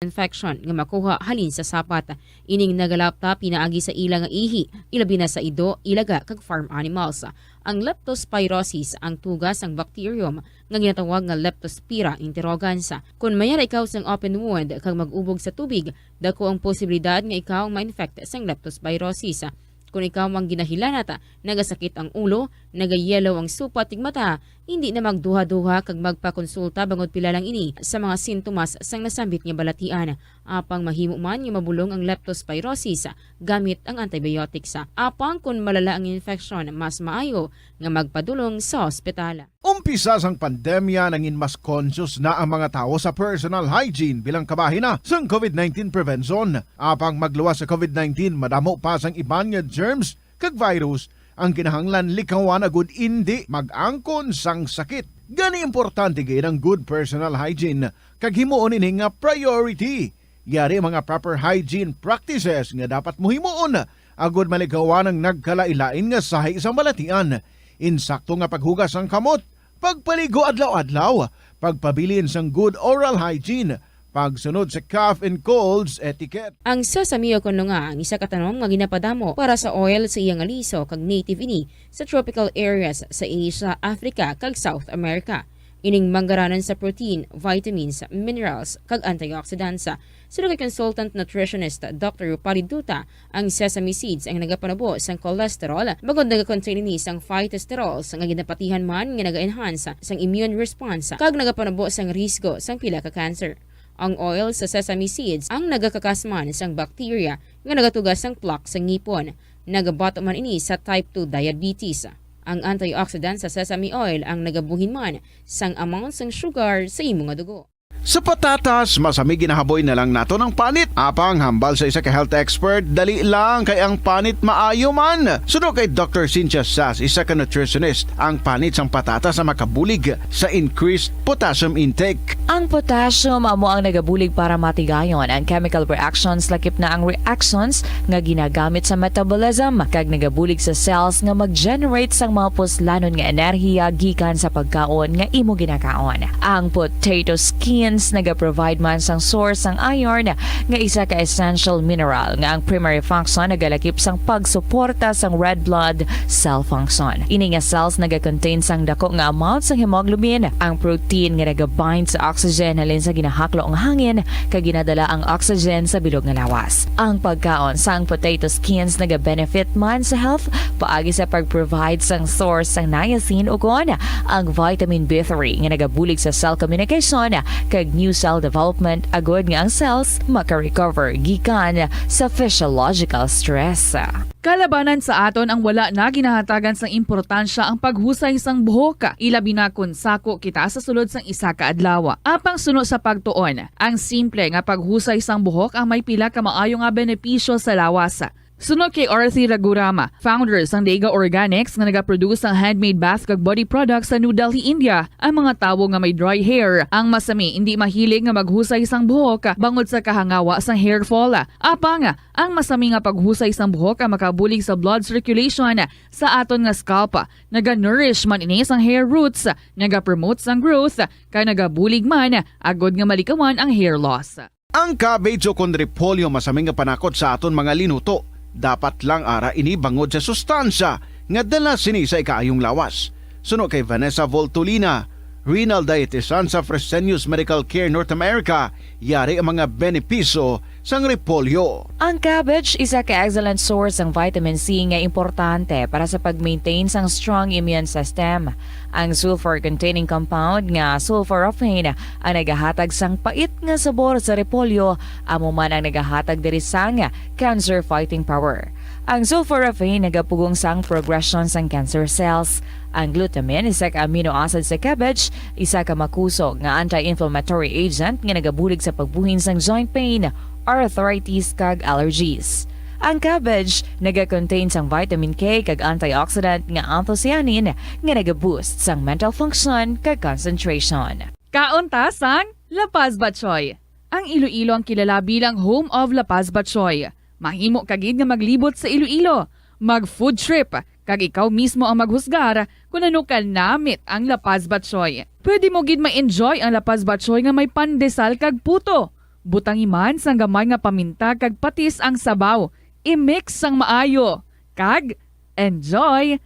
infection nga makuha halin sa sapat. Ining nagalapta pinaagi sa ila nga ihi, ilabi na sa ido, ilaga, kag farm animals. Ang leptospirosis ang tuga sang bacterium nga ginatawag nga Leptospira interrogans. Kon mayara ikaw sang open wound kag mag-ubog sa tubig, dako ang posibilidad nga ikaw ma-infect sang leptospirosis. Kon ikaw ang ginahilanat, nagasakit ang ulo, nagayellow ang supat kag mata, hindi na magduha-duha kag magpakonsulta bangod pila lang ini sa mga sintomas sang nasambit nga balatian. Apang mahimo man nga mabulong ang leptospirosis gamit ang antibiotics. Apang kon malala ang infection, mas maayo nga magpadulong sa ospital. Umpisa sang pandemya, nangin mas conscious na ang mga tawo sa personal hygiene bilang kabahin na sang COVID nineteen prevention. Apang magluwas sa COVID nineteen, madamo pa sang iban nga germs kag virus ang kinahanglan likawan agud indi mag-angkon sang sakit. Gani, importante gid ang good personal hygiene kag himuon ini nga priority. Yari mga proper hygiene practices nga dapat mo himuon agud malikawan ang nagkalain-lain nga sahi sang balatian. Insakto nga paghugas sang kamot, pagpaligo adlaw-adlaw, pagpabilin sang good oral hygiene, pagsunod sa cough and colds etiquette. Ang sesame o kon lunga ang isa ka tanom nga ginapadamo para sa oil sa iya nga liso kag native ini sa tropical areas sa Asia, Africa, kag South America. Ining manggaranan sa protein, vitamins, minerals, kag antioxidants. Suno kay consultant nutritionist Doctor Rupali Duta, ang sesame seeds ang nagapanubo sang cholesterol, bangod nagakontain ini sang phytosterols nga ginapatihan man nga naga-enhance sang immune response kag nagapanubo sang risgo sang pila ka cancer. Ang oil sa sesame seeds ang nagakakas man sang bacteria nga nagatuga sang plaque sa ngipon. Nagabato man ini sa type two diabetes. Ang antioxidant sa sesame oil ang nagabuhin man sang amount sang sugar sa imo nga dugo. Sa patatas, masami ginahaboy na lang naton ang panit. Apang hambal sa isa ka health expert, dali lang kay ang panit maayo man. Suno kay Doctor Cynthia Sas, isa ka nutritionist, ang panit sang patatas ang makabulig sa increased potassium intake. Ang potassium amo ang nagabulig para matigayon ang chemical reactions, lakip na ang reactions nga ginagamit sa metabolism, kag nagabulig sa cells nga mag-generate sang mga puslanon nga enerhiya gikan sa pagkaon nga imo ginakaon. Ang potato skin Nagaprovide man sang source sang iron, nga isa ka essential mineral nga ang primary function nagalakip sang pagsuporta sang red blood cell function. Ini nga cells nagakontain sang dako nga amount sang hemoglobin, ang protein nga nagabind sa oxygen halin sa ginahaklo nga hangin kag ginadala ang oxygen sa bilog nga lawas. Ang pagkaon sang potato skins nagabenefit man sa health paagi sa pag-provide sang source sang niacin, ukon ang vitamin B three nga nagabulig sa cell communication kag new cell development, agod nga ang cells maka-recover gikan sa physiological stress. Kalabanan sa aton ang wala na ginahatagan sang importansya ang paghusay sang buhok, ilabi na kon sako kita sa sulod sang isa ka adlaw. Apang suno sa pagtuon, ang simple nga paghusay sang buhok ang may pila ka maayo nga benepisyo sa lawas. Suno kay Arthi Ragurama, founder sang Dega Organics nga nagaproduce sang handmade bath kag body products sa New Delhi, India, ang mga tawo nga may dry hair, ang masami indi mahilig nga maghusay sang buhok bangod sa kahangawa sang hair fall. Apang ang masami nga paghusay sang buhok ang makabulig sa blood circulation sa aton nga scalp, naga-nourish man ini sang hair roots, naga-promote sang growth, kag nagabulig man agod nga malikawan ang hair loss. Ang cabbage o kon repolyo masami nga panakot sa aton mga linuto. Dapat lang ara ini bangod sa sustansya nga dala sini sa ikaayong lawas. Suno kay Vanessa Voltolina, renal dietitian sa Fresenius Medical Care North America, yari ang mga benepisyo sang repolyo. Ang cabbage isa ka excellent source sang vitamin C nga importante para sa pag-maintain sang strong immune system. Ang sulfur-containing compound nga sulforaphane ang nagahatag sang pait nga sabor sa repolyo, amo man ang nagahatag diri sang cancer fighting power. Ang sulforaphane nagapugong sang progression sang cancer cells. Ang glutamine, isa ka amino acid sa cabbage, isa ka makusog nga anti-inflammatory agent nga nagabulig sa pagbuhin sang joint pain, arthritis, kag allergies. Ang cabbage nagakontain sang vitamin K kag antioxidant nga anthocyanin nga nagaboost sang mental function kag concentration. Kaon ta sang La Paz Batchoy. Ang Iloilo ang kilala bilang home of La Paz Batchoy. Mahimo ka gid nga maglibot sa Iloilo, mag-food trip, kag ikaw mismo ang maghusgar kon ano ka namit ang La Paz Batchoy. Pwede mo gid ma-enjoy ang La Paz Batchoy nga may pandesal kag puto. Butangi man sang gamay nga paminta kag patis ang sabaw. I-mix sang maayo. Kag enjoy!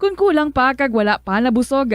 Kon kulang pa kag wala pa nabusog,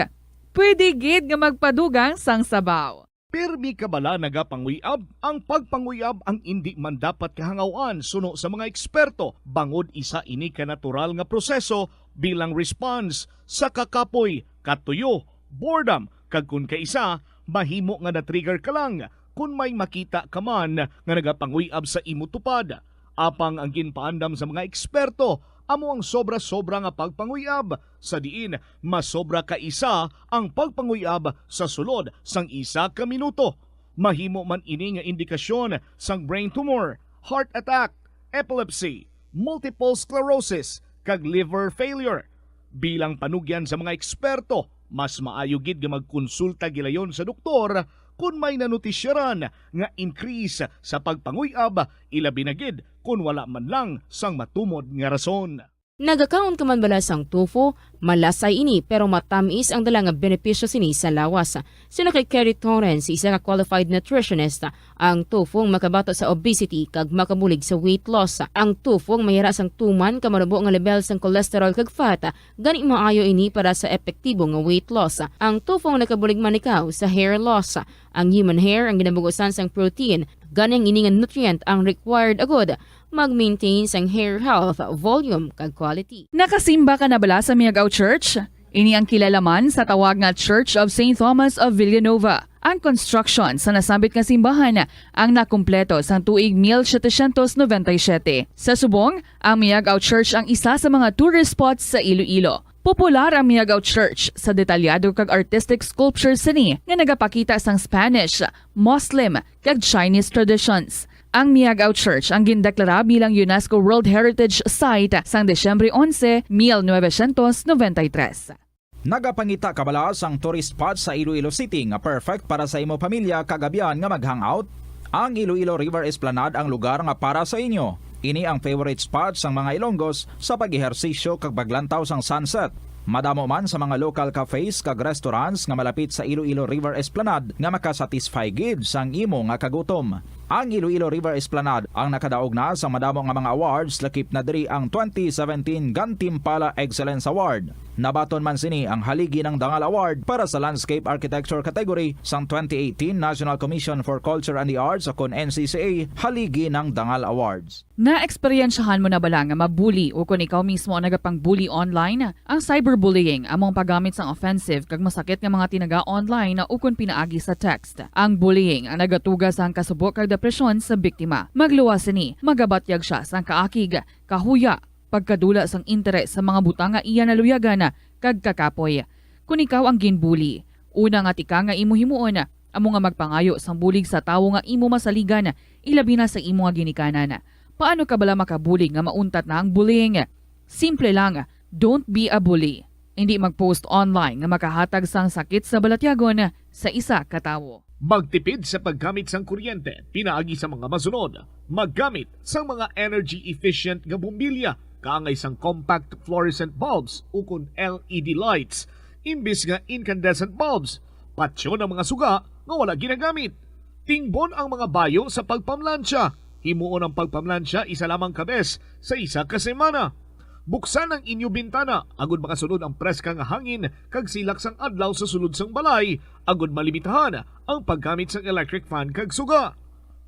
pwede gid nga magpadugang sang sabaw. Pirmi ka bala nagapanguyab? Ang pagpanguyab ang indi man dapat kahangaw-an suno sa mga eksperto, bangod isa ini ka natural nga proseso bilang response sa kakapoy, katuyo, boredom, kag kon kaisa, mahimo nga na-trigger ka lang kon may makita ka man nga nagapanguyab sa imo tupad. Apang ang ginpaandam sa mga eksperto amo ang sobra-sobra nga pagpanguyab, sa diin masobra ka isa ang pagpanguyab sa sulod sang isa ka minuto. Mahimo man ini nga indikasyon sang brain tumor, heart attack, epilepsy, multiple sclerosis, kag liver failure. Bilang panugyan sa mga eksperto, mas maayo gid nga magkonsulta gilayon sa doktor kon may nanotisyaran nga increase sa pagpanguyab, ilabi na gid kon wala man lang sang matumod nga rason. Nagakaon ka man bala sang tofu? Malasay ini, pero matamis ang dala nga benepisyo sini sa lawas. Suno kay Kerry Torrens, isa ka qualified nutritionist, ang tofu ang makabato sa obesity kag makabulig sa weight loss. Ang tofu ang mayara sang tuman ka manubo nga level sang cholesterol kag fat, gani maayo ini para sa epektibo nga weight loss. Ang tofu ang nakabulig man ikaw sa hair loss. Ang human hair ang ginabugusan sang protein, gani ang ini nga nutrient ang required agud mag-maintain sang hair health, volume, kag quality. Nakasimba ka na bala sa Miag-ao Church? Ini ang kilala man sa tawag nga Church of Saint Thomas of Villanova. Ang construction sa nasambit nga simbahan ang nakumpleto sang tuig mil setecientos noventa y siete. Sa subong, ang Miag-ao Church ang isa sa mga tourist spots sa Iloilo. Popular ang Miag-ao Church sa detalyado kag artistic sculptures sini nga nagapakita sang Spanish, Muslim, kag Chinese traditions. Ang Miag-ao Church ang gindeklara bilang UNESCO World Heritage Site sang Disyembre onse, mil novecientos noventa y tres. Nagapangita ka bala sang tourist spot sa Iloilo City nga perfect para sa imo pamilya kag abyan nga mag-hangout? Ang Iloilo River Esplanade ang lugar nga para sa inyo. Ini ang favorite spot sang mga Ilonggos sa pag-ehersisyo kag paglantaw sang sunset. Madamo man sa mga local cafes kag restaurants nga malapit sa Iloilo River Esplanade nga makasatisfy gid sang imo nga kagutom. Ang Iloilo River Esplanade ang nakadaog na sa madamo nga mga awards, lakip na diri ang twenty seventeen Gantimpala Excellence Award. Nabaton man sini ang Haligi ng Dangal Award para sa Landscape Architecture category sang twenty eighteen National Commission for Culture and the Arts, o kon N C C A, Haligi ng Dangal Awards. Naeksperyensyahan mo na bala nga mabuli o kon ikaw mismo ang nagapang-bully online? Ang cyberbullying amo ang paggamit sang offensive kag masakit nga mga tinaga online o kon pinaagi sa text. Ang bullying ang nagatuga sang kasubo kag depresyon sa biktima. Magluwas sini, magabatyag sia sang kaakig, kahuya, pagkadula sang interes sa mga butang nga iya naluyagan kag kakapoy. Kon ikaw ang ginbully, una nga tika nga imo himuon amo nga magpangayo sang bulig sa tawo nga imo masaligan, ilabi na sa imo nga ginikanan. Paano ka bala makabulig nga mauntat na ang bullying? Simple lang, don't be a bully. Hindi mag-post online nga makahatag sang sakit sa balatyagon sa isa ka tawo. Magtipid sa paggamit sang kuryente pinaagi sa mga masunod. Maggamit sang mga energy efficient nga bombilya kaangay sang compact fluorescent bulbs ukon L E D lights imbis nga incandescent bulbs. Patyon ang mga suga nga wala ginagamit. Tingbon ang mga bayo sa pagpamlansya. Himuon ang pagpamlansya isa lamang ka bes sa isa ka semana. Buksan ang inyo bintana agud makasulod ang preska nga hangin kag silak sang adlaw sa sulod sang balay, agud malimitahan ang paggamit sang electric fan kag suga.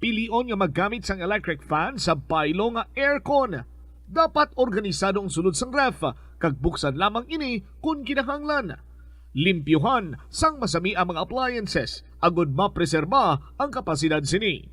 Pilion nga maggamit sang electric fan sa baylo nga aircon. Dapat organisado ang sulod sang ref kag buksan lamang ini kon kinahanglan. Limpyuhan sang masami ang mga appliances agud mapreserba ang kapasidad sini.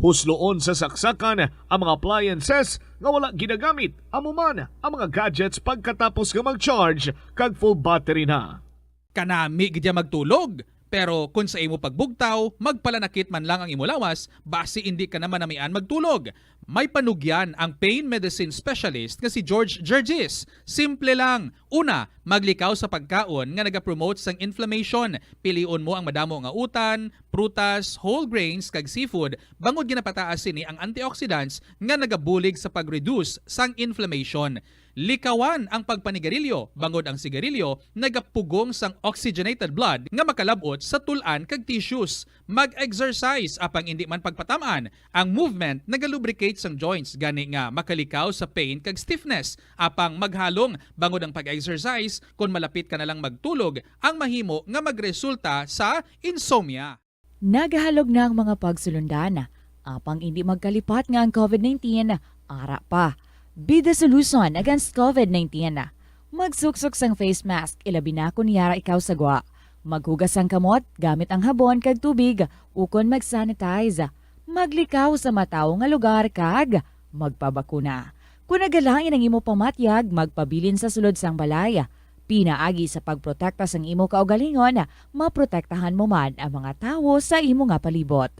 Husloon sa saksakan ang mga appliances nga wala ginagamit, amo man ang mga gadgets pagkatapos nga mag-charge kag full battery na. Kanami gid ya magtulog, pero kon sa imo pagbugtaw, magpalanakit man lang ang imo lawas, basi indi ka na manamian magtulog. May panugyan ang pain medicine specialist nga si George Gergis. Simple lang. Una, maglikaw sa pagkaon nga nagapromote sang inflammation. Pilion mo ang madamo nga utan, prutas, whole grains, kag seafood, bangod ginapataas sini ang antioxidants nga nagabulig sa pag-reduce sang inflammation. Likawan ang pagpanigarilyo, bangod ang sigarilyo nagapugong sang oxygenated blood nga makalab-ot sa tul-an kag tissues. Mag-exercise, apang indi man pagpatam-an. Ang movement nagalubricate sang joints, gani nga makalikaw sa pain kag stiffness. Apang maghalong, bangod ang pag-exercise, kon malapit ka na lang magtulog, ang mahimo nga magresulta sa insomnia. Nagahalog na ang mga pagsulundan, apang indi magkalipat nga ang COVID nineteen ara pa. Be the solution against COVID nineteen. Magsuksok sang face mask, ilabi na kon yara ikaw sa gwa. Maghugas sang kamot gamit ang habon kag tubig, ukon mag-sanitize. Maglikaw sa matawo nga lugar kag magpabakuna. Kon nagalain ang imo pamatyag, magpabilin sa sulod sang balay. Pinaagi sa pagprotekta sang imo kaugalingon, maprotektahan mo man ang mga tawo sa imo nga palibot.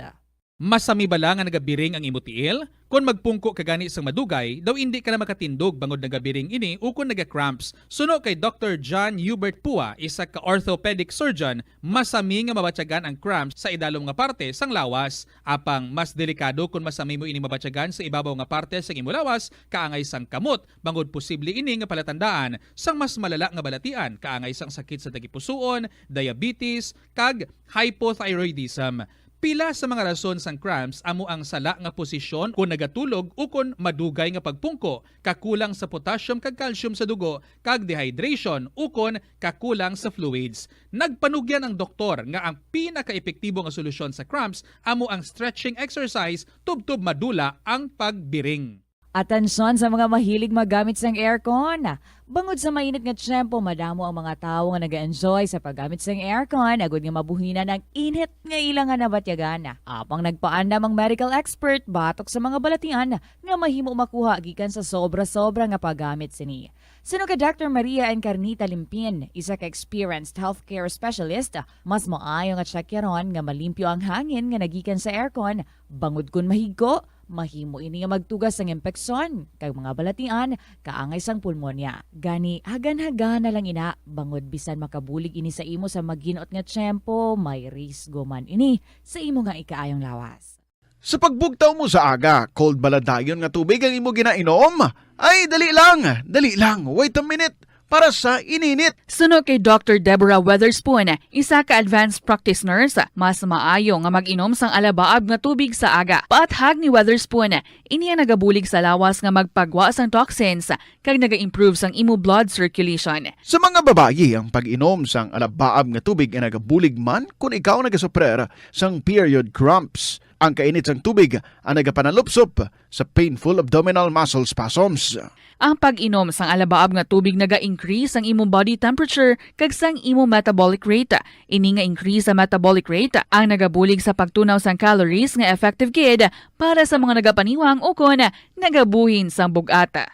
Masami bala nga nagabiring ang imo tiil? Kon magpungko ka gani sang madugay, daw indi ka na makatindog bangod nagabiring ini ukon naga-cramps. Suno kay Doctor John Hubert Pua, isa ka orthopedic surgeon, masami nga mabatyagan ang cramps sa idalom nga parte sang lawas. Apang mas delikado kon masami mo ini mabatyagan sa ibabaw nga parte sang imo lawas, kaangay sang kamot, bangod posible ini nga palatandaan sang mas malala nga balatian, kaangay sang sakit sa tagipusoon, diabetes, kag hypothyroidism. Pila sa mga rason sang cramps amo ang sala nga posisyon kon nagatulog ukon madugay nga pagpungko, kakulang sa potassium kag calcium sa dugo, kag dehydration ukon kakulang sa fluids. Nagpanugyan ang doktor nga ang pinakaepektibo nga solusyon sa cramps amo ang stretching exercise tubtob madula ang pagbiring. Atensyon sa mga mahilig maggamit sang aircon. Bangod sa mainit nga tiyempo, madamo ang mga tawo nga nag-enjoy sa paggamit sang aircon agud nga mabuhinan ang init nga ila nga nabatyagan. Apang nagpaandam ang medical expert batok sa mga balatian nga mahimo makuha gikan sa sobra-sobra nga paggamit sini. Suno kay Doctor Maria Encarnita Limpin, isa ka experienced healthcare specialist, mas maayo nga tsakyaron nga malimpyo ang hangin nga nagikan sa aircon, bangod kon mahigko, mahimo ini nga magtuga sang impeksyon kag mga balatian kaangay sang pulmonya. Gani, hagan-hagan na lang ina, bangod bisan makabulig ini sa imo sa maginot nga tiyempo, may risgo man ini sa imo nga ikaayong lawas. Sa pagbugtaw mo sa aga, cold bala dayon nga tubig ang imo ginainom? Ay, dali lang, dali lang, wait a minute. para sa ininit. Suno kay Doctor Deborah Weatherspoon, isa ka advanced practice nurse, mas maayo nga mag-inom sang alabaab nga tubig sa aga. Paathag ni Weatherspoon, ini ang nagabulig sa lawas nga magpagwa sang toxins kag naga-improve sang imo blood circulation. Sa mga babayi, ang pag-inom sang alabaab nga tubig ay nagabulig man kon ikaw nagasuprer sang period cramps. Ang kainit sang tubig ang nagapanalupsop sa painful abdominal muscle spasms. Ang pag-inom sang alabaab nga tubig naga-increase sang imong body temperature kag sang imong metabolic rate. Ini nga increase sa metabolic rate ang nagabulig sa pagtunaw sang calories nga effective gid para sa mga nagapaniwang ukon nagabuhin sang bug-at.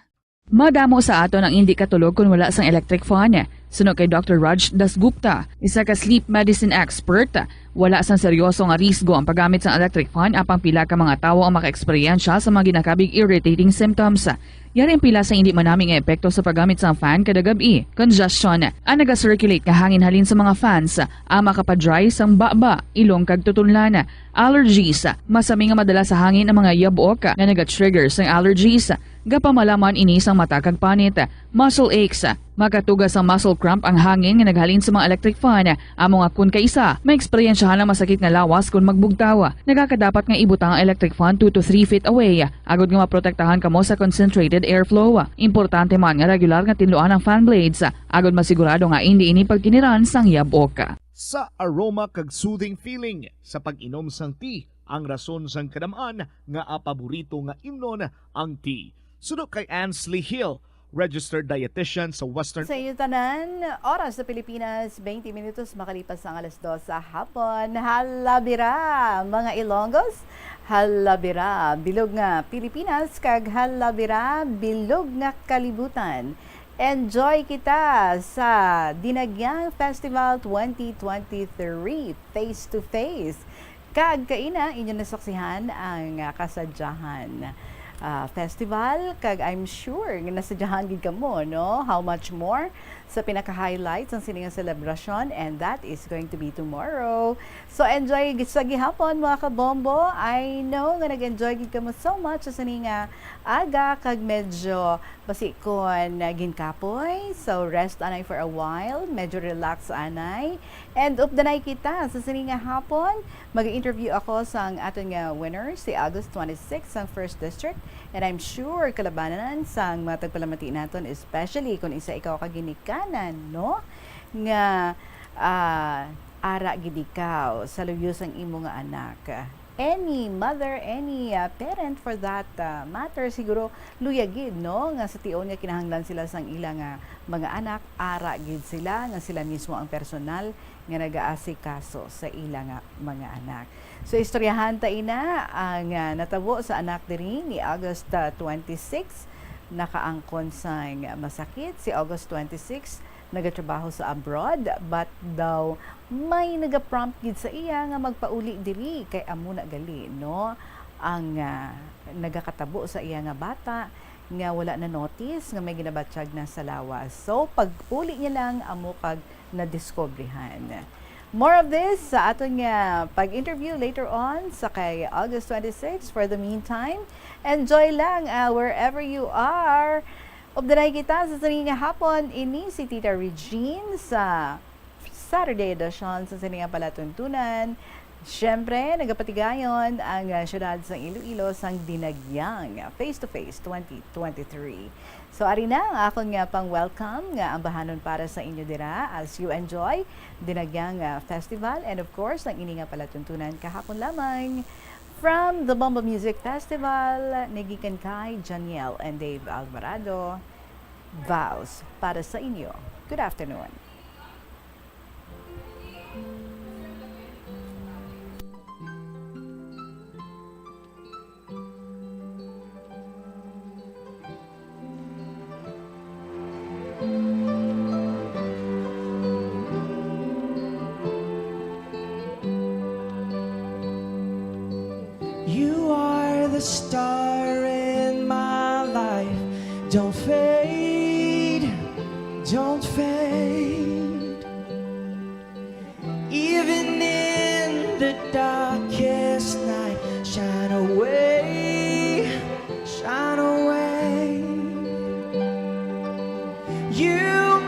Madamo sa aton ang indi katulog kon wala sang electric fan. Suno kay Doctor Raj Dasgupta, isa ka sleep medicine expert, wala sang seryoso nga risgo ang paggamit sang electric fan, apang pila ka mga tawo ang makaeksperyensya sa mga ginakabig irritating symptoms. Yari ang pila sa indi manami nga epekto sa paggamit sang fan kada gab-i. Congestion, ang naga-circulate nga hangin halin sa mga fans, ang makapadry sang baba, ilong kag tutunlan. Allergies, masami nga madala sa hangin ang mga yab-ok nga naga-trigger sang allergies. Gapamalaman ini sang mata kag panit. Muscle aches, makatuga sang muscle cramp ang hangin nga naghalin sa mga electric fan. Amo nga kon kaisa, maeksperiensyahan ang masakit nga lawas kon magbugtaw. Nagakadapat nga ibutang ang electric fan two to three feet away, agod nga maprotektahan kamo sa concentrated airflow. Importante man nga regular nga tinluan ang fan blades, agod masigurado nga indi ini pagkiniran sang yab-ok. Sa aroma kag soothing feeling sa pag-inom sang tea, ang rason sang kadam-an nga apaborito nga imnon ang tea. Suno kay Ansley Hill, registered dietitian sa Western Sa inyo tanan, oras sa Pilipinas, twenty minutos makalipas ang alas dos sa hapon. Halabira, mga Ilonggos! Halabira, bilog nga Pilipinas, kag halabira, bilog nga kalibutan. Enjoy kita sa Dinagyang Festival twenty twenty-three face to face. Kag kaina, inyo nasaksihan ang, ah, kasadyahan, ah, festival, kag I'm sure nga nasadyahan gid kamo, no? How much more sa pinaka-highlight sang sini nga selebrasyon, and that is going to be tomorrow. So, enjoy gi-, sa gihapon, mga kabombo. I know nga nag-enjoy gid kamo so much sa sini nga aga, kag medyo basi kon, ah, ginkapoy. So, rest anay for a while, medyo relax anay. And updanay kita sa sini nga hapon. Mag-interview ako sang aton nga winner, si August twenty-six sang First District. And I'm sure kalabanan sang mga tagpalamati naton, especially kung isa ikaw ka ginikanan, no? Nga, ah, ara gid ikaw sa luyo sang imo nga anak. Any mother, any, ah, parent for that, ah, matter, siguro luya gid, no? Nga sa tion nga kinahanglan sila sang ila nga mga anak, ara gid sila nga sila mismo ang personal nga nagaasikaso sa ila nga mga anak. So, istoryahan ta ina ang, ah, natabo sa anak diri ni August, ah, twenty-six, nakaangkon sang masakit. Si August twenty-six nagatrabaho sa abroad, but daw may nagaprompt gid sa iya nga magpauli diri, kay amo na gali, no, ang, ah, nagakatabo sa iya nga bata nga wala na notice nga may ginabatyag na sa lawas. So, pag-uli niya lang, amo kag nadiskubrihan. More of this sa aton nga pag-interview later on sa kay August twenty-six. For the meantime, enjoy lang, ah, wherever you are. Updanay kita sa sini nga hapon, ini si Tita Regine sa Saturday edition sa sini nga palatuntunan. Siyempre, nagapatigayon ang, ah, siyudad sang Iloilo sang Dinagyang Face to Face twenty twenty-three. So, ari na ang akon nga pang-welcome nga ambahanon para sa inyo dira as you enjoy Dinagyang, ah, Festival and, of course, ang ini nga palatuntunan kahapon lamang. From the Bombo Music Festival, nagikan kay Janiel and Dave Alvarado, Vows para sa inyo. Good afternoon. You are the star in my life. Don't fade, don't fade. Even in the darkest night, shine away, shine away. You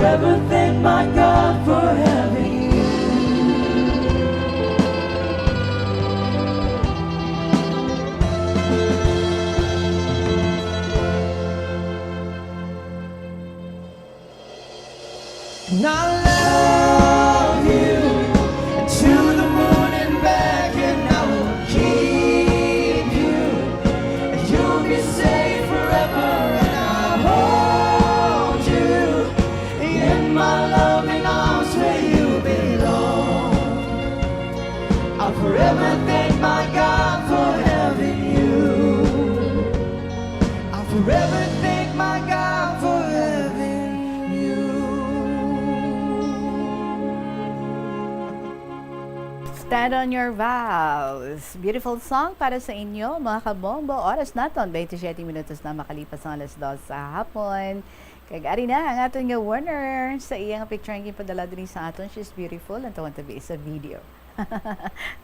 Ever thank my God for having you. And I love you to the moon and back, and I will keep you. And you'll be safe forever, and I'll hold you in my loving arms where you belong. I'll forever thank my God for having you. I'll forever thank my God for having you. Stand on your vows. Beautiful song para sa inyo, mga kabombo. Oras naton, twenty-seven minutos na makalipas ang alas dos sa hapon. Kag ari na ang aton nga winner sa iya nga picture nga ginpadala diri sa aton. She's beautiful. Ang tawag tabi sa video.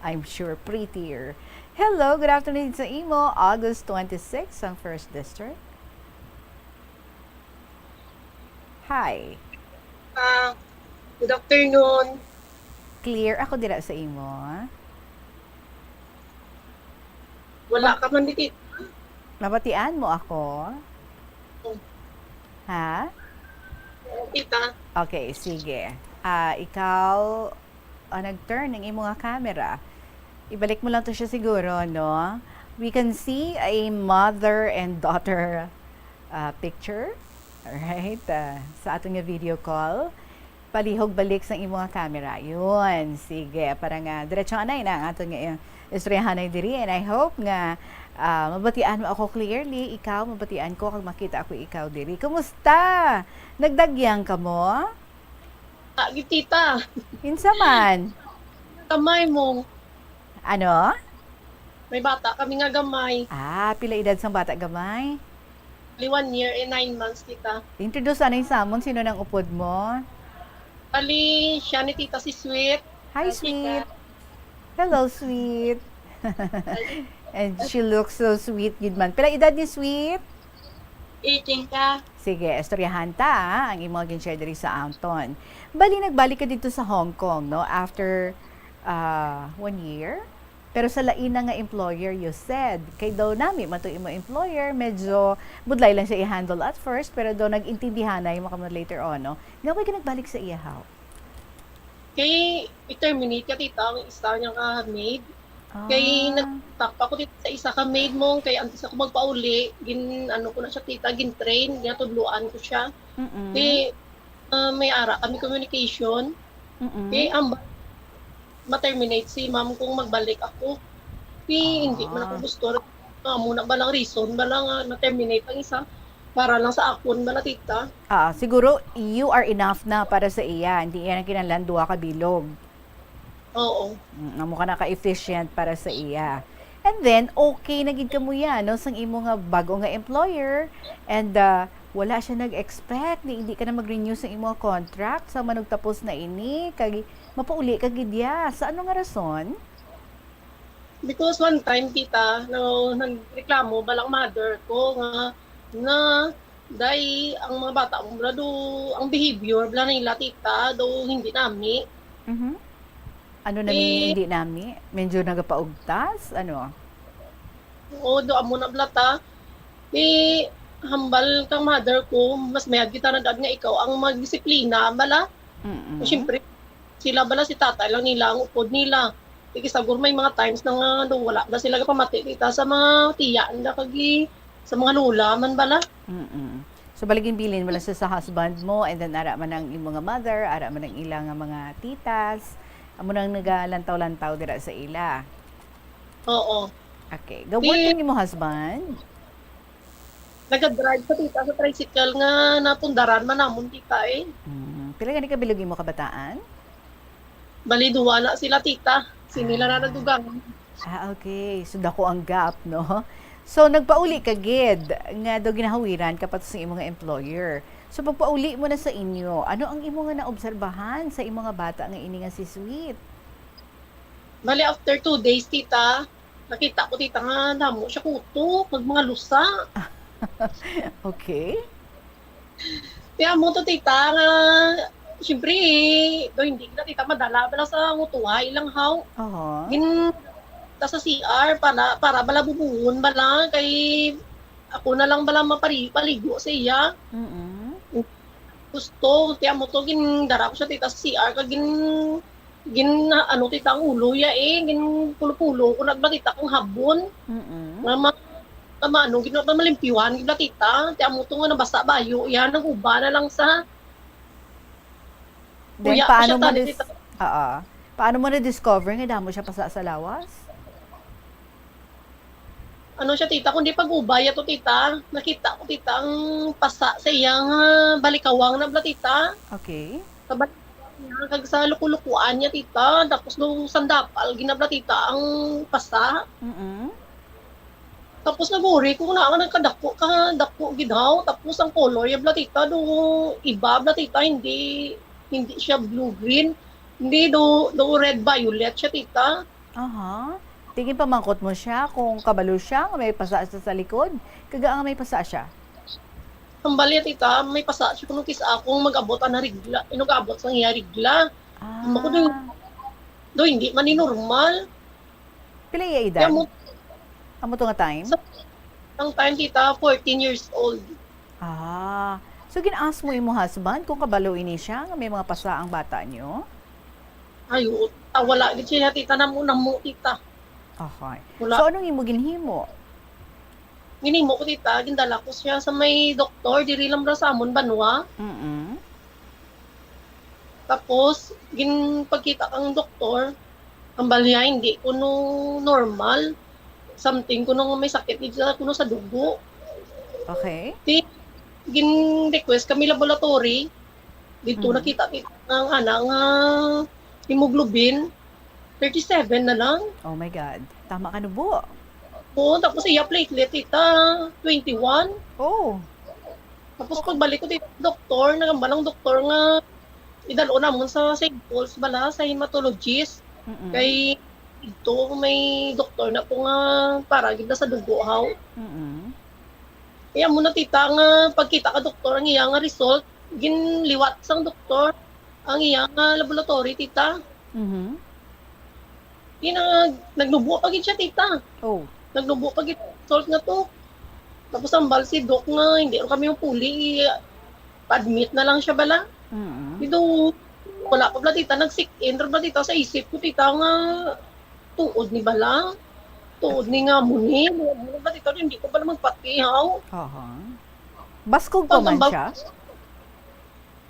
I'm sure prettier. Hello, good afternoon sa imo. August twenty-six ang first district. Hi. Ah, good afternoon. Clear ako dira sa imo, ah? Wala Ma- ka man dito. Mabatian mo ako? Oh. Ha? Kita. Okay, sige. Ah, ikaw, ah, nag-turn ang imo nga camera. Ibalik mo lang to siya siguro, no? We can see a mother and daughter, ah, picture. Alright? Ah, sa aton nga video call. Palihog balik sa imo nga camera. Yun. Sige. Para nga, diretso anay na ang aton nga, eh, istoryahanay diri. And I hope nga, ah, mabatian mo ako clearly. Ikaw, mabatian ko kag makita ako ikaw diri. Kumusta? Nagdagyang ka mo? Ah, gitita. Kinsa man? Kamay mo. Ano? May bata kami nga gamay. Ah, pila edad sang bata gamay? Bali, one year and nine months, tita. Introduce anay sa amon, sino nang upod mo? Bali, siya ni tita si Sweet. Hi, Hi, Sweet. Tita. Hello, Sweet. And she looks so sweet, gid man. Pila edad ni Sweet? Eighteen ka. Sige, istoryahan ta, ah, ang imo gin-share diri sa Anton. Bali, nagbalik ka dito sa Hong Kong, no? After, ah, one year? Pero sa lain na nga employer, you said. Kay daw nami man to imo employer, medyo budlay lang siya i-handle at first, pero daw nag-intindihanay mo kamo later on, no? Nga way ka nagbalik sa iya, how? Kay i-terminate ka, tita, ang isa niya ka maid. Kay Ah. nagtakpa ko, tita, sa isa ka maid mo, kay antes ako magpauli, gin-, ano ko na siya, tita, gin-train, ginatudloan ko siya. Mm-mm. Kay, ah, may ara kami communication. Mm-mm. Kay ang ma-terminate si ma'am kung magbalik ako. Kay hindi man ako Ah. gusto. Amo na ba lang reason ba lang nga na-terminate ang isa para lang sa akon ba na, tita? Ah, siguro you are enough na para sa iya. Hindi iya na kinahanglan duha ka bilog. Oo. Mm, amo ka na ka-efficient para sa iya. And then, okay na gid kamo yan, no, sang imo nga bago nga employer. And, ah, wala siya nag-expect ni hindi ka na mag-renew sa imo nga contract sa manugtapos na ini, kag mapauli ka gid ya. Sa ano nga rason? Because one time, tita, no, nagreklamo balang mother ko nga, nga, day, ang mga bata mo bala do, ang behavior bala nila, tita, do hindi nami. Mhm. Ano na Eh, may hindi nami? Medyo nagapaugtas? Ano? Oo, do amo na bala ta. Eh, hambal kang mother ko, mas mayad kita na dad nga ikaw ang magdisiplina, bala. Mm-mm. Siyempre, sila bala si tatay lang nila, ang upod nila. Sige, sagur may mga times na nga, do, wala na sila kapamati kita sa mga tiya nila kag sa mga lola man bala. Mm-mm. So, baligin bilin mo lang sa, sa husband mo, and then ara man ang imo nga mother, ara man ang ila nga mga titas, amo nang nagalantaw-lantaw dira sa ila. Oo. Okay. Gawon Di- ang imo husband? Nagadrive sa tita sa tricycle nga napundaran man namon, tita, eh. Mm. Pila gani ka bilog imo kabataan? Bali, duwa na sila, tita. Sini lang na Ah. nadugang. Ah, okay. So, dako ang gap, no? So, nagpauli ka gid nga daw ginahawiran ka pa sa imo nga employer. So, pagpauli mo na sa inyo, ano ang imo nga naobserbahan sa imo nga bata nga ini nga si Sweet? Bali, after two days, tita, nakita ko, tita, nga damo siya kuto, kag mga lusa. Okay. Kaya mo to, tita, nga, siyempre, do hindi na, tita, madala bala sa ngutuhay lang, haw. Aha. Gin-, ta sa C R, para, para bala bubuhon bala, kay ako na lang bala mapari-, paligo sa iya. Mm-mm. Gusto, tiyan mo to, gindara ko siya, tita, sa C R, kag gin-, gin-, ano, tita, ang ulo ya, eh, ginpulo-pulo ko na bala, tita, kang habon. Mm-mm. Nga ma-, nga maano, gin-, malimpyuhan, gid bala, tita. Tiyan mo to nga nabasa bayo, yan, nag-uba na lang sa Then, Kuya, paano siya mo tani dis-, kita. Oo. Paano mo na-discover nga damo siya pasa sa lawas? Ano siya, tita? Kundi pag-ubay ato, tita, nakita ko, tita, ang pasa sa iyang, ah, balikawang na bala, tita. Okay. Sa balikawang niya, kag sa lukulukuan niya, tita. Tapos nung sandapal, ginabla, tita, ang pasa. Mm-mm. Tapos naguri ko na nga nagkadako, kadako gid haw. Tapos ang color ya bala, tita, do iba bala, tita, hindi, hindi siya blue-green. Hindi, do, do red-violet siya, tita. Aha. Tingin pamangkot mo siya kung kabalo siya nga may pasa siya sa likod, kag ang may pasa siya. Ang bali, tita, may pasa siya kuno kis akong mag-abot ang regla, inugabot sang iya regla. Ah. Ako din, do, hindi man ni normal. Pila iya edad? Kaya mo, Amo to nga time? Sa, ang time, tita, fourteen years old. Ah. So, gin-ask mo imo husband kung kabalo ini siya nga may mga pasa ang bata niyo? Ay, oo. Ah, wala gid siya, tita, namo, namo, tita. Okay. Wala. So, anong imo ginhimo? Ginhimo ko, tita, gindala ko siya sa may doktor, diri lang ra sa amon banwa. Mm-mm. Tapos, ginpagkita kang doktor, ang balya hindi kuno normal. Something kuno nga may sakit gid sa, kuno sa dugo. Okay. Di, gin-request kami laboratory. Dito Mm. nakita, tita, ang ana nga hemoglobin, thirty-seven na lang. Oh my God. Tama ka, nubo. Oo, tapos iya platelet, tita, twenty-one. Oh. Tapos pagbalik ko dito, doktor, nagambal ang doktor nga idalo namon sa Saint Paul's bala, sa hematologist. Mm-mm. Kay dito may doktor na po nga para gid na sa dugo, haw. Mm-mm. Kaya mo na, tita, nga pagkita ka doktor ang iya nga result, ginliwat sang doktor ang iya nga laboratory, tita. Mhm. Di na, nagnubo pa gid siya, tita. Oh. Nagnubo pa gid result nga to. Tapos ang bal si Doc nga, hindi rin kami mapuli, pa-admit na lang siya bala. Mm. Dito, wala pa bala, tita, nag-sink in ra bala, tita, sa isip ko, tita, nga tuod ni bala. Tuod ni nga mo ni. Wala bala, tita, hindi ko bala magpatihaw. Aha. Baskog pa Pag man ang bal- siya?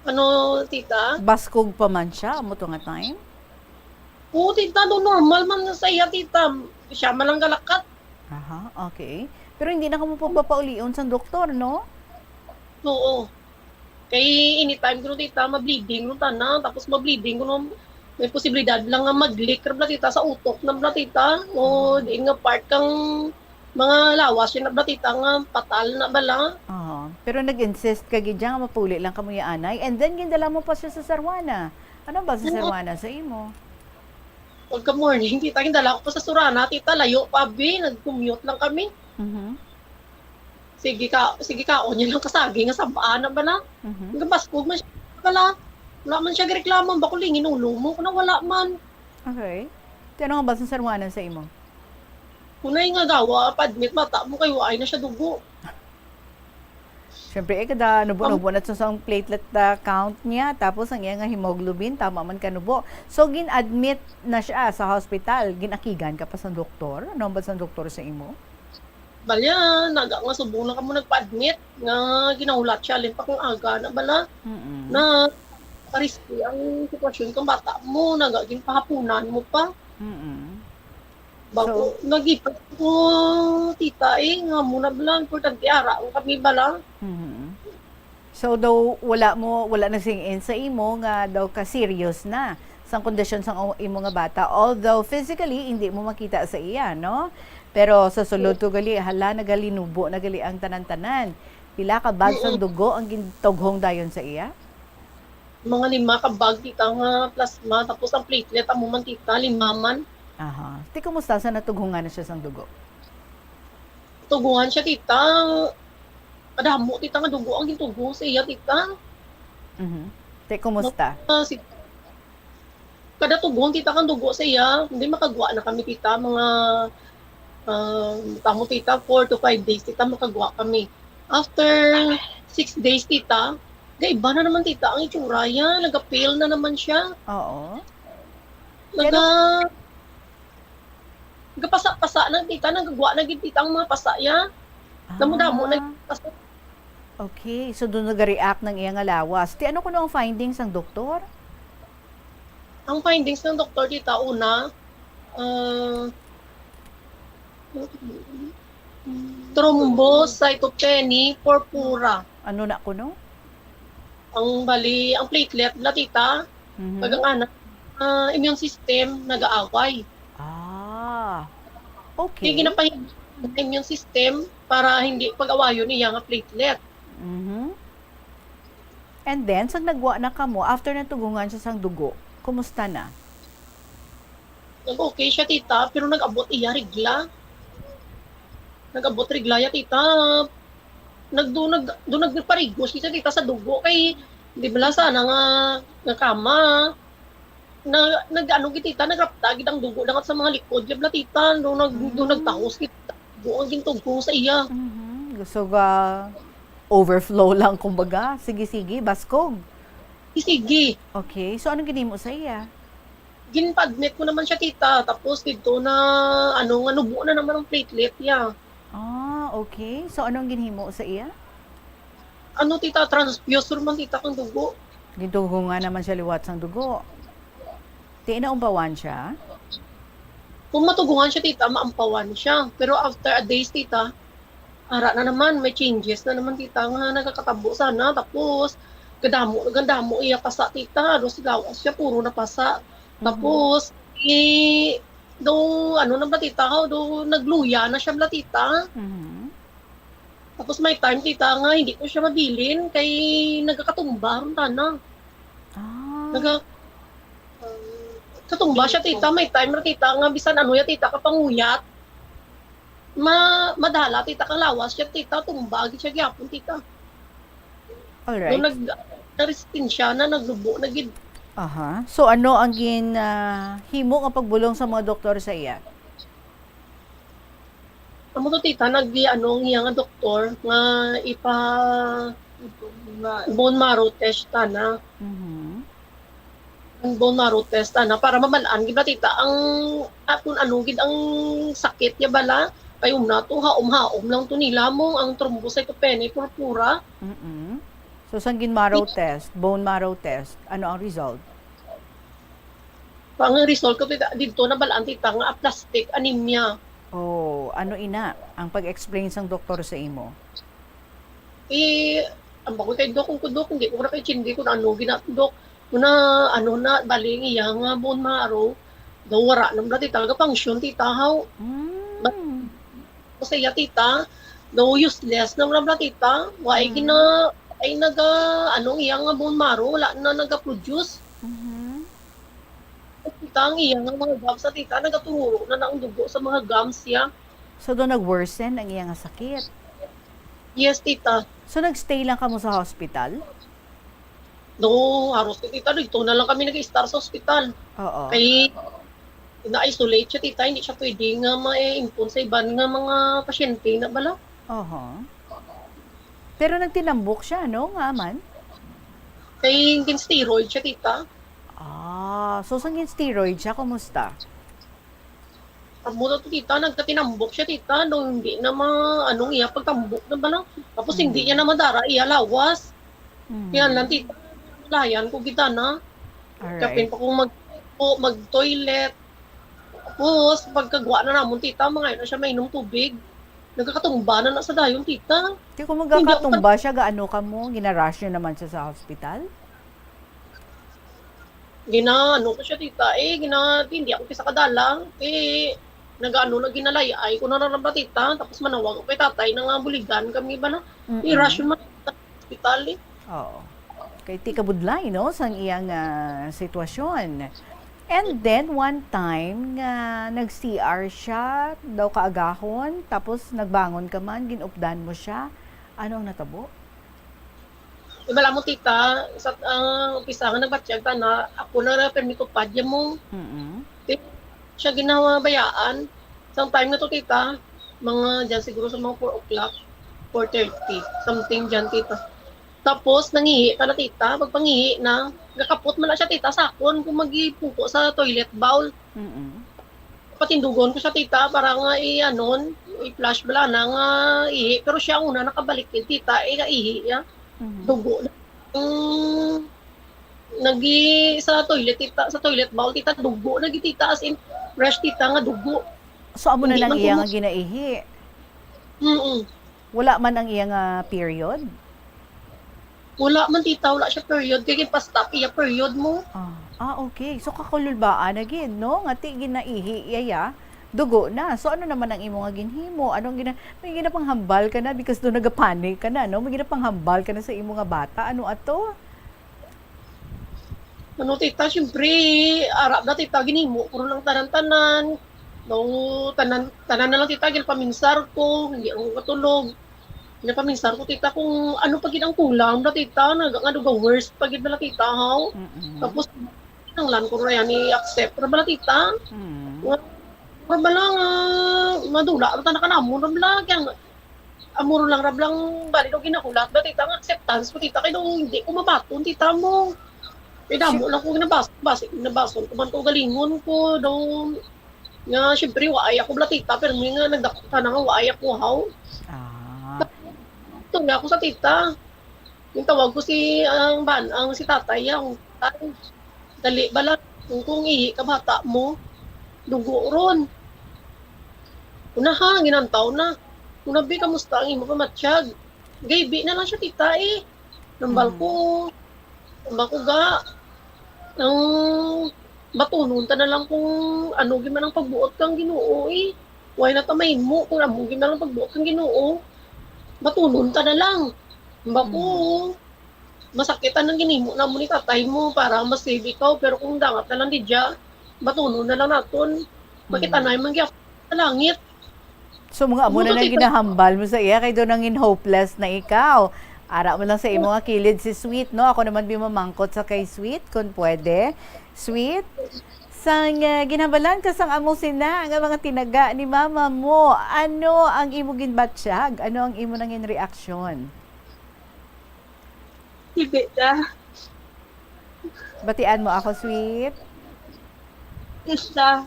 Ano, tita? Baskog pa man siya, amo to nga time? Oo, tita, no, normal man sa iya, tita. Siya man lang galakat. Aha, okay. Pero hindi na kamo pagpapaulion sang doktor, no? Oo. Kay anytime kuno, tita, ma-bleeding kuno tana, tapos ma-bleeding kuno, may posibilidad lang nga mag-leak ra bala, tita, sa utok na bala, tita. O, Mm. diin nga part kang mga lawas, yun na bala, tita, nga patal na bala. Oo. Pero nag-insist ka gid dyan nga mapuli lang kamo ya anay. And then, gindala mo pa siya sa Sor Juana. Ano ba sa Sor Oo. Juana sa imo? Pagka morning, tita, gindala ko pa sa Sor Juana, tita, layo pa, bi. Nag-commute lang kami. Mhm. Sige ka, sige ka, o niya lang kasagi nga sabaan na bala. Mhm. Ang gabaskog man siya bala. Wala man siya gireklamo, bakulingin ulo mo, kung wala man. Okay. Ti ano nga ba sa Sor Juana sa imo? Kunay nga gawa, pa-admit bata mo kay waay na siya dugo. Siyempre, eh, kada nubo-nubo na sa, sa platelet, ah, count niya, tapos ang iya nga hemoglobin, tama man ka nubo. So, gin-admit na siya sa hospital. Gin-akigan ka pa sa doktor? Ano ba sa doktor sa imo? Balya, naga nga subong na kamo nagpa-admit, nga ginahulat siya, alin pa kung aga na bala, Mm-mm. na risky ang sitwasyon kang bata mo, naga ginpahapunan mo pa. Mm-mm. Bago, So, nagipag ko, tita, eh, nga muna bala, importante, ara, ang kami bala. Mhm. So, daw wala mo, wala na sing-in sa imo nga daw ka-serious na sang kondisyon sang o-, imo nga bata. Although physically, hindi mo makita sa iya, no? Pero sa sulod to gali, hala, nagalinubo na gali ang tanan-tanan. Pila ka bag sang Mm-mm. dugo ang gintughong dayon sa iya? Mga lima ka bag, tita, nga plasma, tapos ang platelet, amo man, tita, lima man. Aha. Ti, kumusta sa natughungan na siya sang dugo? Tuguhan siya, tita. Kadamo, tita, nga dugo ang gintugo sa iya, tita. Mhm. Te, kumusta? Ah, si, kada tugon, tita, kang dugo sa iya, hindi makagwa na kami, tita, mga, ah, tamo, tita, four to five days, tita, makagwa kami. After six days, tita, gaiba na naman, tita, ang itsura niya, nagapil na naman siya. Oo. Naga, nagapasa-pasa na, tita, nagagwa na gid, tita, ang mga pasa niya. Damo-damo na Ah, okay. So, doon nag-react ng iya nga lawas. Ti ano kuno ang findings sang doktor? Ang findings ng doktor, tita, una, ah, thrombocytopenia purpura. Ano na kuno? Ang bali, ang platelet, bala, tita, Mhm. pag ang anak, ah, immune system, nag-aaway. Ah, Kaya okay. ginapahiga ang immune system para hindi pag-awayon niya nga platelet. Mhm. And then, sa nagwa na kamo, after na tugungan siya sang dugo, kumusta na? Nag-okay siya, tita, pero nag-abot iya regla. Nag-abot regla ya, tita. Nagdu-, nag-, do nagparigos kita, tita, sa dugo kay, di bala sana nga, nga kama. Na, nag-ano gid, tita, nagrapta gid ang dugo dangat sa mga likod ya bala, tita. Do nag-, do Mm. nagtahos gid, tita. Dugo ang gintugkong sa iya. Mhm. So, ga overflow lang, kumbaga. Sige, sige, baskog. Sige. Okay, so anong ginhimo sa iya? Ginpa-admit ko naman siya, tita. Tapos dito na, ano, nga nubo na naman ang platelet niya. Ah, okay. So, anong ginhimo sa iya? Ano, tita, transfuser man, tita, kang dugo. Gintugongan naman siya liwat sang dugo. Ti naumpawan siya? Kung matugungan siya, tita, maampawan siya. Pero after a days, tita, ara na naman, may changes na naman, tita, nga nagakatabo sana. Tapos, gadamo, gadamo iya pasa, tita. Halos lawas siya, puro na pasa. Mhm. Tapos, eh, daw, ano na ba, tita, ho? Daw, nagluya na siya, bala, tita. Mhm. Tapos may time, tita, nga hindi ko siya mabilin kay nagakatumba ron tana. Ah, Naga, katumba siya, tita. May time ra, tita, nga bisan ano ya, tita, kapanguyat. Ma, madala, tita, kang lawas siya, tita. Tumba gid siya gyapon, tita. Nung alright. nag, naresistensya na, naglubo na gid. Aha. So, ano ang gin, ah, himo nga pagbulong sa mga doktor sa iya? Amo to, tita, nag, ano, ang iya nga doktor nga ipa bone marrow test tana. Mhm. Ang bone marrow test tana para mabal-an gid ba, tita, ang, ah, kung ano gid ang sakit niya bala. Kay una to, haom-haom lang to nila mo ang thrombocytopenia purpura. Mm-mm. So, sang gin-marrow test, bone marrow test, ano ang result? Ang result ko, tita, dito nabal-an, tita, nga aplastic anemia. Oh, ano ina ang pag-explain sang doktor sa imo? Eh, ang bakod kay Dok, kung Dok, hindi ko na kay Chindi kung ano gina-, Dok. Muna, ano na, bali ang iya nga bone marrow, daw wala na bala, tita, ga function, tita, haw. Mm. Kasi iya, tita, daw useless na bala, tita. Wa ay Mm. gina, ay naga, ano, iya nga bone marrow, wala na naga-produce. Mhm. Tita, ang iya nga mga gums, sa tita, nagaturo na na ang dugo sa mga gums siya. So, do nag-worsen ang iya nga sakit? Yes, tita. So, nag-stay lang kamo sa hospital? No, haros, tita, dito na lang kami nag-star sa hospital. Oo. Kay, na-isolate siya, tita, hindi siya pwede nga ma-impon sa iban nga mga pasyente na bala. Oho. Pero nagtinambok siya, no, nga man? Kay, gin-steroid siya, tita. Ah, so sang gin-steroid siya, kumusta? Amo na to, tita, nagkatinambok siya, tita, no, hindi na ma-, ano, iya pagtambok na bala. Tapos, hindi niya na madara iya lawas. Mhm. Kaya lang, tita, layan ko kita na. Alright. Kapin pa kung mag, o, mag-toilet. Tapos, pagkagwa na namon, tita, mga na siya mainom tubig. Nagkakatumba na na sa dayon, tita. Ti kung Hindi ako magkakatumba siya, gaano kamo? Gina-rush niyo naman siya sa hospital? Gina-, ano ko siya, tita, eh, gina-, hindi ako kisa kadala. Eh, nag-ano na, ginalay-ay ko na lang, tita. Tapos manawag ako kay tatay na nga buligan kami ba na. Mm-mm. I-rush man sa hospital, eh. Oo. Kay ti kabudlay, no, sang iyang, ah, sitwasyon. And then, one time nga nag-C R siya, daw kaagahon, tapos nagbangon ka man, ginupdan mo siya. Ano ang natabo? Di bala mo, tita, sa, ah, umpisa nga nagbatyag ta na, ako na ra pirmi tupad ya mo. Mm-mm. Di siya ginabayaan. Sang time na to, tita, mga dyan siguro sa mga four o'clock, four thirty, something dyan, tita. Tapos, nangihi ka na, tita. Pagpangihi na, gakapot man na siya, tita, sa akon kung magipungko sa toilet bowl. Mm-mm. Patindugon ko siya, tita, para nga i-anon, i-flush bala na nga ihi. Pero siya ang una nakabalik, eh, tita, eh, kaihi, ya. Mhm. Dugo na. Mm, nagi sa toilet, tita, sa toilet bowl, tita, dugo na gid, tita, as in, fresh, tita, nga dugo. So, amo na Hindi nang man iya nga kumus- ginaihi? Mm-mm. Wala man ang iya nga period? Wala man, tita, wala siya period. Kaya pa-stop iya period mo. Ah, ah, okay. So, kakululbaan na gid, no? Nga ti ginaihi iya, ya, dugo na. So, ano naman ang imo nga ginhimo? Anong gina-, may ginapanghambal ka na because do nagapanic ka na, no? May ginapanghambal ka na sa imo nga bata. Ano ato? Ano, tita, siyempre, ara na, tita, ginhimo ko ron ang tanan-tanan. No, tanan, tanan na lang, tita, ginapaminsar ko, hindi ako katulog. Ginapaminsar ko, tita, kung ano pa gid ang kulang na, tita, na, nga duga worst pa gid na, tita, haw. Mm-mm. Tapos, kinahanglan ko ra yan i-accept ra bala, tita. Mm. Nga, ra bala nga, madula ra ta na kanamo ra bala, kaya nga, amo ra lang ra bala, bali daw ginahulat ba, tita, nga acceptance ko, tita, kay daw hindi ko mabaton, tita, mo. Kay damo Si- lang ko ginabas-, basi, ginabason ko man kaugalingon ko, daw, nga, siyempre, waay ako bala, tita, pero may nga nagdakop ka na nga waay ako, haw. Ah. Ito nga ako sa tita. Yung tawag ko si, ang ban-, ang si tatay, ang tatay. Dali bala, kung, kung ihi ka bata mo, dugo ron. Una ha, ginantaw na. Una, bi, kamusta ang imo pamatyag? Gaybi na lang siya, tita, eh. Nambal Mm. ko, nambal ko ga, ang batunon ta na lang kung ano gid man ang pagbuot kang Ginoo, eh. Why na ta mahimo kung amo gid man ang pagbuot kang Ginoo? Batunon ta na lang. Nambal ko, Mm. masakit ang ginhimo namo ni tatay mo para ma-save ikaw, pero kung dangat na lang didya, batunon na lang naton. Makita Mm. na man gyapon sa langit. So, mga amo Amo na to, nang tita. ginahambal mo sa iya, kay do nangin hopeless na ikaw. Ara mo lang sa imo nga kilid si Sweet, no? Ako naman bi mamangkot sa kay Sweet, kung pwede. Sweet, sang, ah, ginhambalan ka sang amo sina nga mga tinaga ni mama mo, ano ang imo ginbatyag? Ano ang imo nangin reaksyon? Hindi na. Batian mo ako, Sweet? Yes, da.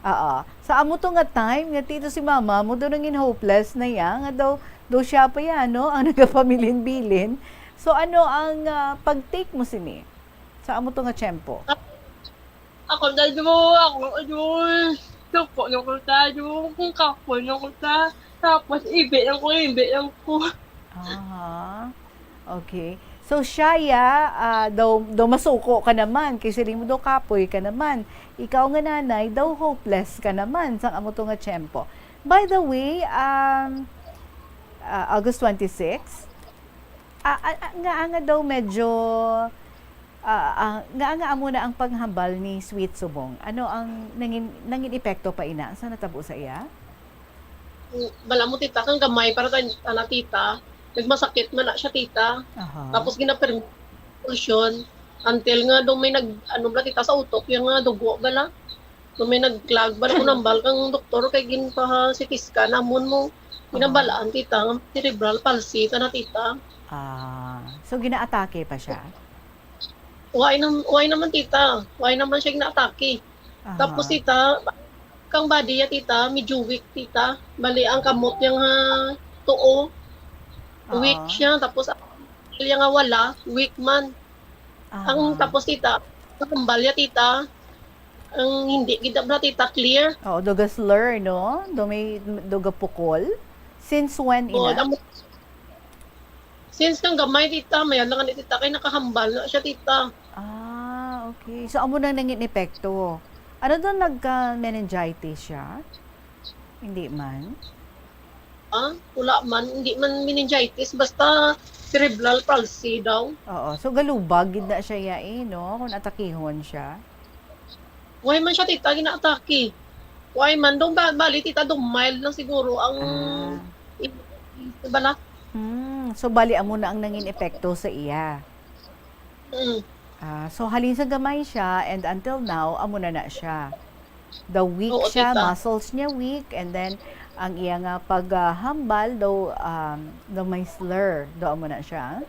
Oo. Sa amo to nga time, nga tito si mama mo, daw nangin hopeless na iya, nga daw, daw siya pa yan, no? Ang nagapabilin-bilin. So, ano ang, ah, pag-take mo sini? Sa amo to nga tiyempo? Ako na do, ako, ano, suko na ko ta, do, kung kapoy na ko ta. Tapos, ibi lang ko, ibi lang ko. Aha. Okay. So, siya, ya, ah, daw, daw masuko ka naman, kay siling mo daw kapoy ka naman. Ikaw nga nanay, daw hopeless ka naman, sang amo to nga tiyempo. By the way, um, ah, August twenty-six, ah, ah, ah, nga, nga daw medyo, ah, ah, nga, nga amo na ang panghambal ni Sweet subong. Ano ang nangin, nangin epekto pa ina? Sa natabo sa iya? Mm, bala mo, tita, kang gamay para ta-, tana, tita. Nagmasakit man na siya, tita. Aha. Tapos ginapermi-, pulsyon. Until nga daw may nag-, ano bala, tita, sa utok, yung nga dugo bala. Daw may nag-clog bala, kung nambal kang doktor, kay ginpa-C T scan, amon mo. Aha. Ginabalaan, tita, nga cerebral palsy, tana, tita. Ah, so ginaatake pa siya? Why nam-, why naman, tita? Why naman siya ginaatake? Aha. Tapos, tita, kang body ya, tita, medyo weak, tita. Bali, ang kamot niya nga tuo, weak Oo. siya. Tapos, ang iya nga wala, weak man. Ang, Aha. tapos, tita, ang kambal ya, tita, ang hindi gid na, tita, clear. Oo, duga slur, no? Do may, duga pukol. Since when, Oo, ina? ang Since kang gamay, tita, may alangan ni tita, kay nakahambal na siya, tita. Ah, okay. So, amo nang nangin epekto. Ano doon, nagka-meningitis siya? Hindi man? Ah, wala man. Hindi man meningitis. Basta cerebral palsy daw. Oo. So, galubag gid na siya, ya, eh, no? Kung atakihon siya. Why man siya, tita, ginaatake? Why man? Dong ba-, bali, tita, dong mild lang siguro ang Ah. i-, i-, bala. Hmm. So, bali, amo na ang nangin epekto sa iya. Mm. Ah, so halin sa gamay siya and until now, amo na na siya. The weak Oo, siya, tita. Muscles niya weak, and then ang iya nga paghambal daw, um, daw may slur, daw amo na siya.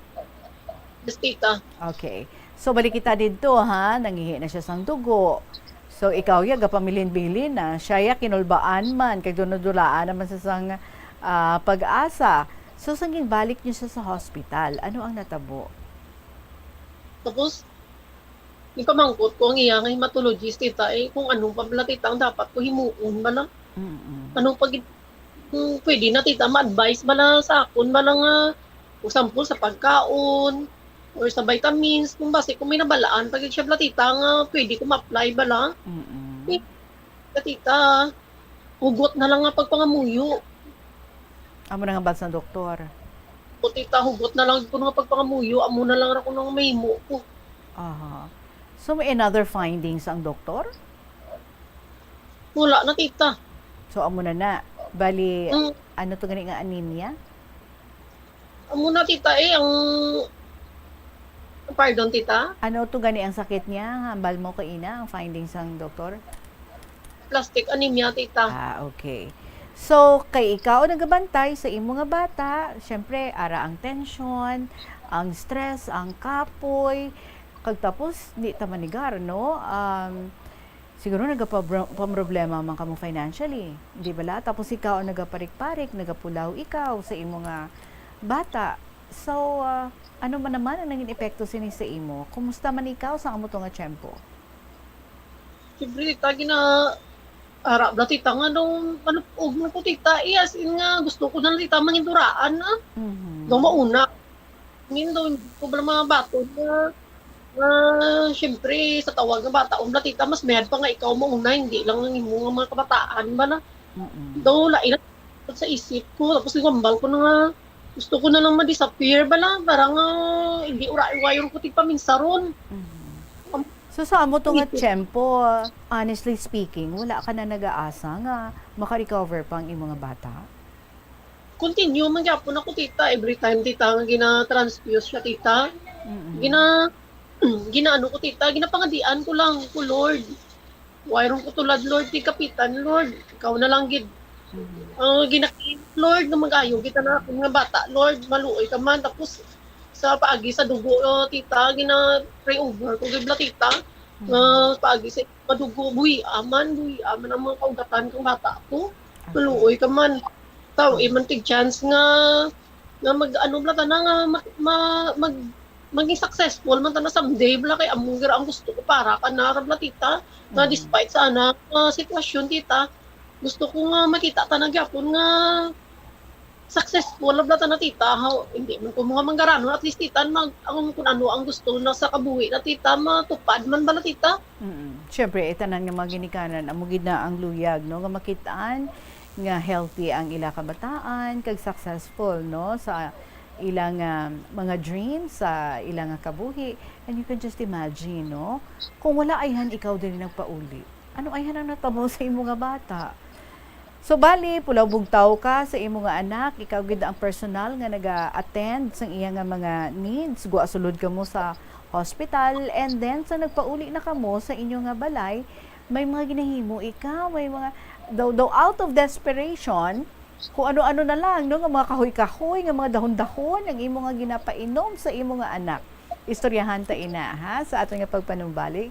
Yes, tita. Okay. So balik kita didto, ha, nangihi na siya sang dugo. So ikaw ya gapamilin-bilin na, siya ya kinulbaan man kay dunudulaan naman sa sang, ah, pag-asa. So sang ginbalik niyo siya sa hospital, ano ang natabo? Tapos, ipamangkot ko ang iya nga hematologist, tita, eh, kung ano pa bala, tita, ang dapat ko himuon bala. Mm-mm. Ano pa gid, kung pwede na, tita, ma-advise bala sa akon bala nga, for example, sa pagkaon, or sa vitamins, kung basi kung may nabalaan pa gid siya bala, tita, nga pwede ko ma-apply bala. Mm-mm. Eh, tita, hugot na lang nga pagpangamuyo. Amo na nga bal sang doktor. O, tita, hugot na lang ko nga pagpangamuyo, amo na lang ra ko nang mahimo ko. Aha. So, may another findings ang doktor? Wala na, tita. So, amo na na. Bali, Mm. ano to gani nga anemia? Amo na, tita, eh, ang, pardon, tita? Ano to gani ang sakit niya? Hambal mo kaina ang findings sang doktor? Plastic anemia, tita. Ah, okay. So, kay ikaw nagabantay sa imo nga bata, syempre, ara ang tension, ang stress, ang kapoy, kag tapos, di ta manigar, no? Um, siguro nagapabro-, pamroblema man kamo financially, di bala? Tapos ikaw ang nagaparik-parik, nagapulaw ikaw sa imo nga bata. So, ah, ano man naman ang naging epekto sini sa imo? Kumusta man ikaw sa amo to nga tiyempo? Siyempre, tita, gina-, ara bala, tita, nga daw, ano, ug man ko, tita, eh, as in nga, gusto ko na, tita, manginduraan na. Mhm. Daw mauna. Ngin daw, hindi ko bala mabaton nga, nga, siyempre, sa tawag nga bata, um, bala, tita, mas mayad pa nga ikaw mauna, hindi lang ang imo nga mga kabataan ba na. Mm-mm. Daw, lain na sa isip ko, tapos gambal ko na nga, gusto ko na lang ma-disappear bala, para nga, hindi ura-, wayon ko tigpaminsaron. Mhm. Am-, So, sa amo to nga Ito. tiyempo, honestly speaking, wala ka na nag-aasa nga maka-recover pa ang imo nga bata? Continue man gyapon ako, tita. Every time, tita, nga gina-transfuse siya, tita. Mm-mm. Gina-, ginaano ko, tita, ginapangadian ko lang ko, Lord. Wayron ko tulad, Lord, kay kapitan, Lord. Ikaw na lang gid. Mhm. Ah, gina-, Lord, nga mag-ayo kita na akon nga bata, Lord, maluoy ka man. Tapos, sa paagi sa dugo, ah, tita, gina-pray over ko gid bala, tita. Mhm. Nga paagi sa madugo, buhi aman, buhi aman ang mga kaugatan kang bata ko. Okay. Maluoy ka man. Taw, iman tig chance nga, nga mag, ano, bala, tana nga mag, ma-, mag, maging successful man tana someday, bala, kay amo gira ang gusto ko para ka na, bala, tita. Nga Mm. despite sa ana, ah, sitwasyon, tita, gusto ko nga makita tana gyapon nga successful na bala tana, tita. Haw, hindi man ko mga manggaranon, at least, tita, mag, ang, kung ano ang gusto na sa kabuhi na, tita, matupad man bala, tita. Mm. Siyempre, eh, tanan nga mga ginikanan, amo gid na ang luyag, no, nga makitaan nga healthy ang ila kabataan, kag successful, no, sa ilang, ah, mga dreams, sa ilang kabuhi. And you can just imagine, no, kung wala ayhan ikaw diri nagpauli, ano ayhan ang natabo sa imo nga bata? So, bali, pulaw bugtaw ka sa imo nga anak, ikaw gid ang personal nga naga-attend sang iya nga mga needs, gwa sulod kamo sa hospital, and then sa nagpauli na kamo sa inyo nga balay, may mga ginahimo ikaw, may mga, daw, daw out of desperation, kung ano-ano na lang, no, nga mga kahoy-kahoy, nga mga dahon-dahon ang imo nga ginapainom sa imo nga anak. Istoryahan ta ina, ha, sa aton nga pagpanumbalik.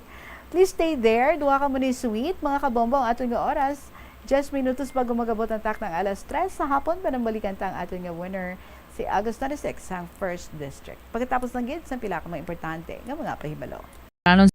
Please stay there. Duha ka mo ni sweet, mga kabombo, ang aton nga oras. Diyes minutos bago mag-abot ang taknang alas tres sa hapon, panambalikan ta ang aton nga winner, si August twenty-six, sang First District. Pagkatapos lang gid sang pila ka mga importante nga mga pahibalo. Anon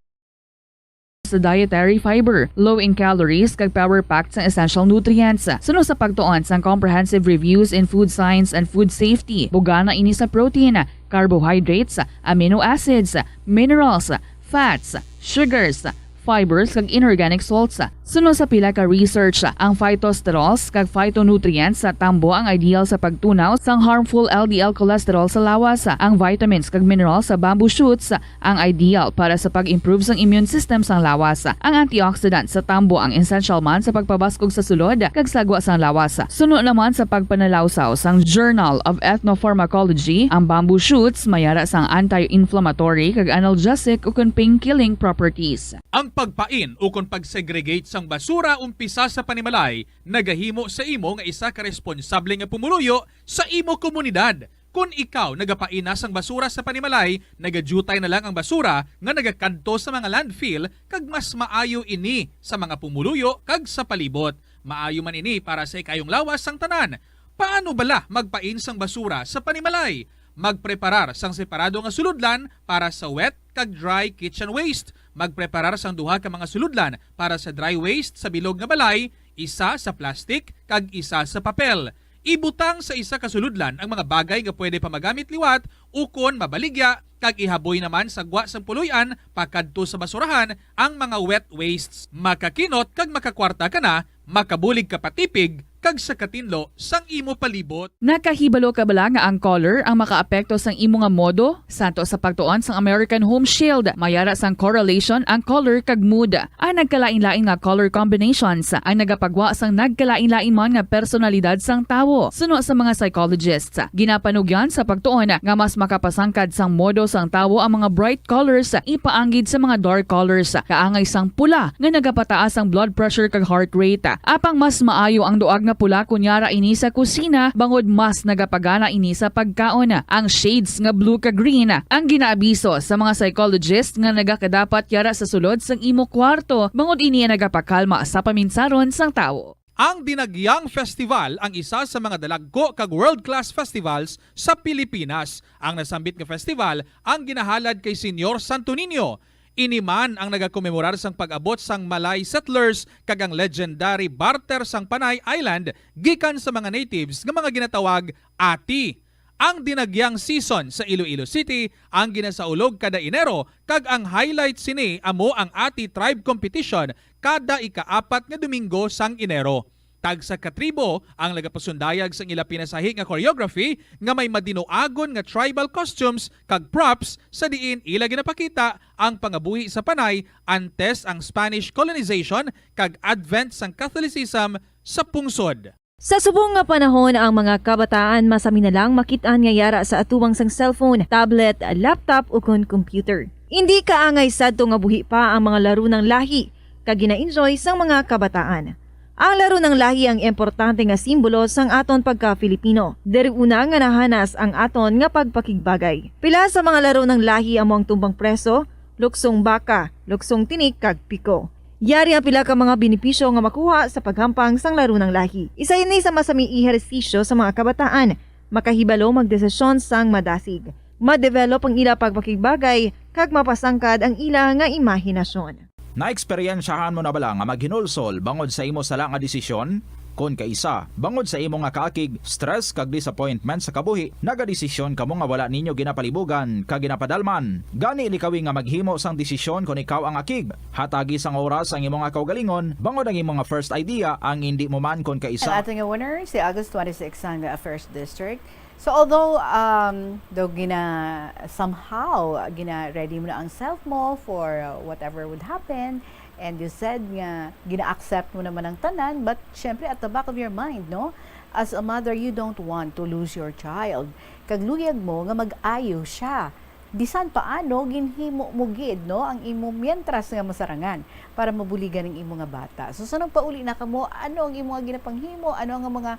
sa dietary fiber, low in calories, kag power-packed sang essential nutrients. Suno sa pagtuon sang Comprehensive Reviews in Food Science and Food Safety, bugana ini sa protein, carbohydrates, amino acids, minerals, fats, sugars, fibers, kag inorganic salts. Suno sa pila ka research, ang phytosterols kag phytonutrients sa tambo ang ideal sa pagtunaw sang harmful L D L cholesterol sa lawas. Ang vitamins kag minerals sa bamboo shoots ang ideal para sa pag-improve sang immune system sang lawas. Ang antioxidant sa tambo ang essential man sa pagpabaskog sa sulod kag sagwa sang lawas. Suno naman sa pagpanalawsaw sang Journal of Ethnopharmacology, ang bamboo shoots may ara sang anti-inflammatory kag analgesic ukon pain-killing properties. Ang pagpain ukon pag-segregate sang basura umpisa sa panimalay nagahimo sa imo nga isa ka responsable nga pumuluyo sa imo komunidad. Kon ikaw nagapain na sang basura sa panimalay, nagadyutay na lang ang basura nga nagakadto sa mga landfill, kag mas maayo ini sa mga pumuluyo kag sa palibot. Maayo man ini para sa ikayong lawas sang tanan. Paano bala magpain sang basura sa panimalay? Magpreparar sang separado nga sulodlan para sa wet kag dry kitchen waste. Magpreparar sang duha ka mga sulodlan para sa dry waste sa bilog nga balay, isa sa plastic kag isa sa papel. Ibutang sa isa ka sulodlan ang mga bagay nga pwede pa magamit liwat ukon mabaligya, kag ihaboy naman sa gwa sang puloy-an pakadto sa basurahan ang mga wet wastes. Makakinot kag makakwarta ka na, makabulig ka pa tipig kag sa katinlo sang imo palibot. Nakahibalo ka bala nga ang color ang makaapekto sang imo nga modo? Santo sa pagtuon sang American Home Shield, may ara sang correlation ang color kag mood. Ang nagkalain-lain nga color combinations ang nagapagwa sang nagkalain-lain man nga personalidad sang tawo. Suno sa mga psychologists, ginapanugyan sa pagtuon nga mas makapasangkad sang modo sang tawo ang mga bright colors ipaanggid sa mga dark colors, kaangay sang pula nga nagapataas ang blood pressure kag heart rate. Apang mas maayo ang duag nga pula kon yara ini sa kusina, bangod mas nagapagana ini sa pagkaon. Ang shades nga blue kag green ang ginaabiso sa mga psychologist nga nagakadapat yara sa sulod sang imo kwarto, bangod ini ang nagapakalma sa paminsaron sang tawo. Ang Dinagyang Festival ang isa sa mga dalagko kag world-class festivals sa Pilipinas. Ang nasambit nga festival ang ginahalad kay Señor Santo Niño. Ini man ang nagakomemorar sang pag-abot sang Malay settlers kag ang legendary barter sang Panay Island gikan sa mga natives nga mga ginatawag Ati. Ang Dinagyang season sa Iloilo City ang ginasaulog kada Enero, kag ang highlight sini amo ang Ati Tribe Competition kada ikaapat nga Domingo sang Enero. Tagsa ka tribo ang nagapasundayag sang ila pinasahi nga choreography nga may madinuagon nga tribal costumes kag props, sa diin ila ginapakita ang pangabuhi sa Panay antes ang Spanish colonization kag advent sang Catholicism sa pungsod. Sa subong nga panahon, ang mga kabataan masami na lang makit-an nga yara sa atubangan sang cellphone, tablet, laptop, ukon computer. Indi kaangay sadto nga buhi pa ang mga laro nang lahi kag gina-enjoy sang mga kabataan. Ang laro nang lahi ang importante nga simbolo sang aton pagka-Filipino. Diri una nga nahanas ang aton nga pagpakigbagay. Pila sa mga laro nang lahi amo ang tumbang preso, luksong baka, luksong tinik, kag piko. Yari ang pila ka mga benepisyo nga makuha sa paghampang sang laro nang lahi. Isa ini sa masami ehersisyo sa mga kabataan. Makahibalo magdesisyon sang madasig. Ma-develop ang ila pagpakigbagay, kag mapasangkad ang ila nga imahinasyon. Naeksperyensyahan mo na bala nga maghinulsol bangod sa imo sala nga desisyon? Kon kaisa, bangod sa imo nga kaakig, stress, kag disappointment sa kabuhi, nagadesisyon kamo nga wala ninyo ginapalibugan kag ginapadalman. Gani, likawi nga maghimo sang desisyon kon ikaw ang akig. Hatagi sang oras ang imo nga kaugalingon, bangod ang imo nga first idea ang indi mo man kon kaisa. Ang aton nga winner, si August twenty-six sang, uh, First District. So, although, um, though gina-, somehow, gina-ready mo na ang self mo for, uh, whatever would happen, and you said nga gina-accept mo naman ang tanan, but syempre at the back of your mind, no? As a mother, you don't want to lose your child. Kag luyag mo nga mag-ayo siya. Bisan paano, ginhimo mo gid, no, ang imo mientras nga masarangan para mabuligan ang imo nga bata. So, sa nagpauli na kamo, ano ang imo nga ginapanghimo? Ano nga mga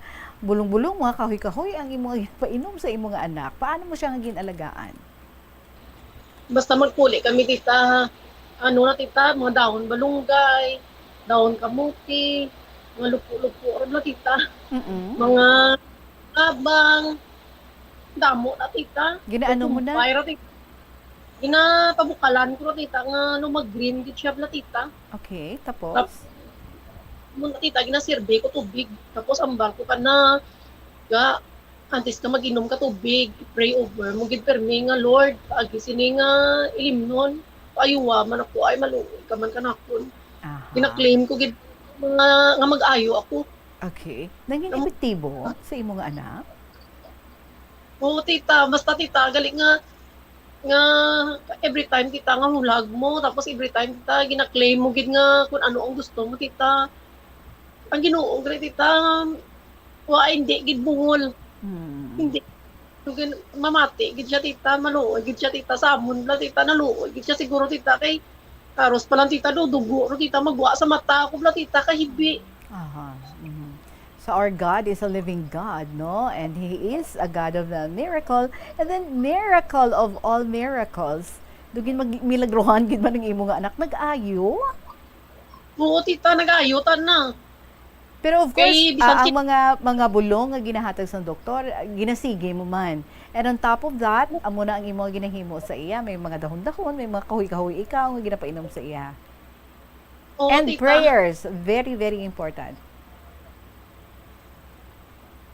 bulong-bulong, mga kahoy-kahoy ang imo nga ginapainom sa imo nga anak? Paano mo siya nga ginalagaan? Basta magpuli kami, tita, ano na, tita, mga dahon balunggay, dahon kamuti, mga lupo-lupo, ano na, tita? Mm-mm. Mga kabang, damo na, tita. Ginaano mo na? Kukumpay ra, tita. Ginapabukalan ko ra, tita, nga ano, mag-green gid siya, bala, tita. Okay, tapos? Tapos, mo na, tita, ginasurvey ko tubig. Tapos, ambal ko ka na, ga, antes ka mag-inom ka tubig, pray over mo gid permi nga, "Lord, agi sini nga ilimnon." ayuwa man ako, ay maluoy ka man kanakon. Aha. Gina-claim ko gid nga, nga mag-ayo ako. Okay. Nangin Ang epektibo sa imo nga anak? Oo, tita. Basta, tita, gali nga, nga every time, tita, nga hulag mo, tapos every time, tita, gina-claim mo gid nga kung ano ang gusto mo, tita. Ang Ginoo, gali, tita, wa, hindi gid buhol. Hmm. Hindi. Gin-, mamati gid siya, tita, maluoy gid siya, tita, sa amon bala, tita, naluoy gid siya siguro, tita, kay karos pa lang, tita, do, dugo ro, tita, magwa sa mata ako bala, tita, kahibi. Aha, mhm. So, our God is a living God, no? And He is a God of the miracle. And then, miracle of all miracles. Dugin mag-, milagrohan gid man ang imo nga anak. Nag-ayo? Oo, tita, nag-ayo ta na. Pero of course, Kay bisan ah, ang si mga, mga bulong nga ginahatag sang doktor, ah, ginasigi mo man. And on top of that, amo na ang imo ginahimo sa iya. May mga dahon-dahon, may mga kahoy-kahoy ikaw nga ginapainom sa iya. Oo, And tita. Prayers, very, very important.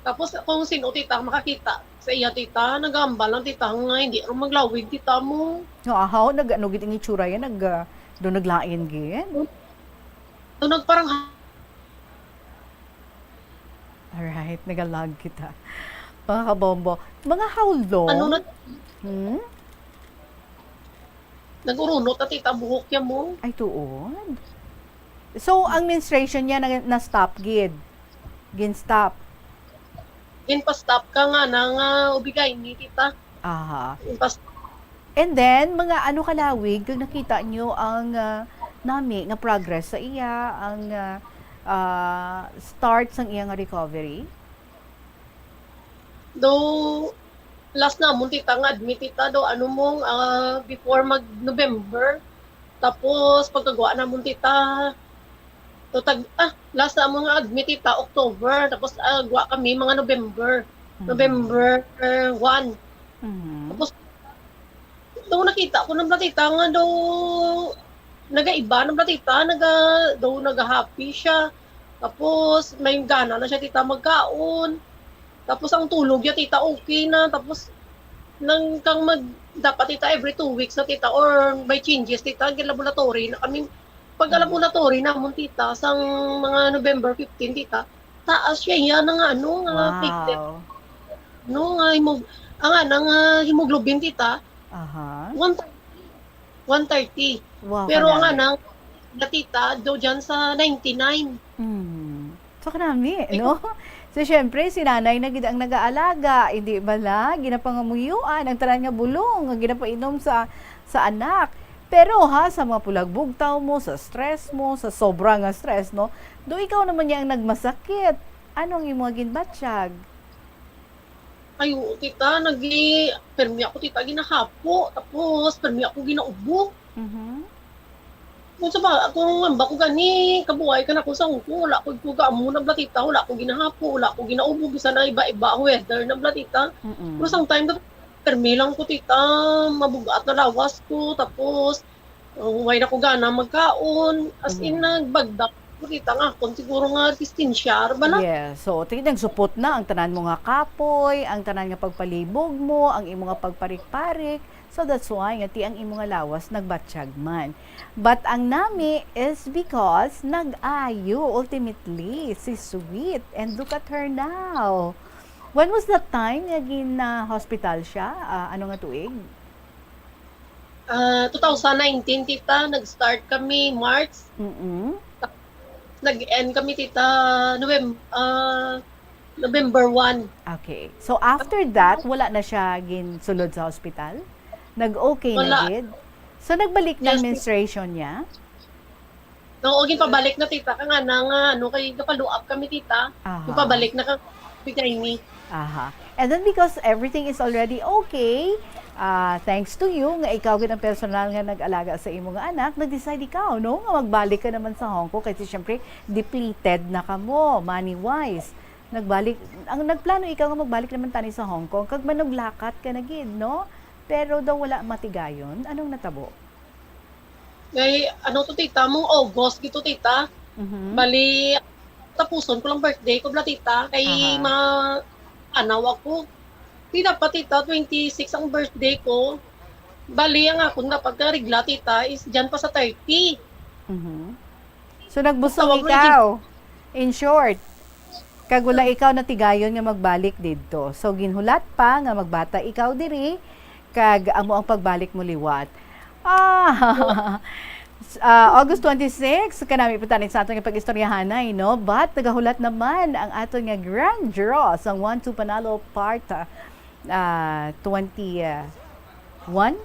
Tapos kung sino, tita, makakita sa iya, tita, nagambal lang, tita, nga hindi ro maglawig, tita, mo. No, ahaw, nag-, ano gid ang itsura yan, nag, ah, do naglain gid. Do nagparang Alright, nagalag kita. Mga kabombo, mga how long? Ano na? Hmm? Nag-urunot na, tita, buhok niya mo. Ay, tuod? So, ang menstruation niya na, na-stop gid? Gin-stop? Ginpa-stop ka nga nang, ah, ubigaini, tita. Aha. Ginpa-stop. And then, mga ano kalawig kag nakita nyo ang, ah, nami nga progress sa iya, ang, ah, ah, start sang iya nga recovery? Do, last namon, tita, nga admit, tita, do, ano mo, ah, before mag-November. Tapos, pagkagwa namon, tita, do, tag-, ah, last namon nga admit, tita, October. Tapos, ah, gwa kami mga November. Mhm. November one. Mhm. Tapos, do, nakita ko na bala, tita, nga do, nagaiba na bala, tita, naga-, do, naga-happy siya. Tapos, may gana na siya, tita, magkaon. Tapos, ang tulog niya, tita, okay na. Tapos, nang kang mag-, dapat, tita, every two weeks na, tita, or may changes, tita, gin-laboratory na kami. Pag Mm. laboratory namon, tita, sang mga November fifteen, tita, taas siya, iya na nga, ano, nga platelet. Wow. No, nga hemog-, ang, ano, nga hemoglobin, tita, Aha. one thirty. One thirty. Wow, Pero ang kanami. Anang, na, tita, do dyan sa ninety-nine. Mm. So, kanami, Ay, no? So, syempre, si nanay na gid ang nag-aalaga, hindi bala? Ginapangamuyuan ang tanan nga bulong nga ginapainom sa, sa anak. Pero, ha, sa mga pulagbugtaw mo, sa stress mo, sa sobra nga stress, no? Do ikaw naman niya ang nagmasakit. Ano ang imo ginbatyag? Ay, oo, tita, nagi-, permi ako, tita, ginahapo. Tapos, permi ako ginaubo. Mhm. Kung sa ba, kung ang bako gani, kabuhay ka na ko sa Hong Kong, wala ko, ko gaamo na bala, tita, wala ko ginahapo, wala ko ginaubo, bisan na iba-iba ang weather na bala, tita. Mm-mm. Pero sometimes, permi lang ko, tita, mabugat na lawas ko, tapos, oh, way na ko gana magkaon. As in, Mm. nagbagdak ko, tita, nga akon siguro nga distensyar bala. Yes. So, ti-, nagsupot na ang tanan mo nga kapoy, ang tanan nga pagpalibog mo, ang imo nga pagparik-parik. So, that's why nga ti ang imo nga lawas nagbatyag man. But ang nami is because nag-ayo ultimately si Sweet. And look at her now. When was the time nga gin-, ah, hospital siya? Ah, ano nga tuig? Ah, two thousand nineteen, tita, nag-start kami March. Mm-mm. Nag-end kami, tita, Novem-, ah, November one. Okay. So, after that, wala na siya ginsulod sa hospital? Nag-okay na Wala. gid? So, nagbalik na ang Yes, menstruation niya? Oo, ginpabalik na, tita, ka nga na nga, ano, kay nagpa-follow up kami, tita. Aha. Ginpabalik na ka, bigay ni. Aha. And then because everything is already okay, ah, thanks to you, nga ikaw gid ang personal nga nag-alaga sa imo nga anak, nag-decide ikaw, no, nga magbalik ka naman sa Hong Kong kasi syempre depleted na kamo money-wise. Nagbalik, ang nagplano ikaw nga magbalik naman tani sa Hong Kong kag manuglakat ka na gid, no? Pero daw wala matigayon. Anong natabo? Kay, ano to, tita, mong August gito, tita. Mhm. Bali, tapuson ko lang birthday ko, bala, tita. Kay Aha. ma-, anaw ako. Di dapat, tita, twenty-six ang birthday ko. Bali, ang akon nga pagkarigla, tita, is dyan pa sa thirty. Mhm. So, nagbusog Tawag mo ikaw. In short, kag wala ikaw natigayon nga magbalik didto. So, ginhulat pa nga magbata ikaw diri, kag amo ang pagbalik mo liwat. Ah, s- ah, August twenty-six, kanami pa tani sa aton nga pag-istoryahanay, no? But nagahulat naman ang aton nga grand draw sang One to Panalo Part ah, twenty-one?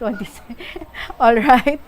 twenty-six. All right.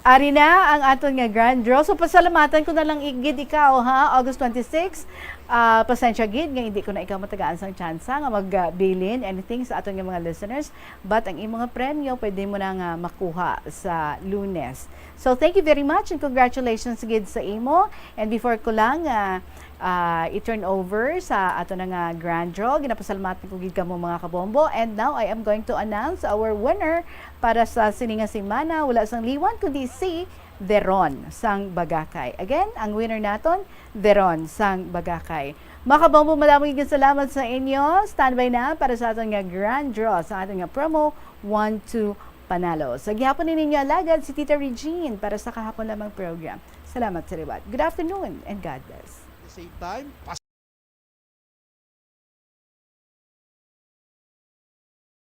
Ari na ang aton nga grand draw. So, pasalamatan ko na lang i- gid ikaw, ha, August twenty-six. Ah, pasensya gid nga hindi ko na ikaw matagaan sang tsansa nga magbilin anything sa aton nga mga listeners. But ang imong nga premyo, pwede mo na nga makuha sa Lunes. So, thank you very much and congratulations gid sa imo. And before ko lang ah, ah, i-turn over sa ato na nga grand draw, ginapasalamatan ko gid kamo, mga kabombo. And now, I am going to announce our winner para sa sini nga semana. Wala sang liwan kundi si Deron sang Bagakay. Again, ang winner naton, Deron sang Bagakay. Mga kabombo, madamo gid nga salamat sa inyo. Standby na para sa aton nga grand draw sa aton nga promo, One to Panalo. Sa gihapon ni ninyo alagad, si Tita Regine para sa kahapon lamang program. Salamat sa liwat. Good afternoon and God bless. At the same time,